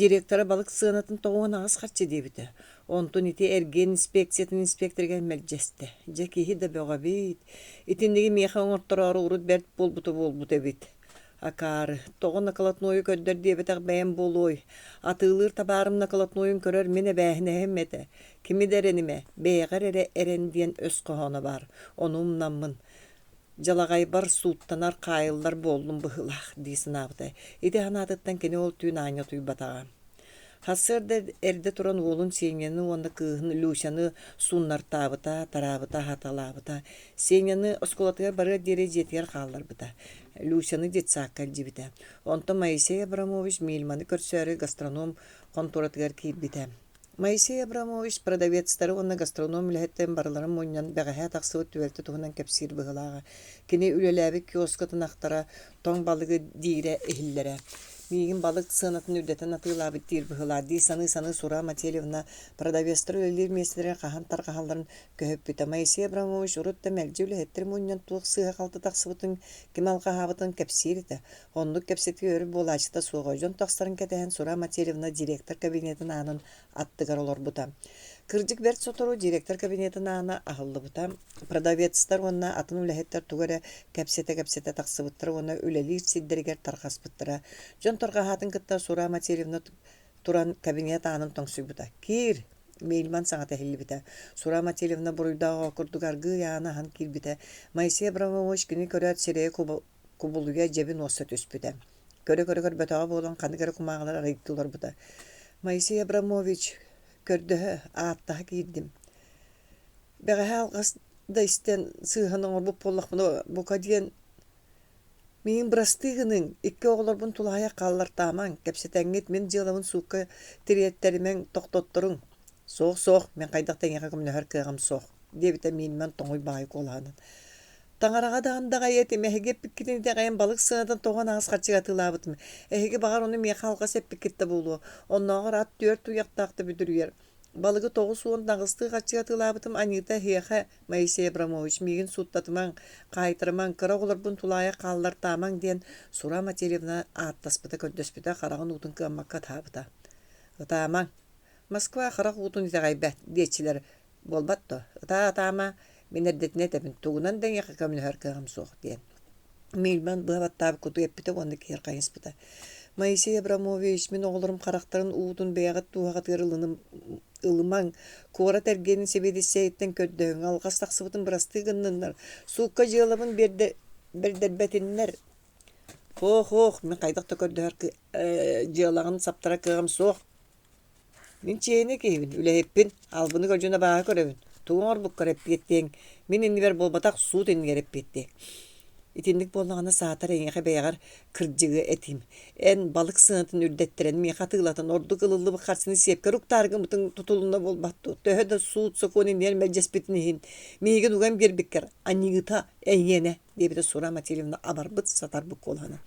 Speaker 1: директора балык сыанатын 98 харчы диэбитэ. Онтун ити эргиэн инспекциятын инспекторыгар мэлдьэстэ. Дьэ киһи да бөҕө эбит. Итинниги миэхэ оҥортороору урут бэрт буолбута буолбут эбит. Акаары, тоҕо наколотнойу көрдөр диэбэтэх бэйэм буолуой? Атыылыыр табаарым наколотнойун көрөр мин эбээһинэһим этэ. Кими да эрэнимэ, бэйэҕэр эрэ эрэн диэн өс хоһооно баар. Ону умнаммын, дьалаҕайбар сууттанар, хаайыллар буоллум быһыылаах дии санаабыта. Ити санаатыттан кини ол түүн аанньа утуйбатаҕа. Сарсыарда эрдэ туран уолун Сеняны уонна кыыһын Люсяны сууннартаабыта, тараабыта, аһаталаабыта. Сеняны оскуолатыгар барыар диэри дьиэтигэр хаалларбыта. Люсяны детсадка илдьибитэ. Онтон Моисей Абрамович Мильманы көрсөөрү гастроном хонтуоратыгар киирбитэ. Моисей Абрамович продавецтары уонна гастроном үлэһиттэрин барыларын мунньан бэҕэһээ тахсыбыт түбэлтэ туһунан кэпсиир быһыылааҕа. Кини үлэлээбит киоскатын ахтара, тоҥ балыгы диирэ иһиллэрэ. Миигин балык сыанатын үрдэтэн атыылаабыт диир быһыылаах дии саныы-саныы Сура Матильевна продавецтар үлэлиир миэстэлэрин хаһан тарҕаһалларын көһүппүтэ. Моисей Абрамович урут да мэлдьи үлэһиттэр мунньан туох сыыһа-халты тахсыбытын, ким алҕаһаабытын кэпсиир этэ. Оннук кэпсэтии өр буолааччыта суоҕа, дьон тахсарын кэтэһэн Сура Матильевна директор кабинетын аанын аттыгар олорбута. Кырдьык бэрт сотору директор кабинетын аана аһыллыбыта. Продавецтар уонна атын үлэһиттэр тугу эрэ кэпсэтэ-кэпсэтэ тахсыбыттара уонна үлэлиир сирдэригэр тарҕаспыттара. Дьон тарҕаһаатын кытта Сура Матильевна туран кабинет аанын тоҥсуйбута. «Киир!» Мильман саҥата иһиллибитэ. Сура Матильевна буруйдаах оҕо курдук аргыый ааны аһан киирбитэ. Моисей Абрамович кини көрөөт сирэйэ кубулуйа дьэбин уоста түспүтэ. Көрө-көрө көрбөтөҕө буолан ханнык эрэ кумааҕылар арыйдыы олорбута. Моисей Абрамович, көрдөһө, ааттаһа киирдим. Бэҕэһээ алҕас да истэн сыыһан оҥорбут буоллахпына, бука диэн миигин бырастыы гыныҥ, икки оҕолорбун тулаайах хааллартаамаҥ, кэпсэтэҥҥит мин дьыалабын суукка тириэртэримэҥ, тохтотторуҥ. Суох, суох, мин хайдах да эйиэхэ көмөлөһөр кыаҕым суох, диэбитэ мииммэн тоҥуй баҕайы куолаһынан. Таҥараҕа даҕаны даҕайы этим, эһиги эппиккитин итэҕэйэн балык сыанатын тоҕо аһаҕас харчыга атыылаабытым. Эһиги баҕар ону миэхэ алҕас эппиккит да буолуо. Оннооҕор ат түөрт туйахтаах да бүдүрүйэр. Балыгы 98 харчыга атыылаабытым аньыыта эһиэхэ, Моисей Абрамович, миигин сууттатымаҥ, хаайтарымаҥ, кыра оҕолорбун тулаайах хааллартаамаҥ диэн Сура Матильевна ааттаспыта-көрдөспүтэ, хараҕын уутун кыаммакка ытаабыта. Ытаамаҥ, Москва харах уутун итэҕэйбэт диэччилэр буолбат дуо? Ытаа-ытаама, мин эрдэтинэ этэбин, тугунан да эйиэхэ көмөлөһөр кыаҕым суох диэн. Мильман быһа баттаабыт курдук эппитэ уонна киэр хайыспыта. Моисей Абрамович, мин оҕолорум харахтарын уутун бэйэҕит дууһаҕытыгар ылымаҥ, куорат эргиэнин сэбиэдиссэйиттэн көрдөһүҥ, алҕас тахсыбытын бырастыы гынныннар, суукка дьыалабын бэрдэрбэтиннэр. Һоох-һоох, мин хайдах да көрдөһөр дьыалаҕын саптарар кыаҕым суох. Мин чиэһинэй киһибин, үлэһиппин, албыны-көлдьүнү абааһы көрөбүн. Тугу оҥорбуккар эппиэттиэҥ, мин иннибэр буолбатах, суут иннигэр эппиэттиэҥ. Итинник буоллаҕына саатар эйиэхэ бэйэҕэр кырдьыгы этиим. Эн балык сыанатын үрдэттэрэн миэхэ атыылатан ордук ылыллыбыт харчыны сиэпкэр уктаары гыммытыҥ тутулунна буолбат дуо? Төһө да суут-сокуон иннигэр мэлдьэспитин иһин миигин уган биэрбиккэр аньыыта эйиэнэ диэбитэ Сура Матильевна абарбыт-сатарбыт куолаһынан.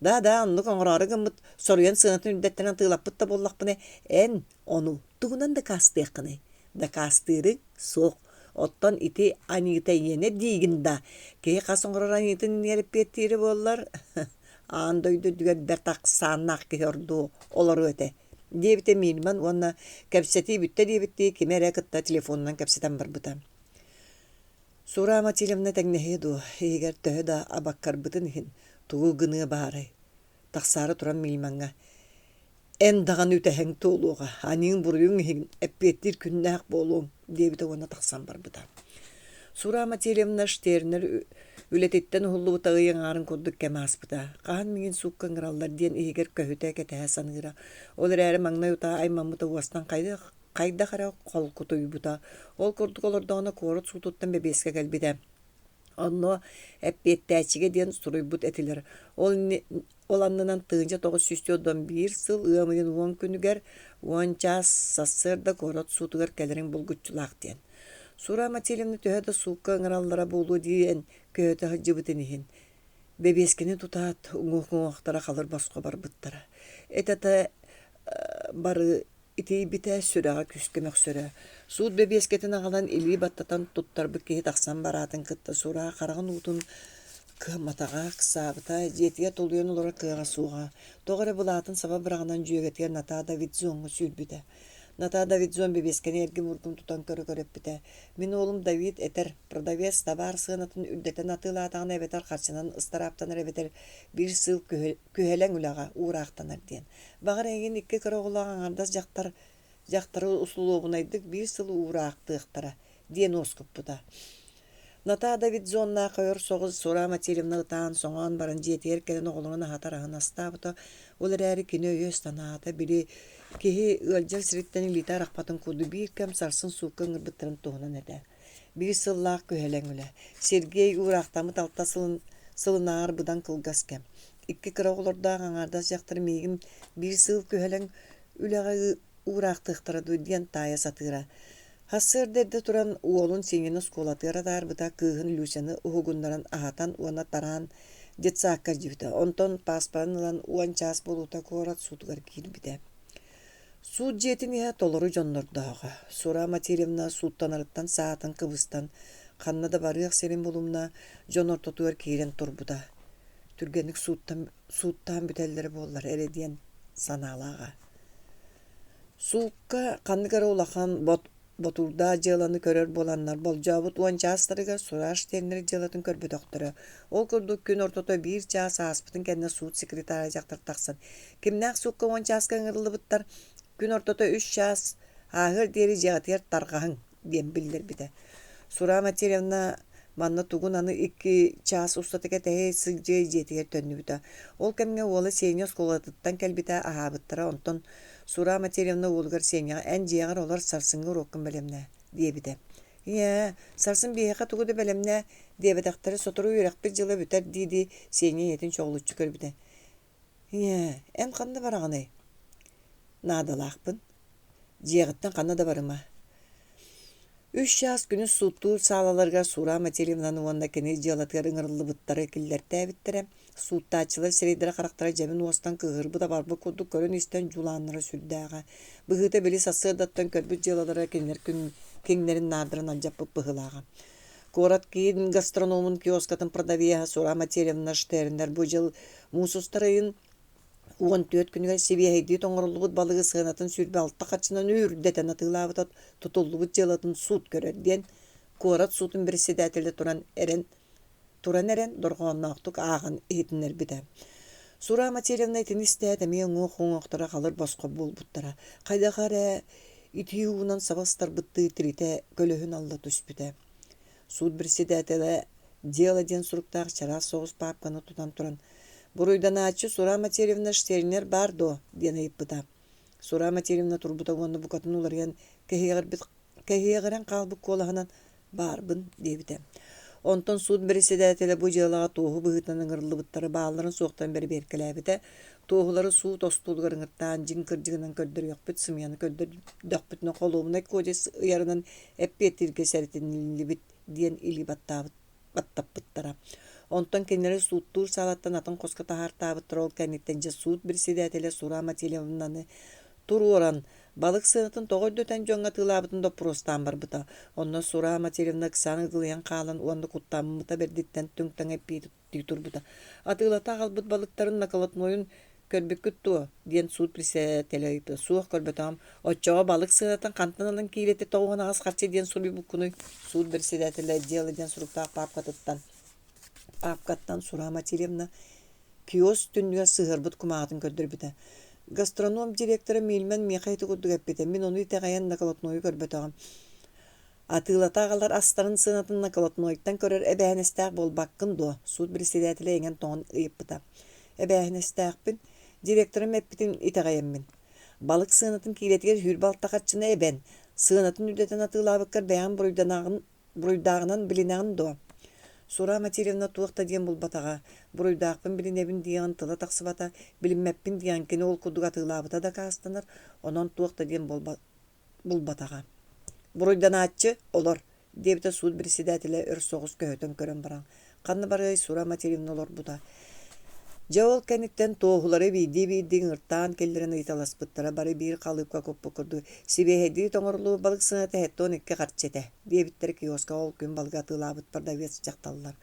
Speaker 1: Да-да, оннук оҥороору гыммыт, соруйан сыанатын үрдэттэрэн атыылаппыт да буоллахпына, эн ону тугунан дакаастыаххыный? Дакаастыырыҥ суох. Оттон ити аньыыта эйиэнэ диигин да, киһи хас оҥорор аньыытын иннигэр эппиэттиирэ буоллар, аан дойду үрдүгэр бэрт ахсааннаах киһи ордуо олоруо этэ, диэбитэ Мильман уонна кэпсэтии бүттэ диэбиттии кими эрэ кытта телефонунан кэпсэтэн барбыта. Сура Матильевна тэҥнэһиэ дуо, иһигэр төһө да абаккарбытын иһин, тугу гыныа баарай? Тахсаары туран Мильмаҥҥа «Эн даҕаны үтэһэҥ туолуоҕа, аньыыҥ-буруйуҥ иһин эппиэттиир күннээх буолуоҥ» диэбитэ уонна тахсан барбыта. Сура Матильевна Штернер үлэтиттэн уһуллубута ый аҥаарын курдук кэм ааспыта. Хаһан миигин суукка ыҥыраллар диэн иһигэр көһүтэ кэтэһэ саныыра. Ол эрээри маҥнай утаа аймаммыта уостан хайдах хайдах эрэ холкутуйбута. Ол курдук олордоҕуна куорат суутуттан бэбиэскэ кэлбитэ. Онно эппиэттээччигэ диэн суруйбут этилэр. Ол, ол аннынан 1941 сыл ыам ыйын 10 күнүгэр 10 чаас сарсыарда куорат суутугар кэлэриҥ булгуччулаах диэн. Сура Матильевна төһө да суукка ыҥыраллара буолуо диэн көһүтэ сылдьыбытын иһин, бэбиэскэни тутаат, уҥуох-уҥуохтара халыр босхо барбыттара. Этэ-этэ бары Итийбитэ, сүрэҕэ күүскэ мөхсөрө. Суут бэбиэскэтин аҕалан илии баттатан туттарбыт киһи тахсан бараатын кытта Сураа хараҕын уутун кыамматаҕа, ыксаабыта, дьиэтигэр тулуйан олорор кыаҕа суоҕа. Тоҕо эрэ былаатын саба быраҕынан дьүөгэтигэр Натаа Давидзоҥҥа сүүрбүтэ. Натаа Давидзон бэбиэскэни эргим-ургум тутан көрө-көрө эппитэ: «Мин уолум Давид этэр, продавец табаар сыанатын үрдэтэн атыылаатаҕына эбэтэр харчынан ыстарааптанар эбэтэр биир сыл күһэлэҥ үлэҕэ уураахтанар диэн. Баҕар эйигин икки кыра оҕолоох аҥаардас дьахтар дьахтары усулуобунайдык биир сыл уураахтыахтара диэн уоскуппута. Натаа Давидзоннаах өр соҕус Сура Матильевна ытаан-соҥоон баран дьиэтигэр кэлэн оҕолорун аһатар аһын астаабыта. Ол эрээри кини өйө-санаата били киһи ыалдьар сириттэн илиитэ арахпатын курдук биир кэм сарсын суукка ыҥырбыттарын туһунан этэ. Биир сыллаах күһэлэҥ үлэ. Сергей уураахтаммыт алта сылын сылынааҕар быдан кылгас кэм. Икки кыра оҕолордоох аҥаардас дьахтар миигин биир сыл күһэлэҥ үлэҕэ уураахтыахтара дуу диэн таайа сатыыра. Сарсыарда эрдэ туран уолун Сеняны оскуолатыгар атаарбыта, кыыһын Люсяны уһугуннаран аһатан уонна тараан детсадка илдьибитэ. Онтон пааспарын ылан 10 чаас буолуута куорат суутугар киирбитэ. Суут дьиэтин иһэ толору дьоннордооҕо. Сура Матильевна сууттанарыттан саатын кыбыстан, ханна да барыах сирин булумна, дьон ортотугар киирэн турбута. Түргэнник сууттан, сууттаан бүтэллэрэ буоллар эрэ диэн санаалааҕа. Суукка ханнык эрэ улахан бот ботуурдаах дьыаланы көрөр буоланнар, болдьообут 10 чаастарыгар Сураж тиэннэр дьыалатын көрбөтөхтөрө. Ол курдук күн ортото биир чаас ааспытын кэннэ суут секретара дьахтар тахсан, «Кимнээх суукка 10 чааска ыҥырыллыбыттар, күн ортото үс чаас ааһыар диэри дьиэҕитигэр тарҕаһыҥ» диэн биллэрбитэ. Сура Матильевна манна тугун аны икки чаас устата кэтэһэ сылдьыай дьиэтигэр төннүбүтэ. Ол кэмҥэ уола Сеня оскуолатыттан кэлбитэ, аһаабыттара, онтон Сура Матильевна уолугар Сеняҕа «Эн дьиэҕэр олор, сарсыҥҥы уруоккун бэлэмнээ» диэбитэ. «Ийээ, сарсын биһиэхэ тугу да бэлэмнээ» диэбэтэхтэрэ, сотору үөрэхпит дьыла бүтэр дии-дии Сеня ийэтин чоҕулуччу көрбүтэ. «Ийээ, эн ханна бараҕыный?» «Наадалаахпын. Дьиэҕиттэн ханна да барыма. Үс чаас күнүс сууттуур саалаларыгар Сура Матильевнаны уонна кини дьыалатыгар ыҥырыллыбыттары киллэртээбиттэрэ. Сууттааччылар сирэйдэрэ-харахтара дьэбин уостан кыыһырбыт-абарбыт курдук көрөн-истэн дьулааннара сүрдээҕэ. Быһыыта били сарсыардаттан көрбүт дьыалалара кинилэр киҥнэрин наардарын алдьаппыт быһыылааҕа. Куорат киин гастрономун киоскатын продавеһа Сура Матильевна Штернер бу дьыл муус устар ыйын 14 күнүгэр сибиэһэйдии тоҥоруллубут балыгы сыанатын 26 харчынан үрдэтэн атыылаабыта тутуллубут дьыалатын суут көрөр диэн куорат суутун председателэ туран эрэн туран эрэн дорҕоонноохтук ааҕан иһитиннэрбитэ. Сура Матильевна итини истээт эмиэ уҥуох-уҥуохтара халыр босхо буолбуттара. Хайдах эрэ итии уунан саба ыстарбыттыы тиритэ көлөһүн алла түспүтэ. Суут председателэ «Дело» диэн суруктаах чараас соҕус паапканы тутан туран «Буруйданааччы Сура Матильевна Штернер баар дуо?» диэн ыйыппыта. Сура Матильевна турбута уонна букатын уларыйан кэһиэҕирбит Кэһиэҕирэн хаалбыт куолаһынан «Баарбын» диэбитэ. Онтон суут бэрэссэдээтэлэ бу дьыалаҕа туоһу быһыытынан ыҥырыллыбыттары баалларын-суохтарын бэрэбиэркэлээбитэ, туоһулары суут остуолугар ыҥыртаан дьиҥ кырдьыгынан көрдөрүөхпүт, сымыйаны көрдөрдөхпүтүнэ холуобунай кодекс ыйарынан эппиэттииргэ сэрэтиллибит диэн илии баттаабыт баттаппыттара. Онтон кинилэри сууттуур саалаттан атын хоско таһаартаабыттара ол кэнниттэн дьэ суут председателэ Сура Матильевнаны туруоран, балык сыанатын тоҕо үрдэтэн дьоҥҥо атыылаабытын доппуруостаан барбыта. Онно Сура Матильевна ыксаан ыгылыйан хаалан уонна куттаммыта бэрдиттэн түҥ-таҥ эппиэттии турбута. Атыылата аҕалбыт балыктарын наколотнойун көрбүккүт дуо? диэн суут председателэ ыйыппыта. Суох көрбөтөҕүм. Оччоҕо балык сыанатын хантан ылан киилэтэ 98 харчы диэн суруйбуккунуй? Суут председателэ дело диэн суруктаах паапкатыттан паапкаттан Сура Матильевна киоск түннүгэр сыһыарбыт кумааҕытын көрдөрбүтэ. Гастроном директора Мильман миэхэ ити курдук эппитэ, мин ону итэҕэйэн наколотнойу көрбөтөҕүм. Атыылата аҕалар астарын сыанатын наколотнойтан көрөр эбээһинэстээх буолбаккын дуо? Суут председателэ иҥэн-тоҥон ыйыппыта. Эбээһинэстээхпин, директорым эппитин итэҕэйэммин. Балык сыанатын киилэтигэр 26 харчыны эбэн, сыанатын үрдэтэн атыылаабыккар бэйэҕин буруйданаҕын Буруйдааҕынан билинэҕин дуо? Сура Матильевна туох да диэн булбатаҕа, буруйдаахпын билинэбин диэҕин тыла тахсыбата, билиммэппин диэҕин кини ол курдук атыылаабыта дакаастанар, онон туох да диэн булбатаҕа. Буруйданааччы олор, диэбитэ суут председателэ өр соҕус көһүтэн көрөн баран. Ханна барыай Сура Матильевна олорбута. Дьэ ол кэнниттэн туоһулары биирдии-биирдии ыҥыртаан киллэрэн ыйыталаспыттара бары биир халыыпка куппут курдук «Сибиэһэйдии тоҥоруллубут балык сыаната 72 харчы этэ» диэбиттэрэ киоскаҕа ол күн балыгы атыылаабыт продавец дьахталлар.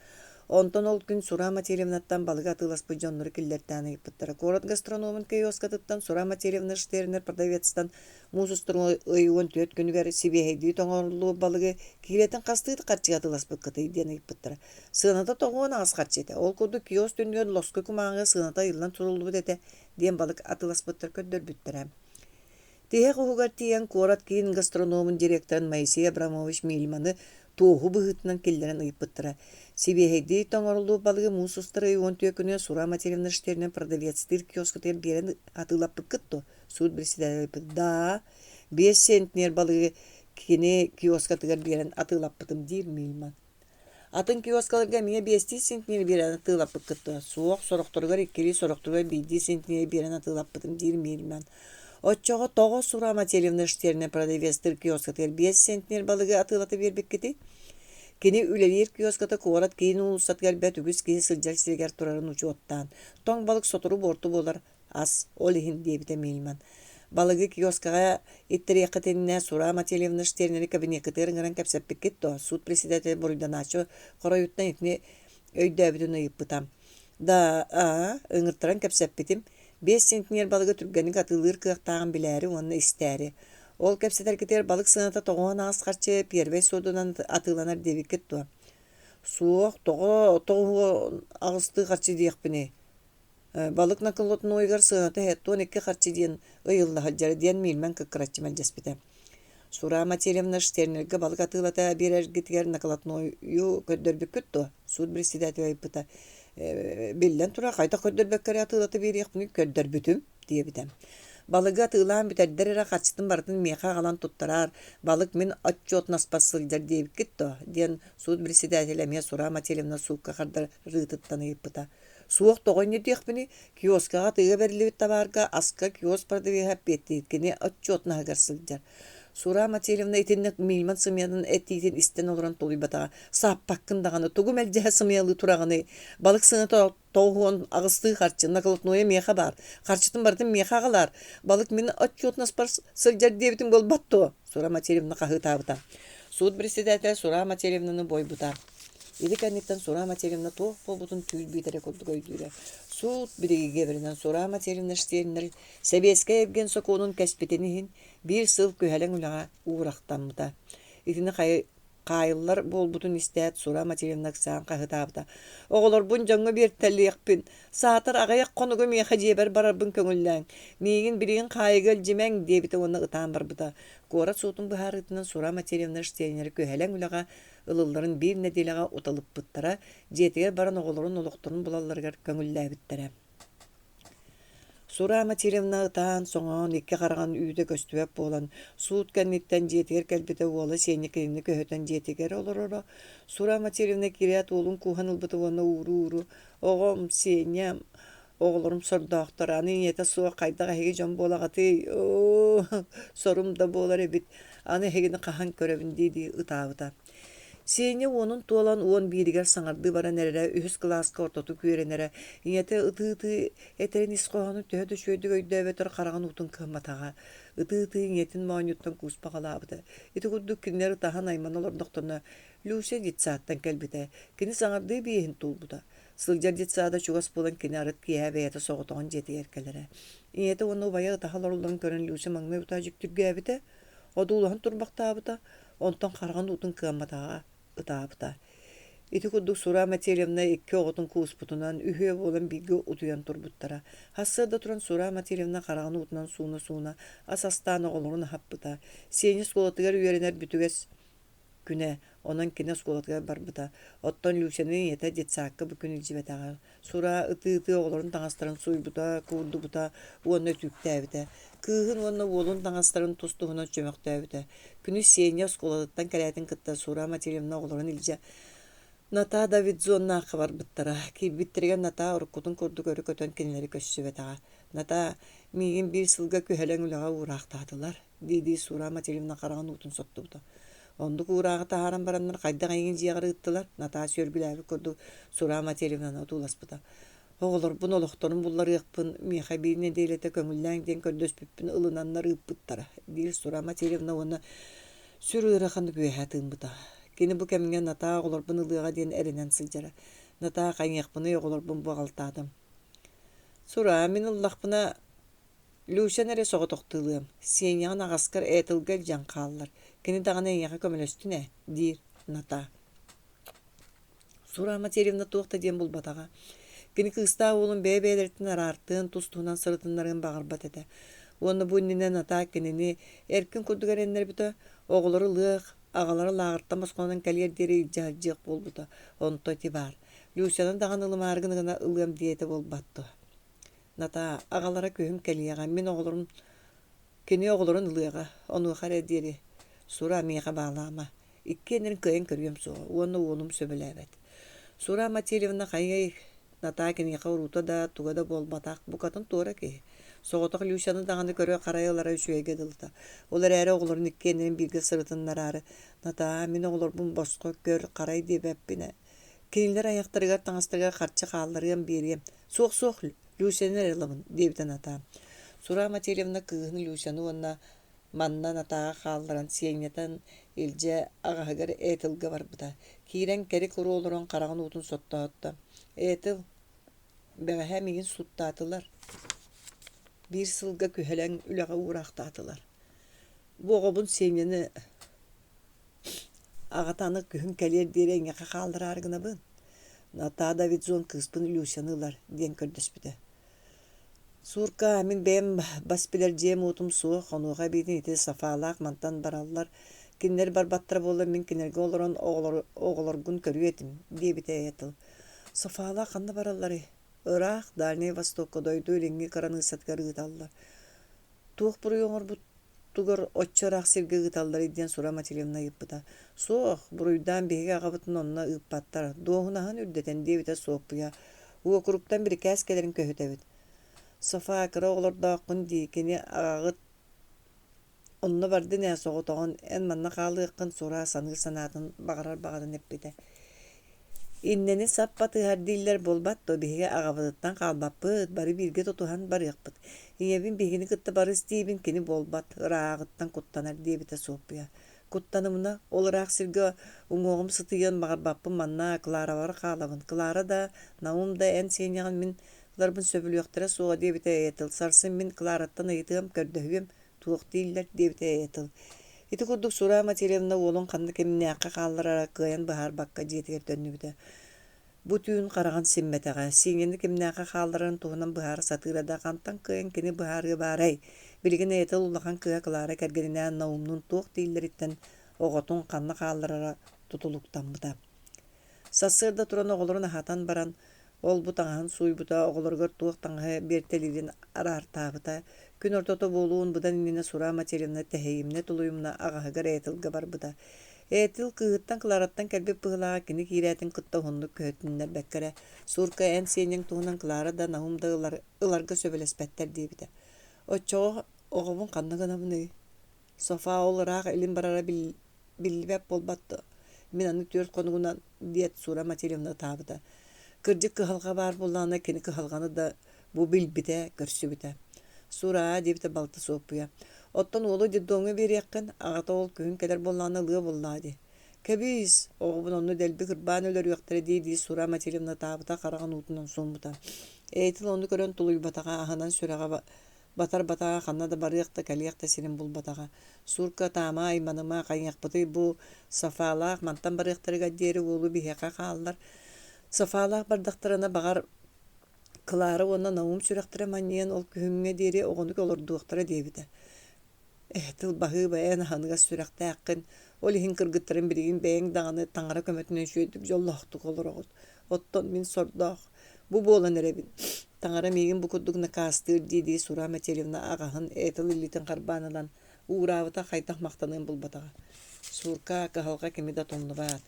Speaker 1: Онтон ол күн Сура Матильевнаттан балыгы атыыласпыт дьоннору киллэртээн ыйыппыттара. Куорат гастрономун киоскатыттан Сура Матильевна Штернер продавецтан Муус устар ый 14 күнүгэр сибиэһэйдии тоҥоруллубут балыгы киилэтин хастыы харчыга атыыласпыккытый диэн ыйыппыттара. Сыаната 98 харчы этэ. Ол курдук киоск түннүгэр лоскуй кумааҕыга сыаната ыйыллан суруллубут этэ диэн балык атыыласпыттар көрдөрбүттэрэ. Тиһэх уһугар тиийэн куорат киин гастрономун директорын Моисей Абрамович Мильманы туоһу быһыытынан киллэрэн ыйыппыттара. Сибиэһэйдии тоҥоруллубут балыгы муус устар ый 14 күнүгэр Сура Матильевна Штернер продавецтыыр киоскатыгар биэрэн атыылаппыккыт дуо? Суут председателэ ыйыппыт. Да, 5 центнер балыгы кини киоскатыгар биэрэн атыылаппытым диир Мильман. Атын киоскаларга эмиэ биэстии центнер биэрэн атыылаппыккыт дуо? Суох, сорохторугар иккилии, сорохторугар биирдии центнер биэрэн атыылаппытым диир Мильман. Оччоҕо тоҕо Сура Матильевна Штернер продавецтыыр киоскатыгар 5 центнер балыгы атыылата биэрбиккитий? Кини үлэлиир киоската куорат киин уулуссатыгар бэрт үгүс киһи сылдьар сиригэр турарын учуоттаан, тоҥ балык сотору буорту буолар ас, ол иһин диэбитэ Мильман. Балыгы киоскаҕа иттэриэххитинэ Сура Матильевна Штернери кабинеккытыгар ыҥыран кэпсэппиккит дуо? Суут председателэ буруйданааччы хоройуттан итини өйдөөбүтүн ыйыппыта. Да, аа, ыҥыртаран кэпсэппитим. 5 центнер балыгы түргэнник атыылыыр кыахтааҕын билээри уонна истээри. Ол кэпсэтэргитигэр балык сыаната 98 харчы первэй суодунан атыыланар диэбиккит дуо? Суох, тоҕо 98-ыы харчы диэхпиний? Балык наколотнойугар сыаната 72 харчы диэн ыйылла сылдьара диэн Мильман кыккыраччы мэлдьэспитэ. Сура Матильевна Штернергэ балык атыылата биэрэргитигэр наколотнойу көрдөрбүккүт дуо? Суут председателэ ыйыппыта. Биллэн турар, хайдах көрдөрбөккө эрэ атыылата биэриэхпиний көрдөрбүтүм, диэбитэ. Балыгы атыылаан бүтэрдэр эрэ харчытын барытын миэхэ аҕалан туттараар, балык мин отчуотнаспар сылдьар диэбиккит дуо? диэн суут председателэ эмиэ Сура Матильевна суукка хардарыытыттан ыйыппыта. Суох тоҕо инньэ диэхпиний, киоскаҕа атыыга бэриллибит табаарга аска киоск продавеһа эппиэттиир, кини отчуотнаһыгар сылдьар. Сура Матильевна итинник Мильман сымыйанан этиитин истэн олорон тулуйбатаҕа: «Сааппаккын даҕаны, тугу мэлдьэһэ сымыйалыы тураҕыный? Балык сыаната 98-ыы харчы, наколотнойа миэхэ баар, харчытын барытын миэхэ аҕалаар, балык мин отчуотнаспар сылдьар диэбитим буолбат дуо?» Сура Матильевна хаһыытаабыта. Суут председателэ Сура Матильевнаны буойбута. Ити кэнниттэн Сура Матильевна туох буолбутун түүл биитэрэ курдук өйдүүрэ. Суут бириигэбэринэн Сура Матильевна Штернер сэбиэскэй эргиэн сокуонун кэспитин иһин биир сыл күһэлэҥ үлэҕэ уурахтаммыта. Итини хаайыллар буолбутун истээт, Сура Матильевна ыксаан хаһыытаабыта: «Оҕолорбун дьоҥҥо биэртэлиэхпин, саатар аҕыйах хонугу миэхэ дьиэбэр барарбын көҥүллээҥ, миигин билигин хаайыыга илдьимэҥ» диэбитэ уонна ытаан барбыта. Куорат суутун быһаарыытынан Сура Матильевна Штейнери күһэлэҥ үлэҕэ ылылларын биир нэдиэлэҕэ уталыппыттара, дьиэтигэр баран оҕолорун олохторун булалларыгар көҥүллээбиттэрэ. Сура Матильевна ытаан-соҥоон икки хараҕын үүтэ көстүбэт буолан, суут кэнниттэн дьиэтигэр кэлбитэ уола Сеня кинини көһүтэн дьиэтигэр олороро. Сура Матильевна киирээт уолун кууһан ылбыта уонна ууруу-ууруу «Оҕом, Сеням, оҕолорум сордоохтор, аны ийэтэ суох хайдах эһиги дьон буолаҕытый? Оо, сорум да буолар эбит, аны эһигини хаһан көрөбүн» дии-дии ытаабыта. Сеня уонун туолан 11-игэр саҥардыы баран эрэрэ, үһүс кылааска ортотук үөрэнэрэ, ийэтэ ытыы-ытыы этэрин ис хоһоонун төһө да үчүгэйдик өйдөөбөтөр хараҕын уутун кыамматаҕа. Ытыы-ытыы ийэтин моонньуттан кууспаҕалаабыта. Ити курдук кинилэр ытаһан аймана олордохторуна, Люся детсадтан кэлбитэ. Кини саҥардыы биэһин туолбута. Сылдьар детсада чугас буолан кини арыт киэһэ бэйэтэ соҕотоҕун дьиэтигэр кэлэрэ. Ийэтэ уонна убайа ытаһа олороллорун көрөн Люся маҥнай утаа дьиктиргээбитэ, одуулаһан турбахтаабыта, онтон хараҕын уутун кыамматаҕа, ытаабыта. Ити курдук Сура Матильевна икки оҕотун кууспутунан үһүө буолан бииргэ утуйан турбуттара. Сарсыарда туран Сура Матильевна хараҕын уутунан сууна-сууна ас астаан оҕолорун аһаппыта. Сеня оскуолатыгар үөрэнэр бүтүгэс күнэ, онон кини оскуолатыгар барбыта. Оттон Люсяны ийэтэ детсадка бу күн илдьибэтэҕэ. Сура ытыы-ытыы оҕолорун таҥастарын сууйбута, куурдубута уонна өтүүктээбитэ. Кыыһын уонна уолун таҥастарын тус-туһунан чөмөхтөөбүтэ. Күнүс Сеня оскуолатыттан кэлээтин кытта Сура Матильевна оҕолорун илдьэ Натаа Давидзоннаахха барбыттара. Киирбиттэригэр Натаа уруккутун курдук өрө көтөн кинилэри көрсүбэтэҕэ. Натаа, миигин биир сылга күһэлэҥ үлэҕэ уураахтаатылар, дии-дии Сура Матильевна хараҕын уутун соттубута. Оннук уурааҕы таһааран бараннар хайдах эйигин дьиэҕэр ыыттылар? Натаа сүөргүлээбит курдук Сура Матильевнаны одууласпыта. Оҕолорбун олохторун булларыахпын, миэхэ биир нэдиэлэтэ көҥүллээҥ диэн көрдөспүппүн ылынаннар ыыппыттара, диир Сура Матильевна уонна сүр ыараханнык үөһэ тыыммыта. Кини бу кэмҥэ Натаа оҕолорбун ылыаҕа диэн эрэнэн сылдьара. Натаа хайыахпыный оҕолорбун бу аҕалтаатым. Сура, мин ыллахпына Люсяны эрэ соҕотохтуулуом, Сеняҕын аҕаскар Этелгэ илдьэн хааллар, кини даҕаны эйиэхэ көмөлөстүн ээ, диир Натаа. Сура Матвеевна туох да диэн булбатаҕа. Кини кыыстаах уолун бэйэ-бэйэлэриттэн араартыан, тус-туһунан сырытыннарыан баҕарбат этэ. Уонна бу иннинэ Натаа кинини эркин курдук эрэннэрбитэ, оҕолору ылыах, аҕалара лааҕыртан босхолонон кэлиэр диэри илдьэ сылдьыах буолбута. Онто ити баар. Люсяны даҕаны ылымаары гына ылыам диэтэ буолбат дуо? Натаа, аҕалара күһүн кэлиэҕэ, мин оҕолорум кини оҕолорун ылыаҕа, онуоха эрэ диэри Сура миэхэ баалаама, иккиэннэрин кыайан көрүөм суоҕа уонна уолум сөбүлээбэт. Сура Матильевна хайыай, Натаа киниэхэ уруута да, туга да буолбатах, букатын туора киһи. Соҕотох Люсяны даҕаны көрө-харайа ылара үчүгэйгэ дылыта. Ол эрээри оҕолорун иккиэннэрин бииргэ сырытыннараары, Натаа, мин оҕолорбун босхо көр, харай диэбэппин ээ. Кинилэр айахтарыгар таҥастарыгар харчы хаалларыам биэриэм. Суох-суох, Люсяны эрэ ылабын, диэбитэ Натаа. Сура Матильевна кыыһын Люсяны уонна манна Натааҕа хаалларан Сенятан илдьэ аҕаһыгар Этелга барбыта. Киирэн кэри-куру олорон хараҕын уутун соттоотто. Этел, бэҕэһээ миигин сууттаатылар. Биир сылга күһэлэҥ үлэҕэ уураахтаатылар. Бу оҕобун Сеняны Аҕата аны күһүн кэлиэр диэри эйиэхэ хааллараары гынабын. Натаа Давидзон кыыспын Люсяны ылар диэн көрдөспүтэ. Суурка, мин бэйэм бас билэр дьиэм-уотум суох, онуоха эбиитин ити Сафалаах мантан бараллар. Кинилэр барбаттара буоллар мин кинилэргэ олорон оҕолоргун көрүө этим, диэбитэ эйэ тыл. Сафалаах ханна баралларый? Ыраах, Дальнай Востокка дойду илиҥҥи кыраныыссатыгар ыыталлар. Туох буруйу оҥорбут Тугар оччо ыраах сиргэ ыыталларый диэн Сура Матильевна ыйыппыта. Суох, буруйдаан биһиги аҕабытын онно ыыппаттар, дуоһунаһын үрдэтэн диэбитэ Суоппуйа. Уокуруктан бирикээс кэлэрин көһүтэбит. Софа, кыра оҕолордооххун дии, кини аҕаҕыт онно бардын ээ соҕотоҕун, эн манна хаалыаххын Сура саныыр санаатын баҕарар баҕатын эппитэ. Иннэни сап батыһар дииллэр буолбат дуо, биһиги аҕабытыттан хаалбаппыт, бары бииргэ тутуһан барыахпыт. Ийэбин биһигини кытта барыс диибин, кини буолбат, ырааҕыттан куттанар диэбитэ Суоппуйа. Куттанымына, ол ыраах сиргэ уҥуоҕум сытыйыан баҕарбаппын манна Кларабар хаалабын. Клара да, Наум да эн Сеняҕын мин ыларбын сөбүлүөхтэрэ суоҕа диэбитэ Этил. Сарсын мин Клараттан ыйытыам, көрдөһүөм, Туох дииллэр диэбитэ Этил. Ити курдук Сура Матильевна уолун ханна кимнээххэ хаалларара кыайан быһаарбакка дьиэтигэр төннүбүтэ. Бу түүн хараҕын симмэтэҕэ, Синяны кимнээххэ хаалларарын туһунан быһаара сатыыра да хантан кыайан кини быһаарыа баарай? Билигин Этил улахан кыыһа Клара кэргэнинээн Наумнуун туох дииллэриттэн оҕотун ханна хаалларара тутулуктаммыта. Сарсыарда туран оҕолорун аһатан баран, Ол-бу таҥаһын сууйбута, оҕолоругар туох таҥаһы биэртэлиирин араартаабыта. Күн ортото буолуон быдан иннинэ Сура Матеревна тэһийимнэ-тулуйумна аҕаһыгар Этилгэ барбыта. Этил кыыһыттан Клараттан кэлбит быһыылааҕа кини киирээтин кытта уһуннук көһүтүннэрбэккэ эрэ «Сурка, эн сиэнньэҥ туһунан Клара да, Наум да ылар, ыларга сөбүлэспэттэр» диэбитэ. «Оччоҕо оҕобун ханна гынабыный?» Софа ол ыраах илин барара биллибэт буолбат дуо? Мин аны түөрт хонугунан диэт Сура Матильевна ытаабыта. Кырдьык кыһалҕа баар буоллаҕына кини кыһалҕаны да бу билбитэ, көрсүбүтэ. Сураа диэбитэ балта Суоппуйа. Оттон уолу детдомҥа биэриэххин, аҕата ол күһүн кэлэр буоллаҕына ылыа буоллаҕа дии. Кэбиис, оҕобун онно дэлби кырбаан өлөрүөхтэрэ дии-дии Сура Матильевна ытаабыта хараҕын уутунан сууммута. Ээтил ону көрөн тулуйбатаҕа, аһынан сүрэҕэ Батар-батаҕа ханна да барыах да, кэлиэх да сирин булбатаҕа. Сурка таама айманыма, хайыахпытый бу Софалаах мантан барыахтарыгар диэри уолу биһиэхэ хааллар. Софалаах бардахтарына, баҕар, Клара уонна Наум сүрэхтэрэ манньыйан ол күһүҥҥэ диэри оҕону олордуохтара диэбитэ. Ээ, тылбаһыыба эн аһыныгас сүрэхтээххин, ол иһин кыргыттарым билигин бэйэҥ даҕаны таҥара көмөтүнэн үчүгэйдик дьоллоохтук олороҕут. Оттон мин сордоох, бу буолан эрэбин. Таҥара миигин бу курдук накаастыыр дии-дии Сура Матильевна аҕаһын Этил илиитин харбаан ылан уураабыта хайдах махтаныан булбатаҕа. Суурка кыһалҕа кими да тумнубат.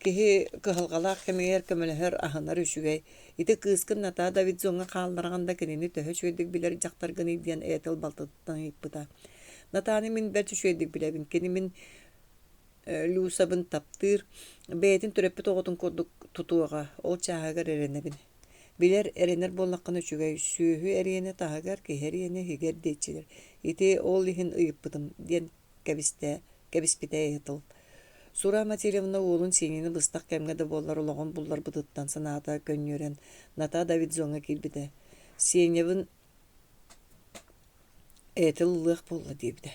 Speaker 1: Киһи кыһалҕалаах кэмигэр көмөлөһөр, аһынар үчүгэй. Ити кыыскын Натаа Давидзоҥҥа хааллараҕын да кинини төһө үчүгэйдик билэр дьахтаргыный диэн Этил балтытыттан ыйыппыта. Натааны мин бэрт үчүгэйдик билэбин. Кини мин Люсабын таптыыр, бэйэтин төрөппүт оҕотун курдук тутуоҕа, ол чааһыгар эрэнэбин. Билэр, эрэнэр буоллаххына үчүгэй, сүөһү эриэнэ таһыгар, киһи эриэнэ иһигэр диэччилэр. Ити ол иһин ыйыппытым, диэн кэбистэ, кэбиспитэ Этил. Сура Матильевна уолун Сиэнини быстах кэмҥэ да буоллар олоҕун булларбытыттан санаата көнньүөрэн Ната Давидзоҥҥа киирбитэ. Сенябын Этил ылыах буолла диэбитэ.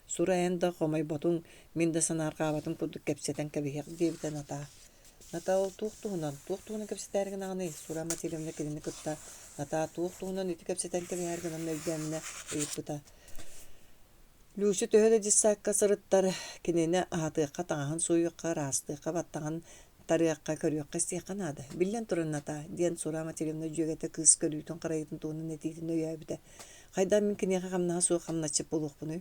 Speaker 1: Сура эн да хомойботуҥ, мин да санаарҕаабатым курдук кэпсэтэн кэбиһиэх диэбитэ Натаа. Натаа ол туох туһунан, туох туһунан кэпсэтээри гынаҕыный? Сура Матильевна кинини кытта Натаа туох туһунан ити кэпсэтэн кэбиһээри гынан өйдөөмүнэ ыйыппыта. Люся төһө да детсадка сырыттар, кинини аһатыахха, таҥаһын сууйуохха, ыраастыахха, баттаҕын тарыахха, көрүөххэ-истиэххэ наада. Биллэн турар, Натаа, диэн Сура Матильевна дьүөгэтэ кыыс көрүүтүн-харайыытын туһунан этиитин өйөөбүтэ. Хайдах мин киниэхэ хамнаһа суох хамначчыт буолуохпунуй?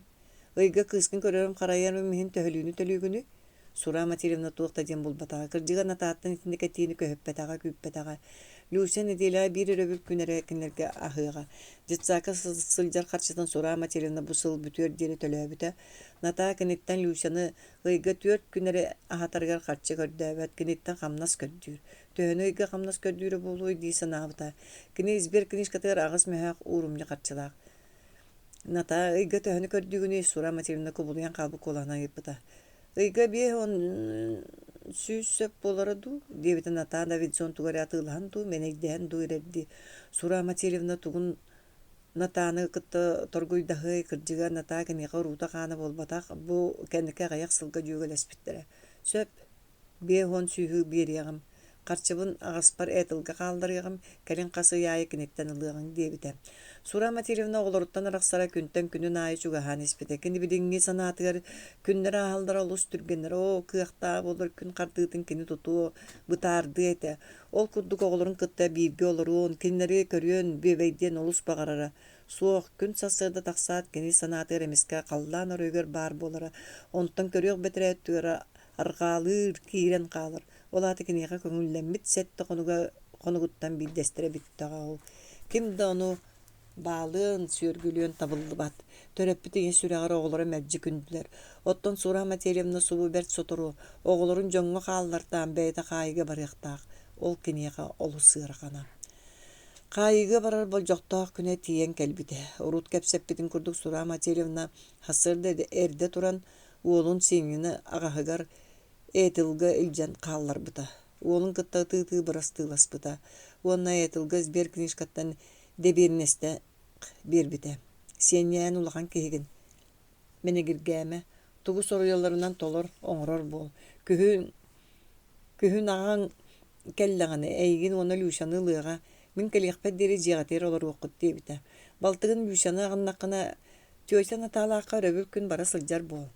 Speaker 1: Ыйга кыыскын көрөрүм-харайарым иһин төһөлүүнү төлүүгүнүй? Сура Матильевна туох да диэн булбатаҕа, кырдьыга Натааттан итинник этиини көһүппэтэҕэ, күүппэтэҕэ. Люся нэдиэлэҕэ биир өрөбүл күн эрэ кинилэргэ аһыаҕа. Детсадка сылдьар харчытын Сура Матильевна бу сыл бүтүөр диэри төлөөбүтэ. Натаа киниттэн Люсяны ыйга түөрт күн эрэ аһатарыгар харчы көрдөөбөт, киниттэн хамнас көрдүүр. Төһөнү ыйга хамнас көрдүүрэ буолуой дии санаабыта. Кини сберкнижкатыгар аҕыс мөһөөх уурумньу харчылаах. Натаа, ыйга төһөнү көрдүүгүнүй? Сура Матильевна кубулуйан хаалбыт куолаһынан ыйыппыта. Ыйга 500 сөп буолара дуу? диэбитэ Натаа Давидзон тугу эрэ атыылаһан дуу, мэнэйдэһэн дуу эрэрдии. Сура Матильевна тугун Натааны кытта торгуйдаһыай, кырдьыга, Натаа киниэхэ уруута-хаана буолбатах, бу кэнники аҕыйах сылга дьүөгэлэспиттэрэ. Сөп, 50 сүүһү биэриэҕим, харчыбын аҕаспар Этилгэ хаалларыаҕым, кэлин хас ый аайы киниттэн ылыаҕыҥ диэбитэ. Сура Матильевна оҕолоруттан арахсара күнтэн күнүн аайы чугаһаан испитэ. Кини билиҥҥи санаатыгар күннэр ааһаллара олус түргэннэр, оо, кыахтаах буолар күн хардыытын кини тутуо, бытаардыа этэ. Ол курдук оҕолорун кытта бииргэ олоруон, кинилэри көрүөн, бүөбэйдиэн олус баҕарара. Суох, күн сарсыарда тахсаат кини санаатыгар эмискэ халлаан оройугар баар буолара, онтон көрүөх бэтэрээ өттүгэр арҕаалыыр, киирэн хаалар. Ол аата киниэхэ көҥүллэммит сэттэ хонуга хонугуттан биирдэстэрэ бүттэҕэ ол. Ким да ону баалыан, сүөргүлүөн табыллыбат. Төрөппүт ийэ сүрэҕэр оҕолоро мэлдьи күндүлэр. Оттон Сура Матильевна субу бэрт сотору оҕолорун дьоҥҥо хааллартаан бэйэтэ хаайыыга барыахтаах. Ол киниэхэ олус ыарахана. Хаайыыга барар болдьохтоох күнэ тиийэн кэлбитэ. Урут кэпсэппитин курдук Сура Матильевна сарсыарда эрдэ туран уолун Сиҥҥини аҕаһыгар Этилга илдьэн хаалларбыта. Уолун кытта ытыы-ытыы бырастыыласпыта уонна Этилга сберкнижкаттан дэбиэринэстэ биэрбитэ. «Сиэнньээн улахан киһигин, мэнигиргээмэ, тугу соруйалларынан толор, оҥорор буол. Күһүн, күһүн аҕаҥ кэллэҕинэ, эйигин уонна Люсяны ылыаҕа, мин кэлиэхпэр диэри дьиэҕитигэр олоруоххут» диэбитэ. Балтыгын Люсяны аҕыннаххына, Тетя Натаалаахха өрөбүл күн бара сылдьар буол.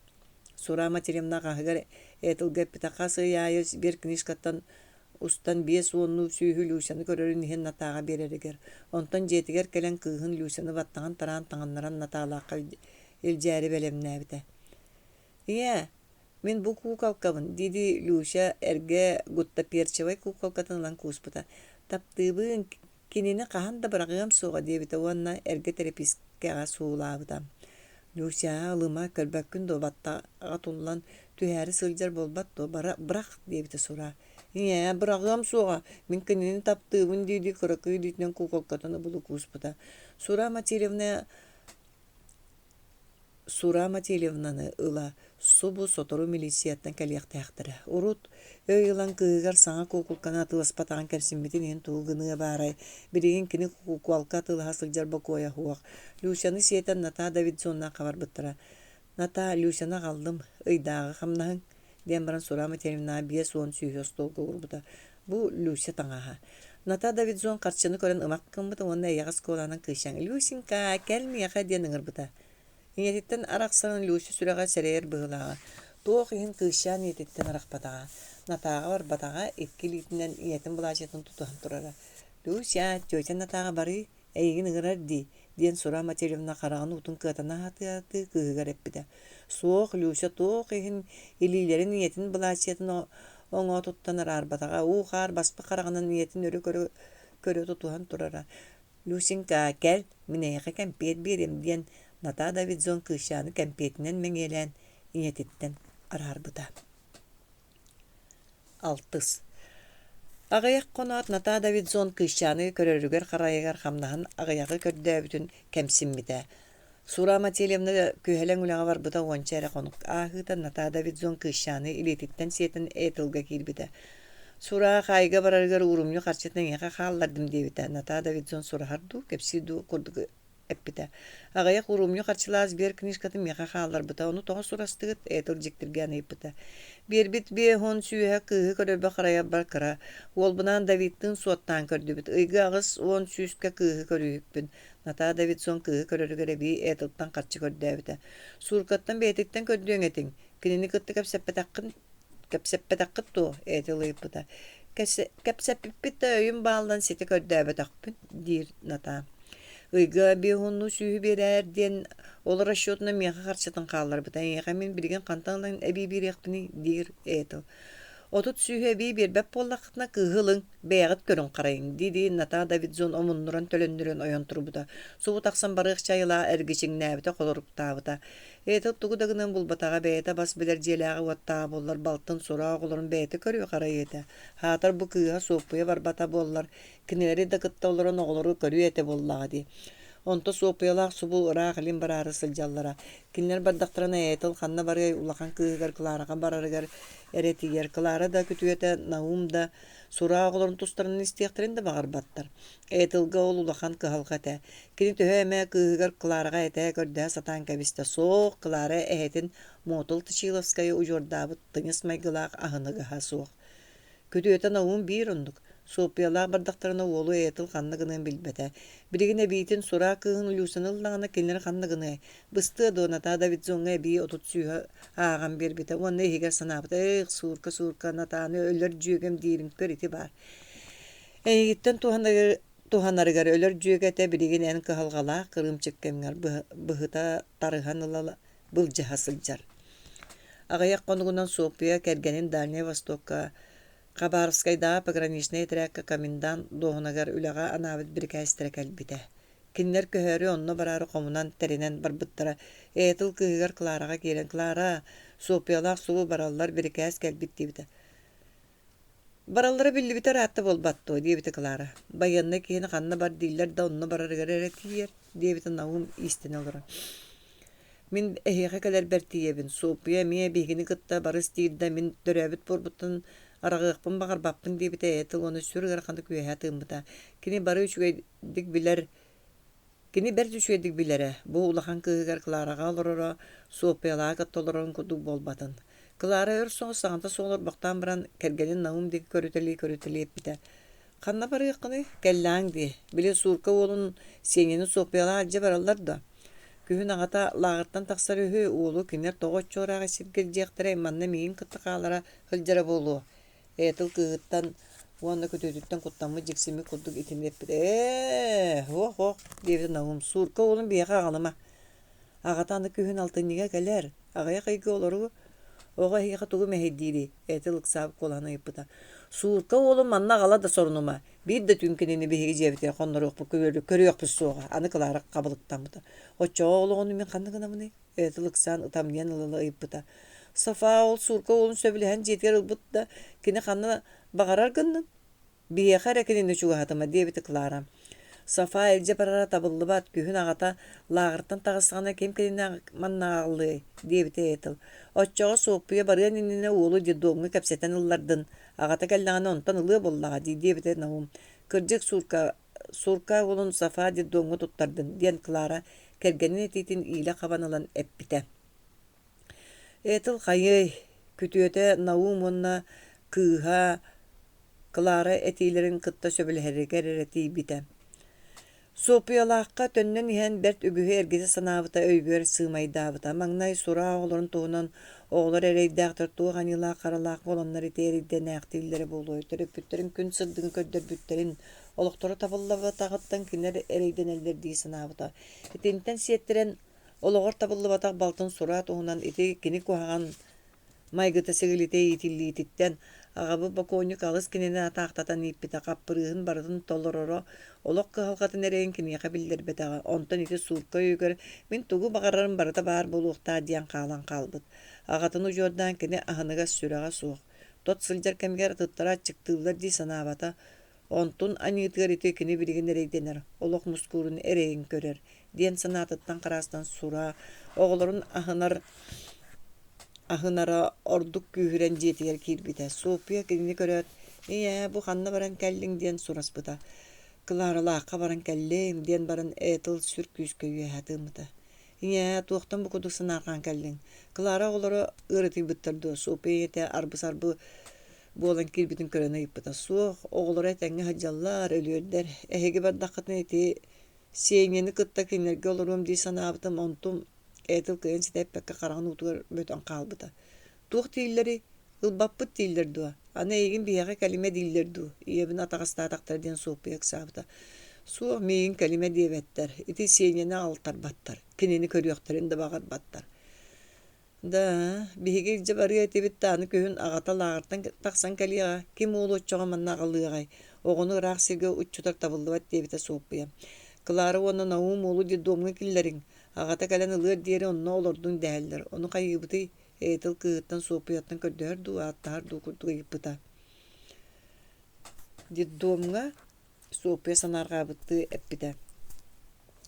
Speaker 1: Сура Матеревна аҕаһыгар Этилгэ эппитэ хас ый аайы сберкнижкаттан устан 50-уоннуу сүүһү Люсяны көрөрүн иһин Натааҕа биэрэригэр, онтон дьиэтигэр кэлэн кыыһын Люсяны баттаҕын тараан таҥыннаран Натаалаахха илдьээри бэлэмнээбитэ. «Ийээ, мин бу куукалкабын» дии-дии Люся эргэ гуттаперчевай куукалкатын ылан кууспута. «Таптыыбын, Кинини хаһан да быраҕыам суоҕа диэбитэ уонна эргэ тэрэпиискэҕэ суулаабыта. Люсяҕа ылыма, көрбөккүн дуо, баттаҕа туллан, түһээри сылдьар буолбат дуо, бара бырах диэбитэ Сура. Ийээ, быраҕыам суоҕа, мин кинини таптыыбын дии-дии кыракый илиитинэн куколкатын ыбылы кууспута. Сура Матильевна Сура Матильевнаны ыла субу сотору милицияттан кэлиэхтээхтэрэ. Урут өй ылан кыыһыгар саҥа куукулканы атыыласпатаҕын кэмсиммитин иһин тугу гыныа баарай, билигин кини куукулка атыылаһа сылдьар бокуойа суох. Люсяны сиэтэн Натаа Давидзоннаахха барбыттара. «Натаа, Люсяны аҕаллым, ыйдааҕы хамнаһыҥ» диэн баран Сура Матильевнаҕа 50 сүүһү остуолга уурбута. Бу Люся таҥаһа. Натаа Давидзон харчыны көрөн ымах гыммыта уонна эйэҕэс куолаһынан кыысчаан «Люсенька, кэл миэхэ» диэн ыҥырбыта. Ийэтиттэн арахсарын Люся сүрэҕэ сэрэйэр быһыылааҕа. Туох иһин кыысчаан ийэтиттэн арахпатаҕа, Натааҕа барбатаҕа, икки илиитинэн ийэтин былаачыйатын тутуһан турара. «Люся, тетя Натааҕа барыы, эйигин ыҥырар дии» диэн Сура Матильевна хараҕын уутун кыатана сатыы-сатыы кыыһыгар эппитэ. Суох, Люся туох иһин илиилэрин ийэтин былаачыйатын оҥоотуттан араарбатаҕа, уу-хаар баспыт хараҕынан ийэтин өрө көрө-көрө тутуһан турара. «Люсенька, кэл, мин эйиэхэ кэмпиэт биэриэм» диэн Натаа Давидзон кыысчааны кэмпиэтинэн мэҥиэлээн ийэтиттэн араарбыта. Алтыс. Аҕыйах хоноот Натаа Давидзон кыысчааны көрөрүгэр-харайыгар хамнаһын аҕыйаҕы көрдөөбүтүн кэмсиммитэ. Сура Матильевна күһэлэҥ үлэҕэ барбыта уонча эрэ хонук ааһыыта Натаа Давидзон кыысчааны илиититтэн сиэтэн Этелга киирбитэ. Сура хаайга барарыгар уурумньу харчытын эйиэхэ хааллардым диэбитэ. Натаа Давидзон сураһар дуу, кэпсиир дуу курдук эппитэ. Аҕыйах уурумньу харчылаах сбер книжкатын миэхэ хаалларбыта, ону тоҕо сурастыгыт? Этел дьиктиргээн ыйыппыта. Биэрбит 50 сүүһэ кыыһы көрөрбө харайарбар кыра. Уолбунаан Давидтыын суоттаан көрдүбүт. Ыйга 80 сүүскэ кыыһы көрүүһүкпүн. Натаа Давидсон кыыһы көрөрүгэр эбии Этелтан харчы көрдөөбүтэ. Сууркаттан бэйэтиттэн көрдүөҥ этиҥ, кинини кытта кэпсэппэтэххин кэпсэппэтэххит дуо? Этел ыйыппыта. Кэпсэппиппит да өйүм бааллан ситэ көрдөөбөтөхпүн, диир Натаа. Ыйга 50-уу сүүһү биэрээр диэн ол расчетунан миэхэ харчытын хаалларбыта. Эйиэхэ мин билигин хантан ылан эбии биэриэхпиний? диир Этел. 30 сүүһү эбии биэрбэт буоллаххытына кыыһы ылыҥ, бэйэҕит көрүҥ-харайыҥ, дии-дии Натаа Давидзон омуннуран-төлөннүрэн ойон турбута. Субу тахсан барыах чайылаах эргичиҥнээбитэ, холоруктаабыта. Этел тугу да гыныан булбатаҕа, бэйэтэ бас билэр дьиэлээҕэ-уоттааҕа буоллар, балтын сураҕа оҕолорун бэйэтэ көрүө-харайыа этэ. Аатар бу кыыһа Суоппуйа барбата буоллар, кинилэри да кытта олорон оҕолору көрүө этэ буоллаҕа дии. Онто Суоппуйалаах субу ыраах илин бараары сылдьаллара. Кинилэр бардахтарына Этел ханна барыай улахан кыыһыгар Клараҕа барарыгар эрэ тиийэр. Клара да күтүөтэ Наум да Сураа оҕолорун тустарынан истиэхтэрин да баҕарбаттар. Этелга ол улахан кыһалҕа этэ. Кини төһө эмэ кыыһыгар Клараҕа этэ көрдөһө сатаан кэбистэ. Суох, Клара эһэтин Мотол Точиловскайы удьуордаабыт тыҥыс майгылаах аһыныгаһа суох. Күтүөтэ Наум биир оннук. Суоппуйалаах бардахтарына уолу Этел ханна гыныан билбэтэ. Билигин эбиитин Сураа кыыһын Люсяны ыллаҕына кинилэри ханна гыныай? Быстыа дуо Натаа Давидзоҥҥа эбии 30 сүүһэ ааҕан биэрбитэ уонна иһигэр санаабыта «Эх, суурка-суурка, Натааны өлөр дьүөгэм диирин көр ити баар. Эйигиттэн туһанарыгар өлөр дьүөгэтэ билигин эн кыһалҕалаах кырыымчык кэмҥэр быһыта тарыһан ыла былдьаһа сылдьар». Аҕыйах хонугунан Суоппуйа кэргэнин Дальнай Востокка Хабаровскайдааҕы пограничнай этэрээккэ комендант дуоһунагар үлэҕэ анаабыт бирикээстэрэ кэлбитэ. Кинилэр көһөөрү онно бараары хомунан, тэринэн барбыттара. Этел кыыһыгар Клараҕа киирэн «Клара, Суоппуйалаах субу бараллар, бирикээс кэлбит» диэбитэ. «Бараллара биллибитэ ыраатта буолбат дуо?» диэбитэ Клара. «Байыаннай киһини ханна бар дииллэр да онно барарыгар эрэ тиийэр» диэбитэ Наум иистэнэ олорон. «Мин эһиэхэ кэлэрбэр тиийэбин, Суоппуйа эмиэ биһигини кытта барыс диир да мин төрөөбүт буорбуттан араҕыахпын баҕарбаппын» диэбитэ Этел уонна сүр ыараханнык үөһэ тыыммыта. Кини бары үчүгэйдик билэр Кини бэрт үчүгэйдик билэрэ, бу улахан кыыһыгар Клараҕа олороро Суоппуйалааҕы кытта олорорун курдук буолбатын. Клара өр соҕус саҥата суох олорбохтоон баран, кэргэнин Наум диэки көрүтэлии-көрүтэлии эппитэ: «Ханна барыаххыный? Кэллэҕиҥ дии. Били Суурка уолун Сеняны Суоппуйалаах илдьэ бараллар дуо? Күһүн аҕата лааҕыртан тахсар үһү, уолу кинилэр тоҕо оччо ыраах сиргэ илдьиэхтэрэй, манна миигин кытта хаалара сылдьара буолуо» Этел кыыһыттан Уонна күтүөтүттэн куттаммыт дьиксиммит курдук итини эппит: «Ээ, суох-суох» диэбитэ Наум, «Суурка уолун биһиэхэ аҕалыма. Аҕата аны күһүн алтынньыга кэлэр, аҕыйах ыйга олоруу. Оҕо эһиэхэ тугу мэһэйдиирий?» Этил ыксаабыт куолаһын ыйыппыта. «Суурка уолун манна аҕала да сорунума. Биир да түүн кинини биһиги дьиэбитигэр хонноруохпут, көрүөхпүт суоҕа». Аны Клара хабылыктаммыта. «Оччоҕо ол оҕону мин ханна гынабыный?» Этил ыксаан ытамньыйан ыла-ыла ыйыппыта. Софа ол суурка уолун сөбүлэһэн дьиэтигэр ылбыт да, кини ханна баҕарар гыннын? Биһиэхэ эрэ кинини чугаһатыма, диэбитэ Клара. Софа илдьэ барара табыллыбат, күһүн аҕата лааҕыртан таҕыстаҕына ким кинини манна аҕалыай, диэбитэ Этил. Оччоҕо Суоппуйа барыан иннинэ уолу детдомҥа кэпсэтэн ыллардын, аҕата кэллэҕинэ онтон ылыа буоллаҕа дии, диэбитэ Наум. Кырдьык, Суурка Сурка уолун Софа детдомҥа туттардын, диэн Клара кэргэнин этиитин иилэ хабан ылан эппитэ. Этил хайыай, күтүөтэ Наум уонна кыыһа Клара этиилэрин кытта сөбүлэһэригэр эрэ тиийбитэ. Суоппуйалаахха төннөн иһэн бэрт үгүһү эргитэ санаабыта өйүгэр сыымайдаабыта. Маҥнай сураа оҕолорун туһунан оҕолор эрэйдээхтэр туох аньыылаах-харалаах буоланнар ити эрэйдэнээхтииллэрэ буолуой, төрөппүттэрин күн сырдыгын көрдөрбүттэрин, олохторо табыллыбатаҕыттан кинилэр эрэйдэнэллэр дии санаабыта. Итинтэн сиэттэрэн Олоҕор табыллыбатах балтын сураа туһунан ити кини куһаҕан майгыта-сигилитэ иитиллиититтэн, аҕабыт бокуонньук алыс кинини атаахтатан ииппитэ, хаппырыыһын барытын толороро, олох кыһалҕатын эрэйин киниэхэ биллэрбэтэҕэ. Онтон ити суукка өйүгэр мин тугу баҕарарым барыта баар буолуохтаах диэн хаалан хаалбыт. Аҕатын удьуордаан кини аһыныгас сүрэҕэ суох, тот сылдьар кэмигэр атыттара аччыктыыллар дии санаабата, Онтун аньыытыгар ити кини билигин эрэйдэнэр, олох мускуурун эрэйин көрөр диэн санаатыттан хараастан сураа, оҕолорун аһынар аһынара ордук күүһүрэн дьиэтигэр киирбитэ. Суоппуйа кинини көрөөт, «Ийээ, бу ханна баран кэллиҥ?» диэн сураспыта. «Кылааралаахха баран кэллим» диэн баран Этл сүр күүскэ үөһэ тыыммыта. «Ийээ, туохтан бу курдук санаарҕаан кэллиҥ? Клара оҕолоро ыарытыйбыттар дуо?» Суоппуйа ийэтэ арбы-сарбы буолан киирбитин көрөн ыйыппыта. «Суох, оҕолоро этэҥҥэ сылдьаллар, өлүөрдэр. Эһиги бардаххытына ити Сеняны кытта кинилэргэ олоруом дии санаабытым, онтум Этил кыайан ситэ эппэккэ хараҕын уутугар бөтөн хаалбыта. Туох дииллэрий? Ылбаппыт дииллэр дуо? Аны эйигин биһиэхэ кэлимэ дииллэр дуу? Ийэбин атаҕастаатахтара диэн Суоппуйа ыксаабыта. Суох, миигин кэлимэ диэбэттэр. Ити Сеняны аҕалтарбаттар. Кинини көрүөхтэрин да баҕарбаттар. Да, биһиги илдьэ барыа этибит да аны күһүн аҕата лааҕыртан тахсан кэлиэҕэ, ким уолу оччоҕо манна аҕалыаҕай, оҕону ыраах сиргэ уччутар табыллыбат диэбитэ Суоппуйа. Клара уонна Наум уолу детдомҥа киллэриҥ, аҕата кэлэн ылыар диэри онно олордуҥ дэһэллэр, ону хайыыбытый, Этил кыыһыттан Суоппуйаттан көрдөһөр дуу, ааттаһар дуу курдук ыйыппыта. Детдомҥа Суоппуйа санаарҕаабыттыы эппитэ.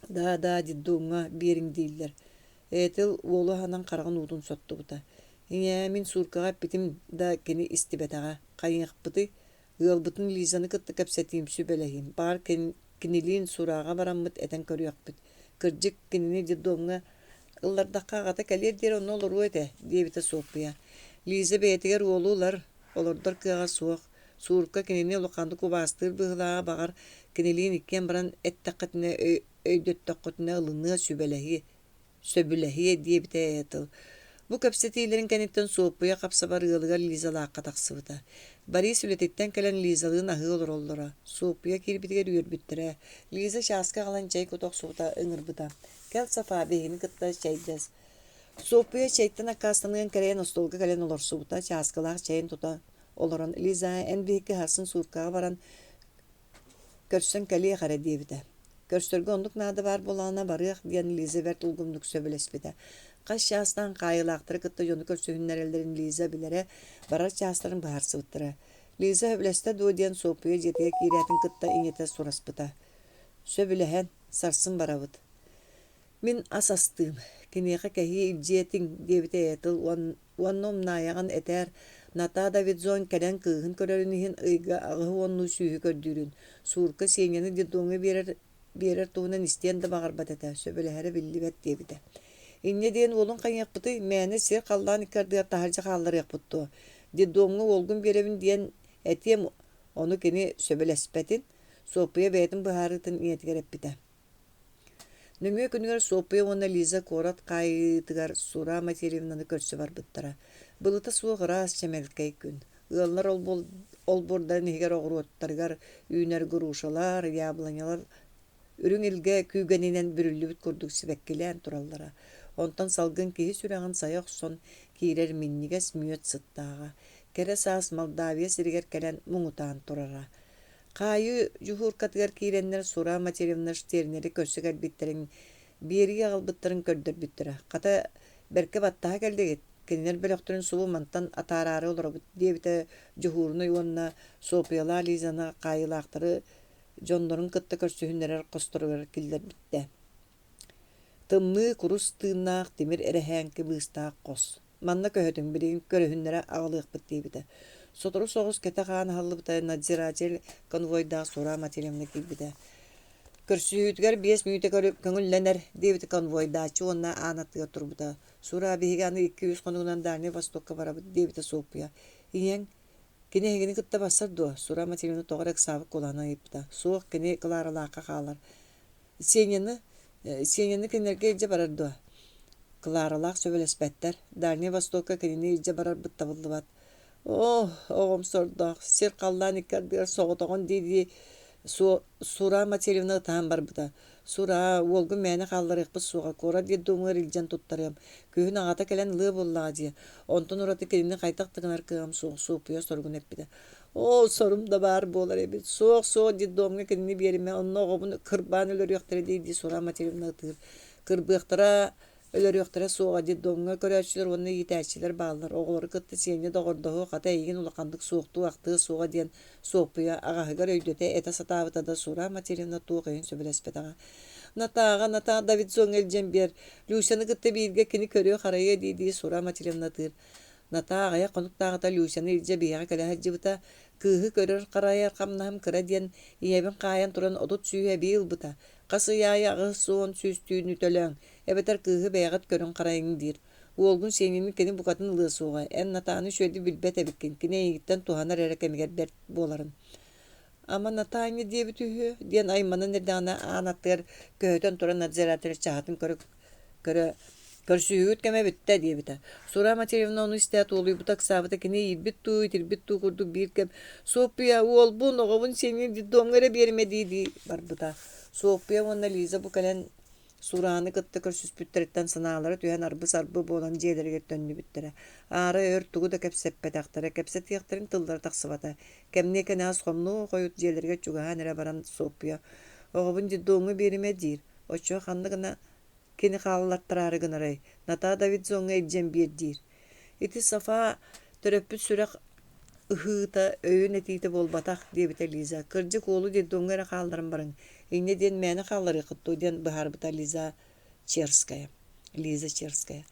Speaker 1: Да, да, детдомҥа биэриҥ дииллэр. Этил уолу аһынан хараҕын уутун соттубута. Ийээ, мин сууркаҕа эппитим да, кини истибэтэҕэ. Хайыахпытый, ыалбытын Лизаны кытта кэпсэтиим, сүбэлэһиим. Баҕар, кинилиин сурааҕа бараммыт этэн көрүөхпүт. Кырдьык, кинини детдомҥа ыллардахха аҕата кэлиэр диэри онно олоруо этэ, диэбитэ Суоппуйа. Лиза бэйэтигэр уолу ылар, олордор кыаҕа суох. Суурка кинини улаханнык убаастыыр быһыылааҕа, баҕар, кинилиин иккиэн баран эттэххитинэ өйдөттөххүтүнэ ылыныа, сүбэлэһиэ сөбүлэһиэ диэбитэ Этл. Бу кэпсэтиилэрин кэнниттэн Суоппуйа хапсабар ыалыгар Лизалаахха тахсыбыта. Борис үлэтиттэн кэлэн Лизалыын аһыы олороллоро. Суоппуйа киирбитигэр үөрбүттэрэ. Лиза чааска аҕалан чэй кута охсубута, ыҥырбыта. «Кэл, Сафа, биһигини кытта чэйдэс». Суоппуйа чэйтэн аккаастаныан кэрэйэн остуолга кэлэн олорсубута, чааскалаах чэйин тута олорон «Лиза, эн биһикки сарсын сууккаҕа баран Көрсөн кэлиэх эрэ диэбитэ. Көрсөргө оннук наада баар буоллаҕына барыах диэн Лиза бэрт улгумнук сөбүлэспитэ. Хас чаастаан хаайыылаахтары кытта дьону көрсүһүннэрэллэрин Лиза билэрэ, барар чаастарын быһаарсыбыттара. Лиза сөбүлэстэ дуо диэн Суоппуйа дьиэтигэр киирээтин кытта ийэтэ сураспыта. Сөбүлэһэн, сарсын барабыт. Мин ас астыым, киниэхэ кэһии илдьиэтиҥ диэбитэ Этил уонна умнаайаҕын этээр Натаа Давидзон кэлэн кыыһын көрөрүн иһин ыйга аҕыһы уоннуу сүүһү көрдүүрүн, Суурка Сеняны детдомҥа биэрэр, биэрэр туһунан истиэн да баҕарбат этэ, сөбүлэһэрэ биллибэт диэбитэ. Инньэ диэн уолун хайыахпытый, мээнэ сир-халлаан икки ардыгар таһырдьа хаалларыахпыт дуо? Детдомҥа уолгун биэрэбин диэн этиэм, ону кини сөбүлэспэтин, Суоппуйа бэйэтин быһаарыытын ийэтигэр эппитэ. Нөҥүө күнүгэр Суоппуйа уонна Лиза куорат хаайыытыгар Сура Матвеевнаны көрсө барбыттара. Былыта суох ыраас, чэмэлкэй күн. Ыаллар олбуордарын иһигэр оҕуруоттарыгар үүнэр грушалар, яблонялар үрүҥ илгэ күүгэнинэн бүрүллүбүт курдук сибэккилээн тураллара. Онтон салгын киһи сүрэҕин сайа охсон киирэр минньигэс мүөт сыттааҕа. Кэрэ саас Молдавия сиригэр кэлэн муҥутаан турара. Хаайыы дьуһууркатыгар киирэннэр Сура Матеревна Штернери көрсө кэлбиттэрин, биэрии аҕалбыттарын көрдөрбүттэрэ. Хата, бэркэ баттаһа кэллигит, кинилэр бөлөхтөрүн субу мантан атаараары олоробут диэбитэ дьуһуурунай уонна Софьялаах Лизаны хаайыылаахтары дьоннорун кытта көрсүһүннэрэр хосторугар киллэрбиттэ. Тымныы курус тыыннаах тимир эрэһээҥки быыстаах хос. Манна көһөтүҥ, билигин көрүһүннэрэ аҕалыахпыт диэбитэ. Сотору соҕус кэтэх аан аһыллыбыта, надзиратель конвойдаах Сура Матильевна киирбитэ. Көрсүһүүтүгэр 5 мүнүүтэ көҥүллэнэр, диэбитэ конвойдааччы уонна аан аттыгар турбута. Сура, биһиги аны 2-3 хонугунан Дальнай Востокка барабыт, диэбитэ Суоппуйа. Ийэҥ, кини эһигини кытта барсар дуо? Сура Матильевна тоҕо эрэ ыксаабыт куолаһынан ыйыппыта. Суох, кини Кларалаахха хаалар. Сеняны, Сеняны кинилэргэ илдьэ барар дуо? Кларалаах сөбүлэспэттэр. Дальнай Востокка кинини илдьэ барарбыт табыллыбат. Оо, оҕом сордоох, сир-халлаан икки ардыгар соҕотоҕун дии-дии Сура Матильевна ытаан барбыта. Сура, уолгун мээнэ хаалларыахпыт суоҕа, куорат детдомугар илдьэн туттарыам. Күһүн аҕата кэлэн ылыа буоллаҕа дии. Онтон ураты кинини хайдах да гынар кыаҕым суох, Суоппуйа соругун эппитэ. Оо, сорум да баар буолар эбит. Суох, суох, детдомҥа кинини биэримэ, онно оҕобун кырбаан өлөрүөхтэрэ дии-дии Сура Матильевна ытыыр. Кырбыахтара, өлөрүөхтэрэ суоҕа детдомҥа көрөөччүлэр уонна иитээччилэр бааллар. Оҕолору кытта Сеня доҕордоһуо, хата эйигин улаханнык суохтуу-ахтыа суоҕа диэн Суоппуйа аҕаһыгар өйдөтө этэ сатаабыта да Сура Матильевна туох иһин сөбүлэспэтэҕэ. Натааҕа, Натаа Давидзоҥҥа илдьэн биэр, Люсяны кытта бииргэ кини көрүө-харайыа дии-дии Сура Матильевна ытыыр. Натаа аҕыйах хонуктааҕыта Люсяны илдьэ биһиэхэ кэлэ сылдьыбыта, кыыһы көрөр-харайар хамнаһым кыра диэн, ийэбин хаайан туран 30 сүүһү эбии ылбыта. Хас ый аайы 80 сүүстүүнү төлөөҥ, эбэтэр кыыһы бэйэҕит көрүҥ-харайыҥ диир. Уолгун Сеняны кини букатын ылыа суоҕа, эн Натааны үчүгэйдик билбэт эбиккин, кини эйигиттэн туһанар эрэ кэмигэр бэрт буоларын. Ама Натаня диэбит үһү диэн айманан эрдэҕинэ аан аттыгар көһүтэн туран надзиратель чаһытын көрө көрө көрсүһүүгүт кэмэ бүттэ диэбитэ. Сура Матвеевна ону истээт уолуйбута ыксаабыта кини иирбит дуу, итирбит дуу курдук биир кэм «Суоппуйа, уолбун, оҕобун сиэҥҥин детдомҥа эрэ биэримэ» дии-дии барбыта. Суоппуйа уонна Лиза бу кэлэн Сураны кытта көрсүспүттэриттэн санаалара түһэн арбы-сарбы буолан дьиэлэригэр төннүбүттэрэ. Аара өр тугу да кэпсэппэтэхтэрэ, кэпсэтиэхтэрин тыллара тахсыбата. Кэмниэ кэнэҕэс хомнуо хойут дьиэлэригэр чугаһаан эрэ баран Суоппуйа «Оҕобун детдомҥа биэримэ» диир. Оччоҕо ханна гына кини хааллартараары гынарай, Натаа Давидзоҥҥа илдьэн биэр диир. Ити Сафа төрөппүт сүрэх ыһыыта, өйүн этиитэ буолбатах, диэбитэ Лиза. Кырдьык уолу детдомҥа эрэ хаалларан барыҥ. Инньэ диэн мээнэ хаалларыаххыт дуо диэн быһаарбыта Лиза Черская. Лиза Черская.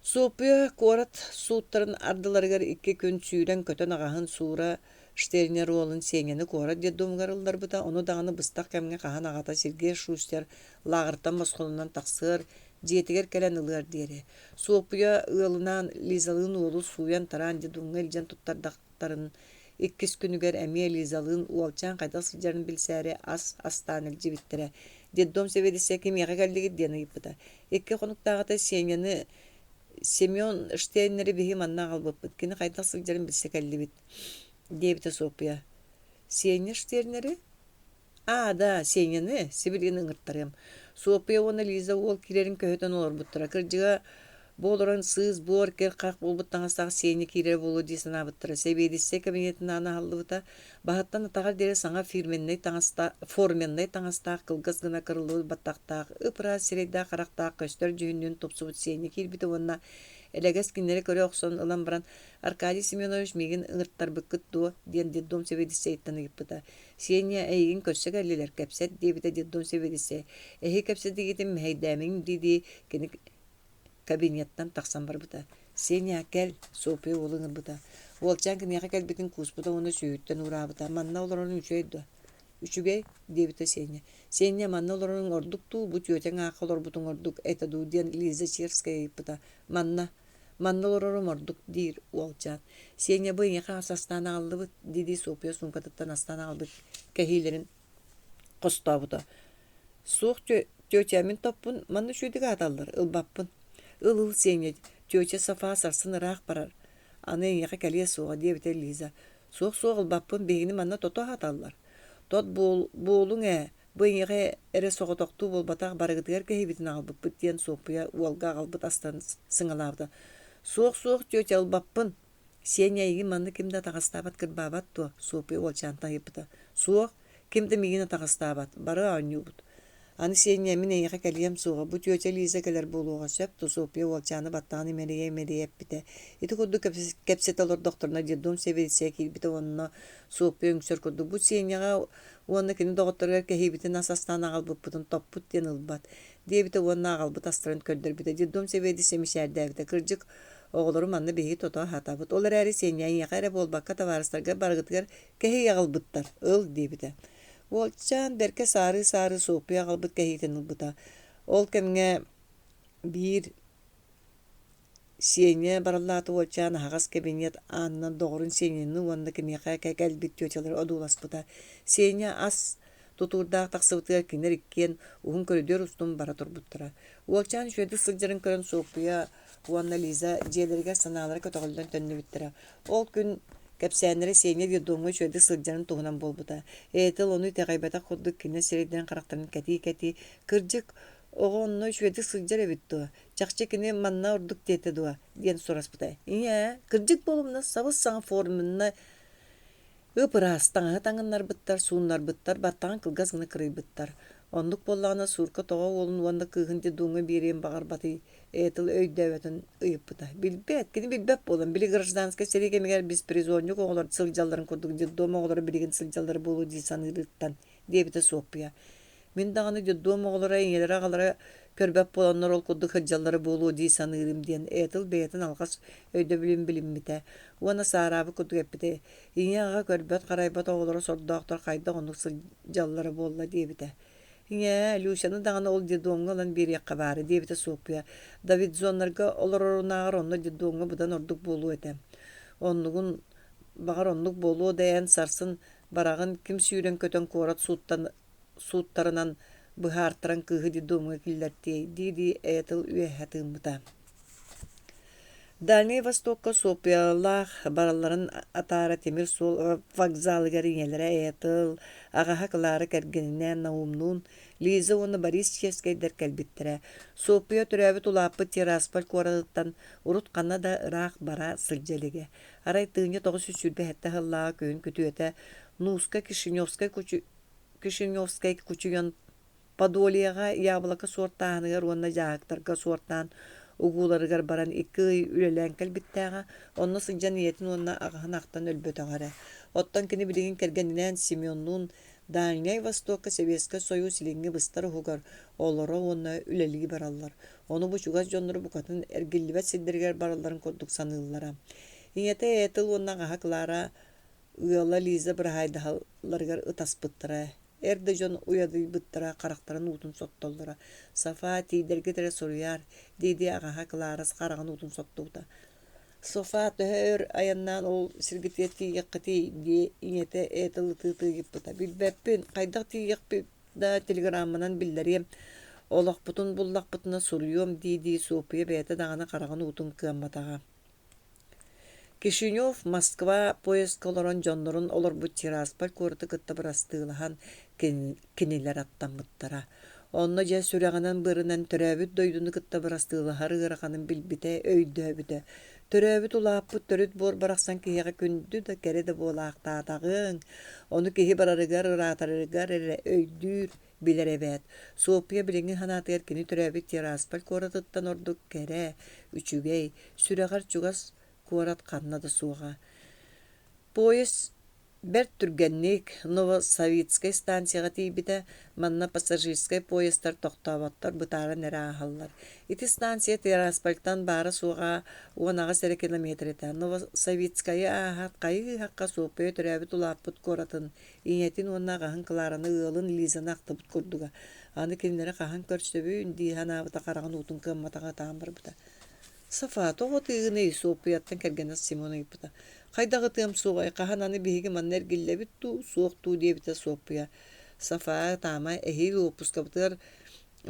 Speaker 1: Суоппуйа куорат сууттарын ардыларыгар икки күн сүүрэн-көтөн аҕаһын Суура Штернер уолун Сеняны куорат детдомугар ылларбыта, ону даҕаны быстах кэмҥэ хаһан аҕата Сергей Шустер лааҕыртан босхолонон тахсыар, дьиэтигэр кэлэн ылыар диэри. Суоппуйа ыалынаан Лизалыын уолу сууйан-тараан детдомҥа илдьэн туттардахтарын иккис күнүгэр эмиэ Лизалыын уолчаан хайдах сылдьарын билсээри ас астаан илдьибиттэрэ. Детдом сэбиэдиссэйэ кимиэхэ кэллигит диэн ыйыппыта. Икки хонуктааҕыта Сеняны Семен Штейнери биһи манна аҕалбыппыт, кини хайдах сылдьарын билсэ кэллибит, диэбитэ Суоппуйа. Сеня Штернери? Аа, да, Сеняны сибилигин ыҥыртарыам. Суоппуйа уонна Лиза уол киирэрин көһүтэн олорбуттара. Кырдьыга, бу олорон сыыс-буор, кир-хах буолбут таҥастаах Сеня киирэрэ буолуо дии санаабыттара. Сэбиэдиссэй кабинетын аана аһыллыбыта. Баһыттан атаҕар диэри саҥа фирменнэй таҥаста форменнай таҥастаах кылгас гына кырыллыбыт баттахтаах, ып-ыраас сирэйдээх-харахтаах көстөр дьүһүннүүн тупсубут Сеня киирбитэ уонна элэгэс кинилэри көрө охсон ылан баран «Аркадий Семенович миигин ыҥыртарбыккыт дуо?» диэн детдом сэбиэдиссэйиттэн ыйыппыта. «Сеня, эйигин көрсө кэллилэр, кэпсэт» диэбитэ детдом сэбиэдиссэйэ. «Эһи кэпсэтиигитин мэһэйдээмиҥ» дии-дии кини кабинеттан тахсан барбыта. «Сеня, кэл!» Софья уолу ыҥырбыта. Уолчаан киниэхэ кэлбитин кууспута уонна сүүһүттэн уураабыта. «Манна олороруҥ үчүгэй дуо?» «Үчүгэй», диэбитэ Сеня. «Сеня, манна олороруҥ ордук дуу, бу түөтэҥ аахха олорбутуҥ ордук этэ дуу?» диэн Лиза Черская ыйыппыта. «Манна, манна олорорум ордук», диир уолчаан. «Сеня, бу эйиэхэ ас астаан аҕаллыбыт», дии-дии Софья суумкатыттан астаан аҕалбыт кэһиилэрин хостообута. «Суох, тетя, мин топпун, манна үчүгэйдик аһаталлар, ылбаппын». «Ыл-ыл, Сеня, тетя Сафа сарсын ыраах барар. Аны эйиэхэ кэлиэ суоҕа, диэбитэ Лиза. Суох-суох ылбаппын, биһигини манна тото аһаталлар. Тот буолуҥ ээ, бу эйиэхэ эрэ соҕотохтуу буолбатах, барыгытыгар кэһиибитин аҕалбыппыт диэн Суоппуйа уолга аҕалбыт астарын сыҥалаабыта. Суох-суох, тетя, ылбаппын. Сеня эйигин манна ким да атаҕастаабат, кырбаабат дуо? Суоппуйа уолчаантан ыйыппыта. Суох, ким да миигин атаҕастаабат, бары оонньуубут. Аны Сеня, мин эйиэхэ кэлиэм суоҕа, бу тетя Лиза кэлэр буолуоҕа, сөп дуо, Суоппуйа уолчааны баттаҕын имэрийэ-имэрийэ эппитэ. Ити курдук кэпсэтэ олордохторуна детдом сэбиэдиссэйэ киирбитэ уонна Суоппуйа үҥсэр курдук бу Сеняҕа уонна кини доҕотторугар кэһиибитин ас астаан аҕалбыппытын топпут диэн ылбат диэбитэ уонна аҕалбыт астарын көрдөрбүтэ. Детдом сэбиэдиссэйэ мичээрдээбитэ. Кырдьык, оҕолору манна биһиги тото аһатабыт. Ол эрээри Сеня эйиэхэ эрэ буолбакка табаарыстарга барыгытыгар кэһии аҕалбыттар, ыл диэбитэ. Уолчаан бэркэ саарыы-саарыы Суоппуйа аҕалбыт кэһиитин ылбыта. Ол кэмҥэ биир Сеня бараллаата уолчаан аһаҕас кабинет аанынан доҕорун Сеняны уонна киниэхэ кэлбит тетялары одууласпыта. Сеня ас тутуурдаах тахсыбытыгар кинилэр иккиэн уһун көрүдүөр устун бара турбуттара. Уолчаан үчүгэйдик сылдьарын көрөн Суоппуйа уонна Лиза дьиэлэригэр санаалара көтөҕүллэн төннүбүттэрэ. Ол күн кэпсээннэрэ Сеня детдомҥа үчүгэйдик сылдьарын туһунан буолбута. Этил ону итэҕэйбэтэх курдук кини сирэйдэрин-харахтарын кэтии-кэтии, «Кырдьык, оҕо онно үчүгэйдик сылдьар эбит дуо? Чахчы кини манна ордук диэтэ дуо?» диэн сураспыта. «Ийээ, кырдьык буолумна, сабыс-саҥа форменна Ып-ыраас таҥаһы таҥыннарбыттар, сууннарбыттар, баттаҕын кылгас гына кырыйбыттар. Оннук буоллаҕына Суурка тоҕо уолун уонна кыыһын детдомҥа биэриэн баҕарбатый, Этил өйдөөбөтүн ыйыппыта. Билбэт, кини билбэт буолан, били гражданскай сэрии кэмигэр беспризорник оҕолор сылдьалларын курдук детдом оҕолоро билигин сылдьаллара буолуо дии саныырыттан, диэбитэ Суоппуйа. Мин даҕаны детдом оҕолоро ийэлэрэ-аҕалара көрбөт буоланнар ол курдук сылдьаллара буолуо дии саныырым диэн Этил бэйэтин алҕас өйдөбүлүн билиммитэ уонна саараабыт курдук эппитэ ийэ-аҕа көрбөт-харайбат оҕолоро сордоохтор хайдах оннук сылдьаллара буолла диэбитэ. Ийээ, Люсяны даҕаны ол детдомҥа ылан биэриэххэ баара диэбитэ Суоппуйа. Давидзоннарга олорорунааҕар онно детдомҥа быдан ордук буолуо этэ. Оннугун баҕар оннук буолуо да эн сарсын бараҕын ким сүүрэн-көтөн куорат сууттарынан быһаартаран кыыһы детдомҥа киллэртиэй дии-дии Этил үөһэ тыыммыта. Дальнай Востокка Суоппуйалаах баралларын атаара тимир суол вокзалыгар ийэлэрэ Этил, аҕаһа Клара кэргэнинээн Наумнуун, Лиза уонна Борис Чиэскэйдэр кэлбиттэрэ. Суоппуйа төрөөбүт улааппыт Тирасполь куоратыттан урут ханна да ыраах бара сылдьа илигэ. Арай 1927 сыллааҕы күһүн күтүөтэ Нууска Кишиневскай Кишиневскай кучуйан Подольеҕа яблоко суортааһыныгар уонна дьааһыктарга суортаан угууларыгар баран икки ый үлэлээн кэлбиттээҕэ, онно сылдьан ийэтин уонна аҕаһын ахтан өлбөтөҕө эрэ. Оттон кини билигин кэргэнинээн Семеннуун Дальнай Востокка Сэбиэскэй Сойуус илиҥҥи быстар уһугар олоро уонна үлэлии бараллар. Ону бу чугас дьонноро букатын эргиллибэт сирдэригэр баралларын курдук саныыллара. Ийэтэ Этил уонна аҕаһа Клара ыала Лиза быраһаайдаһалларыгар ытаспыттара. Эр да дьон уйадыйбыттара, харахтарын уутун соттоллоро. «Софа, тиийдэргит эрэ суруйаар» дии-дии аҕаһа Клара хараҕын уутун соттубута. «Софа, төһө өр айаннаан ол сиргитигэр тиийиэххитий?» дии ийэтэ Этил ытыы-ытыы ыйыппыта. «Билбэппин, хайдах тиийиэхпит да телеграмманан биллэриэм, олохпутун буллахпытына суруйуом» дии-дии Суоппуйа бэйэтэ даҕаны хараҕын уутун кыамматаҕа. Кишинев Москва поездка олорон дьоннорун олорбут Тирасполь куораты кытта бырастыылаһан кинилэр аттаммыттара. Онно дьэ сүрэҕинэн-быарынан төрөөбүт дойдуну кытта бырастыылаһар ыараханын билбитэ, өйдөөбүтэ. Төрөөбүт улааппыт төрүт буор барахсан киһиэхэ күндү да кэрэ да буолаахтаатаҕыҥ. Ону киһи барарыгар, ыраатарыгар эрэ өйдүүр, билэр эбээт. Суоппуйа билиҥҥи санаатыгар кини төрөөбүт Тирасполь куоратыттан ордук кэрэ, үчүгэй, сүрэҕэр чугас куорат ханна да суоҕа. Поезд бэрт түргэнник Новосавицкай станцияҕа тиийбитэ, манна пассажирскай поездтар тохтооботтор, бытааран эрэ ааһаллар. Ити станция Тираспольтан баара-суоҕа 18 эрэ километр этэ. Новосавицкайы ааһаат хайыы-хахха Суоппуйа төрөөбүт улааппыт куоратын, ийэтин уонна аҕаһын Клараны ыалын Лизаны ахтыбыт курдуга. Аны кинилэри хаһан көрсөбүн дии санаабыта хараҕын уутун кыамматаҕа ытаан барбыта. Сафа, тоҕо ытыыгыный? Суоппуйаттан кэргэнэ Симон ыйыппыта. Хайдах ытыам суоҕай, хаһан аны биһиги манна эргиллэбит дуу, суох дуу диэбитэ Суоппуйа. Сафа, ытаама, эһиил уоппускабытыгар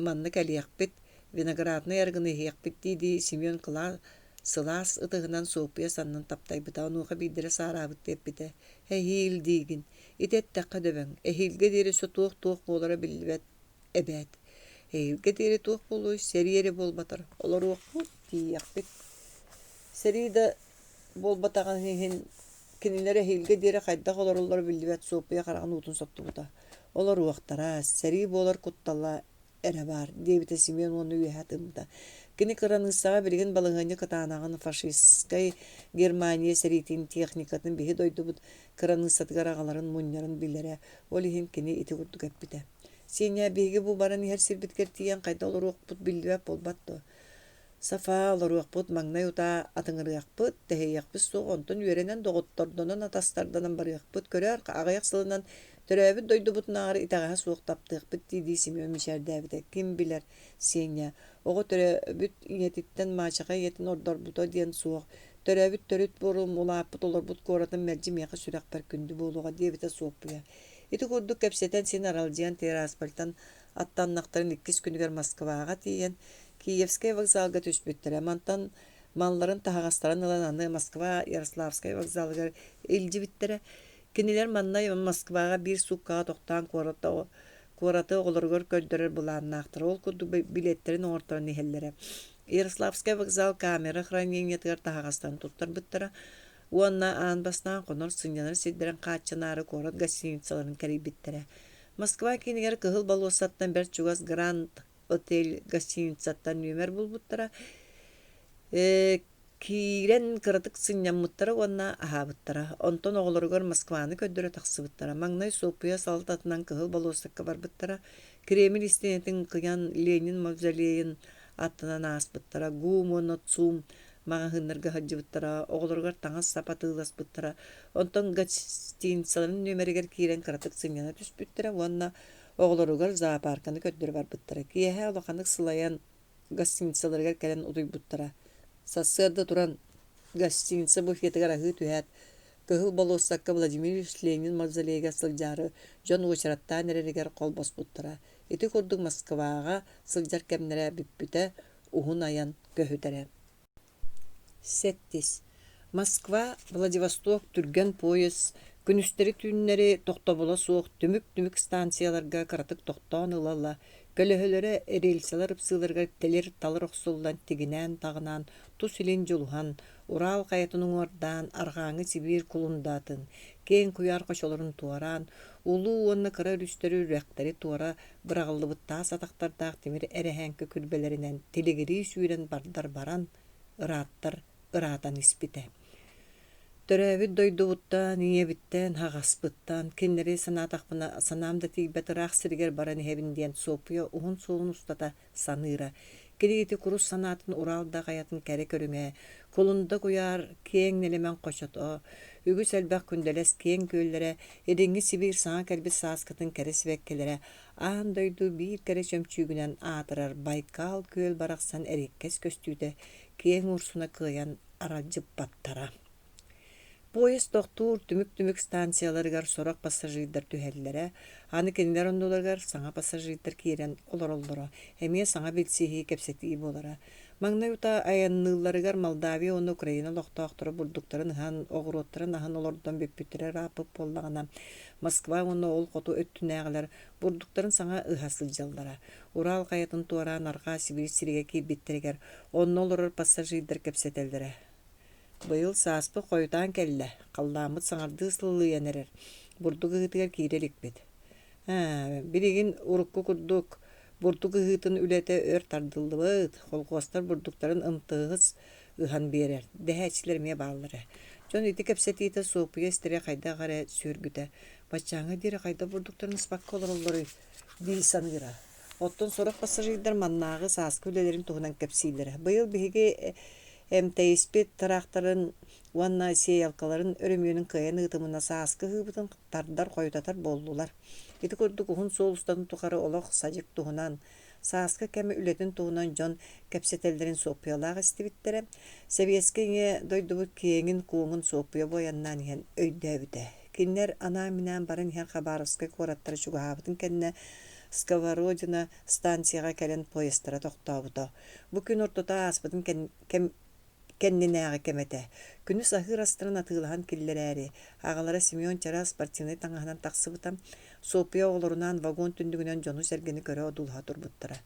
Speaker 1: манна кэлиэхпит, винограднай арыгыны иһиэхпит дии-дии Семен кылаас Сылаас ытыһынан Суоппуйа саннын таптайбыта, онуоха биирдэрэ саараабыттыы эппитэ: «Эһиил диигин, ити эттэххэ дөбөҥ, эһиилгэ диэри өссө туох-туох буолара биллибэт эбээт. Эһиилгэ диэри туох буолуой, сэрии эрэ буолбатар, олоруохпут, тиийиэхпит. Сэрии да буолбатаҕын иһин кинилэр эһиилгэ диэри хайдах олороллоро биллибэт Суоппуйа хараҕын уутун соттубута. Олоруохтара, сэрии буолар куттала эрэ баар, диэбитэ Семен уонна үөһэ тыыммыта. Кини кыраныыссаҕа билигин балаһыанньа кытаанаҕын фашистскай Германия сэриитин техникатын биһи дойдубут кыраныыссатыгар аҕаларын мунньарын билэрэ, ол иһин кини ити курдук эппитэ. Сеня, биһиги бу баран иһэр сирбитигэр тиийэн хайдах олоруохпут биллибэт буолбат дуо? Сафа, олоруохпут, маҥнай утаа атыҥырыахпыт, тэһийиэхпит суох, онтон үөрэнэн доҕоттордонон, атастарданан барыахпыт, көрөөр, аҕыйах сылынан төрөөбүт дойдубутунааҕар итэҕэһэ суох таптыахпыт дии-дии Семен мичээрдээбитэ. Ким билэр, Сеня, оҕо төрөөбүт ийэтиттэн маачаха ийэтин ордорбута диэн суох, төрөөбүт төрүт буорум, улааппыт олорбут куоратым мэлдьи миэхэ сүрэхпэр күндү буолуоҕа диэбитэ Суоппуйа. Ити курдук кэпсэтэн син аралдьыйан Тираспольтан аттаннахтарын иккис күнүгэр Москваҕа тиийэн Киевскэй вокзалга түспүттэрэ. Мантан малларын таһаҕастарын ылан аны Москва Ярославскай вокзалыгар илдьибиттэрэ. Кинилэр манна Москваҕа биир сууккаҕа тохтоон куораты оҕолоругар көрдөрөр былааннаахтара. Ол курдук билиэттэрин оҥорторон иһэллэрэ. Ярославскай вокзал камера хранениетыгар таһаҕастарын туттарбыттара уонна аан бастаан хонор сынньанар сирдэрин хааччынаары куорат гостиницаларын кэрийбиттэрэ. Москва киинигэр Кыһыл болуоссаттан бэрт чугас Гранд Отель гостиницаттан нүөмэр булбуттара. Киирэн кыратык сынньаммыттара уонна аһаабыттара. Онтон оҕолоругар Москваны көрдөрө тахсыбыттара. Маҥнай Суоппуйа салалтатынан Кыһыл болуоссакка барбыттара. Кремль истиэнэтин кыйан Ленин мавзолейын аттынан ааспыттара. ГУМ уонна ЦУМ маҕаһыыннарга сылдьыбыттара, оҕолоругар таҥас-сап атыыласпыттара. Онтон гостиницаларын нүөмэригэр киирэн кыратык сынньана түспүттэрэ уонна оҕолоругар зоопарканы көрдөрө барбыттара. Киэһэ улаханнык сылайан гостиницаларыгар кэлэн утуйбуттара. Сарсыарда туран гостиница буфетыгар аһыы түһээт, Кыһыл болуоссакка Владимир Ильич Ленин мавзолейыгар сылдьаары дьон уочараттаан эрэригэр холбоспуттара. Ити курдук Москваҕа сылдьар кэмнэрэ бүппүтэ, уһун айан көһүтэрэ. Сэттис. Москва, Владивосток түргэн поезд күнүстэри-түүннэри тохтобула суох түмүк-түмүк станцияларга кыратык тохтоон ыла-ыла, көлөһөлөрө рельсэлэр ыпсыыларыгар тэлир-талыр охсуллан тигинээн-таҕынаан тус илин дьулуһан, Урал хайатын уҥуордаан, Арҕааҥҥы Сибиир Кулундаатын, киэҥ куйаар хочолорун туораан, улуу уонна кыра өрүстэри үрэхтэри туора быраҕыллыбыт таас атахтардаах тимир эрэһээҥки күрбэлэринэн тилигирии сүүрэн бардар баран, ырааттар ыраатан испитэ. Төрөөбүт дойдубуттан, ийэбиттэн, аҕаспыттан, кинилэри санаатахпына санаам да тиийбэт ыраах сиригэр баран иһэбин диэн Суоппуйа уһун суолун устата саныыра. Кини ити курус санаатын Урал да хайатын кэрэ көрүҥэ, Кулунда куйаар киэҥ нэлэмэн хочото, үгүс элбэх күндэлэс киэҥ күөллэрэ, Илиҥҥи Сибиир саҥа кэлбит сааскытын кэрэ сибэккилэрэ, аан дойду биир кэрэ чөмчүүгүнэн аатырар Байкал күөл барахсан эриэккэс көстүүтэ киэҥ урсуна кыайан аралдьыппаттара. Поезд тохтуур түмүк-түмүк станцияларыгар сорох пассажирдар түһэллэрэ, аны кинилэр оннуларыгар саҥа пассажирдар киирэн олороллоро, эмиэ саҥа билсиһии, кэпсэтии буолара. Маҥнай утаа айанныылларыгар Молдавия уонна Украина олохтоохторо бурдуктарын ыһан, оҕуруоттарын аһан олордон бүппүттэрэ ырааппыт буоллаҕына, Москва уонна ол хоту өттүнээҕилэр бурдуктарын саҥа ыһа сылдьаллара. Урал хайатын туораан Арҕаа Сибиир сиригэр киирбиттэригэр онно олорор пассажирдар кэпсэтэллэрэ. Быйыл сааспыт хойутаан кэллэ, халлааммыт саҥардыы сыллыйан эрэр, бурдук ыһыытыгар киирэ иликпит. Ээ, билигин урукку курдук бурдук ыһыытын үлэтэ өр тардыллыбыт, холхуостар бурдуктарын ымтыһыс ыһан биэрэр, дэһээччилэр эмиэ бааллара. Дьон ити кэпсэтиитэ Суоппуйа истэрэ хайдах эрэ сүөргүтэ, баччааҥҥа диэри хайдах бурдуктарын ыспакка олороллоруй дии саныыра. Оттон сорох пассажирдар маннааҕы сааскы үлэлэрин туһунан кэпсииллэрэ. Быйыл биһиги эмтэйиспит тыраахтарын уонна сеялкаларын өрөмүөнүн кыайан ыытымына сааскы ыһыыбытын тардар, хойутатар буоллулар. Ити курдук уһун суол устатын тухары олох садьык туһунан, сааскы кэм үлэтин туһунан дьон кэпсэтэллэрин Суоппуйалаах истибиттэрэ. Сэбиэскэй ийэ дойдубут киэҥин-куоҥун Суоппуйа бу айаннаан иһэн өйдөөбүтэ. Кинилэр анаан-минээн баран иһэн Хабаровскай куораттара чугаһаабытын кэннэ Сковородино станцияҕа кэлэн поездтара тохтообута. Бу күн ортото ааспытын кэм кэннинээҕи кэм этэ. Күнүс аһыыр астарын атыылаһан киллэрээри, аҕалара Семен чараас спортивнай таҥаһынан тахсыбыта. Суоппуйа оҕолорунаан вагон түннүгүнэн дьону-сэргэни көрө одуулаһа турбуттара.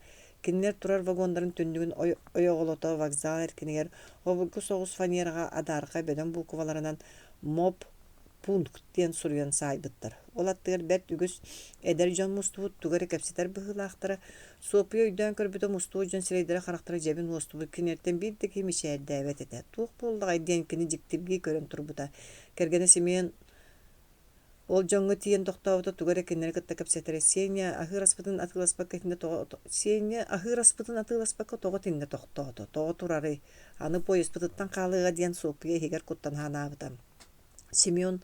Speaker 1: Кинилэр турар вагоннарын түннүгүн ойоҕолото вокзал эркинигэр обургу соҕус фанераҕа адаархай бөдөҥ буукубаларынан «МОП пункт» диэн суруйан саайбыттар. Ол аттыгар бэрт үгүс эдэр дьон мустубут, тугу эрэ кэпсэтэр быһыылаахтара. Суоппуйа өйдөөн көрбүтэ мустубут дьон сирэйдэрэ-харахтара дьэбин уостубут, кинилэртэн биир да киһи мичээрдээбэт этэ. Туох буоллаҕай диэн кини дьиктиргии көрөн турбута. Кэргэнэ Семен ол дьоҥҥо тиийэн тохтообута, тугу эрэ кинилэри кытта кэпсэтэрэ. Сеня аһыыр аспытын атыыласпакка итиннэ тоҕо Сеня аһыыр аспытын атыыласпакка тоҕо итиннэ тохтоото, тоҕо турарый? Аны поездпытыттан хаалыаҕа диэн Суоппуйа иһигэр куттана санаабыта. Семен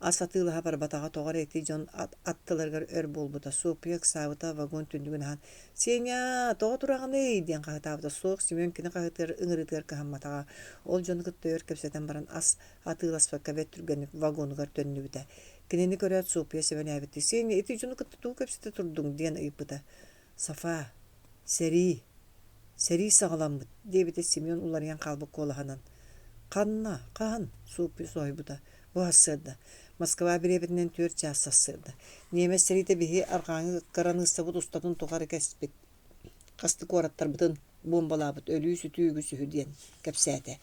Speaker 1: ас атыылаһа барбатаҕа тоҕо эрэ ити дьон аттыларыгар өр буолбута. Суоппуйа ыксаабыта, вагон түннүгүн аһан «Сеня, тоҕо тураҕыный?» диэн хаһытаабыта. Суох, Семен кини хаһыытыгар ыҥырыытыгар кыһамматаҕа. Ол дьону кытта өр кэпсэтэн баран ас атыыласпакка бэрт түргэнник вагонугар төннүбүтэ. Кинини көрөөт Суоппуйа сэбэнээбиттии «Сеня, ити дьону кытта тугу кэпсэтэ турдуҥ?» диэн ыйыппыта. «Сафа, сэрии, сэрии саҕаламмыт», диэбитэ Семен уларыйан хаалбыт куолаһынан. «Ханна? Хаһан?» Суоппуй соһуйбута. «Бу сарсыарда. Москва бириэбэтинэн 4 чаас сарсыарда. Ньиэмэс сэриитэ биһи арҕааҥҥы кыраныыссабыт устатын тухары кэспит. Хас да куораттарбытын буомбалаабыт өлүү-сүтүү үгүс үһү диэн кэпсээтэ.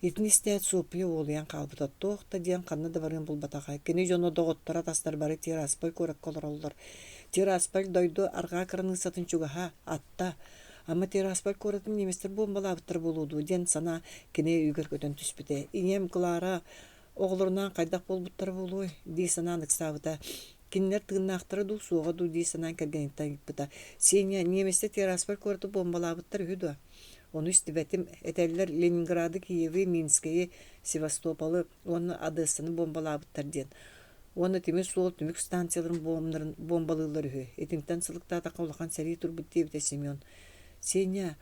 Speaker 1: Итини истээт Суоппуйа уолуйан хаалбыта, туох да диэн ханна да барыан булбатаҕа. Кини дьоно, доҕотторо, атастар бары Тирасполь куоракка олороллор. Тирасполь дойду арҕаа кыраныыссатын чугаһа, атта. Ама Тирасполь куоратын немецтэр буомбалаабыттар буолуо дуо диэн санаа кини өйүгэр көтөн түспүтэ. Ийэм Клара оҕолорунаан хайдах буолбуттара буолуой дии санаан ыксаабыта. Кинилэр тыыннаахтара дуу, суоҕа дуу дии санаан кэргэниттэн ыйыппыта. Сеня, немецтэр Тирасполь куораты буомбалаабыттар үһү дуо? Ону истибэтим. Этэллэр, Ленинграды, Киеви, Минскэйи, Севастополы уонна Одессаны буомбалаабыттар диэн. Уонна тимир суол түмүк станцияларын буомнарын буомбалыыллар үһү. Итинтэн сылыктаатахха улахан сэрии турбут диэбитэ Семен. Сеня,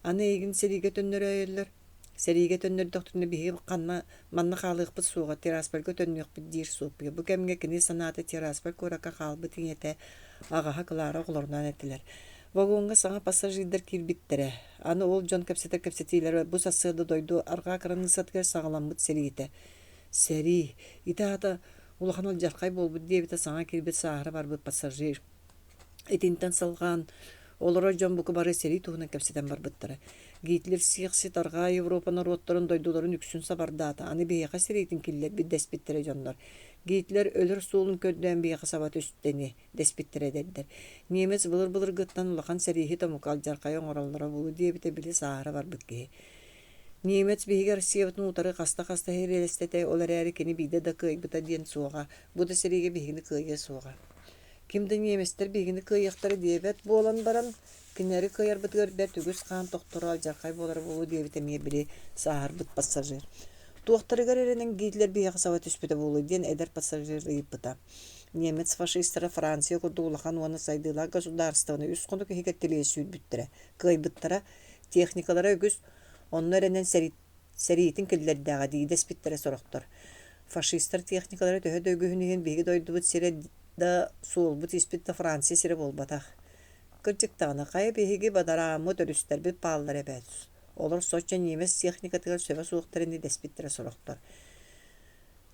Speaker 1: аны эйигин сэриигэ төннөрөөйөллөр. Сэриигэ төннөрдөхтөрүнэ биһиги ханна манна хаалыахпыт суоҕа, Тираспольга төннүөхпүт диир Суоппуйа. Бу кэмҥэ кини санаата Тирасполь куоракка хаалбыт ийэтэ, аҕаһа Клара оҕолорунаан этилэр. Вагоҥҥа саҥа пассажирдар киирбиттэрэ. Аны ол дьон кэпсэтэр кэпсэтиилэрэ бу сарсыарда дойду арҕаа кыраныыссатыгар саҕаламмыт сэриитэ. Сэрии, ити аата улахан алдьархай буолбут диэбитэ саҥа киирбит сааһыра барбыт пассажир. Итинтэн салҕаан, олорор дьон бука бары сэрии туһунан кэпсэтэн барбыттара. Гитлер сиэхсит Арҕаа Европа норуоттарын дойдуларын үксүн сабардаата, аны биһиэхэ сэриитин киллэрбит дэспиттэрэ дьоннор. Гитлер өлөр суолун көрдөөн биһиэхэ саба түстэ ини, дэспиттэрэ эдэрдэр. Немец былыр-былыргыттан улахан сэрииһит омук алдьархайы оҥороллоро буолуо диэбитэ били сааһыра барбыт киһи. Немец биһиги Россиябытын утары хаста-хаста сэриилэстэ ол эрээри кини биирдэ да кыайбыта диэн суоҕа, бу да сэриигэ биһигини кыайыа суоҕа. Ким да немецтэр биһигини кыайыахтара диэбэт буолан баран, кинилэри кыайарбытыгар бэрт үгүс хаан тохторо алдьархай буолара буолуо диэбит эмиэ били сааһырбыт пассажир. Туохтарыгар эрэнэн Гитлер биһиэхэ саба түспүтэ буолуо диэн эдэр пассажир ыйыппыта. Немец фашистара Франция курдук улахан уонна сайдыылаах государствоны үс хонук иһигэр тилийэ сүүрбүттэрэ, кыайбыттара, техникалара үгүс, онно эрэнэн сэриитин киллэрдэҕэ дии дэспиттэрэ сорохтор. Фашистар техникалара төһө да үгүһүн иһин биһиги дойдубут сирэ да суолбут-ииспит да Франция сирэ буолбатах. Кырдьык даҕаны, хайа биһиги бадарааммыт, өрүстэрбит бааллар эбээт. Олор соччо ньиэмэс техникатыгар сөбө суохтар ини дэспиттэрэ сорохтор.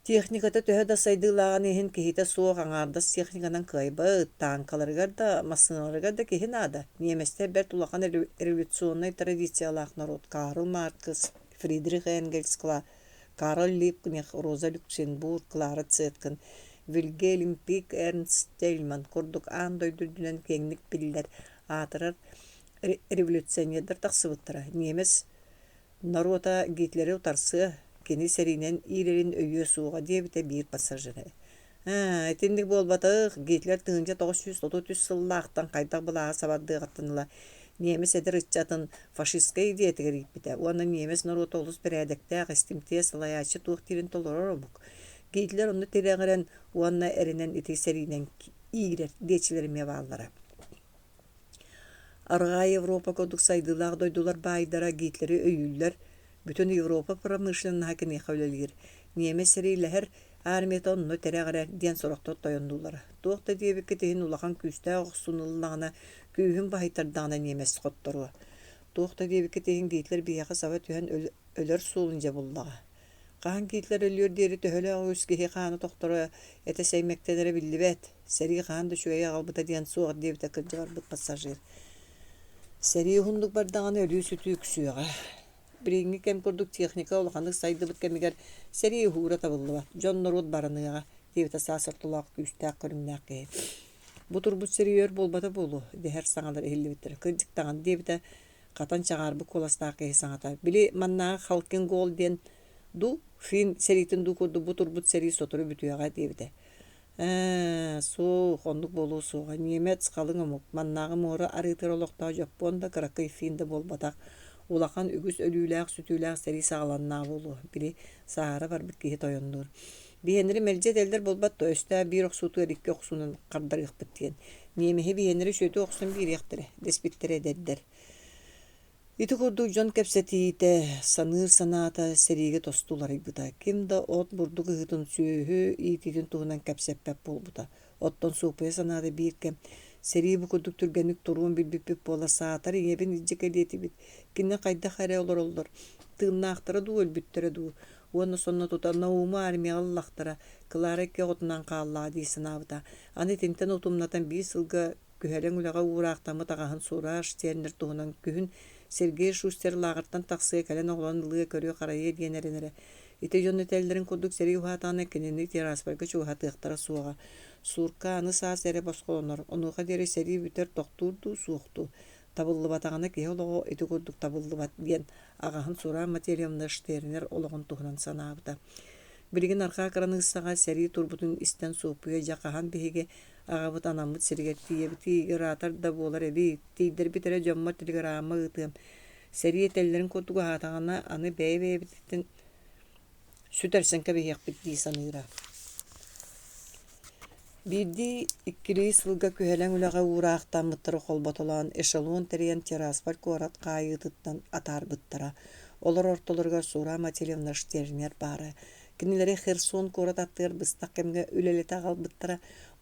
Speaker 1: Техниката төһө да сайдыылааҕын иһин киһитэ суох аҥаардас техниканан кыайбат, тааҥкаларыгар да, массыыналарыгар да киһи наада. Ньиэмэстэр бэрт улахан революционнай традициялаах норуот Карл Маркс, Фридрих Энгельс, Карл Либкнехт, Роза Люксембург, Клара Цеткин, Вильгельм Пик, Эрнст Тельман курдук аан дойду үрдүнэн киэҥник биллэр, аатырар революционердар тахсыбыттара. Ньиэмэс Норуота Гитлери утарсыа, кини сэриинэн иирэрин өйүө суоҕа диэбитэ биир пассажира. «Ээ, итинник буолбатах, Гитлер 1933 сыллаахтан хайдах былааһы сабардыаҕыттан ыла немец эдэр ыччатын фашистскай идиэйэтигэр ииппитэ уонна немец норуота олус бэрээдэктээх, истимтиэ салайааччы туох диирин толорор омук. Гитлер онно тирэҕирэн уонна эрэнэн ити сэриинэн иирэр» диэччилэр эмиэ бааллара. Арҕаа Европа курдук сайдыылаах дойдулар баайдара Гитлери өйүүллэр, бүтүн Европа промышленноһа киниэхэ үлэлиир, ньиэмэс сэриилэһэр армията онно тирэҕирэр диэн сорохтор тойоннууллара. Туох да диэбиккит иһин улахан күүстээх охсууну ыллаҕына, күүһүн баһыйтардаҕына ньиэмэс хотторуо. Туох да диэбиккит иһин Гитлер биһиэхэ саба түһэн өлөр суолун дьэ буллаҕа. Хаһан Гитлер өлүөр диэри төһөлөөх үгүс киһи хаана тохторо, этэ сэймэктэнэрэ биллибэт. Сэрии хаһан да үчүгэйи аҕалбыта диэн суох диэбитэ кырдьа барбыт пассажир. Сэрии уһуннук бардаҕына өлүү-сүтүү үксүөҕэ. Билиҥҥи кэм курдук техника улаханнык сайдыбыт кэмигэр сэрии уһуура табыллыбат, дьон-норуот бараныаҕа, диэбитэ саас ортолоох күүстээх көрүҥнээх киһи. Бу турбут сэрии өр буолбата буолуо, дэһэр саҥалар иһиллибиттэрэ. Кырдьык даҕаны диэбитэ хатан чаҕаарбыт куоластаах киһи саҥата. Били маннааҕы Халкин Гол диэн дуу, фин сэриитин дуу курдук бу турбут сэрии сотору бүтүөҕэ диэбитэ. Ээ, суох, оннук буолуо суоҕа. Немец халыҥ омук, маннааҕы муора арыытыгар олохтоох дьоппуон да, кыракый фин да буолбатах. Улахан үгүс өлүүлээх-сүтүүлээх сэрии саҕаланнаҕа буолуо, били сааһыра барбыт киһи тойоннуур. Биһиэннэри мэлдьи этэллэр буолбат дуо, өстөөх биир охсуутугар икки охсуунан хардарыахпыт диэн. Немеһи биһиэннэри сүөтү охсон биэриэхтэрэ, дэспиттэрэ эдэрдэр. Ити курдук дьон кэпсэтиитэ, саныыр санаата сэриигэ тосту уларыйбыта. Ким да от, бурдук ыһыытын, сүөһү иитиитин туһунан кэпсэппэт буолбута. Оттон Суоппуйа санаата биир кэм, сэрии бу курдук түргэнник туруон билбиппит буола саатар ийэбин илдьэ кэлиэ этибит. Кинилэр хайдах эрэ олороллор, тыыннаахтара дуу, өлбүттэрэ дуу. Уонна сонно тута Науму армияҕа ыллахтара, Клара икки оҕотунан хааллаҕа дии санаабыта. Аны итинтэн утумнатан биир сылга күһэлэҥ үлэҕэ уураахтаммыт аҕаһын Сураж Тернер туһунан күһүн Сергей Шустер лааҕыртан тахсыа кэлэн оҕолорун ылыа көрүө-харайыа диэн эрэнэрэ. Ити дьон этэллэрин курдук сэрии уһаатаҕына кинини Тираспольга чугаһатыахтара суоҕа. Сурка аны саас эрэ босхолонор, онуоха диэри сэрии бүтэр тохтуур дуу, суох дуу. Табыллыбатаҕына киһи олоҕо ити курдук табыллыбат диэн аҕаһын Сура Матвеевна Штернер олоҕун туһунан санаабыта. Билигин арҕаа кыраныыссаҕа сэрии турбутун истэн Суоппуйа дьэ хаһан биһиги Аҕабыт анаммыт сиригэр тиийэбитий, ыраатар да буолар эбит, тиийдэрбит эрэ дьоммор телеграмма ыытыам. Сэрии этэллэрин курдук аһаатаҕына, аны бэйэ-бэйэбититтэн сүтэрсэн кэбиһиэхпит дии саныыра. Биирдии, иккилии сылга күһэлэҥ үлэҕэ уураахтаммыттары холботолоон эшелон тэрийэн Тирасполь куорат хаайыытыттан атаарбыттара. Олор ортолоругар Сура Матильевна Штернер баара. Кинилэри Херсон куорат аттыгар быстах кэмҥэ үлэлэтэ аҕалбыттара,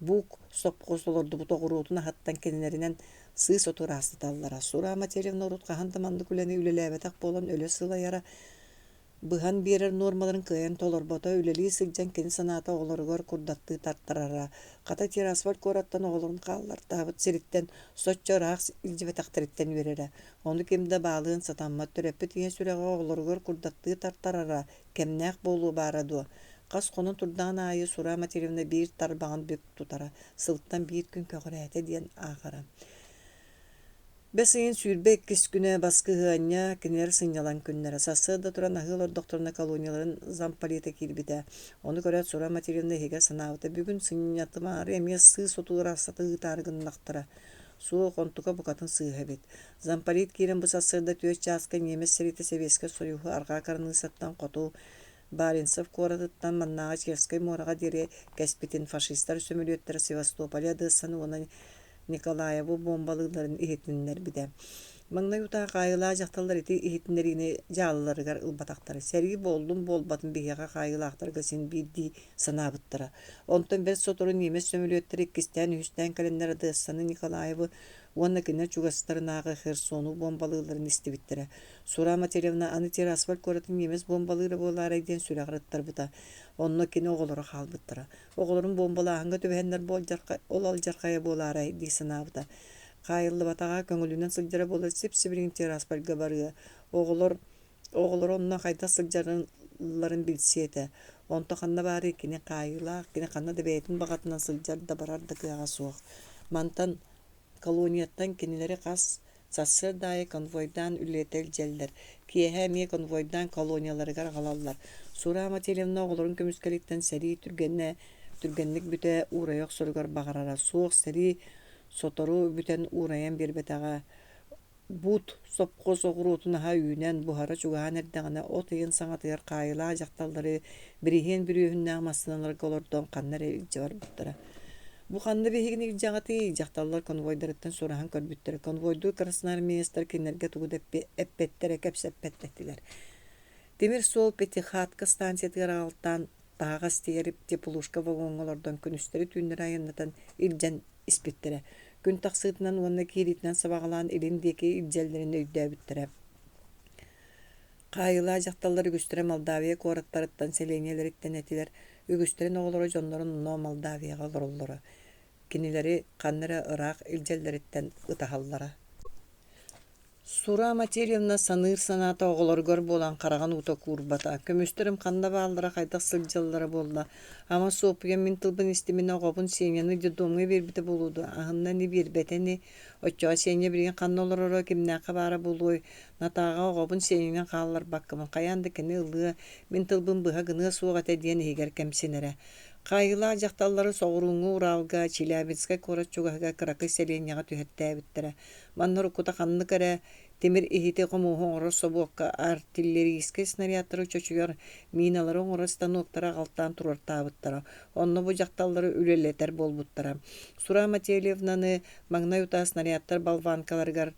Speaker 1: Бук сопхуос олордубут оҕуруотун аһыттан кинилэринэн сыыс оту ыраастаталлара. Сура Матвеевна урут хаһан да маннык үлэни үлэлээбэтэх буолан өлө сылайара, быһан биэрэр нуормаларын кыайан толорбото, үлэлии сылдьан кини санаата оҕолоругар курдаттыы тартарара. Хата Тирасполь куораттан оҕолорун хааллартаабыт сириттэн соччо ыраах илдьибэтэхтэриттэн үөрэрэ. Ону ким да баалыан сатаммат, төрөппүт ийэ сүрэҕэ оҕолоругар курдаттыы тартарара, Кэмнээх буолуо баара дуо, хас хонон турдаҕын аайы Сура Матвеевна биир тарбаҕын бүк тутара, сылтан биир күн көҕүрээтэ диэн ааҕара. Бэс ыйын 22 күнэ баскыһыанньа, кинилэр сынньалаҥ күннэрэ. Сарсыарда туран аһыы олордохторуна колонияларын замполита киирбитэ. Ону көрөөт Сура Матвеевна иһигэр санаабыта, бүгүн сынньатымаары эмиэ сыыс оту ыраастата ыытаары гыннахтара. Суох, онтука букатын сыыһа эбит. Замполит киирэн бу сарсыарда түөрт чааска ньиэмэс сэриитэ Сэбиэскэй Сойууһу арҕаа кыраныыссаттан хоту Баренцев куоратыттан маннааҕы Черскэй муораҕа диэри кэспитин фашистар сөмөлүөттэрэ Севастополи Одессаны уонна Николаевы буомбалыылларын иһитиннэрбитэ. Маҥнай утаа хаайыылаах дьахталлар ити иһитиннэриини дьаалыларыгар ылбатахтара. Сэрии буоллун-буолбатын биһиэхэ хаайыылаахтарга син биирдии санаабыттара. Онтон бэрт сотору ньиэмэс сөмөлүөттэрэ иккистээн-үһүстээн кэлэннэр Одессаны, Николаевы уонна кинилэр чугастарынааҕы Херсону буомбалыылларын истибиттэрэ. Сура Матвеевна аны Тирасполь куоратын ньиэмэс буомбалыыра буолаарай диэн сүрэҕэр ыттарбыта. Онно кини оҕолоро хаалбыттара. Оҕолорун буомбалааһыҥҥа түбэһэннэр бу алдьархай, ол алдьархайа буолаарай дии санаабыта. Хаайыллыбатаҕа, көҥүлүнэн сылдьара буоллар сип-сибилигин Тираспольга барыа. Оҕолор Оҕолоро онно хайдах сылдьалларын билсиэ этэ, онто ханна баарый кини хаайыылаах, кини ханна да бэйэтин баҕатынан сылдьар да барар да кыаҕа суох. Мантан колонияттан кинилэри хас сарсыарда аайы конвойдаан үлэлэтэ илдьэллэр, киэһэ эмиэ конвойдаан колонияларыгар аҕалаллар. Сура Матвеевна оҕолорун көмүскэлиттэн сэрии түргэнэ түргэнник бүтэ уурайа охсоругар баҕарара, суох сэрии сотору бүтэн уурайан биэрбэтэҕэ Буут сопхуос оҕуруотун аһа үүнэн, буһара чугаһаан эрдэҕинэ, от ыйын саҥатыгар хаайыылаах дьахталлары бириһиэн бүрүөһүннээх массыыналарга олордон ханна эрэ илдьэ барбыттара. Бу ханна биһигини илдьэҕитий? Дьахталлар конвойдарыттан сураһан көрбүттэрэ. Конвойдуур красноармеецтар кинилэргэ тугу да эппэттэрэ, кэпсэппэт этилэр. Тимир суол Пятихатка станциятыгар аҕалтаан, таһаҕас тиэйэр теплушка вагоҥҥа олордон күнүстэри-түүннэри айаннатан илдьэн испиттэрэ. Күн тахсыытынан уонна киириитинэн сабаҕалаан илин диэки илдьэллэрин өйдөөбүттэрэ. Хаайыылаах дьахталлар үгүстэрэ Молдавия куораттарыттан, сэлиэнньэлэриттэн этилэр, үгүстэрин оҕолоро дьоннорун онно Молдавияҕа олороллоро. Кинилэри ханна эрэ ыраах илдьэллэриттэн ытаһаллара. Сура Матильевна саныыр санаата оҕолоругар буолан хараҕын уута куурбата, көмүстэрим ханна бааллара, хайдах сылдьаллара буолла, ама Суоппуйам мин тылбын истиминэ оҕобун Сеняны детдомҥа биэрбитэ буолуо дуо, аһынна ини биэрбэтэ ини, оччоҕо Сеня билигин ханна олороро, кимнээххэ баара буолуой, Натааҕа оҕобун Сеняны хаалларбаккабын хайаан да кини ылыа, мин тылбын быһа гыныа суох этэ диэн иһигэр кэмсинэрэ. Хаайыылаах дьахталлары соҕурууҥҥу Уралга, Челябинскай куорат чугаһыгар кыракый сэлиэнньэҕэ түһэртээбиттэрэ. Манна уруккута ханнык эрэ тимир иһити-хомуоһу оҥорор собуокка артиллерийскай снарядтары чочуйар, миналары оҥорор станоктары аҕалтаан туруортаабыттара. Онно бу дьахталлары үлэлэтэр буолбуттара. Сура Мательевнаны маҥнай утаа снарядтар болванкаларыгар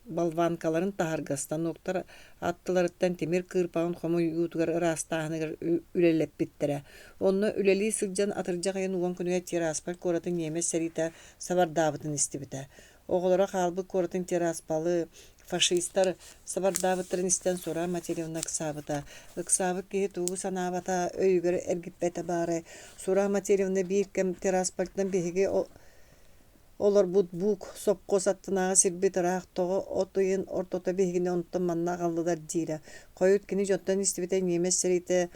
Speaker 1: болванкаларын таһарга станоктар аттыларыттан тимир кыырпаҕын хомуйуутугар ыраастааһыныгар үлэлэппиттэрэ. Онно үлэлии сылдьан атырдьах ыйын уон күнүгэр Тирасполь куоратын ньиэмэс сэриитэ сабардаабытын истибитэ. Оҕолоро хаалбыт куоратын Тирасполы фашистар сабардаабыттарын истэн Сура Матильевна ыксаабыта. Ыксаабыт киһи тугу санаабата, өйүгэр эргиппэтэ баарай. Сура Матильевна биир кэм Тираспольтан биһиги Олорбут Буук сопхуос аттынааҕы сирбит ыраах тоҕо от ыйын ортото биһигини онтон манна аҕаллылар диирэ. Хойут кини дьонтон истибитэ ньиэмэс сэриитэ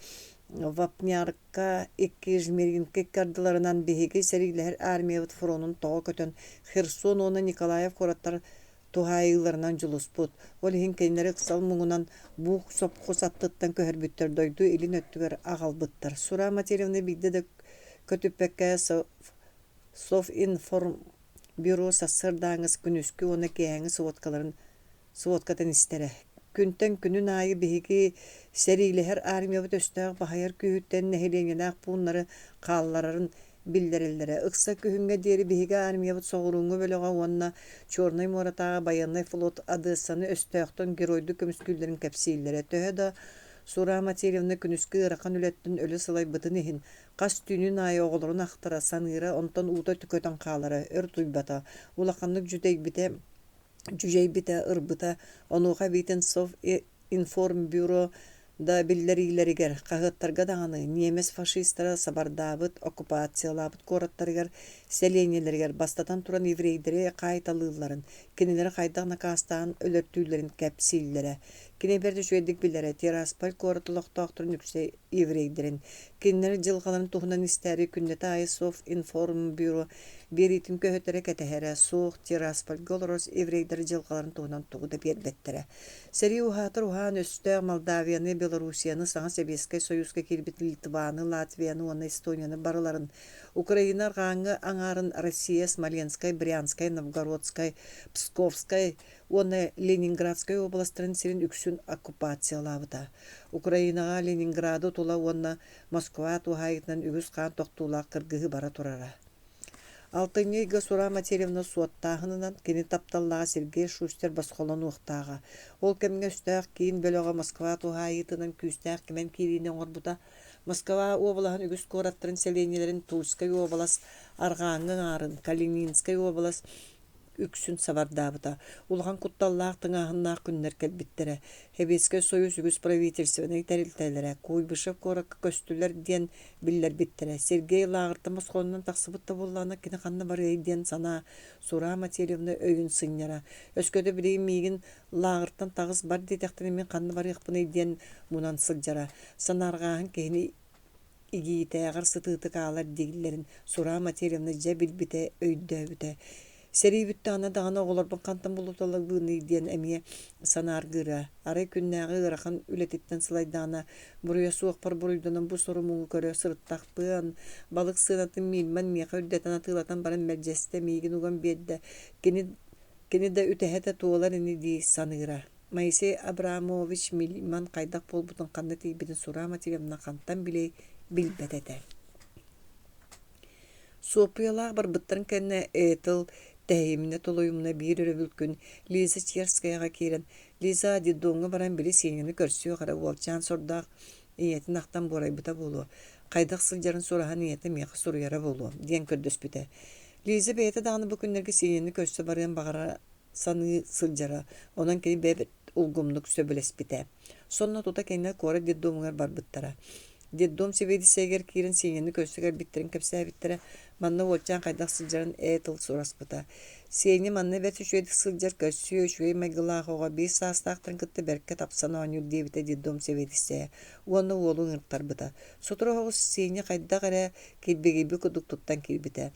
Speaker 1: Вапнярка икки Жмеринка икки ардыларынан биһиги сэриилэһэр армиябыт фронун тоҕо көтөн Херсон уонна Николаев куораттар туһаайыыларынан дьулуспут. Ол иһин кинилэри ыксал муҥунан Буук сопхуос аттыттан көһөрбүттэр дойду илин өттүгэр аҕалбыттар. Сура Матильевна биирдэ да көтүппэккэ Совинформбюро сарсыардааҥҥы, күнүскү уонна киэһээҥҥи сводкаларын сводкатын истэрэ. Күнтэн күнүн аайы биһиги сэриилэһэр армиябыт өстөөх баһыйар күүһүттэн нэһилиэнньэлээх пууннары хаалларарын биллэрэллэрэ. Ыкса күһүҥҥэ диэри биһиги армиябыт соҕурууҥҥу бөлөҕө уонна Чернай муоратааҕы байыаннай флот Одессаны өстөөхтөн геройдуу көмүскүүллэрин кэпсииллэрэ. Төһө да Сура Матильевна күнүскү ыарахан үлэттэн өлө сылайбытын иһин, Хас түүнүн аайы оҕолорун ахтара, саныыра, онтон уута көтөн хаалара, өр утуйбата, улаханнык дьүдэйбитэ, дьүдьэйбитэ, ырбыта, онуоха эбиитин Совинформбюро да биллэриилэригэр, хаһыаттарга даҕаны ньиэмэс фашистара сабардаабыт, оккупациялаабыт куораттарыгар, сэлиэнньэлэригэр бастатан туран еврейдэри хаайталыылларын, кинилэри хайдах накаастаан өлөртүүллэрин кэпсииллэрэ. Кини бэрт үчүгэйдик билэрэ, Тирасполь куорат олохтоохторун үксэ еврейдэрин, кинилэр дьылҕаларын туһунан истээри күннэтэ аайы Совинформбюро биэриитин көһүтэрэ кэтэһэрэ, суох Тираспольга олорор еврейдэр дьылҕаларын туһунан тугу да биэрбэттэрэ. Сэрии уһаатар уһаан өстөөх Молдавияны, Белоруссияны, саҥа Сэбиэскэй Сойууска киирбит Литваны, Латвияны уонна Эстонияны барыларын, Украина арҕааҥҥы аҥаарын Россия, Смоленскай, Брянскай, Новгородскай, Псковскай уонна Ленинградскай уобаластарын сирин үксүн оккупациялаабыта. Украинаҕа Ленинграды тула уонна Москва туһаайыытынан үгүс хаан тохтуулаах кыргыһыы бара турара. Алтынньы ыйга Сура Матильевна суоттааһынынан кини тапталлааҕа Сергей Шустер босхолонуохтааҕа. Ол кэмҥэ өстөөх киин бөлөҕө Москва туһаайыытынан күүстээх кимэн киириини оҥорбута. Москва уобалаһын үгүс куораттарын сэлиэнньэлэрин Тульскай уобалас арҕааҥҥы аҥаарын, Калининскай уобалас үксүн сабардаабыта. Улахан кутталлаах тыҥааһыннаах күннэр кэлбиттэрэ. Сэбиэскэй Союз үгүс правительственнай тэрилтэлэрэ Куйбышев куоракка көстүлэр диэн биллэрбиттэрэ. Сергей лааҕыртан босхолонон тахсыбыт да буоллаҕына кини ханна барыай диэн санаа Сура Матильевна өйүн сынньара. Өскөтө билигин миигин лааҕыртан таҕыс бар диэтэхтэринэ мин ханна барыахпыный диэн мунан сылдьара. Санаарҕааһын киһини игиитээҕэр сытыытык аалар дииллэрин Сура Матильевна дьэ билбитэ, өйдөөбүтэ. Сэрии бүттэҕинэ даҕаны оҕолорбун хантан булуталыыбыный диэн эмиэ санааргыыра. Арай күннээҕи ыарахан үлэтиттэн сылайдаҕына, буруйа суохпар буруйданан бу сору-муҥу көрө сырыттахпыан, балык сыанатын Мильман миэхэ үрдэтэн атыылатан баран мэлдьэстэ, миигин уган биэрдэ, кини, кини да үтэһэтэ туолар ини дии саныыра. Моисей Абрамович Мильман хайдах буолбутун, ханна тиийбитин Сура Матильевна хантан билиэй, билбэт этэ. Суоппуйалаах барбыттарын кэннэ Этл тэһийиминэ-тулуйумуна биир өрөбүл күн Лиза Черскаяҕа киирэн, «Лиза, детдомҥа баран били Сеняны көрсүөх эрэ, уолчаан сордоох ийэтин ахтан буорайбыта буолуо, хайдах сылдьарын сураһан ийэтэ миэхэ суруйара буолуо» диэн көрдөспүтэ. Лиза бэйэтэ даҕаны бу күннэргэ Сеняны көрсө барыан баҕара саныы сылдьара, онон кини бэйэбит улгумнук сөбүлэспитэ. Сонно тута кинилэр куорат детдомугар барбыттара. Детдом сэбиэдиссэйигэр киирэн Сеняны көрсө кэлбиттэрин кэпсээбиттэрэ. Манна уолчаан хайдах сылдьарын ээ-тыл сураспыта. Сеня манна бэрт үчүгэйдик сылдьар, көрсүө, үчүгэй майгылаах оҕо, биир саастаахтарын кытта бэркэ тапсан оонньуур диэбитэ детдом сэбиэдиссэйэ уонна уолу ыҥыртарбыта. Сотору соҕус Сеня хайдах эрэ килбигийбит курдук туттан киирбитэ.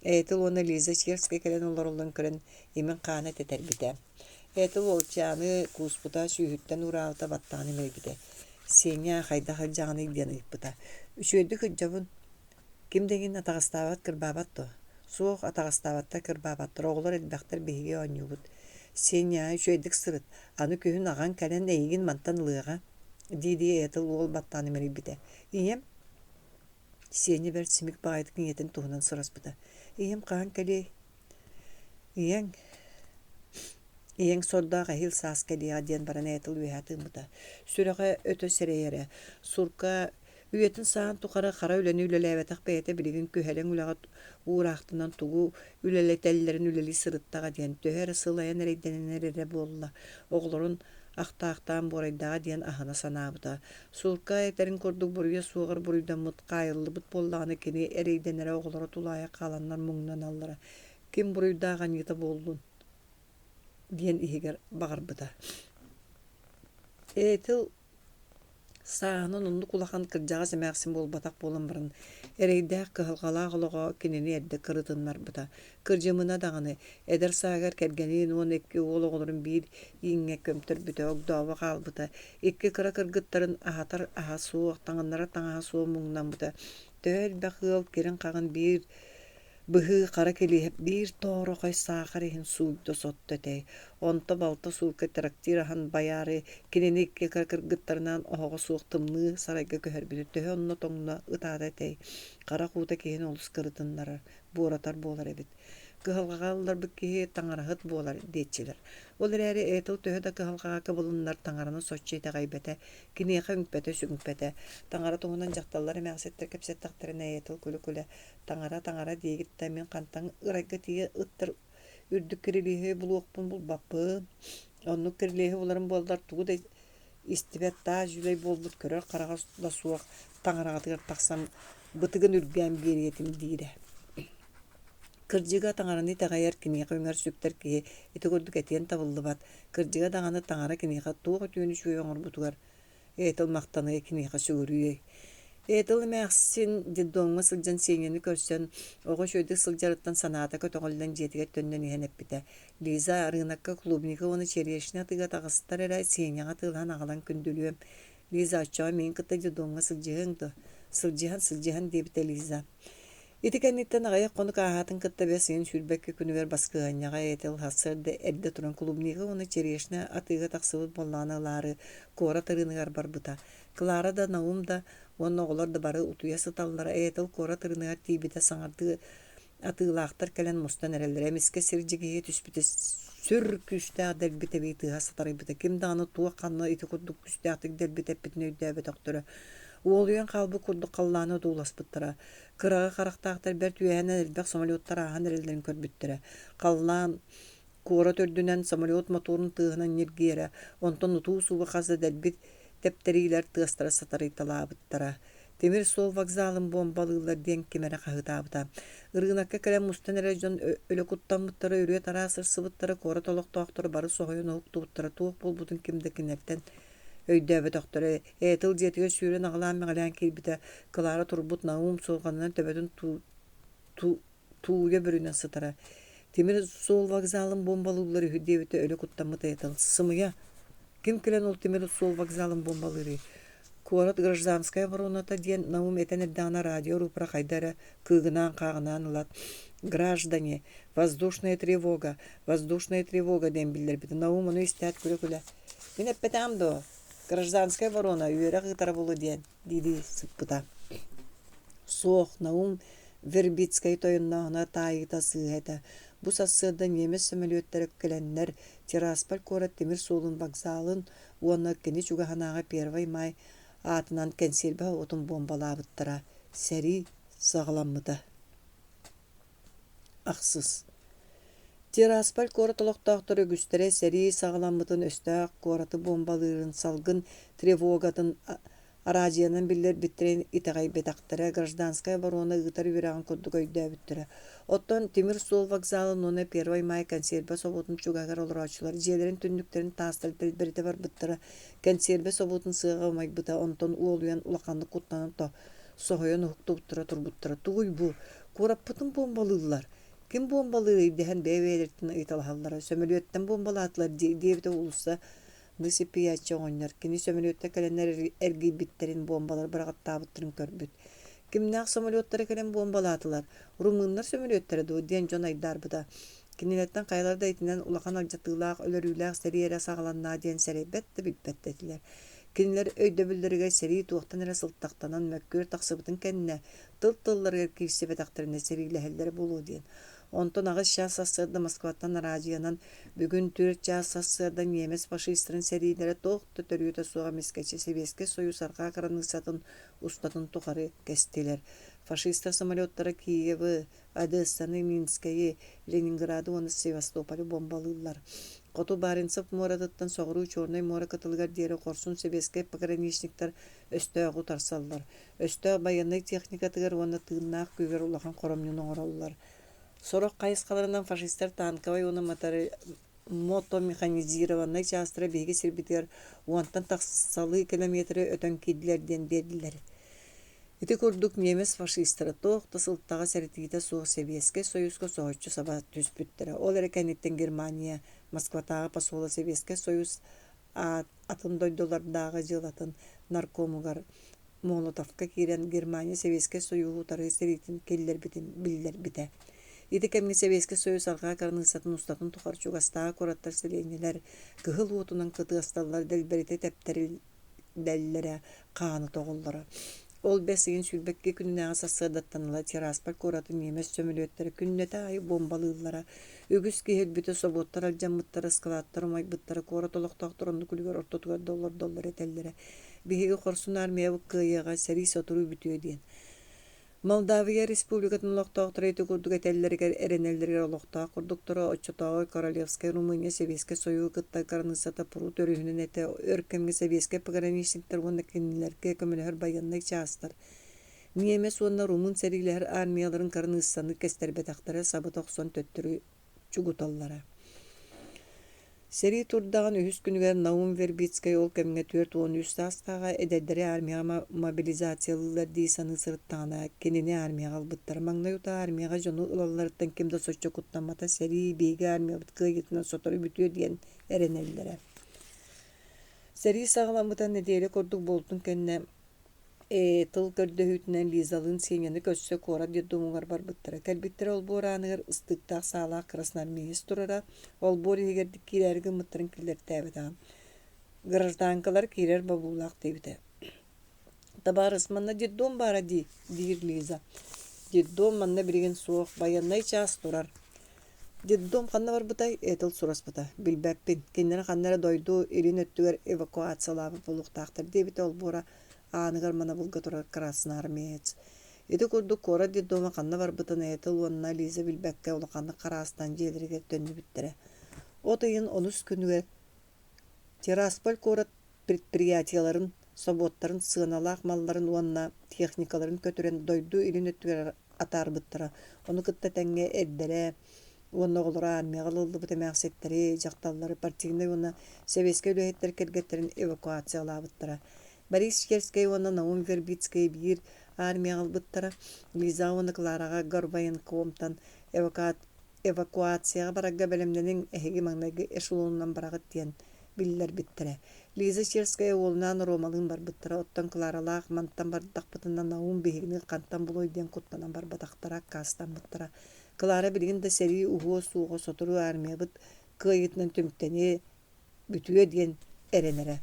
Speaker 1: Этил уонна Лиза Черскэй кэлэн олороллорун көрөн имин хаана тэтэрбитэ. Этил уолчааны кууспута, сүүһүттэн уураабыта, баттаҕын имэрийбитэ. «Сеня, хайдах илдьэҕиний?» диэн ыйыппыта. «Үчүгэйдик илдьэбин. Ким да эҥин атаҕастаабат, кырбаабат дуо?» «Суох, атаҕастаабаттар, кырбаабаттар. Оҕолор элбэхтэр, биһиги оонньуубут». «Сеня, үчүгэйдик сырыт. Аны күһүн аҕаҥ кэлэн эйигин мантан ылыаҕа», дии-дии Этил уол баттаҕын имэрийбитэ. «Ийэм?» Сеня бэрт симик баҕайытык ийэтин туһунан сураспыта. «Ийэм хаһан кэлиэй?» «Ийэҥ Ийэҥ сордоох эһиил саас кэлиэҕэ» диэн баран Этил үөһэ тыыммыта. Сүрэҕэ өтө сэрэйэрэ. Сурка үйэтин сааһын тухары хара үлэни үлэлээбэтэх бэйэтэ билигин күһэлэҥ үлэҕэ уураахтанан тугу үлэлэтэллэрин үлэлии сырыттаҕа диэн төһө эрэ сылайан эрэйдэнэн эрэрэ буолла. Оҕолорун ахтаахтаан буорайдаҕа диэн аһына санаабыта. Сурка этэрин курдук буруйа суоҕар буруйдаммыт, хаайыллыбыт буоллаҕына кини эрэйдэнэрэ оҕолоро тулаайах хааланнар муҥнаналлара. Ким буруйдаах аньыыта буоллун диэн иһигэр баҕарбыта. Этил сааһынан оннук улахан кырдьаҕас эмээхсин буолбатах буолан баран, эрэйдээх кыһалҕалаах олоҕо кинини эрдэ кырытыннарбыта. Кырдьымына даҕаны, эдэр сааһыгар кэргэнин уонна икки уол оҕолорун биир ииҥҥэ көмтөрбүтэ, огдообо хаалбыта, икки кыра кыргыттарын аһатар аһа суох, таҥыннарар таҥаһа суох муҥнаммыта. Төһө элбэх ыал кирин-хаҕын биир Быһыы хара килиэп биир тоорохой саахар иһин сууйда-сотто этэй, онто балта суукка трактир аһан байаары кинини икки кыра кыргыттарынаан оһоҕо суох тымныы сарайга көһөрбүтэ төһө онно тоҥно ытаата этэй, харах уута киһини олус кырытыннарар, буоратар буолар эбит. Кыһалҕаҕа ылларбыт киһи таҥараһыт буолар диэччилэр. Ол эрээри Этил төһө да кыһалҕаҕа кыбылыннар таҥараны соччо итэҕэйбэтэ, киниэхэ үҥпэтэ-сүҥпэтэ. Таҥара туһунан дьахталлар эмээхситтэр кэпсэттэхтэринэ Этил күлэ-күлэ Таҥара, таҥара диигит да мин хантан ырайга тиийэ ыттар үрдүк кирилиэһи булуохпун булбаппын. Оннук кирилиэһи буларым буоллар тугу да истибэт таас дьүлэй буолбут көрөр хараҕа да суох таҥараҕытыгар тахсан бытыгын үргээн биэриэ этим диирэ. Кырдьыга таҥараны итэҕэйэр киниэхэ үҥэр-сүктэр киһи ити курдук этиэн табыллыбат. Кырдьыга даҕаны таҥара киниэхэ туох үтүөнү үчүгэй оҥорбутугар Этил махтаныа киниэхэ сүгүрүйүөй. Этил эмээхсин детдомҥа сылдьан Сеняны көрсөн, оҕо үчүгэйдик сылдьарыттан санаата көтөҕүллэн дьиэтигэр төннөн иһэн эппитэ: «Лиза, ырыынакка клубника уонна черешня атыыга таҕыстар эрэ, Сеняҕа атыылаһан аҕалан күндүлүөм. Лиза, оччоҕо миигин кытта детдомҥа сылдьыһыаҥ дуо?» «Сылдьыһан, сылдьыһан» диэбитэ Лиза. Ити кэнниттэн аҕыйах хонук ааһаатын кытта бэс ыйын 22 күнүгэр баскыһыанньаҕа Этил сарсыарда эрдэ туран клубника уонна черешня атыыга тахсыбыт буоллаҕына ылаары куорат ырыыныгар барбыта. Клара да, Наум да уонна оҕолор да бары утуйа сыталлара. Этил куорат ырыыныгар тиийбитэ саҥардыы атыылаахтар кэлэн мустан эрэллэрэ. Эмискэ сир дьигиһийэ түспүтэ сүр күүстээх дэлби тэбии тыаһа сатарыйбыта. Ким даҕаны туох ханна ити курдук күүстээхтик дэлби тэппитин өйдөөбөтөхтөрө. Уолуйан хаалбыт курдук халлааны одууласпыттара. Кыраҕы харахтаахтар бэрт үөһэнэн элбэх самолеттар ааһан эрэллэрин көрбүттэрэ. Халлаан куорат үрдүнэн самолет мотуорун тыаһынан ньиргийэрэ, онтон утуу-субу хас да дэлби тэптэриилэр тыастара сатарыйталаабыттара. Тимир суол вокзалын буомбалыыллар диэн ким эрэ хаһыытаабыта. Ырыынакка кэлэн мустан эрэр дьон өлө куттаммыттара, үрүө-тараа сырсыбыттара, куорат олохтоохторо бары соһуйан уһуктубуттара, туох буолбутун ким да кинилэртэн өйдөөбөтөхтөрө. Этил дьиэтигэр сүүрэн аҕылаан-мэҕилээн киирбитэ, Клара турбут Наум суорҕанынан төбөтүн тууйа бүрүнэн сытара. Тимир суол вокзалын буомбалыыллар үһү диэбитэ өлө куттаммыт Этил. Сымыйа! Ким кэлэн ол тимир суол вокзалын буомбалыырый? Куорат гражданскай обороната диэн Наум этэн эрдэҕинэ радио рупора хайда эрэ кыыгынаан-хааҕынаан ылаат «Граждане! Воздушная тревога! Воздушная тревога!» диэн биллэрбитэ. Наум ону истээт күлэ-күлэ «Мин эппэтэҕим дуо? Гражданскай оборона үөрэх ыытара буолуо диэн» дии-дии сыппыта. Суох, Наум Вербицкэй тойоннооһуна таайыыта сыыһа этэ. Бу сарсыарда немец сөмөлүөттэрэ кэлэннэр Тирасполь куорат тимир суолун вокзалын уонна кини чугаһынааҕы Первый Май аатынан кэнсиэрбэ уотун буомбалаабыттара. Сэрии саҕаламмыта. Ахсыс. Тирасполь куорат олохтоохторо үгүстэрэ сэрии саҕаламмытын өстөөх куораты буомбалыырын салгын тревогатын араадьыйанан биллэрбиттэрин итэҕэйбэтэхтэрэ, гражданскай оборона ыытар үөрэҕин курдук өйдөөбүттэрэ. Оттон тимир суол вокзалын уонна Первай Маай кэнсиэрбэ собуотун чугаһыгар олорооччулар дьиэлэрин түннүктэрин таастары дэлбэритэ барбыттара, кэнсиэрбэ собуотун сыаҕа умайбыта, онтон уолуйан улаханнык куттанан соһуйан уһуктубуттара турбуттара. Тугуй бу? Куораппытын буомбалыыллар. Ким буомбалыырый дэһэн бэйэ-бэйэлэриттэн ыйыталаһаллара. Сөмөлүөттэн буомбалаатылар дии диэбитэ уулусса Быысыппыйааччы оҕонньор кини сөмөлүөттэр кэлэннэр эргийбиттэрин, буомбалары быраҕаттаабыттарын көрбүт. «Кимнээх самолеттара кэлэн буомбалаатылар? Румыннар сөмөлүөттэрэ дуо?» диэн дьон айдаарбыта. Кинилэртэн хайалара да итинэн улахан алдьатыылаах, өлөрүүлээх сэрии эрэ саҕаланна диэн сэрэйбэт да билбэт да этилэр. Кинилэр өйдөбүллэригэр сэрии туохтан эрэ сылтахтанан мөккүөр тахсыбытын кэннэ, тыл-тылларыгар киирсибэтэхтэринэ сэриилэһэллэрэ буолуо диэн. Онтон аҕыс чаас сарсыарда Москваттан араадьыйанан Бүгүн түөрт чаас сарсыарда ньиэмэс фашистарын сэриилэрэ туох да төрүөтэ суох эмискэччи Сэбиэскэй Сойуус арҕаа кыраныыссатын устатын тухары кэстилэр. Фашистар самолеттара Киевы, Одессаны, Минскэйи, Ленинграды уонна Севастополы бомбалыыллар. Хоту Баренцев муоратыттан соҕуруу Чернай муора кытылыгар диэри хорсун сэбиэскэй пограничниктар өстөөҕү утарсаллар. Өстөөх байыаннай техникатыгар уонна тыыннаах күүгэр улахан хоромньуну оҥороллор. Сорох хайысхаларынан фашистар танковай уонна мотомеханизированнай чаастара биһиги сирбитигэр уонтан тахсалыы километры өтөн киирдилэр диэн биэрдилэр. Ити курдук немец фашистара туох да сылтаҕа сэрэтиитэ суох Сэбиэскэй Союзка соһуччу саба түспүттэрэ. Ол эрэ кэнниттэн Германия Москватааҕы посола Сэбиэскэй Союз атын дойдулардааҕы дьыалатын наркомугар Молотовка киирэн Германия Сэбиэскэй Сойууһу утары сэриитин киллэрбитин биллэрбитэ. Ити кэмҥэ Сэбиэскэй Союз арҕаа кыраныыссатын устатын тухары чугастааҕы куораттар сэлиэнньэлэр кыһыл уотунан кытыасталлар дэлбэритэ тэптэриллэллэрэ, хааны тоҕоллоро. Ол бэс ыйын сүүрбэкки күнүнээҕи сарсыардаттан ыла Тирасполь куораты ньиэмэс сөмөлүөттэрэ күннэтэ аайы буомбалыыллара. Үгүс киһи өлбүтэ, собуоттар алдьаммыттара, ыскылааттар умайбыттара, куорат олохтоохторо оннук үлүгэр ортотугар да олордоллор этэллэрэ. Биһиги хорсун армиябыт кыайыаҕа, сэрии сотору бүтүө диэн. Молдавия Республикатын олохтоохторо ити курдук этэллэригэр, эрэнэллэригэр олохтоох курдуктара, оччотооҕу Королевскай Румыния Сэбиэскэй Сойууһу кытта кыраныыссата Прут өрүһүнэн этэ, өр кэмҥэ сэбиэскэй пограничниктар уонна кинилэргэ көмөлөһөр байыаннай чаастар ньиэмэс уонна румын сэриилэһэр армияларын кыраныыссаны кэстэрбэтэхтэрэ, сабыта охсон төттөрү чугуталлара. Сэрии турдаҕын үһүс күнүгэр Наум Вербицкэй ол кэмҥэ 43 саастааҕа эдэрдэри армияҕа мобилизациялыыллар дии саныы сырыттаҕына, кинини армияҕа ылбыттар. Маҥнай утаа армияҕа дьону ылалларыттан ким да соччо куттаммата, сэрии биһиги армиябыт кыайыытынан сотору бүтүө диэн эрэнэллэрэ. Сэрии саҕаламмыта нэдиэлэ курдук буолтун кэннэ Ээ, тыл көрдөһүүтүнэн Лизалыын Сеняны көрсө куорат детдомугар барбыттара. Кэлбиттэрэ олбуор ааныгар ыстыыктаах саалаах красноармеец турара, олбуор иһигэр киирээри гыммыттарын киллэртээбэтэҕэ. Гражданкалар киирэр бобуулаах диэбитэ. «Табаарыс, манна детдом баара дии», диир Лиза. «Детдом манна билигин суох, байыаннай чаас турар». «Детдом ханна барбытай?» Этил сураспыта. «Билбэппин, кинилэри ханна эрэ дойду илин өттүгэр эвакуациялаабыт буолуохтаахтар» диэбитэ олбуора ааныгар манабылга турар красноармеец. Ити курдук куорат детдома ханна барбытын Этил уонна Лиза билбэккэ улаханнык хараастан дьиэлэригэр төннүбүттэрэ. От ыйын онус күнүгэр Тирасполь куорат предприятиеларын, собуоттарын сыаналаах малларын уонна техникаларын көтүрэн дойду илин өттүгэр атаарбыттара. Ону кытта тэҥҥэ эрдэрэ уонна оҕолоро армияҕа ылыллыбыт эмээхситтэри, дьахталлары, партийнай уонна сэбиэскэй үлэһиттэр кэргэттэрин эвакуациялаабыттара. Борис Черскэй уонна Наум Вербицкэй биир армияҕа ылбыттара. Лиза уонна Клараҕа горвоенкомтан эвакуацияҕа барарга бэлэмнэниҥ, эһиги маҥнайгы эшелонунан бараҕыт диэн биллэрбиттэрэ. Лиза Черская уолунаан Ромалыын барбыттара, оттон Кларалаах мантан бардахпытына Наум биһигини хантан булуой диэн куттанан барбатахтара, аккаастаммыттара. Клара билигин да сэрии уһуо суоҕа сотору армиябыт кыайыытынан түмүктэниэ, бүтүө диэн эрэнэрэ.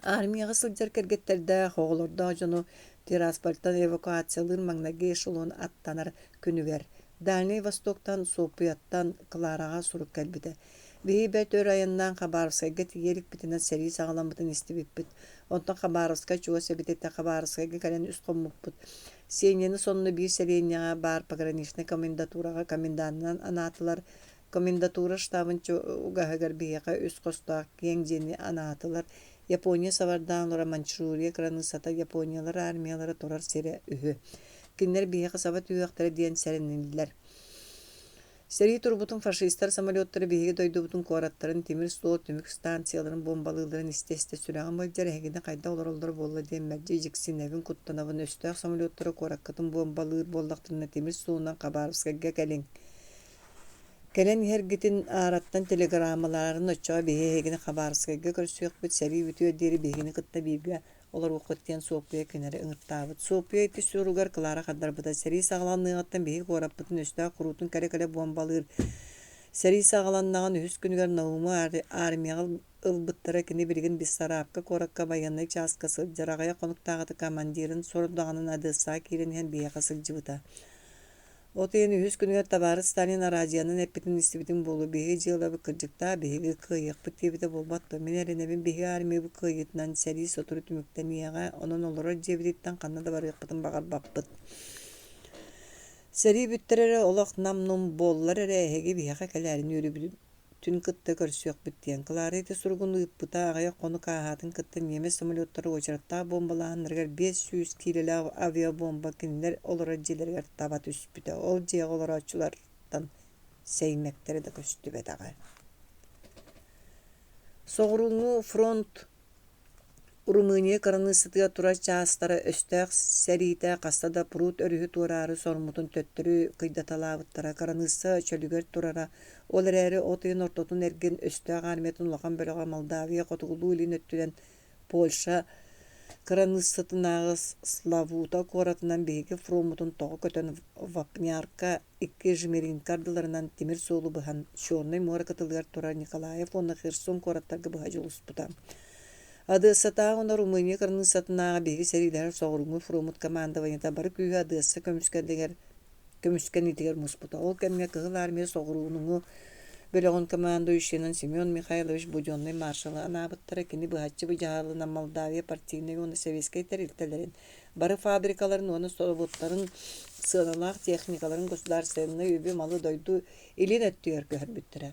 Speaker 1: Армияҕа сылдьар кэргэттэрдээх, оҕолордоох дьону Тираспольтан эвакуациялыыр маҥнайгы эшелон аттанар күнүгэр. Дальнай Востоктан, Суоппуйаттан Клараҕа сурук кэлбитэ. Биһиги бэрт өр айаннаан Хабаровскайга тиийэ иликпитинэ сэрии саҕаламмытын истибиппит. Онтон Хабаровскай чугас эбит этэ, Хабаровскайга кэлэн үс хоммуппут. Сеняны сонно биир сэлиэнньэҕэ баар пограничнай комендатураҕа коменданынан анаатылар. Комендатура штабын чугаһыгар биһиэхэ үс хостоох киэҥ дьиэни анаатылар. Япония сабардаан олорор Маньчжурия кыраныыссата япониялар армиялара турар сирэ үһү. Кинилэр биһиэхэ саба түһүөхтэрэ диэн сэрэниллэр. Сэрии турбутун фашистар самолеттара биһиги дойдубутун куораттарын тимир суол түмүк станцияларын буомбалыылларын истэ-истэ сүрэҕим ыалдьар эһигини хайдах олороллоро буолла диэн мэлдьи дьиксинэбин, куттанабын. Өстөөх самолеттара куораккытын буомбалыыр буоллахтарына тимир суолунан Хабаровскайга кэлиҥ. Кэлэн иһэргитин аараттан телеграммалаарын оччоҕо биһиги эһигини Хабаровскайга көрсүөхпүт, сэрии бүтүөр диэри биһигини кытта бииргэ олоруоххут диэн Суоппуйа кинилэри ыҥыртаабыт. Суоппуйа ити суругар Клара хардарбыта: «Сэрии саҕаланыаҕыттан биһиги куораппытын өстөөх куруутун кэлэ-кэлэ буомбалыыр. Сэрии саҕаланнаҕын үһүс күнүгэр Науму армияҕа ылбыттара. Кини билигин Бессарабка куоракка байыаннай чааска сылдьар. Аҕыйах хонуктааҕыта командирын сорудаҕынан Одессаҕа киирэн иһэн биһиэхэ сылдьыбыта. От ыйын үһүс күнүгэр табаарыс Сталин араадьыйанан эппитин истибитиҥ буолуо, биһиги дьыалабыт кырдьыктаах, биһиги кыайыахпыт диэбитэ буолбат дуо? Мин эрэнэбин, биһиги армиябыт кыайыытынан сэрии сотору түмүктэниэҕэ, онон олорор дьиэбититтэн ханна да барыахпытын баҕарбаппыт. Сэрии бүттэр эрэ олох нам-нум буоллар эрэ эһиги биһиэхэ кэлээрин үөрүүбүтүн кытта көрсүөхпүт диэн Клара ити суругун ыыппыта аҕыйах хонук ааһаатын кытта немец самолеттара уочараттаах буомбалааһыннарыгар 500 киилэлээх авиабомба кинилэр олорор дьиэлэригэр таба түспүтэ. Ол дьиэҕэ олорооччулартан сэймэктэрэ да көстүбэтэҕэ. Соҕурууҥҥу фронт Румыния кыраныыссатыгар турар чаастара өстөөх сэриитэ хаста да Прут өрүһү туораары соруммутун төттөрү кыйдаталаабыттара, кыраныысса чөлүгэр турара. Ол эрээри от ыйын ортотун эргин өстөөх армиятын улахан бөлөҕө Молдавия хотугулуу-илин өттүнэн Польша кыраныыссатынааҕы Славута куоратынан биһиги фроммутун тоҕо көтөн Вапнярка икки Жмеринка ардыларынан тимир суолу быһан Чернай муора кытылыгар турар Николаев уонна Херсон куораттарга быһа дьулуспута. Одессатааҕы уонна Румыния кыраныыссатынааҕы биһиги сэриилэһэр соҕурууҥҥу фроммут командованиета бары күүһү Одесса көмүскэлигэр көмүскэниитигэр муспута. Ол кэмҥэ Кыһыл Армия соҕурууҥҥу бөлөҕүн командующайынан Семен Михайлович Буденный маршалы анаабыттара. Кини быһаччы быдьаһалынан Молдавия партийнай уонна сэбиэскэй тэрилтэлэрин бары фабрикаларын уонна собуоттарын сыаналаах техникаларын государственнай үбү-малы дойду илин өттүгэр көһөрбүттэрэ.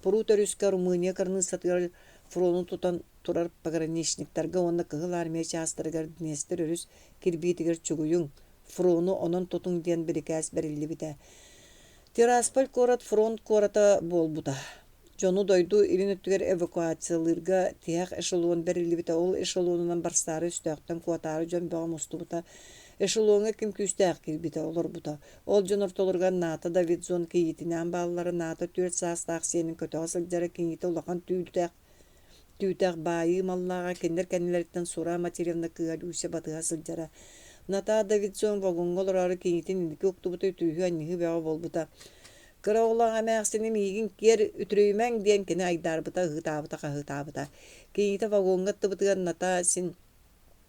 Speaker 1: Прут өрүскэ Румыния кыраныыссатыгар фрону тутан турар пограничниктарга уонна Кыһыл Армия чаастарыгар Днестр өрүс кирбиитигэр чугуйуҥ, фрону онон тутуҥ диэн бирикээс бэриллибитэ. Тирасполь куорат фронт куората буолбута. Дьону дойду илин өттүгэр эвакуациялыырга тиһэх эшелон бэриллибитэ. Ол эшелонунан барсаары өстөөхтөн куотаары дьон бөҕө мустубута. Эшелоҥҥа ким күүстээх киирбитэ, олорбута. Ол дьон ортолоругар Ната Давидзон кийиитинээн бааллара. Ната түөрт саастаах сиэнин көтөҕө сылдьара, кийиитэ улахан түүлтээх Түүтэх баайыы маллааҕа кинилэр кэннилэриттэн Сура Матеревна кыыһа Люся батыһа сылдьара. Натаа Давидсон вагоҥҥа олороору кинитин инники уктубута үтүөһүү-анньыһыы бөҕө буолбута. Кыра оҕолоох эмээхсиним миигин киэр үтүрүйүмэҥ диэн кини айдаарбыта, ыһыытаабыта-хаһыытаабыта. Кинитэ вагоҥҥа ыттыбытыгар Натаа син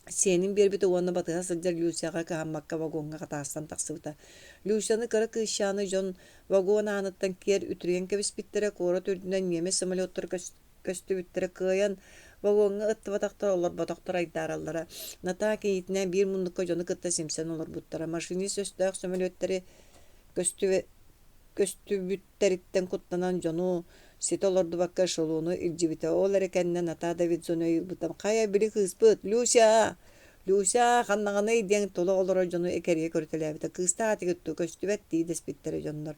Speaker 1: сиэнин биэрбитэ уонна батыһа сылдьар Люсяҕа кыһаммакка вагоҥҥа хатаастан тахсыбыта. Люсяны кыра кыысчааны дьон вагон ааныттан киэр үтүрүйэн кэбиспиттэрэ, куорат үрдүнэн ньиэмэс самолеттара көстүбүттэрэ кыайан вагоҥҥа ыттыбатахтар, олорботохтор айдаараллара. Натаа кийиитинээн биир муннукка дьону кытта симсэн олорбуттара. Машинист өстөөх сөмөлүөттэри көстүбүттэриттэн куттанан дьону ситэ олордубакка эшелону илдьибитэ. Ол эрэ кэннэ Натаа Давидзону ыйылбыта: «Хайа, били кыыспыт, Люся! Люся, ханнаҕыный?» диэн тула олорор дьону кэрийэ көрүтэлээбитэ. «Кыыстаах этигит дуо, көстүбэт» дии дэспиттэрэ дьоннор.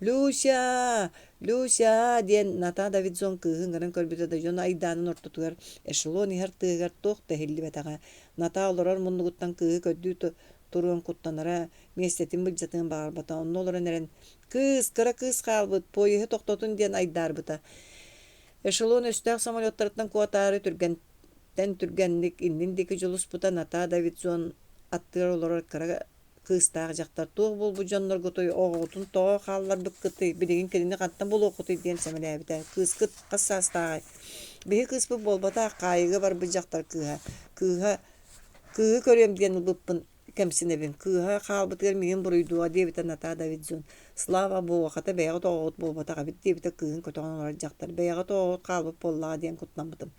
Speaker 1: «Люся! Люся!» диэн Натаа Давидзон кыыһы ыҥыран көрбүтэ да дьон айдаанын ортотугар эшелон иһэр тыаһыгар туох да иһиллибэтэҕэ. Натаа олорор муннугуттан кыыһы көрдүү туруон куттанара, миэстэтин былдьатыан баҕарбата. Онно олорон эрэн «Кыыс, кыра кыыс хаалбыт, поеһы тохтотун» диэн айдаарбыта. Эшелон өстөөх самолеттарыттан куотаары түргэнтэн түргэнник иннин диэки дьулуспута Натаа Давидзон аттыгар олорор кыра кыыстаах дьахтар туох буолбут дьонноргутуй, оҕоҕутун тоҕо хаалларбыккытый, билигин кинини хантан булуоххутуй диэн сэмэлээбитэ. Кыыскыт хас саастааҕый? Биһи кыыспыт буолбатах, хаайыыга барбыт дьахтар кыыһа. Кыыһа кыыһы көрүөм диэн ылбыппын. кэмсинэбин, кыыһа хаалбытыгар миигин буруйдуоҕа диэбитэ Натаа Давидзон. Слава богу, хата бэйэҕит оҕоҕут буолбатах эбит диэбитэ кыыһын көтөҕөн олорор дьахтар. Бэйэҕит оҕоҕут хаалбыт буоллаҕа диэн куттаммытым.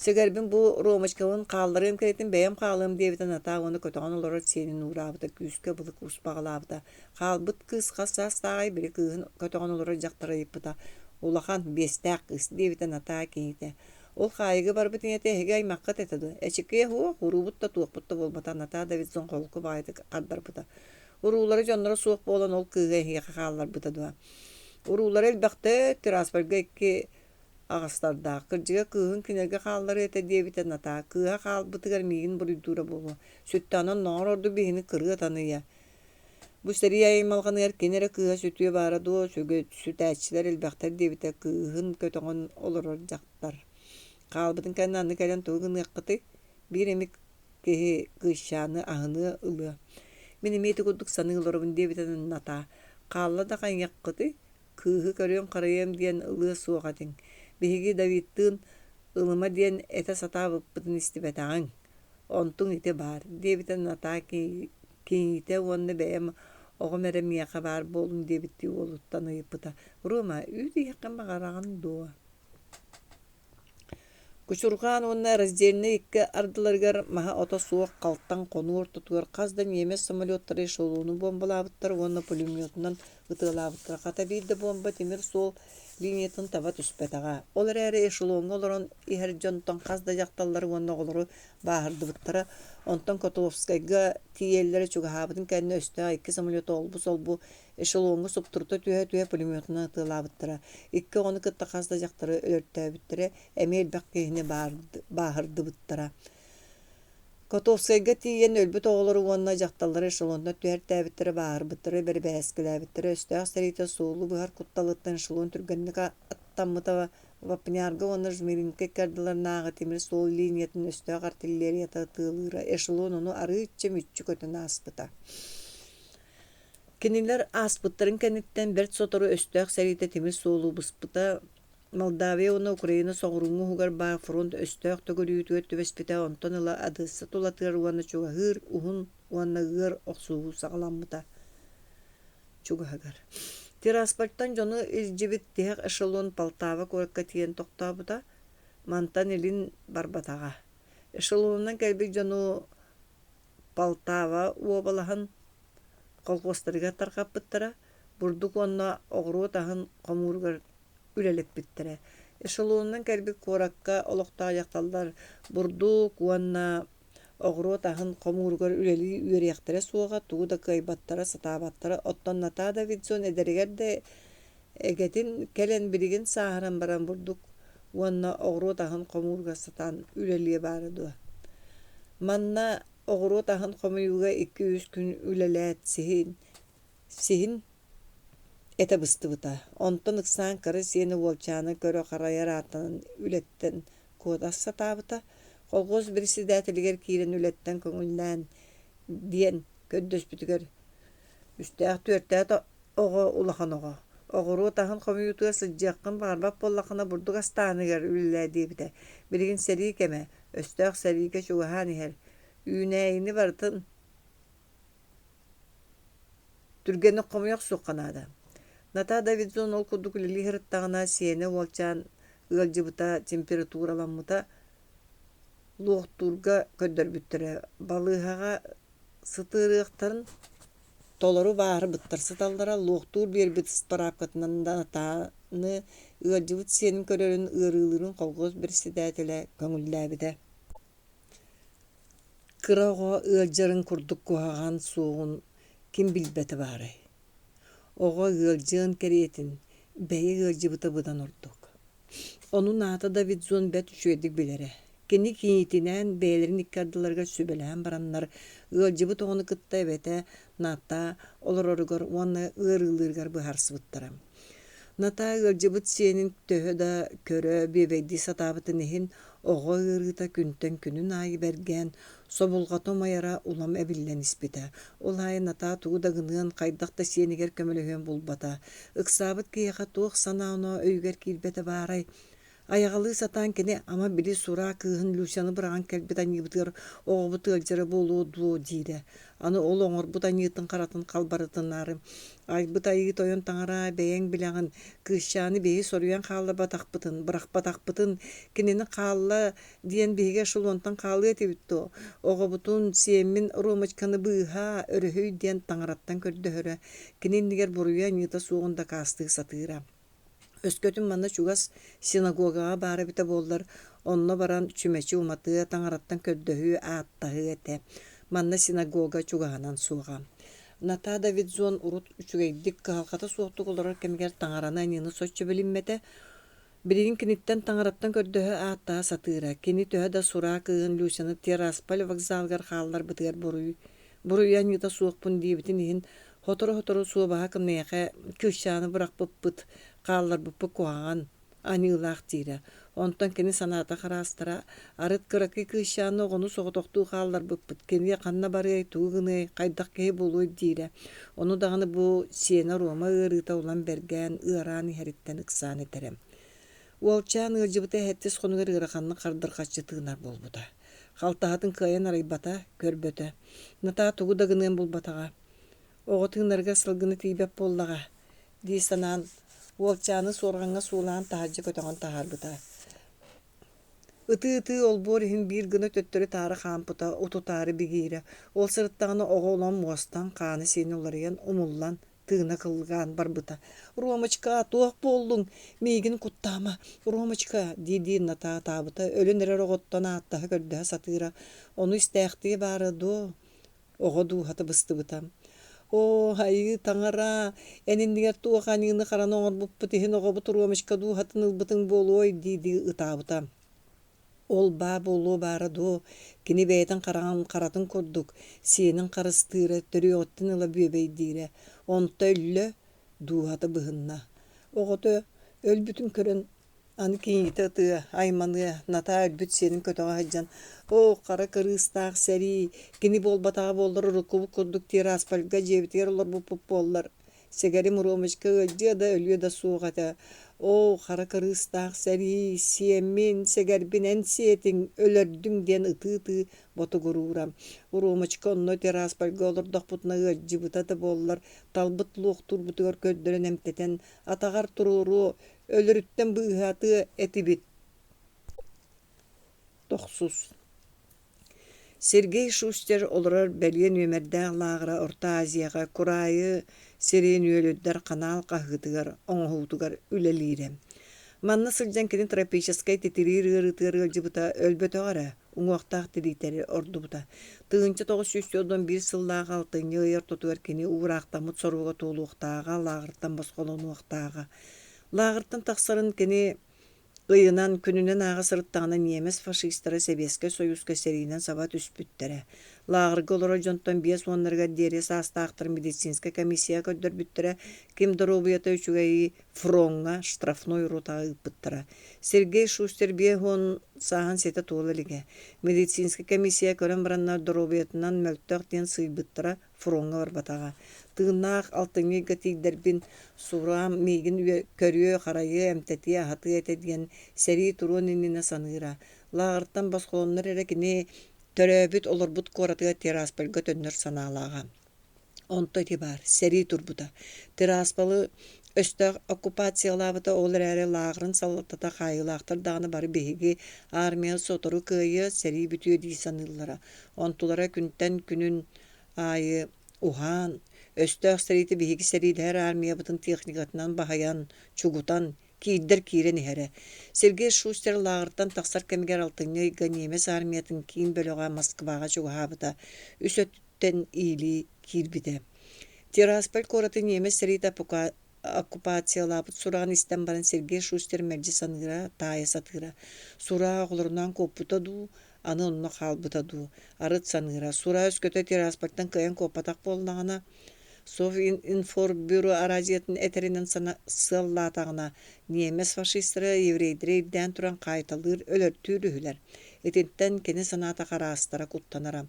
Speaker 1: Сэгэрбин бу Ромочкабын хаалларыам кэриэтин бэйэм хаалыам диэбитэ Натаа уонна көтөҕөн олорор сиэнин уураабыта, күүскэ былык успаҕалаабыта. Хаалбыт кыыс хас саастааҕый били кыыһын көтөҕөн олорор дьахтар ыйыппыта. Улахан, биэстээх кыыс диэбитэ Натаа кийиитэ. Ол хаайыыга барбыт ийэтэ эһиги аймаххыт этэ дуо? Эчикиэ суох, уруубут да туохпут да буолбата Натаа Давидсон холку баҕайытык хардарбыта. Уруулара дьонноро суох буолан ол кыыһы эһиэхэ хаалларбыта дуо? Уруулара элбэхтэ, Тираспольга икки аҕастардаах. Кырдьыга кыыһын кинилэргэ хаалларыа этэ диэбитэ Натаа. Кыыһа хаалбытыгар миигин буруйдуура буолуо. Сүттэҕинэ оннооҕор ордук биһини кырыа таныйа. Бу сэрии аймалҕаныгар кини эрэ кыыһа сүтүө баара дуо, сүтээччилэр элбэхтэр диэбитэ кыыһын көтөҕөн олорор дьахтар. Хаалбытын кэннэ аны кэлэн тугу гыныаххытый? Биир эмит киһи кыысчааны аһыныа ылыа. Мин эмиэ ити курдук саныы олоробун диэбитэ Натаа. Хаалла да хайыаххытый? Кыыһы көрүөм-харайыам диэн ылыа суох этиҥ. Биһиги Давидтыын ылыма диэн этэ сатаабыппытын истибэтэҕиҥ. Онтуҥ ити баар, диэбитэ Натаа кийиитэ уонна бэйэм оҕом эрэ миэхэ баар буоллун диэбиттии уолуттан ыйыппыта: «Рома, үүт иһиэххин баҕараҕын дуо?» Кучурҕаан уонна Раздельнай икки ардыларыгар маһа-ото суох халтаҥ хонуу ортотугар хас да ньиэмэс самолеттара эшелону буомбалаабыттар уонна пулеметунан ытыалаабыттара. Хата биир да буомба тимир суол линиятын таба түспэтэҕэ. Ол эрээри эшелоҥҥа олорон иһэр дьонтон хас да дьахталлары уонна оҕолору бааһырдыбыттара. Онтон Котовскайга тиийэллэрэ чугаһаабытын кэннэ өстөөх икки самолета олбу-солбу эшелоҥҥа суптурута түһэ-түһэ пулеметунан ытыалаабыттара. Икки оҕону кытта хас да дьахтары өлөртөөбүттэрэ, эмиэ элбэх киһини бааһырдыбыттара. Котовскайга тиийэн өлбүт оҕолору уонна дьахталлары эшелонтан түһэртээбиттэрэ, бааһырбыттары бэрэбээскилээбиттэрэ, өстөөх сэриитэ суолу быһар кутталыттан эшелон түргэнник аттаммыта Вапнярга уонна Жмеринка икки ардыларынааҕы тимир суол линиятын өстөөх артиллерията ытыалыыра, эшелон ону арыычча мүччү көтөн ааспыта. Кинилэр ааспыттарын кэнниттэн бэрт сотору өстөөх сэриитэ тимир суолу быспыта, Молдавия уонна Украина соҕурууҥҥу уһугар баар фронт өстөөх төгүрүйүүтүгэр түбэспитэ, онтон ыла Одесса тулатыгар уонна чугаһыыр уһун уонна ыар охсуһуу саҕаламмыта. Чугаһыгар. Тираспольтан дьону илдьибит тиһэх эшелон Полтава куоракка тиийэн тохтообута, мантан илин барбатаҕа. Эшелонунан кэлбит дьону Полтава уобалаһын колхуостарыгар тарҕаппыттара, бурдук уонна оҕуруот аһын хомууругар үлэлэппиттэрэ. Эшелонунан кэлбит куоракка олохтоох дьахталлар бурдук уонна оҕуруот аһын хомууругар үлэлии үөрүйэхтэрэ суоҕа, тугу да кыайбаттара, сатаабаттара. Оттон Натаа Давидсон эдэригэр да эгэтин кэлэн билигин сааһыран баран бурдук уонна оҕуруот аһын хомууругар сатаан үлэлиэ баара дуо? Манна оҕуруот аһын хомуйууга икки-үс күн үлэлээт сиһин, сиһин этэ быстыбыта. Онтон ыксаан кыра сиэнэ уолчааны көрө харайар ааттанан үлэттэн куота сатаабыта. Колхуос председателигэр киирэн үлэттэн көҥүллээн диэн көрдөспүтүгэр үстээх-түөртээх оҕо улахан оҕо. Оҕуруот аһын хомуйуутугар сылдьыаххын баҕарбат буоллаххына бурдук астааныгар үлэлээ диэбитэ. Билигин сэрии кэмэ, өстөөх сэриигэ чугаһаан иһэр. Үүнээйини барытын түргэнник хомуйа охсуохха наада. Натаа Давидзон ол курдук үлэлии сырыттаҕына сиэнэ уолчаан ыалдьыбыта, температураламмыта луохтуурга көрдөрбүттэрэ. Балыыһаҕа сытыарыахтарын толору бааһырбыттар сыталлара, луохтуур биэрбит ыспараапкатынан Натааны ыалдьыбыт сиэнин көрөрүн ыарыылыырын колхуос председателэ көҥүллээбитэ. Кыра оҕо ыалдьарын курдук куһаҕан суоҕун ким билбэтэ баарай? Оҕо ыалдьыан кэриэтин, бэйэ ыалдьыбыта быдан ордук. Ону Ната Давидзон бэрт үчүгэйдик билэрэ. Кини кийиитинээн бэйэлэрин икки ардыларыгар сүбэлэһэн бараннар, ыалдьыбыт оҕону кытта эбэтэ Натаа олороругар уонна ыарыылыырыгар быһаарсыбыттара. Натаа ыалдьыбыт сиэнин төһө да көрө, бүөбэйдии сатаабытын иһин, оҕо ыарыыта күнтэн күнүн аайы бэргээн, собулҕата умайара улам эбиллэн испитэ. Ол аайы Натаа тугу да гыныан, хайдах да сиэнигэр көмөлөһүөн булбата. Ыксаабыт киһиэхэ туох санаа-оноо өйүгэр киирбэтэ баарай? Айаҕалыы сатаан кини ама били сураа кыыһын Люсяны быраҕан кэлбит аньыыбытыгар оҕобут ыалдьара буолуо дуо диирэ. Аны ол оҥорбут аньыытын-харатын халбарытынаары айбыт айыы тойон таҥара бэйэҥ билэҕин, кыысчааны биһи соруйан хаалларбатахпытын, бырахпатахпытын, кинини хаалла диэн биһиги эшелонтан хаалыа этибит дуо? Оҕобутун, сиэммин Ромочканы быыһаа, өрөһүй диэн таҥараттан көрдөһөрө, кини иннигэр буруйа-аньыыта суоҕун дакаастыы сатыыра. Өскөтүн манна чугас синагогаҕа баар эбитэ буоллар, онно баран чүмэчи уматыа, таҥараттан көрдөһүү, ааттаһыы этэ. Манна синагога чугаһынан суоҕа. Натаа Давидзон урут үчүгэйдик, кыһалҕата суохтук олорор кэмигэр таҥараны аньыыны соччо билиммэтэ. Билигин киниттэн таҥараттан көрдөһө ааттаһа сатыыра. Кини төһө да сураа кыыһын Люсяны Тирасполь вокзалыгар хаалларбытыгар буруй буруйа аньыыта суохпун диэбитин иһин, сотору-сотору суобаһа кымнайахэ кыысчааны бырахпыппыт, хаалларбыппыт куһаҕан, аньыылаах диирэ. Онтон кини санаата хараастара, арыт кыракый кыысчааны оҕону соҕотохтуу хаалларбыппыт, кини ханна барыай, тугу гыныай, хайдах киһи буолуой диирэ. Ону даҕаны бу сиэнэ Рома ыарыыта улам бэргээн, ыараан иһэриттэн ыксаан этэрэ. Уолчаан ыалдьыбыта сэттис хонугар ыараханнык хардырҕаччы тыынар буолбута. Халтаһатын кыайан арыйбата, көрбөтө. Натаа тугу да гыныан булбатаҕа. Оҕо тыынарыгар сылгыны тиийбэт буоллаҕа дии санаан, уолчааны суорҕаҥҥа суулаан таһырдьа көтөҕөн таһаарбыта. Ытыы-ытыы олбуор иһин биир гына төттөрү-таары хаампыта, утутаары бигиирэ. Ол сырыттаҕына оҕо улам муостан, хаана-сиинэ уларыйан, умуллан, тыына кылгаан барбыта. «Ромочка, туох буоллуҥ? Миигин куттаама, Ромочка!» дии-дии натаатаабыта, өлөн эрэр оҕоттон ааттаһа-көрдөһө сатыыра. Ону истээхтии баара дуо? Оҕо дууһата быстыбыта. «Оо, айыы таҥара, эн иннигэр туох аньыыны-хараны оҥорбуппут иһин оҕобут Ромочка дууһатын ылбытыҥ буолуой?» дии-дии ытаабыта. Ол баа буолуо баара дуо, кини бэйэтин хараҕын харатын курдук, сиэнин харыстыыра, төрүөҕүттэн ыла бүөбэйдиирэ. Онто өллө, дууһата быһынна. Оҕото өлбүтүн көрөн аны кийиитэ ытыа, айманыа, Натаа өлбүт сиэнин көтөҕө сылдьан, «Оо, хара кырыыстаах сэрии, кини буолбатаҕа буоллар уруккубут курдук Тираспольга дьиэбитигэр олорбуппут буоллар, Сэгэрим Ромочка ыалдьыа да, өлүө да суох этэ. Оо, хара кырыыстаах сэрии, сиэммин, сэгэрбин эн сиэтиҥ, өлөрдүҥ диэн ытыы-ытыы ботугуруура. Ромочка онно Тираспольга олордохпутуна ыалдьыбыта да буоллар, талбыт луохтуурбутугар көрдөрөн эмтэтэн, атаҕар туруоруо, өлөрүттэн быыһатыа этибит. Тохсус Сергей Шустер олорор бэлиэ нүөмэрдээх лааҕыра Орто Азияҕа Кураайы сирин үөлүрдэр ханаал хаһыытыгар, оҥоһуутугар үлэлиирэ. Манна сылдьан кини тропическай титириир ыарыытыгар ыалдьыбыта, өлбөтөҕө эрэ, уҥуохтаах тириитэри ордубута. 1941 сыллаах алтынньы ый ортотугар кини уураахтаммыт соруга туолуохтааҕа, лааҕыртан босхолонуохтааҕа. Лааҕыртан тахсарын кини Ыйынан, күнүнэн ааҕа сырыттаҕына ньиэмэс фашистара Сэбиэскэй Сойууска сэриинэн саба түспүттэрэ. Лааҕырга олорор дьонтон биэс уоннарыгар диэри саастаахтар медицинскэй комиссияҕа көрдөрбүттэрэ, ким доруобуйата үчүгэйи фроҥҥа штрафной ротаҕа ыыппыттара. Сергей Шустер 50 сааһын ситэ туола илигэ. Медицинскэй комиссия көрөн бараннар доруобуйатынан мөлтөх диэн сыыйбыттара, фроҥҥа барбатаҕа. Тыыннаах алтынньы ыйга тиийдэрбин, Сураам миигин көрүө-харайыа, эмтэтиэ, аһатыа этэ диэн сэрии туруон иннинэ саныыра. Лааҕыртан босхолоннор эрэ кини төрөөбүт, олорбут куоратыгар Тираспольга төннөр санаалааҕа. Онто ити баар, сэрии турбута. Тирасполы өстөөх оккупациялаабыта, ол эрээри лааҕырын салалтата хаайыылаахтар даҕаны бары биһиги армия сотору кыайыа, сэрии бүтүө дии саныыллара. Онтулара күнтэн күнүн аайы уһаан, өстөөх сэриитэ биһиги сэриилэһэр армиябытын техникатынан баһыйан, чугутан, киирдэр киирэн иһэрэ. Сергей Шустер лааҕыртан тахсар кэмигэр алтынньы ыйга ньиэмэс армиятын киин бөлөҕө Москваҕа чугаһаабыта, үс өттүттэн иилии киирбитэ. Тирасполь куораты ньиэмэс сэриитэ оккупациялаабыт сураҕын истэн баран Сергей Шустер мэлдьи саныыра, таайа сатыыра. Сураа оҕолорунаан куоппута дуу, аны онно хаалбыта дуу, арыт саныыра. Сураа өскөтө Тираспольтан кыайан куоппатах буоллаҕына, Совинформбюро араадьыйатын этэринэн сыаллаатаҕына, ньиэмэс фашистара еврейдэри ирдээн туран хаайталыыр, өлөртүүр үһүлэр. Итинтэн кини санаата хараастара, куттанара.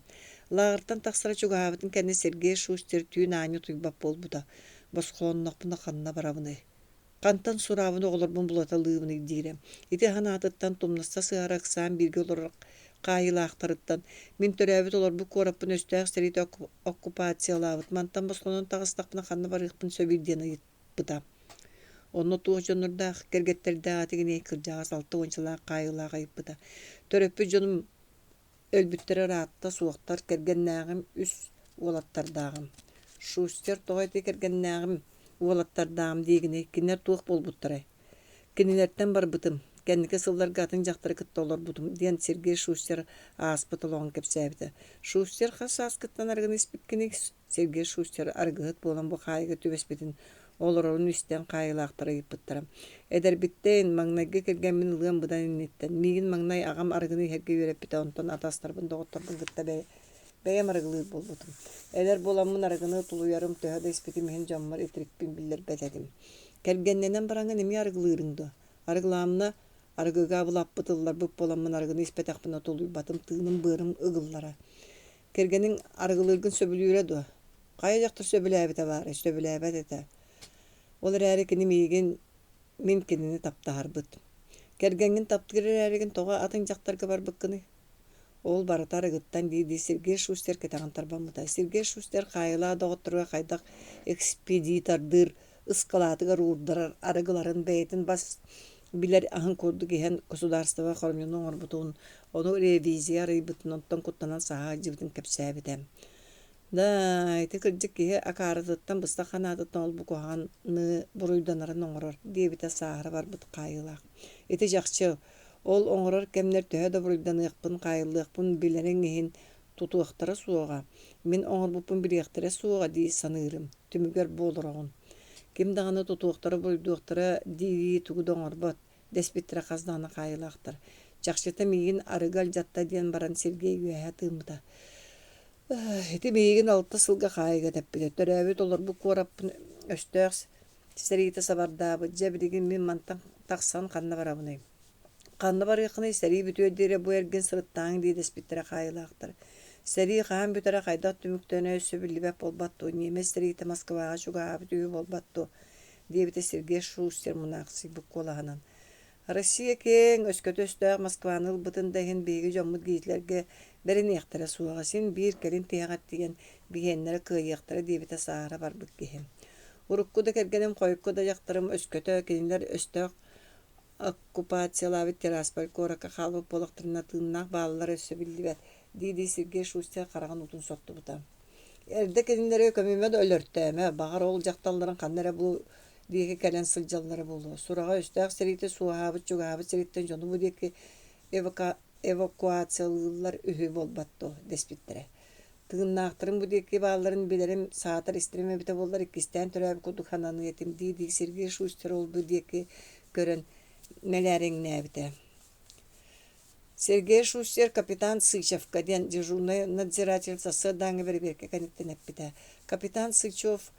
Speaker 1: Лааҕыртан тахсара чугаһаабытын кэннэ Сергей Шустер түүн аанньа утуйбат буолбута. Босхолоннохпуна ханна барабыный? Хантан сураабын оҕолорбун булаталыыбыный диирэ. Ити санаатыттан тумнаста сыһара ыксаан бииргэ олорор хаайыылаахтарыттан мин төрөөбүт олорбут куораппын өстөөх сэриитэ оккупациялаабыт, мантан босхолонон таҕыстахпына ханна барыахпын сөбүй диэн ыйыппыта. Онно туох дьоннордоох, кэргэттэрдээх этигиний кырдьаҕас алта уончалаах хаайыылаах ыйыппыта. Төрөппүт дьонум Өлбүттэрэ ыраатта суохтар, кэргэннээҕим, үс уолаттардааҕым. Шустер тоҕо ити кэргэннээҕим, уолаттардааҕым диигиний, кинилэр туох буолбуттарай? Кинилэртэн барбытым, кэнники сылларга атын дьахтары кытта олорбутум, диэн Сергей Шустер ааспыт олоҕун кэпсээбитэ. Шустер хас сааскыттан арыгыны испиккиний? Сергей Шустер арыгыһыт буолан бу хаайыыга түбэспитин, олорорун истэн хаайыылаахтара ыйыппыттара. Эдэрбиттэн, маҥнайгы кэргэммин ылыам быдан инниттэн, миигин маҥнай аҕам арыгыны иһэргэ үөрэппитэ, онтон атастарбын, доҕотторбун кытта бэйэм арыгылыыр буолбутум. Эдэр буоламмын арыгыны тулуйарым, төһө да испитим иһин дьоммор итирикпин биллэрбэт этим. Кэргэннэнэн бараҥҥын эмиэ арыгылыырыҥ дуо? Арыгылаамына, арыгыга абылаппыт, ылларбыт буоламмын арыгыны испэтэхпинэ тулуйбатым, тыыным-быарым ыгыллара. Кэргэниҥ арыгылыыргын сөбүлүүрэ дуо? Хайа дьахтар сөбүлээбитэ баарай, сөбүлээбэт этэ. Ол эрээри кини миигин, мин кинини таптаһарбыт. Кэргэҥҥин таптыыр эрээригин тоҕо атын дьахтарга барбыккыный? Ол барыта арыгыттан дии-дии Сергей Шустер кэтэҕин тарбаммыта. Сергей Шустер хаайылаах доҕотторугар хайдах экспедитордыыр ыскалаатыгар уурдарар арыгыларын бэйэтин бас билэр аһын курдук иһэн государство хоромньуну оҥорбутун, ону ревизия арыйбытын, онтон куттанан саһа сылдьыбытын кэпсээбитэ. Да, ити кырдьык киһи акаарытыттан быстах санаатыттан ол-бу куһаҕаны буруйданарын оҥорор, диэбитэ сааһыра барбыт хаайыылаах. Ити чахчы, ол оҥорор кэмнэр төһө да буруйданыахпын, хаайыллыахпын билэриҥ иһин тутуохтара суоҕа, мин оҥорбуппун билиэхтэрэ суоҕа дии саныырым, түмүгэр бу олороҕун. Ким даҕаны тутуохтара-буруйдуохтара дии-дии тугу да оҥорбот, дэспиттэрэ хас даҕаны хаайыылаахтар. Чахчыта миигин арыгы алдьатта диэн баран Сергей үөһэ тыыммыта. Ити миигин алта сылга хаайыыга тэппитэ. Төрөөбүт олорбут куораппын өстөөх сэриитэ сабардаабыт. Дьэ билигин мин мантан тахсан ханна барабыный? Ханна барыаххыный, сэрии бүтүөр диэри бу эргин сырыттааҥ дии дэспиттэрэ хаайыылаахтар. Сэрии хаһан бүтэрэ, хайдах түмүктэнэ өссө биллибэт буолбат дуо, ньиэмэс сэриитэ Москваҕа чугаһаабыт үһү буолбат дуо, диэбитэ Сергей Шустер мунаахсыйбыт куолаһынан. Россия киэҥ, өскөтө өстөөх Москваны ылбытын да иһин биһиги дьоммут Гитлергэ бэриниэхтэрэ суоҕа, син биир кэлин тиһэҕэр тиийэн биһиэннэрэ кыайыахтара диэбитэ сааһыра барбыт киһи. Урукку да кэргэним, хойукку да дьахтарым өскөтө кинилэр өстөөх оккупациялаабыт Тирасполь куоракка хаалбыт буоллахтарына тыыннаах бааллара өссө биллибэт, дии-дии Сергей Шустер хараҕын уутун соттубута. Эрдэ кинилэри көмүмэ да өлөртөөмө, баҕар ол дьахталларын ханна эрэ бу диэки кэлэн сылдьаллара буолуо. Сураҕа өстөөх сэриитэ суоһаабыт чугаһаабыт сириттэн дьону бу диэки эвакуациялыыллар үһү буолбат дуо дэспиттэрэ. Тыыннаахтарын бу диэки баалларын билэрим, саатар истэрим эбитэ буоллар иккистээн төрөөбүт курдук сананыа этим дии-дии Сергей Шустер ол-бу диэки көрөн мэлээриҥнээбитэ. Сергей Шустер капитан Сычевка диэн дежурнай надзиратель сарсыардааҥҥы бэрэбиэркэ кэнниттэн эппитэ. Капитан Сычев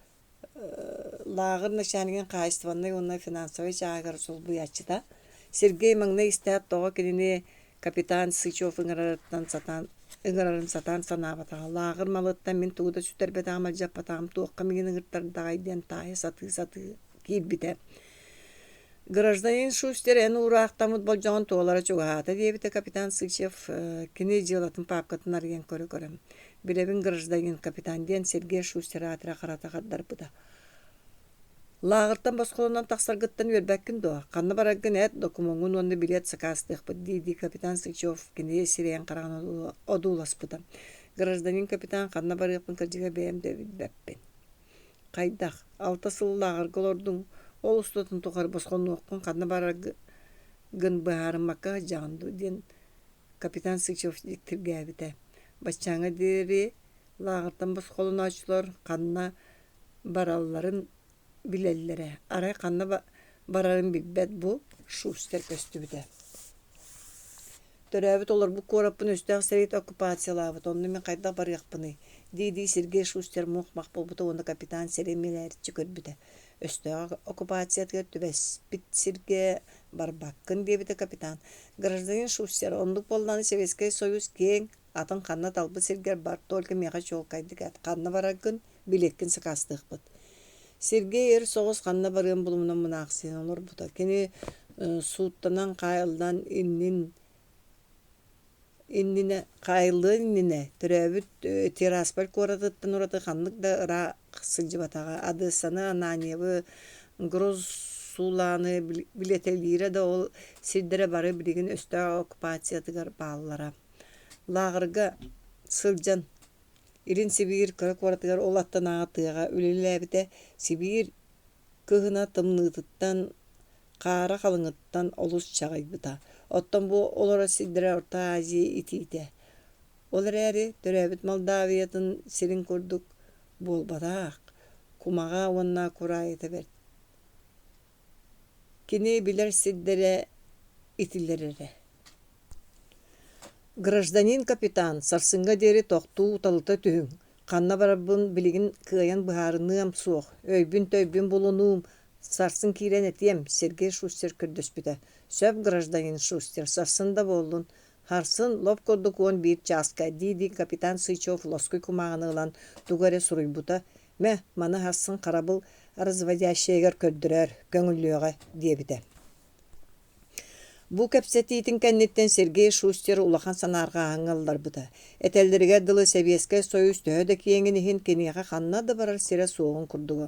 Speaker 1: лааҕыр начальнигын хаһаайыстыбаннай уонна финансовай чааһыгар солбуйааччыта. Сергей маҥнай истээт тоҕо кинини капитан Сычев ыҥырарыттан сатаан ыҥырарын сатаан санаабатаҕа. Лааҕыр малыттан мин тугу да сүтэрбэтэҕим, алдьаппатаҕым, туохха миигин ыҥыртардаҕай диэн таайа сатыы-сатыы киирбитэ. Гражданин Шустер эн уураахтаммыт болдьоҕун туолара чугаһаата диэбитэ капитан Сычев кини дьыалатын паапкатын арыйан көрө-көрө. Билэбин гражданин капитан диэн Сергей Шустер аатыра харата хардарбыта. Лааҕыртан босхолонон тахсаргыттан үөрбэккин дуо? Ханна бараргын эт, докумуоҥҥун уонна билиэт сакаастыахпыт дии-дии капитан Сычев кини сирэйин хараҕын одууласпыта. Гражданин капитан ханна барыахпын кырдьыга бэйэм да билбэппин. Хайдах, алта сыл лааҕырга олордуҥ, ол устатын тухары босхонуоххун ханна бараргын быһаарыммакка сылдьаҕын дуу диэн капитан Сычев дьиктиргээбитэ. Баччааҥҥа диэри лааҕыртан босхолонооччулар ханна баралларын билэллэрэ, арай ханна барарын билбэт бу Шустер көстүбүтэ. Төрөөбүт олорбут куораппын өстөөх сэриитэ оккупациялаабыт, онно мин хайдах барыахпыный? дии-дии Сергей Шустер мух-мах буолбута уонна капитан сири мэлээриччи көрбүтэ. Өстөөх оккупациятыгар түбэспит сиргэ барбаккын диэбитэ капитан. Гражданин Шустер, оннук буоллаҕына Советскай Союз киэҥ, атын ханна талбыт сиргэр бар, только миэхэ чуолкайдык эт, ханна бараргын, билиэккин сакаастыахпыт. Сергей өр соҕус ханна барыан булумуна мунаахсыйан олорбута. Кини сууттанан хаайыллан иннин иннинэ хаайыллыан иннинэ төрөөбүт Тирасполь куоратыттан ураты ханнык да ыраах сылдьыбатаҕа. Одессаны, Ананьевы, Грозуланы билэтэлиирэ да ол сирдэрэ бары билигин өстөөх оккупациятыгар бааллара. Лааҕырга сылдьан Илин Сибиир кыра куоратыгар ол аттынааҕы тыаҕа үлэлээбитэ. Сибиир кыһына тымныытыттан, хаара халыҥыттан олус чаҕыйбыта. Оттон бу олорор сирдэрэ Орто Азия итиитэ. Ол эрээри төрөөбүт Молдавиятын сирин курдук буолбатах, кумаҕа уонна кураайыта бэрт. Кини билэр сирдэрэ итилэр эрэ. Гражданин капитан, сарсыҥҥа диэри тохтуу уталыта түһүҥ, ханна барарбын билигин кыайан быһаарыныам суох, өйбүн-төйбүн булунуум, сарсын киирэн этиэм, Сергей Шустер көрдөспүтэ. Сөп, гражданин Шустер, сарсын да буоллун. Сарсын лоп курдук 11 чааска, дии-дии капитан Сычев лоскуй кумааҕыны ылан тугу эрэ суруйбута, Мэ, маны сарсын харабыл разводящайыгар көрдөрөөр, көҥүллүөҕэ, диэбитэ. Бу кэпсэтиитин кэнниттэн Сергей Шустер улахан санаарҕааһыҥҥа ылларбыта. Этэллэригэр дылы Сэбиэскэй Сойуус төһө да киэҥин иһин киниэхэ ханна да барар сирэ суоҕун курдуга.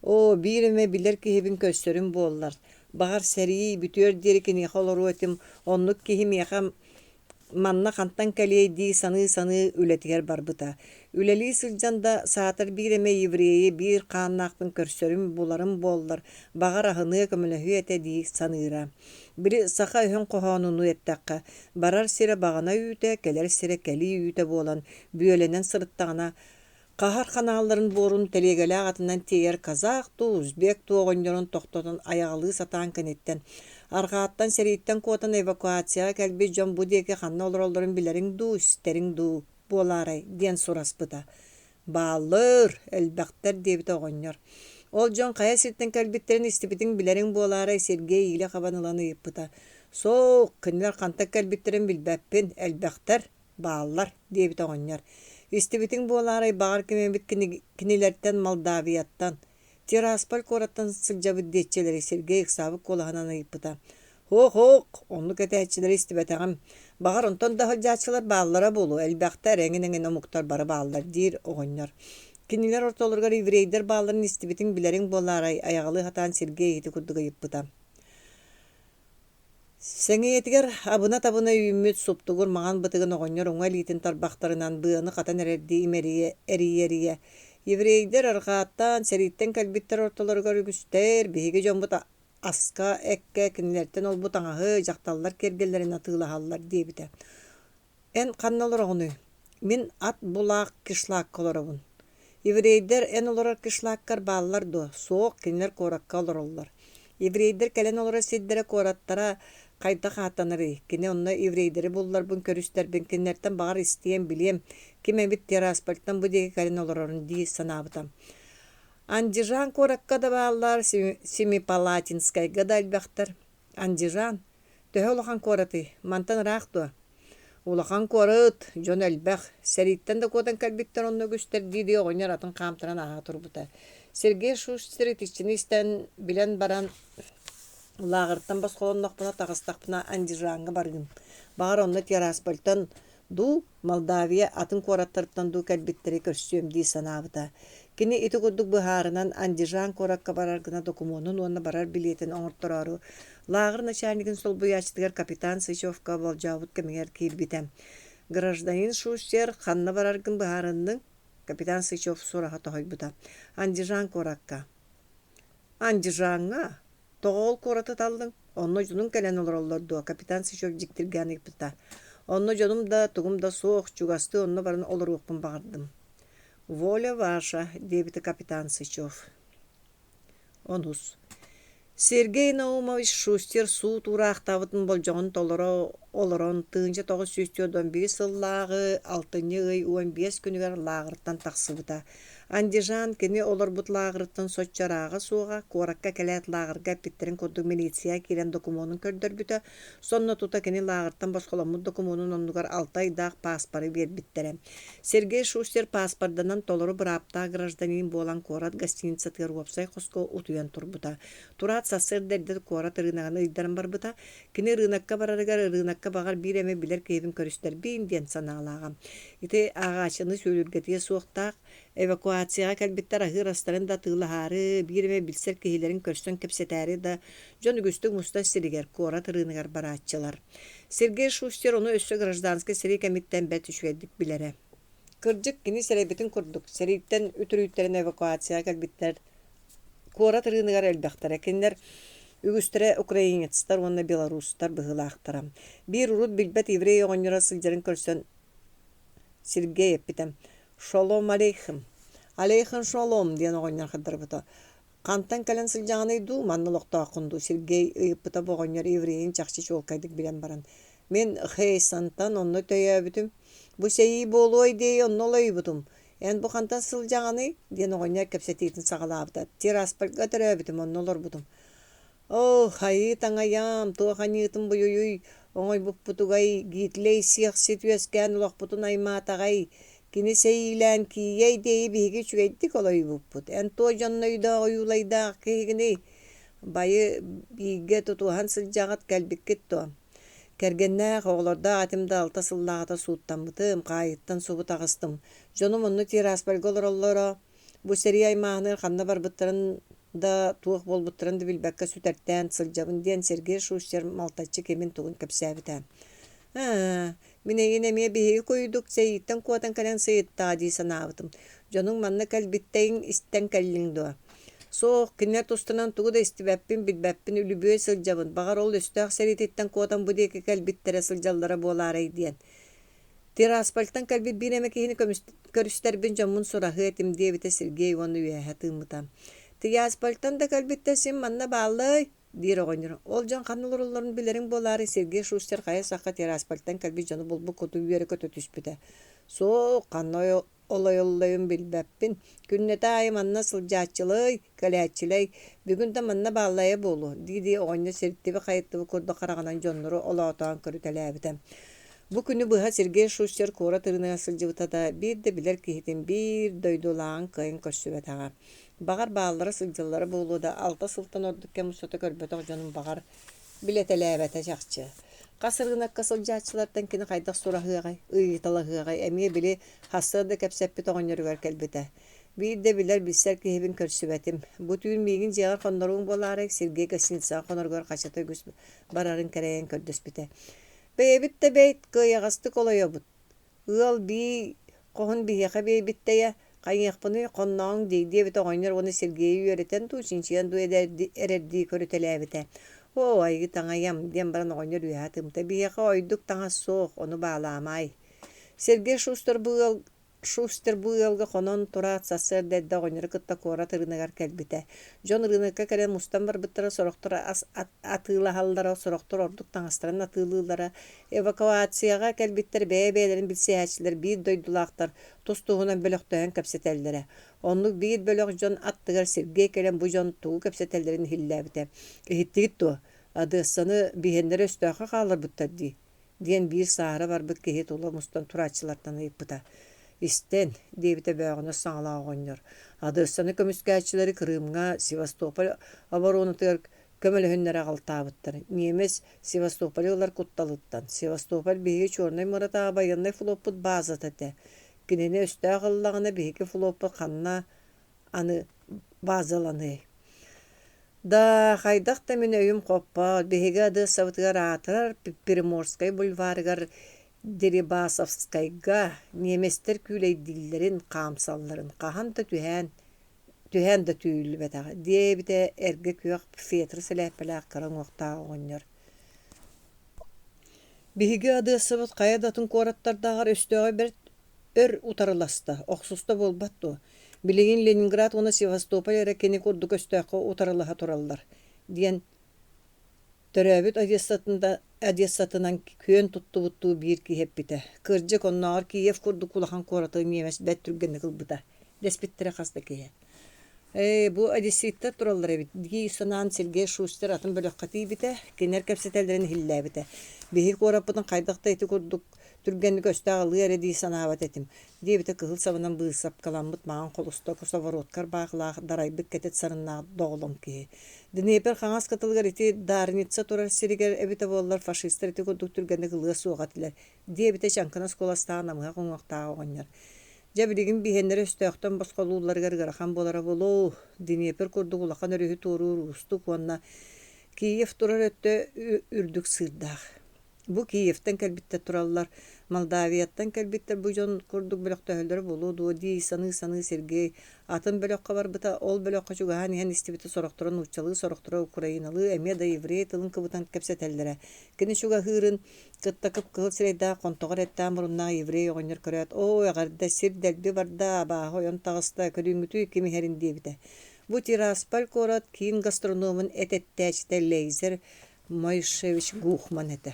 Speaker 1: Оо, биир эмэ билэр киһибин көрсөрүм буоллар. Баҕар, сэрии бүтүөр диэри киниэхэ олоруо этим, оннук киһи миэхэ Манна хантан кэлиэй дии саныы-саныы үлэтигэр барбыта. Үлэлии сылдьан да, саатар биир эмэ еврейи биир хааннаахпын көрсөрүм, буларым буоллар, баҕар аһыныа, көмөлөһүө этэ дии саныыра. Били саха өһүн хоһоонунуу эттэххэ, барар сирэ баҕана үүтэ, кэлэр сирэ кэлии үүтэ буолан, бүөлэнэн сырыттаҕына, Хаһар ханаалларын буорун тэлиэгэлээх атынан тиэйэр казах дуу, узбек дуу оҕонньорун тохтотон айаҕалыы сатаан киниттэн «Арҕааттан сэрииттэн куотан эвакуацияҕа кэлбит дьон бу диэки ханна олороллорун билэриҥ дуу, истэриҥ дуу буолаарай?» диэн сураспыта. «Бааллар, элбэхтэр» диэбитэ оҕонньор. Ол дьон хайа сиртэн кэлбиттэрин истибитиҥ билэриҥ буолаарай Сергей иилэ хабан ылан ыйыппыта. «Суох, кинилэр хантан кэлбиттэрин билбэппин, элбэхтэр» Бааллар, диэбитэ оҕонньор. Истибитиҥ буолаарай, баҕар ким эбит кинилэртэн Молдавияттан, Тирасполь куораттан сылдьабыт диэччилэри Сергей ыксаабыт куолаһынан ыйыппыта. Һуох-һуох, оннук этээччилэри истибэтэҕим. Баҕар онтон да сылдьааччылар бааллара буолуо, элбэхтэр, эҥин-эҥин омуктар бары бааллар, диир оҕонньор. Кинилэр ортолоругар еврейдэр баалларын истибитиҥ билэриҥ буолаарай, айаҕалыы сатаан Сергей ити курдук ыйыппыта. Сэҥийэтигэр абына-табына үүммүт суптугур маҥан бытыгын оҕонньор уҥа илиитин тарбахтарынан быаны хатан эрэрдии имэрийэ эрийэ-эрийэ, «Еврейдэр арҕааттан, сэрииттэн кэлбиттэр ортолоругар үгүстэр, биһиги дьоммут аска, эккэ кинилэртэн олбу таҥаһы, дьахталлар киэргэллэрин атыылаһаллар» диэбитэ. Эн ханна олороҕунуй? Мин ат булаах кишлакка олоробун. Еврейдэр эн олорор кишлаккар бааллар дуо? Суох, кинилэр куоракка олороллор. Еврейдэр кэлэн олорор сирдэрэ куораттара хайдах ааттанарый? Кини онно еврейдэри булларбын көрүстэрбин кинилэртэн баҕар истиэм, билиэм, ким эбит Тираспольтан бу диэки кэлэн олорорун дии санаабыта. Андижан куоракка да бааллар, Семипалатинскайга да элбэхтэр. Андижан Төһө улахан куоратый? Мантан ыраах дуо? Улахан куорат, дьон элбэх. Сэрииттэн да куотан кэлбиттэр онно үгүстэр дии-дии оҕонньор атын хаамтаран ааһа турбута. Сергей Шустер итиччини истэн, билэн баран, лааҕыртан босхолоннохпуна таҕыстахпына Андижаҥҥа барыым. Баҕар онно Тираспольтан дуу, Молдавия атын куораттарыттан дуу кэлбиттэри көрсүөм дии санаабыта. Кини ити курдук быһаарынан Андижан куоракка барар гына докумуонун уонна барар билиэтин оҥортороору лааҕыр начальнигын солбуйааччытыгар капитан Сычевка болдьообут кэмигэр киирбитэ. «Гражданин Шустер, ханна бараргын быһаарынныҥ?» капитан Сычев сураһа тоһуйбута. «Андижан куоракка». «Андижаҥҥа? Тоҕо ол куораты таллыҥ? Онно дьонуҥ кэлэн олороллор дуо? Капитан Сычев дьиктиргээн ыйыппыта. Онно дьонум да, тугум да суох, чугастыы онно баран олоруохпун баҕардым. Воля ваша, диэбитэ капитан Сычев. Онус. Сергей Наумович Шустер суут уураахтаабытын болдьоҕун толоро олорон 1941 сыллааҕы алтынньы ый 15 күнүгэр лааҕыртан тахсыбыта. Андижан кини олорбут лааҕырыттан соччо ырааҕа суоҕа, куоракка кэлээт лааҕырга эппиттэрин курдук милицияҕа киирэн докумуонун көрдөрбүтэ. Сонно тута кини лааҕыртан босхоломмут докумуонун оннугар алта ыйдаах пааспары биэрбиттэрэ. Сергей Шустер пааспарданан толору бырааптаах гражданин буолан куорат гостиницатыгар уопсай хоско утуйан турбута. Тураат сарсыарда эрдэ куорат ырыынагын ыйдаран барбыта. Кини ырыынакка барарыгар ырыынакка баҕар биир эмэ билэр киһибин көрүстэрбин диэн санаалааҕа. Ити ааҕааччыны сүөлүргэтиэ суохтаах, эвакуацияҕа кэлбиттэр аһыыр астарын да атыылаһаары, биир эмэ билсэр киһилэрин көрсөн кэпсэтээри да дьон үгүстүк мустар сиригэр, куорат ырыыныгар барааччылар. Сергей Шустер ону өссө гражданскай сэрии кэмиттэн бэрт үчүгэйдик билэрэ. Кырдьык, кини сэрэйбитин курдук, сэрииттэн үтүрүйтэрэн эвакуацияҕа кэлбиттэр Куорат ырыыныгар элбэхтэрэ. Кинилэр үгүстэрэ украинецтар уонна белорустар быһыылаахтара. Биир урут билбэт еврей оҕонньоро сылдьарын көрсөн Сергей эппитэ: «Шалом алейхим». «Алейхим шалом» диэн оҕонньор хардарбыта. «Хантан кэлэн сылдьаҕыный дуу, манна олохтооххун дуу?» Сергей ыйыппыта бу оҕонньор еврейин чахчы чуолкайдык билэн баран. «Мин Хейсантан онно төйөөбүтүм. Бу сэрии буолуой диэй онно олойбутум. Эн бу хантан сылдьаҕыный? диэн оҕонньор кэпсэтиитин саҕалаабыта. Тираспольга төрөөбүтүм, онно олорбутум. Оо, хайыы таҥайаам, туох аньыытын буйуйуй, оҥойбуппутугай, Гитлей сиэхсит үөскээн олохпутун аймаатаҕай, кини сэйиилээн киийэй диэйи биһиги үчүгэйдик олойбуппут. Эн туох дьоннойдоох ойуулайдаах киһигиний? Байы бииргэ тутуһан сылдьаҕыт кэлбиккит дуо? Кэргэннээх, оҕолордоох этим да алта сыллааҕыта сууттаммытым, хаайыыттан субу таҕыстым. Дьонум онно Тираспольга олороллоро. Бу сэрии аймааһыныгар ханна барбыттарын да, туох буолбуттарын да билбэккэ сүтэртээн сылдьабын диэн Сергей Шустер малтаччы кимин-тугун кэпсээбитэ. «Аа, мин эйигин эмиэ биһиги куйдук сэрииттэн куотан кэлэн сыйыттаҕа дии санаабытым. Дьонуҥ манна кэлбиттэйин истэн кэллиҥ дуо?» Суох, кинилэр тустарынан тугу да истибэппин, билбэппин, үлүбүөй сылдьабын, баҕар ол өстөөх сэриититтэн куотан бу диэки кэлбиттэрэ сылдьаллара буолаарай диэн. Тираспольтан кэлбит биир эмэ киһини көрүстэрбин дьоммун сураһыа этим диэбитэ Сергей уонна үөһэ тыыммыта. Тираспольтан да кэлбиттэр син манна бааллай, диир оҕонньор. Ол дьон ханна олороллорун билэриҥ буолаары Сергей Шустер хайа сахха Тираспольтан кэлбит дьону булбут курдук үөрэ-көтө түспүтэ. Суох, ханна олойоллойун билбэппин. Күннэтэ аайы манна сылдьааччылай, кэлээччилэй, бүгүн да манна бааллайа буолуо, дии-дии оҕонньор сиртиби-хайыттыбы курдук хараҕынан дьоннору олоотоон көрүтэлээбитэ. Бу күнү быһа Сергей Шустер куорат ырыыныгар сылдьыбыта да, биир да билэр киһитин, биир дойдулааҕын кыайан көрсүбэтэҕэ. Баҕар, бааллара сылдьаллара буолуо да, алта сылтан ордук кэм устата көрбөтөх дьонун баҕар, билэтэлээбэтэ чахчы. Хас ырыынакка сылдьааччылартан кини хайдах сураһыаҕай, ыйыталаһыаҕай, эмиэ били сарсыарда кэпсэппит оҕонньоругар кэлбитэ. Биир да билэр-билсэр киһибин көрсүбэтим. Бу түүн миигин дьиэҕэр хонноруоҥ буолаарай, Сергей гостиницаҕа хоноругар хачата үгүс барарын кэрэйэн көрдөспүтэ. Бэйэбит да бэйт, кыайаҕастык олойобут. Ыал бии хоһун биһиэхэ биэрбиттэйэ, хайыахпыный, хоннооҥ дии диэбитэ оҕонньор уонна Сергейи үөрэтэн дуу, чинчийэн дуу эрэрдии көрүтэлээбитэ. Оо, айыы таҥайам, диэн баран оҕонньор үөһэ тыыммыта, биһиэхэ ойдук таҥас суох, ону баалаамаай. Сергей Шустер бу ыал Шустер бу ыалга хонон тураат сарсыарда эрдэ оҕонньору кытта куорат ырыынагар кэлбитэ. Дьон ырыынакка кэлэн мустан барбыттара, сорохтор ас атыылаһаллара, сорохтор ордук таҥастарын атыылыыллара. Эвакуацияҕа кэлбиттэр бэйэ-бэйэлэрин билсиһээччилэр биир дойдулаахтар тус-туһунан бөлөхтөһөн кэпсэтэллэрэ. Оннук биир бөлөх дьон аттыгар Сергей кэлэн бу дьон тугу кэпсэтэллэрин иһиллээбитэ. «Иһиттигит дуо? Одессаны биһиэннэрэ өстөөххө хаалларбыттар дии» диэн биир сааһыра барбыт киһи тула мустан турааччылартан ыйыппыта. «Истэн» диэбитэ бөөҕүнэс саҥалаах оҕонньор, «Одессаны көмүскээччилэри Крымҥа, Севастополь оборонатыгар көмөлөһүннэрэ аҕалтаабыттар. Немец Севастополы ылар кутталыттан. Севастополь биһиги Чернай муоратааҕы байыаннай флоппут баазата этэ. Кинини өстөөх ыллаҕына биһиги флоппут ханна аны баазаланыай Да, хайдах да мин өйүм хоппот, биһиги Одессабытыгар аатырар Приморскай бульварыгар Дерибасовскайга немецтэр күүлэйдииллэрин, хаамсалларын хаһан да түһээн түһээн да түүйүллүбэтэҕэ, диэбитэ эргэ күөх фетр сэлээппэлээх кыра уҥуохтаах оҕонньор. Биһиги Одессабыт хайа да атын куораттардааҕар өстөөҕү бэрт өр утарыласта, охсуста буолбат дуо? Билигин Ленинград уонна Севастополь эрэ кини курдук өстөөххө утарылаһа тураллар, диэн төрөөбүт Одессатынан күөн туттубуттуу биир киһи эппитэ. Кырдьык, оннооҕор Киев курдук улахан куораты ньиэмэс бэрт түргэнник ылбыта, Дэспиттэрэ хас да киһи. Ээ, бу одесситтар тураллар эбит дии санаан Сергей Шустер атын бөлөххө тиийбитэ, кинилэр кэпсэтэллэрин иһиллээбитэ. Биһиги куораппытын хайдах да ити курдук түргэнник өстөөх ылыа эрэ дии санаабат этим, диэбитэ кыһыл сабынан быысапкаламмыт маҥан холуста косоворотка ырбаахылаах дарайбыт кэтит сарыннаах доҕолоҥ киһи. Днепр хаҥас кытылыгар ити Дарница турар сиригэр эбитэ буоллар фашистар ити курдук түргэнник ылыа суох этилэр, диэбитэ чаҥкынас куоластаах намыһах уҥуохтаах оҕонньор. Дьэ билигин биһиэннэрэ өстөөхтөн босхолуулларыгар ыарахан буолара буолуо, Днепр курдук улахан өрүһү туоруур уустук уонна Киев турар өттө үрдүк сыырдаах. Бу Киевтэн кэлбиттэр тураллар, Молдавияттан кэлбиттэр бу дьон курдук бөлөхтөһөллөрө буолуо дуо дии саныы-саныы Сергей атын бөлөххө барбыта, ол бөлөххө чугаһаан иһэн истибитэ сорохторо нууччалыы, сорохторо украиналыы, эмиэ да еврей тылын кыбытан кэпсэтэллэрэ. Кини чугаһыырын кытта кып-кыһыл сирэйдээх хонтоҕор эттээх муруннаах еврей оҕонньор көрөөт, «Оо, эҕэрдэ, сир дэлби барда, абааһы ойон таҕыста, көрүүҥҥүтүй ким иһэрин» диэбитэ. Бу Тирасполь куорат киин гастрономун эт эттээччитэ Лейзер Моисеевич Гухман этэ.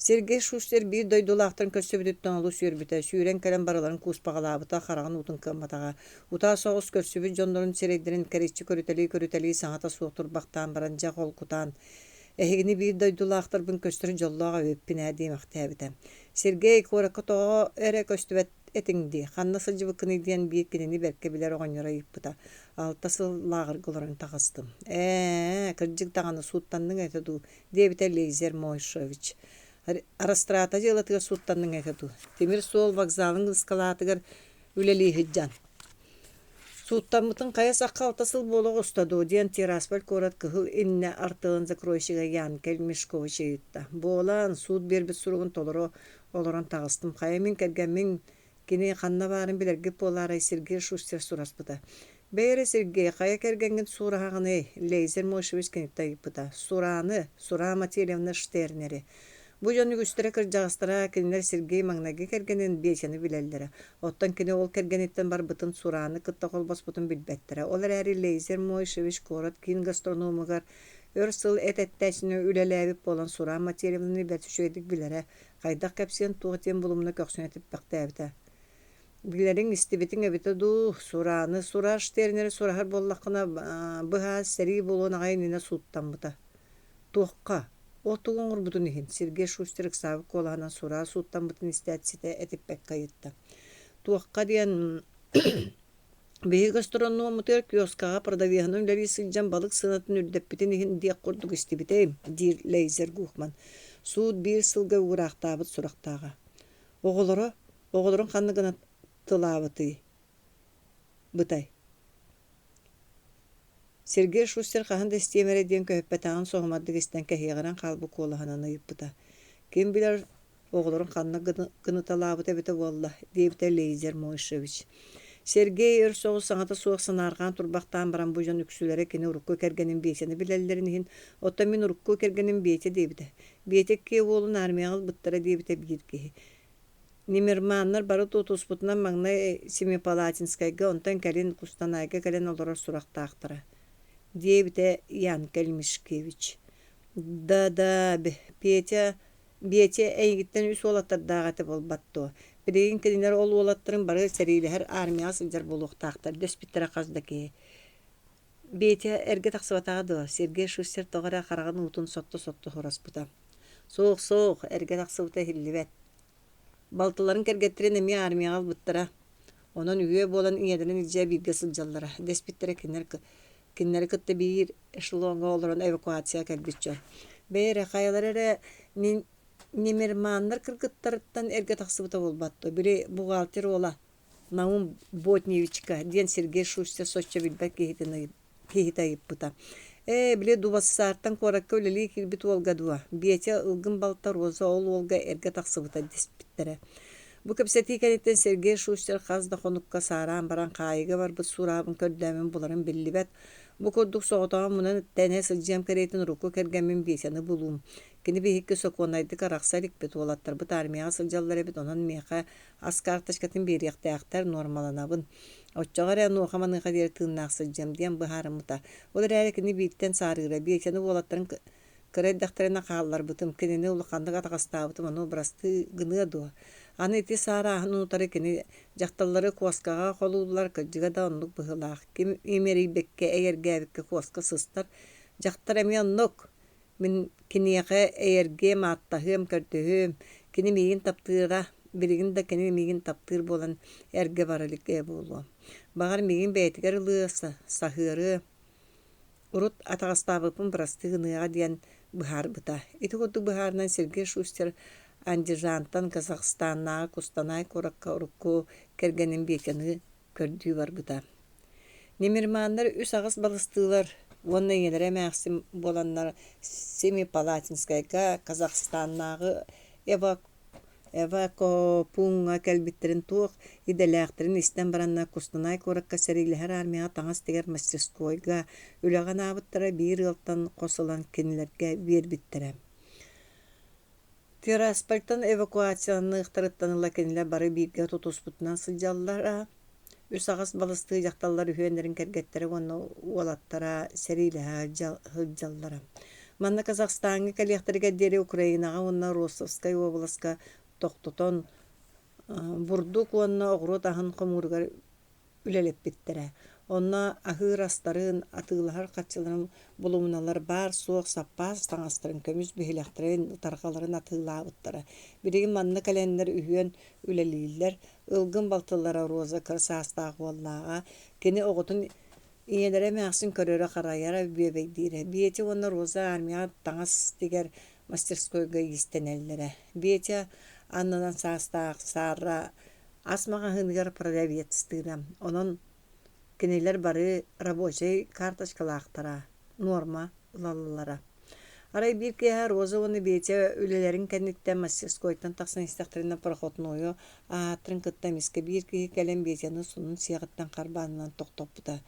Speaker 1: Сергей Шустер биир дойдулаахтарын көрсүбүтүттэн олус үөрбүтэ, сүүрэн кэлэн барыларын кууспаҕалаабыта, хараҕын уутун кыамматаҕа. Утаа соҕус көрсүбүт дьоннорун сирэйдэрин кэриччи көрүтэлии-көрүтэлии саҥата суох турбахтаан баран дьэ холкутаан, «Эһигини биир дойдулаахтарбын көстөр дьоллоох эбиппин ээ» диэмэхтээбитэ. Сергей куоракка тоҕо эрэ көстүбэт этиҥ дии, ханна сылдьыбыккыный диэн биир кинини бэркэ билэр оҕонньоро ыйыппыта. Алта сыл лааҕырга олорон таҕыстым. Ээ, кырдьык даҕаны сууттанныҥ этэ дуу, диэбитэ Лейзер Моисеевич. Арастрата дьыалатыгар сууттанныҥ этэ дуу? Тимир суол вокзалын ыскалаатыгар үлэлии сылдьан. Сууттаммытын хайа сахха алта сыл буола оҕуста дуо диэн Тирасполь куорат кыһыл иннэ артыалын закройщига Янкель Мешкович ыйытта. Буолан, суут биэрбит суругун толоро олорон таҕыстым. Хайа мин кэргэммин кини ханна баарын билэргит буолаарай Сергей Шустер сураспыта. Бэйэ эрэ Сергей, хайа кэргэҥҥин сураһаҕыный? Лейзер Мойшевич киниттэн ыйыппыта. Сураны, Сура Матильевна Штернери. Бу дьон үгүстэрэ кырдьаҕастара, кинилэр Сергей маҥнайгы кэргэнин Бетяны билэллэрэ. Оттон кини ол кэргэниттэн барбытын Сураны кытта холбоспутун билбэттэрэ. Ол эрээри Лейзер Мойшевич куорат киин гастрономугар өр сыл эт эттээччинэн үлэлээбит буолан Сура Матильевнаны бэрт үчүгэйдик билэрэ, хайдах кэпсиэн туох диэн булумна көхсүн этиппэхтээбитэ. Билэриҥ, истибитиҥ эбитэ дуу, Сураны, Сура Штернери сураһар буоллаххына, быһаас сэрии буолуон аҕай иннинэ сууттаммыта. Туохха? Ол тугу оҥорбутун иһин, Сергей Шустер ыксаабыт куолаһынан Сура сууттаммытын истээт ситэ этиппэккэ ыйытта. Туохха диэн Биһиги гастрономмутугар киоскаҕа продавеһынан үлэлии сылдьан балык сыанатын үрдэппитин иһин диэх курдук истибитим, диир Лейзер Гухман. Суут биир сылга уураахтаабыт сурахтааҕа. Оҕолоро, оҕолорун ханна гына тылаабытый? Бытай. Сергей Шустер хаһан да истиэм эрэ диэн көһүппэтэҕин соһумардык истэн кэһиэҕирэн хаалбыт куолаһынан ыйыппыта. Ким билэр Оҕолорун ханна гыныталаабыта эбитэ буолла, диэбитэ Лейзер Мойшевич. Сергей өр соҕус саҥата суох санаарҕаан турбахтаан баран бу дьон үксүлэрэ кини урукку кэргэнин Бетяны билэллэрин иһин, оттон мин урукку кэргэним Бетя диэбитэ. Бетя икки уолун армияҕа ылбыттара диэбитэ биир киһи. Немерманнар бары тутуспутунан маҥнай Семипалатинскайга, онтон кэлин Кустанайга кэлэн олорор сурахтаахтара, диэбитэ Янкель Мишкевич. Да-да, Петя Биэчэ эйигиттэн үс уолаттардаах этэ буолбат дуо? Билигин кинилэр ол уолаттарын бары сэриилэһэр армияҕа сылдьар буолуохтаахтар дэспиттэрэ хас да киһи. Биэтэ эргэ тахсыбатаҕа дуо? Сергей Шустер тоҕо эрэ хараҕын уутун сотто-сотто сураспыта. Суох, суох, эргэ тахсыбыта иһиллибэт. Балтыларын кэргэттэрин эмиэ армияҕа ылбыттара. Онон үһүө буолан ийэлэрин илдьэ бииргэ сылдьаллара, дэспиттэрэ кинилэр кинилэри кытта биир эшелоҥҥа олорон эвакуация кэлбит дьон. Бэйэ эрэ хайалара эрэ Немерманнар кыргыттарыттан эргэ тахсыбыта буолбат дуо, били бухгалтер уола Наум Ботневичка диэн Сергей Шустер соччо билбэт киһитин киһитэ ыйыппыта. Ээ, били Дубассаартан куоракка үлэлии киирбит уолга дуо? Биэтэ ылгын балта Роза ол уолга эргэ тахсыбыта дэспиттэрэ. Бу кэпсэтии кэнниттэн Сергей Шустер хас да хонукка саараан баран хаайыыга барбыт сураабын көрдөөмүн буларым биллибэт. Бу курдук соҕотоҕун мунан тэнэ сылдьыам кэриэтин урукку кэргэммин Биэсэни булуум. Кини биһикки сокуоннайдык арахса иликпит, уолаттарбыт армияҕа сылдьаллар эбит, онон миэхэ ас карточкатын биэриэхтээхтэр, нуормаланабын. Оччоҕо эрэ онуоха-маныаха диэри тыыннаах сылдьыам диэн быһаарыммыта. Ол эрээри кини бииртэн саарыыра, Биэсэни уолаттарын Кыра эрдэхтэринэ хаалларбытым, кинини улаханнык атаҕастаабытым ону бырастыы гыныа дуо? Аны ити саарааһын утары кини дьахталлары куоскаҕа холууллар, кырдьыга да оннук быһыылаах. Ким имэрийбэккэ, эйэргээбиккэ куоска сыстар. Дьахтар эмиэ оннук. Мин киниэхэ эйэргиэм, ааттаһыам, көрдөһүөм. Кини миигин таптыыра, билигин да кини миигин таптыыр буолан эргэ бара илик буолуо. Баҕар миигин бэйэтигэр ылыа, саһыарыа. Урут атаҕастаабыппын бырастыы гыныаҕа диэн быһаарбыта. Ити курдук быһаарынан Сергей Шустер Андижантан Казахстаннааҕы Кустанай куоракка урукку кэргэнин Беканы көрдүү барбыта. Немирманнар үс аҕыс балыстыылар уонна ийэлэрэ эмээхсин буоланнар Семипалатинскайга Казахстаннааҕы Эвакопуҥҥа кэлбиттэрин туох идэлээхтэрин истэн бараннар Кустанай куоракка сэриилэһэр армияҕа таҥас тигэр мастерскойга үлэҕэ анаабыттара биир ыалтан хос ылан кинилэргэ биэрбиттэрэ. Тираспольтан эвакуацияланыахтарыттан ыла кинилэр бары бииргэ тутуспутунан сылдьаллара. Үс аҕыс балыстыы дьахталлар үһүөннэрин кэргэттэрэ уонна уолаттара сэриилэһэ сылдьаллара. Манна Казахстаҥҥа кэлиэхтэригэр диэри Украинаҕа уонна Ростовскай уобаласка тохтотон бурдук уонна оҕуруот аһын хомууругар үлэлэппиттэрэ. Онно аһыыр астарын, атыылаһар харчыларын булумуналар баар-суох саппаас таҥастарын, көмүс биһилэхтэрин, ытарҕаларын атыылаабыттара. Билигин манна кэлэннэр үһүөн үлэлииллэр. Ылгын балтылара Роза кыра саастаах уоллааҕа. Кини оҕотун ийэлэрэ эмээхсин көрөрө-харайара, бүөбэйдиирэ. Петя уонна Роза армияҕа таҥас тигэр мастерскойга иистэнэллэрэ. Петя аннынан саастаах Сара ас маҕаһыыныгар продавецтыыра. Онон кинилэр бары рабочай карточкалаахтара, нуорма ылаллара. Арай биир киэһэ Роза уонна Петя үлэлэрин кэнниттэн мастерскойтан тахсан истэхтэринэ проходнойу ааттарын кытта эмискэ биир киһи кэлэн Петяны сонун сиэҕиттэн харбаанынан тохтоппута.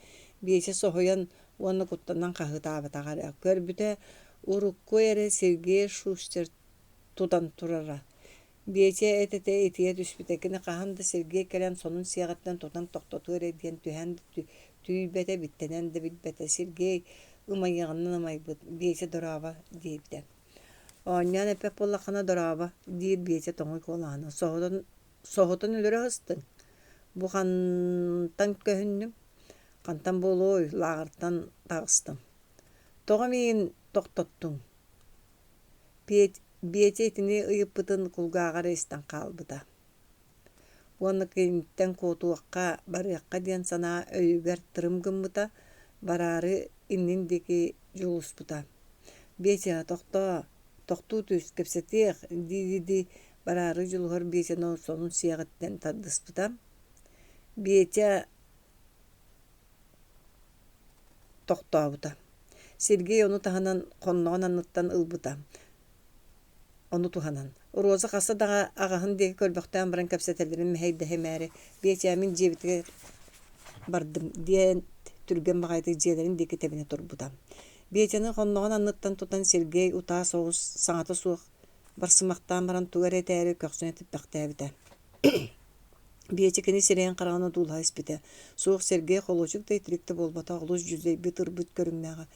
Speaker 1: Петя соһуйан уонна куттанан хаһыытаабатаҕа эрэ. Көрбүтэ, урукку эрэ Сергей Шустер тутан турара. Биэчэ эт-этэ итийэ түспүтэ, кини хаһан да Сергей кэлэн сонун сиэҕиттэн тутан тохтотуо эрэ диэн түһээн да түүйбэтэ, биттэнэн да билбэтэ. Сергей ымайыаҕынан ымайбыт, «Биэчэ дорообо» диэбитэ. «Оонньоон эппэт буоллаххына дорообо» диир Биэчэ тоҥуй куолаһынан. «Соһутан, соһутан өлөрө сыстыҥ. Бу хантан көһүннүҥ? Хантан буолуой, лааҕыртан таҕыстым. Тоҕо миигин тохтоттуҥ?» Петя итини ыйыппытын кулгааҕа эрэ истэн хаалбыта уонна киниттэн куотуохха, барыахха диэн санаа өйүгэр тырым гыммыта, бараары иннин диэки дьулуспута. «Петя, тохтоо, тохтуу түс, кэпсэтиэх» дии-дии бараары дьулуһар Петяны сонун сиэҕиттэн тардыспыта. Петя тохтообута. Сергей ону таһынан хонноҕун анныттан ылбыта. Ону туһанан, Роза хаста да аҕаһын диэки көрбөхтөөн баран кэпсэтэллэрин мэһэйдэһимээри, «Петя, мин дьиэбитигэр бардым» диэн түргэн баҕайытык дьиэлэрин диэки тэбинэ турбута. Петяны хонноҕун анныттан тутан Сергей утаа соҕус саҥата суох барсымахтаан баран тугу эрэ этээри көхсүн этиппэхтээбитэ. Биэчэ кини сирэйин-хараҕын одуулаһа испитэ. Суох Сергей холуочук да итирик да буолбатах, олус дьүлэйбит, ырбыт көрүҥнээҕэ.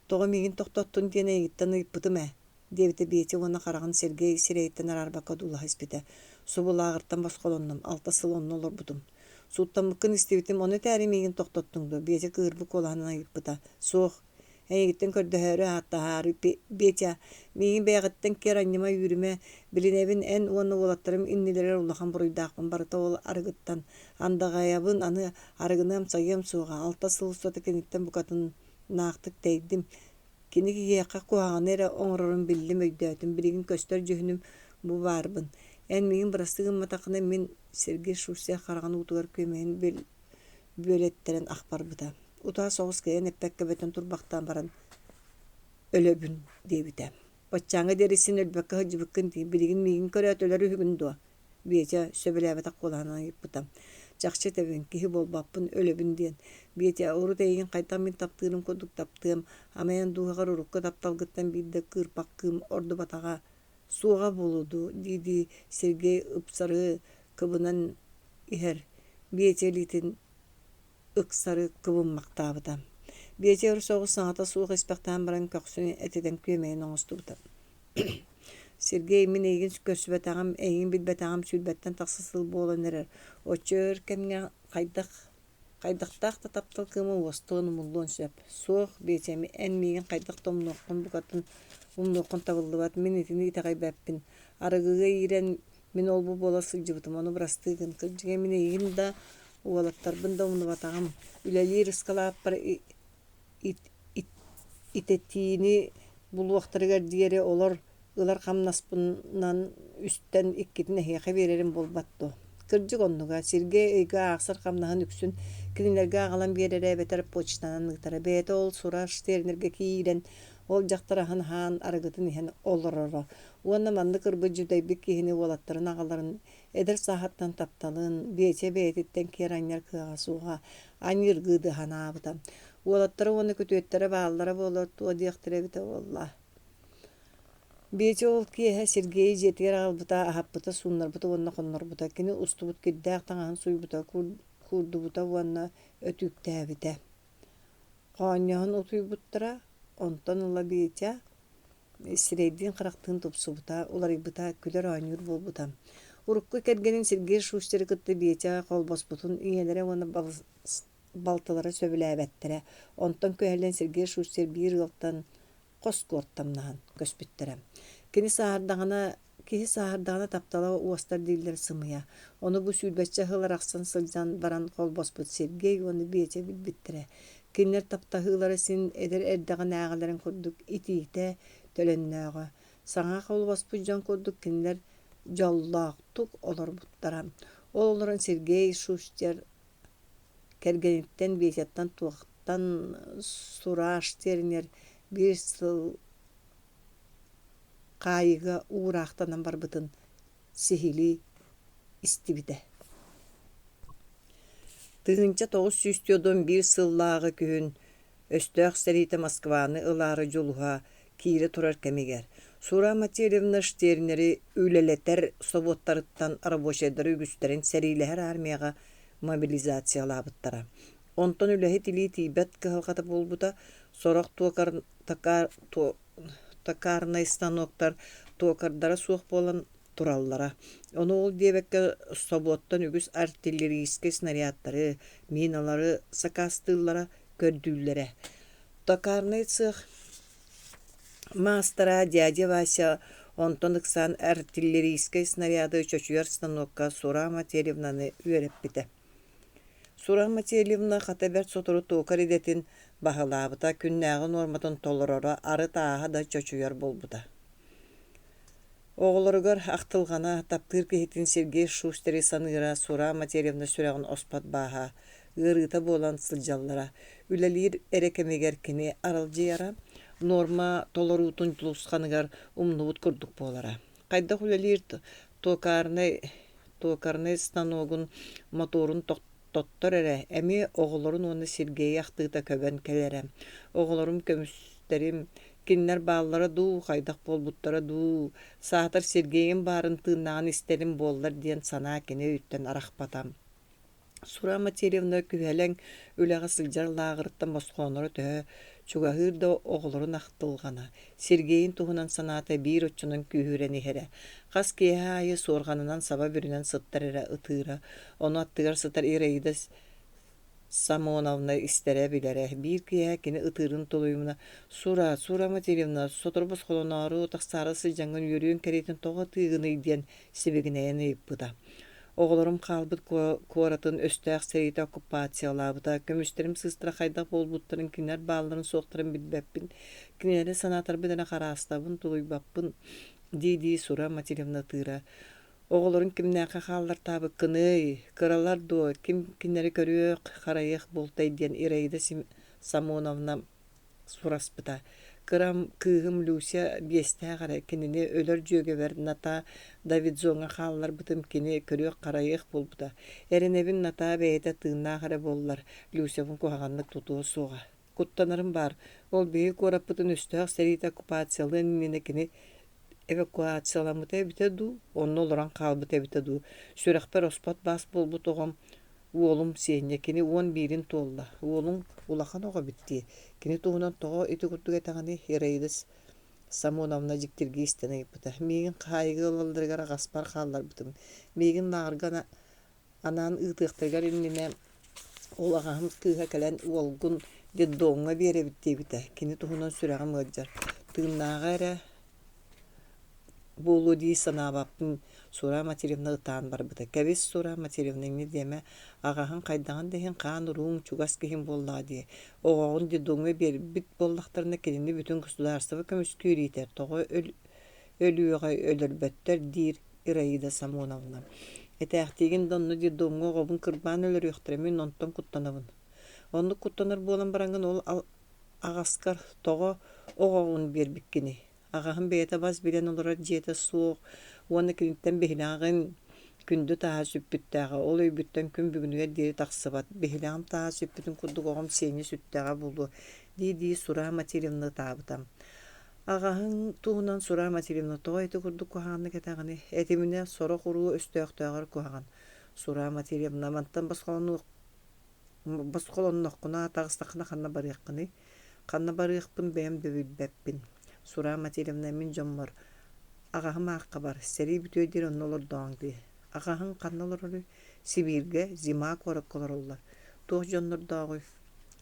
Speaker 1: «Тоҕо миигин тохтоттун диэн эйигиттэн ыйыппытым ээ» диэбитэ Биэчэ уонна хараҕын Сергей сирэйиттэн араарбакка одуулаһа испитэ. «Субу лааҕыртан босхолоннум, алта сыл онно олорбутум. Сууттаммыккын истибитим, ону этээри миигин тохтоттуҥ дуо?» Биэчэ кыыһырбыт куолаһынан ыйыппыта. «Суох, Эйигиттэн көрдөһөөрү ааттаһаары, Петя, миигин бэйэҕиттэн киэр анньыма үүрүмэ, билинэбин эн уонна уолаттарым иннилэригэр улахан буруйдаахпын барыта ол арыгыттан. Андаҕайабын, аны арыгыны амсайыам суоҕа, алта сыл устата киниттэн букатыннаахтык тэйдим. Кини киһиэхэ куһаҕаны эрэ оҥорорун биллим, өйдөөтүм, билигин көстөр дьүһүнүм бу баарбын. Эн миигин бырастыы гымматаххына мин Сергей Шустер хараҕын уутугар күөмэйин бүөлэттэрэн ах барбыта. Утаа соҕус кыайан эппэккэ бөтөн турбахтаан баран «Өлөбүн» диэбитэ. «Баччааҥҥа диэри син өлбөккө сылдьыбыккын дии, билигин миигин көрөөт өлөр үһүгүн дуо?» Петя сөбүлээбэтэх куолаһынан ыйыппыта. «Чахчы этэбин, киһи буолбаппын, өлөбүн» диэн. Петя, урут эйигин хайдах мин таптыырым курдук таптыам, амайан дууһаҕар урукку тапталгыттан биир да кыырпах кыым ордубатаҕа суоҕа буолуо дуу дии-дии Сергей ыпсары кыбынан иһэр Петя илиитин ыксары кыбыммахтаабыта. Биэчэ өр соҕус саҥата суох испэхтээн баран көхсүн этитэн күөмэйин оҥостубута. Сергей, мин эйигин көрсүбэтэҕим, эйигин билбэтэҕим сүүрбэттэн тахса сыл буолан эрэр. Оччо өр кэмҥэ хайдах хайдахтаах да таптал кыыма уостуон, умуллуон сөп. Суох, Биэчэм, эн миигин хайдах да умнуоххун букатын умнуоххун табыллыбат. Мин итини итэҕэйбэппин. Арыгыга иирэн мин ол-бу буола сылдьыбытым, ону бырастыы гын. Кырдьыга мин эйигин да, уолаттарбын да умнубатаҕым. Үлэлиир ыскалааппар итэтиини булуохтарыгар диэри олор ылар хамнаспынан үстэн иккитин эһиэхэ биэрэрим буолбат дуо? Кырдьык оннуга, Сергей ыйга аахсар хамнаһын үксүн кинилэргэ аҕалан биэрэрэ эбэтэр почтанан ыытара. Бэйэтэ ол сураш тиэрнэргэ киирэн, ол дьахтар аһын аһаан, арыгытын иһэн олороро. Уонна маннык ырбыт дьүдэйбит киһини уолаттарын аҕаларын эдэр сааһыттан тапталын, Биэчэ бэйэтиттэн киэр анньар кыаҕа суоҕа, аньыыргыы да санаабыта. Уолаттара уонна күтүөттэрэ бааллара буоллар туох диэхтэрэ эбитэ буолла. Биэчэ ол киэһэ Сергейи дьиэтигэр аҕалбыта, аһаппыта, сууннарбыта уонна хоннорбута. Кини устубут кирдээх таҥаһын сууйбута, куурдубута уонна өтүүктээбитэ. Хоонньоһон утуйбуттара, онтон ыла Биэчэ сирэйдиин-харахтыын тупсубута, уларыйбыта, күлэр-оонньуур буолбута. Урукку кэргэнин Сергей Шустеры кытта Биэчэ холбоспутун ийэлэрэ уонна балтылара сөбүлээбэттэрэ. Онтон күһэллэн Сергей Шустер биир ыалтан хос куортамнаһан көспүттэрэ. Кини сааһырдаҕына киһи сааһырдаҕына таптала уостар дииллэр сымыйа. Ону бу сүүрбэччэ сыл арахсан сылдьан баран холбоспут Сергей уонна Биэчэ билбиттэрэ. Кинилэр таптаһыылара син эдэр эрдэҕинээҕилэрин курдук итиитэ, төлөннөөҕө. Саҥа холбоспут дьон курдук кинилэр дьоллоохтук олорбуттара. Ол олорон Сергей Шустер кэргэниттэн Витяттан туохтан сураж тэринэр биир сыл хаайыыга уураахтанан барбытын сиһилии истибитэ. 1941 сыллааҕы күһүн өстөөх сэриитэ Москваны ылаары дьулуһа киирэ турар кэмигэр Сура Матильевна Штернери үлэлэтэр собуоттарыттан рабочайдары үгүстэрин сэриилэһэр армияҕа мобилизациялаабыттара. Онтон үлэһит илии тиийбэт кыһалҕата буолбута, сорох токарнай станоктар токардара суох буолан тураллара. Ону ол диэбэккэ собуоттан үгүс артиллерийскай снарядтары, миналары сакаастыыллара, көрдүүллэрэ. Токарнай цех маастара дядя Вася онтон ыксаан артиллерийскай снаряды чочуйар станокка Сура Мательевнаны үөрэппитэ. Сура Мательевна хата бэрт сотору токарь идэтин баһылаабыта, күннээҕи нуорматын толороро, арыт ааһа да чочуйар буолбута. Оҕолоругар ахтылҕана, таптыыр киһитин Сергей Шустери саныыра Сура Мательевна сүрэҕин оспот бааһа, ыарыыта буолан сылдьаллара. Үлэлиир эрэ кэмигэр кини аралдьыйара, нуорма толоруутун дьулусханыгар умнубут курдук буолара. Хайдах үлэлиир токарнай токарнай станогун мотуорун тоттор эрэ, эмиэ оҕолорун уонна Сергейи ахтыыта көбөн кэлэрэ. Оҕолорум көмүстэрим, кинилэр бааллара дуу, хайдах буолбуттара дуу, саатар Сергейим баарын тыыннааҕын истэрим буоллар диэн санаа кини өйүттэн арахпата. Сура Матильевна күһэлэҥ үлэҕэ сылдьар лааҕырыттан босхооноро төһө чугаһыыр да оҕолорун ахтылҕана, Сергейин туһунан санаата биир оччонон күүһүрэн иһэрэ. Хас киэһэ аайы суорҕанынан саба бүрүнэн сыттар эрэ ытыыра, ону аттыгар сытар Ираида Самоновна истэрэ, билэрэ. Биир киэһэ кини ытыырын тулуйумуна «Сура, Сура Матильевна, сотору босхолоноору, тахсаары сылдьаҥҥын үөрүөҥ кэриэтин тоҕо ытыыгыный?» диэн сибигинэйэн ыйыппыта. Оҕолорум хаалбыт куоратын өстөөх сэриитэ оккупациялаабыта, көмүстэрим сыыстара хайдах буолбуттарын, кинилэр баалларын-суохтарын билбэппин, кинилэри санаатарбын эрэ хараастабын, тулуйбаппын дии-дии Сура Матильевна ытыыра. Оҕолорун кимнээххэ хааллартаабыккыный, кыралар дуо, ким кинилэри көрүөх, харайыах буолтай диэн Ираида Самоновна сураспыта. Кырам кыыһым Люся биэстээх эрэ, кинини өлөр дьүөгэбэр Натаа Давидзоҥҥа хаалларбытым кини көрүөх-харайыах буолбута. Эрэнэбин Натаа бэйэтэ тыыннаах эрэ буоллар, Люсябын куһаҕаннык тутуо суоҕа. Куттанарым баар, ол биһиги куораппытын өстөөх сэриитэ оккупациялыан иннинэ кини эвакуацияламмыта эбитэ дуу, онно олорон хаалбыта эбитэ дуу, сүрэхпэр оспот баас буолбут оҕом, уолум Сиэнньэ, кини 11-ин туолла. Уолуҥ Улахан оҕо эбит дии. Кини туһунан тоҕо ити курдук этэҕиний? Ираида Самоновна дьиктиргии истэн ыйыппыта. Миигин хаайыыга ылалларыгар аҕаспар хаалларбытым. Миигин лааҕырга анаан ыытыахтарыгар иннинэ ол аҕаһым кыыһа кэлэн уолгун детдомҥа биэрэбит диэбитэ. Кини туһунан сүрэҕим ыалдьар. Тыыннааҕа эрэ буолуо дии санаабаппын Сура Матвеевна ытаан барбыта. Кэбис, Сура Матвеевна, инньэ диэмэ, аҕаһыҥ хайдаҕын да иһин хаан урууҥ чугас киһиҥ буоллаҕа дии. Оҕоҕун детдомҥа биэрбит буоллахтарына кинини бүтүн государство көмүскүүр иитэр, тоҕо өлүөҕэй, өлөрбөттөр диир Ираида Самоновна. Этээхтиигин да онно детдомҥа оҕобун кырбаан өлөрүөхтэрэ, мин онтон куттанабын. Оннук куттанар буолан бараҥҥын ол аҕаскар тоҕо оҕоҕун биэрбиккиний? Аҕаһым бэйэтэ бас билэн олорор дьиэтэ суох уонна киниттэн биһилэҕин күндү тааһа сүппүттээҕэ, ол өйбүттэн күн бүгүнүгэр диэри тахсыбат. Биһилэҕим тааһа сүппүтүн курдук оҕом Сеня сүттэҕэ буолуо, дии-дии Сураа Матвеевна ытаабыта. Аҕаһыҥ туһунан Сураа Матвеевна тоҕо ити курдук куһаҕаннык этэҕиний? Этиминэ, сорох уруу өстөөхтөөҕөр куһаҕан. Сураа Матвеевна мантан босхолонуох босхолонноххуна, таҕыстаххына ханна барыаххыный? Ханна барыахпын бэйэм да билбэппин. Сураа Матвеевна мин дьоммор аҕаһым аахха бар, сэрии бүтүөр диэри онно олордооҥ дии. Аҕаһыҥ ханна олороруй? Сибииргэ, Зима куоракка олороллор. Туох дьоннордооҕуй?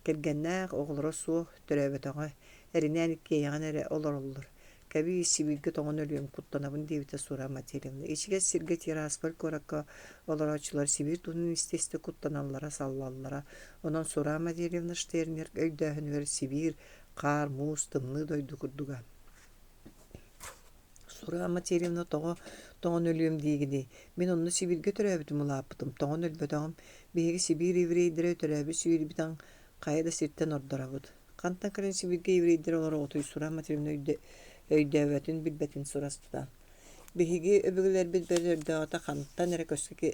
Speaker 1: Кэргэннээх, оҕолоро суох, төрөөбөтөҕө, эринээн иккиэйэҕин эрэ олороллор. Кэбиис, Сибииргэ тоҥон өлүөм, куттанабын диэбитэ Сура Матвеевна. Ичигэс сиргэ Тирасполь куоракка олорооччулар Сибиир туһунан истэ-истэ куттаналлара, саллаллара. Онон Сура Матвеевна Штернер өйдөөһүнүгэр Сибиир хаар, муус, тымныы дойду курдуга. Сура Матвеевна тоҕо тоҥон өлүөм диигиний? Мин онно Сибииргэ төрөөбүтүм, улааппытым, тоҥон өлбөтөҕүм. Биһиги Сибиир еврейдэрэ төрөөбүт Сибиирбитин хайа да сиртэн ордоробут. Хантан кэлэн Сибииргэ еврейдэр олороҕутуй Сура Матвеевна өйдөөбөтүн, билбэтин сураспыта. Биһиги өбүгэлэрбит бэрт өрдөөҕүтэ хантан эрэ көскө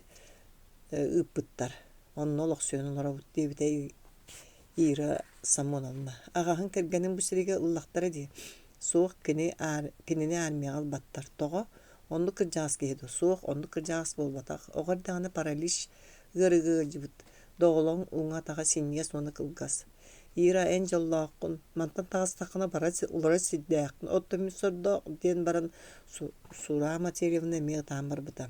Speaker 1: ыыппыттар. Онно олохсуйан олоробут диэбитэ Ира Самоновна. Аҕаһын кэргэнин бу сиригэ ыллахтара дии. Суох, кини аар, кинини армияҕа ылбаттар. Тоҕо? Оннук кырдьаҕас киһи дуо? Суох, оннук кырдьаҕас буолбатах. Оҕо эрдэҕинэ паралич ыарыыга ыалдьыбыт. Доҕолоҥ уҥа атаҕа синньигэс уонна кылгас. Ира, эн дьоллооххун, мантан таҕыстаххына бара уларар сирдээххин, оттон мин сордоох диэн баран Сура Матвеевна эмиэ ытаан барбыта.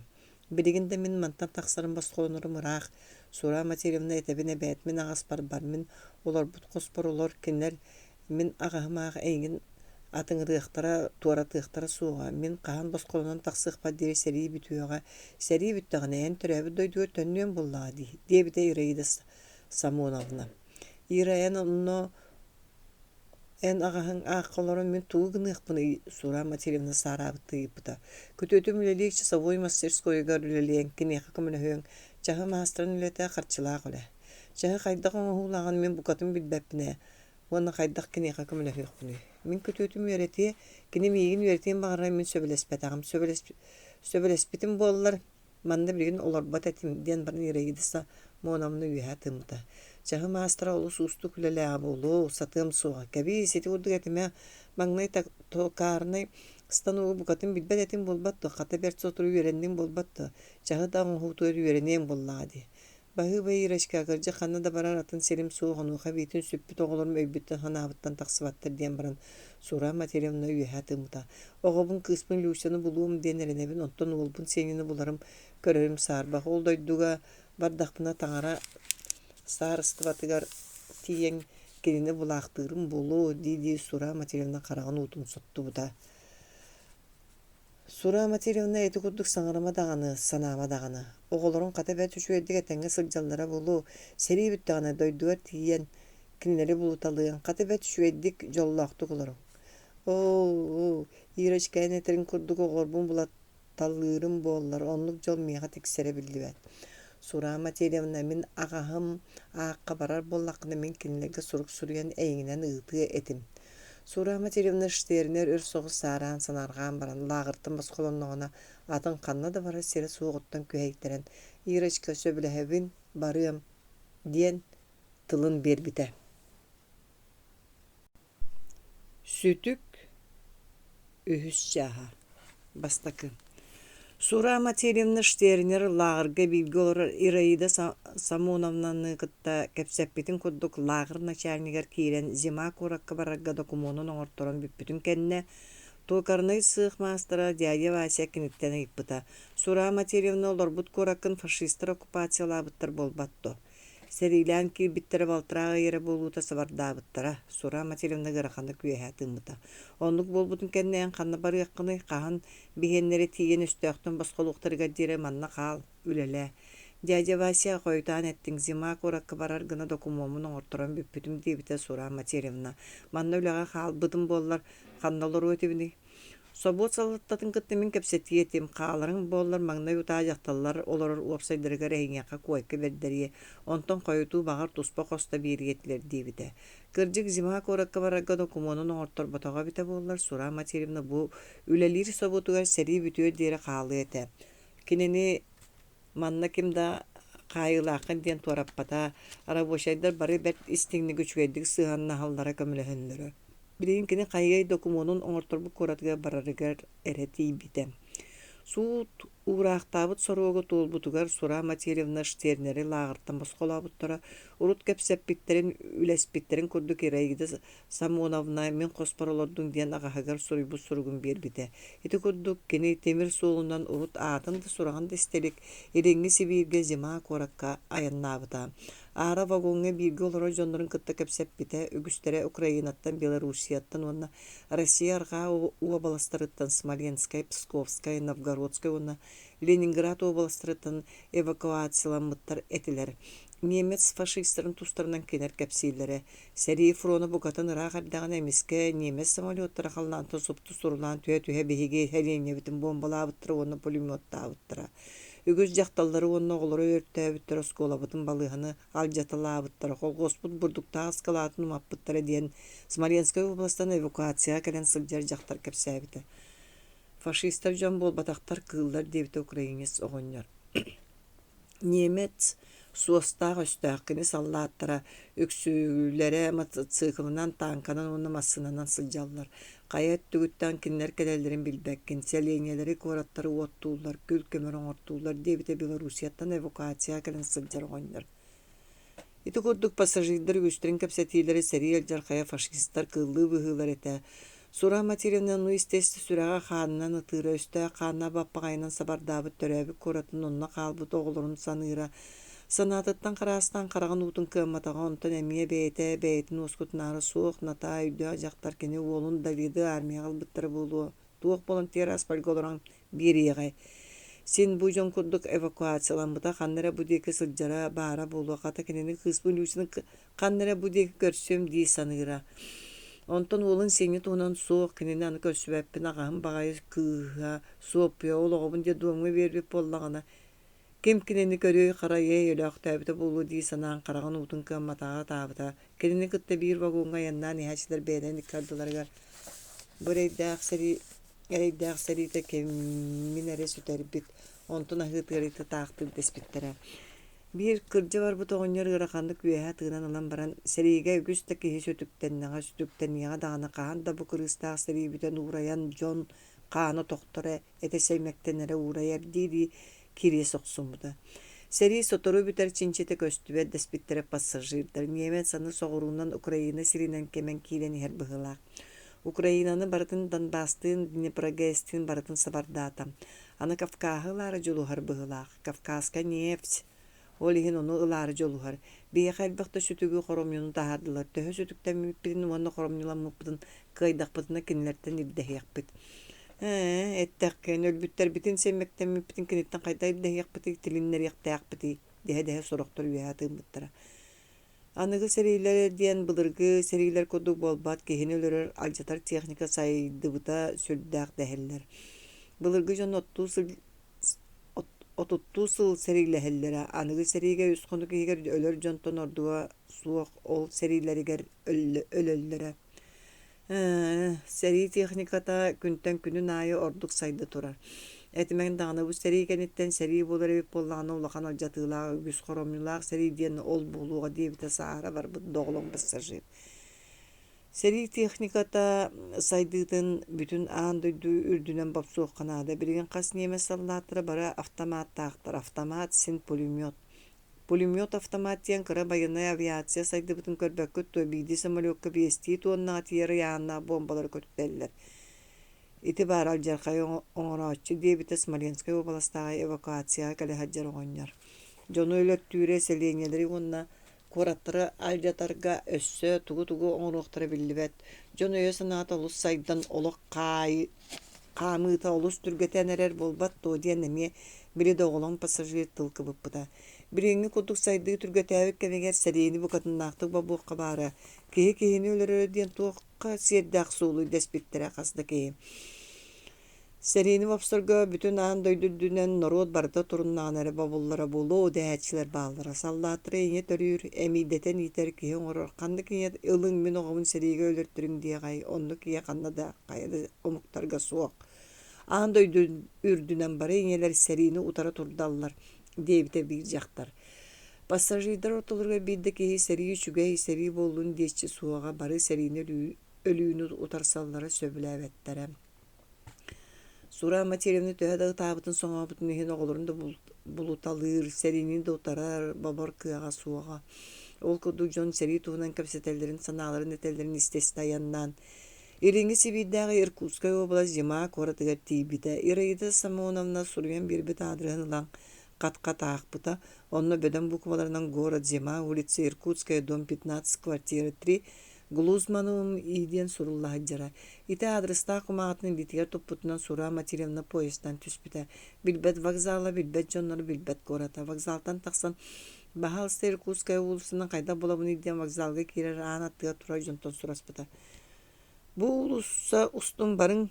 Speaker 1: Билигин да мин мантан тахсарым босхолонорум ыраах. Сура Матвеевна этэбин эбээт, мин аҕаспар бар, мин олорбут хоспор олор, кинилэр мин аҕаһым аах эйигин атыҥырыахтара, туоратыахтара суоҕа. Мин хаһан босхолонон тахсыахпар диэри сэрии бүтүөҕэ. Сэрии бүттэҕинэ эн төрөөбүт дойдугар төннүөм буоллаҕа дии, диэбитэ Ираида Самоновна. Ира, эн онно эн аҕаһыҥ аахха олорон мин тугу гыныахпыный Сура Матвеевна саараабыттыы ыйыппыта. Күтүөтүм үлэлиир часовой мастерскойугар үлэлиэҥ, киниэхэ көмөлөһүөҥ. Чаһы маастарын үлэтэ харчылаах үлэ. Чаһы хайдах оҥоһуулааҕын мин букатын билбэппин ээ. Уонна хайдах киниэхэ көмөлөһүөхпүнүй? Мин күтүөтүм үөрэтиэ, кини миигин үөрэтиэн баҕарара мин сөбүлэспэтэҕим. Сөбүлэспитим буоллар, Манна билигин олорбот этим, диэн баран Ираида Моновна үөһэ тыыммыта. Чаһы маастара олус уустук үлэлээҕэ буолуо, сатыам суоҕа. Кэбиис, ити курдук этимэ, маҥнай токарнай станогу букатын билбэт этим буолбат дуо, хата бэрт сотору үөрэнниҥ буолбат дуо, чаһы да оҥоһуутугар үөрэниэҥ буоллаҕа дии. Баһыыба Ирочка, кырдьык ханна да барар атын сирим суох, онуоха эбиитин сүппүт оҕолорум өйбүттэн-санаабыттан тахсыбаттар диэн баран Сура Матвеевна үөһэ тыыммыта. Оҕобун, кыыспын Люсяны булуом диэн эрэнэбин, онтон уолбун Сеняны буларым, көрөрүм саарбах. Ол дойдуга бардахпына таҥара саарыстыбатыгар тиийэн кинини булаахтыырым буолуо дии-дии Сура Матвеевна хараҕын уутун соттубута. Сура Матвеевна ити курдук саҥарыма даҕаны, санаама даҕаны. Оҕолорун хата бэрт үчүгэйдик этэҥҥэ сылдьаллара буолуо, сэрии бүттэҕинэ дойдугар тиийэн кинилэри булуталыаҥ, хата бэрт үчүгэйдик, дьоллоохтук олоруҥ. Оо, Ирочка эн этэрин курдук оҕолорбун булатталыырым буоллар, оннук дьол миэхэ тиксэрэ биллибэт. Сура Матвеевна, мин аҕаһым аахха барар буоллаххына, мин кинилэргэ сурук суруйан эйигинэн ыытыа этим. Сура Матвеевна Штернер өр соҕус саараан санаарҕаан баран, лааҕыртан босхолонноҕуна, атын ханна да барар сирэ суоҕуттан күһэйтэрэн, «Ирочка, сөбүлэһэбин, барыам» диэн тылын биэрбитэ. Сүтүк үһүс чааһа. Бастакы. Сура Матильевна Штернер лааҕырга бииргэ олорор Ираида Самоновнаны кытта кэпсэппитин курдук лааҕыр начальнигар киирэн Зима куоракка барарга докумуонун оҥорторон бүппүтүн кэннэ, токарнай сыах маастара дядя Вася киниттэн ыйыппыта: «Сура Матильевна олорбут куораккын фашистар оккупациялаабыттар буолбат дуо?» Сэриилээн киирбиттэрэ балтараа ый эрэ буолуута сабардаабыттара, Сура Матильевна ыараханнык үөһэ тыыммыта. Оннук буолбутун кэннэ эн ханна барыаххыный, хаһан биһиэннэрэ тиийэн өстөөхтөн босхолуохтарыгар диэри манна хаал, үлэлээ. Дядя Вася хойутаан эттиҥ, Зима куоракка барар гына докумуоммун оҥорторон бүппүтүм диэбитэ Сура Матильевна. Манна үлэҕэ хаалбытым буоллар, ханна олоруо этибиний? Собуот салалтатын кытта мин кэпсэтиэ этим, хааларыҥ буоллар маҥнай утаа дьахталлар олорор уопсайдарыгар эйиэхэ куойка бэрдэриэ, онтон хойутуу баҕар туспа хос да биэриэ этилэр диэбитэ. Кырдьык, Зима куоракка барарга докумуонун оҥорторботоҕо эбитэ буоллар, Сура Матильевна бу үлэлиир собуотугар сэрии бүтүөр диэри хаалыа этэ. Кинини манна ким да хаайыылааххын диэн туораппата, рабочайдар бары бэрт истиҥник үчүгэйдик сыһыаннаһаллара көмөлөһөллөрө. Билигин кини хайыай докумуонун оҥорторбут куоратыгар барарыгар эрэ тиийбитэ. Суут уураахтаабыт соруога туолбутугар Сура Матильевна Штернери лааҕыртан босхолообуттара, урут кэпсэппиттэрин, үлэспиттэрин курдук Ираида Самоновна мин хоспор олордуҥ диэн аҕаһыгар суруйбут суругун биэрбитэ. Ити курдук кини тимир суолунан урут аатын да сураҕын да истэ илик Илиҥҥи Сибииргэ Зима куоракка айаннаабыта. Аара вагоҥҥа бииргэ олорор дьоннорун кытта кэпсэппитэ, үгүстэрэ Украинаттан, Белоруссияттан уонна Россия арҕаа уобаластарыттан Смоленскай, Псковскай, Новгородскай уонна Ленинград уобаластарыттан эвакуацияламмыттар этилэр. Немец фашистарын тустарынан кинилэр кэпсииллэрэ. Сэрии фрона букатын ыраах эрдэҕинэ эмискэ немец самолеттара халлаантан супту сурулаан түһэ-түһэ биһиги сэлиэнньэбитин буомбалаабыттара уонна пулеметтаабыттара. Үгүс дьахталлары уонна оҕолору өлөртөөбүттэр, оскуолабытын, балыыһаны алдьаталаабыттара, колхуоспут бурдуктаах ыскалаатын умаппыттара диэн Смоленскай уобаластан эвакуацияҕа кэлэн сылдьар дьахтар кэпсээбитэ. Фашистар дьон буолбатахтар, кыыллар диэбитэ украинец оҕонньор. Немец суостаах өстөөх кини саллааттара үксүлэрэ мотоциклынан, тааҥканан уонна массыынанан сылдьаллар. Хайа өттүгүттэн кинилэр кэлэллэрин билбэккин, сэлиэнньэлэри, куораттары уоттууллар, күл-көмөр оҥортууллар диэбитэ Белоруссияттан эвакуацияҕа кэлэн сылдьар оҕонньор. Ити курдук пассажирдар үгүстэрин кэпсэтиилэрэ сэрии алдьархайа фашистар кыыллыы быһыылар этэ. Сура Материна ону истэ-истэ сүрэҕэ хаанынан ытыыра, өстөөх хааннаах баппаҕайынан сабардаабыт төрөөбүт куоратын онно хаалбыт оҕолорун саныыра. Санаатыттан хараастаан хараҕын уутун кыамматаҕа, онтон эмиэ бэйэтэ бэйэтин уоскутунаары суох, Натаа өйдөөх дьахтар кини уолун Давиды армияҕа ылбыттара буолуо, туох буолан Тираспольга олорон биэриэҕэй. Син бу дьон курдук эвакуацияламмыта ханна эрэ бу диэки сылдьара баара буолуо, хата кинини кыыспын Люсяны ханна эрэ бу диэки көрсүөм дии саныыра. Онтон уолун Сеня туһунан суох, кинини аны көрсүбэппин, аҕаһым баҕайы кыыһа, Суоппуйа ол оҕобун детдомҥа биэрбит буоллаҕына, ким кинини көрүөй-харайыай, өлөөхтөөбүтэ буолуо дии санаан хараҕын уутун кыамматаҕа ытаабыта. Кинини кытта биир вагоҥҥа айаннаан иһээччилэр бэйэлэрин икки ардыларыгар бу эрэйдээх сэрии эрэйдээх сэриитэ кимин эрэ сүтэрбит, онтун аһыытыгар ытаахтыыр дэспиттэрэ. Биир кырдьа барбыт оҕонньор ыараханнык үөһэ тыынан ылан баран, сэриигэ үгүс да киһи сүтүктэннэҕэ, сүтүктэниэҕэ даҕаны хаһан да бу кырыыстаах сэрии бүтэн уурайан дьон хаана тохторо, этэ сэймэктэнэрэ уурайар дии-дии кириэс охсуммута. Сэрии сотору бүтэр чинчитэ көстүбэт дэспиттэрэ пассажирдар. Немец аны соҕуруунан Украина сиринэн кэмэн киирэн иһэр быһыылаах. Украинаны барытын Донбасстыын, Днепрогэстыын барытын сабардаата. Аны Кавкаһы ылаары дьулуһар быһыылаах. Кавказка нефть, ол иһин ону ылаары дьулуһар. Биһиэхэ элбэх да сүтүгү, хоромньуну таһаардылар. Төһө сүтүктэммиппитин уонна хоромньуламмыппытын кыайдахпытына кинилэртэн ирдэһиэхпит. Ээ, эттэххин, өлбүттэрбитин сэмэктэммиппитин киниттэн хайдах ирдэһиэхпитий, тилиннэриэхтээхпитий дэһэ-дэһэ сорохтор үөһэ тыыммыттара. Аныгы сэриилэр диэн былыргы сэриилэр курдук буолбат, киһини өлөрөр, алдьатар техника сайдыбыта сүрдээх дэһэллэр. Былыргы дьон оттуу отуттуу сыл сэриилэһэллэрэ, аныгы сэриигэ үс хонук иһигэр өлөр дьонтон ордуга суох ол сэриилэригэр өлөллөрө. Сэрии техниката күнтэн күнүн аайы ордук сайда турар. Этимэҥ даҕаны бу сэрии кэнниттэн сэрии буолар эбит буоллаҕына улахан алдьатыылаах, үгүс хоромньулаах сэрии диэн ол буолуоҕа диэбитэ сааһыра барбыт доҕолоҥ пассажир. Сэрии техниката сайдыытын бүтүн аан дойду үрдүнэн бопсуохха наада. Билигин хас ньиэмэс саллааттара бары автоматтаахтар. Автомат син пулемет. Пулемет автомат диэн кыра байыаннай авиация сайдыбытын көрбөккүт дуо? Биирдии самолекка биэстии туоннаҕа тиийэр ыйааһыннаах буомбалары көтүтэллэр. Ити баар алдьархайы оҥорооччу диэбитэ Смоленскай уобаластааҕы эвакуацияҕа кэлэ сылдьар оҕонньор. Дьону өлөртүүрэ сэлиэнньэлэри уонна куораттары алдьатарга өссө тугу-тугу оҥоруохтара биллибэт. Дьон өйө-санаата олус сайдан, олох хаамыыта олус түргэтээн эрэр буолбат дуо диэн эмиэ били доҕолоҥ пассажир тыл кыбыппыта. Билиҥҥи курдук сайдыы түргэтээбит кэмигэр сэриини букатыннаахтык бобуохха баара. Киһи киһини өлөрөрө диэн туохха сиэрдээх суолуй дэспиттэрэ хас да киһи. Сэриини бопсорго бүтүн аан дойду үрдүнэн норуот барыта туруннаҕына эрэ бобуллара буолуо дэһээччилэр бааллара. Саллааттары ийэ төрүүр, эмиийдэтэн иитэр киһи оҥорор. Ханнык ийэ ылыҥ мин оҕобун сэриигэ өлөртөрүҥ диэҕэй, оннук ийэ ханна да, хайа да омуктарга суох. Аан дойду үрдүнэн бары ийэлэр сэриини утары турдаллар, диэбитэ биир дьахтар. Пассажирдар ортолоругар биир да киһи сэрии үчүгэй, сэрии буоллун диэччи суоҕа, бары сэриини өлүүнү утарсаллара сөбүлээбэттэрэ. Сура Матвеевна төһө да ытаабытын-соҥообутун иһин оҕолорун да булуталыыр, сэриини да утарар, бобор кыаҕа суоҕа. Ол курдук дьон сэрии туһунан кэпсэтэллэрин, санааларын этэллэрин истэ-истэ айаннаан, Илиҥҥи Сибиирдээҕи Иркутскай уобалас Зима куоратыгар тиийбитэ. Ираида Самоновна суруйан биэрбит аадырыһын ылан хат-хат аахпыта. Онно бөдөҥ букваларынан «Город Зима, улица Иркутская, дом 15, квартира 3, Глузмановым И диэн сурулла сылдьара. Ити аадырыстаах кумааҕытын илиитигэр туппутунан Сура Матвеевна поездтан түспүтэ. Билбэт вокзала, билбэт дьоннору билбэт куората. Вокзалтан тахсан, баһаалыста Иркутская уулуссанан хайдах булабыный диэн вокзалга киирэр аан аттыгар турар дьонтон сураспыта. Бу уулусса устун барыҥ,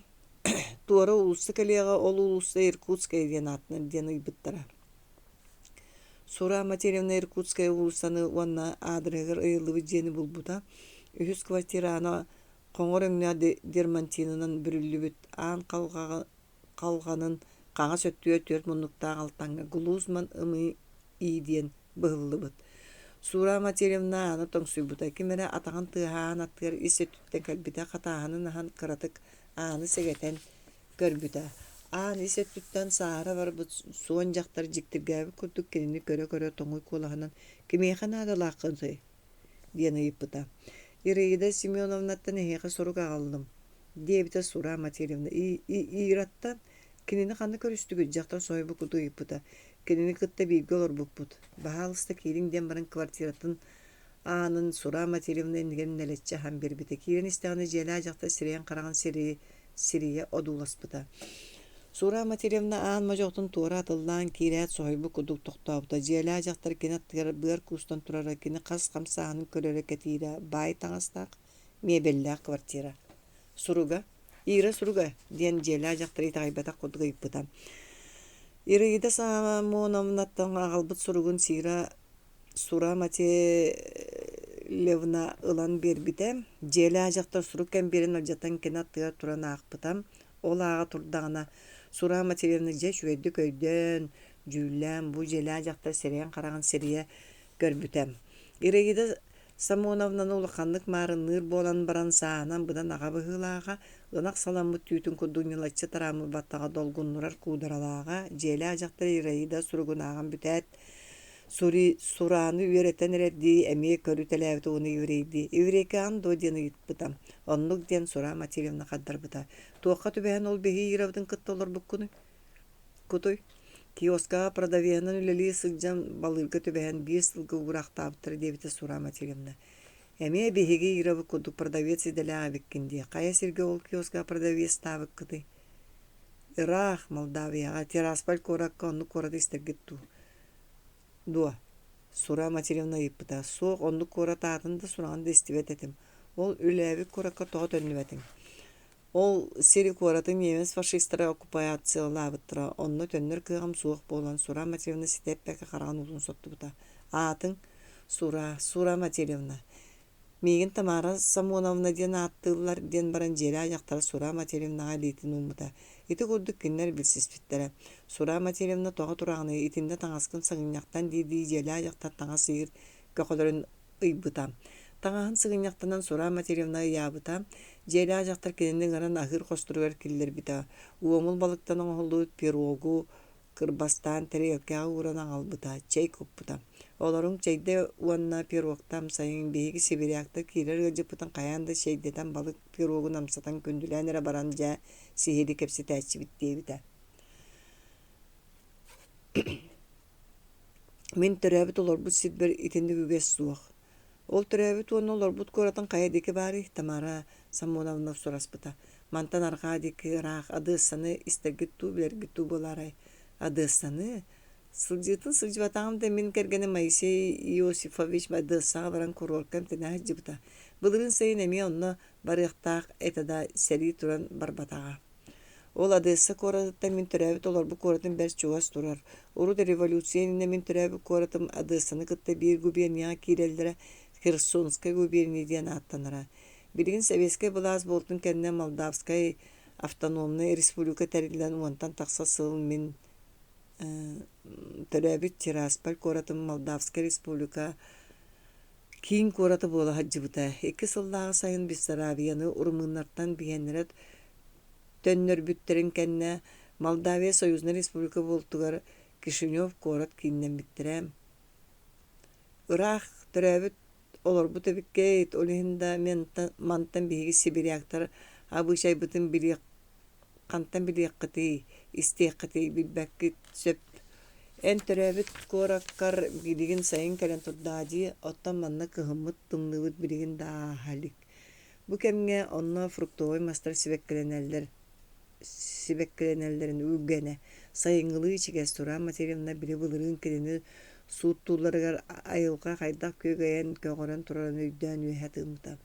Speaker 1: туора уулусса кэлиэҕэ, ол уулусса Иркутская диэн ааттанар диэн ыйбыттара. Сура Матвеевна Иркутская уулуссаны уонна аадырыһыгар ыйыллыбыт дьиэни булбута. Үһүс квартира аана хоҥор өҥнөөх дермантинынан бүрүллүбүт аан халҕанын хаҥас өттүгэр түөрт муннуктаах алтаҥҥа «Глузман ымыы И» диэн быһыллыбыт. Сура Матвеевна ааны тоҥсуйбута, ким эрэ атаҕын тыаһа аан аттыгар ис өттүттэн кэлбитэ, хатааһынын аһан кыратык ааны сэгэтэн көрбүтэ. Аан ис өттүттэн сааһыра барбыт суон дьахтар дьиктиргээбит курдук кинини көрө-көрө тоҥуй куолаһынан «Кимиэхэ наадалааххыный?» диэн ыйыппыта. «Ираида Семеновнаттан эһиэхэ сурук аҕаллым», диэбитэ Сура Матвеевна. «Ираттан? Кинини ханна көрүстүгүт?» дьахтар соһуйбут курдук ыйыппыта. «Кинини кытта бииргэ олорбуппут. Баһаалыста киириҥ» диэн баран квартиратын аанын Сура Матвеевна иннигэр нэлэччи аһан биэрбитэ. Киирэн истэҕинэ дьиэлээх дьахтар сирэйин-хараҕын сирийэ одууласпыта. Сура Матвеевна аан модьоҕотун туора атыллаан киирээт соһуйбут курдук тохтообута. Дьиэлээх дьахтар кини аттыгар быар куустан турара, кини хас хамсааһынын көрөрө кэтиирэ, баай таҥастаах, миэбэллээх квартира. Суруга, Ира суруга, диэн дьиэлээх дьахтар итэҕэйбэтэх курдук ыйыппыта. Ираида Самоновнаттан аҕалбыт суругун Сира Сура Матвеевна ылан биэрбитэ, дьиэлээх дьахтар сурук кэмбиэрин алдьатан кини аттыгар туран аахпыта. Ол ааҕа турдаҕына, Сура Матвеевна дьэ үчүгэйдик өйдөөн, дьүүллээн, бу дьиэлээх дьахтар сирэйин-хараҕын сирийэ көрбүтэ. Ираида Самоновнаны улаханнык маарынныыр буолан баран сааһынан быдан аҕа быһыылааҕа, ынах саламмыт түүтүн курдук ньылаччы тарааммыт баттаҕа долгуннурар куударалааҕа, дьиэлээх дьахтар Ираида суругун ааҕан бүтээт, Сурааны үөрэтэн эрэрдии эмиэ көрүтэлээбит уонна еврейдии «Еврейкаҕын дуо?» диэн ыйыппыта. Оннук диэн Сура Матвеевна хардарбыта. «Туохха түбэһэн ол биһи Ирабытын кытта олорбуккунуй?» «Кутуй, киоскаҕа продавеһынан үлэлии сылдьан балыырга түбэһэн биир сылга уураахтаабыттара» диэбитэ Сура Матвеевна. «Эмиэ биһиги Ирабыт курдук продавец идэлээх эбиккин дии. Хайа сиргэ ол киоскаҕа продавецтаабыккытый?» Ыраах, Молдавияҕа, Тирасполь куоракка оннук куораты истэргит дуу дуо? Сура Матвеевна ыйыппыта. Суох, оннук куорат аатын да, сураҕын да истибэт этим. Ол үлээбит куоракка тоҕо төннүбэтиҥ? Ол сири куораты немец фашистара оккупациялаабыттара, онно төннөр кыаҕым суох буолан, Сура Матвеевна ситэ эппэккэ хараҕын уутун соттубута. Аатыҥ? Сура, Сура Матвеевна. Миигин Тамара Самоновна диэн ааттыыллар, диэн баран дьиэлээх дьахтара Сура Матвеевнаҕа илиитин ууммута. Ити курдук кинилэр билсиспиттэрэ. Сура Матвеевна тоҕо тураҕыный, итиннэ таҥаскын саҥынньахтан дии-дии дьиэлээх дьахтар таҥас ыйыыр көхөлөрүн ыйбыта. Таҥаһын сыгынньахтанан Сураа Матвеевна ыйаабыта, дьиэлээх дьахтар кинини ыҥыран аһыыр хосторугар киллэрбитэ, уомул балыктан оҥоһуллубут пирогу кырбастаан тэриэлкэҕэ ууран аҕалбыта, чэй куппута. Олоруҥ чэйдэ уонна пирогта амсайыҥ, биһиги сибиряктар киирэр ыалдьыппытын хайаан да чэйдэтэн балык пирогун амсатан күндүлээн эрэ баран дьэ сиһилии кэпсэтээччибит диэбитэ. Мин төрөөбүт олорбут сирбэр итинник үгэс суох. Ол төрөөбүт уонна олорбут куоратын хайа диэки баарый? Тамара Самоновна сураспыта. Мантан арҕаа диэки ыраах Одессаны истэргит дуу, билэргит дуу буолаарай? Одессаны? Сылдьыытын сылдьыбатаҕым да мин кэргэним Моисей Иосифович Одессаҕа баран куруорка эмтэнэ сылдьыбыта. Былырыын сайын эмиэ онно барыахтаах этэ да, сэрии туран барбатаҕа. Ол Одесса куоратыттан мин төрөөбүт олорбут куоратым бэрт чугас турар. Урут революция иннинэ мин төрөөбүт куоратым Одессаны кытта биир губернияҕа киирэллэрэ, Херсонскай губерния диэн ааттанара. Билигин сэбиэскэй былаас буолтун кэннэ Молдавскай автономнай республика тэриллэн уонтан тахса сыл мин төрөөбүт Тирасполь куоратым Молдавскай республика киин куората буола сылдьыбыта. Икки сыллааҕы сайын Бессарабияны румыннартан биһиэннэрэ төннөрбүттэрин кэннэ Молдавия союзнай республика буолтугар Кишинев куорат кииннэммиттэрэ. Ыраах төрөөбүт олорбут эбиккит, ол иһин да мантан биһиги сибиряктар абыычайбытын билиэх хантан билиэххитий, истиэххитий билбэккит сөп. Эн төрөөбүт куораккар билигин сайын кэлэн турдаҕа дии, оттон манна кыһыммыт, тымныыбыт билигин да ааһа илик. Бу кэмҥэ онно фруктовай мастар сибэккилэнэллэр сибэккилэнэллэрин үгэнэ, сайыҥҥылыы ичигэс Туран Матвеевна били былырыын кинини сууттуулларыгар айылҕа хайдах күөгэйэн көҕөрөн турарын өйдөөн үөһэ тыыммыта.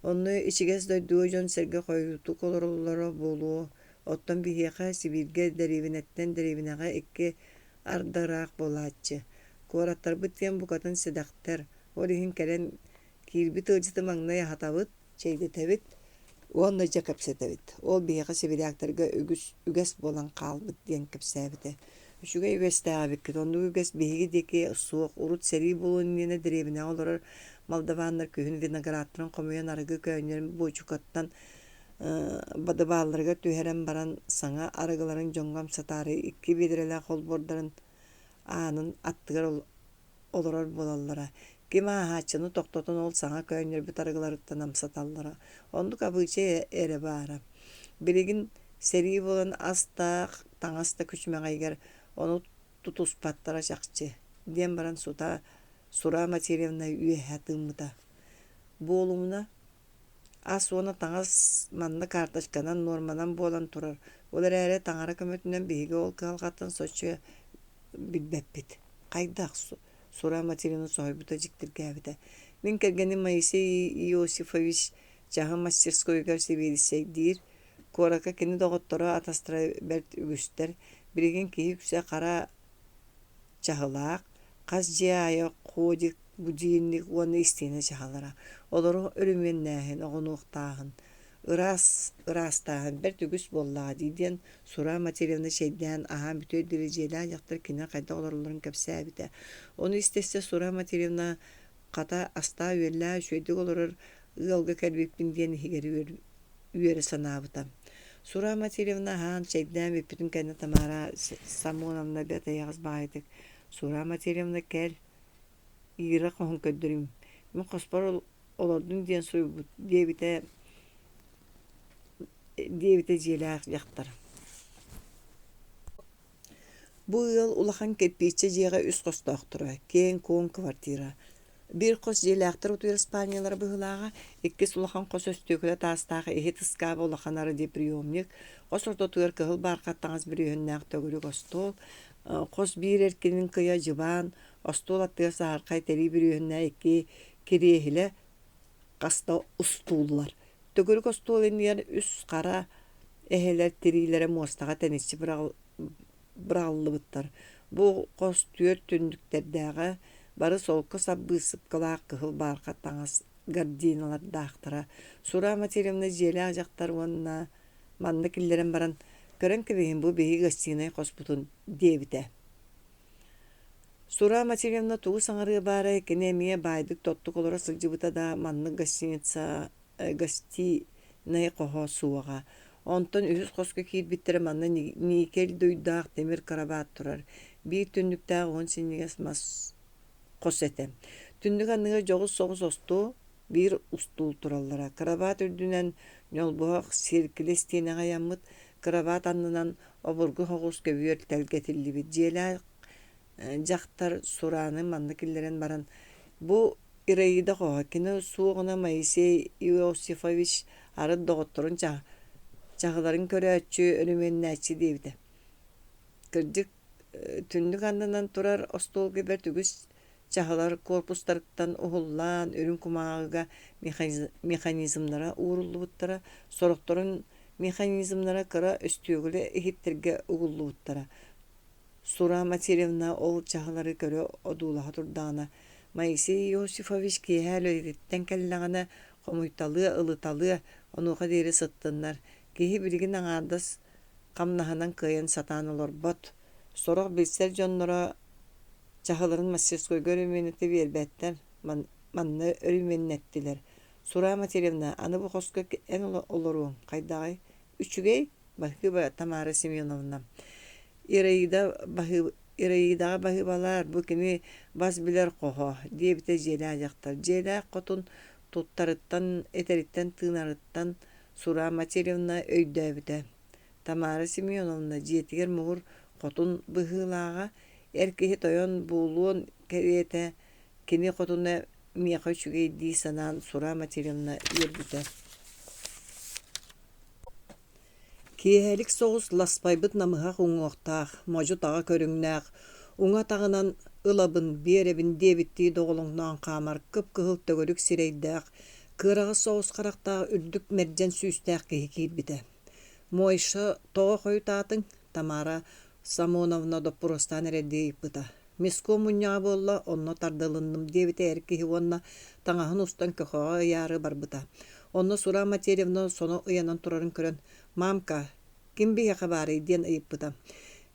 Speaker 1: Онно ичигэс дойдуга дьон-сэргэ хойутук олороллоро буолуо, оттон биһиэхэ Сибииргэ дэриэбинэттэн дэриэбинэҕэ икки арда ыраах буолааччы. Куораттарбыт диэн букатын сэдэхтэр, ол иһин кэлэн Киирбит ыалдьыты маҥнай аһатабыт, чэйдэтэбит уонна дьэ кэпсэтэбит. Ол биһиэхэ сибиряктарга үгүс үгэс буолан хаалбыт диэн кэпсээбитэ. Үчүгэй үгэстээх эбиккит, оннук үгэс биһиги диэки суох. Урут сэрии буолуон иннинэ дэриэбинэҕэ олорор молдаваннар күһүн виноградтарын хомуйан арыгы көөнньөрөн буочукаттан бадыбаалларыгар түһэрэн баран саҥа арыгыларын дьоҥҥо амсатаары икки биэдэрэлээх холбуордарын аанын аттыгар олорор буолаллара. Ким ааһааччыны тохтотон ол саҥа көөнньөрбүт арыгыларыттан амсаталлара. Оннук абыычай эрэ баара. Билигин сэрии буолан ас да, таҥас да күчүмэҕэйигэр ону тутуспаттара чахчы, диэн баран сута Сура Матвеевна үөһэ тыыммыта. Буолумуна, ас уонна таҥас манна карточканан, нуорманан буолан турар. Ол эрээри таҥара көмөтүнэн биһиги ол кыһалҕаттан соччо билбэппит. Хайдах? Сура Материна соһуйбута дьиктиргээбитэ. Мин кэргэним Моисей Иосифович чаһы мастерскойугар сэбиэдиссэйдиир. Куоракка кини доҕотторо, атастара бэрт үгүстэр. Билигин киһи үксэ хара чаһылаах, хас дьиэ аайы ходик, будильник уонна истиэнэ чаһылара. Олору өрөмүөннээһин, оҕунуохтааһын, Ыраас ыраастааһын бэрт үгүс буоллаҕа дии диэн Сура Матвеевна чэйдээн, аһаан бүтүөр диэри дьиэлээх дьахтар кинини хайдах олороллорун кэпсээбитэ. Ону истэ-истэ Сура Матвеевна хата астаах-үөллээх үчүгэйдик олорор ыалга кэлбиппин диэн иһигэр үөрэ санаабыта. Сура Матвеевна аһаан, чэйдээн бүппүтүн кэннэ Тамара Самоновна бэрт эйэҕэс баҕайытык «Сура Матвеевна кэл, Ира хоһун көрдөрүүм, мин хоспор олордун диэн суруйбут диэбитэ диэбитэ дьиэлээх дьахтар. Бу ыал улахан кирпииччэ дьиэҕэ үс хостоохторо, киэҥ-куоҥ квартира. Биир хос дьиэлээхтэр утуйар спальнялара быһыылааҕа, иккис улахан хос өстүөкүлэ таастаах иһит ыскааба улахан радиоприемник, хос ортотугар кыһыл баархат таҥас бүрүөһүннээх төгүрүк остуол, хос биир эркинин кыйа дьыбаан, Остуол аттыгар саһархай тэлии бүрүөһүннээх икки кириэһилэ хаста устууллар. Төгүрүк остуол иннигэр үс хара эһэлэр тириилэрэ муостаҕа тэниччи быраҕыллыбыттар. Бу хос түөрт түннүктэрдээҕэ, бары солко сап быысыпкалаах кыһыл баархат таҥас гардиналардаахтара. Сура Матвеевна дьиэлээх дьахтар уонна манна киллэрэн баран, «Көрөн кэбиһин бу биһиги гостинай хоспутун» диэбитэ. Сура Васильевна тугу саҥарыа баарай, кини эмиэ баайдык-тоттук олоро сылдьыбыта да, маннык гостиница гостинай хоһо суоҕа. Онтон үһүс хоско киирбиттэрэ манна никель дуйдаах тимир кырабаат турар, биир түннүктээх уһун синньигэс мас хос этэ. Түннүк анныгар дьоҕус соҕус остуол, биир устуул тураллара. Кырабаат үрдүнэн ньолбуһах сиэркилэ истиэнэҕэ ыйаммыт, кырабаат аннынан обургу соҕус көбүөр тэлгэтиллибит. Дьиэлээх дьахтар Сурааны манна киллэрэн баран, бу Ираида хоһо, кини суоҕуна Моисей Иосифович арыт доҕотторун чаһыларын көрөөччү, өрөмүөннээччи диэбитэ. Кырдьык, түннүк аннынан турар остуолга бэрт үгүс чаһылар корпустарыттан уһуллаан үрүҥ кумааҕыга механизмнара ууруллубуттара, сорохторун механизмнара кыра өстүөкүлэ иһиттэргэ угуллубуттара. Сура Васильевна ол чаһылары көрө одуулаһа турдаҕына, Моисей Иосифович киэһэ үлэтиттэн кэллэҕинэ хомуйталыа, ылыталыа, онуоха диэри сыттыннар. Киһи билигин аҥаардас хамнаһынан кыайан сатаан олорбот. Сорох билсэр дьонноро чаһыларын мастерскойга өрөмүөннэтэ биэрбэттэр, манна өрөмүөннэттилэр. Сура Васильевна, аны бу хоско эн олоруоҥ хайдаҕый? Үчүгэй, баһыыба Тамара Семеновна. Ираида Ираидаҕа баһыыбалаар, бу кини бас билэр хоһо, диэбитэ дьиэлээх дьахтар. Дьиэлээх хотун туттарыттан, этэриттэн-тыынарыттан Сура Васильевна өйдөөбүтэ. Тамара Семеновна дьиэтигэр муҥур хотун быһыылааҕа, эр киһи тойон буолуон кэриэтэ кини хотуна миэхэ үчүгэй дии санаан Сура Васильевна үөрбүтэ. Киэһэлик соҕус ласпайбыт намыһах уҥуохтаах, модьу-таҕа көрүҥнээх, уҥа атаҕынан ылабын, биэрэбин диэбиттии доҕолоҥноон хаамар кып-кыһыл төгүрүк сирэйдээх, кыараҕас соҕус харахтаах үрдүк мэрдьэн сүүстээх киһи киирбитэ. «Мойша, тоҕо хойутаатыҥ?» Тамара Самоновна доппуруостаан эрэрдии ыйыппыта. «Мискуо мунньаҕа буолла, онно тардылынным» диэбитэ эр киһи уонна таҥаһын устан көхөҕө ыйаары барбыта. Онно Сура Матерьевна соно ыйанан турарын көрөн «Мамка, ким биһиэхэ баарый?» диэн ыйыппыта.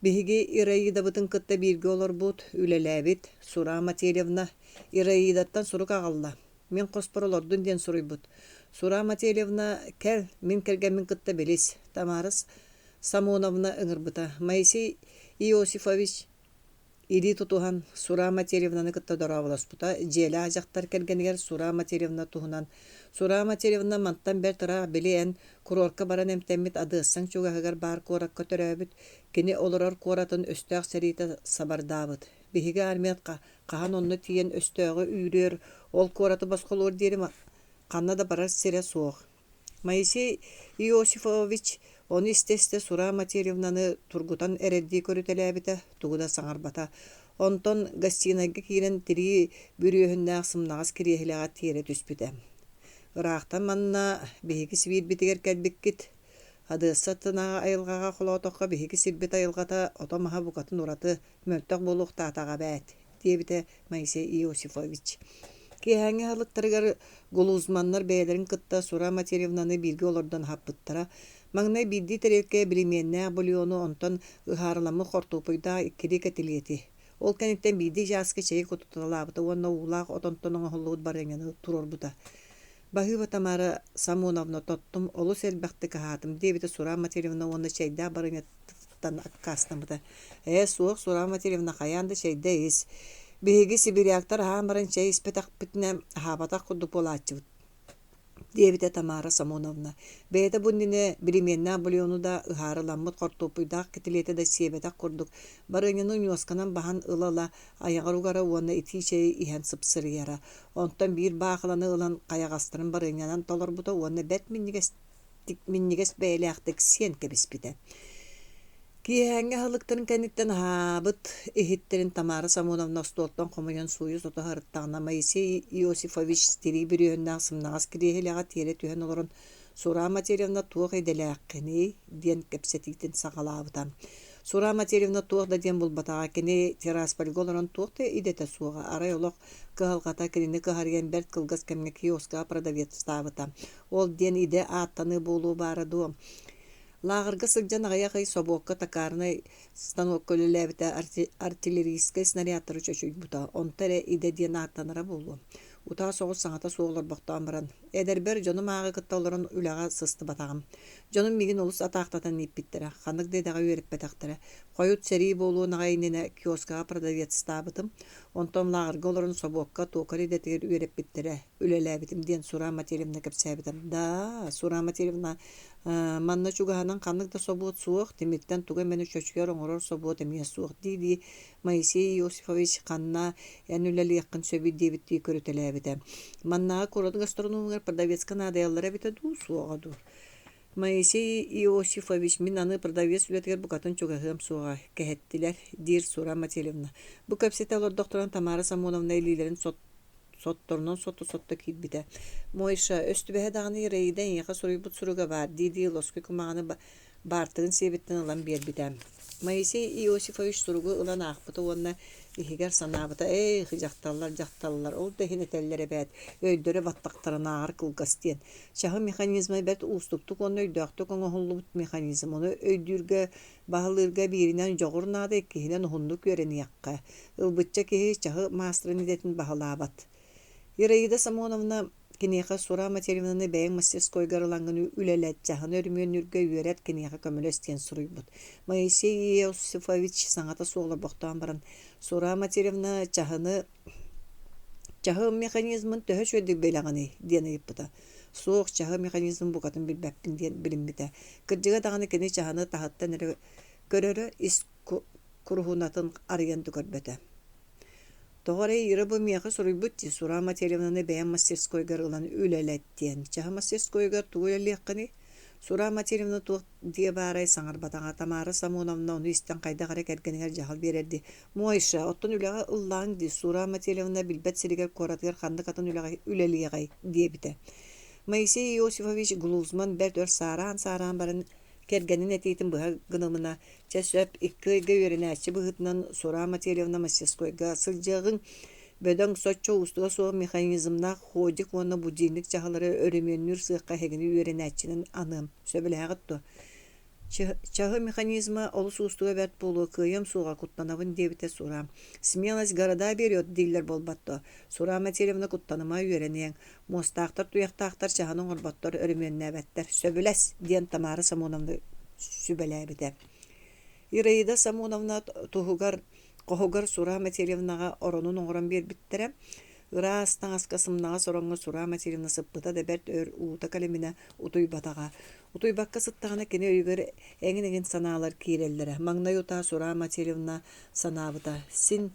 Speaker 1: «Биһиги Ираидабытын кытта бииргэ олорбут, үлэлээбит Сура Матерьевна Ираидаттан сурук аҕалла. Мин хоспор олордун диэн суруйбут. Сура Мательевна, кэл, мин кэргэммин кытта билис, Тамара Самоновна ыҥырбыта. Моисей Иосифович илии тутуһан Сура Мательевнаны кытта дорооболоспута. Дьиэлээх дьахтар кэргэнигэр Сура Мательевна туһунан «Сура Мательевна мантан бэрт ыраах били эн курорка баран эмтэммит Адыассаҥ чугаһыгар баар куоракка төрөөбүт, кини олорор куоратын өстөөх сэриитэ сабардаабыт. Биһиги армият хаһан онно тиийэн өстөөҕү үүрүөр, ол куораты босхолуор диэри ханна да барар сирэ суох. Моисей Иосифович ону истэ-истэ Сура Матерьевнаны тургутан эрэрдии көрүтэлээбитэ, тугу да саҥарбата. Онтон гостинайга киирэн тирии бүрүөһүннээх сымнаҕас кириэһилэҕэ тиэрэ түспүтэ. Ыраахтан манна биһиги сибиирбитигэр кэлбиккит. Одесса аттынааҕы айылҕаҕа холоотоххо биһиги сирбит айылҕата ото-маһа букатын ураты, мөлтөх буолуохтаатаҕа эбээт, диэбитэ Моисей Иосифович. Киэһээҥҥи аһылыктарыгар Глузманнар бэйэлэрин кытта Сура Матерьевнаны бииргэ олордон аһаппыттара. Маҥнай биирдии тэриэлкэ билимиэннээх бульону, онтон ыһаарыламмыт хортуоппуйдаах иккилии кэтилиэти. Ол кэнниттэн биирдии чааска чэйи кутуталаабыта уонна уулаах отонтон оҥоһуллубут барыанньаны туруорбута. Баһыыба Тамара Самоновна тоттум, олус элбэхтик аһаатым, диэбитэ Сура Матерьевна уонна чэйдээх барыанньаттан аккаастаммыта. Ээ, суох, Сура Матерьевна, хайаан да чэйдэ ис. Биһиги сибиряктар аһаан баран чэй испэтэхпитинэ, аһаабатах курдук буолааччыбыт, диэбитэ Тамара Самоновна. Бэйэтэ бу иннинэ билимиэннээх бульону да, ыһаарыламмыт хортуоппуйдаах кэтилиэти да сиэбэтэх курдук, барыанньаны ньуосканан баһан ыла-ыла айаҕар угара уонна итии чэйи иһэн сыпсырыйара. Онтон биир баахыланы ылан хайаҕастарын барыанньанан толорбута уонна бэрт минньигэстик минньигэс бэйэлээхтик сиэн кэбиспитэ. Киэһээҥҥи аһылыктарын кэнниттэн аһаабыт иһиттэрин Тамара Самоновна остуолтан хомуйан сууйа-сото сырыттаҕына Моисей Иосифович тирии бүрүөһүннээх сымнаҕас кириэһилэҕэ тиэрэ түһэн олорон «Сура Матерьевна туох идэлээххиний?» диэн кэпсэтиитин саҕалаабыта. Сура Матерьевна туох да диэн булбатаҕа, кини Тираспольга олорон туох да идэтэ суоҕа, арай олох кыһалҕата кинини кыһарыйан бэрт кылгас кэмҥэ киоскаҕа продавецтаабыта. Ол диэн идэ ааттаныы буолуо баара дуо? Лааҕырга сылдьан аҕыйах ый собуокка токарнай станокка үлэлээбитэ, артиллерийскай снарядтары чочуйбута, онто эрэ идэ диэн ааттанара буолуо. Утаа соҕус саҥата суох олорбохтоон баран, эдэрбэр дьонум ааҕы кытта олорон үлэҕэ сыстыбатаҕым. Дьонум миигин олус атаахтатан ииппиттэрэ, ханнык да идэҕэ үөрэппэтэхтэрэ. Хойут сэрии буолуон аҕай иннинэ киоскаҕа продавецтаабытым, онтон лааҕырга олорон собуокка токарь идэтигэр үөрэппиттэрэ, үлэлээбитим диэн Сура Матвеевна кэпсээбитэ. Да, Сура Матвеевна, манна чугаһынан ханнык да собуот суох, тимиртэн тугу эмэни чочуйар оҥорор собуот эмиэ суох дии-дии Моисей Иосифович ханна эн үлэлиэххин сөбүй диэбиттии көрүтэлээбитэ. Маннааҕы куорат гастрономугар продавецка наадыйаллара эбитэ дуу, суоҕа дуу? Моисей Иосифович, мин аны продавец үлэтигэр букатын чугаһыам суоҕа, кэһэттилэр, диир Сура Матвеевна. Бу кэпсэтэ олордохторуна Тамара Самоновна илиилэрин сотторунан сотто-сотто киирбитэ. Мойша, өстүбэһэ даҕаны Ираида эйиэхэ суруйбут суруга баар дии-дии лоскуй кумааҕыны баартыгын сиэбиттэн ылан биэрбитэ. Моисей Иосифович суругу ылан аахпыта уонна иһигэр санаабыта: «Ээх, дьахталлар, дьахталлар, ол да иһин этэллэр эбээт, өйдөрө баттахтарынааҕар кылгас диэн. Чаһы механизма бэрт уустуктук уонна өйдөөхтүк оҥоһуллубут механизм, ону өйдүүргэ Баһылыырга бииринэн дьоҕур наада, иккиһинэн уһуннук үөрэниэххэ. Ылбычча киһи чаһы маастарын идэтин баһылаабат. Ираида Самоновна киниэхэ Сура Матерьевнаны бэйэҥ мастерскойгар ылаҥҥын үлэлэт, чаһыны өрөмүөннүүргэ үөрэт, киниэхэ көмөлөс диэн суруйбут. Моисей Иосифович саҥата суох олорбохтоон баран, Сура Матерьевна чаһыны чаһы механизмын төһө үчүгэйдик билэҕиний диэн ыйыппыта. Суох, чаһы механизмын букатын билбэппин диэн билиммитэ. Кырдьыга даҕаны кини чаһыны таһыттан эрэ көрөрө, ис куруһунатын арыйан да көрбөтө. Тоҕо эрэ Ира бу миэхэ суруйбут дии, Сура Матвеевнаны бэйэм мастерскойгар ылан үлэлэт диэн. Чаһы мастерскойугар тугу үлэлиэххиний? Сура Матвеевна туох диэ баарай саҥарбатаҕа. Тамара Самоновна ону истэн хайдах эрэ кэргэнигэр дьаһал биэрэрдии «Мойша, оттон үлэҕэ ыллааҥ дии, Сура Матвеевна билбэт сиригэр куоратыгар ханнык атын үлэҕэ үлэлиэҕэй?» диэбитэ. Моисей Иосифович Глузман бэрт өр саараан-саараан баран кэргэнин этиитин быһа гынымына, «Чэ сөп, икки ыйга үөрэнээччи быһыытынан Сура Матвеевна мастерскойга сылдьыаҕыҥ, бөдөҥ, соччо уустуга суох механизмнаах ходик уонна будильник чаһылары өрөмүөннүүр сыахха эһигини үөрэнээччинэн аныам, сөбүлэһэҕит дуо?» Чаһы механизма олус уустуга бэрт буолуо, кыайыам суоҕа, куттанабын диэбитэ Сура. «Смелость города берет» дииллэр буолбат дуо? Сура Матвеевна куттаныма, үөрэниэҥ. Муостаахтар, туйахтаахтар чаһыны оҥорботтор, өрөмүөннээбэттэр. Сөбүлэс, диэн Тамара Самоновна сүбэлээбитэ. Ираида Самоновна туһугар хоһугар Сура Матвеевнаҕа оронун оҥорон биэрбиттэрэ. Ыраас таҥаска сымнаҕас ороҥҥо Сура Матвеевна сыппыта да бэрт өр уута кэлиминэ утуйбатаҕа. Утуйбакка сыттаҕына кини өйүгэр эҥин-эҥин санаалар киирэллэрэ. Маҥнай утаа Сура Матвеевна санаабыта: «Син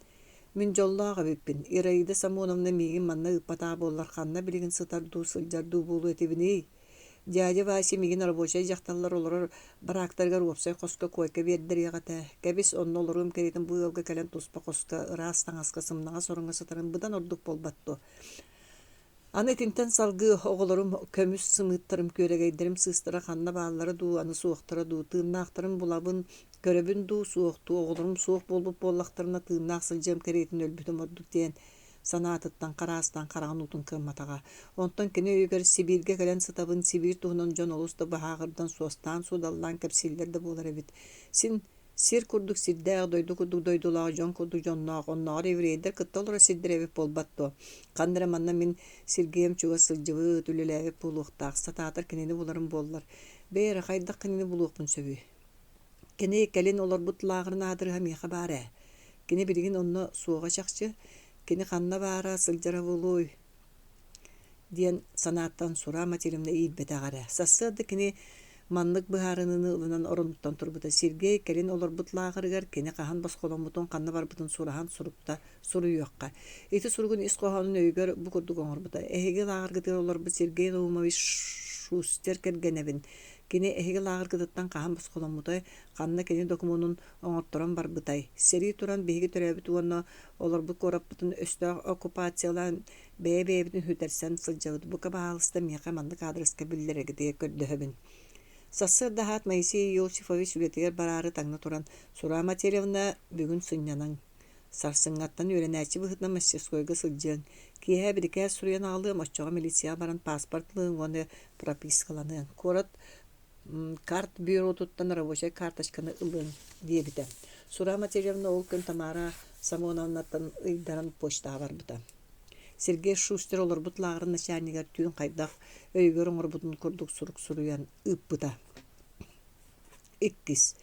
Speaker 1: мин дьоллоох эбиппин, Ираида Самоновна миигин манна ыыппатаҕа буоллар ханна билигин сытар дуу, сылдьар дуу буолуо этибиний? Дядя Вася миигин рабочай дьахталлар олорор бараактарыгар уопсай хоско куойка биэрдэриэх этэ. Кэбис, онно олоруом кэриэтин бу ыалга кэлэн туспа хоско, ыраас таҥаска, сымнаҕас ороҥҥо сытарым быдан ордук буолбат дуо? Аны итинтэн салгыы оҕолорум көмүс сымыыттарым, күөрэгэйдэрим сыыстара ханна бааллара дуу, аны суохтара дуу, тыыннаахтарын булабын, көрөбүн дуу, суох дуу, оҕолорум суох буолбут буоллахтарына тыыннаах сылдьыам кэриэтин өлбүтүм ордук диэн санаатыттан хараастан хараҕын уутун кыамматаҕа. Онтон кини өйүгэр Сибииргэ кэлэн сытабын, Сибиир туһунан дьон олус да баһааҕырдан суостаан-суодаллаан кэпсииллэр да буолар эбит. Син Сир курдук сирдээх, дойду курдук дойдулаах, дьон курдук дьонноох, оннооҕор еврейдэр кытта олорор сирдэрэ эбит буолбат дуо? Ханна эрэ манна мин Сергейим чугас сылдьыбыт, үлэлээбит буолуохтаах, сатаатар кинини буларым буоллар. Бэйэ эрэ хайдах кинини булуохпун сөбүй? Кини кэлин олорбут лааҕырын аадырыһа миэхэ баар ээ. Кини билигин онно суоҕа чахчы. Кини ханна баара, сылдьара буолуой? диэн санааттан Сура Матвеевна иирбэтэх эрэ. Сарсыарда кини маннык быһаарыныыны ылынан оронуттан турбута. Сергей кэлин олорбут лааҕырыгар кини хаһан босхоломмутун, ханна барбытын сураһан сурукта суруйуохха. Ити суругун ис хоһоонун өйүгэр бу курдук оҥорбута. Эһиги лааҕыргытыгар олорбут Сергей Наумович Шустер кэргэнэбин. Кини эһиги лааҕыргытыттан хаһан босхоломмутай, ханна кини докумуонун оҥотторон барбытай? Сэрии туран биһиги төрөөбүт уонна олорбут куораппытын өстөөх оккупациялаан бэйэ-бэйэбитин сүтэрсэн сылдьабыт. Бука баһаалыста миэхэ маннык аадырыска биллэрэргитигэр көрдөһөбүн. Сарсыарда аһаат Моисей Иосифович үлэтигэр бараары таҥна туран, «Сура Матвеевна, бүгүн сынньанаҥ. Сарсыҥҥаттан үөрэнээччи быһыытынан мастерскойга сылдьыаҥ. Киэһэ бирикээс суруйан аҕалыам, оччоҕо милицияҕа баран паспорт ылыаҥ уонна пропискаланыаҥ. Куорат Карт бюротуттан рабочай карточканы ылыаҥ диэбитэ. Сура Матвеевна ол күн Тамара Самоновнаттан ыйдаран почтаҕа барбыта. Сергей Шустер олорбут лааҕырын начальнигар түүн хайдах өйүгэр оҥорбутун курдук сурук суруйан ыыппыта. Иккис.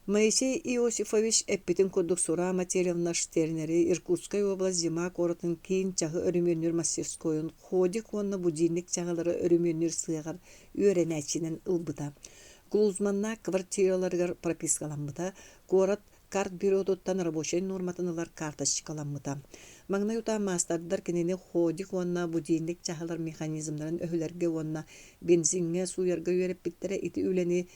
Speaker 1: Моисей Иосифович эппитин курдук Сура Матвеевна Штернери Иркутскай уобалас Зима куоратын киин чаһы өрөмүөннүүр мастерскойун ходик уонна будильник чаһылары өрөмүөннүүр сыаҕар үөрэнээччинэн ылбыта. Глузманнаах квартираларыгар пропискаламмыта, куорат карт бюротуттан рабочай нуорматын ылар карточкаламмыта. Маҥнай утаа маастардар кинини ходик уонна будильник чаһылар механизмнарын өһүлэргэ уонна бензиҥҥэ сууйарга үөрэппиттэрэ. Ити үлэни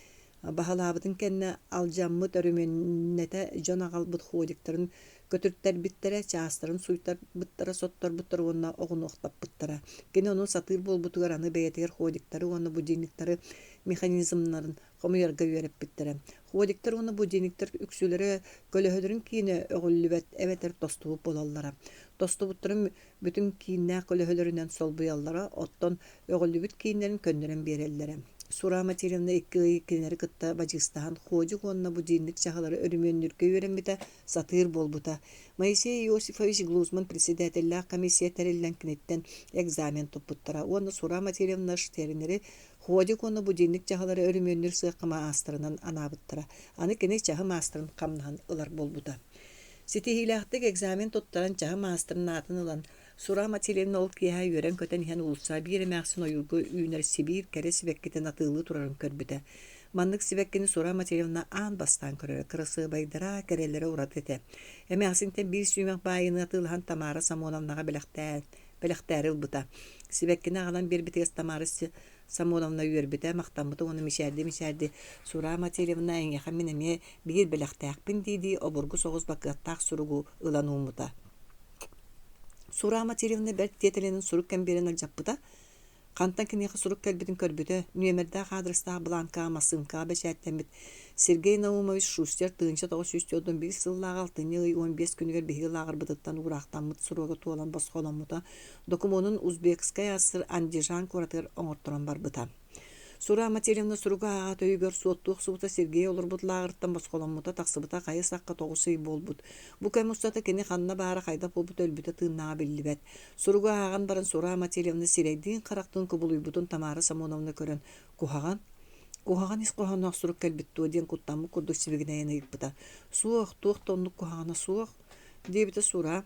Speaker 1: баһылаабытын кэннэ алдьаммыт өрөмүөннэтэ дьон аҕалбыт ходиктарын көтүртэрбиттэрэ, чаастарын сууйтарбыттара, сотторбуттара уонна оҕунуохтаппыттара. Кини ону сатыыр буолбутугар аны бэйэтигэр ходиктары уонна будильниктары механизмнарын хомуйарга үөрэппиттэрэ. Ходиктар уонна будильниктар үксүлэрэ көлөһөлөрүн киинэ өҕүллүбэт эбэтэр тостубут буолаллара. Тостубуттарын бүтүн кииннээх көлөһөлөрүнэн солбуйаллара, оттон өҕүллүбүт кииннэрин көннөрөн биэрэллэрэ. Сура Матвеевна икки ый кинилэри кытта бадьыыстаһан ходик уонна будильник чаһылары өрөмүөннүүргэ үөрэммитэ, сатыыр буолбута. Моисей Иосифович Глузман председателлээх комиссия тэриллэн киниттэн экзамен туппуттара уонна Сура Матвеевна Штернери ходик уонна будильник чаһылары өрөмүөннүүр сыахха маастарынан анаабыттара. Аны кини чаһы маастарын хамнаһын ылар буолбута. Ситиһиилээхтик экзамен туттаран чаһы маастарын аатын ылан, Сура Матвеевна ол киэһэ үөрэн-көтөн иһэн уулусса биир эмээхсин ойуурга үүнэр сибиир кэрэ сибэккитин атыылыы турарын көрбүтэ. Маннык сибэккини Сура Матвеевна аан бастаан көрөрө, кырасыабайдара, кэрэлэрэ ураты этэ. Эмээхсинтэн биир сүүмэх баайыны атыылаһан Тамара Самоновнаҕа бэлэхтээн, бэлэхтээри ылбыта. Сибэккини аҕалан биэрбитигэр Тамара Самоновна үөрбүтэ, махтаммыта уонна мичээрдии-мичээрдии «Сура Матвеевна, эйиэхэ мин эмиэ биир бэлэхтээхпин» дии-дии обургу соҕус бакыаттаах суругу ылан ууммута. Сура Матвеевна бэрт тиэтэлинэн сурук кэмбиэрин алдьаппыта. Хантан киниэхэ сурук кэлбитин көрбүтэ, нүөмэрдээх аадырыстаах бланкаҕа массыынкаҕа бэчээттэммит Сергей Наумович Шустер 1941 сыллааҕы алтынньы ый 15 күнүгэр биһиги лааҕырбытыттан уураахтаммыт суруга туолан босхоломмута, докумуонун Узбекскай АССР Андижан куоратыгар оҥорторон барбыта. Сура Матвеевна суругу ааҕаат өйүгэр суоттуу охсубута Сергей олорбут лааҕырыттан босхоломмута тахсыбыта хайы сахха 9 ый буолбут. Бу кэм устата кини ханна баара хайдах буолбута өлбүтэ тыыннааҕа биллибэт. Суругу ааҕан баран Сура Матвеевна сирэйдиин-харахтыын кубулуйбутун Тамара Самоновна көрөн «Куһаҕан? Куһаҕан ис хоһоонноох сурук кэлбит дуо?» диэн куттаммыт курдук сибигинэйэн ыйыппыта. «Суох, туох да оннук куһаҕана суох», диэбитэ Сура.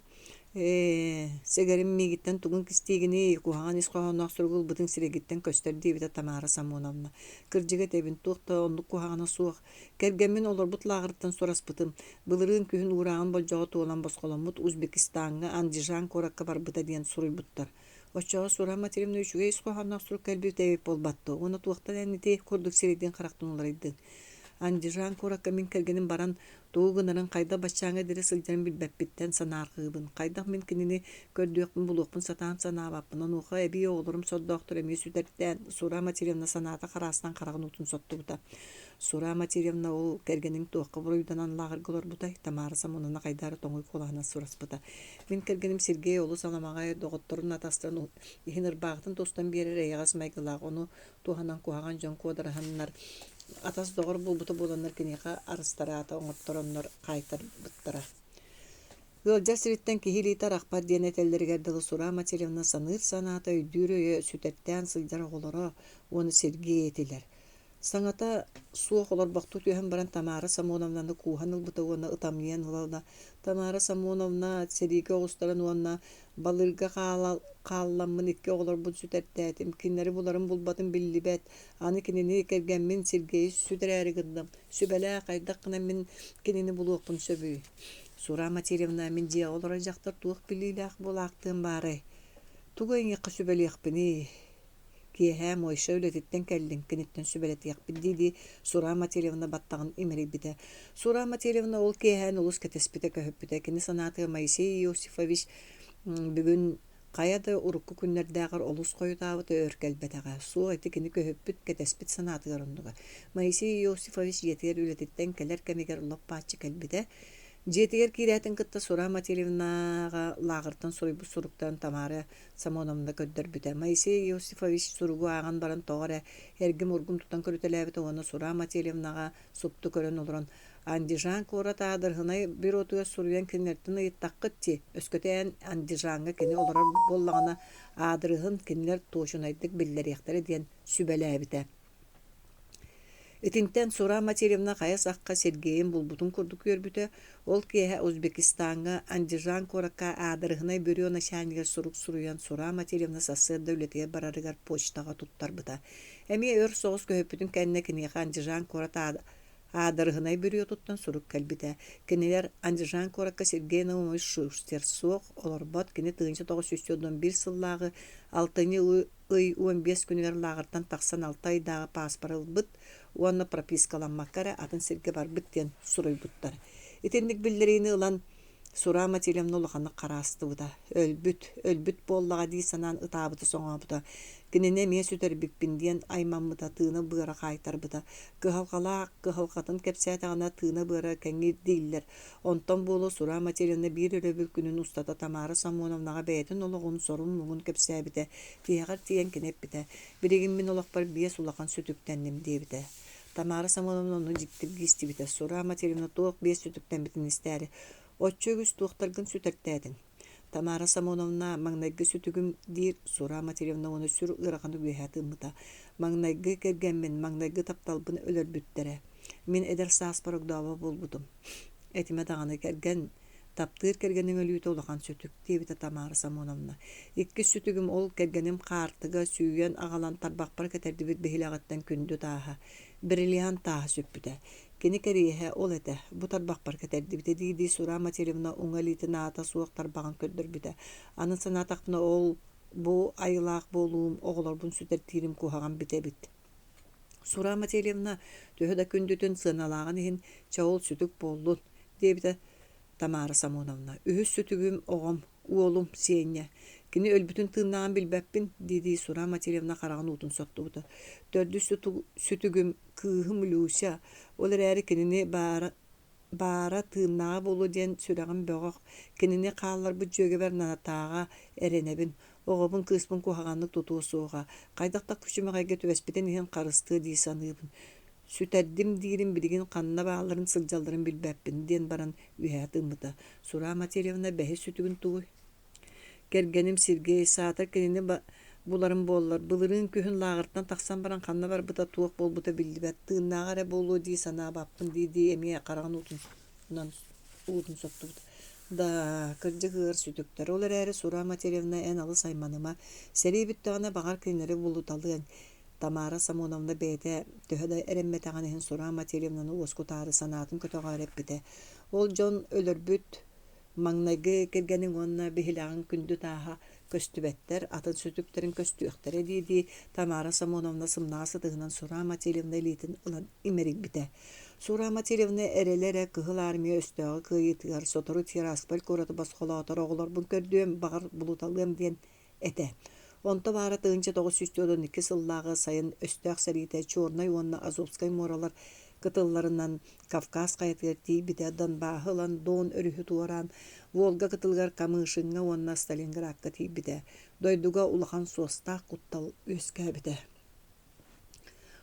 Speaker 1: Ээ, сэгэрим миигиттэн тугун кистиигиний, куһаҕан ис хоһоонноох суругу ылбытыҥ сирэйгиттэн көстөр диэбитэ Тамара Самоновна. Кырдьыга этэбин, туох да оннук куһаҕана суох. Кэргэммин олорбут лааҕырыттан сураспытым. Былырыын күһүн уурааҕын болдьоҕо туолан босхоломмут Узбекистаҥҥа Андижан куоракка барбыта диэн суруйбуттар. Оччоҕо Сура Матвеевна үчүгэй ис хоһоонноох сурук кэлбит эбит буолбат дуо? Уонна туохтан эн ити курдук сирэйдиин-харахтыын уларыйдыҥ? Андижан куоракка мин кэргэним баран Тугу гынарын, хайдах баччааҥҥа диэри сылдьарын билбэппиттэн санаарҕыыбын. Хайдах мин кинини көрдүөхпүн, булуохпун сатаан санаабаппын. Онуоха эбии оҕолорум сордоохтор эмиэ сүтэртээн, Сура Матвеевна санаата хараастан хараҕын уутун соттубута. Сура Матвеевна ол кэргэниҥ туохха буруйданан лааҕырга олорбутай? Тамара Самоновна хайдары тоҥуй куолаһынан сураспыта. Мин кэргэним Сергей олус аламаҕай, доҕотторун атастарын иһин ырбаахытын тостон биэрэр эйэҕэс майгылаах, ону туһанан куһаҕан дьон куодараһаннар, атас-доҕор буолбута буоланнар киниэхэ арыстараата оҥоттороннор хаайтарбыттара. Ыалдьар сириттэн киһи илиитэ арахпат диэн этэллэригэр дылы Сура Матвеевна саныыр санаата, өйдүүр өйө сүтэртээн сылдьар оҕолоро уонна Сергей этилэр. Саҥата суох олорбохтуу түһэн баран Тамара Самоновнаны кууһан ылбыта уонна ытамньыйан ыла-ыла «Тамара Самоновна, сэриигэ оҕустаран уонна балыырга хаалламмын икки оҕолорбун сүтэртээтим, кинилэри буларым булбатым биллибэт, аны кинини кэргэммин Сергейи сүтэрээри гынным, сүбэлээ, хайдах гынан мин кинини булуохпун сөбүй?» Сура Матвеевна, мин дьиэҕэ олорор дьахтар туох билиилээх буолаахтыам баарай? Тугу эйиэхэ сүбэлиэхпиний? Киэһэ Мойша үлэтиттэн кэллиҥ, киниттэн сүбэлэтиэхпит дии-дии Сура Матвеевна баттаҕын имэрийбитэ. Сура Матвеевна ол киэһэни олус кэтэспитэ, көһүппүтэ. Кини санаатыгар Моисей Иосифович бүгүн хайа да урукку күннэрдээҕэр олус хойутаабыта өр кэлбэтэҕэ. Суох ити кини көһүппүт, кэтэспит санаатыгар оннуга. Моисей Иосифович дьиэтигэр үлэтиттэн кэлэр кэмигэр лоп-бааччы кэлбитэ. Дьиэтигэр киирээтин кытта Сура Матильевнаҕа лааҕыртан суруйбут суруктарын Тамара Самоновна көрдөрбүтэ. Моисей Иосифович суругу ааҕан баран тоҕо эрэ эргим-ургум тутан көрүтэлээбитэ уонна Сура Матильевнаҕа супту көрөн олорон «Андижан куорат аадырыһынай бюротугар суруйан кинилэртэн ыйыттаххыт дии, өскөтө эн Андижаҥҥа кини олорор буоллаҕына, аадырыһын кинилэр туочунайдык биллэриэхтэрэ» диэн сүбэлээбитэ. Итинтэн Сура Матильевна хайа сахха Сергейин булбутун курдук үөрбүтэ. Ол киэһэ Узбекистаҥҥа Андижан куоракка аадырыһынай бюро начальнигар сурук суруйан Сура Матильевна сарсыарда үлэтигэр барарыгар почтаҕа туттарбыта. Эмиэ өр соҕус көһүппүтүн кэннэ киниэхэ Андижан куорат аадырыһынай бюротуттан сурук кэлбитэ. Кинилэр Андижан куоракка Сергей Наумович Шустер суох, олорбот, кини 1991 сыллааҕы алтынньы ый 15 күнүгэр лааҕыртан тахсан алта ыйдааҕы пааспары ылбыт уонна пропискаламмакка эрэ атын сиргэ барбыт диэн суруйбуттар. Итинник биллэриини ылан Сура Матильевна улаханнык хараастыбыта. Өлбүт, өлбүт буоллаҕа дии санаан ытаабыта-соҥообута. Кинини эмиэ сүтэрбиппин диэн аймаммыта, тыына-быара хаайтарбыта. Кыһалҕалаах кыһалҕатын кэпсээтэҕинэ тыына-быара кэҥиир дииллэр. Онтон буолуо Сура Материна биир өрөбүл күнүн устата Тамара Самоновнаҕа бэйэтин олоҕун сорун-муҥун кэпсээбитэ, тиһэҕэр тиийэн кини эппитэ: «Билигин мин олохпор биэс улахан сүтүктэнним» диэбитэ. Тамара Самоновна ону дьиктиргии истибитэ. Сура Материна туох биэс сүтүктэммитин истээри: «Оччо үгүс туохтаргын сүтэртээтиҥ?» Тамара Самоновна маҥнайгы сүтүгүм диир Сура Матеревна уонна сүр ыараханнык үөһэ тыыммыта. Маҥнайгы кэргэммин, маҥнайгы тапталбын өлөрбүттэрэ. Мин эдэр сааспар огдообо буолбутум. Этимэ даҕаны кэргэн, таптыыр кэргэниҥ өлүүтэ улахан сүтүк, диэбитэ Тамара Самоновна. Иккис сүтүгүм ол кэргэним хаартыга сүүйэн аҕалан тарбахпар кэтэрдибит биһилэҕиттэн күндү тааһа, бриллиант тааһа сүппүтэ. Кини кэриэһэ ол этэ, бу тарбахпар кэтэрдибитэ дии-дии Сура Матильевна уҥа илиитин аата суох тарбаҕын көрдөрбүтэ. Аны санаатахпына ол бу айылаах буолуум, оҕолорбун сүтэртиирим куһаҕан битэ эбит. Сура Матильевна төһө да күндүтүн сыаналааҕын иһин, чэ ол сүтүк буоллун, диэбитэ Тамара Самоновна. Үһүс сүтүгүм оҕом, уолум Сеня. Кини өлбүтүн тыыннааҕын билбэппин, дии-дии Сура Матильевна хараҕын уутун соттубута. Төрдүс сүтүгүм кыыһым Люся, ол эрээри кинини баара, баара тыыннааҕа буолуо диэн сүрэҕим бөҕөх, кинини хаалларбыт дьүөгэбэр Натааҕа эрэнэбин, оҕобун кыыспын куһаҕаннык тутуо суоҕа, хайдах да күчүмэҕэйгэ түбэспитин иһин харыстыа дии саныыбын. Сүтэрдим диирим билигин ханна баалларын сылдьалларын билбэппин диэн баран үөһэ тыыммыта. Сура Матильевна бэһис сүтүгүн тугуй? Кэргэним Сергей саатар кинини буларым буоллар, былырыын күһүн лааҕыртан тахсан баран ханна барбыта, туох буолбута биллибэт, тыыннааҕа эрэ буолуо дии санаабаппын дии-дии эмиэ хараҕын уутунан уутун соттубут. Да, кырдьык ыар сүтүктэр. Ол эрээри Сура Матеревна эн алыс айманыма. Сэрии бүттэҕинэ баҕар кинилэри булуталыаҥ. Тамара Самоновна бэйэтэ төһө да эрэммэтэҕин иһин Сура Матеревнаны уоскутаары санаатын көтөҕөөрү эппитэ. Ол дьон өлөрбүт Маҥнайгы кэргэниҥ уонна биһилэҕиҥ күндү тааһа көстүбэттэр, атын сүтүктэрин көстүөхтэрэ дии-дии Тамара Самоновна сымнаҕас ытыһынан Сура Матильевна илиитин ылан имэрийбитэ. Сура Матильевна эрэлэ эрэ Кыһыл Армия өстөөҕү кыайыытыгар сотору Тирасполь куораты босхолоотор оҕолорбун көрдүөм, баҕар булуталыам диэн этэ. Онто баара 1942 сыллааҕы сайын өстөөх сэриитэ Чернай уонна Азовскай муоралар кытылларынан Кавказ хайатыгар тиийбитэ, Донбаһы ылан Дон өрүһү туораан Волга кытылыгар Камышиҥҥа уонна Сталинградка тиийбитэ. Дойдуга улахан суостаах куттал үөскээбитэ.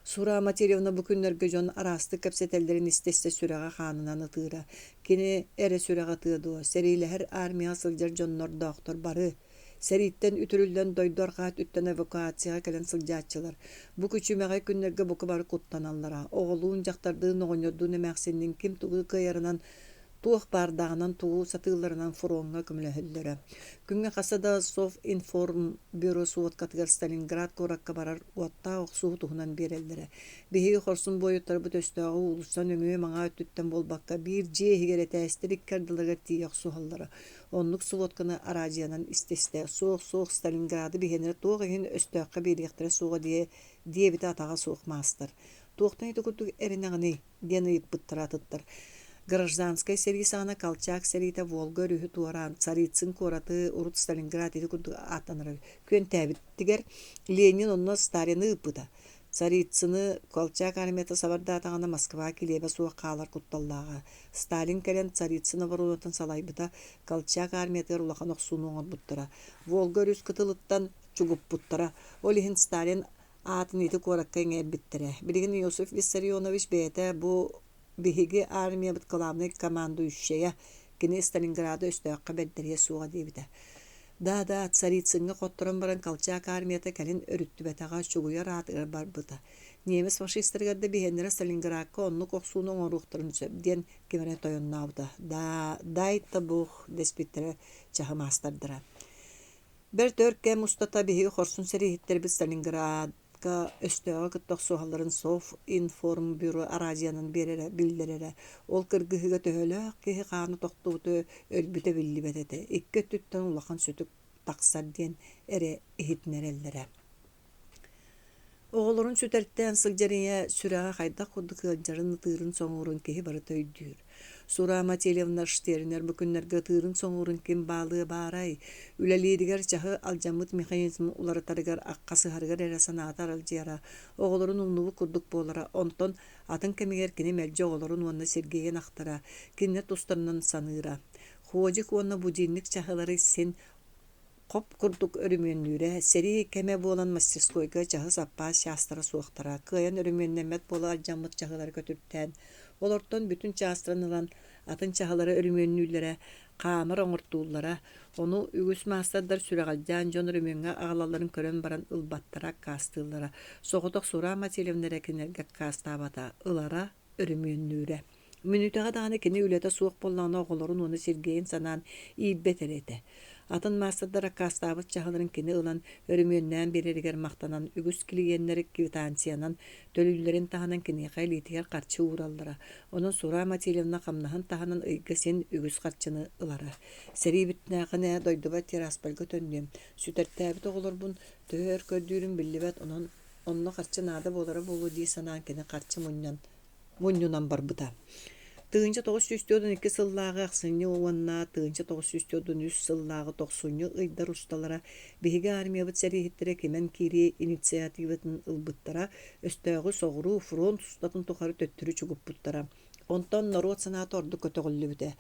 Speaker 1: Сура Матеревна бу күннэргэ дьон араастык кэпсэтэллэрин истэ-истэ сүрэҕэ хаанынан ытыыра. Кини эрэ сүрэҕэ ытыа дуо, сэриилэһэр армияҕа сылдьар дьоннордоохтор бары. Сэрииттэн үтүрүллэн дойду арҕаа өттүттэн эвакуацияҕа кэлэн сылдьааччылар. Бу күчүмэҕэй күннэргэ бука бары куттаналлара. Оҕолуун, дьахтардыын, оҕонньордуун, эмээхсинниин ким тугу кыайарынан туох баардааҕынан тугу сатыылларынан фроҥҥа көмөлөһөллөрө. Күҥҥэ хаста да Совинформбюро сводкатыгар Сталинград куоракка барар уоттаах охсуһуу туһунан биэрэллэрэ. Биһиги хорсун буойуттарбыт өстөөҕү уулусса нөҥүө-маҥаа өттүттэн буолбакка, биир дьиэ иһигэр этээстэр икки ардыларыгар тиийэ охсуһаллара. Оннук сводканы араадьыйанан истэ-истэ, «Суох, суох, Сталинграды биһиэнэрэ туох иһин өстөөххө биэриэхтэрэ суоҕа» диэ диэбитэ атаҕа суох маастар. Туохтан ити курдук эрэнэҕиний? диэн ыйыппыттара атыттар. Гражданскай сэрии саҕана Колчак сэриитэ Волга өрүһү туораан Царицын куораты урут Сталинград ити курдук ааттанара күөнтээбитигэр Ленин онно Сталины ыыппыта. Царицыны Колчак армията сабардаатаҕына Москва килиэбэ суох хаалар кутталлааҕа. Сталин кэлэн Царицын оборуонатын салайбыта, Колчак армиятыгар улахан охсууну оҥорбуттара. Волга өрүс кытылыттан чугуппуттара. Ол иһин Сталин аатын ити куоракка иҥэрбиттэрэ. Билигин Иосиф Виссарионович бэйэтэ бу биһиги армиябыт кылаабынай командующайа, кини Сталинграды өстөөххө бэрдэриэ суоҕа диэбитэ. Да-да, Царицыҥҥа хотторон баран Колчак армията кэлин өрүттүбэтэҕэ, чугуйар аатыгар барбыта. Немец фашистарыгар да биһиэннэрэ Сталинградка оннук охсууну оҥоруохтарын сөп диэн ким эрэ тойоннообута. Да, дай-то бог дэспиттэрэ чаһы маастардара. Бэрт өр кэм устата биһиги хорсун сэрииһиттэрбит Сталинградка өстөөҕү кытта охсуһалларын Совинформбюро араадьыйанан биэрэрэ биллэрэрэ. Ол кыргыһыыга төһөлөөх киһи хаана тохтубута, өлбүтэ биллибэт этэ. Икки өттүттэн улахан сүтүк тахсар диэн эрэ иһитиннэрэллэрэ. Оҕолорун сүтэртээн сылдьар ийэ сүрэҕэ хайдах курдук ыалдьарын, ытыырын-соҥуурун киһи барыта өйдүүр. Сура Матильевна Штернер бу күннэргэ ытыырын-соҥуурун ким баалыа баарай, үлэлииригэр чаһы алдьаммыт механизмы уларытарыгар акка сыһарыгар эрэ санаата аралдьыйара, оҕолорун умнубут курдук буолара, онтон атын кэмигэр кини мэлдьи оҕолорун уонна Сергейин ахтара, кинилэр тустарынан саныыра. Ходик уонна будильник чаһылары син Хоп курдук өрөмүөннүүрэ, сэрии кэмэ буолан мастерскойга чаһы саппаас чаастара суохтара, кыайан өрөмүөннэммэт буола алдьаммыт чаһылары көтүртээн, олортон бүтүн чаастарын ылан атын чаһылары өрөмүөннүүллэрэ, хаамар оҥортууллара, ону үгүс маастардар сүрэҕэлдьээн дьон өрөмүөҥҥэ аҕалалларын көрөн баран ылбаттара, аккаастыыллара. Соҕотох Сура Матильевна эрэ кинилэргэ аккаастаабата, ылара, өрөмүөннүүрэ. Мүнүүтэҕэ даҕаны кини үлэтэ суох буоллаҕына оҕолорун уонна Сергейин санаан иирбэт эрэ этэ. Атын маастардар аккаастаабыт чаһыларын кини ылан өрөмүөннээн биэрэригэр махтанан үгүс клиеннэри квитанциянан төлүүллэрин таһынан киниэхэ илиитигэр харчы уураллара. Онон Сура Матильевна хамнаһын таһынан ыйга син үгүс харчыны ылара. Сэрии бүттээҕинэ дойдубар Тираспольга төннүөм, сүтэртээбит оҕолорбун төһө өр көрдүүрүм биллибэт, онон онно харчы наада буолара буолуо дии санаан кини харчы мунньан мунньунан барбыта. 1942 сыллааҕы ахсынньы уонна 1943 сыллааҕы тохсунньу ыйдар усталара биһиги армиябыт сэрииһиттэрэ кимэн киирии инициативатын ылбыттара, өстөөҕү соҕуруу фронт устатын тухары төттөрү чугуппуттара. Онтон норуот санаата ордук көтөҕүллүбүтэ.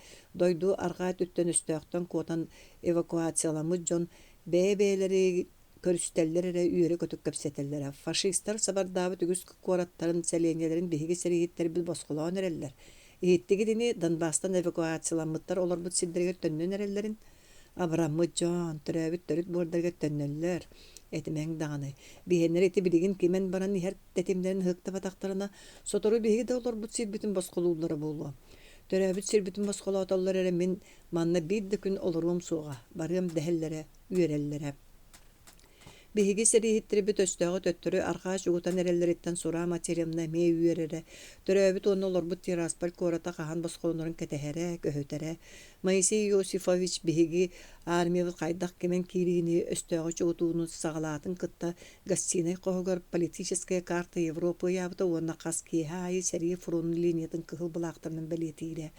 Speaker 1: Дойду арҕаа өттүттэн өстөөхтөн куотан эвакуацияламмыт дьон бэйэ-бэйэлэри көрүстэллэр эрэ үөрэ-көтө кэпсэтэллэрэ. Фашистар сабардаабыт үгүс куораттарын, сэлиэнньэлэрин биһиги сэрииһиттэрбит босхолоон эрэллэр. Иһиттигит ини, Донбасстан эвакуацияламмыттар олорбут сирдэригэр төннөн эрэллэрин? Абыраммыт дьон, төрөөбүт төрүт буордарыгар төннөллөр. Этимэҥ даҕаны, биһиэннэр ити билигин кимэн баран иһэр тэтимнэрин ыһыктыбатахтарына, сотору биһиги да олорбут сирбитин босхолууллара буолуо. Төрөөбүт сирбитин босхолоотоллор эрэ мин манна биир да күн олоруом суоҕа, барыам дэһэллэрэ үөрэллэрэ. Биһиги сэрииһиттэрбит өстөөҕү төттөрү арҕаа чугутан эрэллэриттэн Сураа Матеревна эмиэ үөрэрэ, төрөөбүт уонна олорбут Тирасполь куората хаһан босхолонорун кэтэһэрэ, көһүтэрэ. Моисей Иосифович биһиги армиябыт хайдах кимэн киириини, өстөөҕү чугутууну саҕалаатын кытта гостинай хоһугар политическая карта Европы ыйаабыта уонна хас киэһэ аайы сэрии фронун линиятын кыһыл былаахтарынан бэлиэтиирэ.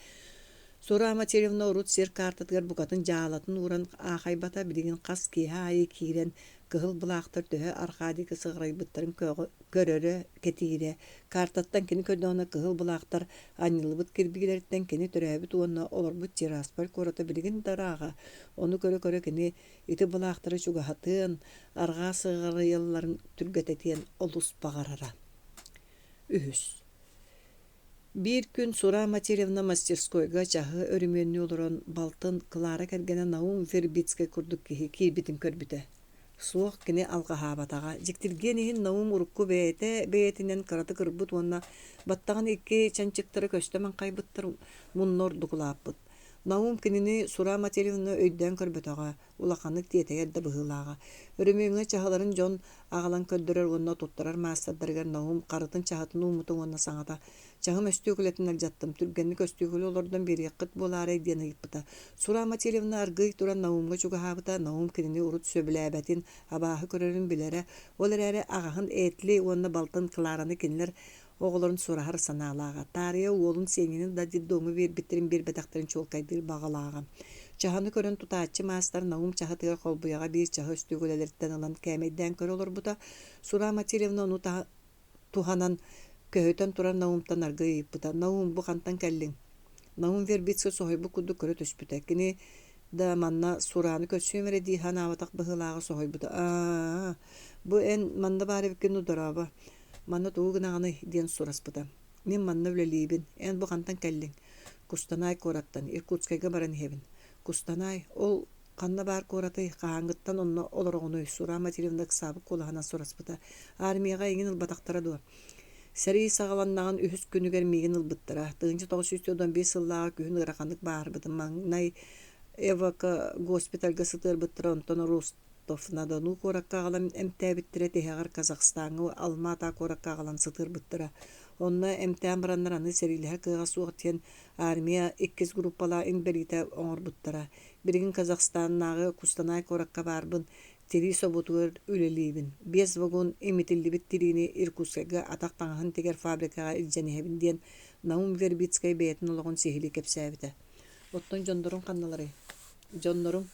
Speaker 1: Сура Матильевна урут сир каартатыгар букатын дьаалатын ууран аахайбата, билигин хас киэһэ аайы киирэн кыһыл былаахтар төһө арҕаа диэки сыҕарыйбыттарын көрөрө, кэтиирэ. Каартаттан кини көрдөҕүнэ кыһыл былаахтар анньыллыбыт кирбиилэриттэн кини төрөөбүт уонна олорбут Тирасполь куората билигин да ырааҕа. Ону көрө-көрө кини ити былаахтары чугаһатыан, арҕаа сыҕарыйалларын түргэтэтиэн олус баҕарара. Үһүс Биир күн Сура Матильевна мастерскойга чаһы өрөмүөннүү олорон балтын Клара кэргэнэ Наум Вербицкэй курдук киһи киирбитин көрбүтэ. Суох, кини алҕаһаабатаҕа. Дьиктиргиэн иһин Наум урукку бэйэтэ бэйэтинэн кыратык ырбыт уонна баттаҕын икки чанчыктара көстө маҥхайбыттар, мунна ордук улааппыт. Наум кинини Сура Матильевна өйдөөн көрбөтөҕө, улаханнык тиэтэйэр да быһыылааҕа. Өрөмүөҥҥэ чаһыларын дьон аҕалан көрдөрөр уонна туттарар маастардарыгар Наум харытын чаһытын ууммутун уонна саҥата «Чаһым өстүөкүлэтин алдьаттым, түргэнник өстүөкүлэ олордон биэриэххит буолаарай» диэн ыйыппыта. Сура Матильевна аргыый туран Наумҥа чугаһаабыта, Наум кинини урут сөбүлээбэтин, абааһы көрөрүн билэрэ, ол эрээри аҕаһын Этли уонна балтын Клараны кинилэр оҕолорун сураһар санаалааҕа, таарыйа уолун Сеняны да детдомҥа биэрбиттэрин биэрбэтэхтэрин чуолкайдыыр баҕалааҕа. Чаһыны көрөн тутааччы маастар Наум чаһытыгар холбуйаҕа биир чаһы өстүөкүлэлэриттэн ылан кээмэйдээн көрө олорбута. Сура Матильевна ону. туһанан көһүтэн турар Наумтан аргыый ыйыппыта: «Наум, бу хантан кэллиҥ?» Наум Вербицкий соһуйбут курдук көрө түспүтэ. Кини да манна Сурааны көрсүөм эрэ дии санаабатах быһыылааҕа соһуйбута: «Аа, бу эн манна баар эбиккин дуу, дорообо? Манна тугу гынаҕыный?» диэн сураспыта. «Мин манна үлэлиибин. Эн бу хантан кэллиҥ?» «Кустанай куораттан, Иркутскайга баран иһэбин». «Кустанай, ол ханна баар куоратый, хаһааҥҥыттан онно олороҕунуй?» Сура Матильевна ыксаабыт куолаһынан сураспыта. «Армияҕа эйигин ылбатахтара дуо?» Сэрии саҕаланнаҕын үһүс күнүгэр миигин ылбыттара. 1995 сыллааҕы күһүн ыараханнык бааһырбытым. Маҥнай эвакогоспитальга сытыарбыттара, онтон Ростов-на-Дону куоракка аҕалан эмтээбиттэрэ, тиһэҕэр Казахстаҥҥа Алма-Ата куоракка аҕалан сытыарбыттара. Онно эмтээн бараннар аны сэриилэһэр кыаҕа суох диэн армия иккис группалаах инбэлиитэ оҥорбуттара. Билигин Казахстаннааҕы Кустанай куоракка баарбын, тирии собуотугар үлэлиибин. Биэс вагон имитиллибит тириини Иркутскайга атах таҥаһын тигэр фабрикаҕа илдьэн иһэбин диэн Наум Вербицкай бэйэтин олоҕун сиһилии кэпсээбитэ. Оттон дьонноруҥ ханналарый? Дьонноруҥ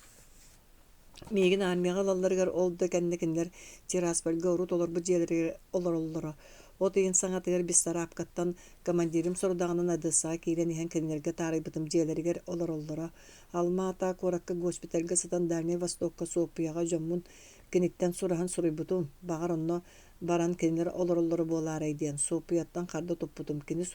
Speaker 1: Миигин армияҕа ылалларыгар ол да кэннэ кинилэр Тираспольга урут олорбут дьиэлэригэр олороллоро. От ыйын саҥатыгар Бессарабкаттан командирым сорудаҕынан Одессаҕа киирэн иһэн кинилэргэ таарыйбытым дьиэлэригэр олороллоро. Алма-Ата куоракка госпитальга сытан Дальнай Востокка Суоппуйаҕа дьоммун киниттэн сураһан суруйбутум. Баҕар онно баран кинилэр олороллоро буолаарай диэн Суоппуйаттан харда туппутум. Кини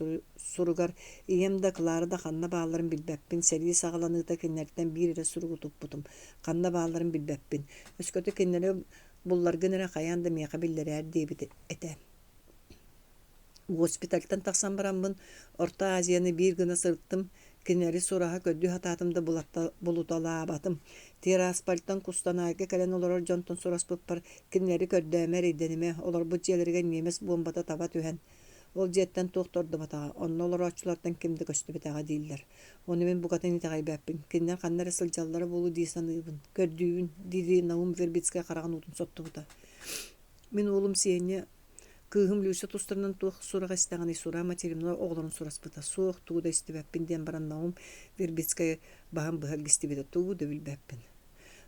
Speaker 1: суругар ийэм да, Клара да ханна баалларын билбэппин, сэрии саҕаланыыта кинилэртэн биир эрэ суругу туппутум. Ханна баалларын билбэппин. Өскөтө кинилэри булларгын эрэ хайаан да миэхэ биллэрээр диэбит этэ. Госпитальтан тахсан бараммын Орто Азияны биир гына сырыттым, кинилэри сураһа көрдүү сатаатым да булуталаабатым. Тираспольтан Кустанайга кэлэн олорор дьонтон сураспыппар кинилэри көрдөөмө, эрэйдэнимэ, олорбут дьиэлэригэр ньиэмэс буомбата таба түһэн, ол дьиэттэн туох да ордубатаҕа, онно олорооччулартан ким да көстүбэтэҕэ дииллэр. Ону мин букатын итэҕэйбэппин, кинилэр ханна эрэ сылдьаллара буолуо дии саныыбын, көрдүүбүн, дии-дии Наум Вербицкай хараҕын уутун соттубута. Мин уолум Сеня Кыыһым Люся тустарынан туох сурах истэҕиний, Сура Материна оҕолорун сураспыта. Суох, тугу да истибэппин диэн баран Наум Вербицкай баһын быһа илгистибитэ. Тугу да билбэппин.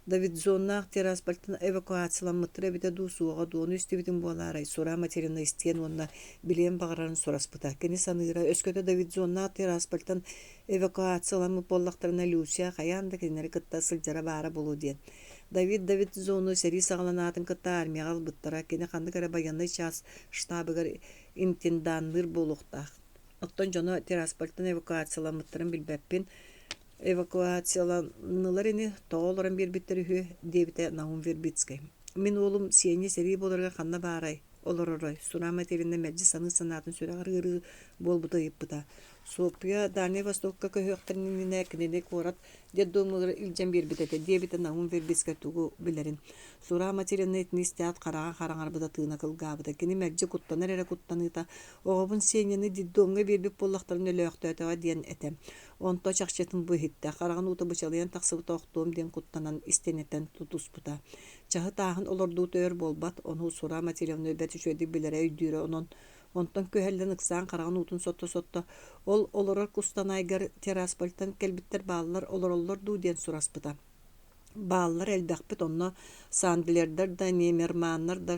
Speaker 1: Давидзоннаах Тираспольтан эвакуацияламмыттара эбитэ дуу, суоҕа дуу, ону истибитим буолаарай, Сура Материна истиэн уонна билиэн баҕарарын сураспыта. Кини саныыра, өскөтө Давидзоннаах Тираспольтан эвакуацияламмыт буоллахтарына, Люся хайаан да кинилэри кытта сылдьара баара буолуо диэн. Давид Давидзону сэрии саҕаланаатын кытта армияҕа ылбыттара, кини ханнык эрэ байыаннай чаас штабыгар интенданныыр буолуохтаах. Оттон дьоно Тираспольтан эвакуацияламмыттарын билбэппин. Эвакуацияланнылар ини, тоҕо олорон биэрбиттэр үһү, диэбитэ Наум Вербицкай. Мин уолум Сеня сэрии буоларыгар ханна баарай, олоророй? Сурам Атерина мэлдьи саныы санаатын сүрэҕэр ыарыы буолбута ыйыппыта. Суоппуйа Дальнай Востокка көһүөхтэрин иннинэ кинини куорат детдомугар илдьэн биэрбит этэ диэбитэ Наум Вербицкай тугу билэрин. Сура Материна итини истээт хараҕа хараҥарбыта тыына кылгаабыта. Кини мэлдьи куттанар эрэ куттаныыта оҕобун Сеняны детдомҥа биэрбит буоллахтарын өлөөхтөөтөҕө диэн этэ. Онто чахчытын бу иһиттэ. Хараҕын уута бычалыйан тахсыбыта охтуом диэн куттанан истиэнэттэн тутуспута. Чаһы тааһын олордуута өр буолбат, ону Сура Матильевна бэрт үчүгэйдик билэрэ өйдүүрэ онон Онтон күһэллэн ыксаан хараҕын уутун сотто-сотто, ол олорор Кустанайгар Тираспольтан кэлбиттэр бааллар, олороллор дуу диэн сураспыта. Бааллар элбэхпит, онно Сандлердар да, Немерманнар да,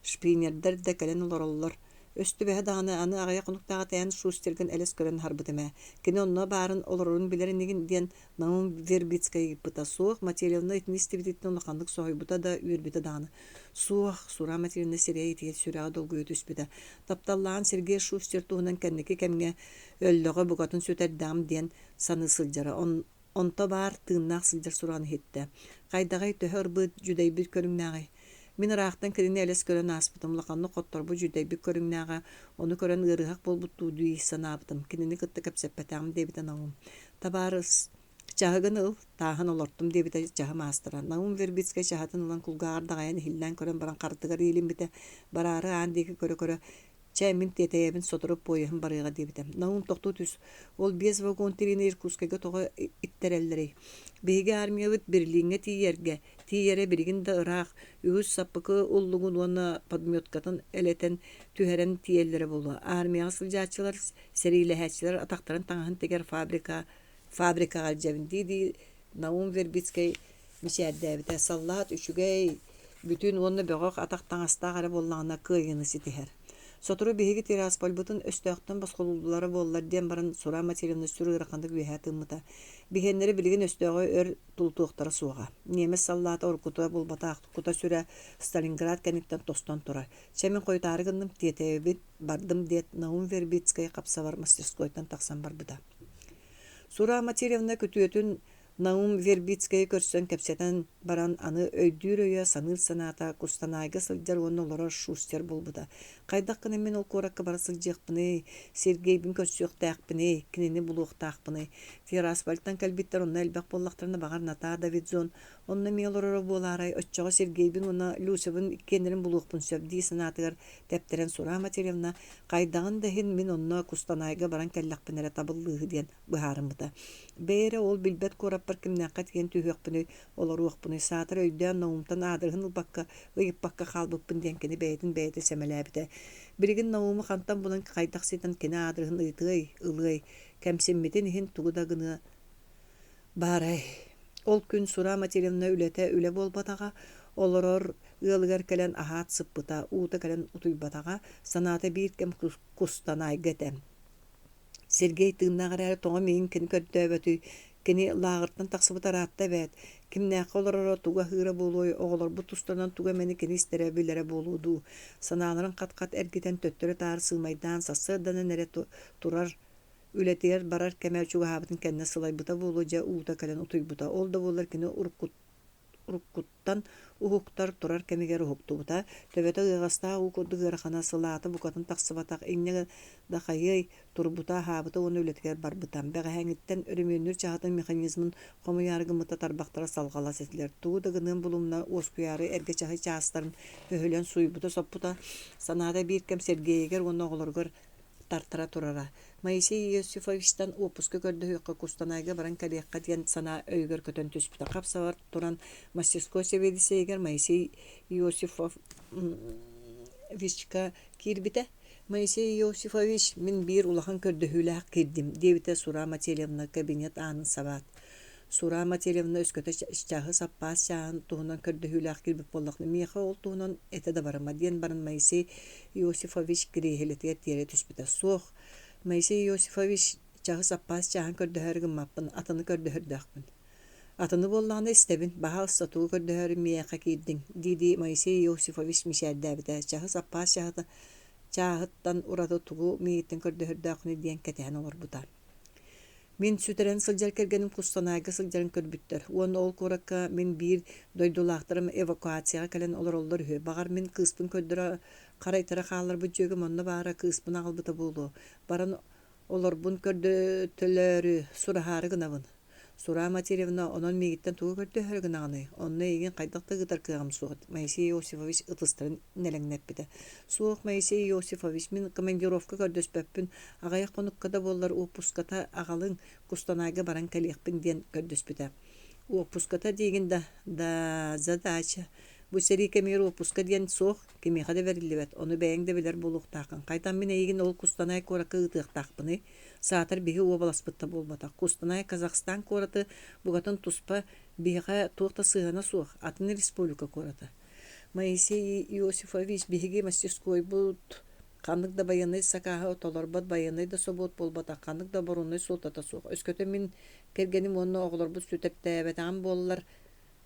Speaker 1: Шпинердэр да кэлэн олороллор. Өстүбэһэ даҕаны аны аҕыйах хонуктааҕыта эн Шустергын элэс көрөн аһарбытым ээ. Кини онно баарын, олорорун билэр инигин диэн Наум Вербицкай ыйыппыта. Суох, Материалына итини истибититтэн улаханнык соһуйбута да, үөрбүтэ даҕаны. Суох, Сура Материна сирэйэ итийэн сүрэҕэ долгуйа түспүтэ. Тапталлааҕын Сергей Шустер туһунан кэнники кэмҥэ өллөҕө букатын сүтэрдэҕим диэн саныы сылдьара. Онто баар тыыннаах сылдьар сураҕын иһиттэ. Хайдаҕый, төһө ырбыт, дьүдэйбит көрүҥнээҕий? Мин ыраахтан кинини элэс көрөн ааспытым, улаханнык хотторбут дьүдэйбит көрүҥнээҕэ, ону көрөн ыарыһах буолбуттуу дии санаабытым, кинини кытта кэпсэппэтэҕим диэбитэ Наум. Табаарыс, чаһыгын ыл, тааһын олортум диэбитэ чаһы маастара. Наум Вербицкэй чаһытын ылан кулгааҕар даҕайан иһиллээн көрөн баран харытыгар иилиммитэ, бараары аан диэки көрө-көрө Чэ, мин тиэтэйэбин, сотору поеһым барыаҕа диэбитэ. Наум тохтуу түс, ол биэс вагон тириини Иркутскайга тоҕо иттэрэллэрий? Биһиги армиябыт Берлиҥҥэ тиийэргэ, тиийэрэ билигин да ыраах, үгүс саппыкы уллугун уонна подметкатын элэтэн түһэрэн тиийэллэрэ буолуо. Армияҕа сылдьааччылар, сэриилэһээччилэр атахтарын таҥаһын тигэр фабрика фабрикаҕа илдьэбин дии-дии Наум Вербицкэй мичээрдээбитэ. Саллаат үчүгэй, бүтүн уонна бөҕөх атах таҥастаах эрэ буоллаҕына кыайыыны ситиһэр. Сотору биһиги Тираспольбытын өстөөхтөн босхолууллара буоллар диэн баран Сура Матильевна сүр ыараханнык үөһэ тыыммыта. Биһиэннэри билигин өстөөҕү өр тулутуохтара суоҕа. Ньиэмэс саллаата уруккута булбатах кута-сүрэ Сталинград кэнниттэн тостон турар. Чэ мин хойутаары гынным, тиэтэйэбин, бардым диэт Наум Вербицкэй хапсабар мастерскойтан тахсан барбыта. Сура Матильевна күтүөтүн Наум Вербицкэйи көрсөн кэпсэтэн баран аны өйдүүр өйө, саныыр санаата Кустанайга сылдьар уонна олорор Шустер буолбута. Хайдах гынан мин ол куоракка бара сылдьыахпыный, Сергейбин көрсүөхтээхпиний, кинини булуохтаахпыный? Тираспольтан кэлбиттэр онно элбэх буоллахтарына баҕар Натаа Давидзон онно эмиэ олороро буолаарай, оччоҕо Сергейбин уонна Люсябын иккиэннэрин булуохпун сөп дии санаатыгар тэптэрэн Сура Матильевна хайдаҕын да иһин мин онно Кустанайга баран кэллэхпинэ эрэ табыллыыһы диэн быһаарыммыта. Бэйэ эрэ ол билбэт куораппар кимнээххэ тиийэн түһүөхпүнүй, олоруохпунуй, саатар өйдөөн Наумтан аадырыһын ылбакка, ыйыппакка хаалбыппын диэн кини бэйэтин бэйэтэ сэмэлээбитэ. Билигин Науму хантан булан хайдах ситэн кини аадырыһын ыйытыай, ылыай, кэмсиммитин иһин тугу да гыныа баарай. Ол күн Сура Матильевна үлэтэ үлэ буолбатаҕа, олорор ыалыгар кэлэн аһаат сыппыта, уута кэлэн утуйбатаҕа, санаата биир кэм Кустанайга этэ. Сергей тыыннаах эрээри тоҕо миигин кини көрдөөбөтүй, кини лааҕыртан тахсыбыта ыраатта эбээт, кимнээххэ олороро, тугу аһыыра буолуой, оҕолорбут тустарынан тугу эмэни кини истэрэ, билэрэ буолуо дуу, санааларын хат-хат эргитэн төттөрү-таары сыымайдаан сарсыарданан эрэ турар үлэтигэр барар кэмэ чугаһаабытын кэннэ сылайбыта буолуо дьэ уута кэлэн утуйбута. Ол да буоллар кини уруккуттан уһуктар турар кэмигэр уһуктубута, төбөтө ыаҕастаах уу курдук ыарахана, сылаата букатын тахсыбатах, инньэ да хайыай, турбута, аһаабыта уонна үлэтигэр барбыта. Бэҕэһээҥҥиттэн өрөмүөннүүр чаһытын механизмын хомуйаары гыммыта тарбахтара салҕалас этилэр. Тугу да гыныан булумна, уоскуйаары эргэ чаһы чаастарын өһүлэн сууйбута-соппута, санаата биир кэм Сергейигэр уонна оҕолоругар тартара турара. Моисей Иосифовичтан уоппуска көрдөһүөххэ Кустанайга баран кэлиэххэ диэн санаа өйүгэр көтөн түспүтэ. Хап-сабар туран мастерской сэбиэдиссэйигэр Моисей Иосифовичка киирбитэ. «Моисей Иосифович, мин биир улахан көрдөһүүлээх киирдим», диэбитэ Сура Матильевна кабинет аанын сабаат. Сура Матильевна өскөтө чаһы саппаас чааһын туһунан көрдөһүүлээх киирбит буоллахына, миэхэ ол туһунан этэ да барыма диэн баран Моисей Иосифович кириэһилэтигэр тиэрэ түспүтэ. Суох, Моисей Иосифович чаһы саппаас чааһын көрдөһөөрү гыммаппын, атыны көрдөһөрдөөхпүн. Атыны буоллаҕына истэбин, баһаалыста тугу көрдөһөөрү миэхэ киирдиҥ, дии-дии Моисей Иосифович мичээрдээбитэ. Чаһы саппаас чаһыта чааһыттан ураты тугу миигиттэн көрдөһөрдөөххүнүй диэн кэтэһэн олорбута. Мин сүтэрэн сылдьар кэргэним Кустанайга сылдьарын көрбүттэр уонна ол куоракка мин биир дойдулаахтарым эвакуацияҕа кэлэн олороллор үһү. Баҕар, мин кыыспын көрдөрө харайтара хаалларбыт дьүөгэм онно баара кыыспын аҕалбыта буолуо. Баран олорбун көрдөтөлөөрү, сураһаары гынабын. Сураа Матильевна, онон миигиттэн тугу көрдөһөрү гынаҕыный? Онно эйигин хайдах да ыытар кыаҕым суох, Моисей Иосифович ытыстарын нэлэҥнэппитэ. Суох, Моисей Иосифович, мин командировка көрдөспөппүн, аҕыйах хонукка да буоллар уоппуската аҕалыҥ, Кустанайга баран кэлиэхпин диэн көрдөспүтэ. Уоппуската диигин да, да, задача. Бу сэрии кэмигэр уоппуска диэн суох, кимиэхэ да бэриллибэт, ону бэйэҥ да билэр буолуохтааххын. Хайдах мин эйигин ол Кустанай куоракка ыытыахтаахпыный? Саатар биһи уобаласпыт да буолбатах. Кустанай Казахстан куораты букатын туспа, биһиэхэ туох да сыһыана суох, атын республика куората. Моисей Иосифович биһиги мастерскойбут ханнык да байыаннай сакааһы толорбот байыаннай да собуот буолбатах, ханнык да обороннай суолтата суох. Өскөтө мин кэргэним уонна оҕолорбут сүтэртээбэтэҕим буоллар,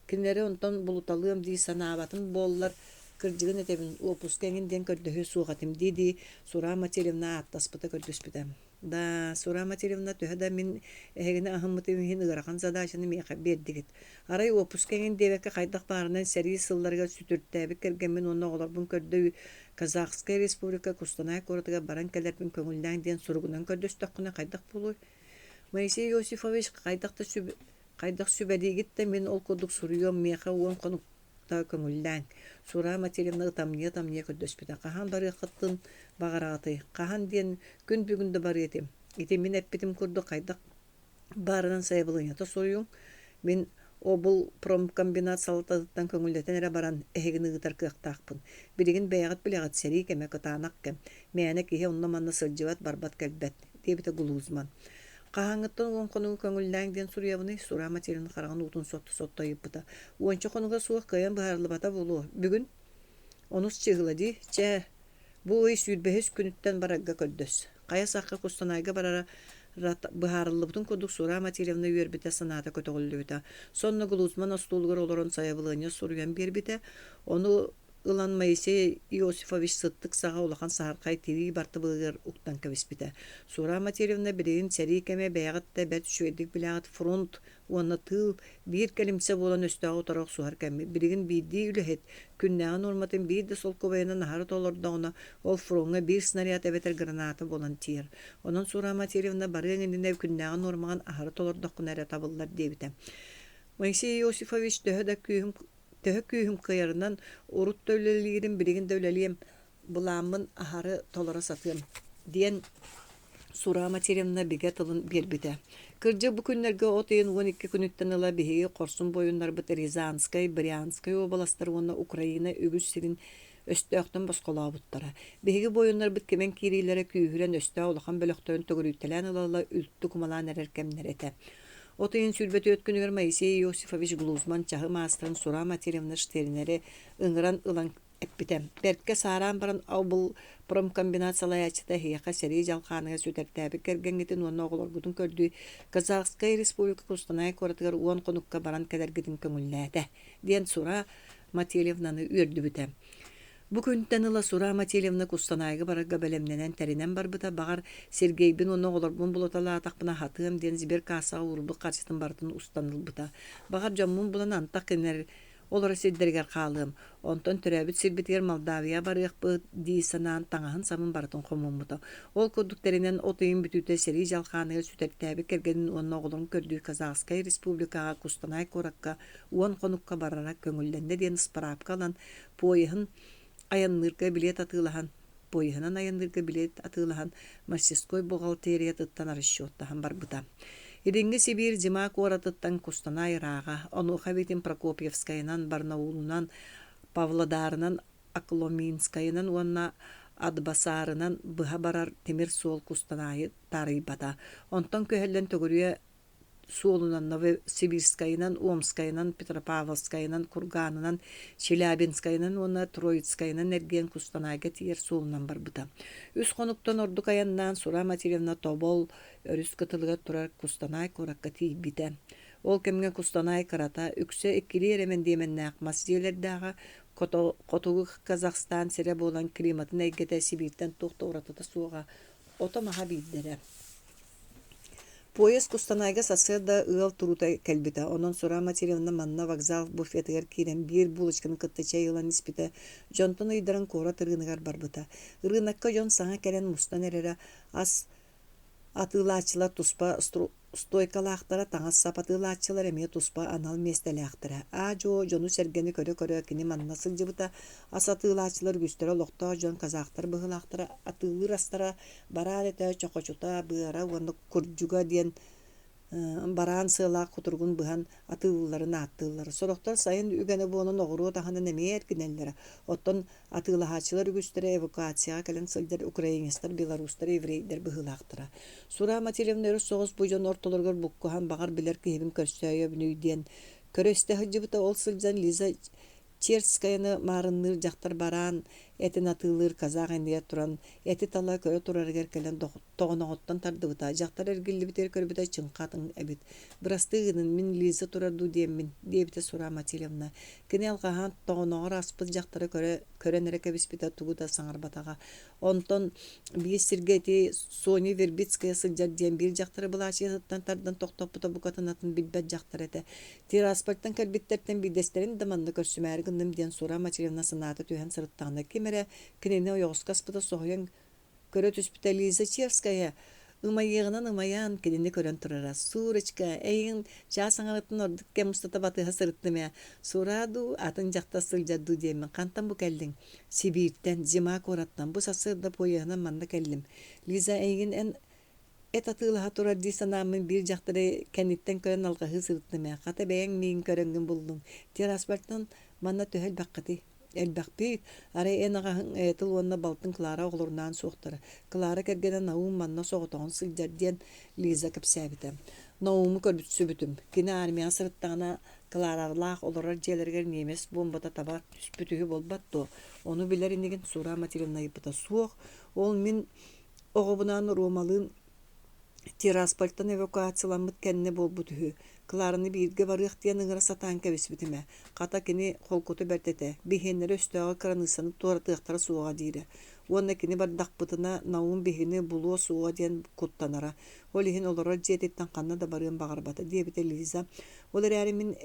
Speaker 1: кинилэри онтон булуталыам дии санаабатым буоллар, кырдьыгын этэбин, уоппуска эҥин диэн көрдөһүө суох этим дии-дии Сура Матильевна ааттаспыта көрдөспүтэ. Да, Сура Матильевна, төһө да мин эһигини аһыммытым иһин ыарахан задачаны миэхэ биэрдигит. Арай уоппуска эҥин диэбэккэ хайдах баарынан сэрии сылларыгар сүтүртээбит кэргэммин уонна оҕолорбун көрдө Казахская республика Кустанай куоратыгар баран кэлэрбин көҥүллээҥ диэн суругунан көрдөстөххүнэ хайдах буолуой? Моисей Иосифович хайдах да сүб Хайдах сүбэлиигит да мин ол курдук суруйуом, миэхэ уон хонукта көҥүллээҥ. Сура Матильевна ытамньыйа-ытамньыйа көрдөспүтэ. Хаһан барыаххытын баҕараҕытый? Хаһан диэн күн бүгүн да барыа этим. Ити мин эппитим курдук хайдах баарынан сайабылыанньата суруйуҥ. Мин облпромкомбинат салалтатыттан көҥүллэтэн эрэ баран эһигини ыытар кыахтаахпын. Билигин бэйэҕит билэҕит сэрии кэмэ кытаанах кэм. Мээнэ киһи онно-манна сылдьыбат, барбат-кэлбэт, диэбитэ Глузман. Хаһааҥҥыттан уон хонугу көҥүллээҥ диэн суруйабыный? Сура Материна хараҕын уутун сотто-сотто ыйыппыта. Уонча хонуга суох кыайан быһаарыллыбата буолуо. Бүгүн онус чыыһыла дии. Чэ, Бу ый сүүрбэһис күнүттэн барарга көрдөс. Хайа сахха Кустанайга барара быһаарыллыбытын курдук Сура Матильевна үөрбүтэ, санаата көтөҕүллүбүтэ. Сонно Глузман остуолугар олорон сайабылыанньа суруйан биэрбитэ. Ону ылан Моисей Иосифович сыттык саҕа улахан саһархай тирии бартыбыалыгар уктан кэбиспитэ. Сура Матильевна билигин сэрии кэмэ бэйэҕит да бэрт үчүгэйдик билэҕит фронт уонна тыыл биир кэлимсэ буолан өстөөҕү утары охсуһар кэммит. Билигин биирдии үлэһит күннээҕи нуорматын биир да солкуобайынан аһары толордоҕуна, ол фроҥҥа биир снаряд эбэтэр граната буолан тиийэр. Онон Сура Матильевна барыаҥ иннинэ күннээҕи нуормаҕын аһары толордоххуна эрэ табыллар диэбитэ. Моисей Иосифович төһө да күүһүм төһө күүһүм кыайарынан урут да үлэлиирим, билигин да үлэлиэм, былааммын аһары толоро сатыам диэн Сура Матеревна бигэ тылын биэрбитэ. Кырдьык бу күннэргэ от ыйын 12 күнүттэн ыла биһиги хорсун буойуннарбыт Рязанскай, Брянскай уобаластар уонна Украина үгүс сирин өстөөхтөн босхолообуттара. Биһиги буойуннарбыт кимэн киириилэрэ күүһүрэн өстөөх улахан бөлөхтөрүн төгүрүйтэлээн ыла-ыла үлтү кумалаан эрэр кэмнэрэ этэ. От ыйын 24 күнүгэр Моисей Иосифович Глузман чаһы маастарын Сура Матеревна Штернери ыҥыран ылан эппитэ. Бэркэ саараан баран облпромкомбинат салайааччыта эһиэхэ сэрии дьалхааныгар сүтэртээбит кэргэҥҥитин уонна оҕолоргутун көрдүү Казахскай Республика Кустанай куоратыгар уон хонукка баран кэлэргитин көҥүллээтэ, диэн Сура Матильевнаны үөрдүбүтэ. Бу күнтэн ыла Сура Матильевна Кустанайга барарга бэлэмнэнэн тэринэн барбыта, баҕар, Сергейбин уонна оҕолорбун булуталаатахпына хатыам диэн сберкассаҕа уурбут харчытын барытын устан ылбыта. Баҕар, дьоммун булан антах кинилэр Олоро сирдэригэр хаалыам, онтон төрөөбүт сирбитигэр Молдавия барыахпыт дии санаан таҥаһын-сабын барытын хомуммута. Ол курдук тэринэн от ыйын бүтүүтэ сэрии дьалхааныгар сүтэртээбит кэргэнин уонна оҕолорун көрдүү Казахскай Республикаҕа Кустанай куоракка уон хонукка барара көҥүллэннэ диэн ыспыраапка ылан поеһын айанныырга билиэт атыылаһан Поеһынан айанныырга билиэт атыылаһан, мастерской бухгалтериятыттан расчеттаһан барбыта. Илиҥҥи Сибиир Зима куоратыттан Кустанай ырааҕа, онуоха эбиитин Прокопьевскайынан, Барнаулунан, Павлодарынан, Акломинскайынан уонна Адбасарынан быһа барар тимир суол Кустанайы таарыйбата. Онтон күһэллэн төгүрүйэ суолунан Новосибирскайынан, Омскайынан, Петропавловскайынан, Курганынан, Челябинскайынан уонна Троицкайынан эргийэн Кустанайга тиийэр суолунан барбыта. Үс хонуктан ордук айаннаан Сура Матильевна Тобол өрүс кытылыгар турар Кустанай куоракка тиийбитэ. Ол кэмҥэ Кустанай кырата, үксэ иккилии эрэ мэндиэмэннээх мас дьиэлэрдээҕэ, хотугу Казахстан сирэ буолан климатын эйгэтэ Сибииртэн туох да уратыта суоҕа, ото-маһа биирдэрэ. Поезд Кустанайга сарсыарда ыал туруута кэлбитэ, онон Сура Матильевна манна вокзал буфетыгар киирэн биир булочканы кытта чэй ылан испитэ, дьонтон ыйдаран куорат ырыынагар барбыта. Ырыынакка дьон саҥа кэлэн мустан эрэрэ, ас атыылааччылар туспа стойкалаахтара, таҥас-сап атыылааччылар эмиэ туспа анал миэстэлээхтэрэ. Аа-дьуо дьону-сэргэни көрө-көрө кини манна сылдьыбыта, ас атыылааччылар үгүстэрэ олохтоох дьон казахтар быһыылаахтара, атыылыыр астара Бараан этэ, чохочута, быара уонна курдьуга диэн бараан сыалаах кутуругун быһан атыылыылларын ааттыыллар. Сорохтор сайын үгэнэ буолан оҕуруот аһынан эмиэ эргинэллэрэ. Оттон атыылаһааччылар үгүстэрэ эвакуацияҕа кэлэн сылдьар украинецтар, белорустар, еврейдэр быһыылаахтара. Сура Матильевна өрүс соҕус бу дьон ортолоругар буккуһан баҕар билэр киһибин көрсөөйөбүнүй диэн көрө-истэ сылдьыбыта. Ол сылдьан Лиза Черскаяны маарынныыр дьахтар бараан этин атыылыыр казах иннигэр туран эти тала көрө турарыгар кэлэн тоҕоноҕуттан тардыбыта. Дьахтар эргиллибитигэр көрбүтэ чыҥха атын эбит. «Бырастыы гынын, мин Лиза турар дуу диэммин», диэбитэ Сура Матильевна. Кини алҕаһаан тоҕоноҕор аспыт дьахтары көрө, көрөн эрэ кэбиспитэ тугу да саҥарбатаҕа. Онтон биир сиргэ ити Соня Вербицкая сылдьар диэн биир дьахтары былаачыйатыттан тардан тохтоппута букатын атын билбэт дьахтар этэ. Тираспольтан кэлбиттэртэн биирдэстэрин да манна көрсүмээри гынным диэн Сура Матильевна санаата түһэн сырыттаҕына ким эрэ кинини ойоҕоско аспыта соһуйан көрө түспүтэ Лиза Черская ымайыаҕынан ымайан кинини көрөн турара. «Сурочка, эйигин чаас аҥарыттан ордук кэм устата батыһа сырыттым ээ. Сура дуу, атын дьахтар сылдьар дуу диэммин хантан бу кэллиҥ?» «Сибииртэн, Зима куораттан. Бу сарсыарда поеһынан манна кэллим. Лиза, эйигин эн эт атыылаһа турар дии санааммын биир дьахтары кэнниттэн көрөн алҕаһыы сырыттым ээ. Хата бэйэҥ миигин көрөҥҥүн буллуҥ. Тираспольтан манна төһө элбэххитий?» Элбэхпит. Арай эн аҕаһыҥ Этил уонна балтыҥ Клара оҕолорунаан суохтара. Клара кэргэнэ Наум манна соҕотоҕун сылдьар диэн Лиза кэпсээбитэ. Науму көрсүбүтүм. Кини армияҕа сырыттаҕына Кларалаах олорор дьиэлэригэр немец буомбата таба түспүт үһү буолбат дуо? Ону билэр инигин Сура Матильевна ыйыппыта. Суох, ол мин оҕобунаан Ромалыын Тираспольтан эвакуацияламмыт кэннэ буолбут үһү. Клараны бииргэ барыах диэн ыҥыра сатаан кэбиспитим ээ. Хата кини холкута бэрт этэ, биһиэннэрэ өстөөҕү кыраныыссаны туоратыахтара суоҕа диирэ. Уонна кини бардахпытына Наум биһигини булуо суоҕа диэн куттанара. Ол иһин олорор дьиэтиттэн ханна да барыан баҕарбата, диэбитэ Лиза. Ол эрээри мин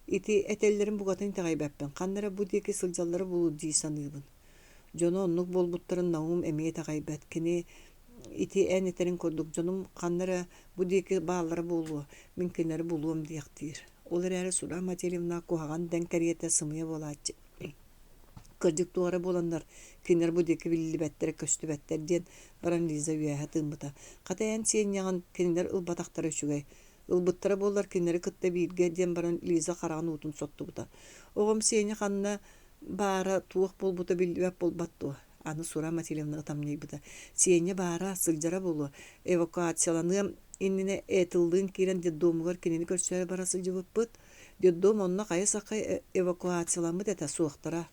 Speaker 1: ити этэллэрин букатын итэҕэйбэппин, ханна эрэ бу диэки сылдьаллара буолуо дии саныыбын. Дьоно оннук буолбуттарын Наум эмиэ итэҕэйбэт. Кини ити эн этэриҥ курдук дьонум ханна эрэ бу диэки бааллара буолуо, мин кинилэри булуом диэхтиир. Ол эрээри Сура Матильевна куһаҕан дэҥ кэриэтэ сымыйа буолааччы. Кырдьык туох эрэ буоланнар, кинилэр бу диэки биллибэттэр, көстүбэттэр диэн баран Лиза үөһэ тыыммыта. Хата эн сиэнньэҕин кинилэр ылбатахтара үчүгэй. Ылбыттара буоллар кинилэри кытта бииргэ диэн баран Лиза хараҕын уутун соттубута. Оҕом Сеня ханна баара туох буолбута биллибэт буолбат дуо? Аны Сура Матильевна ытамньыйбыта. Сеня баара, сылдьара буолуо. Эвакуацияланыам иннинэ Этыллыын киирэн детдомугар кинини көрсөөрү бара сылдьыбыппыт. Детдом онно хайа-сахха эвакуацияламмыт этэ, суохтара.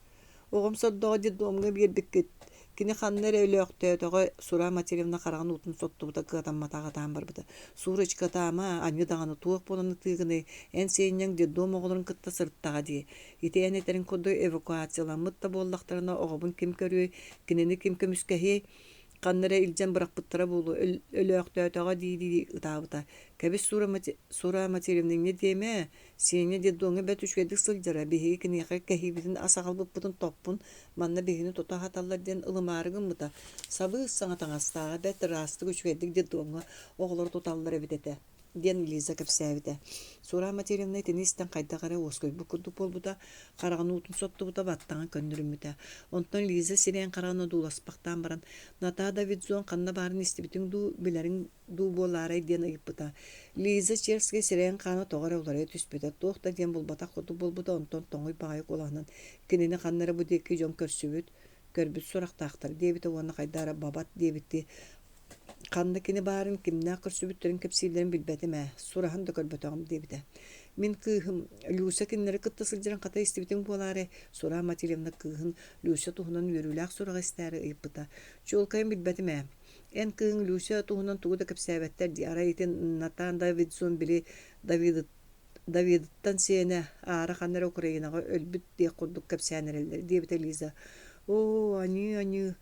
Speaker 1: Оҕом сордоҕо детдомҥа биэрбиккит. Кини ханна эрэ өлөөхтөөтөҕө, Сура Матильевна хараҕын уутун соттубута, кыатамматаҕа ытаан барбыта. Сурочка, ытаама, аньыы даҕаны туох буолан ытыыгыный? Эн сиэнньэҥ детдом оҕолорун кытта сырыттаҕа дии. Ити эн этэриҥ курдук эвакуацияламмыт да буоллахтарына оҕобун ким көрүөй, кинини ким көмүскэһиэй? Ханна эрэ илдьэн бырахпыттара буолуо, өлөөхтөөтөҕө дии-дии ытаабыта. Кэбис Сура Матильевна инньэ диэмэ, Сеня детдомҥа бэрт үчүгэйдик сылдьара, биһиги киниэхэ кэһиибитин ас аҕалбыппытын топпун, манна биһигини тута аһаталлар диэн ылымаары гыммыта. Сабыыс саҥа таҥастааҕа бэрт ыраастык үчүгэйдик детдомҥа оҕолору туталлар эбит этэ диэн Лиза кэпсээбитэ. Сура Матильевна итини истэн хайдах эрэ уоскуйбут курдук буолбута, хараҕын уутун соттубута, баттаҕын көннөрүммүтэ. Онтон Лиза сирэйин-хараҕын одууласпахтаан баран, «Натаа Давидзон ханна баарын истибитиҥ дуу, билэриҥ дуу буолаарай?» диэн ыйыппыта. Лиза Черскэй сирэйин-хаана тоҕо эрэ уларыйа түспүтэ, туох да диэн булбатах курдук буолбута, онтон тоҥуй баҕайы куолаһынан «Кинини ханна эрэ бу диэки дьон көрсүбүт, көрбүт сурахтаахтар» диэбитэ уонна хайдах эрэ бабат диэбиттии Ханна кини баарын, кимнээх көрсүбүттэрин кэпсииллэрин билбэтим ээ, сураһан да көрбөтөҕүм диэбитэ. Мин кыыһым Люся кинилэри кытта сылдьарын хата истибитиҥ буолаарай? Сура Матильевна кыыһын Люся туһунан үөрүүлээх сураҕы истээри ыйыппыта. Чуолкайын билбэтим ээ. Эн кыыһыҥ Люся туһунан тугу да кэпсээбэттэр дии. Арай ити Натан Давидсон били Давид Давидыттан сиэнэ аара ханна эрэ Украинаҕа өлбүт диэх курдук кэпсээн эрэллэр диэбитэ Лиза. Оо, аньыы-аньыы,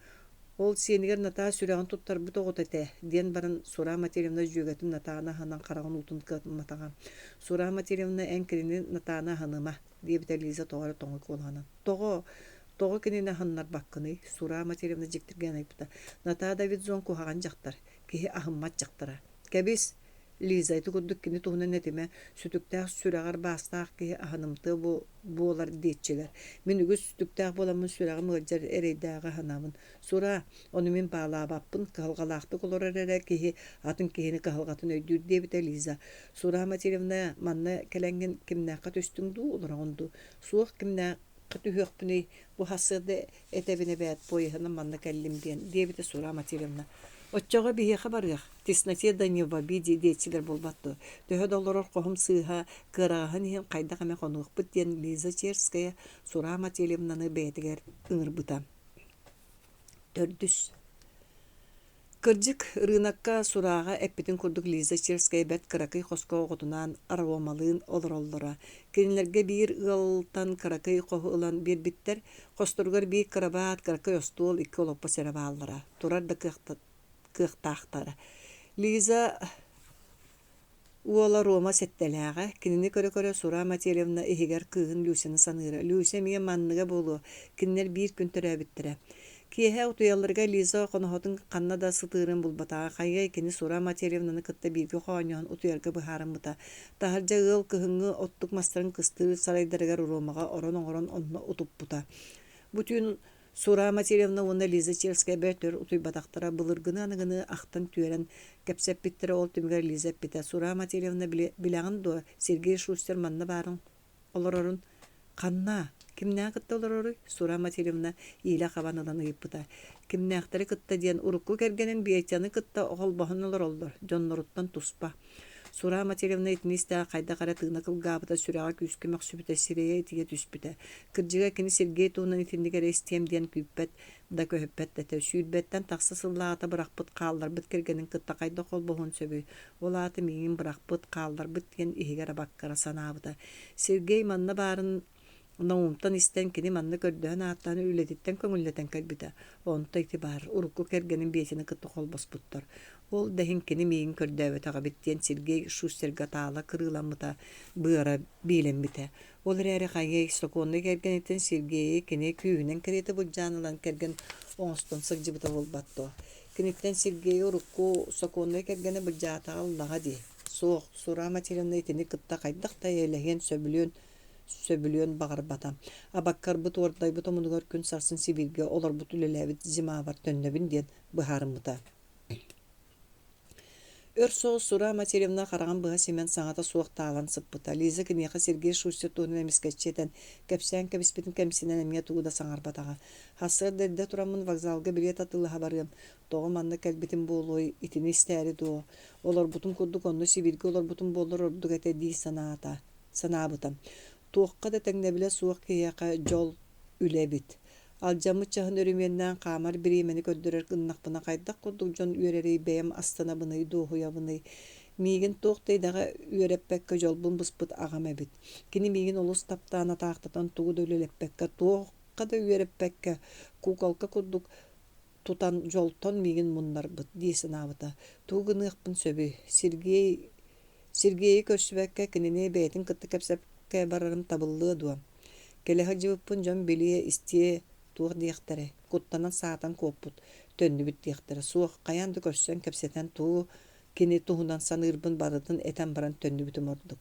Speaker 1: ол сиэнигэр Натаа сүрэҕин туттарбыт оҕото этэ, диэн баран Сура Матильевна дьүөгэтин Натааны аһынан хараҕын уутун кыамматаҕа. Сура Матильевна, эн кинини Натааны аһыныма, диэбитэ Лиза тоҕо эрэ тоҥуй куолаһынан. Тоҕо? Тоҕо кинини аһыннарбаккыный? Сура Матильевна дьиктиргээн ыйыппыта. Натаа Давидзон куһаҕан дьахтар, киһи аһыммат дьахтара. Кэбис, Лиза ити курдук кини туһунан этимэ, сүтүктээх сүрэҕэр баастаах киһи аһынымтыа буолар диэччилэр. Мин үгүс сүтүктээх буоламмын сүрэҕим ыалдьар эрэйдээҕи аһынабын. Сураа, ону мин баалаабаппын, кыһалҕалаахтык олорор эрэ киһи атын киһини кыһалҕатын өйдүүр диэбитэ Лиза. Сураа Матильевна, манна кэлэҥҥин кимнээххэ түстүҥ дуу, олороҕун дуу? Суох, кимнээххэ түһүөхпүнүй, бу сарсыарда этэбин эбээт, поеһынан манна кэллим диэн, диэбитэ Сура Матильевна. Оччоҕо биһиэхэ барыах, тесноте да не в обиде диэччилэр буолбат дуо? Төһө да олорор хоһум сыыһа, кыараҕаһын иһин хайдах эмэ хонуохпут диэн Лиза Черская Сура Матильевнаны бэйэтигэр ыҥырбыта. Төрдүс Кырдьык, ырыынакка сурааҕа эппитин курдук Лиза Черская бэрт кыракый хоско оҕотунаан Ромалыын олороллоро. Кинилэргэ биир ыалтан кыракый хоһу ылан биэрбиттэр, хосторугар биир кырабаат, кыракый остуол, икки олоппос эрэ бааллара, турар да кыахтаахтара. Лиза Уола Рома сэттэлээҕэ, кинини көрө-көрө Сура Матильевна иһигэр кыыһын Люсяны саныыра. Люся эмиэ манныга буолуо, кинилэр биир күн төрөөбүттэрэ. Киэһэ утуйалларыгар Лиза хоноһотун ханна да сытыырын булбатаҕа. Хайыай, кини Сура Матильевнаны кытта бииргэ хоонньоһон утуйарга быһаарыммыта. Таһырдьа ыал кыһыҥҥы оттук мастарын кыстыыр сарайдарыгар Ромаҕа орон оҥорон онно утуппута. Бу түүн Сура Матильевна уонна Лиза Черская бэрт өр утуйбатахтара, былыргыны-аныгыны ахтан түөрэн кэпсэппиттэрэ, ол түмүгэр Лиза эппитэ: «Сура Матильевна, билэҕин дуо, Сергей Шустер манна баарын олорорун?» «Ханна? Кимнээҕи кытта олороруй?» Сура Матильевна иилэ хабан ылан ыйыппыта. «Кимнээхтэри кытта диэн урукку кэргэнин Бетяны кытта холбоһон олороллор, дьонноруттан туспа». Сураа Матильевна итини истэҕэ хайдах эрэ тыына кылгаабыта, сүрэҕэ күүскэ мөхсүбүтэ, сирэйэ итийэ түспүтэ. Кырдьыга, кини Сергей туһунан итинник эрэ истиэм диэн күүппэт да көһүппэт да этэ. Сүүрбэттэн тахса сыллааҕыта бырахпыт, хаалларбыт кэргэнин кытта хайдах холбоһуон сөбүй? Ол аата миигин бырахпыт, хаалларбыт диэн иһигэр абаккара санаабыта. Сергей манна баарын Наумтан истэн кини манна көрдөһөн-ааттаан үлэтиттэн көҥүллэтэн кэлбитэ. Онто ити баар, урукку кэргэнин Биэсэни кытта холбоспуттар. Ол да иһин кини миигин көрдөөбөтөх эбит диэн Сергей Шустерга таала кырыыламмыта, быара биилэммитэ. Ол эрээри хайыай, сокуоннай кэргэниттэн Сергейи кини күүһүнэн кэриэтэ былдьаан ылан кэргэн оҥостон сылдьыбыта буолбат дуо? Киниттэн Сергейи урукку сокуоннай кэргэнэ былдьаатаҕа ыллаҕа дии. Суох, Сура Материна итини кытта хайдах да эйэлэһиэн сөбүлүөн сөбүлүөн баҕарбата. Абаккарбыт уордайбыт омунугар күн сарсын Сибииргэ олорбут үлэлээбит зимабар төннөбүн диэн быһаарыммыта. Өр соҕус Сура Матильевна хараҕын быһа симэн саҥата суох таалан сыппыта. Лиза киниэхэ Сергей Шустер туһунан эмискэччи этэн, кэпсээн кэбиспитин кэмсинэн эмиэ тугу да саҥарбатаҕа. Сарсыарда эрдэ тураммын вокзалга билиэт атыылаһа барыам. Тоҕо манна кэлбитим буолуой, итини истээри дуо? Олорбутум курдук онно Сибииргэ олорбутум буоллар ордук этэ дии санаата санаабыта. Туохха да тэҥнэбилэ суох киһиэхэ дьол, үлэ эбит. Алдьаммыт чаһын өрөмүөннээн хаамар бириэмэни көрдөрөр гыннахпына хайдах курдук дьон үөрэрий, бэйэм астынабыный, дуоһуйабыный. Миигин туох да идэҕэ үөрэппэккэ дьолбун быспыт аҕам эбит. Кини миигин олус таптаан атаахтатан тугу да үлэлэппэккэ, туохха да үөрэппэккэ, куколка курдук тутан дьолтон миигин муннарбыт дии санаабыта. Тугу гыныахпын сөбүй? Сергей Сергейи көрсүбэккэ, кинини бэйэтин кытта кэпсэппэккэ барарым табыллыа дуо? Кэлэ сылдьыбыппын дьон билиэ, истиэ, туох диэхтэрэй? Куттанан саатан куоппут, төннүбүт диэхтэрэ. Суох, хайаан да көрсөн, кэпсэтэн тугу кини туһунан саныырбын барытын этэн баран төннүбүтүм ордук.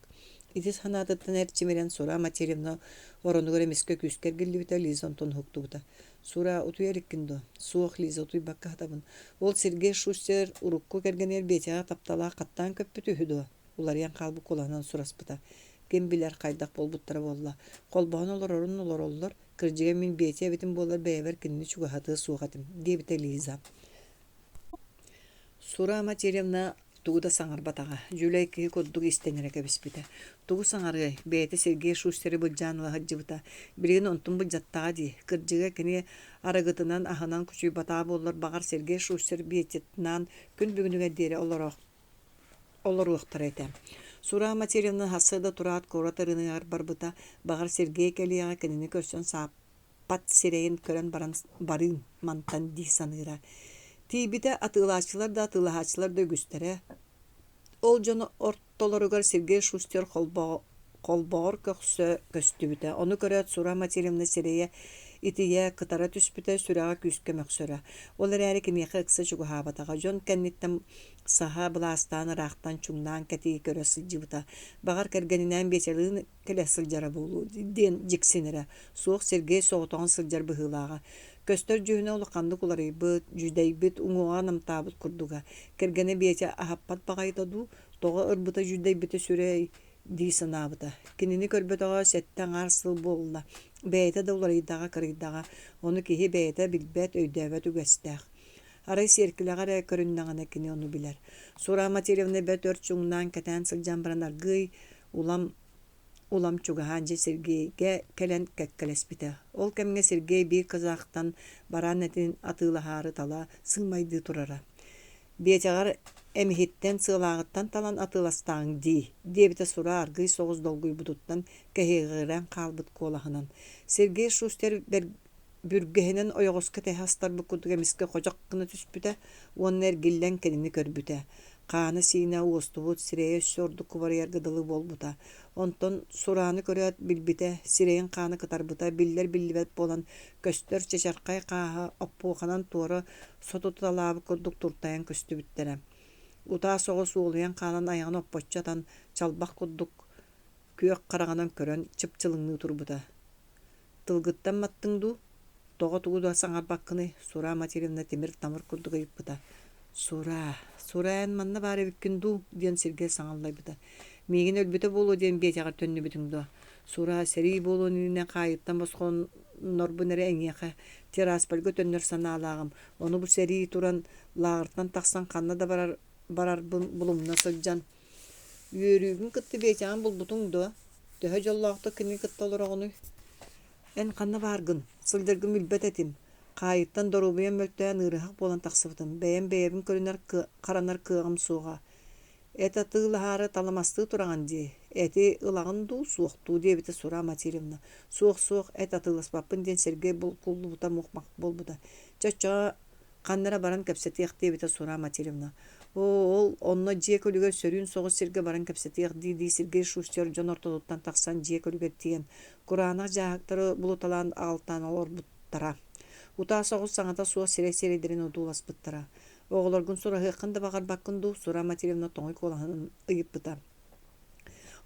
Speaker 1: Ити санаатыттан эрчимирэн Сура Матильевна оронугар эмискэ күүскэ эргиллибитэ, Лиза онтон уһуктубута. Сура, утуйа иликкин дуо? Суох, Лиза, утуйбакка сытабын. Ол Сергей Шустер урукку кэргэнигэр Петяҕа тапталаах хаттаан көппүт үһү дуо? Уларыйан хаалбыт куолаһынан сураспыта. Ким билэр, хайдах буолбуттара буолла. Холбоһон олорорун олороллор, кырдьыга мин Петя эбитим буоллар бэйэбэр кинини чугаһатыа суох этим, диэбитэ Лиза. Сура Матильевна тугу да саҥарбатаҕа, дьүлэй киһи курдук истэн эрэ кэбиспитэ. Тугу саҥарыай, бэйэтэ Сергей Шустеры былдьаан ыла сылдьыбыта. Билигин онтун былдьаттаҕа дии. Кырдьыга, кини арыгытынан, аһынан кучуйбатаҕа буоллар, баҕар, Сергей Шустер Бетитнаан күн бүгүнүгэр диэри олоруохтара этэ. Сура Матильевна сарсыарда тураат куорат ырыыныгар барбыта. Баҕар, Сергей кэлиэҕэ кинини көрсөн саап пат сирэйин көрөн баран барыым мантан дии саныыра. Тиийбитэ атыылааччылар да атыылаһааччылар да үгүстэрэ. Ол дьон ортолоругар Сергей Шустер холбоҕор көхсө көстүбүтэ. Ону көрөөт Сура Матильевна сирэйэ итийэ, кытара түспүтэ, сүрэҕэ күүскэ мөхсөрө. Ол эрээри киниэхэ ыкса чугаһаабатаҕа. Дьон кэнниттэн саһа былаастаан ыраахтан чуҥнаан кэтии көрө сылдьыбыта. Баҕар кэргэнинээн Биэчэлыын кэлэ сылдьара буолуо диэн дьиксинэрэ. Суох Сергей соҕотоҕун сылдьар быһыылааҕа. Көстөр дьүһүнэ улаханнык уларыйбыт, дьүдэйбит, уҥуоҕа намтаабыт курдуга. Кэргэнэ Биэчэ аһаппат баҕайыта дуу, тоҕо ырбыта дьүдэйбитэ сүрэй дии санаабыта. Кинини көрбөтөҕө сэттэ аҥаар сыл буолла. Бэйэтэ да уларыйдаҕа кырыйдаҕа. Ону киһи бэйэтэ билбэт, өйдөөбөт үгэстээх. Арай сиэркилэҕэ эрэ көрүннэҕинэ кини ону билэр. Сура Матильевна бэрт өр чуҥнаан кэтээн сылдьан баран аргыый улам улам чугаһаан дьэ Сергейгэ кэлэн кэккэлэспитэ. Ол кэмҥэ Сергей биир казахтан бараан этин атыылаһаары тала сыымайдыы турара. «Биэтэҕэр эмиһиттэн, сыалааҕыттан талан атыыластаҕыҥ дии» диэбитэ Сура аргыый соҕус долгуйбутуттан кэһиэҕирэн хаалбыт куолаһынан. Сергей Шустер бүргэһинэн ойоҕоско тэһэ астарбыт курдук эмискэ ходьох гына түспүтэ уонна эргиллэн кинини көрбүтэ. Хаана-сиинэ уостубут, сирэйэ өссө ордук кубарыйарга дылы буолбута. Онтон сурааны көрөөт билбитэ, сирэйин хаана кытарбыта биллэр-биллибэт буолан, көстөр чачархай хааһа оппуоханан туора сотуталаабыт курдук туртайан көстүбүттэрэ. Утаа соҕус уолуйан хаалан айаҕын оппоччу атан, чалбах курдук күөх хараҕынан көрөн чыпчылыҥныы турбута. Тылгыттан маттыҥ дуу, тоҕо тугу да саҥарбаккыный? Сура Матильевна тимир-тамыр курдук ыйыппыта. Сура, Сура эн манна баар эбиккин дуу? диэн сиргэ саҥаллайбыта. Миигин өлбүтэ буолуо диэн биэтэҕэр төннүбүтүҥ дуо? Сура, сэрии буолуон иннинэ хаайыттан босхоннорбун эрэ эйиэхэ Тираспольга төннөр санаалааҕым. Ону бу сэрии туран лааҕыртан тахсан ханна да барар барарбын булумна сылдьан. Үөрүүгүн кытта Петяҕын булбутуҥ дуо? Төһө дьоллоохтук кинини кытта олороҕунуй? Эн ханна бааргын, сылдьаргын билбэт этим. Хаайыттан доруобуйам мөлтөөн ыарыһах буолан тахсыбытым. Бэйэм бэйэбин көрүнэр харанар кыаҕым суоҕа. Эт атыылаһаары таламастыы тураҕын дии. Эти ылаҕын дуу, суох дуу диэбитэ Сура Матильевна. Суох, суох, эт атыыласпаппын диэн Сергей булкуллубута мух-мах буолбута. Чэ, оччоҕо ханна эрэ баран кэпсэтиэх диэбитэ Сура Матильевна. Оо, ол онно дьиэ көлүгэр сөрүүн соҕус сиргэ баран кэпсэтиэх дии-дии Сергей Шустер дьон ортотуттан тахсан дьиэ көлүгэр тиийэн, кураанах дьааһыктары булуталаан аҕалтаан олорбуттара. Утаа соҕус саҥата суох сирэй-сирэйдэрин одууласпыттара. Оҕолоргун сураһыаххын да баҕарбаккын дуу, Сура Матильевна тоҥуй куолаһынан ыйыппыта.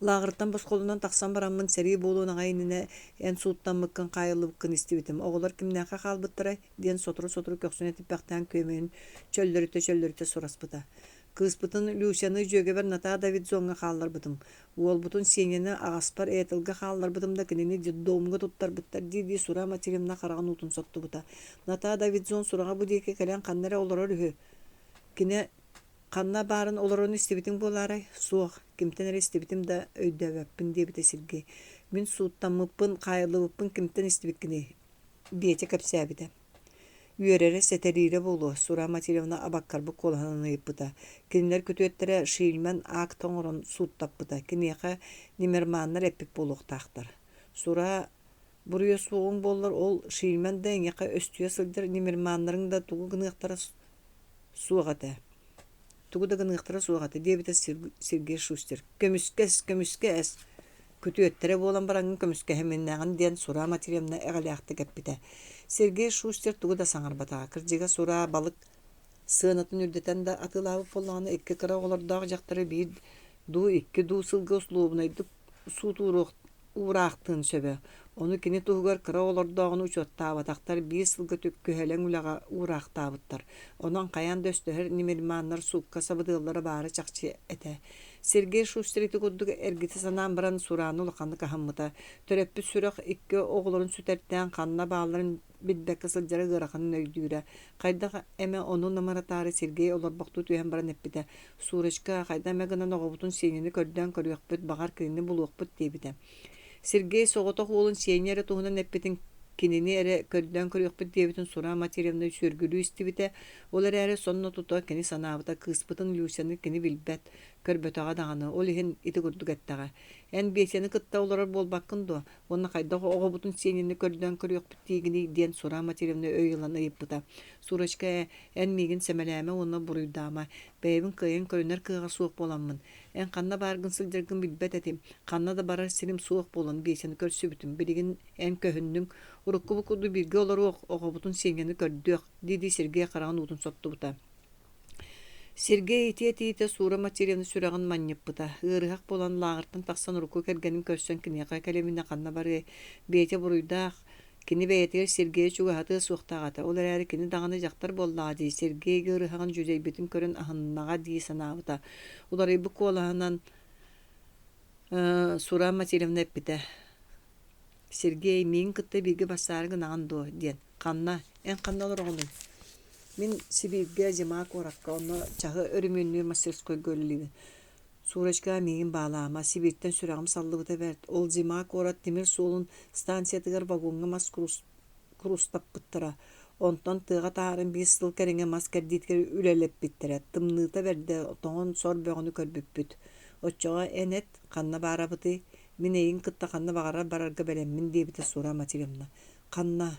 Speaker 1: Лааҕыртан босхолонон тахсан бараммын сэрии буолуон аҕай иннинэ эн сууттаммыккын, хаайыллыбыккын истибитим. Оҕолор кимнээххэ хаалбыттарай? диэн сотору-сотору көхсүн этиппэхтээн күөмэйин чөллөрүтэ-чөллөрүтэ сураспыта. Кыыспытын Люсяны дьүөгэбэр Натаа Давидзоҥҥа хаалларбытым. Уолбутун Сеняны аҕаспар Этелга хаалларбытым да кинини детдомҥа туттарбыттар дии-дии Сура Матильевна хараҕын уутун соттубута. Натаа Давидзон сураҕа бу диэки кэлэн ханна эрэ олорор үһү. Кини ханна баарын олорорун истибитиҥ буолаарай? Суох, кимтэн эрэ истибитим да өйдөөбөппүн диэбитэ Сергей. Мин сууттаммыппын, хаайыллыбыппын кимтэн истибиккиний? Биэтэ кэпсээбитэ. Үөрэрэ, сэтэриирэ буолуо, Сура Матильевна абаккарбыт куолаһынан ыйыппыта. Кинилэр күтүөттэрэ Шильман акт оҥорон сууттаппыта. Киниэхэ Нимерманнар эппит буолуохтаахтар. Сура буруйа суоҕуҥ буоллар, ол Шильман да эйиэхэ өстүйэ сылдьар Нимерманнарыҥ да тугу гыныахтара суох этэ. Тугу да гыныахтара суох этэ, диэбитэ Сергей Шустер. Көмүскэс, көмүскэ-эс, күтүөттэрэ буолан бараҥҥын көмүскэһиминэҕин диэн Сура Матильевна эҕэлээхтик эппитэ. Сергей Шустер тугу да саҥарбатаҕа. Кырдьыга Сура балык сыанатын үрдэтэн да атыылаабыт буоллаҕына, икки кыра оҕолордоох дьахтары биир дуу, икки дуу сылга услуобунайдык суутууруох уураахтыан сөбө. Ону кини туһугар кыра оҕолордооҕун учуоттаабатахтар, биир сылга күһэлэҥ үлэҕэ уураахтаабыттар. Онон хайаан да өстөһөр немельманнар суукка сабыдыаллара баара чахчы этэ. Сергей Шустер ити курдук эргитэ санаан баран Сурааны улаханнык аһыммыта. Төрөппүт сүрэх икки оҕолорун сүтэртээн ханна баалларын билбэккэ сылдьара ыараханын өйдүүрэ. Хайдах эмэ ону намыратаары Сергей олорбохтуу түһэн баран эппитэ: «Сурочка, хайда эмэ гынан оҕобутун Сеняны көрдөөн көрүөхпүт, баҕар кинини булуохпут» диэбитэ. Сергей соҕотох уолун Сеня эрэ туһунан эппитин кинини эрэ көрдөөн көрүөхпүт диэбитин Сура Матильевна сүөргүлүү истибитэ, ол эрээри сонно тута кини санаабыта кыыспытын Люсяны кини билбэт, көрбөтөҕө даҕаны, ол иһин ити курдук эттэҕэ. «Эн Бесяны кытта олорор буолбаккын дуо? Уонна хайдах оҕобутун Сеняны көрдөөн көрүөхпүт диигиний?» диэн Сура Матильевна өй ылан ыйыппыта. «Сурочка, ээ, эн миигин сэмэлээмэ уонна буруйдаама. Бэйэбин кыайан көрүнэр кыаҕа суох буоламмын. Эн ханна бааргын сылдьаргын билбэт этим. Ханна да барар сирим суох буолан Бесяны көрсүбүтүм. Билигин эн көһүннүҥ. Уруккубут курдук бииргэ олоруох, оҕобутун Сеняны көрдүөх», дии-дии Сергей хараҕын уутун соттубута. Сергей ити этиитэ Сура Матильевна сүрэҕин манньыппыта. Ыарыһах буолан лааҕыртан тахсан урукку кэргэнин көрсөн киниэхэ кэлиминэ ханна барыай, Петя буруйдаах, кини бэйэтигэр Сергейи чугаһатыа суохтаах этэ. Ол эрээри кини даҕаны дьахтар буоллаҕа дии, Сергей ыарыһаҕын дьүдьэйбитин көрөн аһыннаҕа дии санаабыта. Уларыйбыт куолаһынан Сура Матильевна эппитэ: «Сергей, миигин кытта бииргэ барсаары гынаҕын дуо?» диэн. «Ханна? Эн ханна олороҕунуй?» Мин Сибииргэ Зима куоракка, онно чаһы өрөмүөннүүр мастерскойга үлэлиибин. Сурочка, миигин баалаама, Сибииртэн сүрэҕим саллыбыта бэрт. Ол Зима куорат тимир суолун станциятыгар вагоҥҥа мас курустаппыттара. Онтон тыаҕа таһааран биир сыл кэриҥэ мас кэрдиитигэр үлэлэппиттэрэ. Тымныыта бэрдэ, тоҥон сор бөҕөнү көрбүппүт. Оччоҕо эн эт, ханна баарабытый? Мин эйигин кытта ханна баҕарар барарга бэлэммин, диэбитэ Сура Матильевна. Ханна?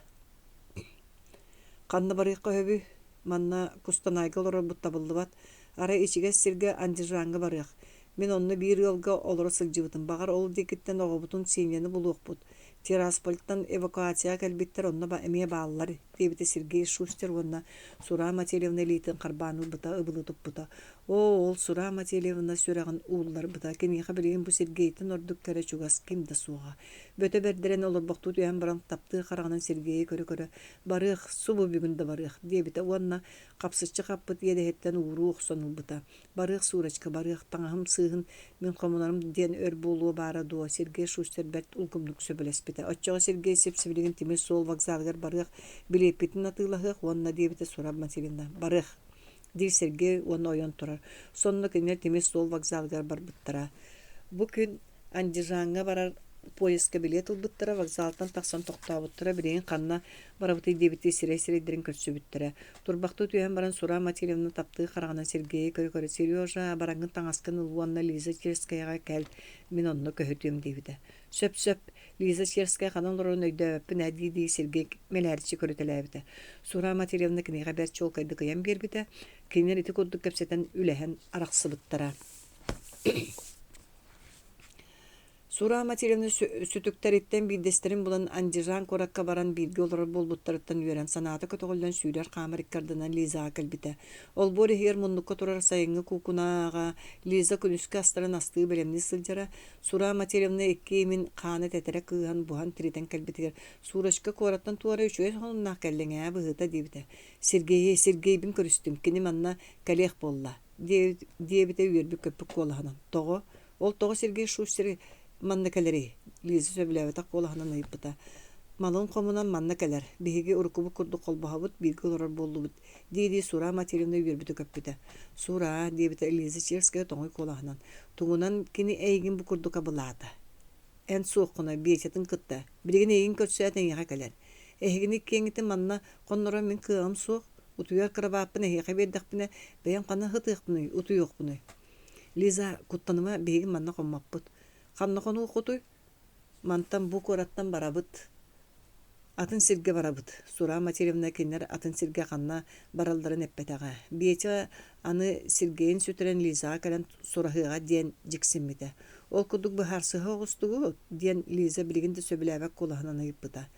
Speaker 1: Ханна барыахха сөбүй? Манна Кустанайга олорорбут табыллыбат. Арай ичигэс сиргэ Андижаҥҥа барыах. Мин онно биир ыалга олоро сылдьыбытым. Баҕар, ол диэкиттэн оҕобутун Сеняны булуохпут. Тираспольтан эвакуацияҕа кэлбиттэр онно эмиэ бааллар, диэбитэ Сергей Шустер уонна Сура Матильевна илиитин харбаан ылбыта, ыбылы туппута. Оо, ол Сура Матильевна сүрэҕин уулларбыта. Киниэхэ билигин бу Сергейтэн ордук кэрэ чугас ким да суоҕа. Бөтө бэрдэрэн олорбохтуу түһэн баран таптыы хараҕынан Сергейи көрө-көрө «Барыах, субу бүгүн да барыах» диэбитэ уонна хапсыччы хаппыт иэдэһиттэн ууруу охсон ылбыта. «Барыах, Сурочка, барыах, таҥаһым сыыһын мин хомунарым диэн өр буолуо баара дуо?» Сергей Шустер бэрт улгумнук сөбүлэспитэ. «Оччоҕо Сергей сип-сибилигин тимир суол вокзалыгар барыах, билиэппитин атыылаһыах уонна» диэбитэ Сураб Васильевна. «Барыах» диир Сергей уонна ойон турар. Сонно кинилэр тимир суол вокзалыгар барбыттара. Бу күн Андижаҥҥа барар поездка билиэт ылбыттара, вокзалтан тахсан тохтообуттара, билигин ханна барабытый диэбиттии сирэй-сирэйдэрин көрсүбүттэрэ. Турбахтыы түһэн баран Сура Матильевна таптыы хараҕынан Сергейи көрө-көрө «Сережа, бараҥҥын таҥаскын ыл уонна Лиза Черскаяҕа кэл, мин онно көһүтүөм» диэбитэ. Сөп-сөп, Лиза Черская ханан олорорун өйдөөбөппүн ээ дии-дии Сергей мэлээриччи көрүтэлээбитэ. Сура Матильевна киниэхэ бэрт чуолкайдык ыйан биэрбитэ, кинилэр ити курдук кэпсэтэн үлэһэн арахсыбыттара. Сура Матильевна сүтүктэриттэн биирдэстэрин булан Андижан куоракка баран бииргэ олорор буолбуттарыттан үөрэн санаата көтөҕүллэн сүүрэр-хаамар икки ардынан Лизаҕа кэлбитэ. Олбуор иһигэр муннукка турар сайыҥҥы куукунаҕа Лиза күнүскү астарын астыы бэлэмнии сылдьара. Сура Матильевна икки имин хаана тэтэрэ кыыһан буһан тиритэн кэлбитигэр «Сурочка куораттан туора үчүгэй сонуннаах кэллиҥ ээ быһыыта» диэбитэ. «Сергейи, Сергейбин көрүстүм, кини манна кэлиэх буолла» диэбитэ үөрбүт-көппүт куолаһынан. «Тоҕо? Ол тоҕо Сергей Шустер манна кэлэрий?» Лиза сөбүлээбэтэх куолаһынан ыйыппыта. «Малын хомунан манна кэлэр. Биһиги уруккубут курдук холбоһобут, бииргэ олорор буоллубут», дии-дии Сура Матильевна үөрбүтэ көппүтэ. «Сура», диэбитэ Лиза Черская тоҥуй куолаһынан, «тугунан кини эйигин бу курдук абылаата? Эн суоххуна, Петятын кытта. Билигин эйигин көрсөөт эйиэхэ кэлэр. Эһигини иккиэҥҥитин манна хоннорор мин кыаҕым суох. Утуйар кырабааппын эһиэхэ биэрдэхпинэ, бэйэм ханна сытыахпыный, утуйуохпунуй? Лиза, куттаныма, биһиги манна хоммоппут. Ханна хонуоххутуй? Мантан бу куораттан барабыт. Атын сиргэ барабыт. Сура Матильевна кинилэр атын сиргэ ханна баралларын эппэтэҕэ. Петя аны Сергейин сүтэрэн Лизаҕа кэлэн сураһыаҕа диэн дьиксиммитэ. Ол курдук быһаарсыһа оҕустугут? диэн Лиза билигин да сөбүлээбэт куолаһынан ыйыппыта.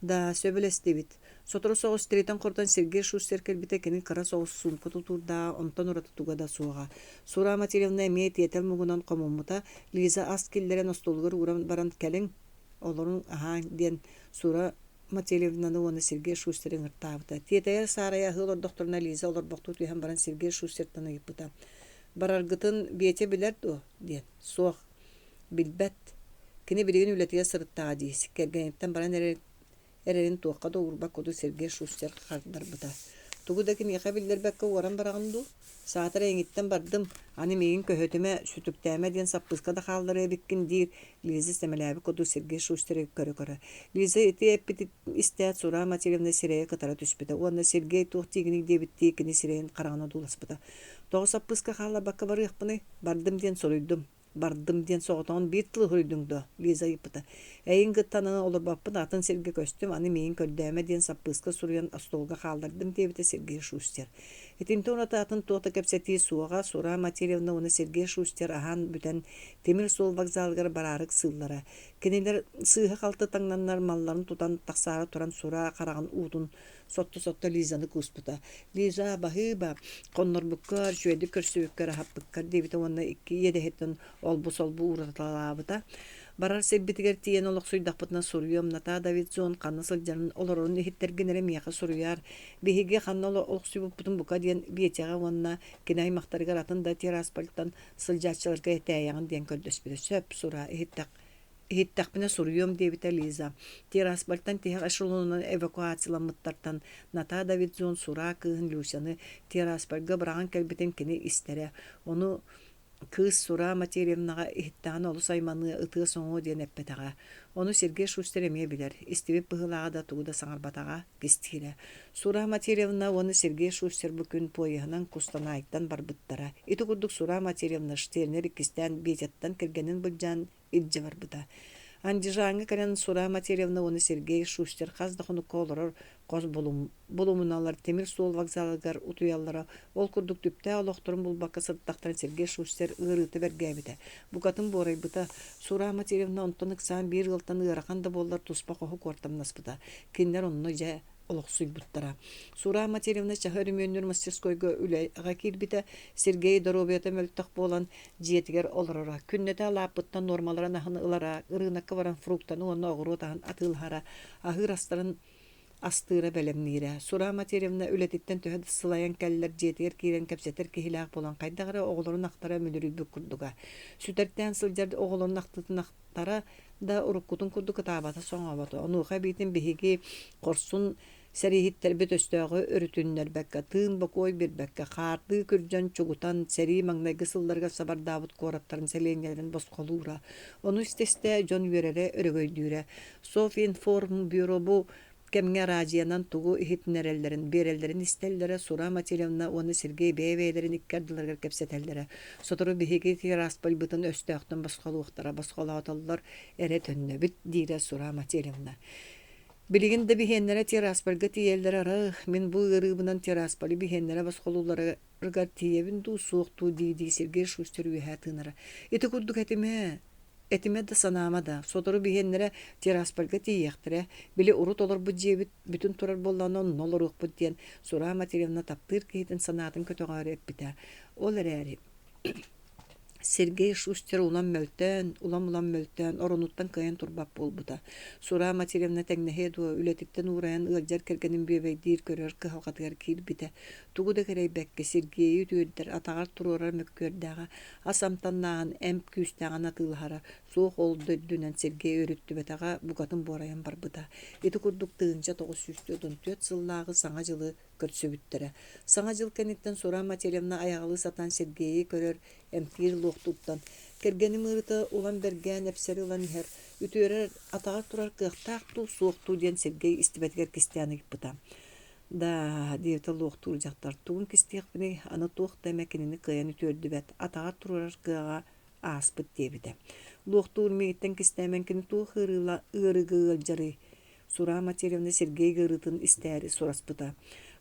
Speaker 1: Да, сөбүлэстибит. Сотору соҕус тиритэн-хорутан Сергей Шустер кэлбитэ кини кыра соҕус суумка тутуурдааҕа, онтон ураты туга да суоҕа. Сура Матильевна эмиэ тиэтэл муҥунан хомуммута, Лиза ас киллэрэн остуолугар ууран баран «Кэлиҥ, олоруҥ, аһааҥ» диэн Сура Матильевнаны уонна Сергей Шустеры ыҥыртаабыта. Тиэтэйэр-саарайа аһыы олордохторуна Лиза олорбохтуу түһэн баран Сергей Шустертан ыйыппыта: «Бараргытын Петя билэр дуо?» диэн. «Суох, билбэт. Кини билигин үлэтигэр сырыттаҕа дии, кэргэниттэн баран эрэр эрэрин туохха да уурбат курдук Сергей Шустер хардарбыта. Тугу да киниэхэ биллэрбэккэ уоран бараҕын дуу? Саатар эйигиттэн бардым, аны миигин көһүтүмэ, сүтүктээмэ диэн саппыыска да хаалларыа эбиккин диир Лиза сэмэлээбит курдук Сергей Шустеры көрө-көрө. Лиза ити эппитин истээт Сура Матильевна сирэйэ кытара түспүтэ уонна Сергей туох диигиний диэбиттии кини сирэйин хараҕын одууласпыта. Тоҕо саппыыска хаалларбакка барыахпыный? Бардым диэн суруйдум. Бардым диэн соҕотоҕун биир тылы суруйдуҥ дуо? Лиза ыйыппыта. Эйигин кытта аны олорбоппун, атын сиргэ көстүм, аны миигин көрдөөмө диэн саппыыска суруйан остуолга хааллардым диэбитэ Сергей Шустер. Итинтэн ураты атын туох да кэпсэтии суоҕа, Сура Матильевна уонна Сергей Шустер аһаан бүтэн тимир суол вокзалыгар бараары ыксыыллара. Кинилэр сыыһа-халты таҥнаннар малларын тутан тахсаары туран Сура хараҕын уутун сотто-сотто Лизаны кууспута. «Лиза, баһыыба, хоннорбуккар, үчүгэйдик көрсүбүккэр, аһаппыккар» диэбитэ уонна икки иэдэһиттэн олбу-солбу уураталаабыта. Барар сирбитигэр тиийэн олохсуйдахпытына суруйуом, Натаа Давидзон ханна сылдьарын, олорорун иһиттэргин эрэ миэхэ суруйаар. Биһиги ханна олохсуйбуппутун бука диэн Петяҕа уонна кини аймахтарыгар атын да Тираспольтан сылдьааччыларга этээйэҕин диэн көрдөспүтэ. Сөп, сураа, иһиттэх Иһиттэхпинэ суруйуом диэбитэ Лиза. Тираспольтан тиһэх эшелонунан эвакуацияламмыттартан Натаа Давидзон Сураа кыыһын Люсяны Тираспольга быраҕан кэлбитин кини истэрэ. Ону кыыс Сураа Матерьевнаҕа иһиттэҕинэ олус айманыа, ытыа-соҥуо диэн эппэтэҕэ. Ону Сергей Шустер эмиэ билэр, истибит быһыылааҕа да тугу да саҥарбатаҕа, кистиирэ. Сура Матерьевна уонна Сергей Шустер бу күн поеһынан Кустанайтан барбыттара. Ити курдук Сура Матерьевна Штернер иккистээн Петяттан кэргэнин былдьаан илдьэ барбыта. Андижаҥҥа кэлэн Сура Матерьевна уонна Сергей Шустер хас да хонукка олорор хос булумуналар тимир суол вокзалыгар утуйаллара. Ол курдук түптээх олохторун булбакка сырыттахтарын Сергей Шустер ыарыыта бэргээбитэ. Букатын буорайбыта. Сура Матерьевна онтон ыксаан биир ыалтан ыарахан да буоллар туспа хоһу куортамнаспыта. Кинилэр онно дьэ олохсуйбуттара. Сура Матильевна чаһы өрөмүөннүүр мастерскойга үлэҕэ киирбитэ, Сергей доруобуйата мөлтөх буолан дьиэтигэр олороро. Күннэтэ лааппыттан нуормаларын аһын ылара, ырыынакка баран фруктаны уонна оҕуруот аһын атыылаһара, аһыыр астарын Астыыра бэлэмниирэ. Сура Матвеевна үлэтиттэн төһө да сылайан кэллэр, дьиэтигэр киирэн кэпсэтэр киһилээх буолан хайдах эрэ оҕолорун ахтара мүлүрүйбүт курдуга. Сүтэртээн сылдьар оҕолорун ахтыытын ахтара да уруккутун курдук ытаабата-соҥообото. Онуоха эбиитин биһиги хорсун сэрииһиттэрбит өстөөҕү өрүтүннэрбэккэ, тыын бокуой биэрбэккэ, хаардыы күрдьэн чугутан, сэрии маҥнайгы сылларыгар сабардаабыт куораттарын сэлиэнньэлэрин босхолуура. Ону истэ-истэ дьон үөрэрэ, өрөгөйдүүрэ. Софинформбюро бу кэмҥэ араадьыйанан тугу иһитиннэрэллэрин, биэрэллэрин истэллэрэ, Сура Матильевна уонна Сергей бэйэ-бэйэлэрин икки ардыларыгар кэпсэтэллэрэ. Сотору биһиги Тираспольбытын өстөөхтөн босхолуохтара, босхолоотоллор эрэ төннөбүт, диирэ Сура Матильевна. Билигин да биһиэннэрэ Тираспольга тиийэллэрэ арах, мин бу ыарыыбынан Тирасполы биһиэннэрэ босхолуулларыгар тиийэбин дуу, суох дуу дии-дии Сергей Шустер үөһэ тыынара. Ити курдук этимэ, Этимэ да санаама да, сотору биһиэннэрэ Тираспольга тиийиэхтэрэ, били урут олорбут дьиэбит бүтүн турар буоллаҕына онно олоруохпут диэн Сура Матвеевна таптыыр киһитин санаатын көтөҕөөрү эппитэ. Ол эрээри Сергей Шустер улам мөлтөөн, улам-улам мөлтөөн, оронуттан кыайан турбат буолбута. Сура Матвеевна тэҥнэһиэ дуо, үлэтиттэн уурайан ыалдьар кэргэнин бүөбэйдиир көрөр кыһалҕатыгар киирбитэ. Тугу да кэрэйбэккэ Сергейи үтүөрдэр, атаҕар туруорар мөккүөрдээҕэ, Ас амтаннааҕын, эмп күүстээҕин атыылаһара, суох ол да үрдүнэн Сергей өрүттүбэтэҕэ, букатын буорайан барбыта. Ити курдук 1944 сыллааҕы Саҥа дьылы көрсүбүттэрэ. Саҥа дьыл кэнниттэн Сура Матвеевна айаҕалыы сатаан Сергейи көрөр, эмтиир луохтууттан «Кэргэним ыарыыта улам бэргээн эпсэри ылан иһэр, үтүөрэр, атаҕар турар кыахтаах дуу, суох дуу» диэн Сергей истибэтигэр кистээн ыйыппыта. «Даа» диэбитэ луохтуур дьахтар, тугун кистиэхпиний, аны туох да эмэ кинини кыайан үтүөрдүбэт, атаҕар туруорар кыаҕа ааспыт диэбитэ. Луохтуур миигиттэн кистээмэн кини туох ыарыыла ыарыыга ыалдьарый? Сураа Матвеевна Сергей ыарыытын истээри сураспыта.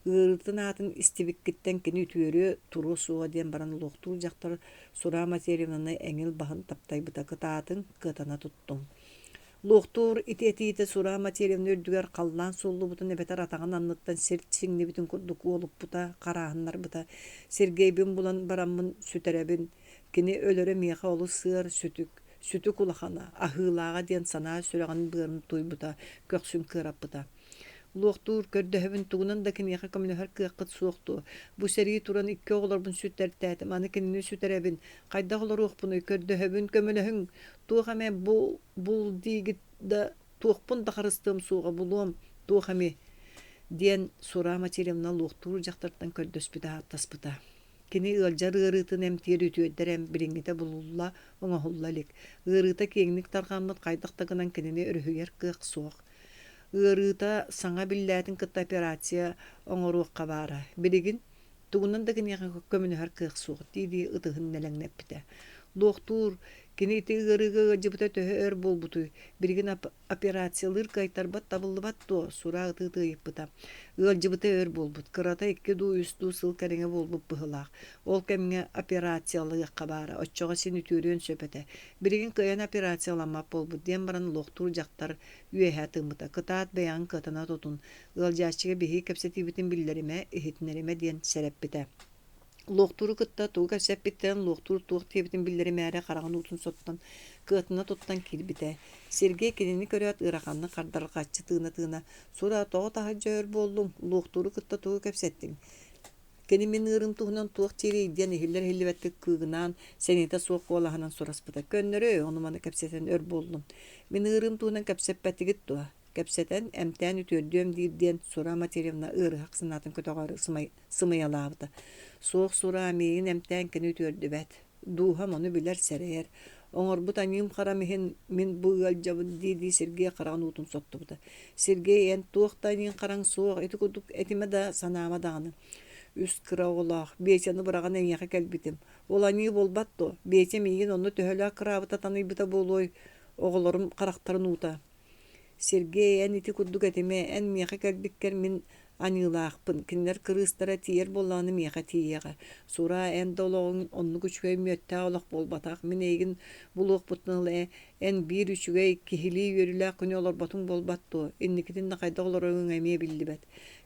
Speaker 1: Ыарыытын аатын истибиккиттэн кини үтүөрүө туруо суоҕа диэн баран луохтуур дьахтар Сураа Матвеевнаны эҥил баһын таптайбыта кытаатыҥ, кыатана туттуҥ. Луохтуур ити этиитэ Сураа Матвеевна үрдүгэр халлаан сууллубутун эбэтэр атаҕын анныттан сир сиҥнибитин курдук уолуппута, харааһыннарбыта. Сергейбин булан бараммын сүтэрэбин, кини өлөрө миэхэ олус сыар сүтүк, сүтүк улахана, аһыылааҕа диэн санаа сүрэҕин быарын тууйбута, көхсүн кыараппыта. Луохтуур, көрдөһөбүн, тугунан да киниэхэ көмөлөһөр кыаххыт суох дуо? Бу сэрии туран икки оҕолорбун сүттэртээтим, аны кинини сүтэрэбин. Хайдах олоруохпунуй, көрдөһөбүн, көмөлөһүҥ. Туох эмэ бул, бул диигит да, туохпун да харыстыам суоҕа, булуом, туох эмэ, диэн Сура Матвеевна луохтуур дьахтартан көрдөспүтэ ааттаспыта. Кини ыалдьар ыарыытын эмтиир үтүөрдэр эмп билиҥҥитэ булулла, оҥоһулла илик. Ыарыыта киэҥник тарҕаммыт, хайдах да гынан кинини өрүһүйэр кыах суох. Ыарыыта саҥа биллээтин кытта операция оҥоруохха баара. Билигин тугунан да киниэхэ көмөлөһөр кыах суох дии-дии ытыһын нэлэҥнэппитэ. Луохтуур, кини ити ыарыыга ыалдьыбыта төһө өр буолбутуй? Билигин операциялыыр кыайтарбат табыллыбат дуо? Сураа ытыы-ытыы ыйыппыта. Ыалдьыбыта өр буолбут, кырата икки дуу, үс дуу сыл кэриҥэ буолбут быһыылаах. Ол кэмҥэ операциялыахха баара, оччоҕо син үтүөрүөн сөп этэ. Билигин кыайан операцияламмат буолбут диэн баран луохтуур дьахтар үөһэ тыыммыта. Кытаат бэйэҕин кыатана тутун, ыалдьааччыга биһиги кэпсэтиибитин биллэримэ, иһитиннэримэ диэн сэрэппитэ. Луохтууру кытта тугу кэпсэппиттэрин, луохтуур туох диэбитин биллэримээри хараҕын уутун соттон, кыатана туттан киирбитэ. Сергей кинини көрөөт ыараханнык хардарҕаччы тыына-тыына «Сура, тоҕо таһырдьа өр буоллуҥ? Луохтууру кытта тугу кэпсэттиҥ? Кини мин ыырым туһунан туох диирий?» диэн иһиллэр-иһиллибэттик кыыгынаан, сэниэтэ суох куолаһынан сураспыта. «Көннөрү, ону-маны кэпсэтэн өр буоллум. Мин ыырым туһунан кэпсэппэтигит дуо? Кэпсэтэн, эмтээн үтүөрдүөм диир» диэн Сура Матвеевна ыарыһах санаатын көтөҕөөрү сымыйалаабыта. Суох сураа миигин эмтээн кини үтүөрдүбэт. Дууһам ону билэр, сэрэйэр. Оҥорбут аньыым-харам иһин мин бу ыалдьабын дии-дии Сергей хараҕын уутун соттубута. Сергей, эн туох да аньыыҥ-хараҥ суох, ити курдук этимэ да, санаама даҕаны. Үс кыра оҕолоох, Бетяны быраҕан эйиэхэ кэлбитим. Ол аньыы буолбат дуо? Бетя миигин онно төһөлөөх кыраабыта таныйбыта буолуой? Оҕолорум харахтарын уута. Сергей, эн ити курдук этимэ, эн миэхэ кэлбиккэр мин аньыылаахпын, кинилэр кырыыстара тиийэр буоллаҕына миэхэ тиийиэҕэ. Сураа, эн да олоҕуҥ оннук үчүгэй мүөттээх олох буолбатах, мин эйигин булуохпуттан ыла Эн биир үчүгэй, киһилии үөрүүлээх күнү олорботуҥ буолбат дуо? Инникитин да хайдах олороруҥ эмиэ биллибэт.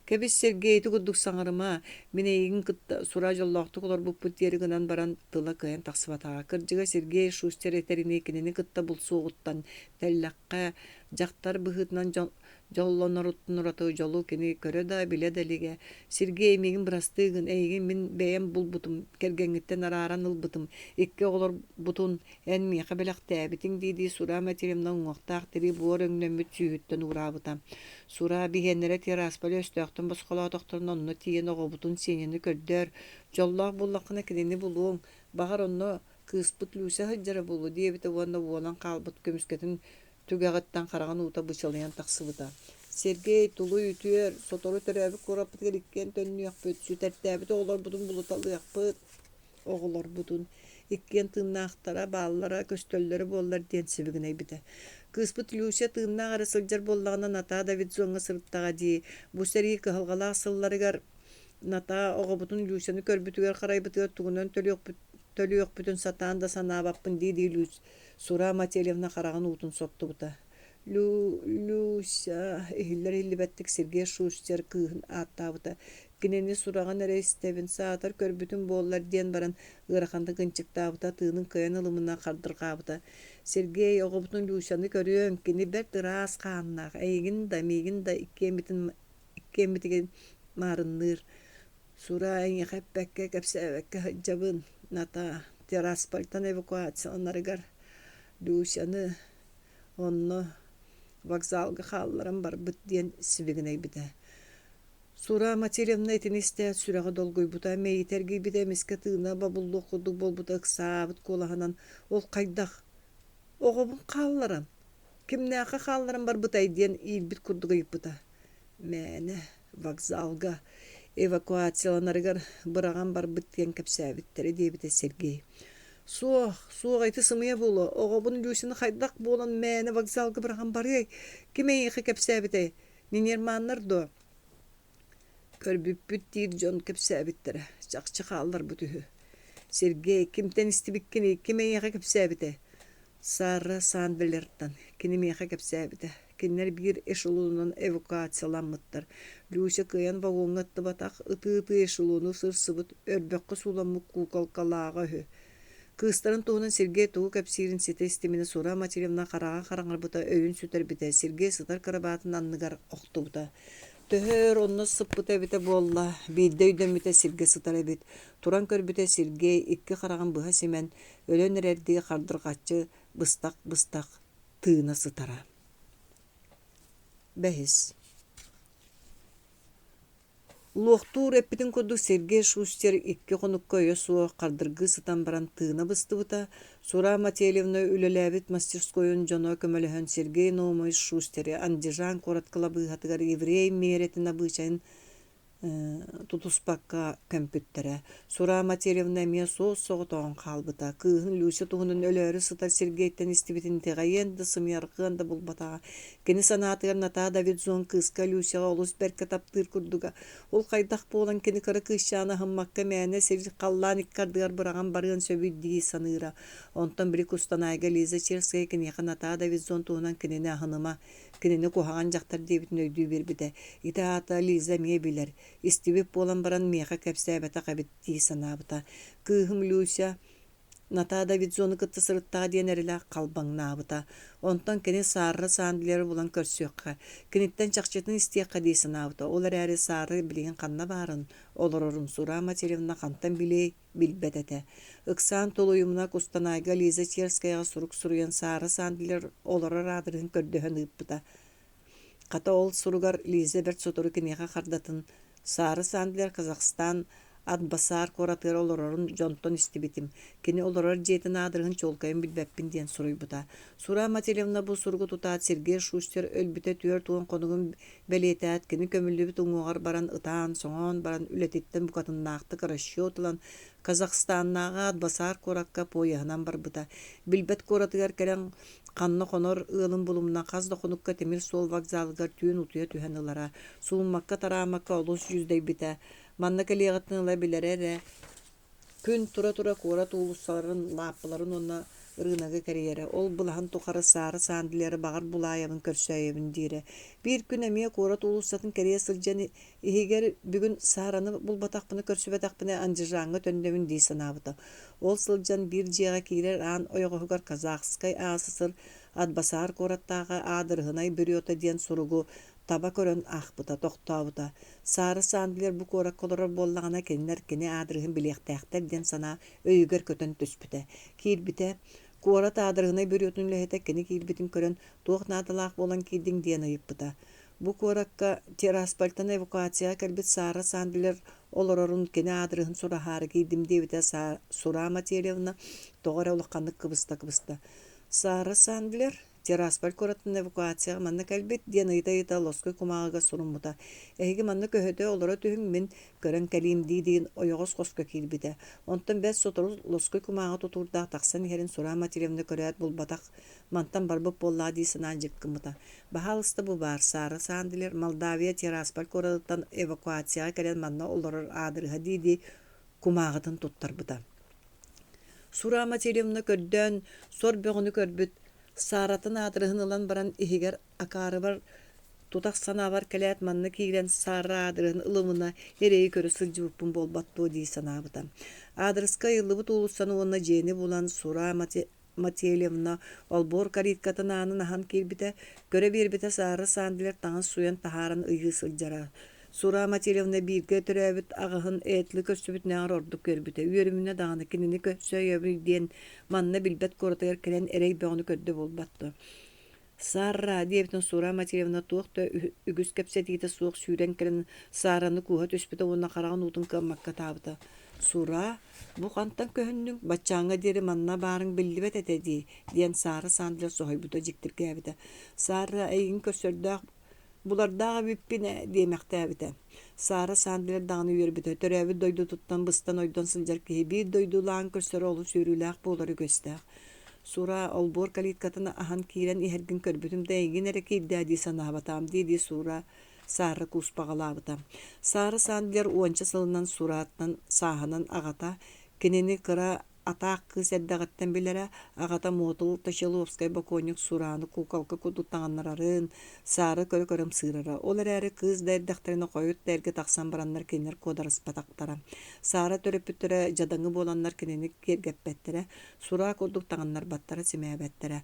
Speaker 1: Кэбис, Сергей, ити курдук саҥарыма, мин эйигин кытта сураа дьоллоохтук олорбуппут диэри гынан баран тыла кыайан тахсыбатаҕа. Кырдьыга, Сергей Шустер этэринии кинини кытта булсуоҕуттан тэллэххэ, дьахтар быһыытынан дьон Дьоллоноруттан ураты дьолу кини көрө да, билэ да илигэ. Сергей, миигин бырастыы гын, эйигин мин бэйэм булбутум, кэргэҥҥиттэн арааран ылбытым, икки оҕолорбутун эн миэхэ бэлэхтээбитиҥ дии-дии Сура Матвеевна уҥуохтаах тирии буор өҥнөммүт сүүһүттэн уураабыта. Сура, биһиэннэрэ Тирасполь өстөөхтөн босхолоотохторуна онно тиийэн оҕобутун Сеняны көрдөөр, дьоллоох буоллаххына кинини булуоҥ, баҕар онно кыыспыт Люся сылдьара буолуо диэбитэ уонна уолан хаалбыт көмүскэтин түгэҕиттэн хараҕын уута бычалыйан тахсыбыта. Сергей, тулуй үтүөр, сотору төрөөбүт куораппытыгар иккиэн төннүөхпүт, сүтэртээбит оҕолорбутун булуталыахпыт, оҕолорбутун иккиэн тыыннаахтара, бааллара, көстөллөрө буоллар диэн сибигинэйбитэ. Кыыспыт Люся тыыннаах эрэ сылдьар буоллаҕына Натаа Давидзоҥҥа сырыттаҕа дии, бу сэрии кыһалҕалаах сылларыгар Натаа оҕобутун Люсяны көрбүтүгэр-харайбытыгар тугунан төлүөхпүт төлүөхпүтүн сатаан да санаабаппын дии-дии Люсь Сура Мательевна хараҕын уутун соттубута. Лю-Люся иһиллэр-иһиллибэттик Сергей Шустер кыыһын ааттаабыта. Кинини сураҕын эрэ истэбин, саатар көрбүтүм буоллар диэн баран ыараханнык ынчыктаабыта, тыынын кыайан ылымына хардырҕаабыта. Сергей, оҕобутун Люсяны көрүөҥ, кини бэрт ыраас хааннаах, эйигин да, миигин да иккиэммитин иккиэммитигин маарынныыр. Сура эйиэхэ эппэккэ, кэпсээбэккэ сылдьабын, Натаа, Тираспольтан эвакуацияланарыгар Люсяны онно вокзалга хаалларан барбыт диэн сибигинэйбитэ. Сура Матильевна итини истээт сүрэҕэ долгуйбута, мэйиитэ эргийбитэ, эмискэ тыына бобуллуох курдук буолбута ыксаабыт куолаһынан «Ол хайдах? Оҕобун хаалларан? Кимнээххэ хаалларан барбытай?» диэн иирбит курдук ыйыппыта. Мээнэ вокзалга эвакуацияланарыгар быраҕан барбыт диэн кэпсээбиттэрэ диэбитэ Сергей. Суох, суох ити сымыйа буолуо. Оҕобун Люсяны хайдах буолан мээнэ вокзалга быраҕан барыай? Ким эйиэхэ кэпсээбитэй? Нинерманнар дуо? Көрбүппүт диир дьон кэпсээбиттэрэ. Чахчы хаалларбыт үһү. Сергей, кимтэн истибиккиний? Ким эйиэхэ кэпсээбитэй? Сарра Сандлертан, кини миэхэ кэпсээбитэ, кинилэр биир эшелонунан эвакуацияламмыттар. Люся кыайан вагоҥҥа ыттыбатах, ытыы-ытыы эшелону сырсыбыт, өрбөххө сууламмыт куукалкалааҕа үһү. Кыыстарын туһунан Сергей тугу кэпсиирин ситэ истиминэ Сура Матвеевна хараҕа хараҥарбыта, өйүн сүтэрбитэ, Сергей сытар кырабаатын анныгар охтубута. Төһө өр онно сыппыта эбитэ буолла, биирдэ өйдөммүтэ сиргэ сытар эбит. Туран көрбүтэ Сергей икки хараҕын быһа симэн, өлөн эрэрдии хардырҕаччы быстах-быстах тыына сытара. Бэһис Луохтуур эппитин курдук Сергей Шустер икки хонукка өйө суох хардыргыы сытан баран тыына быстыбыта. Сура Мательевна үлэлээбит мастерскойун дьоно көмөлөһөн Сергей Наумович Шустеры Андижан куорат кылабыыһатыгар еврей миэрэтин абыычайын тутуспакка көмпүттэрэ. Сура Мательевна эмиэ суос-соҕотоҕун хаалбыта. Кыыһын Люся туһунан өлөөрү сытар Сергейтэн истибитин итэҕэйиэн да, сымыйарҕыан да булбатаҕа. Кини санаатыгар Натаа Давидзон кыыска Люсяҕа олус бэркэ таптыыр курдуга. Ол хайдах буолан кини кыра кыысчааны аһыммакка мээнэ сир халлаан икки ардыгар быраҕан барыан сөбүй дии саныыра. Онтон били Кустанайга Лиза Черская киниэхэ Натаа Давидзон туһунан кинини аһыныма, кинини куһаҕан дьахтар диэбитин өйдүү биэрбитэ. Ити аата Лиза эмиэ билэр, истибит буолан баран миэхэ кэпсээбэтэх эбит дии санаабыта. Кыыһым Люся Натаа Давидзону кытта сырыттаҕа диэн эрэлэ халбаҥнаабыта. Онтон кини Сарра Сандлеры булан көрсүөххэ, киниттэн чахчытын истиэххэ дии санаабыта. Ол эрээри Сарра билигин ханна баарын, олорорун Сура Матильевна хантан билиэй, билбэт этэ. Ыксаан тулуйумуна Кустанайга Лиза Черскаяҕа сурук суруйан Сара Сандлер олорор аадырыһын көрдөһөн ыыппыта. Хата ол суругар Лиза бэрт сотору киниэхэ хардатын Сара Сандлер Казахстан Атбасар куоратыгар олорорун дьонтон истибитим, кини олорор дьиэтин аадырыһын чуолкайын билбэппин диэн суруйбута. Сура Матильевна бу суругу тутаат Сергей Шустер өлбүтэ 40 хонугун бэлиэтээт, кини көмүллүбүт уҥуоҕар баран ытаан-соҥоон баран үлэтиттэн букатыннаахтык расчет ылан Казахстаннааҕы Атбасар куоракка поеһынан барбыта. Билбэт куоратыгар кэлэн ханна хонор ыалын булумна хас да хонукка тимир суол вокзалыгар түүн утуйа түһэн ылара. Сууммакка-тарааммакка олус дьүздэйбитэ. Манна кэлиэҕиттэн ыла билэрэ эрэ күн тура-тура куорат уулуссаларын, лааппыларын уонна ырыынагы кэрийэрэ. Ол былаһын тухары Саара Сандлеры баҕар булаайабын көрсөөйөбүн диирэ. Биир күн эмиэ куорат уулуссатын кэрийэ сылдьан иһигэр бүгүн Саараны булбатахпына көрсүбэтэхпинэ Андижаҥҥа төннөбүн дии санаабыта. Ол сылдьан биир дьиэҕэ киирэр аан ойоҕоһугар Казахскай АССР Атбасаар куораттааҕы аадырыһынай бюрота диэн суругу таба көрөн аахпыта, тохтообута. Саара Сандлер бу куоракка олорор буоллаҕына, кинилэр кини аадырыһын билиэхтээхтэр диэн санаа өйүгэр көтөн түспүтэ. Киирбитэ, куорат аадырыһынай бюротун үлэһитэ кини киирбитин көрөн, туох наадалаах буолан киирдиҥ диэн ыйыппыта. Бу куоракка Тираспольтан эвакуацияҕа кэлбит Сара Сандлер олорорун кини аадырыһын сураһаары киирдим диэбитэ Сура Мательевна тоҕо эрэ улаханнык кыбыста-кыбыста. Сара Сандлер Тирасполь куораттан эвакуацияҕа манна кэлбит диэн ыйыта-ыйыта лоскуй кумааҕыга суруммута. Эһиги манна көһөтө олоро түһүҥ, мин көрөн кэлиим дии-диин ойоҕос хоско киирбитэ. Онтон бэрт сотору лоскуй кумааҕы тутуурдаах тахсан иһэрин Сура Матильевна көрөөт булбатах, мантан барбыт буоллаҕа дии санаан дьиккиммыта. Баһаалыста бу баар, Сара Сандлер Молдавия Тирасполь куоратыттан эвакуацияҕа кэлэн манна олорор аадырыһа дии-дии кумааҕытын туттарбыта. Сура Матильевна көрдөөн, сор бөҕөнү көрбүт, Саратын аадырыһын ылан баран иһигэр акаарыбар тутах санаабар кэлээт манна киирэн Сара аадырыһын ылымына эрэйи көрө сылдьыбыппын буолбат дуо дии санаабыта. Аадырыска ыйыллыбыт уулуссаны уонна дьиэни булан Сура Мательевна олбуор калиткатын аанын аһан киирбитэ, көрө биэрбитэ Сара Сандлер таҥас сууйан таһааран ыйыы сылдьара. Сура Матильевна бииргэ төрөөбүт аҕаһын Этли көрсүбүтүнээҕэр ордук үөрбүтэ. Үөрүмүнэ даҕаны кинини көрсөөйөбүй диэн манна билбэт куоратыгар кэлэн эрэй бөҕөнү көрдө буолбат дуо? Сарра диэбитин Сура Матильевна туох да үгүс кэпсэтиитэ суох сүүрэн кэлэн Сараны кууһа түспүтэ уонна хараҕын уутун кыаммакка ытаабыта. Сура, бу хантан көһүннүҥ? Баччааҥҥа диэри манна баарыҥ биллибэт этэ дии, диэн Сара Сандлер соһуйбута, дьиктиргээбитэ. Сарра эйигин көрсөрдөөх Булардаах эбиппин ээ диэмэхтээбитэ. Сара Сандлер даҕаны үөрбүтэ, төрөөбүт дойдутуттан быстан-ойдон сылдьар киһи биир дойдулаан көрсөрө олус үөрүүлээх буолар үгэстээх. Сура, олбуор калиткатын аһан киирэн иһэргин көрбүтүм да эйигин эрэ киирдээ дии санаабатаҕым дии-дии Сура Сара кууспаҕалаабыта. Сара Сандлер уонча сылынан Сураттан сааһынан аҕата кинини кыра Атаах кыыс эрдэҕиттэн билэрэ, аҕата Муотул Точиловскай бокуонньук Сурааны куукалка курдук таҥыннарарын, саары көрө-көрө ымсыырара. Ол эрээри кыыс да эрдэхтэринэ хойут да эргэ тахсан бараннар кинилэр куодарыспатахтара. Саара төрөппүттэрэ дьадаҥы буоланнар кинини киэргэппэттэрэ, Сураа курдук таҥыннарбаттара, симээбэттэрэ.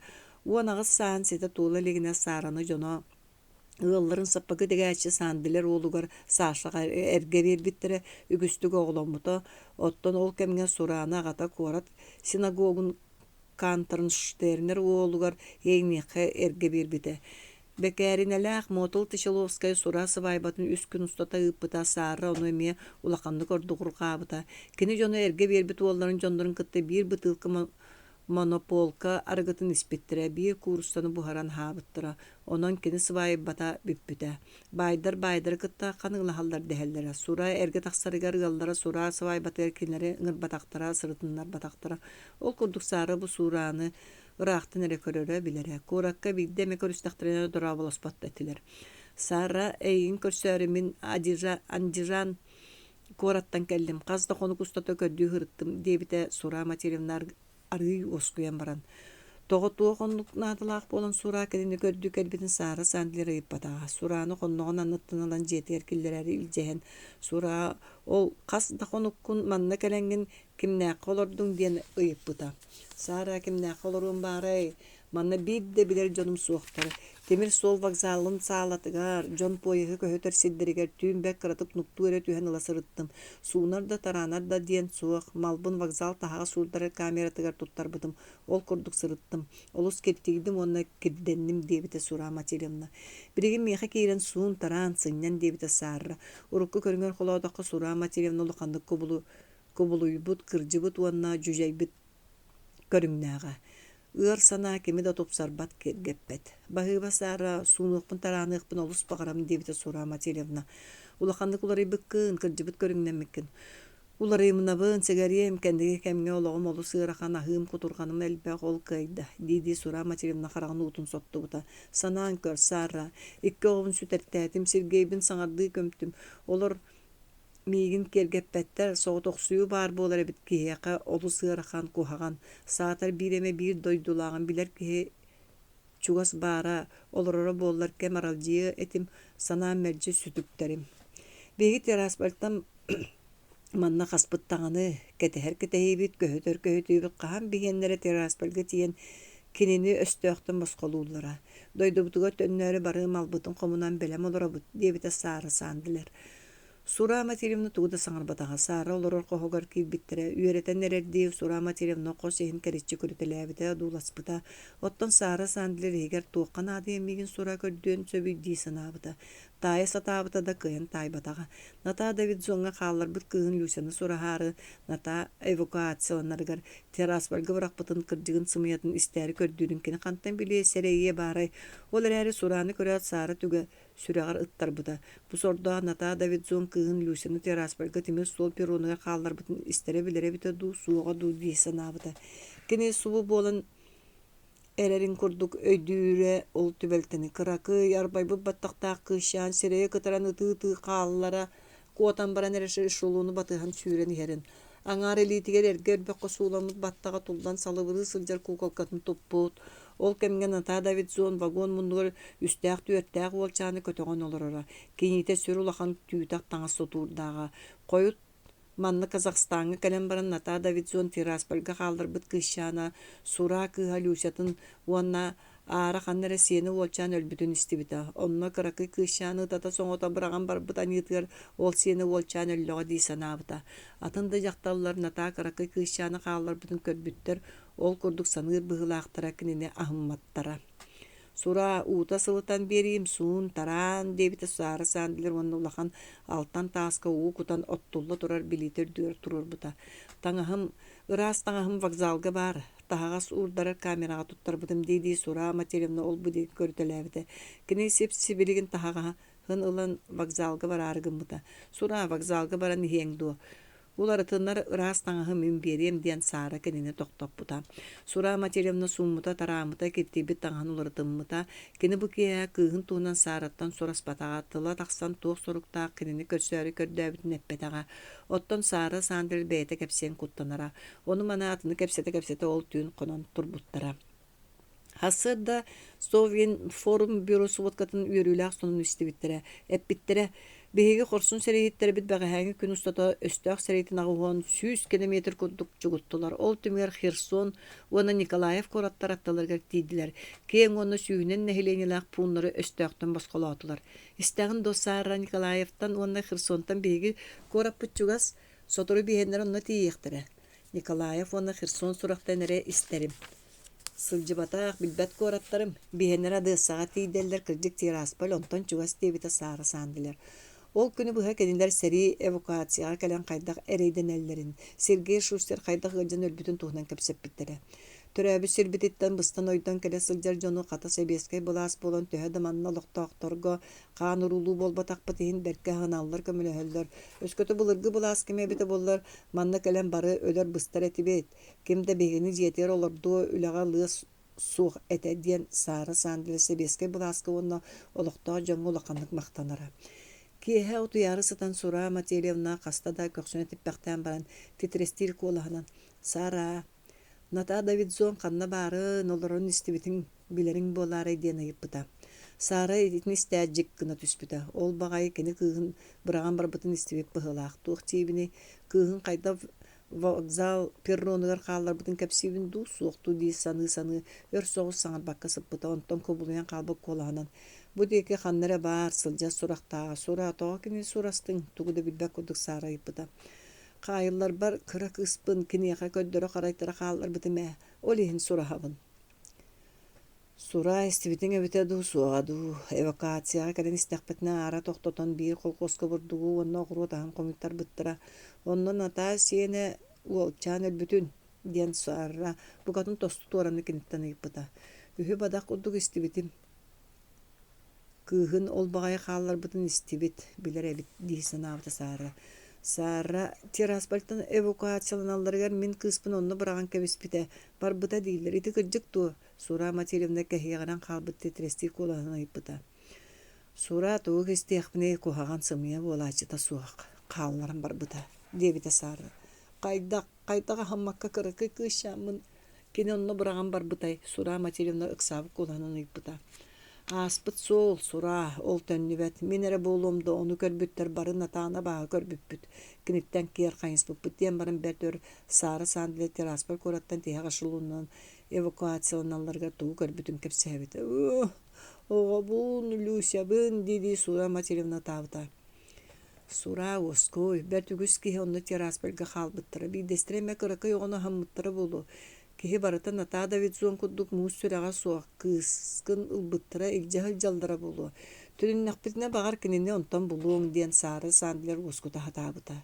Speaker 1: 18 сааһын ситэ туола илигинэ Саараны дьоно Ыалларын саппыкы тигээччи Сандлер уолугар Сашаҕа эргэ биэрбиттэрэ, үгүстүк оҕоломмута, оттон ол кэмҥэ Сураны аҕата куорат синагогун Канторнштернер уолугар Еймиххэ эргэ биэрбитэ. Бэкээринэлээх Мотл Тычеловскай Сура сыбаайбатын үс күн устата ыыппыта, Сара ону эмиэ улаханнык ордугурҕаабыта. Кини дьоно эргэ биэрбит уолларын дьоннорун кытта биир бытыылка Монополка арыгытын испиттэрэ, биир кууруссаны буһаран аһаабыттара, онон кини сыбаайбата бүппүтэ. Баайдар баайдары кытта ханыылаһаллар дэһэллэрэ. Сура эргэ тахсарыгар ыаллара Сура сыбаайбатыгар кинилэри ыҥырбатахтара, сырытыннарбатахтара. Ол курдук Сара бу Сураны ыраахтан эрэ көрөрө, билэрэ. Куоракка биирдэ эмэ көрүстэхтэринэ дорооболоспот да этилэр. Сара, эйигин көрсөөрү мин Адижа, Андижан куораттан кэллим, хас да хонук устата көрдүү сырыттым, диэбитэ Сура Матильевна арыый уоскуйан баран. Тоҕо туох оннук наадалаах буолан Сура кинини көрдүү кэлбитин Сара Сандлер ыйыппатаҕа. Сураны хонноҕун анныттан ылан дьиэтигэр киллэрээри илдьэһэн, Сура, ол хас да хонуккун манна кэлэҥҥин кимнээххэ олордуҥ диэн ыйыппыта. Сара кимнээххэ олоруом баарай, Манна биир да билэр дьонум суохтар. Тимир суол вокзалын саалатыгар, дьон поеһы көһүтэр сирдэригэр түүн бэрт кыратык нуктуу эрэ түһэн ыла сырыттым. Суунар да, тараанар да диэн суох, малбын вокзал таһаҕас уурдарар камератыгар туттарбытым. Ол курдук сырыттым. Олус киртийдим уонна кирдэнним, диэбитэ Сура Матильевна. Билигин миэхэ киирэн суун-тараан, сынньан, диэбитэ Сарра. Урукку көрүҥэр холоотоххо Сура Матильевна улаханнык кубулуйбут, кырдьыбыт уонна дьүдьэйбит көрүҥнээҕэ. Ыар санаа кими да тупсарбат, киэргэппэт. Баһыыба Сара, суунуохпун-тарааныахпын олус баҕарабын диэбитэ Сура Матильевна. Улаханнык уларыйбыккын, кырдьыбыт көрүҥнэммиккин. Уларыйымынабын, сэгэриэм, кэнники кэмҥэ олоҕум олус ыарахан, аһыым, кутурҕаным элбэх, ол кыайда, дии-дии Сура Матильевна хараҕын уутун соттубута. Санаан көр, Сара, икки оҕобун сүтэртээтим, Сергейбин саҥардыы көмтүм. Олор. Миигин киэргэппэттэр, соҕотохсуйуу баар буолар эбит киһиэхэ олус ыарахан, куһаҕан, саатар биир эмэ биир дойдулааҕын билэр киһи чугас баара, олороро буоллар кэм аралдьыйыа этим, санаам мэлдьи сүтүктэрим. Биһиги Тираспольтан манна хаспыт даҕаны, кэтэһэр кэтэһиибит, көһүтэр көһүтүүбүт хаһан биһиэннэрэ Тираспольга тиийэн кинини өстөөхтөн босхолууллара. Дойдубутугар төннөөрү бары малбытын хомунан бэлэм олоробут, диэбитэ Саара Сандлер. Сура Матвеевна тугу да саҥарбатаҕа, Саара олорор хоһугар киирбиттэрэ, үөрэтэн эрэрдии Сура Матвеевна хос иһин кэриччи көрүтэлээбитэ, одууласпыта. Оттон Саара Сандлер иһигэр туохха наадыйан миигин Сура көрдүөн сөбүй дии санаабыта. Таайа сатаабыта да кыайан таайбатаҕа. Натаа Давидзоҥҥа хаалларбыт кыыһын Люсяны сураһаары, Натаа эвакуацияланарыгар Тираспольга бырахпытын кырдьыгын-сымыйатын истээри көрдүүрүн кини хантан билиэ, сэрэйиэ баарай. Ол эрээри Сураны көрөөт Саара түгэ сүрэҕэр ыттарбыта. Бу сордоох Натаа Давидзон кыыһын Люсяны Тираспольга тимир суол перронугар хаалларбытын истэрэ-билэрэ эбитэ дуу, суоҕа дуу дии санаабыта. Кини субу буолан эрэрин курдук өйдүүрэ ол түбэлтэни кыракый, арбайбыт баттахтаах кыысчаан сирэйэ кытаран ытыы-ытыы хааллара, куотан баран эрэ эшелону батыһан сүүрэн иһэрин, аҥаар илиитигэр эргэ өрбөххө сууламмыт баттаҕа туллан салыбырыы сылдьар кууколкатын туппут, Ол кэмҥэ Натаа Давидзон вагон муннугар үстээх-түөртээх уолчааны көтөҕөн олороро. Киниитэ сүр улахан түүтэх таҥас сотуурдааҕа. Хойут манна Казахстаҥҥа кэлэн баран Натаа Давидзон Тираспольга хаалларбыт кыысчаана Сура кыыһа Люсятын уонна аара ханна эрэ сиэнэ уолчаан өлбүтүн истибитэ. Онно кыракый кыысчааны ытата-соҥото быраҕан барбыт аньыытыгар ол сиэнэ уолчаан өллөҕө дии санаабыта. Атын да дьахталлар Натаа кыракый кыысчааны хаалларбытын көрбүттэр, Ол курдук саныыр быһыылаахтара кинини аһымматтара. «Сураа, уута сылытан биэриим, суун, тараан» диэбитэ Саара Сандлер уонна улахан алтан тааска уу кутан оттулла турар билиитэ үрдүгэр туруорбута. «Таҥаһым, ыраас таҥаһым вокзалга баар, таһаҕас уурдарар камераҕа туттарбытым» дии-дии Сураа Матвеевна ол-бу диэки көрүтэлээбитэ. Кини сип-сибилигин таһаҕаһын ылан вокзалга бараары гыммыта. «Сураа, вокзалга баран иһиэҥ дуо? Уларытыннар ыраас таҥаһы мин биэриэм диэн Саара кинини тохтоппута. Сура Матвеевна сууммута-тарааммыта, киртийбит таҥаһын уларытыммыта. Кини бу киэһэ кыыһын туһунан Саараттан сураспатаҕа, тыла тахсан туох соруктаах кинини көрсөөрү көрдөөбүтүн эппэтэҕэ. Оттон Саара Сандрель бэйэтэ кэпсиэн куттанара. Ону-маны атыны кэпсэтэ-кэпсэтэ ол түүн хонон турбуттара. Сарсыарда Совинформ бюро сводкатын үөрүүлээх сонун истибиттэрэ. Эппиттэрэ: «Биһиги хорсун сэрииһиттэрбит бэҕэһээҥҥи күн устата өстөөх сэриитин 80 100 километр курдук чугуттулар. Ол түмүгэр Херсон уонна Николаев куораттар аттыларыгар тиийдилэр. Киэҥ уонна сүүһүнэн нэһилиэнньэлээх пууннары өстөөхтөн босхолоотулар. Истэҕин дуо, Сарра Николаевтан уонна Херсонтан биһиги куораппыт чугас, сотору биһиэннэр онно тиийиэхтэрэ. Николаев уонна Херсон сурахтан эрэ истэрим. Сылдьыбатах, билбэт куораттарым, биһиэннэрэ Одессаҕа тиийдэллэр, кырдьык Тирасполь онтон чугас диэбитэ Саара Сандлер. Ол күнү быһа кинилэр сэрии эвакуацияҕа кэлэн хайдах эрэйдэнэллэрин, Сергей Шустер хайдах ыалдьан өлбүтүн туһунан кэпсэппиттэрэ. Төрөөбүт сирбититтэн быстан-ойдон кэлэ сылдьар дьону хата сэбиэскэй былаас буолан төһө да манна олохтоохторго хаан уруулуу буолбатахпыт иһин бэркэ аһыналлар, көмөлөһөллөр. Өскөтө былыргы былаас кэмэ эбитэ буоллар, манна кэлэн бары өлөр-быстар этибит. Ким да биһигини дьиэтигэр олордуо, үлэҕэ ылыа суох этэ диэн Саара Сандлер сэбиэскэй былааска уонна олохтоох дьоҥҥо улаханнык махтанара. Киэһэ утуйаары сытан Сура Матвеевна хаста да көхсүнэ типпэхтээн баран титирэстиир куолаһынан «Сара, Натаа Давидзон ханна баарын, олорон истибитиҥ, билэриҥ буолаарай?» диэн ыйыппыта. Сара итини истээт дьик гына түспүтэ. Ол баҕайы кини кыыһын быраҕан барбытын истибит быһыылаах. Туох диибиний, кыыһын хайдах вокзал перронугар хаалларбытын кэпсиибин дуу, суох дуу дии саныы-саныы өр соҕус саҥарбакка сыппыта, онтон кубулуйан хаалбыт куолаһынан «Бу диэки ханна эрэ баар, сылдьар сурахтааҕа, сура, тоҕо кинини сурастыҥ?» тугу да билбэт курдук Саара ыйыппыта. «Хаайылларбар кыра кыыспын киниэхэ көрдөрө-харайтара хаалларбытым ээ, ол иһин сураһабын» Сураа истибитиҥ эбитэ дуу, суоҕа дуу, эвакуацияҕа кэлэн истэхпитинэ аара тохтотон биир колхуоска бурдугу уонна оҕуруот аһын хомуйтарбыттара. Онно Натаа сиэнэ уолчаан өлбүтүн, диэн Сарра букатын тосту туораны киниттэн ыйыппыта. Үһү-бадах курдук истибитим. Кыыһын ол баҕайы хаалларбытын истибит, билэр эбит дии санаабыта Сара. Сара Тираспольтан эвакуацияланалларыгар мин кыыспын онно быраҕан кэбиспитэ, барбыта дииллэр. Ити кырдьык дуо? Сура Матвеевна кэһиэҕирэн хаалбыт титирэстиир куолаһын ыйыппыта. Сура тугу истиэхпиний, куһаҕан сымыйа буолааччыта суох. хаалларан барбыта, диэбитэ Саара. Хайдах, хайдах аһыммакка кыракый кыысчааммын кини онно быраҕан барбытай, Сураа Матильевна ыксаабыт куолаһынан ыйыппыта. Ааспыт суол, Сураа, ол төннүбэт. Мин эрэ буолуом да ону көрбүттэр бары Натааны абааһы көрбүппүт, киниттэн киэр хайыспыппыт диэн баран бэрт өр Саара Сандлер Тирасполь куораттан тиһэх эшелонунан эвакуацияланалларыгар тугу көрбүтүн кэпсээбитэ. Оҕобун, Люсябын дии-дии Сура Матильевна ытаабыта. Сураа уоскуй, бэрт үгүс киһи онно Тираспольга хаалбыттара, биирдэстэрэ эмэ кыракый оҕону аһыммыттара буолуо. Киһи барыта Натаа Давидзон курдук муус сүрэҕэ суох, кыыскын ылбыттара, илдьэ сылдьаллара буолуо. Төнүннэхпитинэ, баҕар, кинини онтон булуоҥ диэн Саара Сандлер уоскута сатаабыта.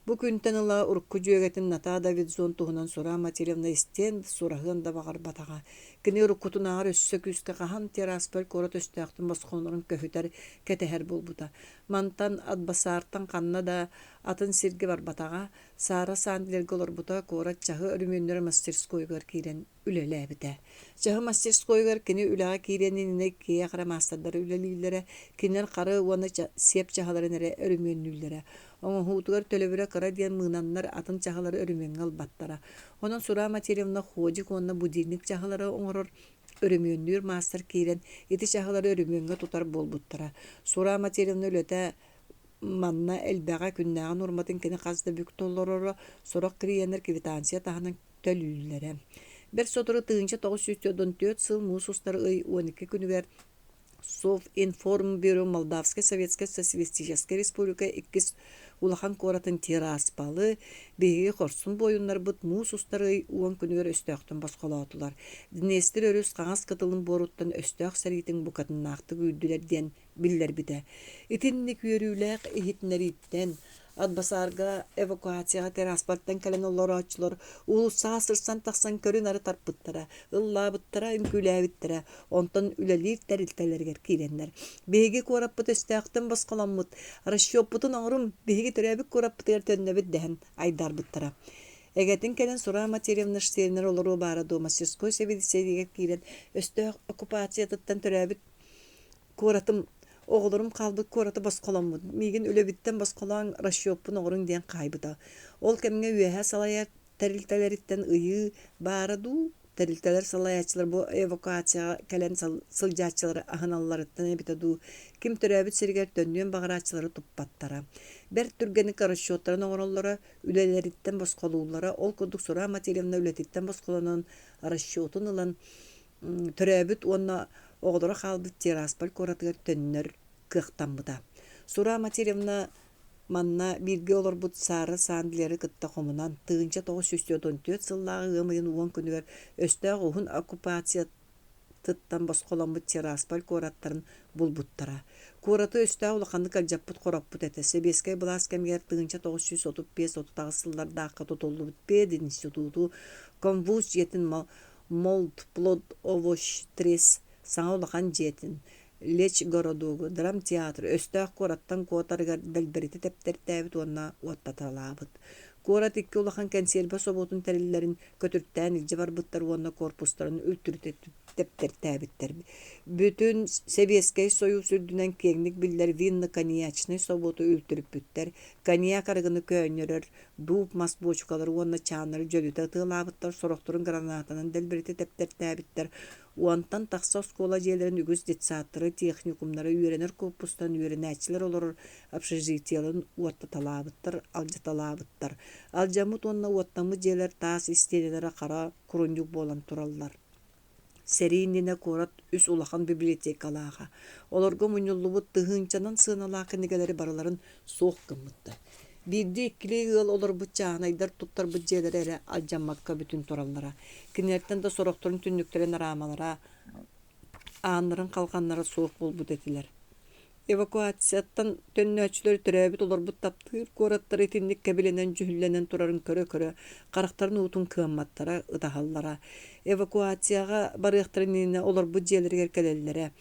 Speaker 1: Бу күнтэн ыла урукку дьүөгэтин Натаа Давидзон туһунан Сура Матильевна истиэн, сураһыан да баҕарбатаҕа. Кини уруккутунааҕар өссө күүскэ хаһан Тирасполь куорат өстөөхтөн босхолонорун көһүтэр, кэтэһэр буолбута. Мантан Атбасаартан ханна да атын сиргэ барбатаҕа, Сара Сандлерга олорбута, куорат чаһы өрөмүөннүүр мастерскойугар киирэн үлэлээбитэ. Чаһы мастерскойугар кини үлэҕэ киириэн иннинэ киэһэ эрэ маастардара үлэлииллэрэ, кинилэр хары уонна сиэп чаһыларын эрэ өрөмүөннүүллэрэ. Оҥоһуутугар төлөбүрэ кыра диэн мыынаннар атын чаһылары өрөмүөҥҥэ ылбаттара. Онон Сура Матильевна ходик уонна будильник чаһылары оҥорор өрөмүөннүүр маастар киирэн ити чаһылары өрөмүөҥҥэ тутар буолбуттара. Сура Матильевна үлэтэ манна элбэҕэ, күннээҕи нуорматын кини хас да бүк толороро, сорох клиеннэр квитанция таһынан төлүүллэрэ. Бэрт сотору 1994 сыл муус устар ый 12 күнүгэр Совинформбюро Молдавскай Советскай Социалистическай Республика иккис улахан куоратын Тираспалы биһиги хорсун буойуннарбыт муус устар ый 10 күнүгэр өстөөхтөн босхолоотулар. Днестр өрүс хаҥас кытылын буоруттан өстөөх сэриитин букатыннаахтык үүрдүлэр диэн биллэрбитэ. Итинник үөрүүлээх иһитиннэрииттэн Атбасаарга эвакуацияҕа тираспортан кэлэн олорооччулар уулуссаҕа сырсан тахсан көрү-нары тарпыттара, ыллаабыттара, үҥкүүлээбиттэрэ, онтон үлэлиир тэрилтэлэригэр киирэннэр «Биһиги куораппыт өстөөхтөн босхоломмут, расчеппутун оҥорум, биһиги төрөөбүт куораппытыгар төннөбүт» дэһэн айдаарбыттара. Эгэтин кэлэн Сура Матерьевна Штейнер олоруо баара дуо мастерской сэбиэдиссэйигэр киирэн өстөөх оккупациятыттан төрөөбүт Куоратым, оҕолорум хаалбыт куораты босхоломмут, миигин үлэбиттэн босхолооҥ, расчеппун оҥоруҥ диэн хаайбыта. Ол кэмҥэ үөһэ салайар тэрилтэлэриттэн ыйыы баара дуу, тэрилтэлэр салайааччылар бу эвакуацияҕа кэлэн сылдьааччылары аһыналларыттан эбитэ дуу, ким төрөөбүт сиригэр төннүөн баҕарааччылары туппаттара. Бэрт түргэнник расчеттарын оҥороллоро, үлэлэриттэн босхолууллара, ол курдук Сура Матильевна үлэтиттэн босхолонон расчетун ылан төрөөбүт уонна оҕолоро хаалбыт Тирасполь куоратыгар төннөр кыахтаммыта. Сура Матильевна манна бииргэ олорбут Сара Сандлеры кытта хомунан, 1944 сыллааҕы ыам ыйын 10 күнүгэр өстөөх уһун оккупациятыттан босхоломмут Тирасполь куораттарын булбуттара. Куораты өстөөх улаханнык алдьаппыт-хороппут этэ. Сэбиэскэй былаас кэмигэр 1935-38 сыллардаахха тутуллубут пединституту, комвуз дьиэтин Молдплодовощтрес саҥа улахан дьиэтин, Лечгородогу, драмтеатры өстөөх куораттан куотарыгар дэлбэритэ тэптэртээбит уонна уоттаталаабыт. Куорат икки улахан кэнсиэрбэ собуотун тэриллэрин көтүртээн илдьэ барбыттар уонна корпустарын үлтүрүтэ тэптэртээбиттэр. Бүтүн Сэбиэскэй Сойуус үрдүнэн киэҥник биллэр винно-коньячнай собуоту үлтүрүппүттэр, коньяк арыгыны көөнньөрөр дууп мас буочукалары уонна чааннары дьөлүтэ ытыалаабыттар, сорохторун гранатанан дэлбэритэ тэптэртээбиттэр, уонтан тахса оскуола дьиэлэрин үгүс детсадтары, техникумнары, үөрэнэр корпустан үөрэнээччилэр олорор общежитиеларын уоттаталаабыттар, алдьаталаабыттар. Алдьаммыт уонна уоттаммыт дьиэлэр таас истиэнэлэрэ хара курунньук буолан тураллар. Сэрии иннинэ куорат үс улахан библиотекалааҕа. Олорго мунньуллубут тыһыынчанан сыаналаах кинигэлэри барыларын суох гыммыттар. Биирдии-иккилии ыал олорбут чааһынайдар туттарбыт дьиэлэрэ эрэ алдьаммакка бүтүн тураллара. Кинилэртэн да сорохторун түннүктэрин араамалара, ааннарын халҕаннара суох буолбут этилэр. Эвакуацияттан төннөөччүлэр төрөөбүт олорбут таптыыр куораттара итинник кэбилэнэн дьүһүллэнэн турарын көрө-көрө харахтарын уутун кыамматтара, ытаһаллара. Эвакуацияҕа барыахтарын иннинэ олорбут дьиэлэригэр кэлэллэрэ.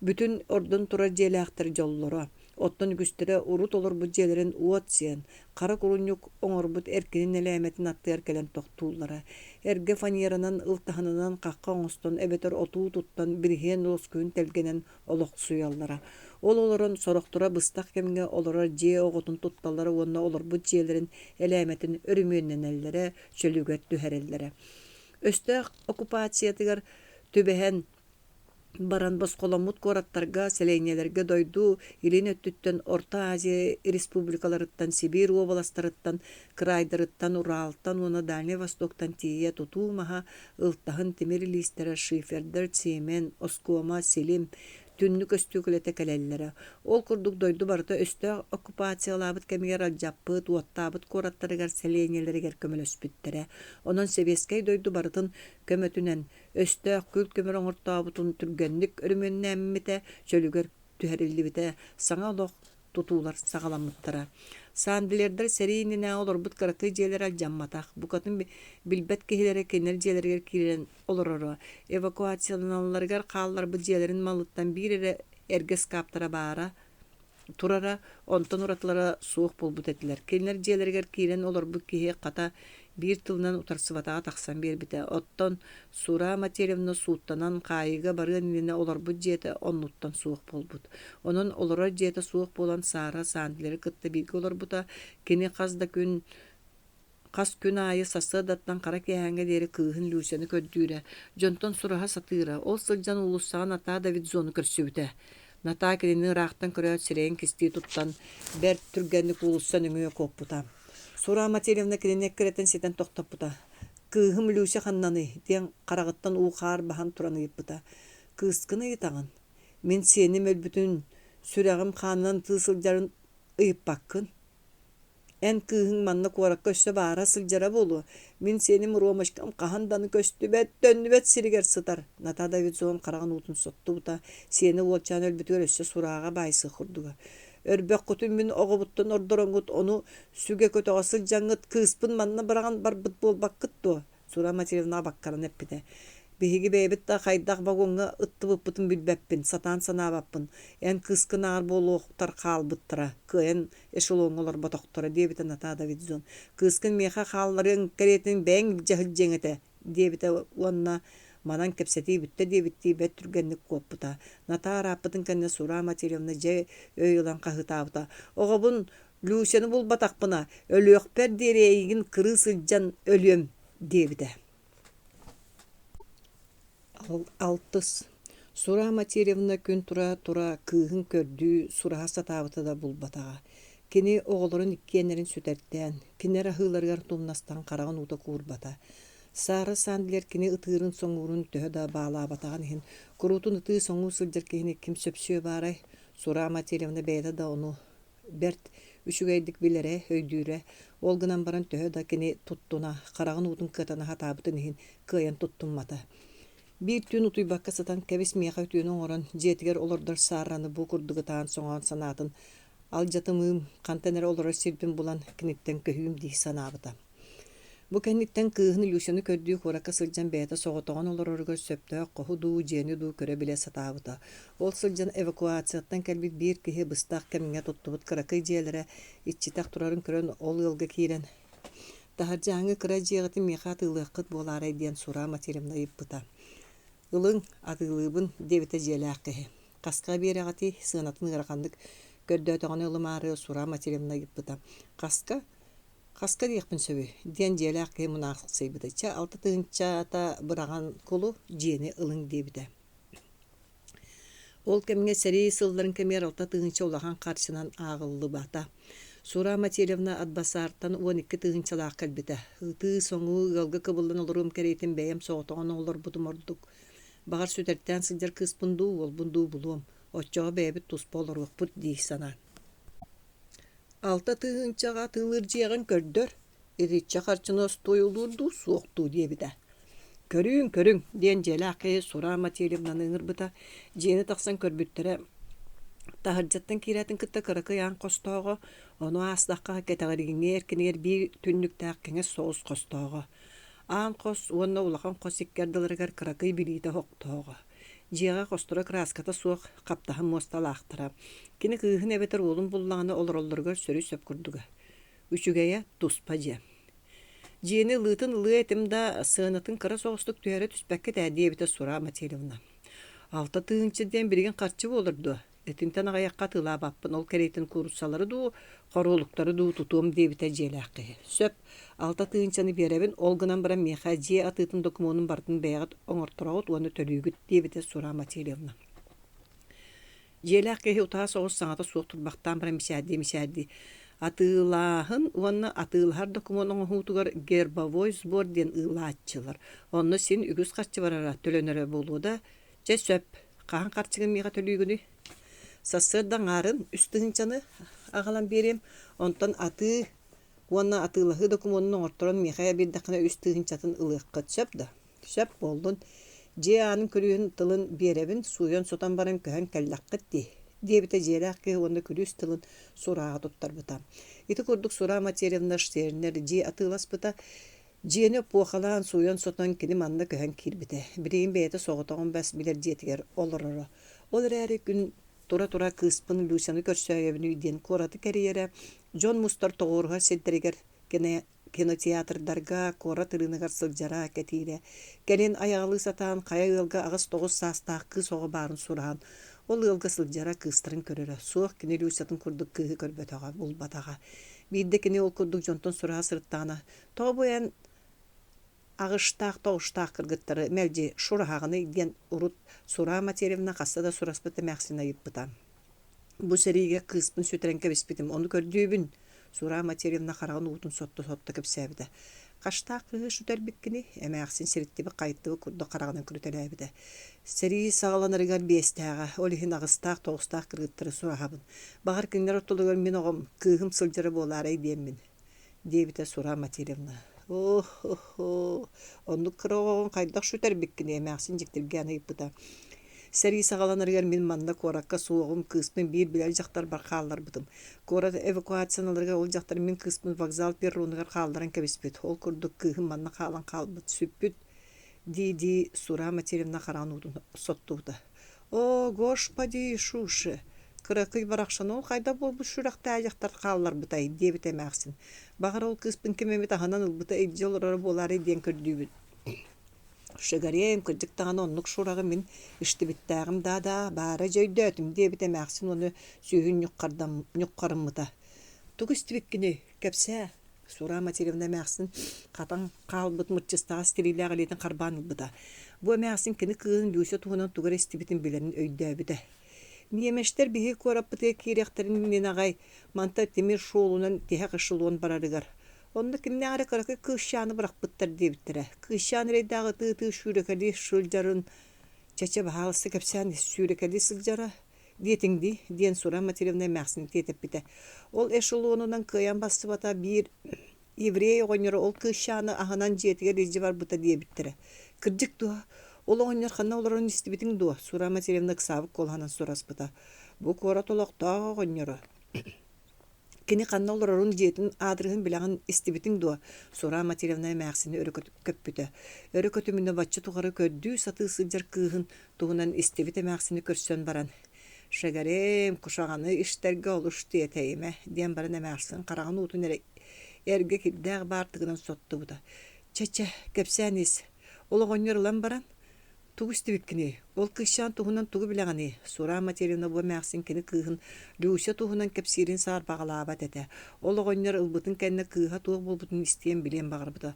Speaker 1: Бүтүн ордон турар дьиэлээхтэр дьоллоро. Оттон үгүстэрэ урут олорбут дьиэлэрин уот сиэн, хара курунньук оҥорбут эркинин элээмэтин аттыгар кэлэн тохтууллара. Эргэ фанеранан, ылтаһынынан хахха оҥостон эбэтэр отуу туттан бириһиэн лоскуйун тэлгэнэн олохсуйаллара. Ол олорон сорохторо быстах кэмҥэ олорор дьиэ оҕотун тутталлара уонна олорбут дьиэлэрин элээмэтин өрөмүөннэнэллэрэ, чөлүгэр түһэрэллэрэ. Өстөөх оккупациятыгар түбэһэн баран босхоломмут куораттарга, сэлиэнньэлэргэ дойду илин өттүттэн Орто Азия республикаларыттан, Сибиир уобаластарыттан, кыраайдарыттан, Уралтан уонна Дальнай Востоктан тиийэ тутуу маһа, ылтаһын, тимир илиистэрэ, шифердэр, цемент, оскуома, силим, түннүк өстүөкүлэтэ кэлэллэрэ. Ол курдук дойду барыта өстөөх оккупациялаабыт кэмигэр алдьаппыт, уоттаабыт куораттарыгар, сэлиэнньэлэригэр көмөлөспүттэрэ. Онон сэбиэскэй дойду барытын көмөтүнэн өстөөх күл-көмөр оҥортообутун түргэнник өрөмүөннэммитэ, чөлүгэр түһэриллибитэ, саҥа олох тутуулар саҕаламмыттара. Сандлердар сэрии иннинээҕи олорбут кыракый дьиэлэрэ алдьамматах, букатын билбэт киһилэрэ кинилэр дьиэлэригэр киирэн олороро. Эвакуацияланалларыгар хаалларбыт дьиэлэрин малыттан биир эрэ эргэ ыскааптара баара турара, онтон уратылара суох буолбут этилэр. Кинилэр дьиэлэригэр киирэн олорбут киһи хата биир тылынан утарсыбатаҕа тахсан биэрбитэ. Оттон Сура Матеревна сууттанан хаайыыга барыан иннинэ олорбут дьиэтэ оннуттан суох буолбут. Онон олорор дьиэтэ суох буолан Сара Сандлеры кытта бииргэ олорбута. Кини хас да күн Хас күн аайы сарсыардаттан хара киэһээҥҥэ диэри кыыһын Люсяны көрдүүрэ, дьонтон сураһа сатыыра. Ол сылдьан уулуссаҕа Натаа Давидзону көрсүбүтэ. Натаа кинини ыраахтан көрөөт сирэйин кистии туттан, бэрт түргэнник уулусса нөҥүө куоппута. Сура Матильевна кинини эккирэтэн ситэн тохтоппута. «Кыыһым Люся ханнаный?» диэн хараҕыттан уу-хаар баһан туран ыйыппыта. «Кыыскын ыйытаҕын? Мин сиэним өлбүтүн, сүрэҕим хаанынан ытыы сылдьарын ыйыппаккын?» Эн кыыһыҥ манна куоракка өссө баара сылдьара буолуо. Мин сиэним Ромочкам хаһан даҕаны көстүбэт, төннүбэт сиригэр сытар. Натаа Давидзон хараҕын уутун соттубута, сиэнэ уолчаан өлбүтүгэр өссө сурааҕа баайсыах курдуга. Өрбөххүтүн мин оҕобуттан ордороҥҥут ону сүгэ-көтөҕө сылдьаҥҥыт кыыспын манна быраҕан барбыт буолбаккыт дуо? Сура Матвеевна абаккаран эппитэ: «Биһиги бэйэбит да хайдах вагоҥҥа ыттыбыппытын билбэппин, сатаан санаабаппын. Эн кыыскынааҕар буолуохтар хаалбыттара, кыайан эшелоҥҥа олорботохторо», диэбитэ Натаа Давидзон. «Кыыскын миэхэ хаалларыаҥ кэриэтин бэйэҥ илдьэ сылдьыаҥ этэ», диэбитэ уонна манан кэпсэтии бүттэ диэбиттии бэрт түргэнник куоппута. Натаа ырааппытын кэннэ Сура Матвеевна дьэ өй ылан хаһыытаабыта: «Оҕобун Люсяны булбатахпына, өлүөхпэр диэри эйигин кырыы сылдьан өлүөм диэбитэ. Алтыс Сура Матерьевна күн тура-тура кыыһын көрдүү, сураһа сатаабыта да булбатаҕа. Кини оҕолорун иккиэннэрин сүтэртээн, кинилэр аһыыларыгар тумнастан хараҕын уута куурбата. Сара Сандлер кини ытыырын-соҥуурун төһө да баалаабатаҕын иһин, куруутун ытыы-соҥуу сылдьар киһини ким сөпсүө баарай? Сура Матерьевна бэйэтэ да ону бэрт үчүгэйдик билэрэ, өйдүүрэ, ол гынан баран төһө да кини туттуна, хараҕын уутун кыатана сатаабытын иһин кыайан туттуммата. Биир түүн утуйбакка сытан кэбис миэхэ үтүөнү оҥорон дьиэтигэр олордор Саараны бу курдук ытаан-соҥоон санаатын алдьатымыым, хантан эрэ олорор сирбин булан киниттэн көһүүм дии санаабыта. Бу кэнниттэн кыыһын Люсяны көрдүү куоракка сылдьан бэйэтэ соҕотоҕун олороругар сөптөөх хоһу дуу, дьиэни дуу көрө-билэ сатаабыта. Ол сылдьан эвакуацияттан кэлбит биир киһи быстах кэмҥэ туттубут кыракый дьиэлэрэ иччитэх турарын көрөн ол ыалга киирэн «Таһырдьааҥҥы кыра дьиэҕитин миэхэ атыылыаххыт буолаарай» диэн Сура Матильевна ыйыппыта. «Ылыҥ, атыылыыбын» диэбитэ дьиэлээх киһи. «Хаска биэрэҕитий?» сыанатын ыараханнык көрдөөтөҕүнэ ылымаары Сура Матильевна ыйыппыта. «Хаска?» Хаска диэхпин сөбүй? диэн дьиэлээх киһи мунаахсыйбыта. Чэ, 6 тыһыынчата быраҕан кулу, дьиэни ылыҥ диэбитэ. Ол кэмҥэ сэрии сылларын кэмигэр 6 тыһыынча улахан харчынан ааҕыллыбата. Сура Матильевна Атбасартан 12 тыһыынчалаах кэлбитэ. Ытыы-соҥуу ыалга кыбыллан олоруом кэриэтин бэйэм соҕотоҕун олорбутум ордук. Баҕар сүтэртээн сылдьар кыыспын дуу, уолбун дуу булуом. Оччоҕо бэйэбит туспа олоруохпут дии санаан. 6 тыһыынчаҕа атыылыыр дьиэҕин көрдөр, итиччэ харчыны остуойулуур дуу, суох дуу диэбитэ. Көрүүҥ, көрүҥ диэн дьиэлээх киһи Сура Матильевнаны ыҥырбыта. Дьиэни тахсан көрбүттэрэ, таһырдьаттан киирээтин кытта кыракый аан хостооҕо, ону аастахха кэтэҕириҥҥи эркинигэр биир түннүктээх кэҥэс соҕус хостооҕо. Аан хос уонна улахан хос икки ардыларыгар кыракый билиитэ оһохтооҕо. Дьиэҕэ хосторо кырааската суох, хаптаһын муосталаахтара. Кини кыыһын эбэтэр уолун буллаҕына олороллоругар сөрү-сөп курдуга. Үчүгэйэ туспа дьиэ. Дьиэни ылыытын ылыа этим да, сыанатын кыра соҕустук түһэрэ түспэккит ээ диэбитэ Сура Матильевна. 6000 диэн билигин харчы буолар дуо? Итинтэн аҕыйахха атыылаабаппын, ол кэриэтин кууруссалары дуу, хоруолуктары дуу тутуом диэбитэ дьиэлээх киһи. Сөп, 6 тыһыынчаны биэрэбин, ол гынан баран миэхэ дьиэ атыытын докумуонун барытын бэйэҕит оҥортороҕут уонна төлүүгүт диэбитэ Сура Матильевна. Дьиэлээх киһи утаа соҕус саҥата суох турбахтаан баран мичээрдии-мичээрдии «Атыылааһын уонна атыылаһар докумуон оҥоһуутугар гербовой сбор диэн ыылааччылар. Онно син үгүс харчы барара, төлөнөрө буолуо да, чэ сөп, хаһан харчыгын миэхэ төлүүгүнүй? Сарсыарда аҥаарын 3 тыһыынчаны аҕалан биэриэм, онтон атыы уонна атыылаһыы докумуонун оҥорторон миэхэ биэрдэххинэ 3 тыһыынчатын ылыаххыт сөп да?» Сөп буоллун, дьиэ аанын күлүүһүн тылын биэрэбин, сууйан-сотон баран көһөн кэллэххит дии, диэбитэ дьиэлээх киһи уонна күлүүс тылын Сурааҕа туттарбыта. Ити курдук Сура Матерьевна Штернер дьиэ атыыласпыта. Дьиэни оппуохалаан, сууйан-сотон кини манна көһөн киирбитэ. Билигин бэйэтэ соҕотоҕун бас билэр дьиэтигэр олороро. Ол эрээри күн тура-тура кыыспын Люсяны көрсөөйөбүнүй диэн куораты кэрийэрэ, дьон мустар тоҕуоруһар сирдэригэр кинотеатрдарга, куорат ырыынагар сылдьара, кэтиирэ. Кэлин айаҕалыы сатаан хайа ыалга 8-9 саастаах кыыс оҕо баарын сураһан, ол ыалга сылдьара, кыыстарын көрөрө. Суох, кини Люсятын курдук кыыһы көрбөтөҕө, булбатаҕа. Биирдэ кини ол курдук дьонтон сураһа сырыттаҕына, «Тоҕо бу эн аҕыстаах-тоҕустаах кыргыттары мэлдьи шураһаҕыный?» диэн урут Сура Матеревна хаста да сураспыт эмээхсин ыйыппыта. Бу сэриигэ кыыспын сүтэрэн кэбиспитим, ону көрдүүбүн, Сура Матерьевна хараҕын уутун сотто-сотто кэпсээбитэ. Хаштаах кыыһы сүтэрбиккиний? Эмээхсин сириттибит-хайыттыбыт курдук хараҕынан күлүтэлээбитэ. Сэрии саҕаланарыгар биэстээҕэ, ол иһин аҕыстаах-тоҕустаах кыргыттары сураһабын. Баҕар кинилэр ортолоругар мин оҕом, кыыһым сылдьара буолаарай диэммин диэбитэ Сура Матильевна. Оо-хо-хо, оннук кыра оҕоҕун хайдах сүтэрбиккиний эмээхсин дьиктиргээн ыйыппыта. Сэрии саҕаланарыгар мин манна куоракка суоҕум, кыыспын биир билэр дьахтарбар хаалларбытым. Куорат эвакуацияланарыгар ол дьахтар мин кыыспын вокзал перронугар хаалларан кэбиспит. Ол курдук кыыһым манна хаалан хаалбыт, сүппүт дии-дии Сура Матеревна хараҕын уутун соттубута. Оо, Господи Иисусе, кыракый барахсан ол хайдах буолбут сүрэхтээх дьахтар хаалларбытай диэбитэ эмээхсин. Баҕар ол кыыспын ким эмит аһынан ылбыта илдьэ олороро буолаарай диэн көрдүүбүн. Шагарем, кырдьык даҕаны оннук сураҕы мин истибиттээҕим даа-даа, баара дьэ өйдөөтүм диэбитэ эмээхсин уонна сүүһүн ньуххарыммыта. Тугу истибиккиний, кэпсээ Сура Матеревна эмээхсин хатан хаалбыт мырчыстаҕас тириилээх илиитин харбаан ылбыта. Бу эмээхсин кини кыыһын Люся туһунан тугу эрэ истибитин билэрин өйдөөбүтэ. Ньиэмэстэр биһиги куораппытыгар киириэхтэрин иннинэ аҕай манта тимир суолунан тиһэх эшелон барарыгар онно кимнээх эрэ кыракый кыысчааны бырахпыттар диэбиттэрэ. Кыысчаан эрэйдээх ытыы-ытыы сүүрэкэлии сылдьарын чэ-чэ баһаалыста кэпсээн сүүрэкэлии сылдьара диэтиҥ дии диэн Сура Матильевна эмээхсини тиэтэппитэ. Ол эшелонунан кыайан бастыбата биир еврей оҕонньоро ол кыысчааны аһынан дьиэтигэр илдьэ барбыта диэбиттэрэ. Кырдьык дуо? Ол оҕонньор ханна олорорун истибитиҥ дуо? Сура Матильевна ыксаабыт куолаһынан сураспыта. Бу куорат олохтоох оҕонньоро. Кини ханна олорорун, дьиэтин аадырыһын билэҕин истибитиҥ дуо? Сура Матильевна эмээхсини өрө көппүтэ. Өрө көтүмүнэ бачча тухары көрдүү сатыы сылдьар кыыһын туһунан истибит эмээхсини көрсөн баран «Шагарэм, кушаҕаны истэргэ олус тиэтэйимэ» диэн баран эмээхсин хараҕын уутун эрэ эргэ кирдээх баартыгынан соттубута. «Чэ-чэ, кэпсээн ис. Ол оҕонньор ылан баран, тугу истибиккиний? Ол кыысчаан туһунан тугу билэҕиний?» Сура Материна бу эмээхсин кини кыыһын Люся туһунан кэпсиирин саарбаҕалаабат этэ. Ол оҕонньор ылбытын кэннэ кыыһа туох буолбутун истиэн билиэн баҕарбыта.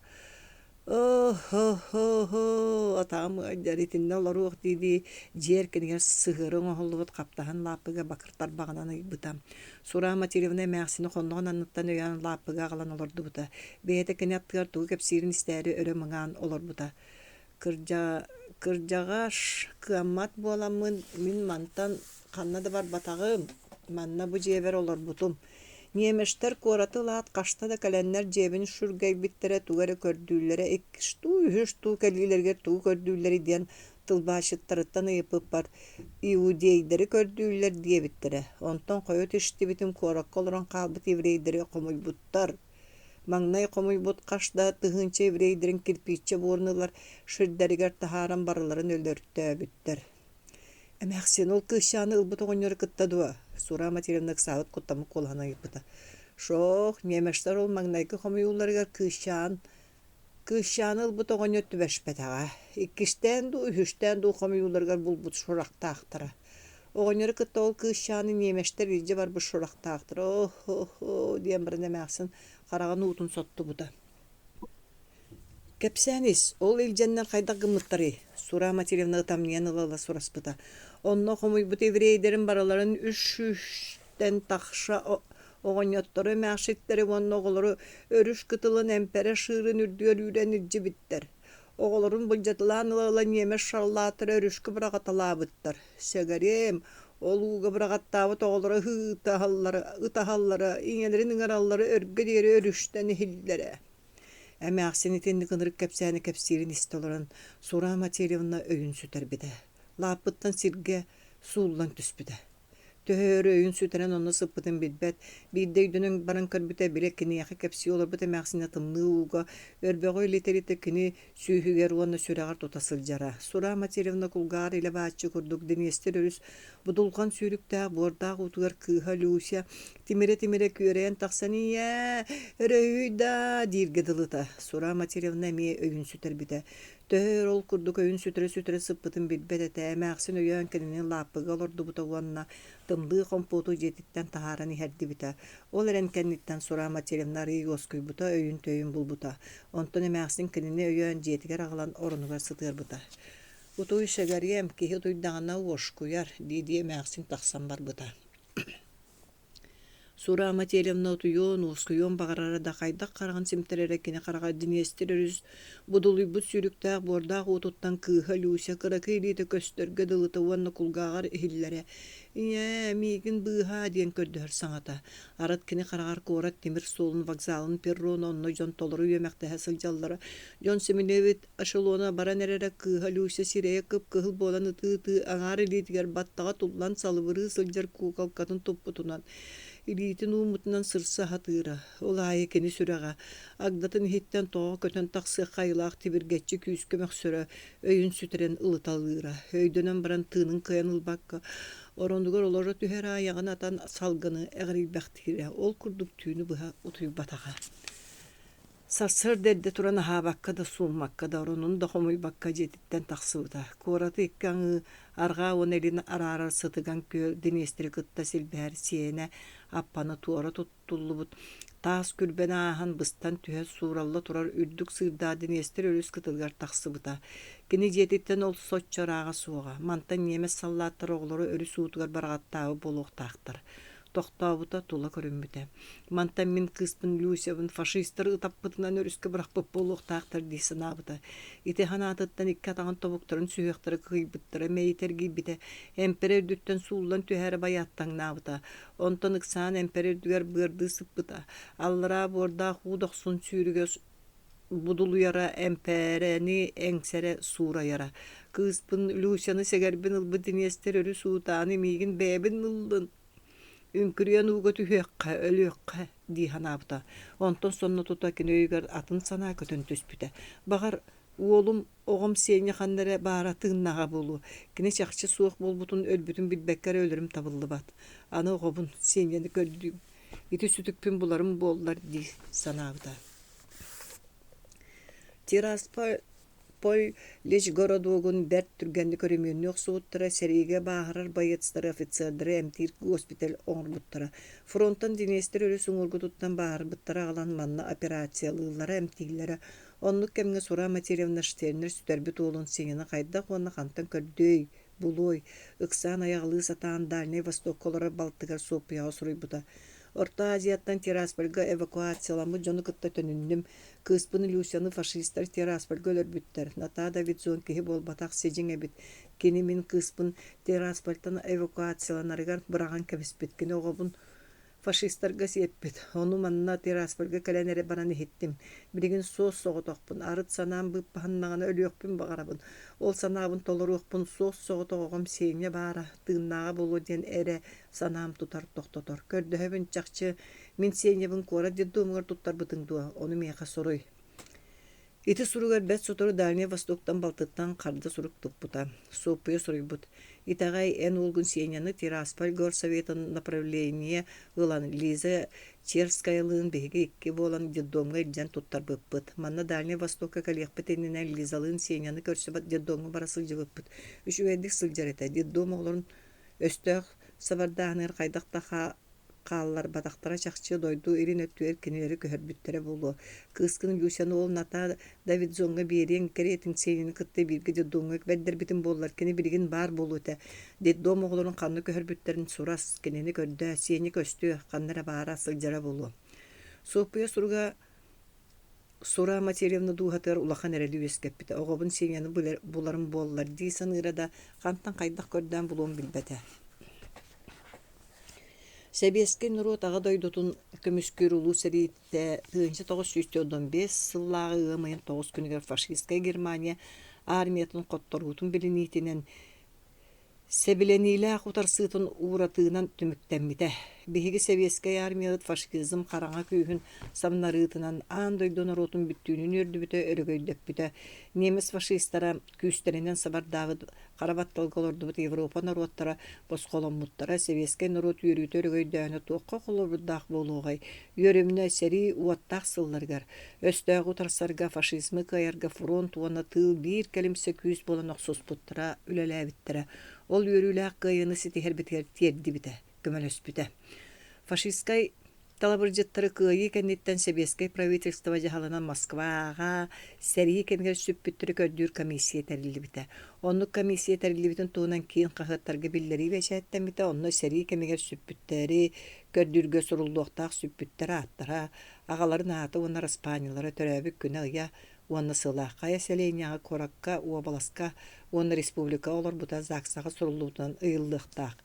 Speaker 1: «О-һо-һо-һо, атаҕым ыалдьар, итиннэ олоруох» дии-дии дьиэ эркинигэр сыһыары оҥоһуллубут хаптаһын лааппыга бакыр тарбаҕынан ыйбыта. Сура Матильевна эмээхсини хонноҕун анныттан өйөөн лааппыга аҕалан олордубута. Бэйэтэ кини аттыгар тугу кэпсиирин истээри өрө мыҥаан олорбута. Кырдьаҕас кыаммат буоламмын мин мантан ханна да барбатаҕым, манна бу дьиэбэр олорбутум. Ньиэмэстэр куораты ылаат хаста да кэлэннэр дьиэбин сүргэйбиттэрэ, тугу эрэ көрдүүллэрэ, иккис дуу, үһүс дуу кэлиилэригэр тугу көрдүүллэрий диэн тылбаасчыттарыттан ыйыппыппар, иудейдэри көрдүүллэр диэбиттэрэ. Онтон хойут истибитим куоракка олорон хаалбыт еврейдэри хомуйбуттар. Маҥнай хомуйбут хас да тыһыынча еврейдэрин кирпииччэ буорун ылар сирдэригэр таһааран барыларын өлөртөөбүттэр. Эмээхсин, ол кыысчааны ылбыт оҕонньору кытта дуо? Сура Матвеевна ыксаабыт куттаммыт куолаһынан ыйыппыта. Шоох, немецтэр ол маҥнайгы хомуйууларыгар кыысчаан кыысчааны ылбыт оҕонньор түбэспэтэҕэ. Иккистээн дуу, үһүстээн дуу хомуйууларыгар булбут сурахтаахтара. Оҕонньору кытта ол кыысчааны немецтэр илдьэ барбыт сурахтаахтара. О-хо-хо диэн баран эмээхсин хараҕын уутун соттубута. Кэпсээн ис, ол илдьэннэр хайдах гыммыттарый? Сура Матвеевна ытамньыйан ыла-ыла сураспыта. Онно хомуйбут еврейдэрин барыларын үс сүүстэн тахса оҕонньоттору, эмээхситтэри уонна оҕолору өрүс кытылын эмпэрэ сыырын үрдүгэр үүрэн илдьибиттэр. Оҕолорун былдьаталаан ыла-ыла ньиэмэс саллааттара өрүскэ быраҕаталаабыттар. Сэгэриэм, ол ууга быраҕаттаабыт оҕолоро ытаһаллара, ытаһаллара, ийэлэрин ыҥыраллара өргө диэри өрүстэн иһиллэрэ. Эмээхсин итинник ынырык кэпсээни кэпсиирин истэ олорон, Сура Матвеевна өйүн сүтэрбитэ. Лааппыттан сиргэ сууллан түспүтэ. Төһө өр өйүн сүтэрэн онно сыппытын билбэт, биирдэ өйдөнөн баран көрбүтэ, били киниэхэ кэпсии олорбут эмээхсинэ тымныы ууга өрбөҕү илитэ-илитэ кини сүүһүгэр уонна сүрэҕэр тута сылдьара. Сура Матвеевна кулгааҕар илэ-бааччы курдук Днестр өрүс будулҕан сүүрүктээх буордаах уутугар кыыһа Люся тимирэ-тимирэ күөрэйэн тахсан «Ийээ, өрөһүй даа!» дииргэ дылыта. Сура Матвеевна эмиэ өйүн сүтэрбитэ. Төһө өр ол курдук өйүн сүтэрэ-сүтэрэ сыппытын билбэт этэ, эмээхсин өйөөн кинини лааппыга олордубута уонна тымныы хомпуоту дьиэтиттэн таһааран иһэрдибитэ. Ол эрэн кэнниттэн Сура Матвеевна арыый уоскуйбута, өйүн-төйүн булбута. Онтон эмээхсин кинини өйөөн дьиэтигэр аҕалан оронугар сытыарбыта. «Утуй, сэгэриэм, киһи утуйдаҕына уоскуйар» дии-дии эмээхсин тахсан барбыта. Сура Матвеевна утуйуон, уоскуйуон баҕарара да хайдах хараҕын симтэрэрэ кини хараҕа Днестр өрүс будулуйбут сүүрүктээх буордаах уотуттан кыыһа Люся кыракый илиитэ көстөргө дылыта уонна кулгааҕар иһиллэрэ «Ийээ, миигин быыһаа» диэн көрдөһөр саҥата. Арыт кини хараҕар куорат тимир суолун вокзалын перрона онно дьон толору үөмэхтэһэ сылдьаллара. Дьон симинэбит эшелона баран эрэрэ кыыһа Люся сирэйэ кып-кыһыл буолан ытыы-ытыы аҥаар илиитигэр баттаҕа туллан салыбырыы сылдьар куукалкатын туппутунан, илиитин ууммутунан сырса сатыыра. Ол аайы кини сүрэҕэ агдатын иһиттэн тоҕо көтөн тахсыахха айылаах тибиргэччи күүскэ мөхсөрө, өйүн сүтэрэн ылыталыыра. Өйдөнөн баран тыынын кыайан ылбакка, оронугар олоро түһэр айаҕын атан салгыны эҕирийбэхтиирэ. Ол курдук түүнү быһа утуйбатаҕа. Сарсыарда эрдэ туран аһаабакка да, сууммакка да, оронун да хомуйбакка дьиэтиттэн тахсыбыта. Куораты икки аҥыы арҕаа уонна илин араарар сытыган күөл Днестри кытта силбэһэр сиэнэ аппаны туора туттуллубут таас күрбэни ааһан быстан түһэ сууралла турар үрдүк сыырдаах Днестр өрүс кытылыгар тахсыбыта. Кини дьиэтиттэн ол соччо ырааҕа суоҕа. Мантан ньиэмэс саллааттара оҕолору өрүс уутугар бараҕаттаабыт буолуохтаахтар. Тохтообута, тула көрүммүтэ. Мантан мин кыыспын Люсябын фашистар ытаппытынан өрүскэ бырахпыт буолуохтаахтар дии санаабыта. Ити санаатыттан икки атаҕын тобуктарын сүһүөхтэрэ кыһыйбыттара, мэйитэ эргийбитэ, эмпэрэ үрдүттэн сууллан түһээри байааттаҥнаабыта. Онтон ыксаан эмпэрэ үрдүгэр быардыы сыппыта. Аллараа буордаах уу дохсун сүүрүгэ будулуйара, эмпэрэни эҥсэрэ суурайара. Кыыспын Люсяны сэгэрбин ылбыт Днестр өрүс уутааны миигин бэйэбин ыллын Үҥкүрүйэн ууга түһүөххэ, өлүөххэ дии санаабыта. Онтон сонно тута кини өйүгэр атын санаа көтөн түспүтэ. Баҕар, уолум, оҕом Сеня ханна эрэ баара тыыннааҕа буолуо. Кини чахчы суох буолбутун, өлбүтүн билбэккэ эрэ өлөрүм табыллыбат. Аны оҕобун, Сеняны көрдүүм. Ити сүтүкпүн буларым буоллар дии санаабыта. Тирасполь Поль Лечгородогун бэрт түргэнник өрөмүөннүү охсубуттара, сэриигэ бааһырар боецтары, офицердары эмтиир госпиталь оҥорбуттара. Фронтан Днестр өрүс уҥуоргутуттан бааһырбыттары аҕалан манна операциялыыллара, эмтииллэрэ. Оннук кэмҥэ Сура Матвеевна Штернер сүтэрбит уолун Сеняны хайдах уонна хантан көрдүөй, булуой, ыксаан айаҕалыы сатаан Дальнай Востокка олорор балтыгар Суоппуйаҕа суруйбута. Орто Азияттан Тираспольга эвакуацияламмыт дьону кытта төнүннүм. Кыыспын Люсяны фашистар Тираспольга өлөрбүттэр. Натаа Давидзон киһи буолбатах сидьиҥ эбит. Кини мин кыыспын Тираспольтан эвакуацияланарыгар быраҕан кэбиспит. Кини оҕобун фашистарга сиэппит. Ону манна Тираспольга кэлэн эрэ баран иһиттим. Билигин суос-соҕотохпун. Арыт санаам быыппаһыннаҕына өлүөхпүн баҕарабын. Ол санаабын толоруохпун суос-соҕотох оҕом Сеня баара, тыыннааҕа буолуо диэн эрэ санаам тутар, тохтотор. Көрдөһөбүн чахчы Мин Сенябын куорат детдомугар туттарбытыҥ дуо? Ону миэхэ суруй. Ити суругар бэрт сотору Дальнай Востоктан балтыттан харда сурук туппута. Суоппуйа суруйбут: «Итэҕэй, эн уолгун Сеняны Тирасполь горсоветын направление ылан Лиза Черскаялыын биһиги икки буолан детдомҥа илдьэн туттарбыппыт. Манна Дальнай Востокка кэлиэхпит иннинэ Лизалыын Сеняны көрсө детдомҥа бара сылдьыбыппыт. Үчүгэйдик сылдьар этэ. Детдом оҕолорун өстөөх сабардааһыныгар хайдах да хаалларбатахтара чахчы, дойду илин өттүгэр кинилэри көһөрбүттэрэ буолуо. Кыыскын Люсяны ол Натаа Давидзоҥҥа биэриэҥ кэриэтин Сеняны кытта бииргэ детдомҥа бэрдэрбитим буоллар, кини билигин баар буолуо этэ. Детдом оҕолорун ханна көһөрбүттэрин сурас, кинини көрдөө, Сеня көстүө, ханна эрэ баара сылдьара буолуо. Суоппуйа суруга Сура Матильевна дууһатыгар улахан эрэли үөскэппитэ. Оҕобун Сеняны буларым буоллар дии саныыра да, хантан хайдах көрдөөн булуон билбэтэ. Сэбиэскэй норуот Аҕа дойдутун көмүскүүр Улуу сэриитэ 1945 сыллааҕы ыам ыйын тоҕус күнүгэр фашистскай Германия армиятын хотторуутун билиниитинэн сэбилэниилээх утарсыытын ууратыынан түмүктэммитэ. Биһиги сэбиэскэй армиябыт фашизм хараҥа күүһүн самнарыытынан аан дойду норуотун бүттүүнүн үөрдүбүтэ, өрөгөйдөппүтэ. Немец фашистара күүстэринэн сабардаабыт хара батталга олордубут Европа норуоттара босхоломмуттара, сэбиэскэй норуот үөрүүтэ өрөгөйдөөнө туохха холобурдаах буолуоҕай? Үөрүмнэ сэрии уоттаах сылларыгар өстөөҕү утарсарга, фашизмы кыайарга фронт уонна тыыл биир кэлимсэ күүс буолан охсуспуттара, үлэлээбиттэрэ. Ол үөрүүлээх кыайыыны ситиһэрбитигэр тиэрдибитэ, көмөлөспүтэ. Фашистскай Талабырдьыттары кыайыы кэнниттэн сэбиэскэй правительство дьаһалынан Москваҕа сэрии кэмигэр сүппүттэри көрдүүр комиссия тэриллибитэ. Оннук комиссия тэриллибитин туһунан киин хаһыаттарга биллэрии бэчээттэммитэ, онно сэрии кэмигэр сүппүттэри көрдүүргэ суруллуохтаах сүппүттэр ааттара, аҕаларын аата уонна араспаанньалара, төрөөбүт күнэ-ыйа уонна сыла, хайа сэлиэнньэҕэ, куоракка, уобаласка уонна республикаҕа олорбута ЗАГСаҕа суруллубутунан ыйыллыахтаах.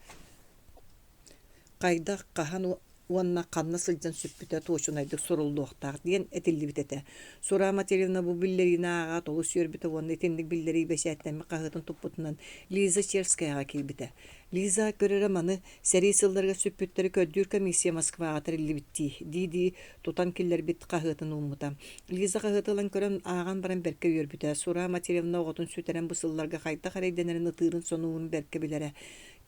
Speaker 1: Хайдах, хаһан уонна ханна сылдьан сүппүтэ туочунайдык суруллуохтаах диэн этиллибит этэ. Сура Матильевна бу биллэриини ааҕаат олус үөрбүтэ уонна итинник биллэрии бэчээттэммит хаһыатын туппутунан Лиза Черскаяҕа киирбитэ. Лиза көрөрө маны сэрии сылларыгар сүппүттэри көрдүүр комиссия Москваҕа тэриллибит дии, дии-дии тутан киллэрбит хаһыатын ууммута. Лиза хаһыаты ылан көрөн, ааҕан баран бэркэ үөрбүтэ. Сура Матильевна оҕотун сүтэрэн бу сылларга хайдах эрэйдэнэрин ытыырын-сонуурун бэркэ билэрэ.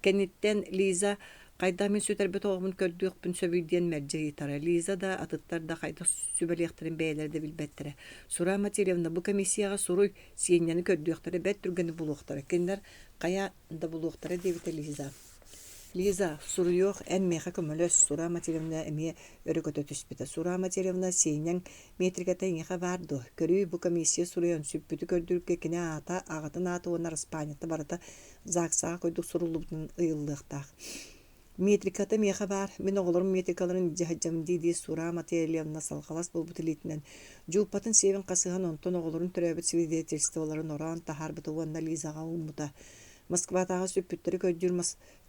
Speaker 1: Кэнниттэн Лиза хайдах мин сүтэрбит оҕобун көрдүөхпүн сөбүй диэн мэлдьи ыйытара. Лиза да, атыттар да хайдах сүбэлиэхтэрин бэйэлэрэ да билбэттэрэ. Сура Матильевна, бу комиссияҕа суруй, Сиэнньэни көрдүөхтэрэ, бэрт түргэнник булуохтара. Кинилэр хайа да булуохтара диэбитэ Лиза. Лиза, суруйуох, эн миэхэ көмөлөс, Сура Матильевна эмиэ өрө көтө түспүтэ. Сура Матильевна, Сиэнньэҥ метриката эйиэхэ баар дуо? Көрүүй, бу комиссия суруйан, сүппүтү көрдүүргэ кини аата, аҕатын аата уонна араспаанньата барыта ЗАГСаҕа курдук суруллубутунан ыйыллыахтаах. Метриката миэхэ баар, мин оҕолорум метрикаларын илдьэ сылдьабын дии-дии Сура Матвеевна салҕалас буолбут илиитинэн дьууппатын сиэбин хасыһан онтон оҕолорун төрөөбүт свидетельстволарын ороон таһаарбыта уонна Лизаҕа ууммута. Москватааҕы сүппүттэри көрдүүр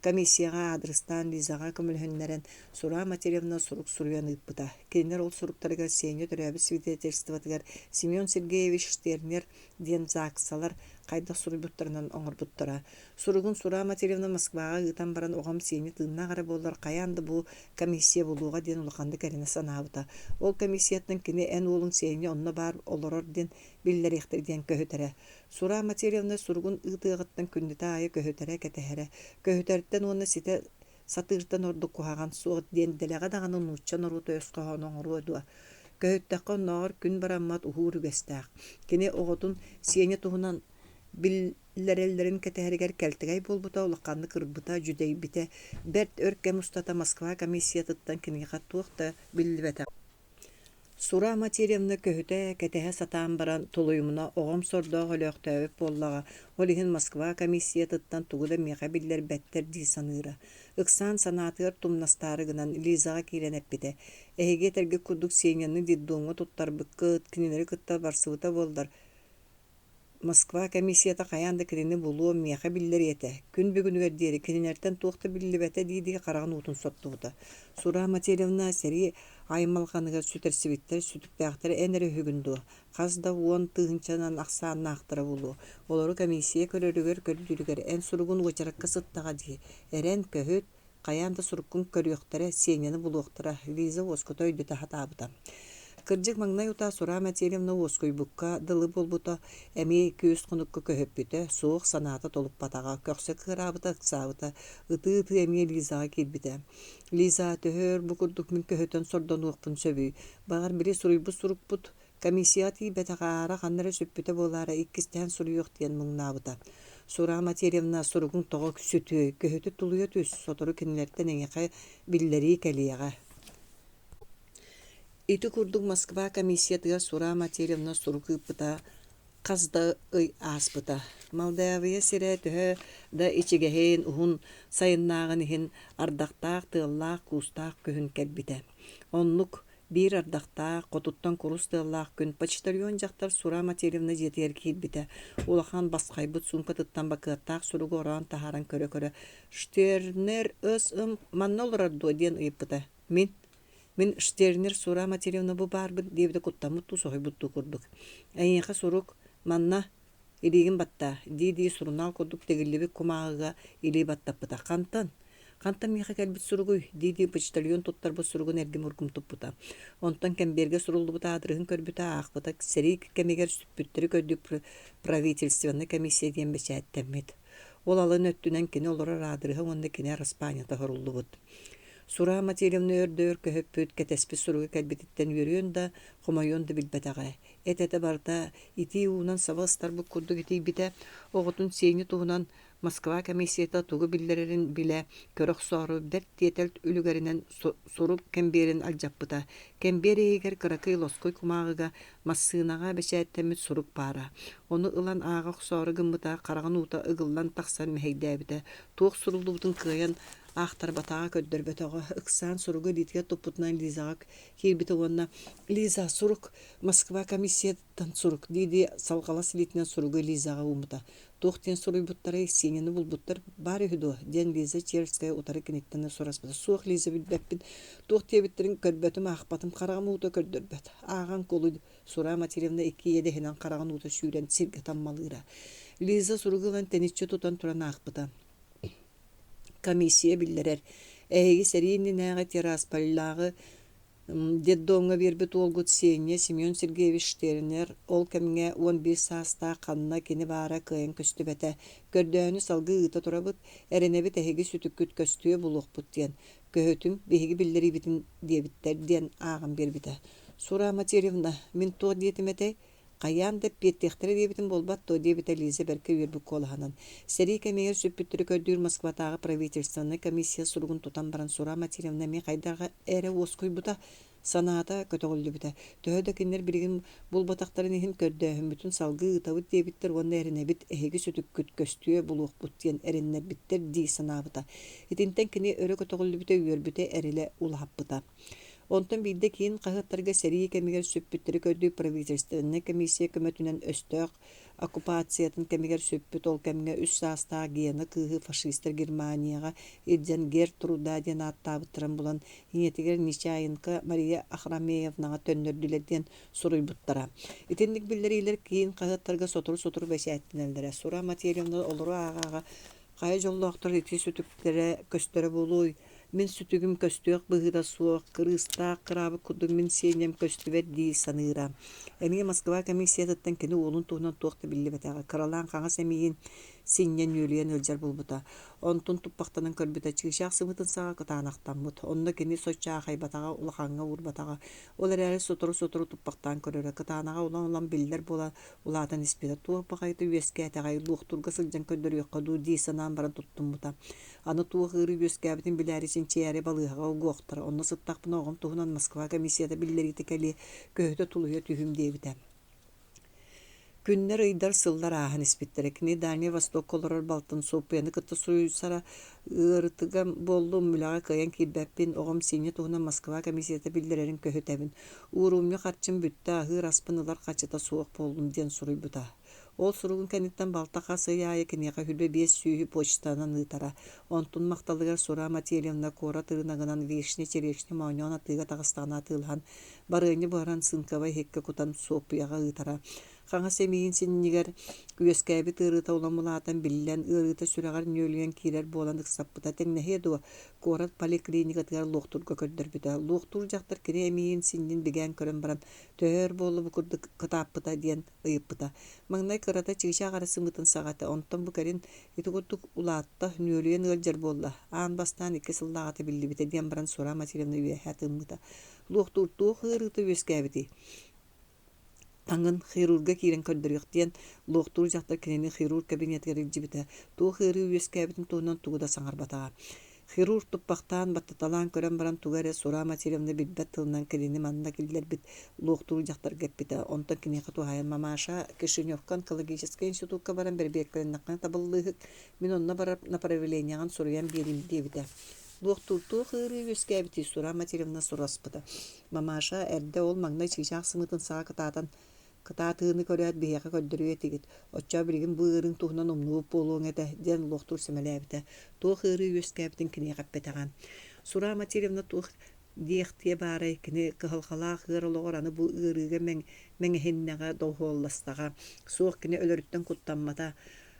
Speaker 1: комиссияҕа аадырыстаан Лизаҕа көмөлөһүннэрэн Сура Матвеевна сурук суруйан ыыппыта. Кинилэр ол суруктарыгар Сеня төрөөбүт свидетельствотыгар Семен Сергеевич Штернер диэн ЗАГСалар хайдах суруйбуттарынан оҥорбуттара. Суругун Сура Матвеевна Москваҕа ыытан баран оҕом Сеня тыыннаах эрэ буоллар хайаан да бу комиссия булуоҕа диэн улаханнык эрэнэ санаабыта. Ол комиссияттан кини эн уолуҥ Сеня онно баар олорор диэн биллэриэхтэрэ диэн көһүтэрэ. Сура Матвеевна суругун ыытыаҕыттан күннэтэ аайы көһүтэрэ, кэтэһэрэ. Көһүтэртэн уонна ситэ сатыыртан ордук куһаҕан суох диэн дэлэҕэ даҕаны нуучча норуота өс хоһооно оҥоруо дуо? Көһүттэххэ оннооҕор күн бараммат уһуур үгэстээх. Кини оҕотун Сеня туһунан биллэрэллэрин кэтэһэригэр кэлтэгэй буолбута, улаханнык ырбыта, дьүдэйбитэ. Бэрт өр кэм устата Москва комиссиятыттан киниэхэ туох да биллибэтэҕэ. Сура Матвеевна көһүтэ, кэтэһэ сатаан баран, тулуйумуна оҕом сордоох өлөөхтөөбүт буоллаҕа, ол иһин Москва комиссиятыттан тугу да миэхэ биллэрбэттэр дии саныыра. Ыксаан санаатыгар тумнастаары гынан Лизаҕа киирэн эппитэ: «Эһиги этэргит курдук Сеняны детдомҥа туттарбыккыт, кинилэри кытта барсыбыта буоллар, Москва комиссията хайаан да кинини булуо, миэхэ биллэриэ этэ. Күн бүгүнүгэр диэри кинилэртэн туох да биллибэтэ дии-дии хараҕын уутун соттубута. Сура Матвеевна сэрии аймалҕаныгар сүтэрсибиттэр сүтүктээхтэрэ эн эрэ үһүгүн дуо? Хас да уон тыһыынчанан ахсааннаахтара буолуо. Олору комиссия көрөрүгэр, көрдүүрүгэр эн суругун уочаракка сыттаҕа дии. Эрэн, көһүт, Хайаан да суруккун көрүөхтэрэ, Сеняны булуохтара, Лиза уоскута өйдөтө сатаабыта. Кырдьык, маҥнай утаа Сураа Матвеевна уоскуйбукка дылы буолбута, эмиэ икки-үс хонукка көһүппүтэ, суох санаата тулуппатаҕа, көхсө кыараабыта, ыксаабыта, ытыы-ытыы эмиэ Лизаҕа киирбитэ. «Лиза, төһө өр бу курдук мин көһүтэн сордонуохпун сөбүй? Баҕар, били суруйбут сурукпут Комиссияҕа тиийбэтэҕэ аара ханна эрэ сүппүтэ буолаары иккистээн суруйуох диэн муҥнаабыта. Сураа Матвеевна суругуҥ тоҕо сүтүөй, көһүтэ тулуйа түс, сотору кинилэртэн эйиэхэ биллэрии кэлиэҕэ. Ити курдук Москва комиссиятыгар Сураа Матвеевна сурук ыыппыта хас да ый ааспыта. Молдавия сирэ төһө да ичигэһин, уһун сайыннааҕын иһин ардахтаах, тыаллаах, куустаах күһүн кэлбитэ. Оннук Биир ардахтаах, хотуттан курус тыаллаах күн почтальон дьахтар Сура Матвеевна дьиэтигэр киирбитэ. Улахан басхайбыт суумкатыттан бакыаттаах суругу ороон таһааран көрө-көрө «Штернер ыс-ым манна олорор дуо?» диэн ыйыппыта. «Мин? Мин Штернер Сура Матвеевна бу баарбын» диэбитэ куттаммыт дуу, соһуйбут дуу курдук. «Эйиэхэ сурук манна Илиигин баттаа, дии-дии сурунаал курдук тигиллибит кумааҕыга илии баттаппыта. Хантан? Хантан миэхэ кэлбит суругуй? дии-дии почтальон туттарбыт суругун эргим-ургум туппута. Онтон кэмбиэргэ суруллубут аадырыһын көрбүтэ, аахпыта сэрии кэмигэр сүппүттэри көрдүүр правительственнай комиссия диэн бэчээттэммит. Ол алын өттүнэн кини олорор аадырыһа уонна кини араспаанньата суруллубут. Сураа Матвеевна өр да өр көһүппүт, кэтэспит суруга кэлбититтэн үөрүөн да, хомойуон да билбэтэҕэ. Эт-этэ барыта итии уунан саба ыстарбыт курдук итийбитэ, оҕотун сиэни туһунан Москва комиссията тугу биллэрэрин билэ, көрө охсоору бэрт тиэтэл үлүгэринэн сурук кэмбиэрин алдьаппыта. Кэмбиэр иһигэр кыракый лоскуй кумааҕыга массыынаҕа бэчээттэммит сурук баара. Ону ылан ааҕа охсоору гыммыта, хараҕын уута ыгыллан тахсан мэһэйдээбитэ. Туох суруллубутун кыайан аахтарбатаҕа, көрдөрбөтөҕө. Ыксаан суругу илиитигэр туппутунан Лизаҕа киирбитэ уонна «Лиза, сурук Москва комиссияттан сурук» дии-дии салҕалас илиитинэн суругу Лизаҕа ууммута. «Туох диэн суруйбуттарай, Сеняны булбуттар баар үһү дуо?» диэн Лиза Черская утары киниттэн сураспыта. «Суох, Лиза, билбэппин. Туох диэбиттэрин көрбөтүм, аахпатым, хараҕым уута көрдөрбөт. Ааҕан кулуй» Сура Матвеевна икки иэдэһинэн хараҕын уута сүүрэн сиргэ таммалыыра. Лиза суругу ылан тэниччи тутан туран аахпыта. Комиссия биллэрэр: эһиги сэрии иннинээҕи Тираспольлааҕы Детдомҥа биэрбит уолгут Сеня Семен Сергеевич Штернер ол кэмҥэ 11 саастаах ханна кини баара кыайан көстүбэтэ. Көрдөөһүнү салгыы ыыта турабыт, эрэнэбит эһиги сүтүккүт көстүө булуохпут диэн. Көһүтүҥ, биһиги биллэриибитин диэбиттэр диэн ааҕан биэрбитэ. Сура Матвеевна, мин туох диэтим этэй? Хайаан да эппиэттиэхтэрэ диэбитим буолбат дуо диэбитэ Лиза бэркэ үөрбүт куолаһынан. Сэрии кэмигэр сүппүттэри көрдүүр Москватааҕы правительственнай комиссия суругун тутан баран Сура Матвеевна эмиэ хайдах эрэ уоскуйбута, санаата көтөҕүллүбүтэ. Төһө да кинилэр билигин булбатахтарын иһин көрдөөһүммүтүн салгыы ыытабыт диэбиттэр уонна эрэнэбит эһиги сүтүккүт көстүө булуохпут диэн эрэннэрбиттэр дии санаабыта. Итинтэн кини өрө көтөҕүллүбүтэ, үөрбүтэ, эрэлэ улааппыта. Онтон биирдэ киин хаһыаттарга сэрии кэмигэр сүппүттэри көрдүү правительственнай комиссия көмөтүнэн өстөөх оккупациятын кэмигэр сүппүт ол кэмҥэ үс саастаах Гена кыыһы фашистар Германияҕа илдьэн Гертруда диэн ааттаабыттарын булан ийэтигэр Нечаенко Мария Ахрамеевнаҕа төннөрдүлэр диэн суруйбуттара. Итинник биллэриилэр киин хаһыаттарга сотору-сотору бэчээттэнэллэрэ. Сура Матвеевна олору ааҕа-ааҕа Хайа дьоллоохтор ити сүтүктэрэ көстөрө буолуой? Мин сүтүгүм көстүөх быһыыта суох, кырыыстаах кыраабыт курдук мин сиэнньэм көстүбэт дии саныыра. Эмиэ Москва комиссиятыттан кини уолун туһунан туох да биллибэтэҕэ, кыралаан хаҥас эмиийин синньэн нүөлүйэн ыалдьар буолбута. Онтун туппахтанан көрбүтэ, чыычаах сымыытын саҕа кытаанахтаммыт. Онно кини соччо аахайбатаҕа, улахаҥҥа уурбатаҕа. Ол эрээри сотору-сотору туппахтаан көрөрө, кытаанаҕа улам-улам биллэр буола улаатан испитэ. Туох баҕайыта үөскээтэҕэй, луохтуурга сылдьан көрдөрүөххэ дуу дии санаан баран туттуммута. Аны туох ыарыы үөскээбитин билээри чинчийээри балыыһаҕа угуохтара. Онно сыттахпына оҕом туһунан Москва комиссията биллэриитэ кэлиэ, көһүтэ тулуйа түһүм диэбитэ. Күннэр, ыйдар, сыллар ааһан испиттэрэ. Кини Дальнай Востокка олорор балтын Суоппуйаны кытта суруйсара ыарытыга буоллум, үлэҕэ кыайан киирбэппин, оҕом Сеня туһунан Москва комиссията биллэрэрин көһүтэбин. Уурумньу харчым бүттэ, аһыыр аспын ылар харчыта суох буоллум диэн суруйбута. Ол суругун кэнниттэн балта хас ый аайы киниэхэ 25 сүүһү почтанан ыытара. Онтун махталыгар Сура Матвеевна куорат ырыынагынан вишня, черешня моонньоон атыыга таҕыстаҕына атыылаһан, барыанньа буһаран сыыҥкабай иһиккэ кутан Суоппуйаҕа ыытара. Хаҥас эмиийин синньигэр үөскээбит ыарыыта улам улаатан биллэн, ыарыыта сүрэҕэр нүөлүйэн киирэр буолан ыксаппыта тэҥнэһиэ дуо, куорат поликлиникатыгар луохтуурга көрдөрбүтэ. Луохтуур дьахтар кини эмиийин синньин бигээн көрөн баран, «Төһө өр буолла бу курдук кытааппыта?» диэн ыйыппыта. Маҥнай кырата чыычаах эрэ сымыытын саҕа этэ, онтон бу кэлин ити курдук улаатта, нүөлүйэн ыалдьар буолла. Аан бастаан 2 сыллааҕыта биллибитэ диэн баран Сура Васильевна үөһэ тыыммыта. Луохтуур туох ыарыыта үөскээбитий? Таҥын хирурга киирэн көрдөрүөх диэн, луохтуур дьахтар кинини хирург кабинетыгар илдьибитэ, туох ыарыы үөскээбитин туһунан тугу да саҥарбатаҕа. Хирург туппахтаан, баттаталаан көрөн баран тугу эрэ Сура Васильевна билбэт тылынан кинини манна киллэрбит луохтуур дьахтарга эппитэ. Онтон киниэхэ туһаайан «Мамаша, Кишиневка онкологическай институкка баран бэрэбиэркэлэннэххинэ табыллыыһык, мин онно барар направлениеҕын суруйан биэриим» диэбитэ. Луохтуур туох ыарыы үөскээбитий Сура Васильевна сураспыта. Мамаша эрдэ ол маҥнай чыычаах сымыытын саҕа кытаатан кытаатыыны көрөөт биһиэхэ көрдөрүө этигит, оччоо билигин бу ыарыыҥ туһунан умнубут буолуоҥ этэ диэн луохтуур сэмэлээбитэ. Туох ыарыы үөскээбитин киниэхэ эппэтэҕэ. Сура Матильевна туох диэхтиэ баарай, кини кыһалҕалаах ыар олоҕор аны бу ыарыыга мэҥэһиннэҕэ, доҕуһуолластаҕа. Суох кини өлөрүттэн куттаммата.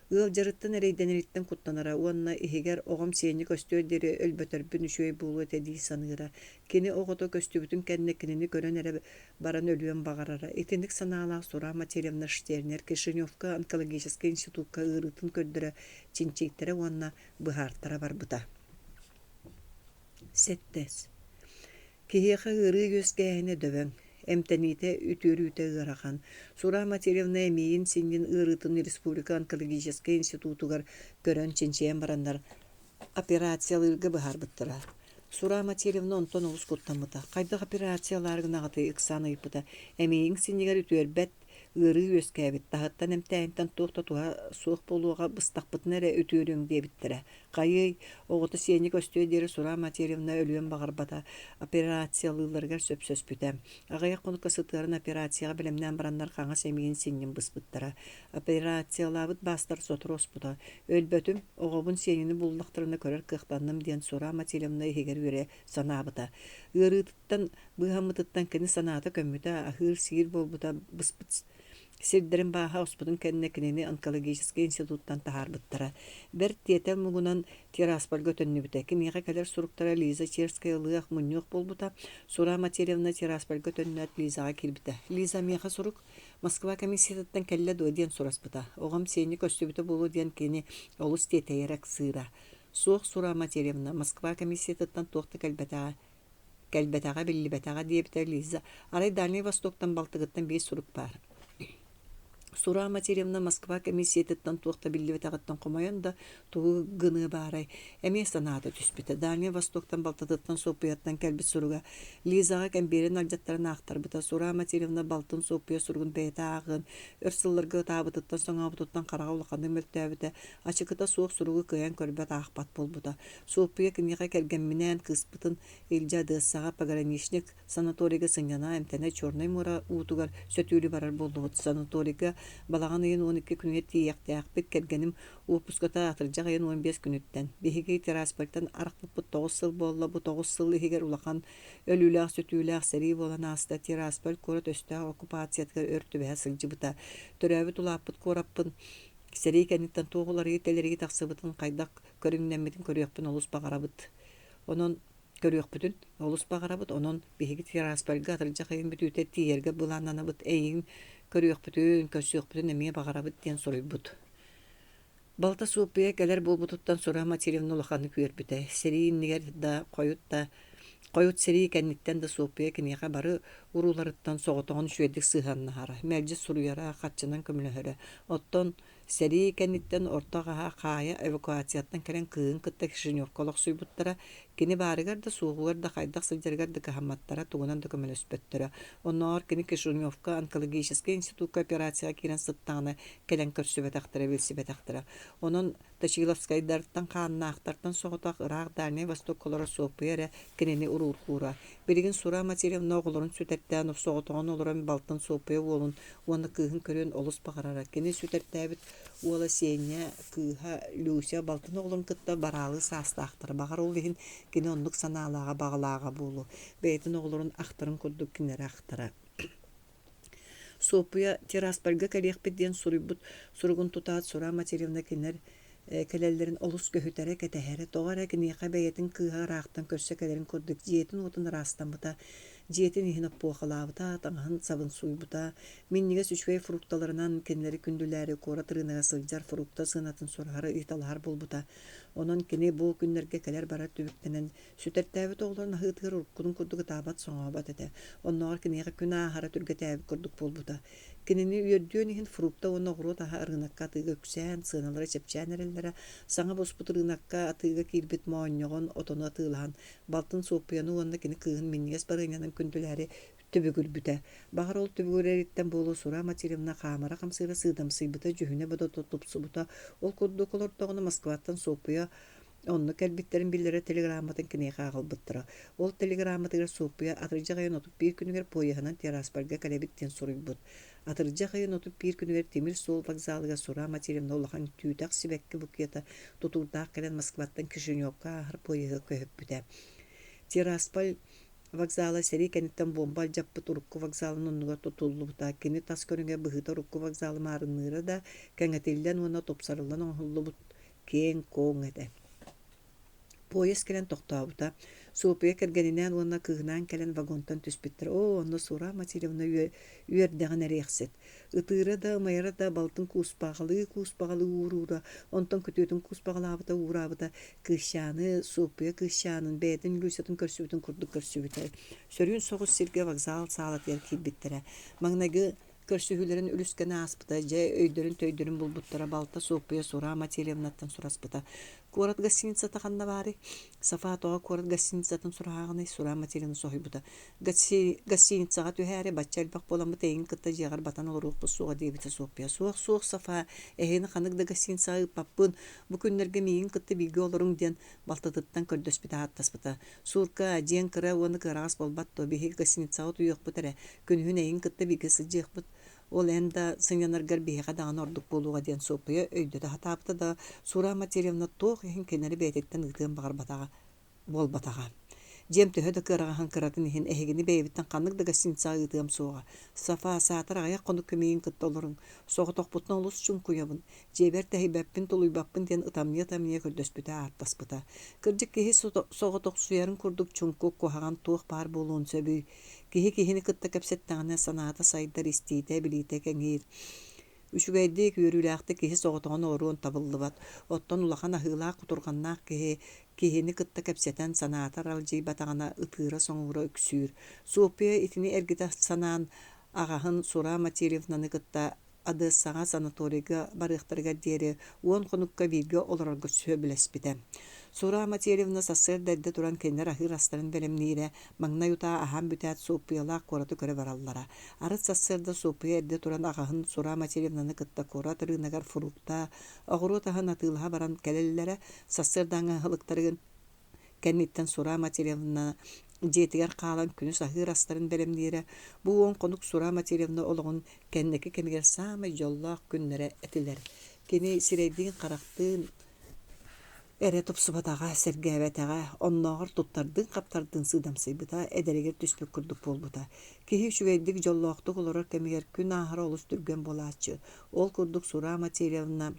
Speaker 1: Ыалдьарыттан эрэйдэнэриттэн куттанара уонна иһигэр оҕом сиэнньэ көстүөр диэри өлбөтөрбүн үчүгэй буолуо этэ дии саныыра. Кини оҕото көстүбүтүн кэннэ кинини көрөн эрэ баран өлүөн баҕарара. Итинник санаалаах Сура Матильевна Штернер Кишиневка онкологическай институкка ыарыытын көрдөрө чинчийтэрэ уонна быһаартара барбыта. Сэттэс. Киһиэхэ ыарыы үөскээһинэ дөбөҥ, эмтэниитэ, үтүөрүүтэ ыарахан. Сура Матильевна эмиийин синньин ыарыытын республика онкологическай институтугар көрөн чинчийэн бараннар операциялыырга быһаарбыттара. Сура Матильевна онтон олус куттаммыта. Хайдах операциялаары гынаҕытый ыксаан ыйыппыта. Эмиийиҥ синньигэр үтүөрбэт ыарыы үөскээбит, таһыттан эмтээһинтэн туох да туһа суох буолуоҕа, быстахпытына эрэ үтүөрүөҥ диэбиттэрэ. Хайыай, оҕото сиэнньэ көстүө диэри Сура Матильевна өлүөн баҕарбата, операциялыылларыгар сөпсөспүтэ. Аҕыйах хонукка сытыаран операцияҕа бэлэмнээн бараннар хаҥас эмиийин синньин быспыттара. Операциялаабыт баастар сотору оспута. Өлбөтүм, оҕобун сиэнини буллахтарына көрөр кыахтанным диэн Сура Матильевна иһигэр үөрэ санаабыта. Ыарыытыттан быыһаммытыттан кини санаата көммүтэ, аһыыр-сиир буолбута, быспыт сирдэрин бааһа оспутун кэннэ кинини онкологическай институттан таһаарбыттара. Бэрт тиэтэл муҥунан Тираспольга төннүбүтэ. Киниэхэ кэлэр суруктара Лиза Черская ылыах, мунньуох буолбута. Сура Матильевна Тираспольга төннөөт Лизаҕа киирбитэ. «Лиза, миэхэ сурук Москва комиссиятыттан кэллэ дуо?» диэн сураспыта. Оҕом сиэнньэ көстүбүтэ буолуо диэн кини олус тиэтэйэрэ ыксыыра. «Суох, Сура Матильевна, Москва комиссиятыттан туох да кэлбэтэҕэ кэлбэтэҕэ биллибэтэҕэ диэбитэ Лиза. Арай Дальнай Востоктан балтыгыттан биир сурук баар. Сура Матильевна Москва комиссиятыттан туох да биллибэтэҕиттэн хомойон да тугу гыныа баарай, эмиэ санаата түспүтэ. Дальнай Востоктан балтатыттан Суоппуйаттан кэлбит суруга Лизаҕа кэмбиэрин алдьаттаран аахтарбыта. Сура Матильевна балтын Суоппуйа суругун бэйэтэ ааҕыан, өр сылларга ытаабытыттан соҥообутуттан хараҕа улаханнык мөлтөөбүтэ, ачыкыта суох суругу кыайан көрбөт аахпат буолбута. Суоппуйа киниэхэ кэргэмминээн кыыспытын илдьэ Одессаҕа пограничник санаторийга сынньана, эмтэнэ Чернай муора уутугар сөтүөлүү барар буоллубут. Санаторийга балаҕан ыйын 12 күнүгэр тиийиэхтээхпит. Кэргэним уоппуската атырдьах ыйын 15 күнүттэн. Биһиги Тираспольтан арахпыппыт 9 сыл буолла. Бу 9 сыл иһигэр улахан өлүүлээх-сүтүүлээх сэрии буолан ааста. Тирасполь куорат өстөөх оккупациятыгар өр түбэһэ сылдьыбыта. Төрөөбүт улааппыт куораппын сэрии кэнниттэн туох уларыйыы-тэлэрийии тахсыбытын хайдах көрүҥнэммитин көрүөхпүн олус баҕарабыт. Онон көрүөхпүтүн олус баҕарабыт. Онон биһиги Тираспольга атырдьах ыйын бүтүүтэ тиийэргэ былааннанабыт. Эйигин көрүөхпүтүн, көрсүөхпүтүн эмиэ баҕарабыт диэн суруйбут. Балта Суоппуйа кэлэр буолбутуттан Сура Матильевна улаханнык үөрбүтэ. Сэрии иннигэр да, хойут да, хойут сэрии кэнниттэн да Суоппуйа киниэхэ бары урууларыттан соҕотоҕун үчүгэйдик сыһыаннаһара, мэлдьи суруйара, харчынан көмөлөһөрө. Оттон Сэрии кэнниттэн орто аҕаһа Хаайа эвакуацияттан кэлэн кыыһын кытта Кишиневка олохсуйбуттара, кини баарыгар да, суоҕугар да, хайдах сылдьарыгар да кыһамматтара, тугунан да көмөлөспөттөрө. Оннооҕор кини Кишиневка онкологическай институкка операцияҕа киирэн сыттаҕына кэлэн көрсүбэтэхтэрэ, билсибэтэхтэрэ. Онон Точиловскайдартан, хааннаахтартан соҕотох ыраах Дальнай Востокка олорор Суоппуйа эрэ кинини уруурҕуура. Билигин Сура Матильевна оҕолорун сүтэртээн соҕотоҕун олорон балтын Суоппуйа уолун уонна кыыһын көрүөн олус баҕарара. Кини сүтэртээбит уола Сеня, кыыһа Люся балтын оҕолорун кытта бараалыы саастаахтара. Баҕар, ол иһин кини оннук санаалааҕа, баҕалааҕа буолуо. Бэйэтин оҕолорун ахтарын курдук кинилэри ахтара. Суоппуйа Тираспольга кэлиэхпит диэн суруйбут суругун тутаат, Сура Матильевна кинилэр кэлэллэрин олус көһүтэрэ, кэтэһэрэ. Тоҕо эрэ киниэхэ бэйэтин кыыһа ыраахтан көрсө кэлэрин курдук дьиэтин-уотун ыраастаммыта, дьиэтин иһин оппуохалаабыта, таҥаһын-сабын сууйбута, минньигэс үчүгэй фрукталарынан кинилэри күндүлээри куорат ырыынага сылдьар фрукта сыанатын сураһары ыйыталаһар буолбута. Онон кини бу күннэргэ кэлэр-барар түбүктэнэн, сүтэртээбит оҕолорун аһыытыгар уруккутун курдук ытаабат-соҥообот этэ. Оннооҕор киниэхэ күн ааһара түргэтээбит курдук буолбута. Кинини үөрдүөн иһин фрукта уонна оҕуруот аһа ырыынакка атыыга үксээн, сыаналара чэпчээн эрэллэрэ, саҥа буспут ырыынакка атыыга киирбит моонньоҕон отону атыылаһан, балтын Суоппуйаны уонна кини кыыһын минньигэс барыанньанан күндүлээри түбүгүрбүтэ. Баҕар ол түбүгүрэриттэн буолуо Сура Матильевна хаамара-хамсыыра сыыдамсыйбыта, дьүһүнэ-бодото тупсубута. Ол курдук олордоҕуна Москваттан Суоппуйа Онно кэлбиттэрин биллэрэр телеграмматын киниэхэ аҕалбыттара. Ол телеграмматыгар Суоппуйа атырдьах ыйын 31 күнүгэр поеһынан Тираспольга кэлэбит диэн суруйбут. Атырдьах ыйын 31 күнүгэр тимир суол вокзалыгар Сура Матильевна улахан түүтэх сибэкки букета тутуурдаах кэлэн Москваттан Кишиневка ааһар поеһы көһүппүтэ. Тирасполь вокзала сэрии кэнниттэн буомба алдьаппыт урукку вокзалын оннугар тутуллубута. Кини тас көрүҥэ быһыыта урукку вокзалы маарынныыра да, кэҥэтиллэн уонна тупсарыллан оҥоһуллубут киэҥ-куоҥ этэ. Поезд кэлэн тохтообута. Суоппуйа кэргэнинээн уонна кыыһынаан кэлэн вагонтан түспүттэр. Оо, онно Сура Матильевна үөрдэҕин эриэхсит. Ытыыра да, ымайара да балтын кууспаҕалыы-кууспаҕалыы ууруура, онтон күтүөтүн кууспаҕалаабыта уураабыта, кыысчааны, Суоппуйа кыысчаанын, бэйэтин Люсятын көрсүбүтүн курдук көрсүбүтэ. Сөрүүн соҕус сиргэ вокзал саалатыгар киирбиттэрэ. Маҥнайгы Көрсүһүүлэрин үлүскэнэ ааспыта, дьэ өйдөрүн-төйдөрүн булбуттара, балта Суоппуйа Сура Матильевнаттан сураспыта: «Куорат гостиницата ханна баарый?» Сафа тоҕо куорат гостиницатын сураһааҕыный? Сура Матильевна соһуйбута: «Гостиницаҕа түһээри, бачча элбэх буоламмыт эйигин кытта дьиэҕэр батан олоруохпут суоҕа» диэбитэ Суоппуйа. «Суох, суох, Сафа, эһигини ханнык да гостиницаҕа ыыппаппын, бу күннэргэ миигин кытта бииргэ олоруҥ» диэн балтытыттан көрдөспүтэ ааттаспыта. «Суурка, дьиэҥ кыра уонна кыараҕас буолбат дуо, биһиги гостиницаҕа утуйуохпут эрэ, күнүһүн эйигин кытта бииргэ сылдьыахпыт, ол эн да сынньанаргар биһиэхэ даҕаны ордук буолуоҕа» диэн Суоппуйа өйдөтө сатаабыта да, Сура Матильевна туох иһин кинилэри бэйэтиттэн ыытыан баҕарбатаҕа буолбатаҕа. Дьиэм төһө да кыараҕаһын кыратын иһин эһигини бэйэбиттэн ханнык да гостиницаҕа ыытыам суоҕа. Сафа, саатар аҕыйах хонукка миигин кытта олоруҥ, соҕотохпутун олус чуҥкуйабын, Дьиэбэр тэһийбэппин, тулуйбаппын диэн ытамньыйа-ытамньыйа көрдөспүтэ, ааттаспыта. Кырдьык киһи соҕотохсуйарын курдук чуҥкук, куһаҕан туох баар буолуон сөбүй? Киһи киһини кытта кэпсэттэҕинэ санаата сайдар, истиитэ, билиитэ кэҥиир. Үчүгэйдик, үөрүүлээхтик киһи соҕотоҕун олоруон табыллыбат. Оттон улахан аһыылаах, кутурҕаннаах киһи киһини кытта кэпсэтэн санаата аралдьыйбатаҕына ытыыра-соҥуура үксүүр. Суоппуйа итини эргитэ санаан аҕаһын Сура Матильевнаны кытта Одессаҕа санаторийга барыахтарыгар диэри уон хонукка бииргэ олорорго сөбүлэспитэ. Сура Матильевна сарсыарда эрдэ туран кинилэр аһыыр астарын бэлэмниирэ, маҥнай утаа аһаан бүтээт Суоппуйалаах куораты көрө бараллара. Арыт сарсыарда Суоппуйа эрдэ туран аҕаһын Сура Матильевнаны кытта куорат ырыынагар фрукта, оҕуруот аһын атыылаһа баран кэлэллэрэ, сарсыардааҥҥы аһылыктарын кэнниттэн Сура Матильевна дьиэтигэр хаалан күнүс аһыыр астарын бэлэмниирэ, бу уон хонук Сура Матильевна олоҕун кэнники кэмигэр саамай дьоллоох күннэрэ этилэр. Кини сирэйдиин-харахтыын эрэ тупсубатаҕа, сэргээбэтэҕэ, оннооҕор туттардыын-хаптардыын сыыдамсыйбыта, эдэригэр түспүт курдук буолбута. Киһи үчүгэйдик, дьоллоохтук олорор кэмигэр күн ааһара олус түргэн буолааччы. Ол курдук Сура Матильевна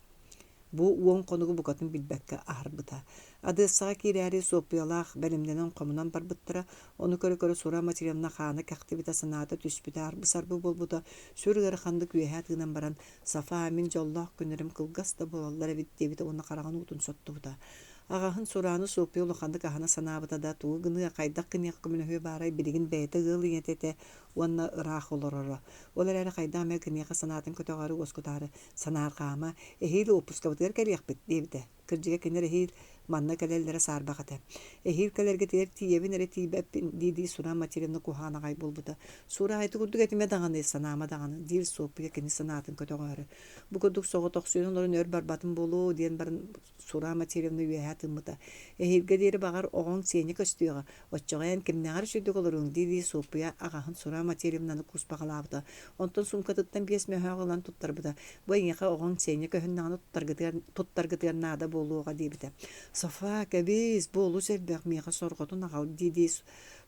Speaker 1: Бу уон хонугу букатын билбэккэ аһарбыта. Одессаҕа киирээри Суоппуйалаах бэлэмнэнэн хомунан барбыттара, ону көрө-көрө Сура Матильевна хаана кэхтибитэ, санаата түспүтэ, арбы-сарбы буолбута, сүр ыараханнык үөһэ тыынан баран «Сафа, мин дьоллоох күннэрим кылгас да буолаллар эбит» диэбитэ уонна хараҕын уутун соттубута. Аҕаһын Сураны Суоппуйа улаханнык аһына санаабыта да, тугу гыныа, хайдах гыныах көмөлөһүө баарай, билигин бэйэтэ ыал ийэтэ этэ уонна ыраах олороро. Ол эрээри хайдах эмэ киниэхэ санаатын көтөҕөөрү уоскутаары Санаарҕаама, эһиил уоппускабытыгар кэлиэхпит, диэбитэ. Кырдьыга кинилэр эһиил манна кэлэллэрэ саарбах этэ. Эһиил кэлэргитигэр тиийэбин эрэ тиийбэппин, дии-дии Сура Матильевна куһаҕан аҕай буолбута. Сура ити курдук этимэ даҕаны, санаама даҕаны, диир Суоппуйа кини санаатын көтөҕөөрү. Бу курдук соҕотохсуйан олорон өр барбатым буолуо диэн баран Сура Матильевна үөһэ тыыммыта. Эһиилгэ диэри баҕар оҕоҥ сиэнэ көстүөҕэ, оччоҕо эн кимнээҕэр үчүгэйдик олоруоҥ дии-дии Суоппуйа аҕаһын Сура Матильевнаны кууспаҕалаабыта. Онтон суумкатыттан биэс мөһөөҕү ылан туттарбыта. Бу эйиэхэ оҕоҥ сиэнэ көһүннэҕинэ туттаргытыгар, туттаргытыгар наада буолуоҕа диэбитэ. Софа, кэбиис, бу олус элбэх, миэхэ сорҕотун аҕал дии-дии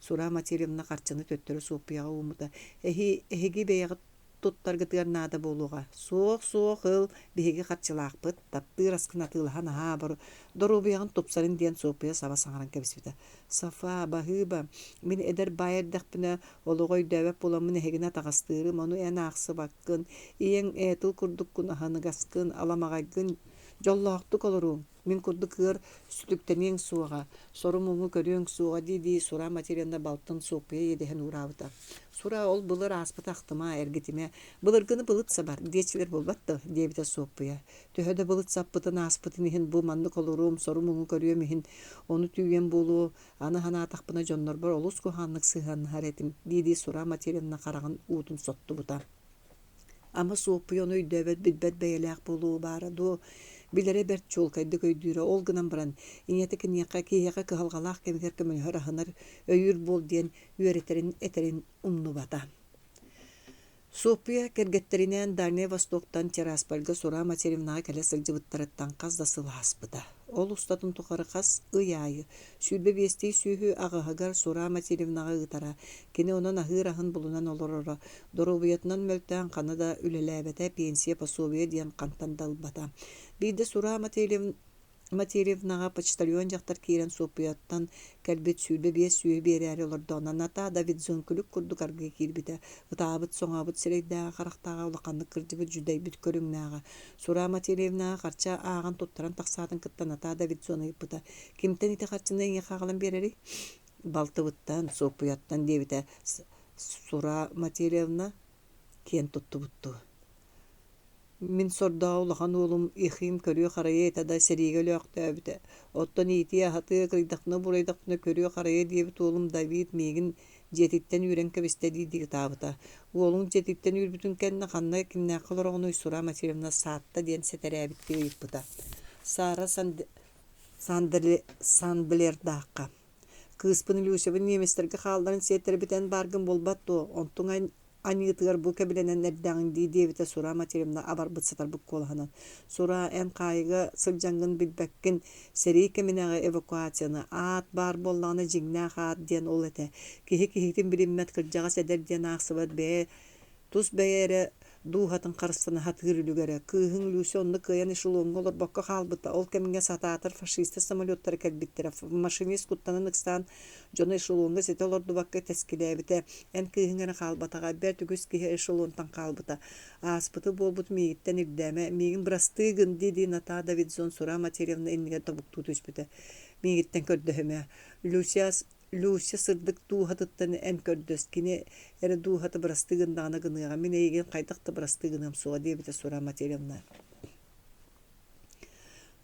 Speaker 1: Сура Матильевна харчыны төттөрү Суоппуйаҕа ууммута. Эһи, эһиги бэйэҕит. туттаргытыгар наада буолуоҕа. Суох, суох, ыл, биһиги харчылаахпыт, таптыыр аскын атыылаһан аһаа бор, доруобуйаҕын тупсарын диэн Суоппуйа саба саҥаран кэбиспитэ. Сафа, баһыыба, мин эдэр баай эрдэхпинэ, олоҕу өйдөөбөт буоламмын эһигини атаҕастыырым, ону эн аахсыбаккын, ийэҥ ээтыл курдуккун аһыныгаскын, аламаҕайгын, дьоллоохтук олоруоҥ. Мин курдук ыар сүтүктэниэҥ суоҕа, сору-муҥу көрүөҥ суоҕа дии-дии Сура Материна балтын Суоппуйа иэдэһин уураабыта. Сура, ол былыр ааспыты ахтыма, эргитимэ, былыргыны былыт сабар, диэччилэр буолбат дуо? диэбитэ Суоппуйа. Төһө да былыт саппытын ааспытын иһин бу маннык олоруом, сору-муҥу көрүөм иһин, ону түүйэн буолуо, аны санаатахпына дьоннорбор олус куһаҕаннык сыһыаннаһар этим, дии-дии Сура Материна хараҕын уутун соттубута. Ама Суоппуйа ону өйдөөбөт, билбэт бэйэлээх буолуо баара дуо, билэрэ бэрт чуолкайдык өйдүүрэ, ол гынан баран, ийэтэ киниэхэ, киһиэхэ кыһалҕалаах кэмигэр көмөлөһөр, аһынар, өйүүр буол диэн үөрэтэрин, этэрин умнубата. Суоппуйа кэргэттэринээн Дальнай Востоктан Тираспольга Сура Матеревнаҕа кэлэ сылдьыбыттарыттан хас да сыл ааспыта. Ол устатын тухары хас ый аайы 25 сүүһү аҕыһыгар Сура Матеревнаҕа ыытара, кини онон аһыыр аһын булунан олороро, Доруобуйатынан мөлтөөн ханна да үлэлээбэтэ, пенсия, пособие диэн хантан да ылбата. Биирдэ Сура Матильевнаҕа почтальон дьахтар киирэн Суоппуйаттан кэлбит 25 сүүһү биэрээри олордоҕуна Натаа Давидзон күлүк курдук аргыый киирбитэ. Ытаабыт-соҥообут сирэйдээҕэ, харахтааҕа улаханнык кырдьыбыт дьүдэйбит көрүҥнээҕэ. Сура Матильевнаҕа харчы ааҕан туттаран тахсаатын кытта Натаа Давидзон ыйыппыта: «Кимтэн ити харчыны эйиэхэ аҕалан биэрэрий?» «Балтыбыттан, Суоппуйаттан» диэбитэ Сура Матильевна киэн туттубуттуу. Мин сордоох улахан уолум Ехим көрүө-харайыа этэ да сэриигэ өлөөхтөөбүтэ. Оттон иитиэ-аһатыа, кырыйдахпына-бурайдахпына көрүө-харайыа диэбит уолум Давид миигин дьиэтиттэн үүрэн кэбистэ дии-дии ытаабыта. Уолуҥ дьиэтиттэн үүрбүтүн кэннэ ханна кимнээххэ олороҕунуй Сура Матильевна саатта диэн сэтэрээбиттии ыйыппыта. Сара Сандлердаахха Кыыспын Люсябын немецтэргэ хаалларан сиэттэрбит эн бааргын буолбат дуо, онтуҥ аньыытыгар бу кэбилэнэн эрдэҕиҥ дии диэбитэ Сура Матеревна абарбыт-сатарбыт куолаһынан. Сура, эн хаайыыга сылдьаҥҥын билбэккин, сэрии кэминээҕи эвакуацияны, аат баар буоллаҕына дьиҥнээх аат диэн ол этэ. Киһи киһитин билиммэт, кырдьаҕас эдэр диэн аахсыбат бэйэ Тус бэйэ эрэ дууһатын харыстана сатыыр үлүгэрэ. Кыыһыҥ Люся онно кыайан эшелоҥҥа олорбокко хаалбыта. Ол кэмҥэ сатаатар фашистар самолеттара кэлбиттэрэ. Машинист куттанан ыксаан дьону эшелоҥҥа ситэ олордубакка тэскилээбитэ. Эн кыыһыҥ эрэ хаалбатаҕа, бэрт үгүс киһи эшелонтан хаалбыта. Ааспыты буолбут миигиттэн ирдээмэ, миигин бырастыы гын дии-дии Натаа Давидзон Сура Матеревна иннигэр тобуктуу түспүтэ. Миигиттэн көрдөһүмэ. Люся Люся сырдык дууһатыттан эн көрдөс, кини эрэ дууһата бырастыы гыннаҕына гыныаҕа, мин эйигин хайдах да бырастыы гыныам суоҕа диэбитэ Сура Матеревна.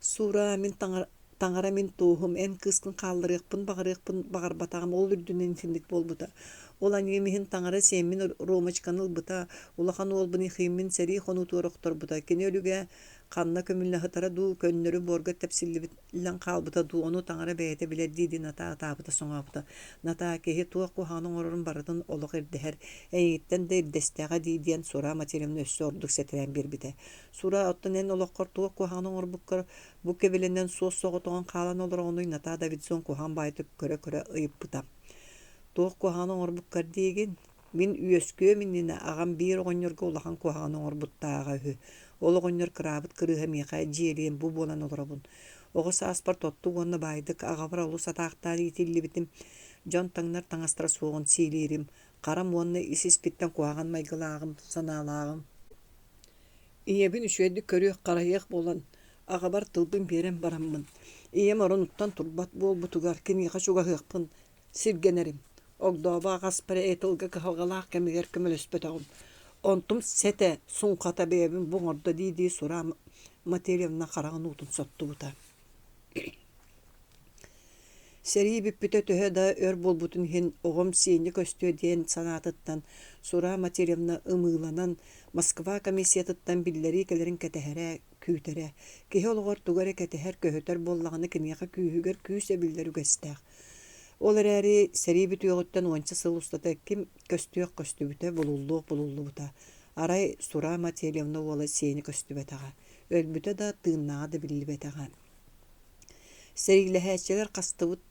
Speaker 1: Сура, мин таҥара мин туоһум, эн кыыскын хаалларыахпын баҕарыахпын баҕарбатаҕым, ол үрдүнэн итинник буолбута. Ол аньыым иһин таҥара сиэммин Ромочканы ылбыта, улахан уолбун Ехиммин сэрии хонуутугар охторбута. Кини өлүгэ ханна көмүллэ сытара дуу, көннөрү буорга тэпсиллибит Лэн хаалбыта дуу, ону таҥара бэйэтэ билэр дии-дии Натаа ытаабыта-соҥообута. Натаа, киһи туох куһаҕаны оҥорорун барытын олох ирдэһэр, эйигиттэн да ирдэстэҕэ дии диэн Сура Матеревна өссө ордук сэтэрээн биэрбитэ. Сура, оттон эн олоххор туох куһаҕаны оҥорбуккар бу кэбилэнэн суос-соҕотоҕун хаалан олороҕунуй Натаа Давидсон куһаҕан баайытык көрө-көрө ыйыппыта. Туох куһаҕаны оҥорбуккар диигин? Мин үөскүөм иннинэ аҕам биир оҕонньорго улахан куһаҕаны оҥорбуттааҕа үһү. Ол оҕонньор кыраабыт кырыыһа миэхэ дьиэлиэн бу буолан олоробун. Оҕо сааспар тоттук уонна баайдык аҕабар олус атаахтаан иитиллибитим. Дьон таҥнар таҥастара суоҕун сиилиирим. Харам уонна ис-испиттэн куһаҕан майгылааҕым, санаалааҕым. Ийэбин үчүгэйдик көрүөх-харайыах буолан, аҕабар тылбын биэрэн бараммын, ийэм оронуттан турбат буолбутугар киниэхэ чугаһыахпын сиргэнэрим. Огдообо аҕаспар тылга кыһалҕалаах кэмигэр көмөлөспөтөҕүм. Онтум сэтэ, суҥхата бэйэбин бу оҥордо дии-дии Сура Матильевна хараҕын уутун соттубута. Сэрии бүппүтэ төһө да өр буолбутун иһин оҕом сиэнньэ көстүө диэн санаатыттан Сура Матильевна ымыыланан Москва комиссиятыттан биллэрии кэлэрин кэтэһэрэ, күүтэрэ. Киһи олоҕор тугу эрэ кэтэһэр, көһүтэр буоллаҕына киниэхэ күүһүгэр күүс эбиллэр үгэстээх. Ол эрээри сэрии бүтүөҕүттэн уонча сыл устата ким көстүөх көстүбүтэ, булуллуох булуллубута. Арай Сура Матильевна уола сиэнэ көстүбэтэҕэ, өлбүтэ да, тыыннааҕа да биллибэтэҕэ. Сэриилэһээччилэр хастыбыт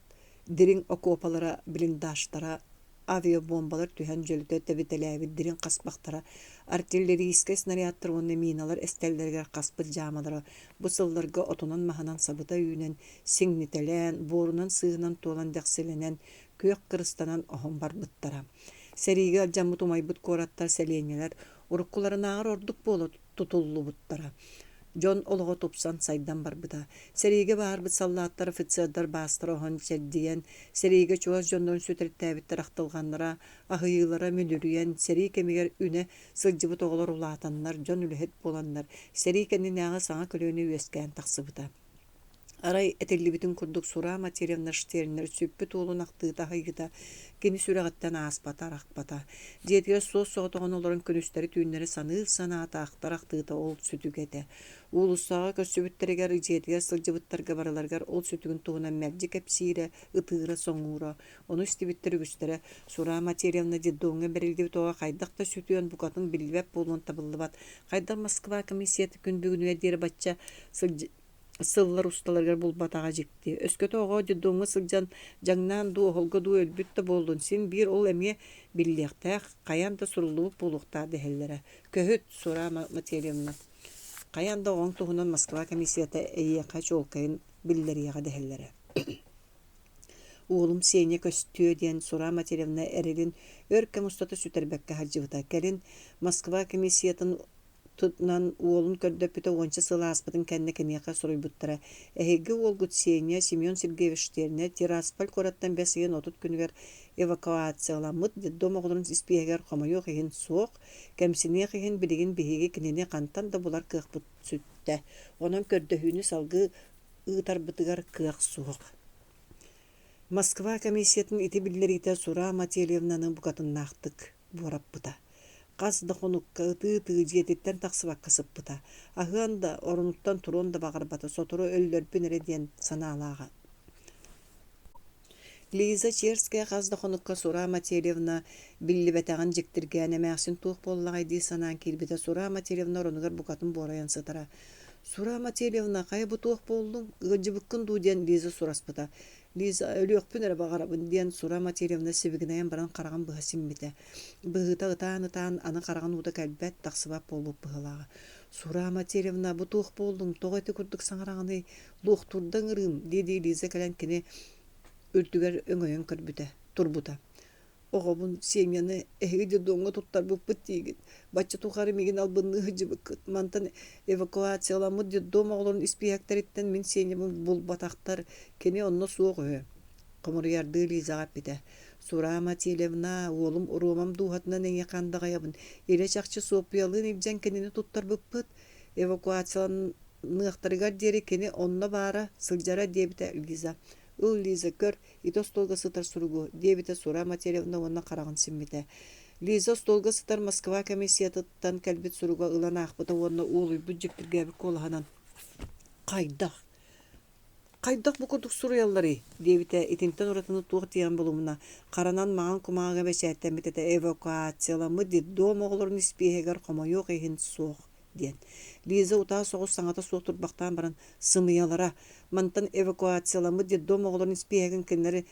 Speaker 1: дириҥ окуопалара, блиндажтара. Авиабомбалар түһэн дьөлүтэ тэбитэлээбит дириҥ хаспахтара, артиллерийскай снарядтар уонна миналар эстэллэригэр хаспыт дьаамалара бу сылларга отунан-маһынан сабыта үүнэн, сиҥнитэлээн, буорунан-сыыһынан туолан дэхсилэнэн, күөх кырыстанан оһон барбыттара. Сэриигэ алдьаммыт умайбыт куораттар, сэлиэнньэлэр уруккуларынааҕар ордук буола тутуллубуттара. Дьон олоҕо тупсан, сайдан барбыта. Сэриигэ баарбыт саллааттар, офицердар баастара оһон, чэрдийэн, сэриигэ чугас дьоннорун сүтэртээбиттэр ахтылҕаннара, аһыйыылара мүлүрүйэн, сэрии кэмигэр үнэ сылдьыбыт оҕолор улаатаннар, дьон үлэһит буоланнар, сэрии кэннинээҕи саҥа көлүөнэ үөскээн тахсыбыта. Арай, этиллибитин курдук, Сура Матерьевна Штернер сүппүт уолун ахтыыта аһыйыыта кини сүрэҕиттэн ааспата, арахпата. Дьиэтигэр суос-соҕотоҕун олорон күнүстэри-түүннэри саныыр санаата, ахтар ахтыыта ол сүтүгэ этэ. Уулуссаҕа көрсүбүттэригэр, дьиэтигэр сылдьыбыттарга барыларыгар ол сүтүгүн туһунан мэлдьи кэпсиирэ, ытыыра-соҥуура. Ону истибиттэр үгүстэрэ Сура Матерьевна детдомҥа бэриллибит оҕо хайдах да сүтүөн букатын биллибэт буолуон табыллыбат. Хайдах Москва комиссията күн бүгүнүгэр диэри бачча сылдь сыллар усталарыгар булбатаҕа дьикти. Өскөтө оҕо детдомҥа сылдьан дьаҥнаан дуу, оһолго дуу өлбүт да буоллун, син биир ол эмиэ биллиэхтээх, хайаан да суруллубут буолуохтаах дэһэллэрэ. Көһүт, Сура Матвеевна, хайаан да оҕоҥ туһунан Москва комиссията эйиэхэ чуолкайын биллэриэҕэ дэһэллэрэ. Уолум Сеня көстүө диэн Сура Матвеевна эрэлин өр кэм устата сүтэрбэккэ сылдьыбыта. Кэлин Москва комиссиятын Тутунан уолун көрдөппүтэ уонча сыл ааспытын кэннэ киниэхэ суруйбуттара: «Эһиги уолгут Сеня Семен Сергеевич Штернер Тирасполь куораттан бэс ыйын 30 күнүгэр эвакуацияламмыт детдом оҕолорун испииһэгэр хомойуох иһин суох, кэмсиниэх иһин билигин биһиги кинини хантан да булар кыахпыт сүттэ. Онон көрдөһүүнү салгыы ыытарбытыгар кыах суох». Москва комиссиятын ити биллэриитэ Сура Мательевнаны букатыннаахтык буораппыта. Хас да хонукка ытыы-ытыы дьиэтиттэн тахсыбакка сыппыта. Аһыан да, оронуттан туруон да баҕарбата, сотору өллөрбүн эрэ диэн санаалааҕа. Лиза Черская хас да хонукка Сура Мательевна биллибэтэҕин дьиктиргээн эмээхсин туох буоллаҕай дии санаан киирбитэ Сура Мательевна оронугар букатын буорайан сытара. «Сура Мательевна, хайа бу туох буоллуҥ? Ыалдьыбыккын дуу?» диэн Лиза сураспыта. Лиза, өлүөхпүн эрэ баҕарабын, диэн Сура Матвеевна сибигинэйэн баран хараҕын быһа симмитэ. Быһыыта ытаан-ытаан аны хараҕын уута кэлбэт, тахсыбат буолбут быһыылааҕа. «Сура Матвеевна, бу туох буоллуҥ, тоҕо ити курдук саҥараҕыный, луохтуурда ыҥырыым», дии-дии Лиза кэлэн кини үрдүгэр өҥөйөн көрбүтэ, турбута. Оҕобун, Сеняны эһиги детдомҥа туттарбыппыт диигит. Бачча тухары миигин албынныы сылдьыбыккыт. Мантан эвакуацияламмыт детдом оҕолорун испииһэктэриттэн мин Сенябын булбатахтар, кини онно суох үһү. Хомуруйардыы Лизаҕа эппитэ: «Сура Матильевна, уолум Ромам дууһатынан эйиэхэ андаҕайабын. Илэ-чахчы Суоппуйалыын илдьэн кинини туттарбыппыт. Эвакуацияланыахтарыгар диэри кини онно баара, сылдьара», диэбитэ Лиза. «Ыл, Лиза, көр, ити остуолга сытар суругу, диэбитэ Сура Матеревна уонна хараҕын симмитэ. Лиза остуолга сытар Москва комиссиятыттан кэлбит суруга ылан аахпыта уонна уолуйбут дьиктиргээбит куолаһынан «Хайдах? Хайдах бу курдук суруйалларый?» диэбитэ итинтэн уратыны туох диэҕин булумуна, харанан маҥан кумааҕыга бэчээттэммит этэ эвакуацияламмыт детдом оҕолорун испииһэгэр хомойуох иһин суох диэн. Лиза утаа соҕус саҥата суох турбахтаан баран, сымыйалара, мантан эвакуацияламмыт детдом оҕолорун испииһэгин кинилэри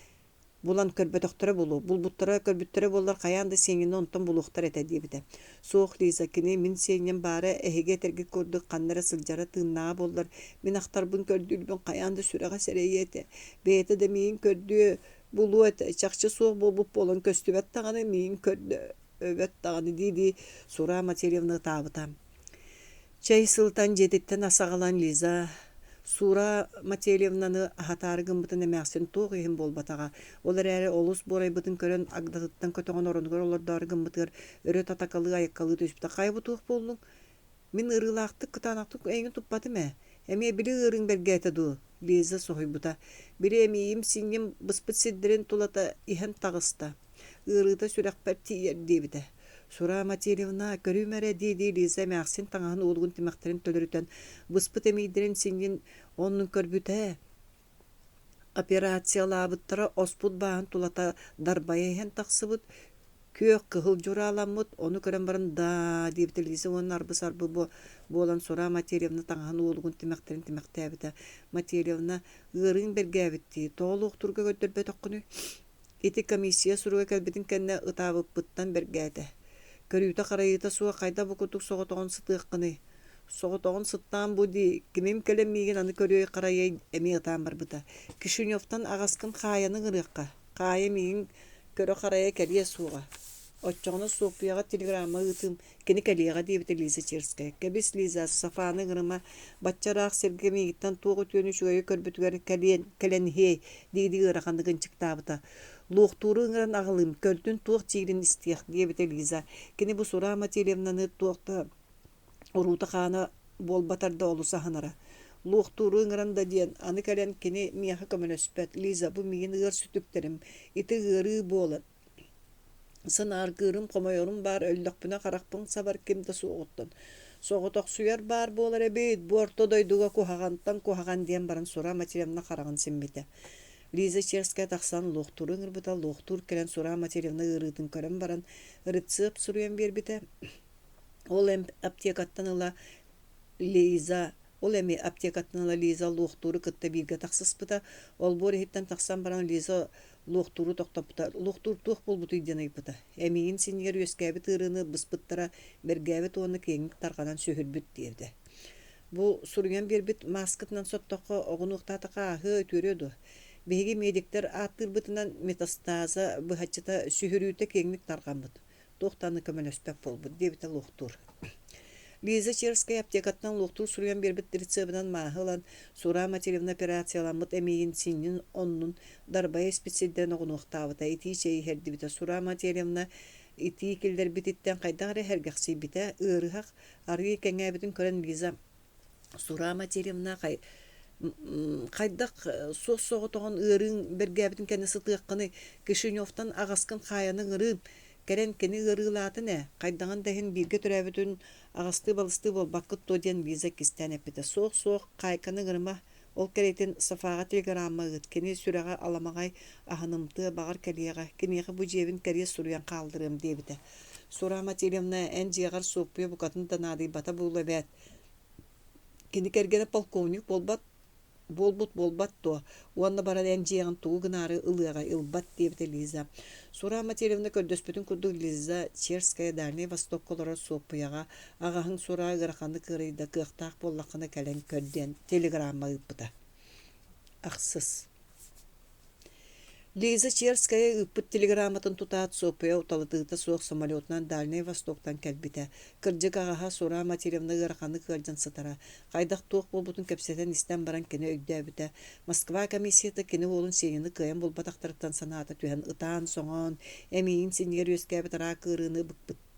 Speaker 1: булан көрбөтөхтөрө буолуо, булбуттара, көрбүттэрэ буоллар хайаан да Сеняны онтон булуохтар этэ диэбитэ. Суох, Лиза, кини мин Сеням баара эһиги этэргит курдук ханна эрэ сылдьара тыыннааҕа буоллар, мин ахтарбын көрдүүрбүн хайаан да сүрэҕэ сэрэйиэ этэ. Бэйэтэ да миигин көрдүө, булуо этэ, чахчы суох буолбут буолан көстүбэт даҕаны миигин көрдө Өбөт даҕаны дии-дии Сура Матвеевна ытаабыта. Чэй сылытан дьиэтиттэн ас аҕалан Лиза Сура Матвеевнаны аһатаары гыммытын эмээхсин туох иһин буолбатаҕа. Ол эрээри олус буорайбытын көрөн агдатыттан көтөҕөн оронугар олордоору гыммытыгар өрө татакалыы айаккалыы түспүтэ. Хайа бу туох буоллуҥ? Мин ыарыылаахтык, кытаанахтык эйигин туппатым ээ. Эмиэ били ыарыыҥ бэргээтэ дуу? Лиза соһуйбута. Били эмиийим-синньим быспыт сирдэрин тулата иһэн таҕыста. Ыарыыта сүрэхпэр тиийэр диэбитэ. Сура Матвеевна, көрүүм эрэ дии-дии Лиза эмээхсин таҥаһын уолугун тимэхтэрин төлөрүтэн, быспыт эмиийдэрин синньин оннун көрбүтэ. Операциялаабыттара оспут бааһын тулата дарбайа иһэн тахсыбыт, күөх кыһыл дьурааламмыт, ону көрөн баран даа диэбитэ Лиза уонна арбы-сарбы буолан Сура Матвеевна таҥаһын уолугун тимэхтэрин тимэхтээбитэ. Матвеевна, ыарыыҥ бэргээбит дии, тоҕо луохтуурга көрдөрбөтөххүнүй? Ити комиссия суруга кэлбитин кэннэ ытаабыппыттан бэргээтэ. Көрүүтэ-харайыыта суох хайдах бу курдук соҕотоҕун сытыаххыный? Соҕотоҕун сыттаан бу дии, кимим кэлэн миигин аны көрүөй-харайыай эмиэ ытаан барбыта. Кишиневтан аҕаскын Хаайаны ыҥырыахха. Хаайа миигин көрө-харайа кэлиэ суоҕа. Оччоҕуна Суоппуйаҕа телеграмма ыытыым, кини кэлиэҕэ диэбитэ Лиза Черская. Кэбис, Лиза, Сафаны ыҥырыма, бачча ыраах сиргэ миигиттэн туох үтүөнү үчүгэйи көрбүтүгэр кэлиэн, кэлэн иһиэй дии-дии ыараханнык ынчыктаабыта. Луохтууру ыҥыран аҕалыым, көрдүн туох диирин истиэх, диэбитэ Лиза. Кини бу Сура Матильевнаны туох да уруута-хаана буолбатар да олус аһынара. Луохтууру ыҥыран да диэн, аны кэлэн кини миэхэ көмөлөспөт. Лиза, бу миигин ыар сүтүктэрим, ити ыарыы буолан Санааргыырым, хомойорум баар өллөхпүнэ харахпын сабар ким да суоҕуттан. Соҕотохсуйар баар буолар эбит, бу орто дойдуга куһаҕантан куһаҕан диэн баран Сура Матвеевна хараҕын симмитэ. Лиза Черская тахсан луохтууру ыҥырбыта, луохтуур кэлэн Сура Матвеевна ыарыытын көрөн баран рецепт суруйан биэрбитэ. Ол эмп аптекаттан ыла Лиза Ол эмиэ аптекаттан ыла Лиза луохтууру кытта бииргэ тахсыспыта. Олбуор иһиттэн тахсан баран Лиза луохтууру тохтоппута. Луохтуур туох буолбутуй диэн ыйыппыта. Эмиийин синньигэр үөскээбит ыарыыны быспыттара бэргээбит уонна киэҥник тарҕанан сүһүрбүт диэбитэ. Бу суруйан биэрбит мааскытынан соттоххо оҕунуохтаатахха ааһыа үтүөрүө дуо? Биһиги медиктэр ааттыырбытынан метастаза быһаччыта сүһүрүүтэ киэҥник тарҕаммыт. туох даҕаны көмөлөспөт буолбут диэбитэ луохтуур. Лиза Черская аптекаттан луохтуур суруйан биэрбит рецебынан мааһы ылан, Сура Матильевна операцияламмыт эмиийин синньин оннун дарбайа испит сирдэрин оҕунуохтаабыта, итии чэй иһэрдибитэ. Сура Матильевна итии киллэрбититтэн хайдах эрэ сэргэхсийбитэ, ыарыһах арыый кэҥээбитин көрөн Лиза Сура Матильевна хайдах суос-соҕотоҕун ыарыыҥ бэргээбитин кэннэ сытыаххыный, Кишиневтан аҕаскын хаайан ыҥырыым, кэлэн кини ыарыылаатын ээ, хайдаҕын да иһин бииргэ төрөөбүтүн аҕастыы-балыстыы буолбаккыт дуо диэн Лиза кистээн эппитэ. Суох-суох, хаайканы ыҥырыма, ол кэриэтин Сафаҕа телеграмма ыыт, кини сүрэҕэ аламаҕай, аһынымтыа, баҕар кэлиэҕэ, киниэхэ бу дьиэбин кэриэс суруйан хаалларыам диэбитэ. Сура Матильевна, эн дьиэҕэр Суоппуйа букатын да наадыйбата буолуо эбээт, Кини кэргэнэ полковник буолбат буолбут буолбат дуо уонна баран эн дьиэҕин тугу гынаары ылыаҕай ылбат диэбитэ Лиза. Сура Матвеевна көрдөспүтүн курдук Лиза Черская Дальнай Востокка олорор Суоппуйаҕа аҕаһыҥ Сура ыараханнык ыарыйда кыахтаах буоллаххына кэлэн көр диэн телеграмма ыыппыта. Ахсыс Лиза Черская ыыппыт телеграмматын тутаат, Суоппуйа уталытыыта суох самолетунан Дальнай Востоктан кэлбитэ. Кырдьык аҕаһа Сура Матвеевна ыараханнык ыалдьан сытара. Хайдах-туох буолбутун кэпсэтэн истэн баран кини өйдөөбүтэ. Москва комиссията кини уолун Сеняны кыайан булбатахтарыттан санаата түһэн ытаан-соҥоон, эмиийин синньигэр үөскээбит араак ыарыыны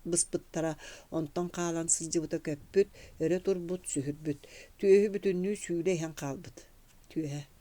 Speaker 1: быспыттара, онтон хаалан сылдьыбыта көппүт, өрө турбут, сүһүрбүт. Түөһү бүтүннүү сүүлэ иһэн хаалбыт. Түөһэ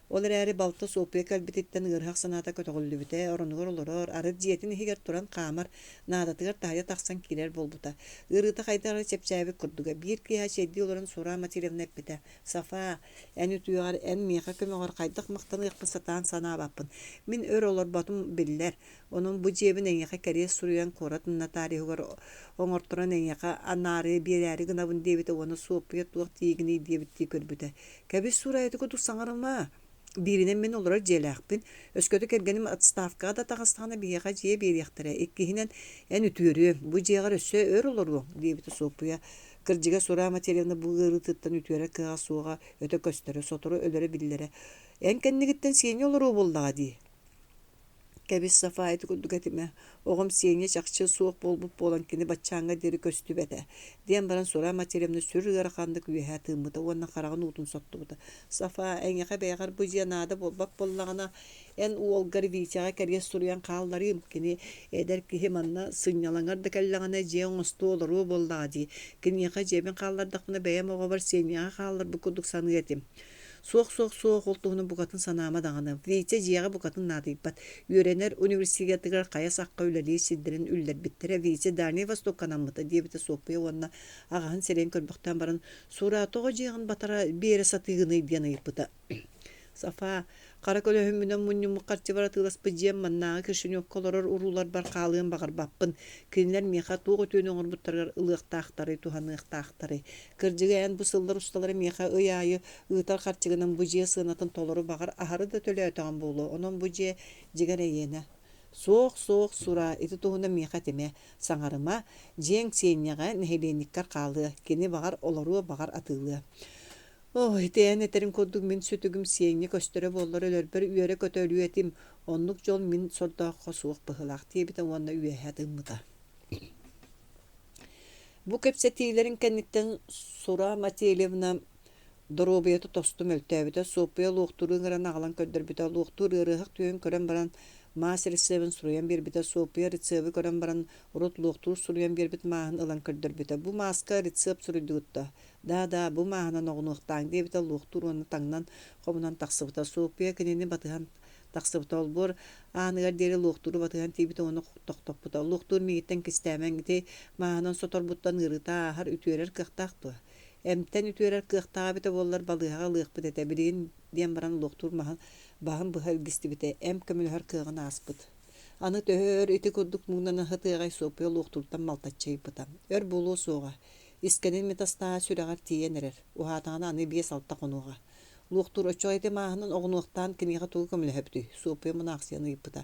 Speaker 1: Ол эрээри балта Суоппуйа кэлбититтэн ыарыһах санаата көтөҕүллүбүтэ, оронугар олорор, арыт дьиэтин иһигэр туран хаамар, наадатыгар таһыйа тахсан киирэр буолбута. Ыарыыта хайдах эрэ чэпчээбит курдуга. Биир киэһэ чэйдии олорон Сура Матвеевна эппитэ: «Сафа, эн үтүөҕэр, эн миэхэ көмөҕөр хайдах махтаныахпын сатаан санаабаппын. Мин өр олорботум биллэр. Онон бу дьиэбин эйиэхэ кэриэс суруйан куорат нотариуһугар оҥорторон эйиэхэ анаары биэрээри гынабын» диэбитэ уонна Суоппуйа туох диигиний диэбиттии көрбүтэ. Кэбис сураайыты курдук саҥарыма. Бииринэн мин олорор дьиэлээхпин. Өскөтө кэргэним отставкаҕа да таҕыстаҕына биһиэхэ дьиэ биэриэхтэрэ. Иккиһинэн, эн үтүөрүөҥ, бу дьиэҕэр өссө өр олоруоҥ, диэбитэ Суоппуйа. Кырдьыга Сура Матвеевна бу ыарыытыттан үтүөрэр кыаҕа суоҕа өтө көстөрө, сотору өлөрө биллэрэ. Эн кэннигиттэн Сеня олоруо буоллаҕа дии. Кэбис, Сафа, ити курдук этимэ, оҕом Сеня чахчы суох буолбут буолан кини баччааҥҥа диэри көстүбэтэ, диэн баран Сура Матвеевна сүр ыараханнык үөһэ тыыммыта уонна хараҕын уутун соттубута. Сафа, эйиэхэ бэйэҕэр бу дьиэ наада буолбат буоллаҕына, эн уолгар Витяҕа кэриэс суруйан хаалларыым. Кини эдэр киһи манна сынньалаҥар да кэллэҕинэ дьиэ оҥостуо олоруо буоллаҕа дии. Киниэхэ дьиэбин хааллардахпына бэйэм оҕобор Сеняҕа хаалларбыт курдук саныа этим. Суох, суох, суох, ол туһунан букатын санаама даҕаны. Витя дьиэҕэ букатын наадыйбат. Үөрэнэр университетыгар хайа сахха үлэлиир сирдэрин үллэрбиттэрэ. Витя Дальнай Востокка анаммыта, диэбитэ Суоппуйа уонна аҕаһын сирэйин көрбөхтөөн баран, «Сура, тоҕо дьиэҕин батара биэрэ сатыыгыный?» диэн ыйыппыта. Сафа, Хара көлөһүммүнэн мунньуммут харчыбар атыыласпыт дьиэм маннааҕы Кишиневка олорор урууларбар хаалыан баҕарбаппын. Кинилэр миэхэ туох үтүөнү оҥорбуттарыгар ылыахтаахтарый, туһаныахтаахтарый? Кырдьыга эн бу сыллар усталара миэхэ ый аайы ыытар харчыгынан бу дьиэ сыанатын толору баҕар аһары да төлөөтөҕүм буолуо. Онон бу дьиэ дьиҥэр эйиэнэ. Суох, суох, Сураа, ити туһунан миэхэ этимэ, саҥарыма, дьиэҥ Сиэнньэҕэ, нэһилиэнньиккэр хаалыа, кини баҕар олоруо, баҕар атыылыа. Оо, ити эн этэриҥ курдук мин сүтүгүм Сиэнньэ көстөрө буоллар өлөрбөр үөрэ-көтө өлүө этим, оннук дьол мин сордооххо суох быһыылаах диэбитэ уонна үөһэ тыыммыта. Бу кэпсэтиилэрин кэнниттэн Сура Матильевна доруобуйата тосту мөлтөөбүтэ, Суоппуйа луохтууру ыҥыран аҕалан көрдөрбүтэ, луохтуур ыарыһах түөһүн көрөн баран маас рецебин суруйан биэрбитэ, Суоппуйа рецеби көрөн баран урут луохтуур суруйан биэрбит мааһын ылан көрдөрбүтэ. Бу мааска рецепт суруйдугут дуо? Да-да, бу мааһынан оҕунуохтааҥ диэбитэ луохтуур уонна таҥнан хомунан тахсыбыта. Суоппуйа кинини батыһан тахсыбыта. Олбуор ааныгар диэри луохтууру батыһан тиийбитэ уонна тохтоппута. Луохтуур миигиттэн кистээмэҥ, ити мааһынан соторбуттан ыарыыта ааһар, үтүөрэр кыахтаах дуо? Эмтэн үтүөрэр кыахтааҕа эбитэ буоллар балыыһаҕа ылыахпыт этэ, билигин диэн баран луохтуур маһын баһын быһа илгистибитэ, эмп көмөлөһөр кыаҕын ааспыт. Аны төһө өр ити курдук муҥнана сытыаҕай Суоппуйа луохтууртан малтаччы ыйыппыта. Өр буолуо суоҕа. Искэнин метастаһа сүрэҕэр тиийэн эрэр, уһаатаҕына аны 5-6 хонуоҕа. Луохтуур оччоҕо ити мааһынан оҕунуохтаан киниэхэ тугу көмөлөһөбүтүй? Суоппуйа мунаахсыйан ыйыппыта.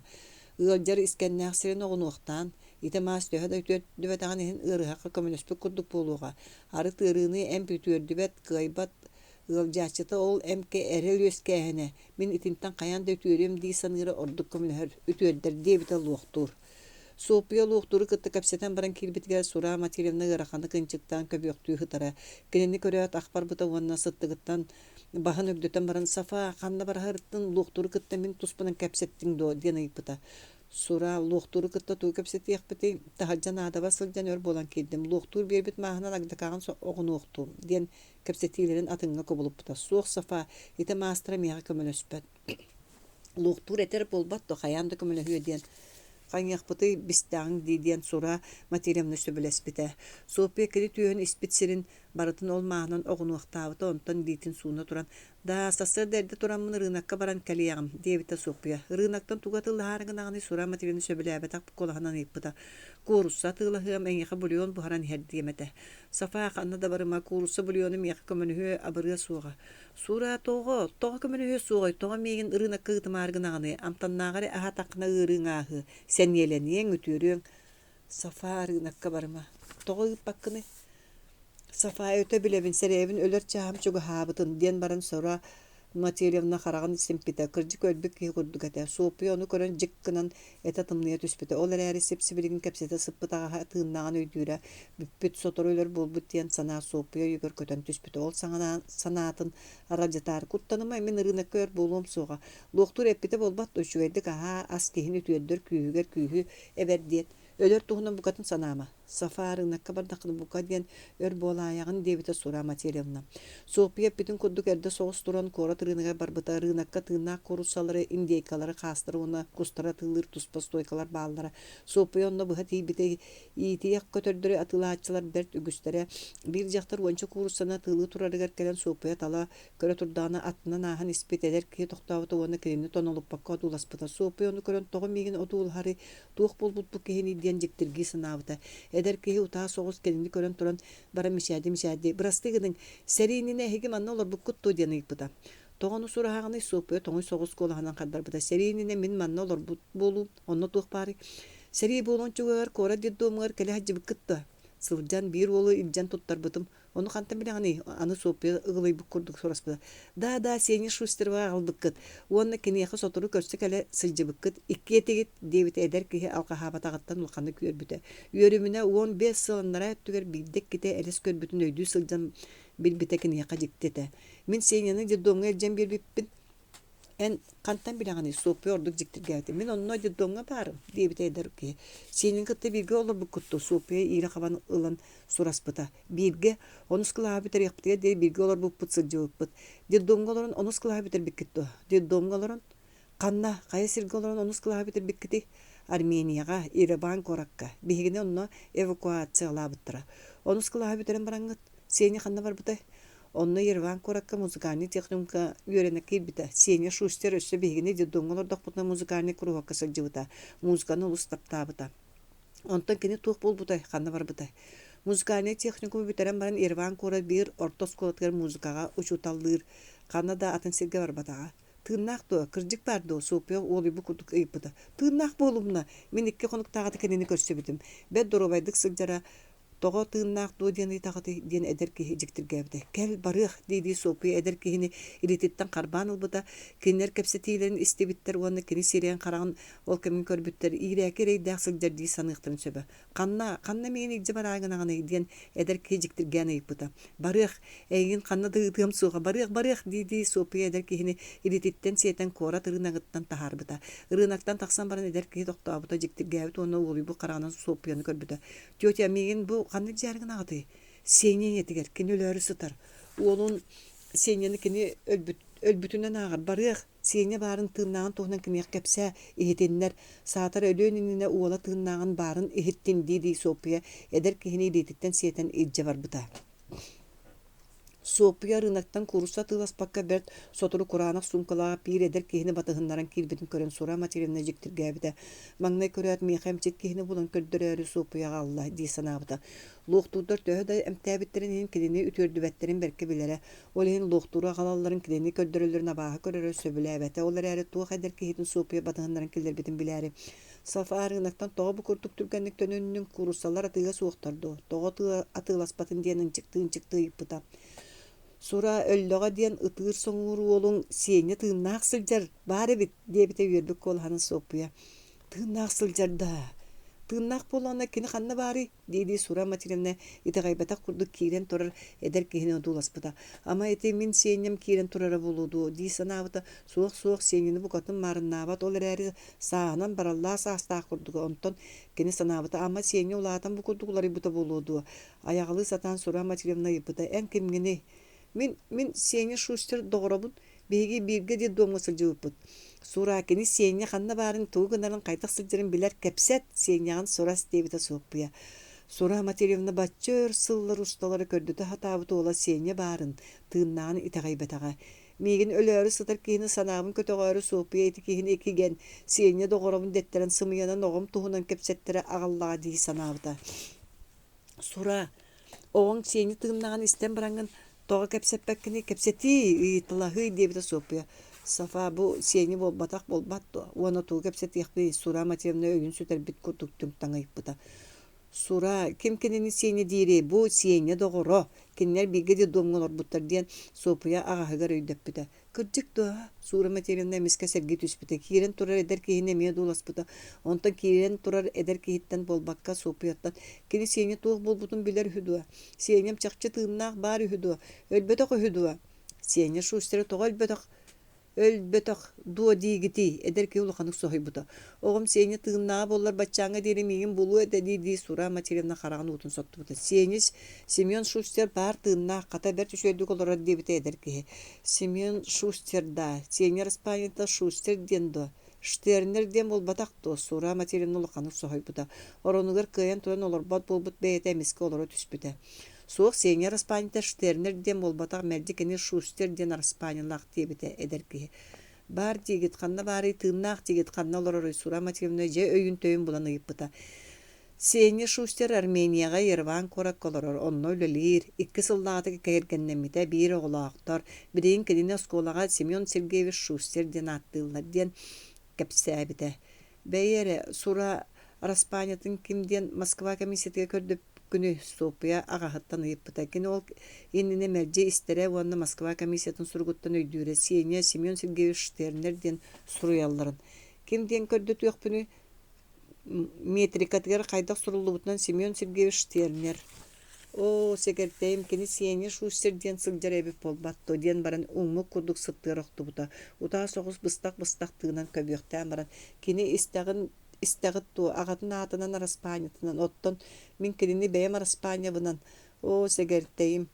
Speaker 1: Ыалдьар искэннээх сирин оҕунуохтаан, ити маас төһө да үтүөрдүбэтэҕин иһин ыарыһахха көмөлөспүт курдук буолуоҕа. Арыт ыарыыны эмп үтүөрдүбэт, кыайбат ыалдьааччыта ол эмкэ эрэл үөскээһинэ, мин итинтэн хайаан да үтүөрүөм дии саныыра ордук көмөлөһөр, үтүөрдэр диэбитэ луохтуур. Суоппуйа луохтууру кытта кэпсэтэн баран киирбитигэр Сура Матильевна ыараханнык ынчыктаан көбүөхтүү сытара. Кинини көрөөт ах барбыта уонна сыттыгыттан баһын өгдөтөн баран «Сафа, ханна бараһарыттын луохтууру кытта мин туспунан кэпсэттиҥ дуо?» диэн ыйыппыта. Сура, луохтууру кытта тугу кэпсэтиэхпитий? Таһырдьа наадабар сылдьан өр буолан киирдим. Луохтуур биэрбит мааһынан агдакаҕын оҕунуохтуум диэн кэпсэтиилэрин атыҥҥа кубулуппута. Суох, Сафа, ити маастара миэхэ көмөлөспөт. Луохтуур этэр буолбат дуо, хайаан да көмөлөһүө диэн хайыахпытый, бистэҕиҥ дии диэн Сура Матильевна сөбүлэспитэ. Суоппуйа кини түөһүн испит сирин барытын ол мааһынан оҕунуохтаабыта, онтон илиитин сууна туран «Даа, сарсыарда эрдэ тураммын ырыынакка баран кэлиэҕим» диэбитэ Суоппуйа. «Ырыынактан тугу атыылаһаары гынаҕыный?» Сура Матильевна сөбүлээбэтэх куолаһынан ыйыппыта. «Куурусса атыылаһыам, эйиэхэ бульон буһаран иһэрдиэм этэ». «Сафа, ханна да барыма, куурусса бульона миэхэ көмөлөһүө, абырыа суоҕа». Сураа, тоҕо? Тоҕо көмөлөһүө суоҕай? Тоҕо миигин ырыынакка ыытымаары гынаҕыный? Амтаннааҕы эрэ аһаатаххына ыарыыҥ ааһыа, сэниэлэниэҥ, үтүөрүөҥ. Сафа, ырыынакка барыма. Тоҕо ыыппаккыный? Сафа, өтө билэбин, сэрэйэбин өлөр чааһым чугаһаабытын, диэн баран Сора Матильевна хараҕын симпитэ, кырдьык өлбүт киһи курдук этэ. Суоппуйа ону көрөн дьик гынан этэ тымныйа түспүтэ. Ол эрээри сип-сибилигин кэпсэтэ сыппыт аҕаһа тыыннааҕын өйдүүрэ, бүппүт, сотору өлөр буолбут диэн санаа Суоппуйа өйүгэр көтөн түспүтэ. Ол санаатын аралдьытаары куттаныма, мин ырыынакка өр буолуом суоҕа. Луохтуур эппитэ буолбат да үчүгэйдик аһаа, ас киһини үтүөрдэр күүһүгэр күүһү эбэр диэн. Өлөр туһунан букатын санаама. Сафа ырыынакка бардаххына бука диэн өр буолаайаҕын диэбитэ Сура Матильевна. Суоппуйа эппитин курдук эрдэ соҕус туран куорат ырыынагар барбыта. Ырыынакка тыыннаах кууруссалары, индейкалары, хаастары уонна кустары атыылыыр туспа стойкалар бааллара. Суоппуйа онно быһа тиийбитэ иитийэх көтөрдөрү атыылааччылар бэрт үгүстэрэ. Биир дьахтар уонча кууруссаны атыылыы турарыгар кэлэн Суоппуйа тала көрө турдаҕына аттынан ааһан испит эдэр киһи тохтообута уонна кинини тонолуппакка одууласпыта. Суоппуйа ону көрөн тоҕо миигин одуулаһарый, туох буолбут бу киһиний диэн дьиктиргии санаабыта. Эдэр киһи утаа соҕус кинини көрөн туран баран мичээрдии-мичээрдии «Бырастыы гыныҥ, сэрии иннинэ эһиги манна олорбуккут дуо?» диэн ыйыппыта. Тоҕо ону сураһаҕыный Суоппуйа тоҥуй соҕус куолаһынан хардарбыта. «Сэрии иннинэ мин манна олорбут буолуум, онно туох баарый? Сэрии буолуон чугаһыгар куорат детдомугар кэлэ сылдьыбыккыт дуо? Сылдьан биир уолу илдьэн туттарбытым. Ону хантан билэҕиний? Аны Суоппуйа ыгылыйбыт курдук сураспыта. Да, да, Сеня Шустеровы аҕалбыккыт уонна киниэхэ сотору көрсө кэлэ сылдьыбыккыт. Иккиэ этигит, диэбитэ эдэр киһи алҕаһаабатаҕыттан улаханнык үөрбүтэ. Үөрүмүнэ 15 сыл анараа өттүгэр биирдэ иккитэ элэс көрбүтүн өйдүү сылдьан билбитэ киниэхэ дьикти этэ. Мин Сеняны детдомҥа илдьэн биэрбиппин Эн хантан билэҕиний, Суоппуйа ордук дьиктиргээбитэ. Мин онно детдомҥа баарым, диэбитэ эдэр киһи. Сиэнин кытта бииргэ олорбуккут дуо? Суоппуйа иирэ хабан ылан сураспыта. Бииргэ, онус кылааһы бүтэриэхпитигэр диэри бииргэ олорбуппут, сылдьыбыппыт. Детдомҥа олорон онус кылааһы бүтэрбиккит дуо? Детдомҥа олорон? Ханна, хайа сиргэ олорон онус кылааһы бүтэрбиккитий? Арменияҕа, Ереван куоракка. Биһигини онно эвакуациялаабыттара. Онус кылааһы бүтэрэн бараҥҥыт, Сеня ханна барбытай? Онно Ереван куоракка музыкальнай техникумҥа үөрэнэ киирбитэ. Сеня Шустер өссө биһигини детдомҥа олордохпутуна музыкальнай куруһуокка сылдьыбыта, музыканы олус таптаабыта. Онтон кини туох буолбутай, ханна барбытай? Музыкальнай техникуму бүтэрэн баран Ереван куорат биир орто оскуолатыгар музыкаҕа учууталлыыр, ханна да атын сиргэ барбатаҕа. Тыыннаах дуо, кырдьык баар дуо? Суоппуйа уолуйбут курдук ыйыппыта. Тыыннаах буолумна, мин икки хонуктааҕыта кинини көрсүбүтүм. Бэрт доруобайдык сылдьара, Тоҕо тыыннаах дуо диэн ыйытаҕытый? диэн эдэр киһи дьиктиргээбитэ. Кэл, барыах, дии-дии Суоппуйа эдэр киһини илиититтэн харбаан ылбыта, кинилэр кэпсэтиилэрин истибиттэр уонна кини сирэйин-хараҕын ол кэмҥэ көрбүттэр иирээки эрэйдээх сылдьар дии саныахтарын сөбө. Ханна, ханна миигин илдьэ бараа гынаҕыный? диэн эдэр киһи дьиктиргээн ыйыппыта. Барыах, эйигин ханна да ыытыам суоҕа, барыах, барыах, дии-дии Суоппуйа эдэр киһини илиититтэн сиэтэн куорат ырыынагыттан таһаарбыта. Ырыынактан тахсан баран эдэр киһи тохтообута, дьиктиргээбит уонна уолуйбут хараҕынан Суоппуйаны көрбүтэ. Тетя, миигин бу ханнык дьиэҕэр гынаҕытый? Сеня ийэтигэр, кини өлөөрү сытар. Уолун Сеняны кини өлбүт, өлбүтүнэн ааҕар. Барыах, Сеня баарын тыыннааҕын туһунан киниэхэ кэпсээ, иһитиннэр. Саатар өлүөн иннинэ уола тыыннааҕын баарын иһиттин дии-дии Суоппуйа эдэр киһини илиититтэн сиэтэн илдьэ барбыта. Суоппуйа ырыынактан куурусса атыыласпакка бэрт сотору кураанах суумкалаах биир эдэр киһини батыһыннаран киирбитин көрөн Сура Матеревна дьиктиргээбитэ. Маҥнай көрөөт миэхэ эмчит киһини булан көрдөрөөрү Суоппуйаҕа аҕалла дии санаабыта. Луохтуурдар төһө да эмтээбиттэрин иһин кинини үтүөрдүбэттэрин бэркэ билэрэ. Ол иһин луохтууру аҕалалларын кинини көрдөрөллөрүн абааһы көрөрө сөбүлээбэтэ. Ол эрээри туох эдэр киһитин Суоппуйа батыһыннаран киллэрбитин билээри Сафа ырыынактан тоҕо бу курдук түргэнник төнүннүҥ, кууруссалар атыыга суохтар дуо, тоҕо атыыласпатын диэн ынчыктыы-ынчыктыы ыйыппыта. Сура өллөҕө диэн ытыыр-соҥуур уолуҥ Сеня тыыннаах сылдьар, баар эбит диэбитэ үөрбүт куолаһынан Суоппуйа. Тыыннаах сылдьар даа? Тыыннаах буоллаҕына кини ханна баарый? дии-дии Сура Матвеевна итэҕэйбэтэх курдук киирэн турар эдэр киһини одууласпыта. Ама ити мин Сиэнньэм киирэн турара буолуо дуо дии санаабыта. Суох-суох, Сиэнньэни букатын маарыннаабат, ол эрээри сааһынан бараллаа саастаах курдуга. Онтон кини санаабыта, ама Сиэнньэ улаатан бу курдук уларыйбыта буолуо дуо? Айаҕалыы сатаан Сура Матвеевна ыйыппыта, эн кимҥиний? Мин, мин Сеня Шустер доҕоробун. Биһиги бииргэ детдомҥа сылдьыбыппыт. Сура, кини Сеня ханна баарын, тугу гынарын, хайдах сылдьарын билэр, кэпсэт, Сеняҕын сурас диэбитэ Суоппуйа. Сура Матвеевна бачча өр сыллар усталара көрдөтө сатаабыт уола Сеня баарын, тыыннааҕын итэҕэйбэтэҕэ. Миигин өлөөрү сытар киһини санаабын көтөҕөөрү Суоппуйа ити киһини иккигэн, Сеня доҕоробун дэттэрэн сымыйанан оҕом туһунан кэпсэттэрэ аҕаллаҕа дии санаабыта. Сура, Оҕоҥ сиэни тыыннаҕын истэн бараҥҥын тоҕо кэпсэппэккиний, кэпсэтиий, ыйыталаһыый диэбитэ Суоппуйа. Сафа бу сиэни буолбатах буолбат дуо уонна тугу кэпсэтиэхпиний, Сура Матвеевна өйүн сүтэрбит курдук түҥ-таҥ ыйыппыта. Сура, ким кинини сиэнэ диирий, бу Сеня доҕоро, кинилэр бииргэ детдомҥа олорбуттар диэн Суоппуйа аҕаһыгар өйдөппүтэ. Кырдьык дуо? Суура Матвеевна эмискэ сэргии түспүтэ. Киирэн турар эдэр киһини эмиэ одууласпыта. Онтон киирэн турар эдэр киһиттэн буолбакка, Суоппуйаттан «Кини Сеня туох буолбутун билэр үһү дуо? Сеням чахчы тыыннаах баар үһү дуо? Өлбөтөх үһү дуо?» Сеня Шустеры тоҕо өлбөтөх өлбөтөх дуо диигитий? Эдэр киһи улаханнык соһуйбута. Оҕом Сеня тыыннааҕа буоллар баччааҥҥа диэри миигин булуо этэ дии-дии Сура Матвеевна хараҕын уутун соттубута. Сеня Семен Шустер баар тыыннаах, хата бэрт үчүгэйдик олорор диэбитэ эдэр киһи. Семен Шустер даа, Сеня араспаанньата Шустер диэн дуо? Штернер диэн буолбатах дуо? Сура Матвеевна улаханнык соһуйбута. Оронугар кыайан туран олорбот буолбут бэйэтэ эмискэ олоро түспүтэ. Суох, Сеня араспаанньата Штернер диэн буолбатах, мэлдьи кини Шустер диэн араспаанньалаах диэбитэ эдэр киһи. Баар диигит, ханна баарый, тыыннаах диигит, ханна олороруй? Сура Матвеевна дьэ өйүн-төйүн булан ыйыппыта. Сеня Шустер Арменияҕа Ереван куоракка олорор, онно үлэлиир, икки сыллааҕыта кэргэннэммитэ, биир оҕолоохтор. Билигин кинини оскуолаҕа Семен Сергеевич Шустер диэн ааттыыллар диэн кэпсээбитэ. Бэйи эрэ, Сура араспаанньатын ким диэн Москва комиссиятыгар көрдөппүккүнүй? Суоппуйа аҕаһыттан ыйыппыта. Кини ол иннинэ мэлдьи истэрэ уонна Москва комиссиятын суругуттан өйдүүрэ Сеня Семен Сергеевич Штернер диэн суруйалларын. Ким диэн көрдөтүөхпүнүй? Метрикатыгар хайдах суруллубутунан Семен Сергеевич Штернер. Оо, сэгэртэйим, кини Сеня Шустер диэн сылдьар эбит буолбат дуо диэн баран уҥмук курдук сыттыгар охтубута. Утаа соҕус быстах-быстах тыынан көбүөхтээн баран, кини истэҕин истэҕит дуо, аҕатын аатынан араспаанньатынан, оттон мин кинини бэйэм араспаанньабынан, оо, сэгэртэйим,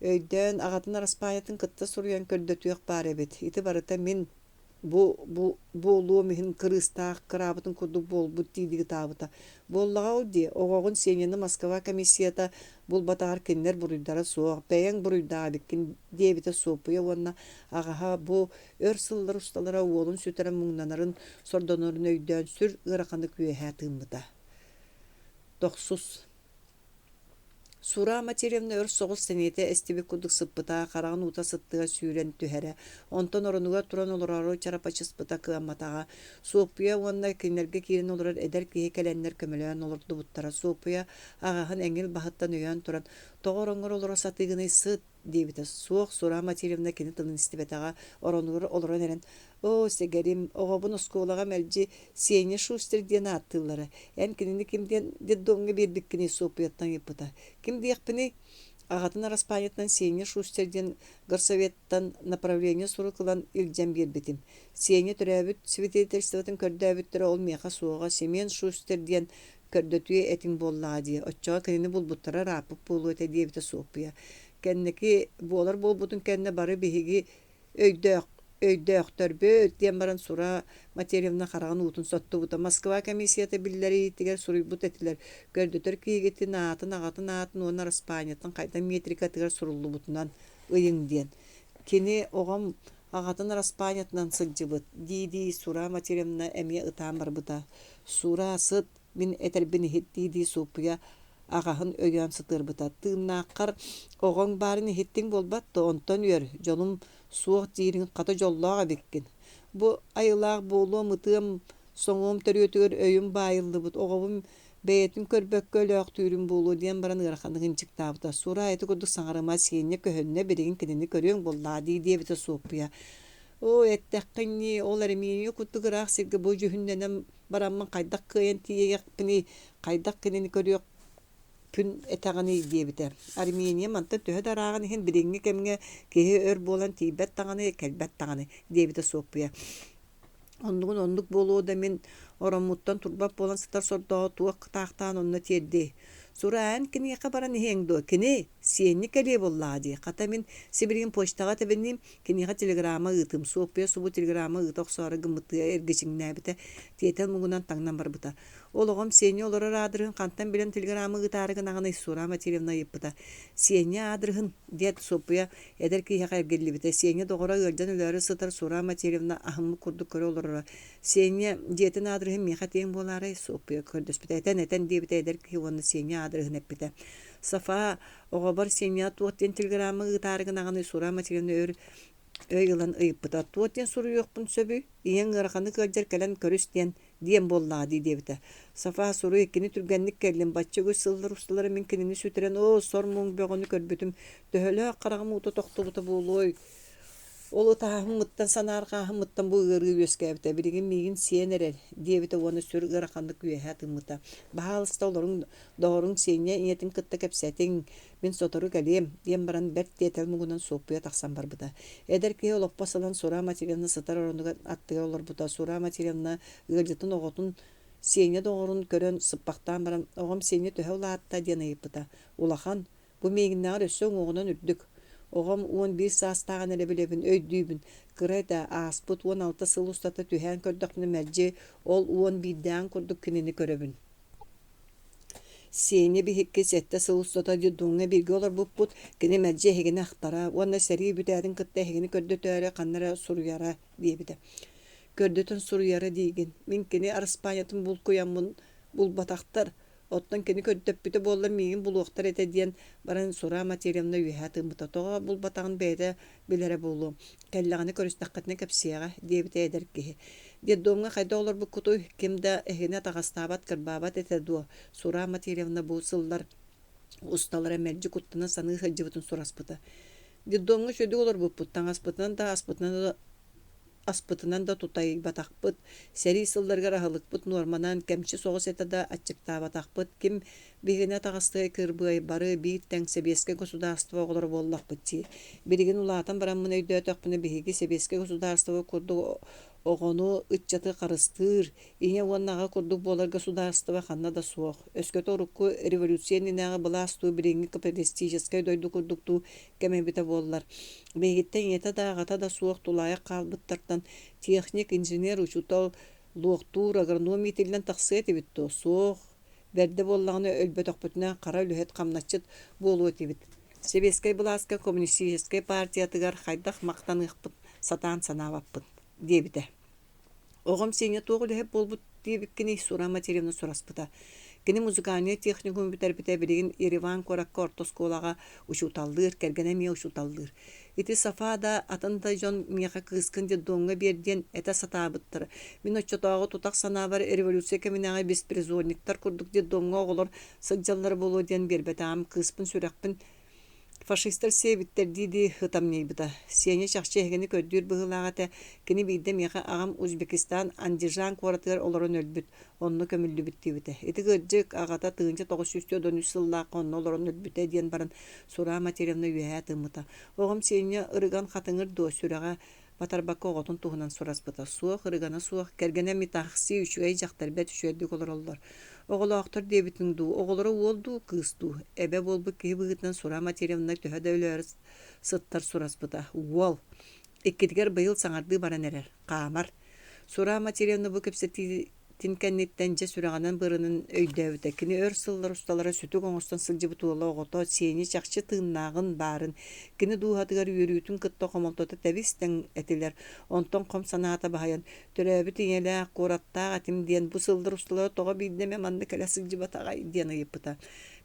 Speaker 1: өйдөөн аҕатын араспаанньатын кытта суруйан көрдөтүөх баар эбит. Ити барыта мин. Бу бу буолуом иһин кырыыстаах кыраабытын курдук буолбут дии ытаабыта. Буоллаҕа ол дии, оҕоҕун Сеняны Москва комиссията булбатаҕар кинилэр буруйдара суох, бэйэҥ буруйдаах эбиккин диэбитэ Суоппуйа уонна аҕаһа бу өр сыллар усталара уолун сүтэрэн муҥнанарын, сордонорун өйдөөн сүр ыараханнык үөһэ тыыммыта. Тохсус Сура Матерьевна өр соҕус сэниэтэ эстибит курдук сыппыта, хараҕын уута сыттыга сүүрэн түһэрэ, онтон оронугар туран олороору чарапачыспыта кыамматаҕа. Суоппуйа уонна кинилэргэ киирэн олорор эдэр киһи кэлэннэр көмөлөөн олордубуттара. Суоппуйа аҕаһын эҥил баһыттан өйөөн туран, «Тоҕо ороҥҥор олоро сатыыгыный, сыт!» диэбитэ. Суох, Сура Матильевна кини тылын истибэтэҕэ, оронугар олорон эрэн, «Оо, сэгэрим, оҕобун оскуолаҕа мэлдьи Сеня Шустер диэн ааттыыллара. Эн кинини ким диэн детдомҥа биэрбиккиний?» Суоппуйаттан ыйыппыта. «Ким диэхпиний?» Аҕатын араспаанньатынан Сеня Шустер диэн горсоветтан направление сурук ылан илдьэн биэрбитим. Сеня төрөөбүт свидетельствотын көрдөөбүттэрэ ол миэхэ суоҕа. Семен Шустер диэн көрдөтүө этиҥ буоллаҕа дии, оччоҕо кинини булбуттара ырааппыт буолуо этэ диэбитэ Суоппуйа. Кэнники буолар буолбутун кэннэ бары биһиги өйдөөх өйдөөхтөрбүт диэн баран Сура Матерьевна хараҕын уутун соттубута. Москва комиссията биллэриитигэр суруйбут этилэр, көрдөтөр киһигитин аатын, аҕатын аатын уонна араспаанньатын хайдах метрикатыгар суруллубутунан ыйыҥ диэн. Кини оҕом аҕатын араспаанньатынан сылдьыбыт, дии-дии Сура Матерьевна эмиэ ытаан барбыта. Сура, сыт, мин этэрбин иһит дии-дии Суоппуйа аҕаһын өйөөн сытыарбыта. Тыыннааххар оҕоҥ баарын иһиттиҥ буолбат дуо, онтон үөр, дьонум суох диириҥ хата дьоллоох эбиккин. Бу айылаах буолуом, ытыам, соҥуом төрүөтүгэр өйүм баайыллыбыт, оҕобун бэйэтин көрбөккө өлөөхтүүрүм буолуо диэн баран ыараханнык ынчыктаабыта. Сураа ити курдук саҥарыма, Сиэнньэ көһүннэ, билигин кинини көрүөҥ буоллаҕа дии диэбитэ Суоппуйа. Оо, эттэххин ньии, ол Армения курдук ыраах сиргэ бу дьүһүннэнэн бараммын хайдах кыайан тиийиэхпиний, хайдах кинини көрүөхпүн этэҕиний диэбитэ. Армения мантан төһө да ырааҕын иһин билиҥҥи кэмҥэ киһи өр буолан тиийбэт даҕаны, кэлбэт даҕаны, диэбитэ Суоппуйа. Оннугун оннук буолуо да мин ороммуттан турбат буолан сытар сордооҕу туох кытаахтаан онно тиэрдиэй. Сураа, эн киниэхэ баран иһиэҥ дуо? Кини сиэнньэ кэлиэ буоллаҕа дии. Хата мин сибилигин почтаҕа тэбиниим, киниэхэ телеграмма ыытыым. Суоппуйа субу телеграмма ыыта охсоору гыммытыгар эргичиҥнээбитэ, тиэтэл муҥунан таҥнан барбыта. Ол оҕом Сеня олорор аадырыһын хантан билэн телеграмма ыытаары гынаҕыный? Сура Матильевна ыйыппыта. Сеня аадырыһын, диэт Суоппуйа Эдэр киһиэхэ эргиллибитэ. Сеня доҕоро ыалдьан өлөөрү сытар Сура Матильевна аһыммыт курдук көрө олороро. Сеня дьиэтин аадырыһын миэхэ этиэҥ буолаарай? Суоппуйа көрдөспүтэ. Этэн, этэн диэбитэ эдэр киһи уонна Сеня аадырыһын эппитэ. Сафа, оҕобор Сеняҕа туох диэн телеграмма ыытаары гынаҕыный? Сура Матильевна өр өй ылан ыйыппыта. Туох диэн суруйуохпун сөбүй? Ийэҥ ыараханнык ыалдьар кэлэн көрүс диэн диэн буоллаҕа дии диэбитэ. Сафа суруй, кини түргэнник кэллин, бачча үгүс сыллар усталара мин кинини сүтэрэн, оо, сор-муҥ бөҕөнү көрбүтүм, төһөлөөх хараҕым уута тохтубута буолуой? Ол ытааһыммыттан, санаарҕааһыммыттан бу ыарыы үөскээбитэ, билигин миигин сиэн эрэр, диэбитэ уонна сүр ыараханнык үөһэ тыыммыта. Баһаалыста олоруҥ, доҕоруҥ Сеня ийэтин кытта кэпсэтиҥ, Мин сотору кэлиэм, диэн баран бэрт тиэтэл муҥунан Суоппуйа тахсан барбыта. Эдэр киһи олоппос ылан Сура Матильевна сытар оронугар аттыгар олорбута. Сура Матильевна ыалдьытын оҕотун Сеня доҕорун көрөн сыппахтаан баран, «Оҕом Сеня төһө улаатта?» диэн ыйыппыта. «Улахан. Бу миигиннээҕэр өссө уҥуоҕунан үрдүк. Оҕом 11 саастааҕын эрэ билэбин, өйдүүбүн. Кыра этэ, ааспыт 16 сыл устата түһээн көрдөхпүнэ мэлдьи ол уон биирдээҕин курдук кинини көрөбүн. Сеня биһикки сэттэ сыл устата детдомҥа бииргэ олорбуппут, кини мэлдьи эһигини ахтара уонна сэрии бүтээтин кытта эһигини көрдөтөөрү ханна эрэ суруйара диэбитэ. Көрдөтөн суруйара диигин, мин кини араспаанньатын булкуйаммын булбатахтар, оттон кини көрдөппүтэ буоллар миигин булуохтар этэ диэн баран Сура Матильевна үөһэ тыыммыта. Тоҕо булбатаҕын бэйэтэ билэрэ буолуо, кэллэҕинэ көрүстэххитинэ кэпсиэҕэ, диэбитэ эдэр киһи. Детдомҥа хайдах олорбуккутуй, ким да эһигини атаҕастаабат, кырбаабат этэ дуо? Сура Матильевна бу сыллар усталара мэлдьи куттана саныы сылдьыбытын сураспыта. Детдомҥа үчүгэйдик олорбуппут, таҥаспытынан да, аспытынан да аспытынан да тутайбатахпыт, сэрии сылларыгар аһылыкпыт нуорманан кэмчи соҕус этэ да аччыктаабатахпыт, ким биһигини атаҕастыай кырбыай, бары биир тэҥ сэбиэскэй государство оҕолоро буоллахпыт дии. Билигин улаатан бараммын өйдөөтөхпүнэ биһиги сэбиэскэй государство курдук Оҕону, ыччаты харыстыыр, ийэ уонна аҕа курдук буолар государство ханна да суох. Өскөтө урукку революция иннинээҕи былаас дуу, билиҥҥи капиталистическай дойду курдук дуу кэм эбитэ буоллар, биһигиттэн ийэтэ да, аҕата да суох тулаайах хаалбыттартан техник, инженер, учуутал, луохтуур, агроном иитиллэн тахсыа этибит дуо? Суох. Бэрдэ буоллаҕына өлбөтөхпүтүнэ хара үлэһит, хамначчыт буолуо этибит. Сэбиэскэй былааска коммунистическай партиятыгар хайдах махтаныахпын сатаан санаабаппын, диэбитэ. Оҕом Сеня туох үлэһит буолбут диэбиккиний Сура Матеревна сураспыта. Кини музыкальнай техникуму бүтэрбитэ, билигин Ереван куоракка орто оскуолаҕа учууталлыыр, кэргэнэ эмиэ учууталлыыр. Ити Сафа да, атын да дьон миэхэ кыыскын детдомҥа биэр диэн этэ сатаабыттара. Мин оччотооҕу тутах санаабар революция кэминээҕи беспризорниктар курдук детдомҥа оҕолор сылдьаллара буолуо диэн биэрбэтэҕим, кыыспын сүрэхпин фашистар сиэбиттэр дии-дии ытамньыйбыта. Сеня чахчы эһигини көрдүүр быһыылаах этэ, кини биирдэ миэхэ аҕам Узбекистан Андижан куоратыгар олорон өлбүт, онно көмүллүбүт диэбитэ. Ити кырдьык, аҕата 1943 сыллаахха онно олорон өлбүтэ диэн баран Сура Матеревна үөһээ тыыммыта. Оҕом Сеня ырыган хатыҥыр дуо, сүрэҕэ батарбакка оҕотун туһунан сураспыта. Суох, ырыгана суох, кэргэнэ Митахси үчүгэй дьахтар бэрт үчүгэйдик олороллор. Оҕолоохтор диэбитиҥ дуу, оҕолоро уол дуу, кыыс дуу? Эбэ буолбут киһи быһыытынан Сура Матеревна төһө да өлөөрү сыттар сураспыта. Уол. Иккитигэр быйыл саҥардыы баран эрэр. Хаамар. Сура Матеревна бу кэпсэтии Тин кэнниттэн дьэ сүрэҕинэн-быарынан өйдөөбүтэ, кини өр сыллар усталара сүтүк оҥостон сылдьыбыт уола оҕото Сеня чахчы тыыннааҕын, баарын, кини дууһатыгар үөрүүтүн кытта хомолтото тэбис-тэҥ этилэр. Онтон хом санаата баһыйан, төрөөбүт ийэлээх, куораттаах этим диэн бу сыллар усталара тоҕо биирдэ эмэ манна кэлэ сылдьыбатаҕай диэн ыйыппыта.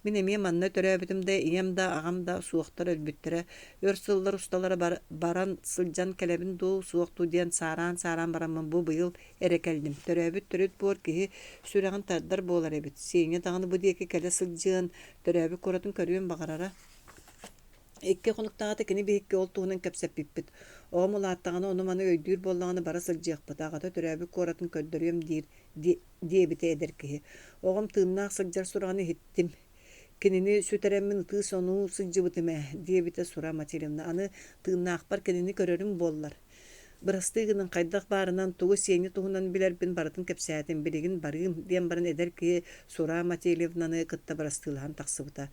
Speaker 1: Мин эмиэ манна төрөөбүтүм да, ийэм да, аҕам да суохтар өлбүттэрэ. Өр сыллар усталара баран сылдьан кэлэбин дуу, суох дуу диэн саараан-саараан бараммын бу быйыл эрэ кэллим. Төрөөбүт төрүт буор киһи сүрэҕин тардар буолар эбит. Сеня даҕаны бу диэки кэлэ сылдьыан, төрөөбүт куоратын көрүөн баҕарара. Икки хонуктааҕыта кини биһикки ол туһунан кэпсэппиппит. Оҕом улааттаҕына ону-маны өйдүүр буоллаҕына бара сылдьыахпыт, аҕата төрөөбүт куоратын көрдөрүөм диир диэбитэ эдэр киһи. Оҕом тыыннаах сылдьар сураҕын иһиттим. Кинини сүтэрэммин ытыы-сонуу сылдьыбытым ээ, диэбитэ Сура Матильевна. Аны тыыннаахпар кинини көрөрүм буоллар. Бырастыы гыныҥ, хайдах баарынан, тугу Сеня туһунан билэрбин барытын кэпсээтим, билигин барыым, диэн баран эдэр киһи Сура Матильевнаны кытта бырастыылаһан тахсыбыта.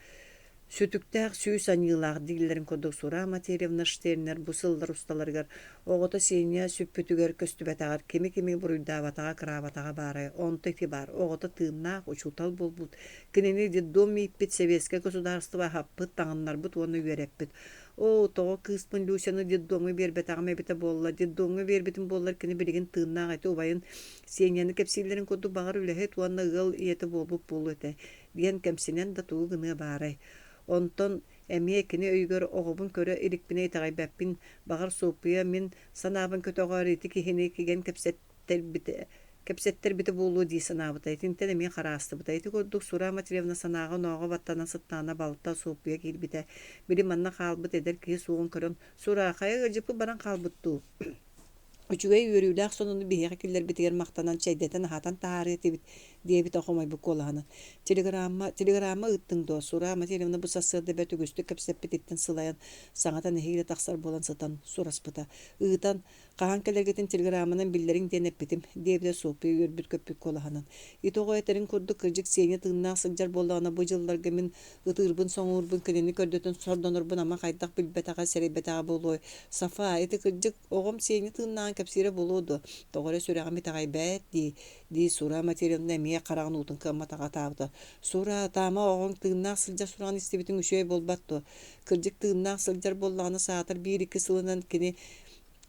Speaker 1: Сүтүктээх сүүс аньыылаах дииллэрин курдук Сура Матильевна Штернер бу сыллар усталарыгар оҕото Сеня сүппүтүгэр көстүбэтэҕэр кими-кими буруйдаабатаҕа, кыраабатаҕа баарай, онто ити баар, оҕото тыыннаах, учуутал буолбут, кинини детдом ииппит, сэбиэскэй государство аһаппыт, таҥыннарбыт уонна үөрэппит. Оо, тоҕо кыыспын Люсяны детдомҥа биэрбэтэҕим эбитэ буолла, детдомҥа биэрбитим буоллар кини билигин тыыннаах ити убайын Сеняны кэпсииллэрин курдук баҕар үлэһит уонна ыал ийэтэ буолбут буолуо этэ диэн кэмсинэн да тугу гыныа баарай. Онтон эмиэ кини өйүгэр оҕобун көрө иликпинэ итэҕэйбэппин, баҕар Суоппуйа мин санаабын көтөҕөөр ити киһини кигэн кэпсэттэрбитэ кэпсэттэрбитэ буолуо дии санаабыта, итинтэн эмиэ хараастыбыта. Ити курдук Сура Матвеевна санааҕа-онооҕо баттанан сыттаҕына балта Суоппуйа киирбитэ. Били манна хаалбыт эдэр киһи суоҕун көрөн, «Сура, хайа ыалдьыппыт баран хаалбыт дуу?» Үчүгэй үөрүүлээх сонуну биһиэхэ киллэрбитигэр махтанан чэйдэтэн-аһатан таһаарыа этибит, диэбитэ хомойбут куолаһынан. Телеграмма, телеграмма ыыттыҥ дуо? Сура Матвеевна бу сарсыарда бэрт үгүстүк кэпсэппититтэн сылайан, саҥата нэһиилэ тахсар буолан сытан сураспыта. Ыытан, Хаһан кэлэргитин телеграмманан биллэриҥ диэн эппитим, диэбитэ Суоппуйа үөрбүт-көппүт куолаһынан. Ити оҕо этэрин курдук кырдьык Сеня тыыннаах сылдьар буоллаҕына бу дьылларга мин ытыырбын-соҥуурбун кинини көрдөтөн сордонорбун ама хайдах билбэтэҕэ, сэрэйбэтэҕэ буолуой? Сафа, ити кырдьык оҕом Сеня тыыннааҕын кэпсиирэ буолуо дуо? Тоҕо эрэ сүрэҕим итэҕэйбэт дии, дии Сура Матвеевна эмиэ хараҕын уутун кыамматаҕа ытаабыта. Сура, ытаама оҕоҥ тыыннаах сылдьар сураҕын истибитиҥ үчүгэй буолбат дуо? Кырдьык тыыннаах сылдьар буоллаҕына саатар биир-икки сылынан кини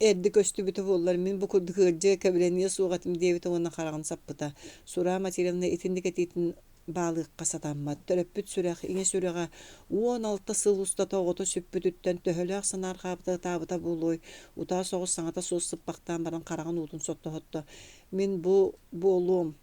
Speaker 1: эрдэ көстүбүтэ буоллар, мин бу курдук ыалдьыа кэбилэниэ суох этим диэбитэ уонна хараҕын саппыта. Сура Матвеевна итинник этиитин баалыахха сатаммат. Төрөппүт сүрэх, ийэ сүрэҕэ 16 сыл устата оҕото сүппүтүттэн төһөлөөх санаарҕаабыта ытаабыта буолуой, утаа соҕус саҥата суох сыппахтаан баран хараҕын уутун соттоһотто. Мин бу буолуом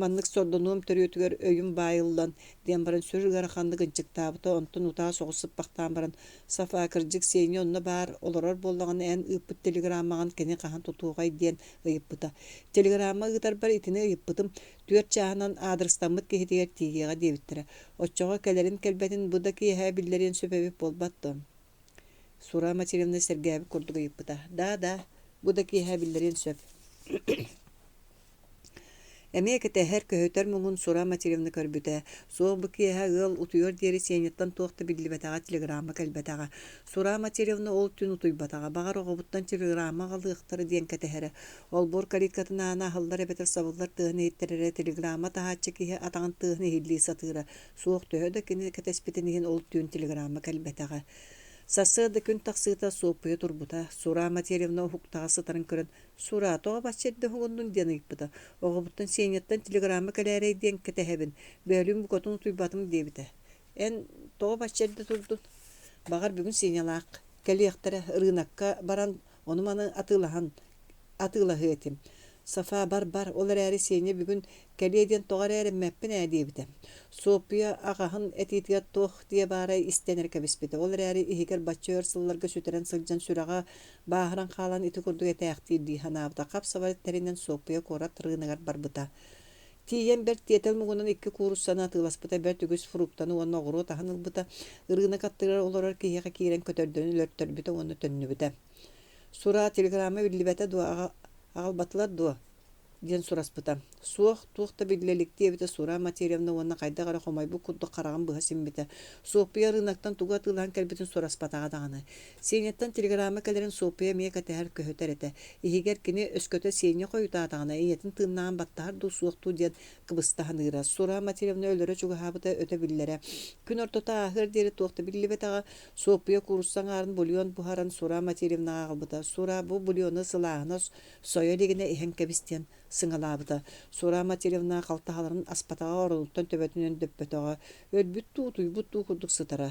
Speaker 1: Маннык сордонуом төрүөтүгэр өйүм баайыллан, диэн баран сүр ыараханнык ынчыктаабыта, онтон утаа соҕус сыппахтаан баран, «Сафа, кырдьык Сеня онно баар, олорор буоллаҕына эн ыыппыт телеграммаҕын кини хаһан тутуоҕай?» диэн ыйыппыта. «Телеграмма ыытарбар итини ыйыппытым, түөрт чааһынан аадырыстаммыт киһитигэр тиийиэҕэ диэбиттэрэ. Оччоҕо кэлэрин-кэлбэтин бу да киэһэ биллэриэн сөп эбит буолбат дуо?» Сура Матвеевна сэргээбит курдук ыйыппыта. «Да, да, бу да киэһэ биллэриэн сөп» Эмиэ кэтэһэр, көһүтэр муҥун Сура Матвеевна көрбүтэ. Суох бу киэһэ ыал утуйуор диэри Сеняттан туох да биллибэтэҕэ, телеграмма кэлбэтэҕэ. Сура Матвеевна ол түүн утуйбатаҕа, баҕар оҕобуттан телеграмма аҕалыахтара диэн кэтэһэрэ. Олбуор калиткатын аана аһыллар эбэтэр сабыллар тыаһын иһиттэр эрэ телеграмма таһааччы киһи атаҕын тыаһын иһиллии сатыыра. Суох төһө да кини кэтэспитин иһин ол түүн телеграмма кэлбэтэҕэ. Сарсыарда күн тахсыыта Суоппуйа турбута. Сура Матвеевна уһуктаҕа сытарын көрөн Сураа, тоҕо бачча эрдэ уһугуннуҥ диэн ыйыппыта. Оҕобуттан Сеняттан телеграмма кэлээрэй диэн кэтэһэбин, бөөлүүн букатын утуйбатым диэбитэ. Эн тоҕо бачча эрдэ турдун? Баҕар бүгүн Сенялаах кэлиэхтэрэ, ырыынакка баран ону-маны атыылаһан атыылаһыа этим. Сафа бар-бар, ол эрээри Сеня бүгүн кэлиэ диэн тоҕо эрэ эрэммэппин ээ диэбитэ. Суоппуйа аҕаһын этиитигэр туох диэ баарай истэн эрэ кэбиспитэ. Ол эрээри иһигэр бачча өр сылларга сүтэрэн сылдьан сүрэҕэ Бааһыран хаалан ити курдук этээхтиир дии санаабыта, хап-сабар тэринэн Суоппуйа куорат рыногар барбыта. Тиийэн бэрт тиэтэл муҥунан икки кууруссаны атыыласпыта, бэрт үгүс фруктаны уонна оҕуруот аһын ылбыта, ырыынак аттыгар олорор киһиэхэ киирэн көтөрдөрүн өлөртөрбүтэ уонна төннүбүтэ. Сураа телеграмма биллибэтэ дуо, аҕалбатылар дуо? диэн сураспыта. Суох, туох да биллэ илик диэбитэ Сура Матвеевна уонна хайдах эрэ хомойбут курдук хараҕын быһа симмитэ. Суоппуйа ырыынактан тугу атыылаһан кэлбитин сураспатаҕа даҕаны. Сеняттан телеграмма кэлэрин Суоппуйа эмиэ кэтэһэр көһүтэр этэ. Иһигэр кини өскөтө Сеня хойутаатаҕына ийэтин тыыннааҕын баттаһар дуу суох дуу диэн кыбыста саныыра. Сура Матвеевна өлөрө чугаһаабыта өтө биллэрэ. Күн ортото ааһыар диэри туох да биллибэтэҕэ. Суоппуйа куурусса аҥаарын бульон буһаран Сура Матвеевнаҕа аҕалбыта. Сура бу бульону сылааһына Сойо илигинэ иһэн кэбис диэн сыҥалаабыта. Сура Матвеевна халтаһаларын аспатаҕа, оронуттан төбөтүнэн дөппөтөҕө, өлбүт дуу, утуйбут дуу курдук сытара.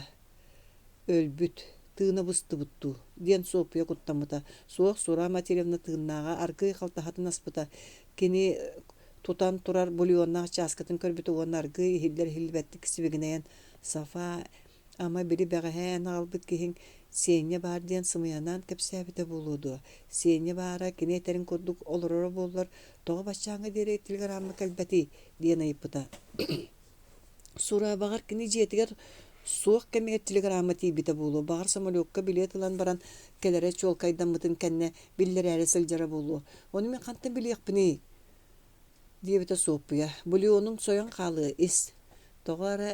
Speaker 1: Өлбүт, тыына быстыбыт дуу диэн Суоппуйа куттаммыта. Суох, Сура Матвеевна тыыннааҕа, аргыый халтаһатын аспыта. Кини тутан турар бульоннаах чааскытын көрбүтэ уонна аргыый иһиллэр-иһиллибэттик сибигинэйэн «Сафа, Ама били бэҕэһээ эн аҕалбыт киһиҥ Сеня баар диэн сымыйанаан кэпсээбитэ буолуо дуо? Сеня баара кини этэрин курдук олороро буоллар, тоҕо баччааҥҥа диэри телеграмма кэлбэтий? диэн ыйыппыта. Сура, баҕар кини дьиэтигэр суох кэмигэр телеграмма тиийбитэ буолуо, баҕар самолекка билиэт ылан баран кэлэрэ чуолкайдаммытын кэннэ биллэрээри сылдьара буолуо. Ону мин хантан билиэхпиний? диэбитэ Суоппуйа. Бульонуҥ сойон хаалыа, ис. Тоҕо эрэ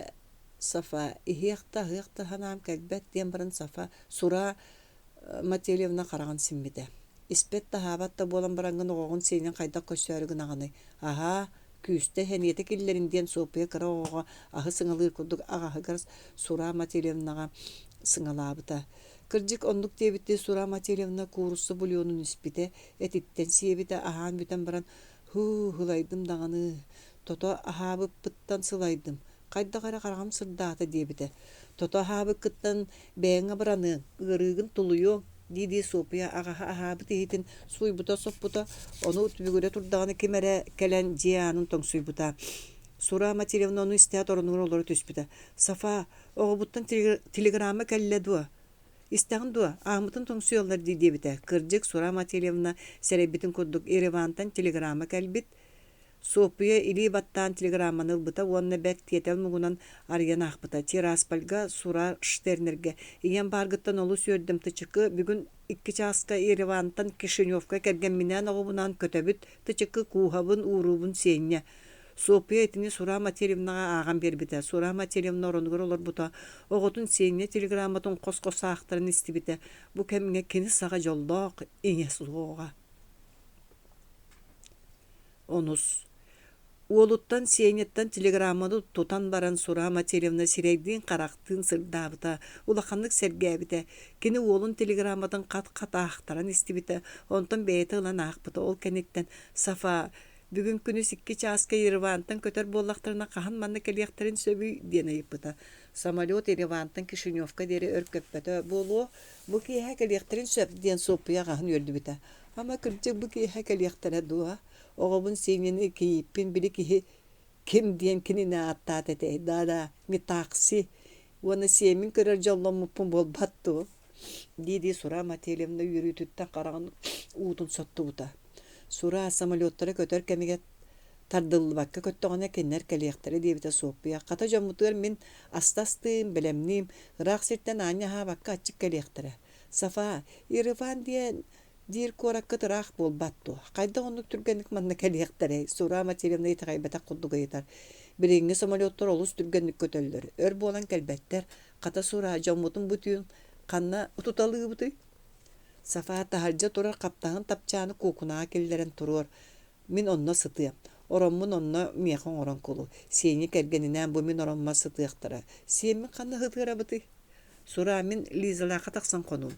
Speaker 1: Сафа, иһиэх да аһыах да санаам кэлбэт диэн баран Сафа Сура Матвеевна хараҕын симмитэ. Испэт да аһаабат да буолан бараҥҥын оҕоҕун сиэнин хайдах көрсөөрү гынаҕыный? Аһаа, күүстэ сэниэтэ киллэрин диэн Суоппуйа кыра оҕоҕо аһы сыҥалыыр курдук аҕаһыгар Сура Матвеевнаҕа сыҥалаабыта. Кырдьык оннук диэбиттии Сура Матвеевна куурусса бульонун испитэ, этиттэн сиэбитэ, аһаан бүтэн баран «Һуу, һылайдым даҕаны, тото аһаабыппыттан сылайдым, хайдах эрэ хараҕым сырдаата» диэбитэ. «Тото аһаабыккыттан бэйэҥ абыраныаҥ, ыарыыгын тулуйуоҥ» дии-дии Суоппуйа аҕаһа аһаабыт иһитин сууйбута-соппута, ону түбүгүрэ турдаҕына ким эрэ кэлэн дьиэ аанын тоҥсуйбута. Сура Матвеевна ону истээт оронугар олоро түспүтэ. «Сафа, оҕобуттан телеграмма кэллэ дуо? Истэҕин дуо, ааммытын тоҥсуйаллар дии» диэбитэ. Кырдьык, Сура Матвеевна сэрэйбитин курдук Еревантан телеграмма кэлбит. Суоппуйа илии баттаан телеграмманы ылбыта уонна бэрт тиэтэл муҥунан арыйан аахпыта. Тираспольга Сура Штернергэ «Ийэм бааргыттан олус үөрдүм, Тычыкы, бүгүн икки чааска Еревантан Кишиневка кэргэмминээн оҕобунаан көтөбүт, Тычыкы, кууһабын, ууруубун Сиэнньэ». Суоппуйа итини Сура Матвеевнаҕа ааҕан биэрбитэ. Сура Матвеевна оронугар олорбута, оҕотун Сиэнньэ телеграмматын хос-хос аахтаран истибитэ. Бу кэмҥэ кини саҕа дьоллоох ийэ суоҕа. Онус Уолуттан Сеняттан телеграмманы тутан баран Сура Матвеевна сирэйдиин-харахтыын сырдаабыта, улаханнык сэргээбитэ. Кини уолун телеграмматын хат-хат аахтаран истибитэ, онтон бэйэтэ ылан аахпыта. Ол кэнниттэн «Сафа, бүгүн күнүс икки чааска Еревантан көтөр буоллахтарына хаһан манна кэлиэхтэрин сөбүй?» диэн ыйыппыта. Самолет Еревантан Кишиневка диэри өр көппөтө буолуо, бу киэһэ кэлиэхтэрин сөп диэн Суоппуйа аҕаһын үөрдүбүтэ. Ама кырдьык бу киэһэ кэлиэхтэрэ дуо? Оҕобун Сеняны кийииппин били киһи ким диэн кинини ааттаат этэй? Да-да, не такси. Уонна сиэммин көрөр дьолломмуппун буолбат дуо? дии-дии Сура Матвеевна үөрүүтүттэн хараҕын уутун соттубута. Сура самолеттара көтөр кэмигэр тардыллыбакка көттөҕүнэ кинилэр кэлиэхтэрэ диэбитэ Суоппуйа. Хата дьоммутугар мин аста астыым, бэлэмниим, ыраах сиртэн аанньа аһаабакка аччык кэлиэхтэрэ. Сафа, Ереван диэн. Диир куораккыт ыраах буолбат дуо? Хайдах оннук түргэнник манна кэлиэхтэрэй? Сура Матвеевна итэҕэйбэтэх курдук ыйытар. Билиҥҥи самолеттар олус түргэнник көтөллөр, өр буолан кэлбэттэр. Хата Сура, дьоммутун бу түүн ханна утуталыыбытый? Сафа таһырдьа турар хаптаһын тапчааны куукунаҕа киллэрэн туруор. Мин онно сытыам. Ороммун онно миэхэ оҥорон кулу. Сеня кэргэнинээн бу мин ороммор сытыахтара. Сиэммин ханна сытыарабытый? Сура, мин Лизалаахха тахсан хонуум.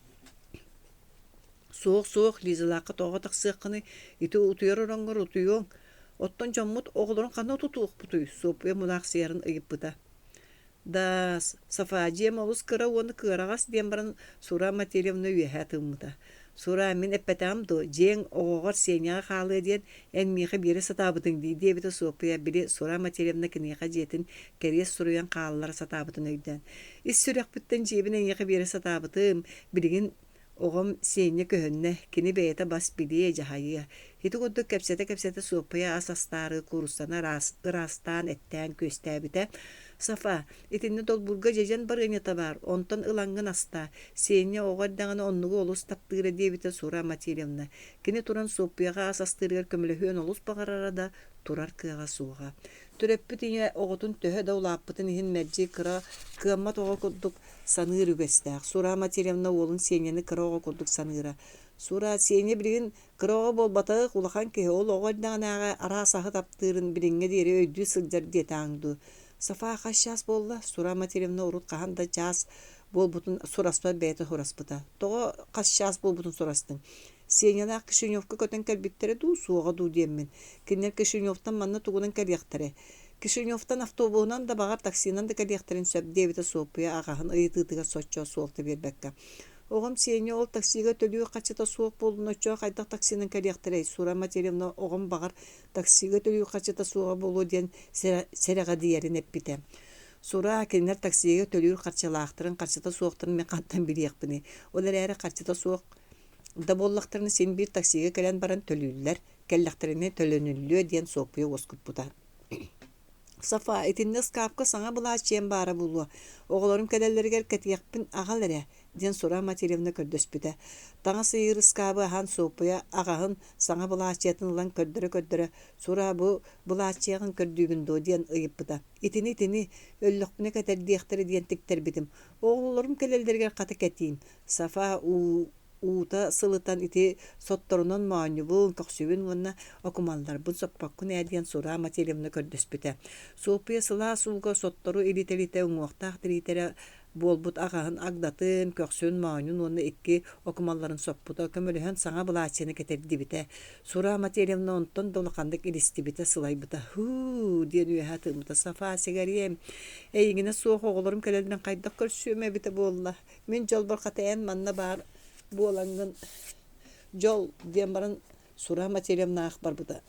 Speaker 1: Суох, суох, Лизалаахха тоҕо тахсыаххыный? Ити утуйар ороҥҥор утуйуоҥ. Оттон дьоммут оҕолорун ханна утутуохпутуй? Суоппуйа мунаахсыйарын ыйыппыта. Да, Сафа, дьиэм олус кыра уонна кыараҕас диэн баран Сура Матвеевна үөһэ тыыммыта. Сура, мин эппэтэҕим дуо, дьиэҥ оҕоҕор Сеняҕа хаалыа диэн эн миэхэ биэрэ сатаабытыҥ дии диэбитэ Суоппуйа били Сура Матвеевна киниэхэ дьиэтин кэриэс суруйан хааллара сатаабытын өйдөөн. Ис сүрэхпиттэн дьиэбин эйиэхэ биэрэ сатаабытым, билигин Оҕом Сеня көһүннэ, кини бэйэтэ бас билиэ, дьаһайыа. Ити курдук кэпсэтэ-кэпсэтэ Суоппуйа ас астаары кууруссаны ыраастаан эттээн күөстээбитэ. Сафа, итиннэ долбуурга дьэдьэн барыанньата баар, онтон ылаҥҥын астаа. Сеня оҕо эрдэҕинэ оннугу олус таптыыра диэбитэ Сура Матвеевна. Кини туран Суоппуйаҕа ас астыырыгар көмөлөһүөн олус баҕарара да, турар кыаҕа суоҕа. Төрөппүт ийэ оҕотун төһө да улааппытын иһин мэлдьи кыра, кыаммат оҕо курдук саныыр үгэстээх. Сура Матвеевна уолун Сеняны кыра оҕо курдук саныыра. Сура, Сеня билигин кыра оҕо буолбатах, улахан киһи, ол оҕо эрдэҕинээҕи араас аһы таптыырын билиҥҥэ диэри өйдүү сылдьар диэтэҕиҥ дуу. Сафа хас чаас буолла? Сура Матвеевна урут хаһан да чаас буолбутун сураспат бэйэтэ сураспыта. Тоҕо хас чаас буолбутун сурастыҥ? Сенялаах Кишиневка көтөн кэлбиттэрэ дуу, суоҕа дуу диэммин. Кинилэр Кишиневтан манна тугунан кэлиэхтэрэй? Кишиневтан автобуһунан да, баҕар, таксинан да кэлиэхтэрин сөп, диэбитэ Суоппуйа аҕаһын ыйытыытыгар соччо суолта биэрбэккэ. Оҕом Сеня ол таксига төлүүр харчыта суох буоллун, оччоҕо хайдах таксинан кэлиэхтэрэй? Сура Матвеевна оҕом баҕар таксига төлүүр харчыта суоҕа буолуо диэн сэрэҕэдийэрин эппитэ. Сура, кинилэр таксига төлүүр харчылаахтарын, харчыта суохтарын мин хантан билиэхпиний? Ол эрээри харчыта суох да буоллахтарына син биир таксига кэлэн баран төлүүллэр, кэллэхтэринэ төлөнүллүө диэн Суоппуйа уоскуппута. Сафа, итиннэ ыскаапка саҥа былааччыйам баара буолуо, оҕолорум кэлэллэригэр кэтиэхпин аҕал эрэ, диэн Сура Матвеевна көрдөспүтэ. Таҥас ыйыыр ыскаабы аһан Суоппуйа аҕаһын саҥа былааччыйатын ылан көрдөрө-көрдөрө, Сура, бу былааччыйаҕын көрдүүгүн дуо диэн ыйыппыта. Итини, итини, өллөхпүнэ кэтэрдиэхтэрэ диэн тиктэрбитим. Оҕолорум кэлэллэригэр хата кэтиим. Сафа уута сылытан ити сотторунан моонньубун, көхсүбүн уонна окумалларбын соппоккун ээ диэн Сура Матвеевна көрдөспүтэ. Суоппуйа сылаас ууга соттору илитэ-илитэ уҥуохтаах тириитэрэ буолбут аҕаһын агдатын, көхсүн, моонньун уонна икки окумалларын соппута, көмөлөһөн саҥа былааччыйаны кэтэрдибитэ. Сура Матвеевна онтон да улаханнык илистибитэ, сылайбыта. «Һуу» диэн үөһэ тыыммыта. «Сафа, сигариэм, эйигинэ суох оҕолорум кэлэллэрин хайдах көрсүөм эбитэ буолла? Мин дьолбор хата эн манна баар буолаҥҥын дьол диэн баран Сура Матвеевнаах барбыта.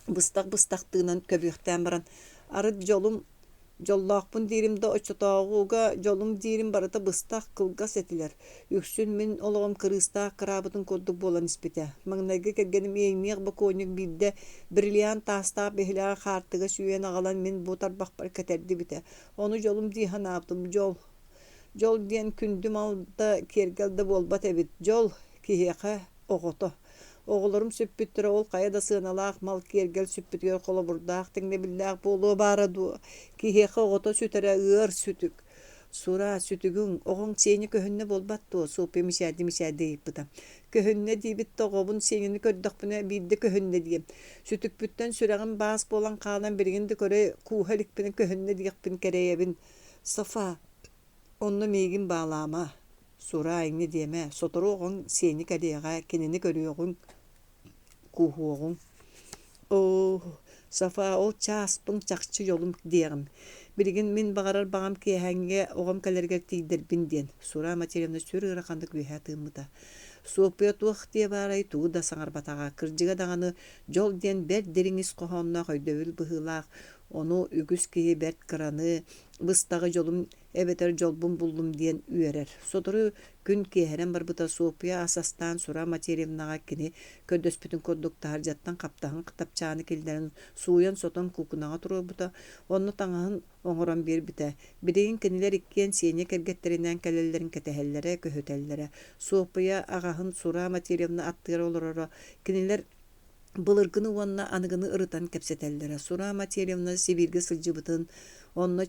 Speaker 1: Быстах-быстах тыынан көбүөхтээн баран арыт дьолум дьоллоохпун диирим да оччотооҕуга дьолум диирим барыта быстах, кылгас этилэр. Үксүн мин олоҕум кырыыстаах кыраабытын курдук буолан испитэ. Маҥнайгы кэргэним иэйимиэх бокуонньук биирдэ бриллиант таастаах биһилэҕи хаартыга сүүйэн аҕалан мин бу тарбахпар кэтэрдибитэ. Ону дьолум дии санаабытым. Дьол Дьол диэн күндү мал да, киэргэл да буолбат эбит. Дьол киһиэхэ оҕото. Оҕолорум сүппүттэрэ ол хайа да сыаналаах мал киэргэл сүппүтүгэр холобурдаах, тэҥнэбиллээх буолуо баара дуо? Киһиэхэ оҕото сүтэрэ ыар сүтүк. Сура, сүтүгүҥ, оҕоҥ Сеня көһүннэ буолбат дуо? Суоппуйа мичээрдии-мичээрдии ыйыппыта. Көһүннэ диибит да оҕобун Сеняны көрдөхпүнэ биирдэ көһүннэ диэм. Сүтүкпүттэн сүрэҕим баас буолан хаалан билигин да көрө кууһа иликпинэ көһүннэ диэхпин кэрэйэбин. Софа, онно миигин баалаама, сураа инньэ диэмэ, сотору оҕоҥ сиэни кэлиэҕэ, кинини көрүөҕүҥ, кууһуоҕуҥ. Оо, Софа, ол чааспын чахчы дьолум диэҕим. Билигин мин баҕарар баҕам киэһээҥҥэ оҕом кэлэригэр тиийдэрбин диэн, Сура Матвеевна сүр ыараханнык үөһэ тыыммыта. Суоппуйа туох диэ баарай, тугу да саҥарбатаҕа. Кырдьыга даҕаны, дьол диэн бэрт дириҥ ис хоһоонноох өйдөбүл быһыылаах, ону үгүс киһи бэрт кыраны, быстаҕы дьолум эбэтэр дьолбун буллум диэн үөрэр. Сотору күн киэһэрэн барбыта Суоппуйа ас астаан Сура Матерьевнаҕа кини көрдөспүтүн курдук таһырдьаттан хаптаһын тапчааны киллэрэн сууйан-сотон куукунаҕа туруорбута, онно таҥаһын оҥорон биэрбитэ. Билигин кинилэр иккиэн Сеня кэргэттэринээн кэлэллэрин кэтэһэллэрэ, көһүтэллэрэ. Суоппуйа аҕаһын Сура Матерьевна аттыгар олороро. Кинилэр былыргыны уонна аныгыны ырытан кэпсэтэллэрэ. Сура Матерьевна Сибииргэ сылдьыбытын, онно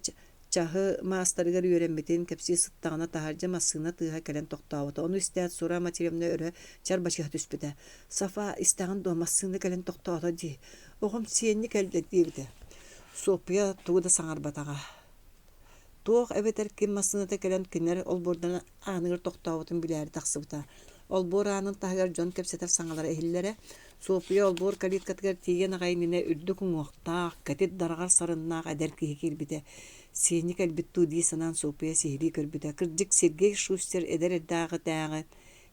Speaker 1: чаһы маастарыгар үөрэммитин кэпсии сыттаҕына таһырдьа массыына тыаһа кэлэн тохтообута. Ону истээт Сура Матерьевна өрө чарбачыһа түспүтэ. «Сафа, истэҕин дуо, массыына кэлэн тохтоото дии. Оҕом сиэнньи кэллэ» диэбитэ. Суоппуйа тугу да саҥарбатаҕа. Туох эбэтэр ким массыыната кэлэн кинилэр олбуордарын ааныгар тохтообутун билээри тахсыбыта. Олбуор аанын таһыгар дьон кэпсэтэр саҥалара иһиллэрэ. Суоппуйа олбуор калиткатыгар тиийэн аҕай иннинэ үрдүк уҥуохтаах, кэтит дараҕар сарыннаах эдэр киһи киирбитэ. Сиэнньи кэлбит дуу дии санаан Суоппуйа сиһилии көрбүтэ. Кырдьык, Сергей Шустер эдэр эрдээҕитээҕи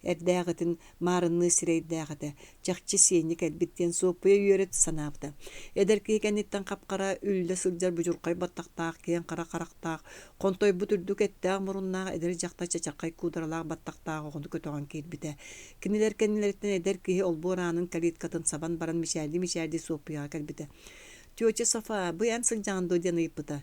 Speaker 1: эрдээҕитин маарынныы сирэйдээх этэ, чахчы сиэнньэ кэлбит диэн Суоппуйа үөрэ санаабыта. Эдэр киһи кэнниттэн хап-хара үллэ сылдьар будьурхай баттахтаах, киэҥ хара харахтаах, хонтойбут үрдүк эттээх муруннаах эдэр дьахтар чачархай куударалаах баттахтаах оҕону көтөҕөн киирбитэ. Кинилэр кэннилэриттэн эдэр киһи олбуор аанын калиткатын сабан баран мичээрдии-мичээрдии Суоппуйаҕа кэлбитэ. «Тетя Софа, бу эн сылдьаҕын дуо?» диэн ыйыппыта.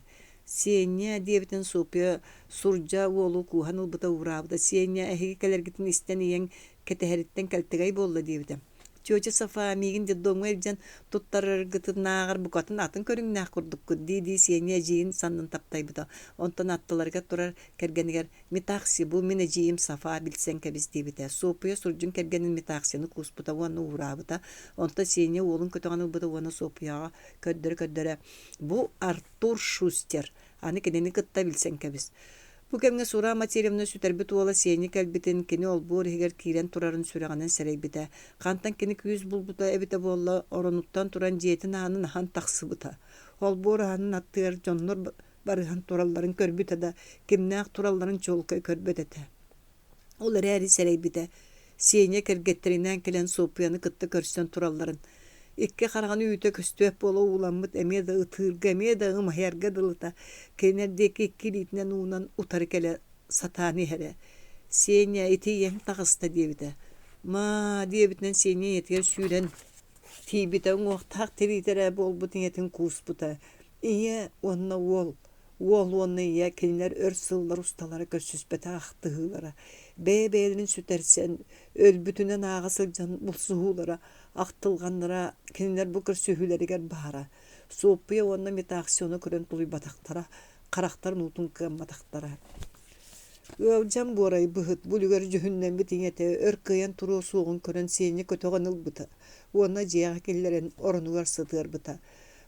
Speaker 1: «Сеня» диэбитин Суоппуйа сурдьа уолу кууһан ылбыта уураабыта. «Сеня, эһиги кэлэргитин истэн ийэҥ кэтэһэриттэн кэлтэгэй буолла» диэбитэ. «Тетя Софа, миигин детдомҥа илдьэн туттараргытынааҕар букатын атын көрүҥнээх курдуккут» дии-дии Сеня эдьиийин саннын таптайбыта. Онтон аттыларыгар турар кэргэнигэр «Митакси, бу мин эдьиийим Софа, билсэн кэбис» диэбитэ. Суоппуйа сурдьун кэргэнин Митаксины кууспута уонна уураабыта. Онтон Сеня уолун көтөҕөн ылбыта уонна Суоппуйаҕа көрдөрө-көрдөрө «Бу Артур Шустер, аны кинини кытта билсэн кэбис. Бу кэмҥэ Сура Матерьевна сүтэрбит уола Сеня кэлбитин, кини олбуор иһигэр киирэн турарын сүрэҕинэн сэрэйбитэ. Хантан кини күүс булбута эбитэ буолла, оронуттан туран дьиэтин аанын аһан тахсыбыта. Олбуор аанын аттыгар дьоннор барыһан туралларын көрбүтэ да, кимнээх туралларын чуолкай көрбөт этэ. Ол эрээри сэрэйбитэ, Сеня кэргэттэринээн кэлэн Суоппуйаны кытта көрсөн туралларын, икки хараҕын үүтэ көстүөх буола ууламмыт эмиэ да ытыырга, эмиэ да ымайарга дылыта, кинилэр диэки икки илиитинэн уунан утары кэлэ сатаан иһэрэ. «Сеня, ити ийэҥ таҕыста» диэбитэ. «Маа» диэбитинэн Сеня ийэтигэр сүүрэн тиийбитэ, уҥуохтаах тириитэ эрэ буолбут ийэтин кууспута. Ийэ уонна уол Уол уонна ийэ кинилэр өр сыллар усталара көрсүспэтэх ахтыһыылара, бэйэ-бэйэлэрин сүтэрсэн, өлбүтүнэн ааҕа сылдьан булсуһуулара, ахтылҕаннара кинилэр бу көрсүһүүлэригэр баара. Суоппуйа уонна Метаксиону көрөн тулуйбатахтара, харахтарын уутун кыамматахтара. Ыалдьан буорайбыт, бу үлүгэр дьүһүннэммит ийэтэ өр кыайан туруо суоҕун көрөн Сеня көтөҕөн ылбыта уонна дьиэҕэ киллэрэн оронугар сытыарбыта.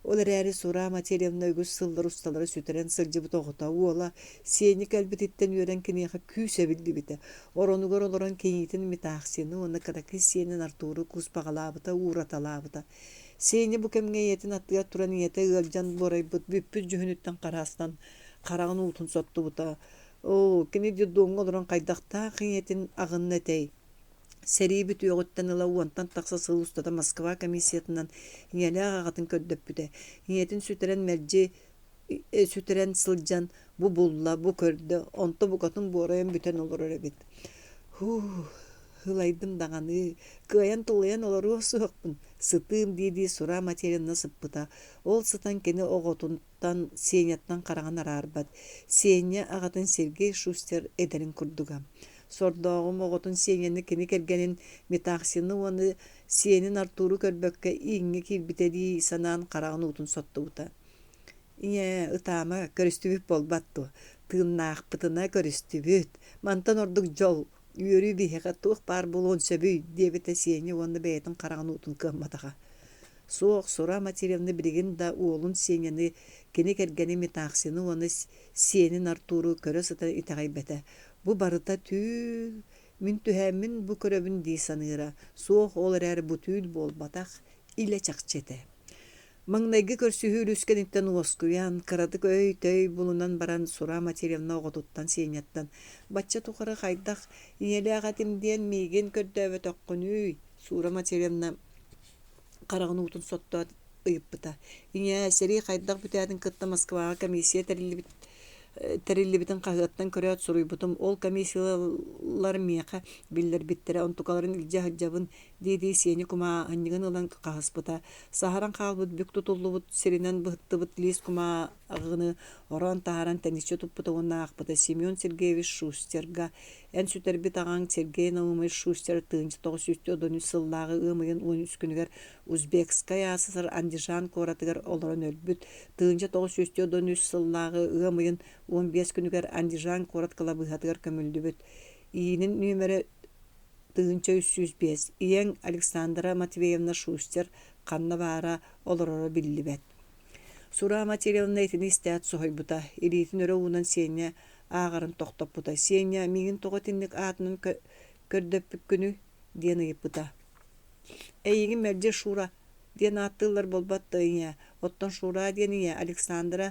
Speaker 1: Ол эрээри Сура Матерьевна үгүс сыллар усталара сүтэрэн сылдьыбыт оҕото уола Сеня кэлбититтэн үөрэн киниэхэ күүс эбиллибитэ. Оронугар олорон кийиитин Митаахсины уонна кыракый сиэнин Артуру кууспаҕалаабыта, уураталаабыта. Сеня бу кэмҥэ ийэтин аттыгар туран ийэтэ ыалдьан буорайбыт бүппүт дьүһүнүттэн хараастан хараҕын уутун соттубута. Оо, кини детдомҥа олорон хайдахтаах ийэтин аҕынна этэй? Сэрии бүтүөҕүттэн ыла уонтан тахса сыл устата Москва комиссиятынан ийэлээх аҕатын көрдөппүтэ. Ийэтин сүтэрэн мэлдьи сүтэрэн сылдьан бу булла, бу көрдө, онто букатын буорайан бүтэн олорор эбит. Һуу, ылайдым даҕаны, кыайан тулуйан олоруо суохпун, сытыым дии-дии Сура Материна сыппыта. Ол сытан кини оҕотун Сеняттан хараҕын араарбат. Сеня аҕатын Сергей Шустер эдэрин курдуга. Сордооҕум оҕотун Сеняны кини кэргэнин Метаксины уонна сиэнин Артуру көрбөккө ииҥҥэ киирбитэ дии санаан хараҕын уутун соттубута. Ийээ, ытаама, көрүстүбүт буолбат дуо? Тыыннаахпытына көрүстүбүт. Мантан ордук дьол, үөрүү биһиэхэ туох баар буолуон сөбүй? диэбитэ Сеня уонна бэйэтин хараҕын уутун кыамматаҕа. Суох, Сура Матерьевна билигин да уолун Сеняны, кини кэргэнин Метаксины уонна сиэнин Артуру көрө сытан итэҕэйбэтэ. Бу барыта түүл, мин түһээммин бу көрөбүн дии саныыра. Суох, ол эрээри бу түүл буолбатах, илэ чахчы этэ. Маҥнайгы көрсүһүү үлүскэниттэн уоскуйан, кыратык өй-төй булунан баран Сура Матерьевна оҕотуттан Сеняттан «Бачча тухары хайдах ийэлээх этим диэн миигин көрдөөбөтөххүнүй?» Сура Матерьевна хараҕын уутун соттоот ыйыппыта: «Ийээ, сэрии хайдах бүтээтин кытта Москваҕа комиссия тэриллибит. тэриллибитин хаһыаттан көрөөт суруйбутум. Ол комиссиялар миэхэ биллэрбиттэрэ, онтукаларын илдьэ сылдьабын дии-дии Сеня кумааһынньыгын ылан хаһыспыта. Саһаран хаалбыт бүк тутуллубут сиринэн быһыттыбыт лиис кумааҕыны ороон таһааран тэниччи туппута уонна аахпыта Семен Сергеевич Шустерга эн сүтэрбит аҕаҥ Сергей Наумович Шустер 1993 сыллааҕы ыам ыйын 13 күнүгэр Узбекскай АССР Андижан куоратыгар олорон өлбүт 1993 сыллааҕы ыам ыйын 15 күнүгэр Андижан куорат кылабыыһатыгар көмүллүбүт. Иинин нүөмэрэ 1305. Ийэҥ Александра Матвеевна Шустер ханна баара олороро биллибэт. Сура Матвеевна итини истээт соһуйбута, илиитин өрө уунан Сеня ааҕарын тохтоппута. «Сеня, миигин тоҕо итинник аатынан көрдөппүккүнүй?» диэн ыйыппыта. «Эйигин мэлдьи Шура диэн ааттыыллар буолбат дуо, ийээ? Оттон Шура диэн ийэ Александра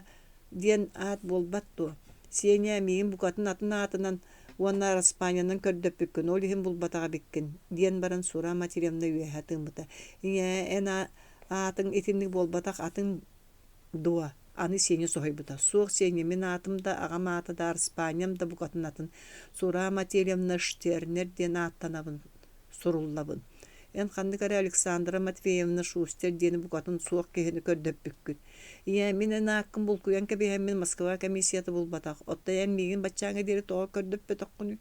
Speaker 1: диэн аат буолбат дуо? Сеня, миигин букатын атын аатынан уонна араспаанньанан көрдөппүккүн, ол иһин булбатах эбиккин», диэн баран Сура Матвеевна үөһэ тыыммыта. «Ийээ, эн аатыҥ итинник буолбатах, атын дуо?» Аны Сеня соһуйбута. «Суох, Сеня, мин аатым да, аҕам аата да, араспаанньам да букатын атын. Сура Матвеевна Штернер диэн ааттанабын, суруллабын. Эн ханнык эрэ Александра Матвеевна Шустер диэни букатын суох киһини көрдөппүккүн. Ийээ, мин эн ааккын булкуйан кэбиһэммин Москва комиссията булбатах. Оттон эн миигин баччааҥҥа диэри тоҕо көрдөппөтөххүнүй?»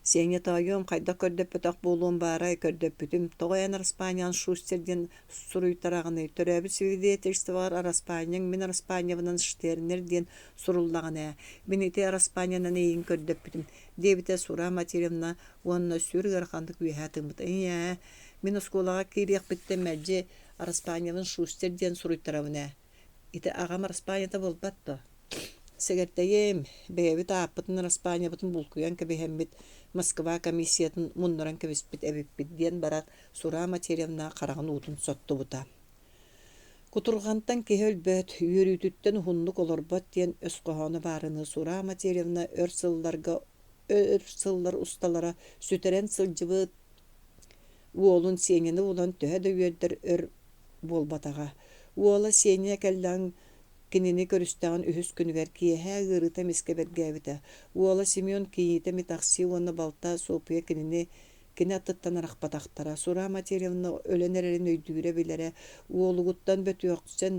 Speaker 1: Сеня тоойуом, хайдах көрдөппөтөх буолуом баарай, көрдөппүтүм. Тоҕо эн араспаанньаҕын Шустер диэн суруйтараҕыный? Төрөөбүт свидетельствоҕар араспаанньаҥ мин араспаанньабынан Штернер диэн суруллаҕын ээ. Мин ити араспаанньанан эйигин көрдөппүтүм, диэбитэ Сура Матвеевна уонна сүр ыараханнык үөһэ тыыммыта. Ийээ, мин оскуолаҕа киириэхпиттэн мэлдьи араспаанньабын Шустер диэн суруйтарабын ээ. Ити аҕам араспаанньата буолбат дуо? Сэгэртэйиэм, бэйэбит ааппытын араспаанньабытын булкуйан кэбиһэммит, Москва комиссиятын муннаран кэбиспит эбиппит диэн баран Сура Матерьевна хараҕын уутун соттубута. Кутурҕантан киһи өлбөт, үөрүүтүттэн уһуннук олорбот диэн өс хоһооно баарыныы Сура Матерьевна өр сылларга өр сыллар усталара сүтэрэн сылдьыбыт уолун Сеняны булан төһө да үөрдэр өр буолбатаҕа. Уола Сеня кэллэҕин кинини көрүстэҕин үһүс күнүгэр киэһэ ыарыыта эмискэ бэргээбитэ. Уола Семен кийиитэ Митахси уонна балта Суоппуйа кинини кини аттыттан арахпатахтара. Сура Матерьевна өлөн эрэрин өйдүүрэ-билэрэ, уолугуттан бөтүөхсэн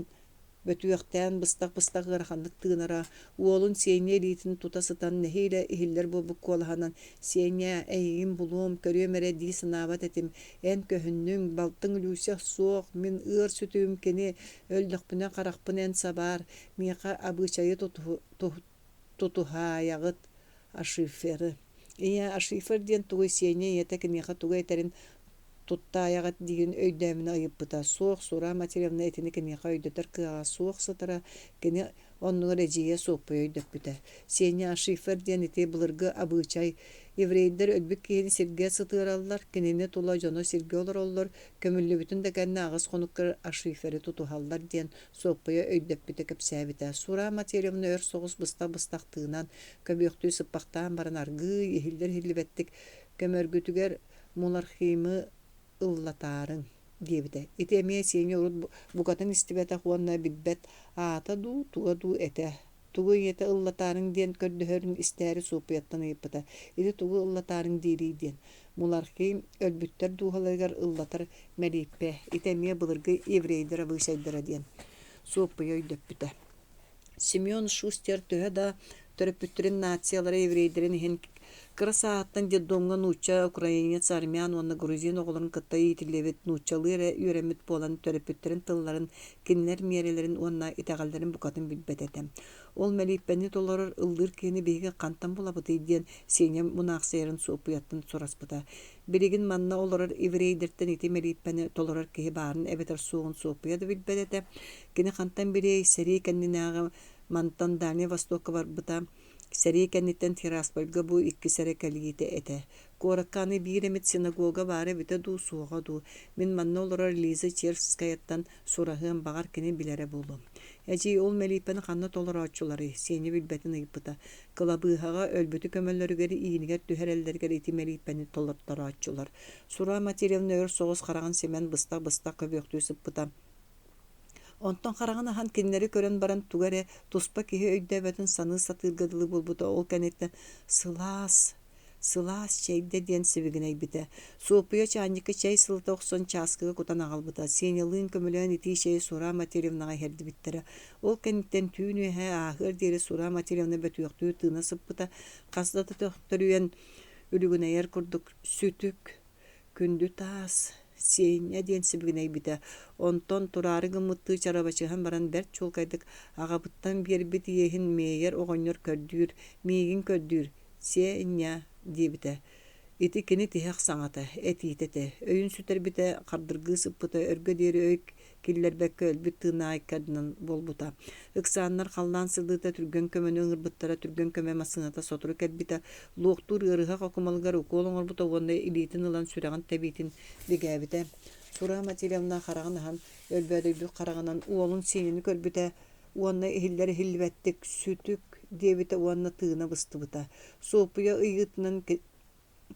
Speaker 1: Бөтүөхтээн быстах-быстах ыараханнык тыынара, уолун Сеня илиитин тута сытан нэһиилэ иһиллэр буолбут куолаһынан «Сеня, эйигин булуом, көрүөм эрэ дии санаабат этим, эн көһүннүҥ, балтыҥ Люся суох, мин ыар сүтүгүм кини, өллөхпүнэ харахпын эн сабаар, миэхэ абыычайы тутуһаайаҕыт, Ашиферы». Ийээ, Ашифер диэн тугуй Сеня ийэтэ киниэхэ тугу этэрин туттаайаҕыт диирин өйдөөмүнэ ыйыппыта. Суох, Сура Матвеевна итини киниэхэ өйдөтөр кыаҕа суох сытара, кини оннугар эдьиийэ Суоппуйа өйдөппүтэ. Сеня Ашифер диэн ити былыргы абыычай еврейдэр өлбүт киһини сиргэ сытыараллар, кинини тула дьоно сиргэ олороллор, көмүллүбүтүн да кэннэ аҕыс хонукка Ашиферы тутуһаллар диэн Суоппуйа өйдөппүтэ кэпсээбитэ. Сура Матвеевна өр соҕус быстах-быстах тыынан, көбүөхтүү сыппахтаан баран аргыый, иһиллэр-иһиллибэттик көмөргүтүгэр Мулархимы ыллатаарыҥ диэбитэ. Ити эмиэ Сеня урут букатын истибэтэх уонна билбэт аата дуу, туга дуу этэ. Тугу ийэтэ ыллатаарыҥ диэн көрдөһөрүн истээри Суоппуйаттан ыйыппыта. Ити тугу ыллатаарыҥ диирий диэн. Мулархим өлбүттэр дууһаларыгар ыллатар мэлииппэ. Ити эмиэ былыргы еврейдэр абыычайдара диэн. Суоппуйа өйдөппүтэ. Семен Шустер төһө да төрөппүттэрин нациялара еврейдэрин иһин кыра сааһыттан детдомҥа нуучча, украинец, армян уонна грузин оҕолорун кытта иитиллибит нууччалыы эрэ үөрэммит буолан төрөппүттэрин тылларын, кинилэр миэрэлэрин уонна итэҕэллэрин букатын билбэт этэ. Ол мэлииппэни толорор ыллыыр киһини биһиги хантан булабытый диэн Сеня мунаахсыйарын Суоппуйаттан сураспыта. Билигин манна олорор еврейдэртэн ити мэлииппэни толорор киһи баарын эбэтэр суоҕун Суоппуйа да билбэт этэ. Кини хантан билиэй, сэрии кэннинээҕи мантан Дальнай Востокка барбыта. Сэрии кэнниттэн Тираспольга бу иккис эрэ кэлиитэ этэ. Куоракка аны биир эмит синагога баара эбитэ дуу, суоҕа дуу. Мин манна олорор Лиза Черскаяттан сураһыам, баҕар кини билэрэ буолуо. Эдьиий, ол мэлииппэни ханна толорооччуларый? Сеня билбэтин ыйыппыта. Кылабыыһаҕа өлбүтү көмөлөрүгэр иинигэр түһэрэллэригэр ити мэлииппэни толорторооччулар. Сура Матвеевна өр соҕус хараҕын симэн быстах-быстах көбүөхтүү сыппыта. Онтон хараҕын аһан кинилэри көрөн баран тугу эрэ туспа киһи өйдөөбөтүн саныы сатыырга дылы буолбута. Ол кэнниттэн «Сылаас, сылаас чэйдэ» диэн сибигинэйбитэ. Суоппуйа чаанньыкка чэй сылыта охсон чааскыга кутан аҕалбыта. Сенялыын көмөлөөн итии чэйи Сура Матильевнаҕа иһэрдибиттэрэ. Ол кэнниттэн түүн үөһэ ааһыар диэри Сура Матильевна бөтүөхтүү тыына сыппыта. Хас да төхтөрүйэн үлүгүнэйэр курдук «Сүтүк, күндү таас, Сиэнньэ» диэн сибигинэйбитэ. Онтон тураары гыммыттыы чарабачыһан баран бэрт чуолкайдык «Аҕабыттан биэрбит иэһин Мейер оҕонньор көрдүүр, миигин көрдүүр, Сиэнньэ» диэбитэ. Ити кини тиһэх саҥата, этиитэ этэ. Өйүн сүтэрбитэ, хардыргыы сыппыта, өргө диэри өй киллэрбэккэ өлбүт тыыннаах икки буолбута. Ыксааннар халлаан сылдыыта түргэн көмөнү ыҥырбыттара, түргэн көмө массыыната сотору кэлбитэ, луохтуур ыарыһах окумалыгар укуол оҥорбута уонна илиитин ылан сүрэҕин тэбиитин бигээбитэ. Сура Матильевна хараҕын аһан, өлбөөдөйбүт хараҕынан уолун сиэнин көрбүтэ уонна иһиллэр-иһиллибэттик «Сүтүк» диэбитэ уонна тыына быстыбыта. Суоппуйа ыйыытынан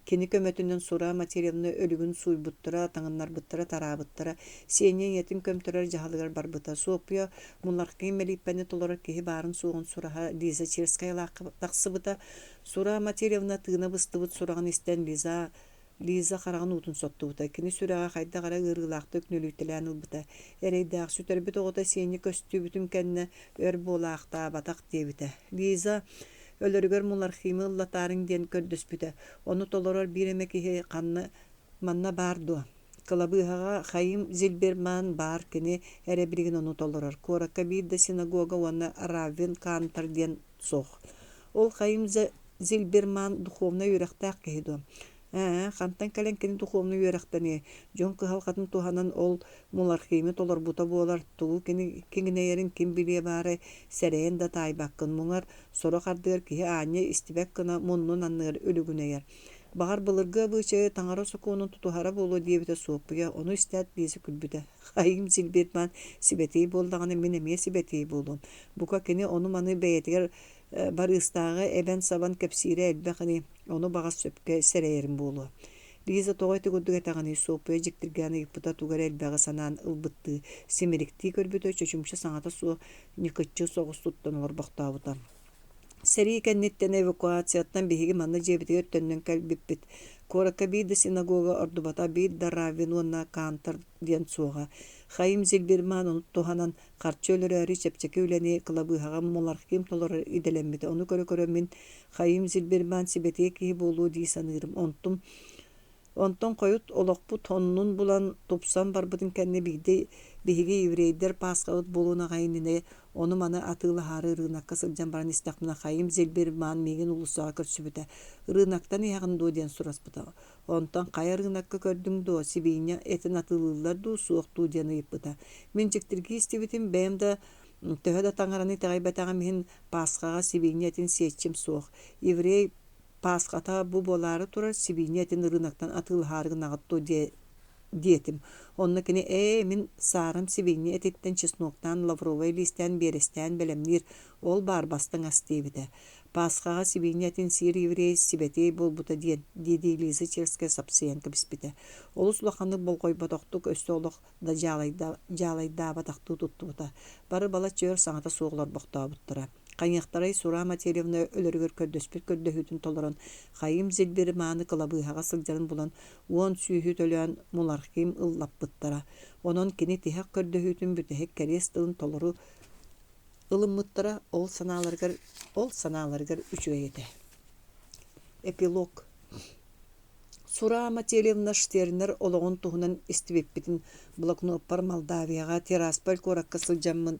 Speaker 1: Кини көмөтүнэн Сура Матильевна өлүгүн сууйбуттара, таҥыннарбыттара, тараабыттара, Сеня ийэтин көмтөрөр дьаһалыгар барбыта. Суоппуйа Мулархи мэлииппэни толорор киһи баарын-суоҕун сураһа Лиза Черскайалаахха тахсыбыта. Сура Матильевна тыына быстыбыт сураҕын истэн Лиза Лиза хараҕын уутун соттубута. Кини сүрэҕэ хайдах эрэ ыарыылаахтык нүлүйтэлээн ылбыта. Эрэйдээх сүтэрбит оҕото Сеня көстүбүтүн кэннэ өр буолаахтаабатах диэбитэ. Лиза Өлөрүгэр Мулархимы ыллатаарыҥ диэн көрдөспүтэ. Ону толорор биир эмэ киһи ханна манна баар дуо? Кылабыыһаҕа Хаим Зильберман баар кини эрэ билигин ону толорор. Куоракка биир да синагога уонна Раввин Кантор диэн суох. Ол Хаим Зильберман духовнай үөрэхтээх киһи дуо? Ээ, хантан кэлэн кини духовнай үөрэхтэниэй? Дьон кыһалҕатын туһанан ол Мулархимы толорбута буолар, тугу кини киҥинэйэрин ким билиэ баарай, сэрэйэн да таайбаккын. Муҥар, сорох ардыгар киһи аанньа истибэт гына муннун анныгар үлүгүнэйэр. Баҕар, былыргы абыычайы таҥара сокуонун тутуһара буолуо диэбитэ Суоппуйа, ону истээт Лиза күлбүтэ. Хаим Зильберман сибэтиэй буоллаҕына, мин эмиэ сибэтиэй буолуом. Бука, кини ону-маны бэйэтигэр барыыстааҕы эбэн-сабан кэпсиирэ элбэх ини, ону баҕас сөпкө сэрэйэрим буолуо. Лиза тоҕо ити курдук этэҕиний, Суоппуйа дьиктиргээн ыйыппыта тугу эрэ элбэҕи санаан ылбыттыы, симириктии көрбүтэ, чочумча саҥата суох ньыкыччы соҕус туттан олорбохтообута. Сэрии кэнниттэн эвакуацияттан биһиги манна дьиэбитигэр төннөн кэлбиппит. Куоракка биир да синагога ордубата, биир да раввин уонна кантор диэн суоҕа. Хаим Зильберман ону туһанан харчы өлөрөөрү чэпчэки үлэни кылабыыһаҕа Мулархим толорор идэлэммитэ. Ону көрө-көрө мин Хаим Зильберман сибэтиэй киһи буолуо дии саныырым. Онтум Онтон хойут олохпут оннун булан, тупсан барбытын кэннэ биирдэ биһиги еврейдэр Пасхабыт буолуон аҕай иннинэ ону-маны атыылаһаары ырыынакка сылдьан баран истэхпинэ Хаим Зильберман миигин уулуссаҕа көрсүбүтэ. «Ырыынактан иһэҕин дуо?» диэн сураспыта. Онтон хайа ырыынакка көрдүҥ дуо, сибиинньэ этин атыылыыллар дуу, суох дуу диэн ыйыппыта. Мин дьиктиргии истибитим, бэйэм да төһө да таҥараны итэҕэйбэтэҕим иһин Пасхаҕа сибиинньэ этин сиэччим суох. Еврей Пасхата бу буолаары турар сибиинньэ этин ырыынактан атыылаһаары гынаҕыт дуо диэтим. Онно кини ээ, мин саарам сибиинньэ этиттэн чесноктаан, лавровай лиистээн, биэрэстээн бэлэмниир, ол баар бастыҥ ас диэбитэ. Пасхаҕа сибиинньэ этин сиир еврей сибэтиэй буолбута диэн, дии-дии Лиза Черская сапсыйан кэбиспитэ. Олус улаханнык болҕойботохтук өссө олох да дьаалайдаабатахтыы туттубута. Бары балачча өр саҥата суох олорбохтообуттара. Хайыахтарай Сура Матильевна өлөрүгэр көрдөспүт көрдөһүүтүн толорон, Хаим Зильберманы кылабыыһаҕа сылдьарын булан, уон сүүһү төлөөн Мулархим ыллаппыттара. Онон кини тиһэх көрдөһүүтүн бүтэһик кэриэс тылын толору ылыммыттара ол санааларыгар ол санааларыгар үчүгэй этэ. Эпилог Сура Матильевна Штернер олоҕун туһунан истибиппитин блокноппар Молдавияҕа Тирасполь куоракка сылдьаммын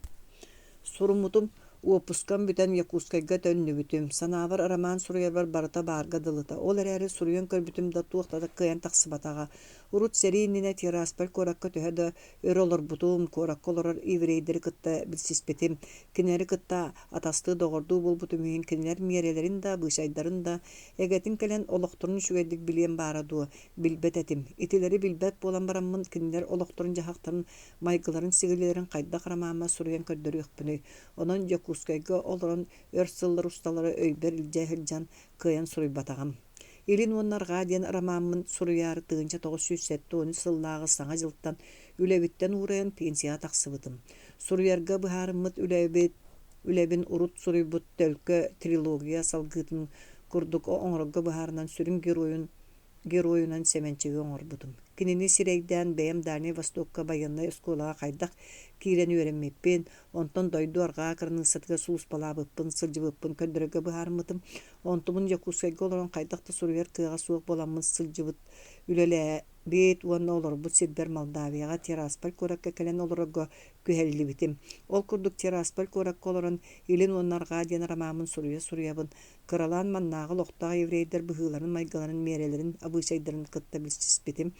Speaker 1: суруммутум, уоппускам бүтэн Якутскайга төннүбүтүм. Санаабар роман суруйарбар барыта баарга дылыта. Ол эрээри суруйан көрбүтүм да туох да кыайан тахсыбатаҕа. Урут сэрии иннинэ Тирасполь куоракка төһө да өр олорбутум, куоракка олорор еврейдэри кытта билсиспитим. Кинилэри кытта атастыы-доҕордуу буолбутум иһин кинилэр миэрэлэрин да, быычайдарын да, эгэтин кэлэн олохторун үчүгэйдик билиэм баара дуо, билбэт этим. Итилэри билбэт буолан бараммын кинилэр олохторун-дьаһахтарын, майгыларын-сигилилэрин хайдах ромаммар суруйан көрдөрүөхпүнүй? Онон Дьокуускайга олорон өр сыллар усталара өйбөр илдьэ сылдьан кыайан суруйбатаҕым. Илин уонна Арҕаа диэн ромаммын суруйаары 1973 сыллааҕы Саҥа дьылтан үлэбиттэн уурайан пенсияҕа тахсыбытым. Суруйарга быһаарыммыт үлэбит үлэбин урут суруйбут Төлкө трилогия салгыытын курдук оҥорорго быһаарынан сүрүн геройун геройунан Сэмэнчиги оҥорбутум. Кинини сирэйдээн бэйэм Дальнай Востокка байыаннай оскуолаҕа хайдах киирэн үөрэммиппин, онтон дойду арҕаа кыраныыссатыгар сулууспалаабыппын, сылдьыбыппын көрдөрөргө быһаарыммытым. Онтубун Дьокуускайга олорон хайдах да суруйар кыаҕа суох буоламмын сылдьыбыт, үлэлээбит уонна олорбут сирбэр Молдавияҕа Тирасполь куоракка кэлэн олорорго күһэллибитим. Ол курдук Тирасполь куоракка олорон «Илин уонна арҕаа» диэн ромаммын суруйа-суруйабын Кыралаан маннааҕы олохтоох еврейдэр быһыыларын-майгыларын, миэрэлэрин, абыычайдарын кытта билсиспитим.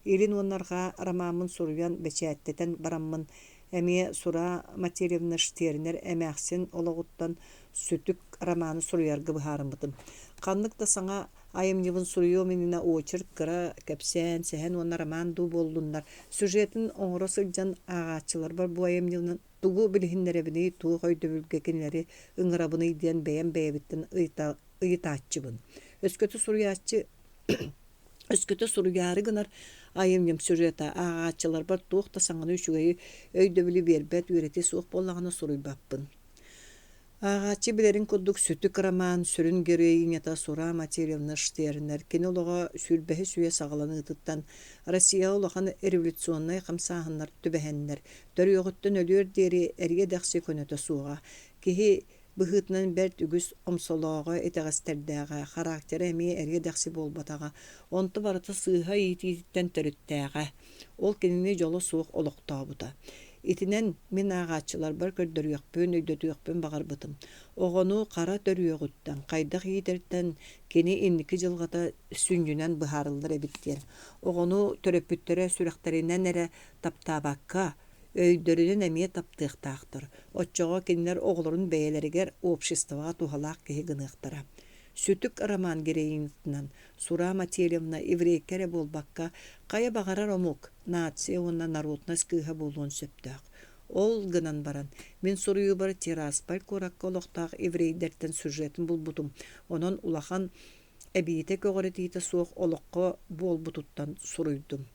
Speaker 1: Илин уонна арҕаа ромаммын суруйан, бэчээттэтэн бараммын, эмиэ Сура Матильевна Штернер эмээхсин олоҕуттан «Сүтүк» романы суруйарга быһаарыммытым. Ханнык да саҥа айымньыбын суруйуом иннинэ очерк, кыра кэпсээн, сэһэн уонна роман дуу буоллуннар, сюжетын оҥоро сылдьан ааҕааччыларбар бу айымньынан Тугу билиһиннэрэбиний, туох өйдөбүлгэ кинилэри ыҥырабыный диэн бэйэм бэйэбиттэн ыйытааччыбын. Өскөтө суруйааччы өскөтө суруйаары гынар айымньым сюжета ааҕааччыларбар туох да саҥаны үчүгэйи өйдөбүлү биэрбэт, үөрэтии суох буоллаҕына суруйбаппын. Ааҕааччы билэрин курдук «Сүтүк» роман сүрүн героинята Сура Матильевна Штернер кини олоҕо сүүрбэһис үйэ саҕаланыытыттан Россияҕа улахан революционнай хамсааһыннар түбэһэннэр, төрүөҕүттэн өлүөр диэри эриэ-дэхси көнөтө суоҕа, киһи быһыытынан бэрт үгүс омсолооҕо, итэҕэстэрдээҕэ, характера эмиэ эриэ-дэхси буолбатаҕа, онто барыта сыыһа иитиититтэн төрүттээҕэ. Ол кинини дьоло суох олохтообута. Итинэн мин ааҕааччыларбар көрдөрүөхпүн, өйдөтүөхпүн баҕарбытым. Оҕону хара төрүөҕүттэн, хайдах иитэртэн кини инники дьылҕата сүнньүнэн быһаарыллар эбит диэн. Оҕону төрөппүттэрэ сүрэхтэринэн эрэ таптаабакка, өйдөрүнэн эмиэ таптыахтаахтар. Оччоҕо кинилэр оҕолорун бэйэлэригэр, обществоҕа туһалаах киһи гыныахтара. Сүтүк роман героинятынан Сура Матильевна еврейкэ эрэ буолбакка, хайа баҕарар омук, нация уонна народность кыыһа буолуон сөптөөх. Ол гынан баран, мин суруйуубар Тирасполь куоракка олохтоох еврейдэртэн сюжетын булбутум, онон улахан эбиитэ-көҕүрэтиитэ суох олоххо буолбутуттан суруйдум.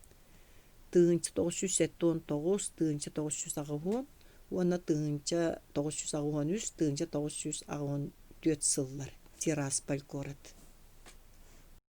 Speaker 1: 1979, 1980 уонна 1983, 1984 сыллар. Тирасполь куорат.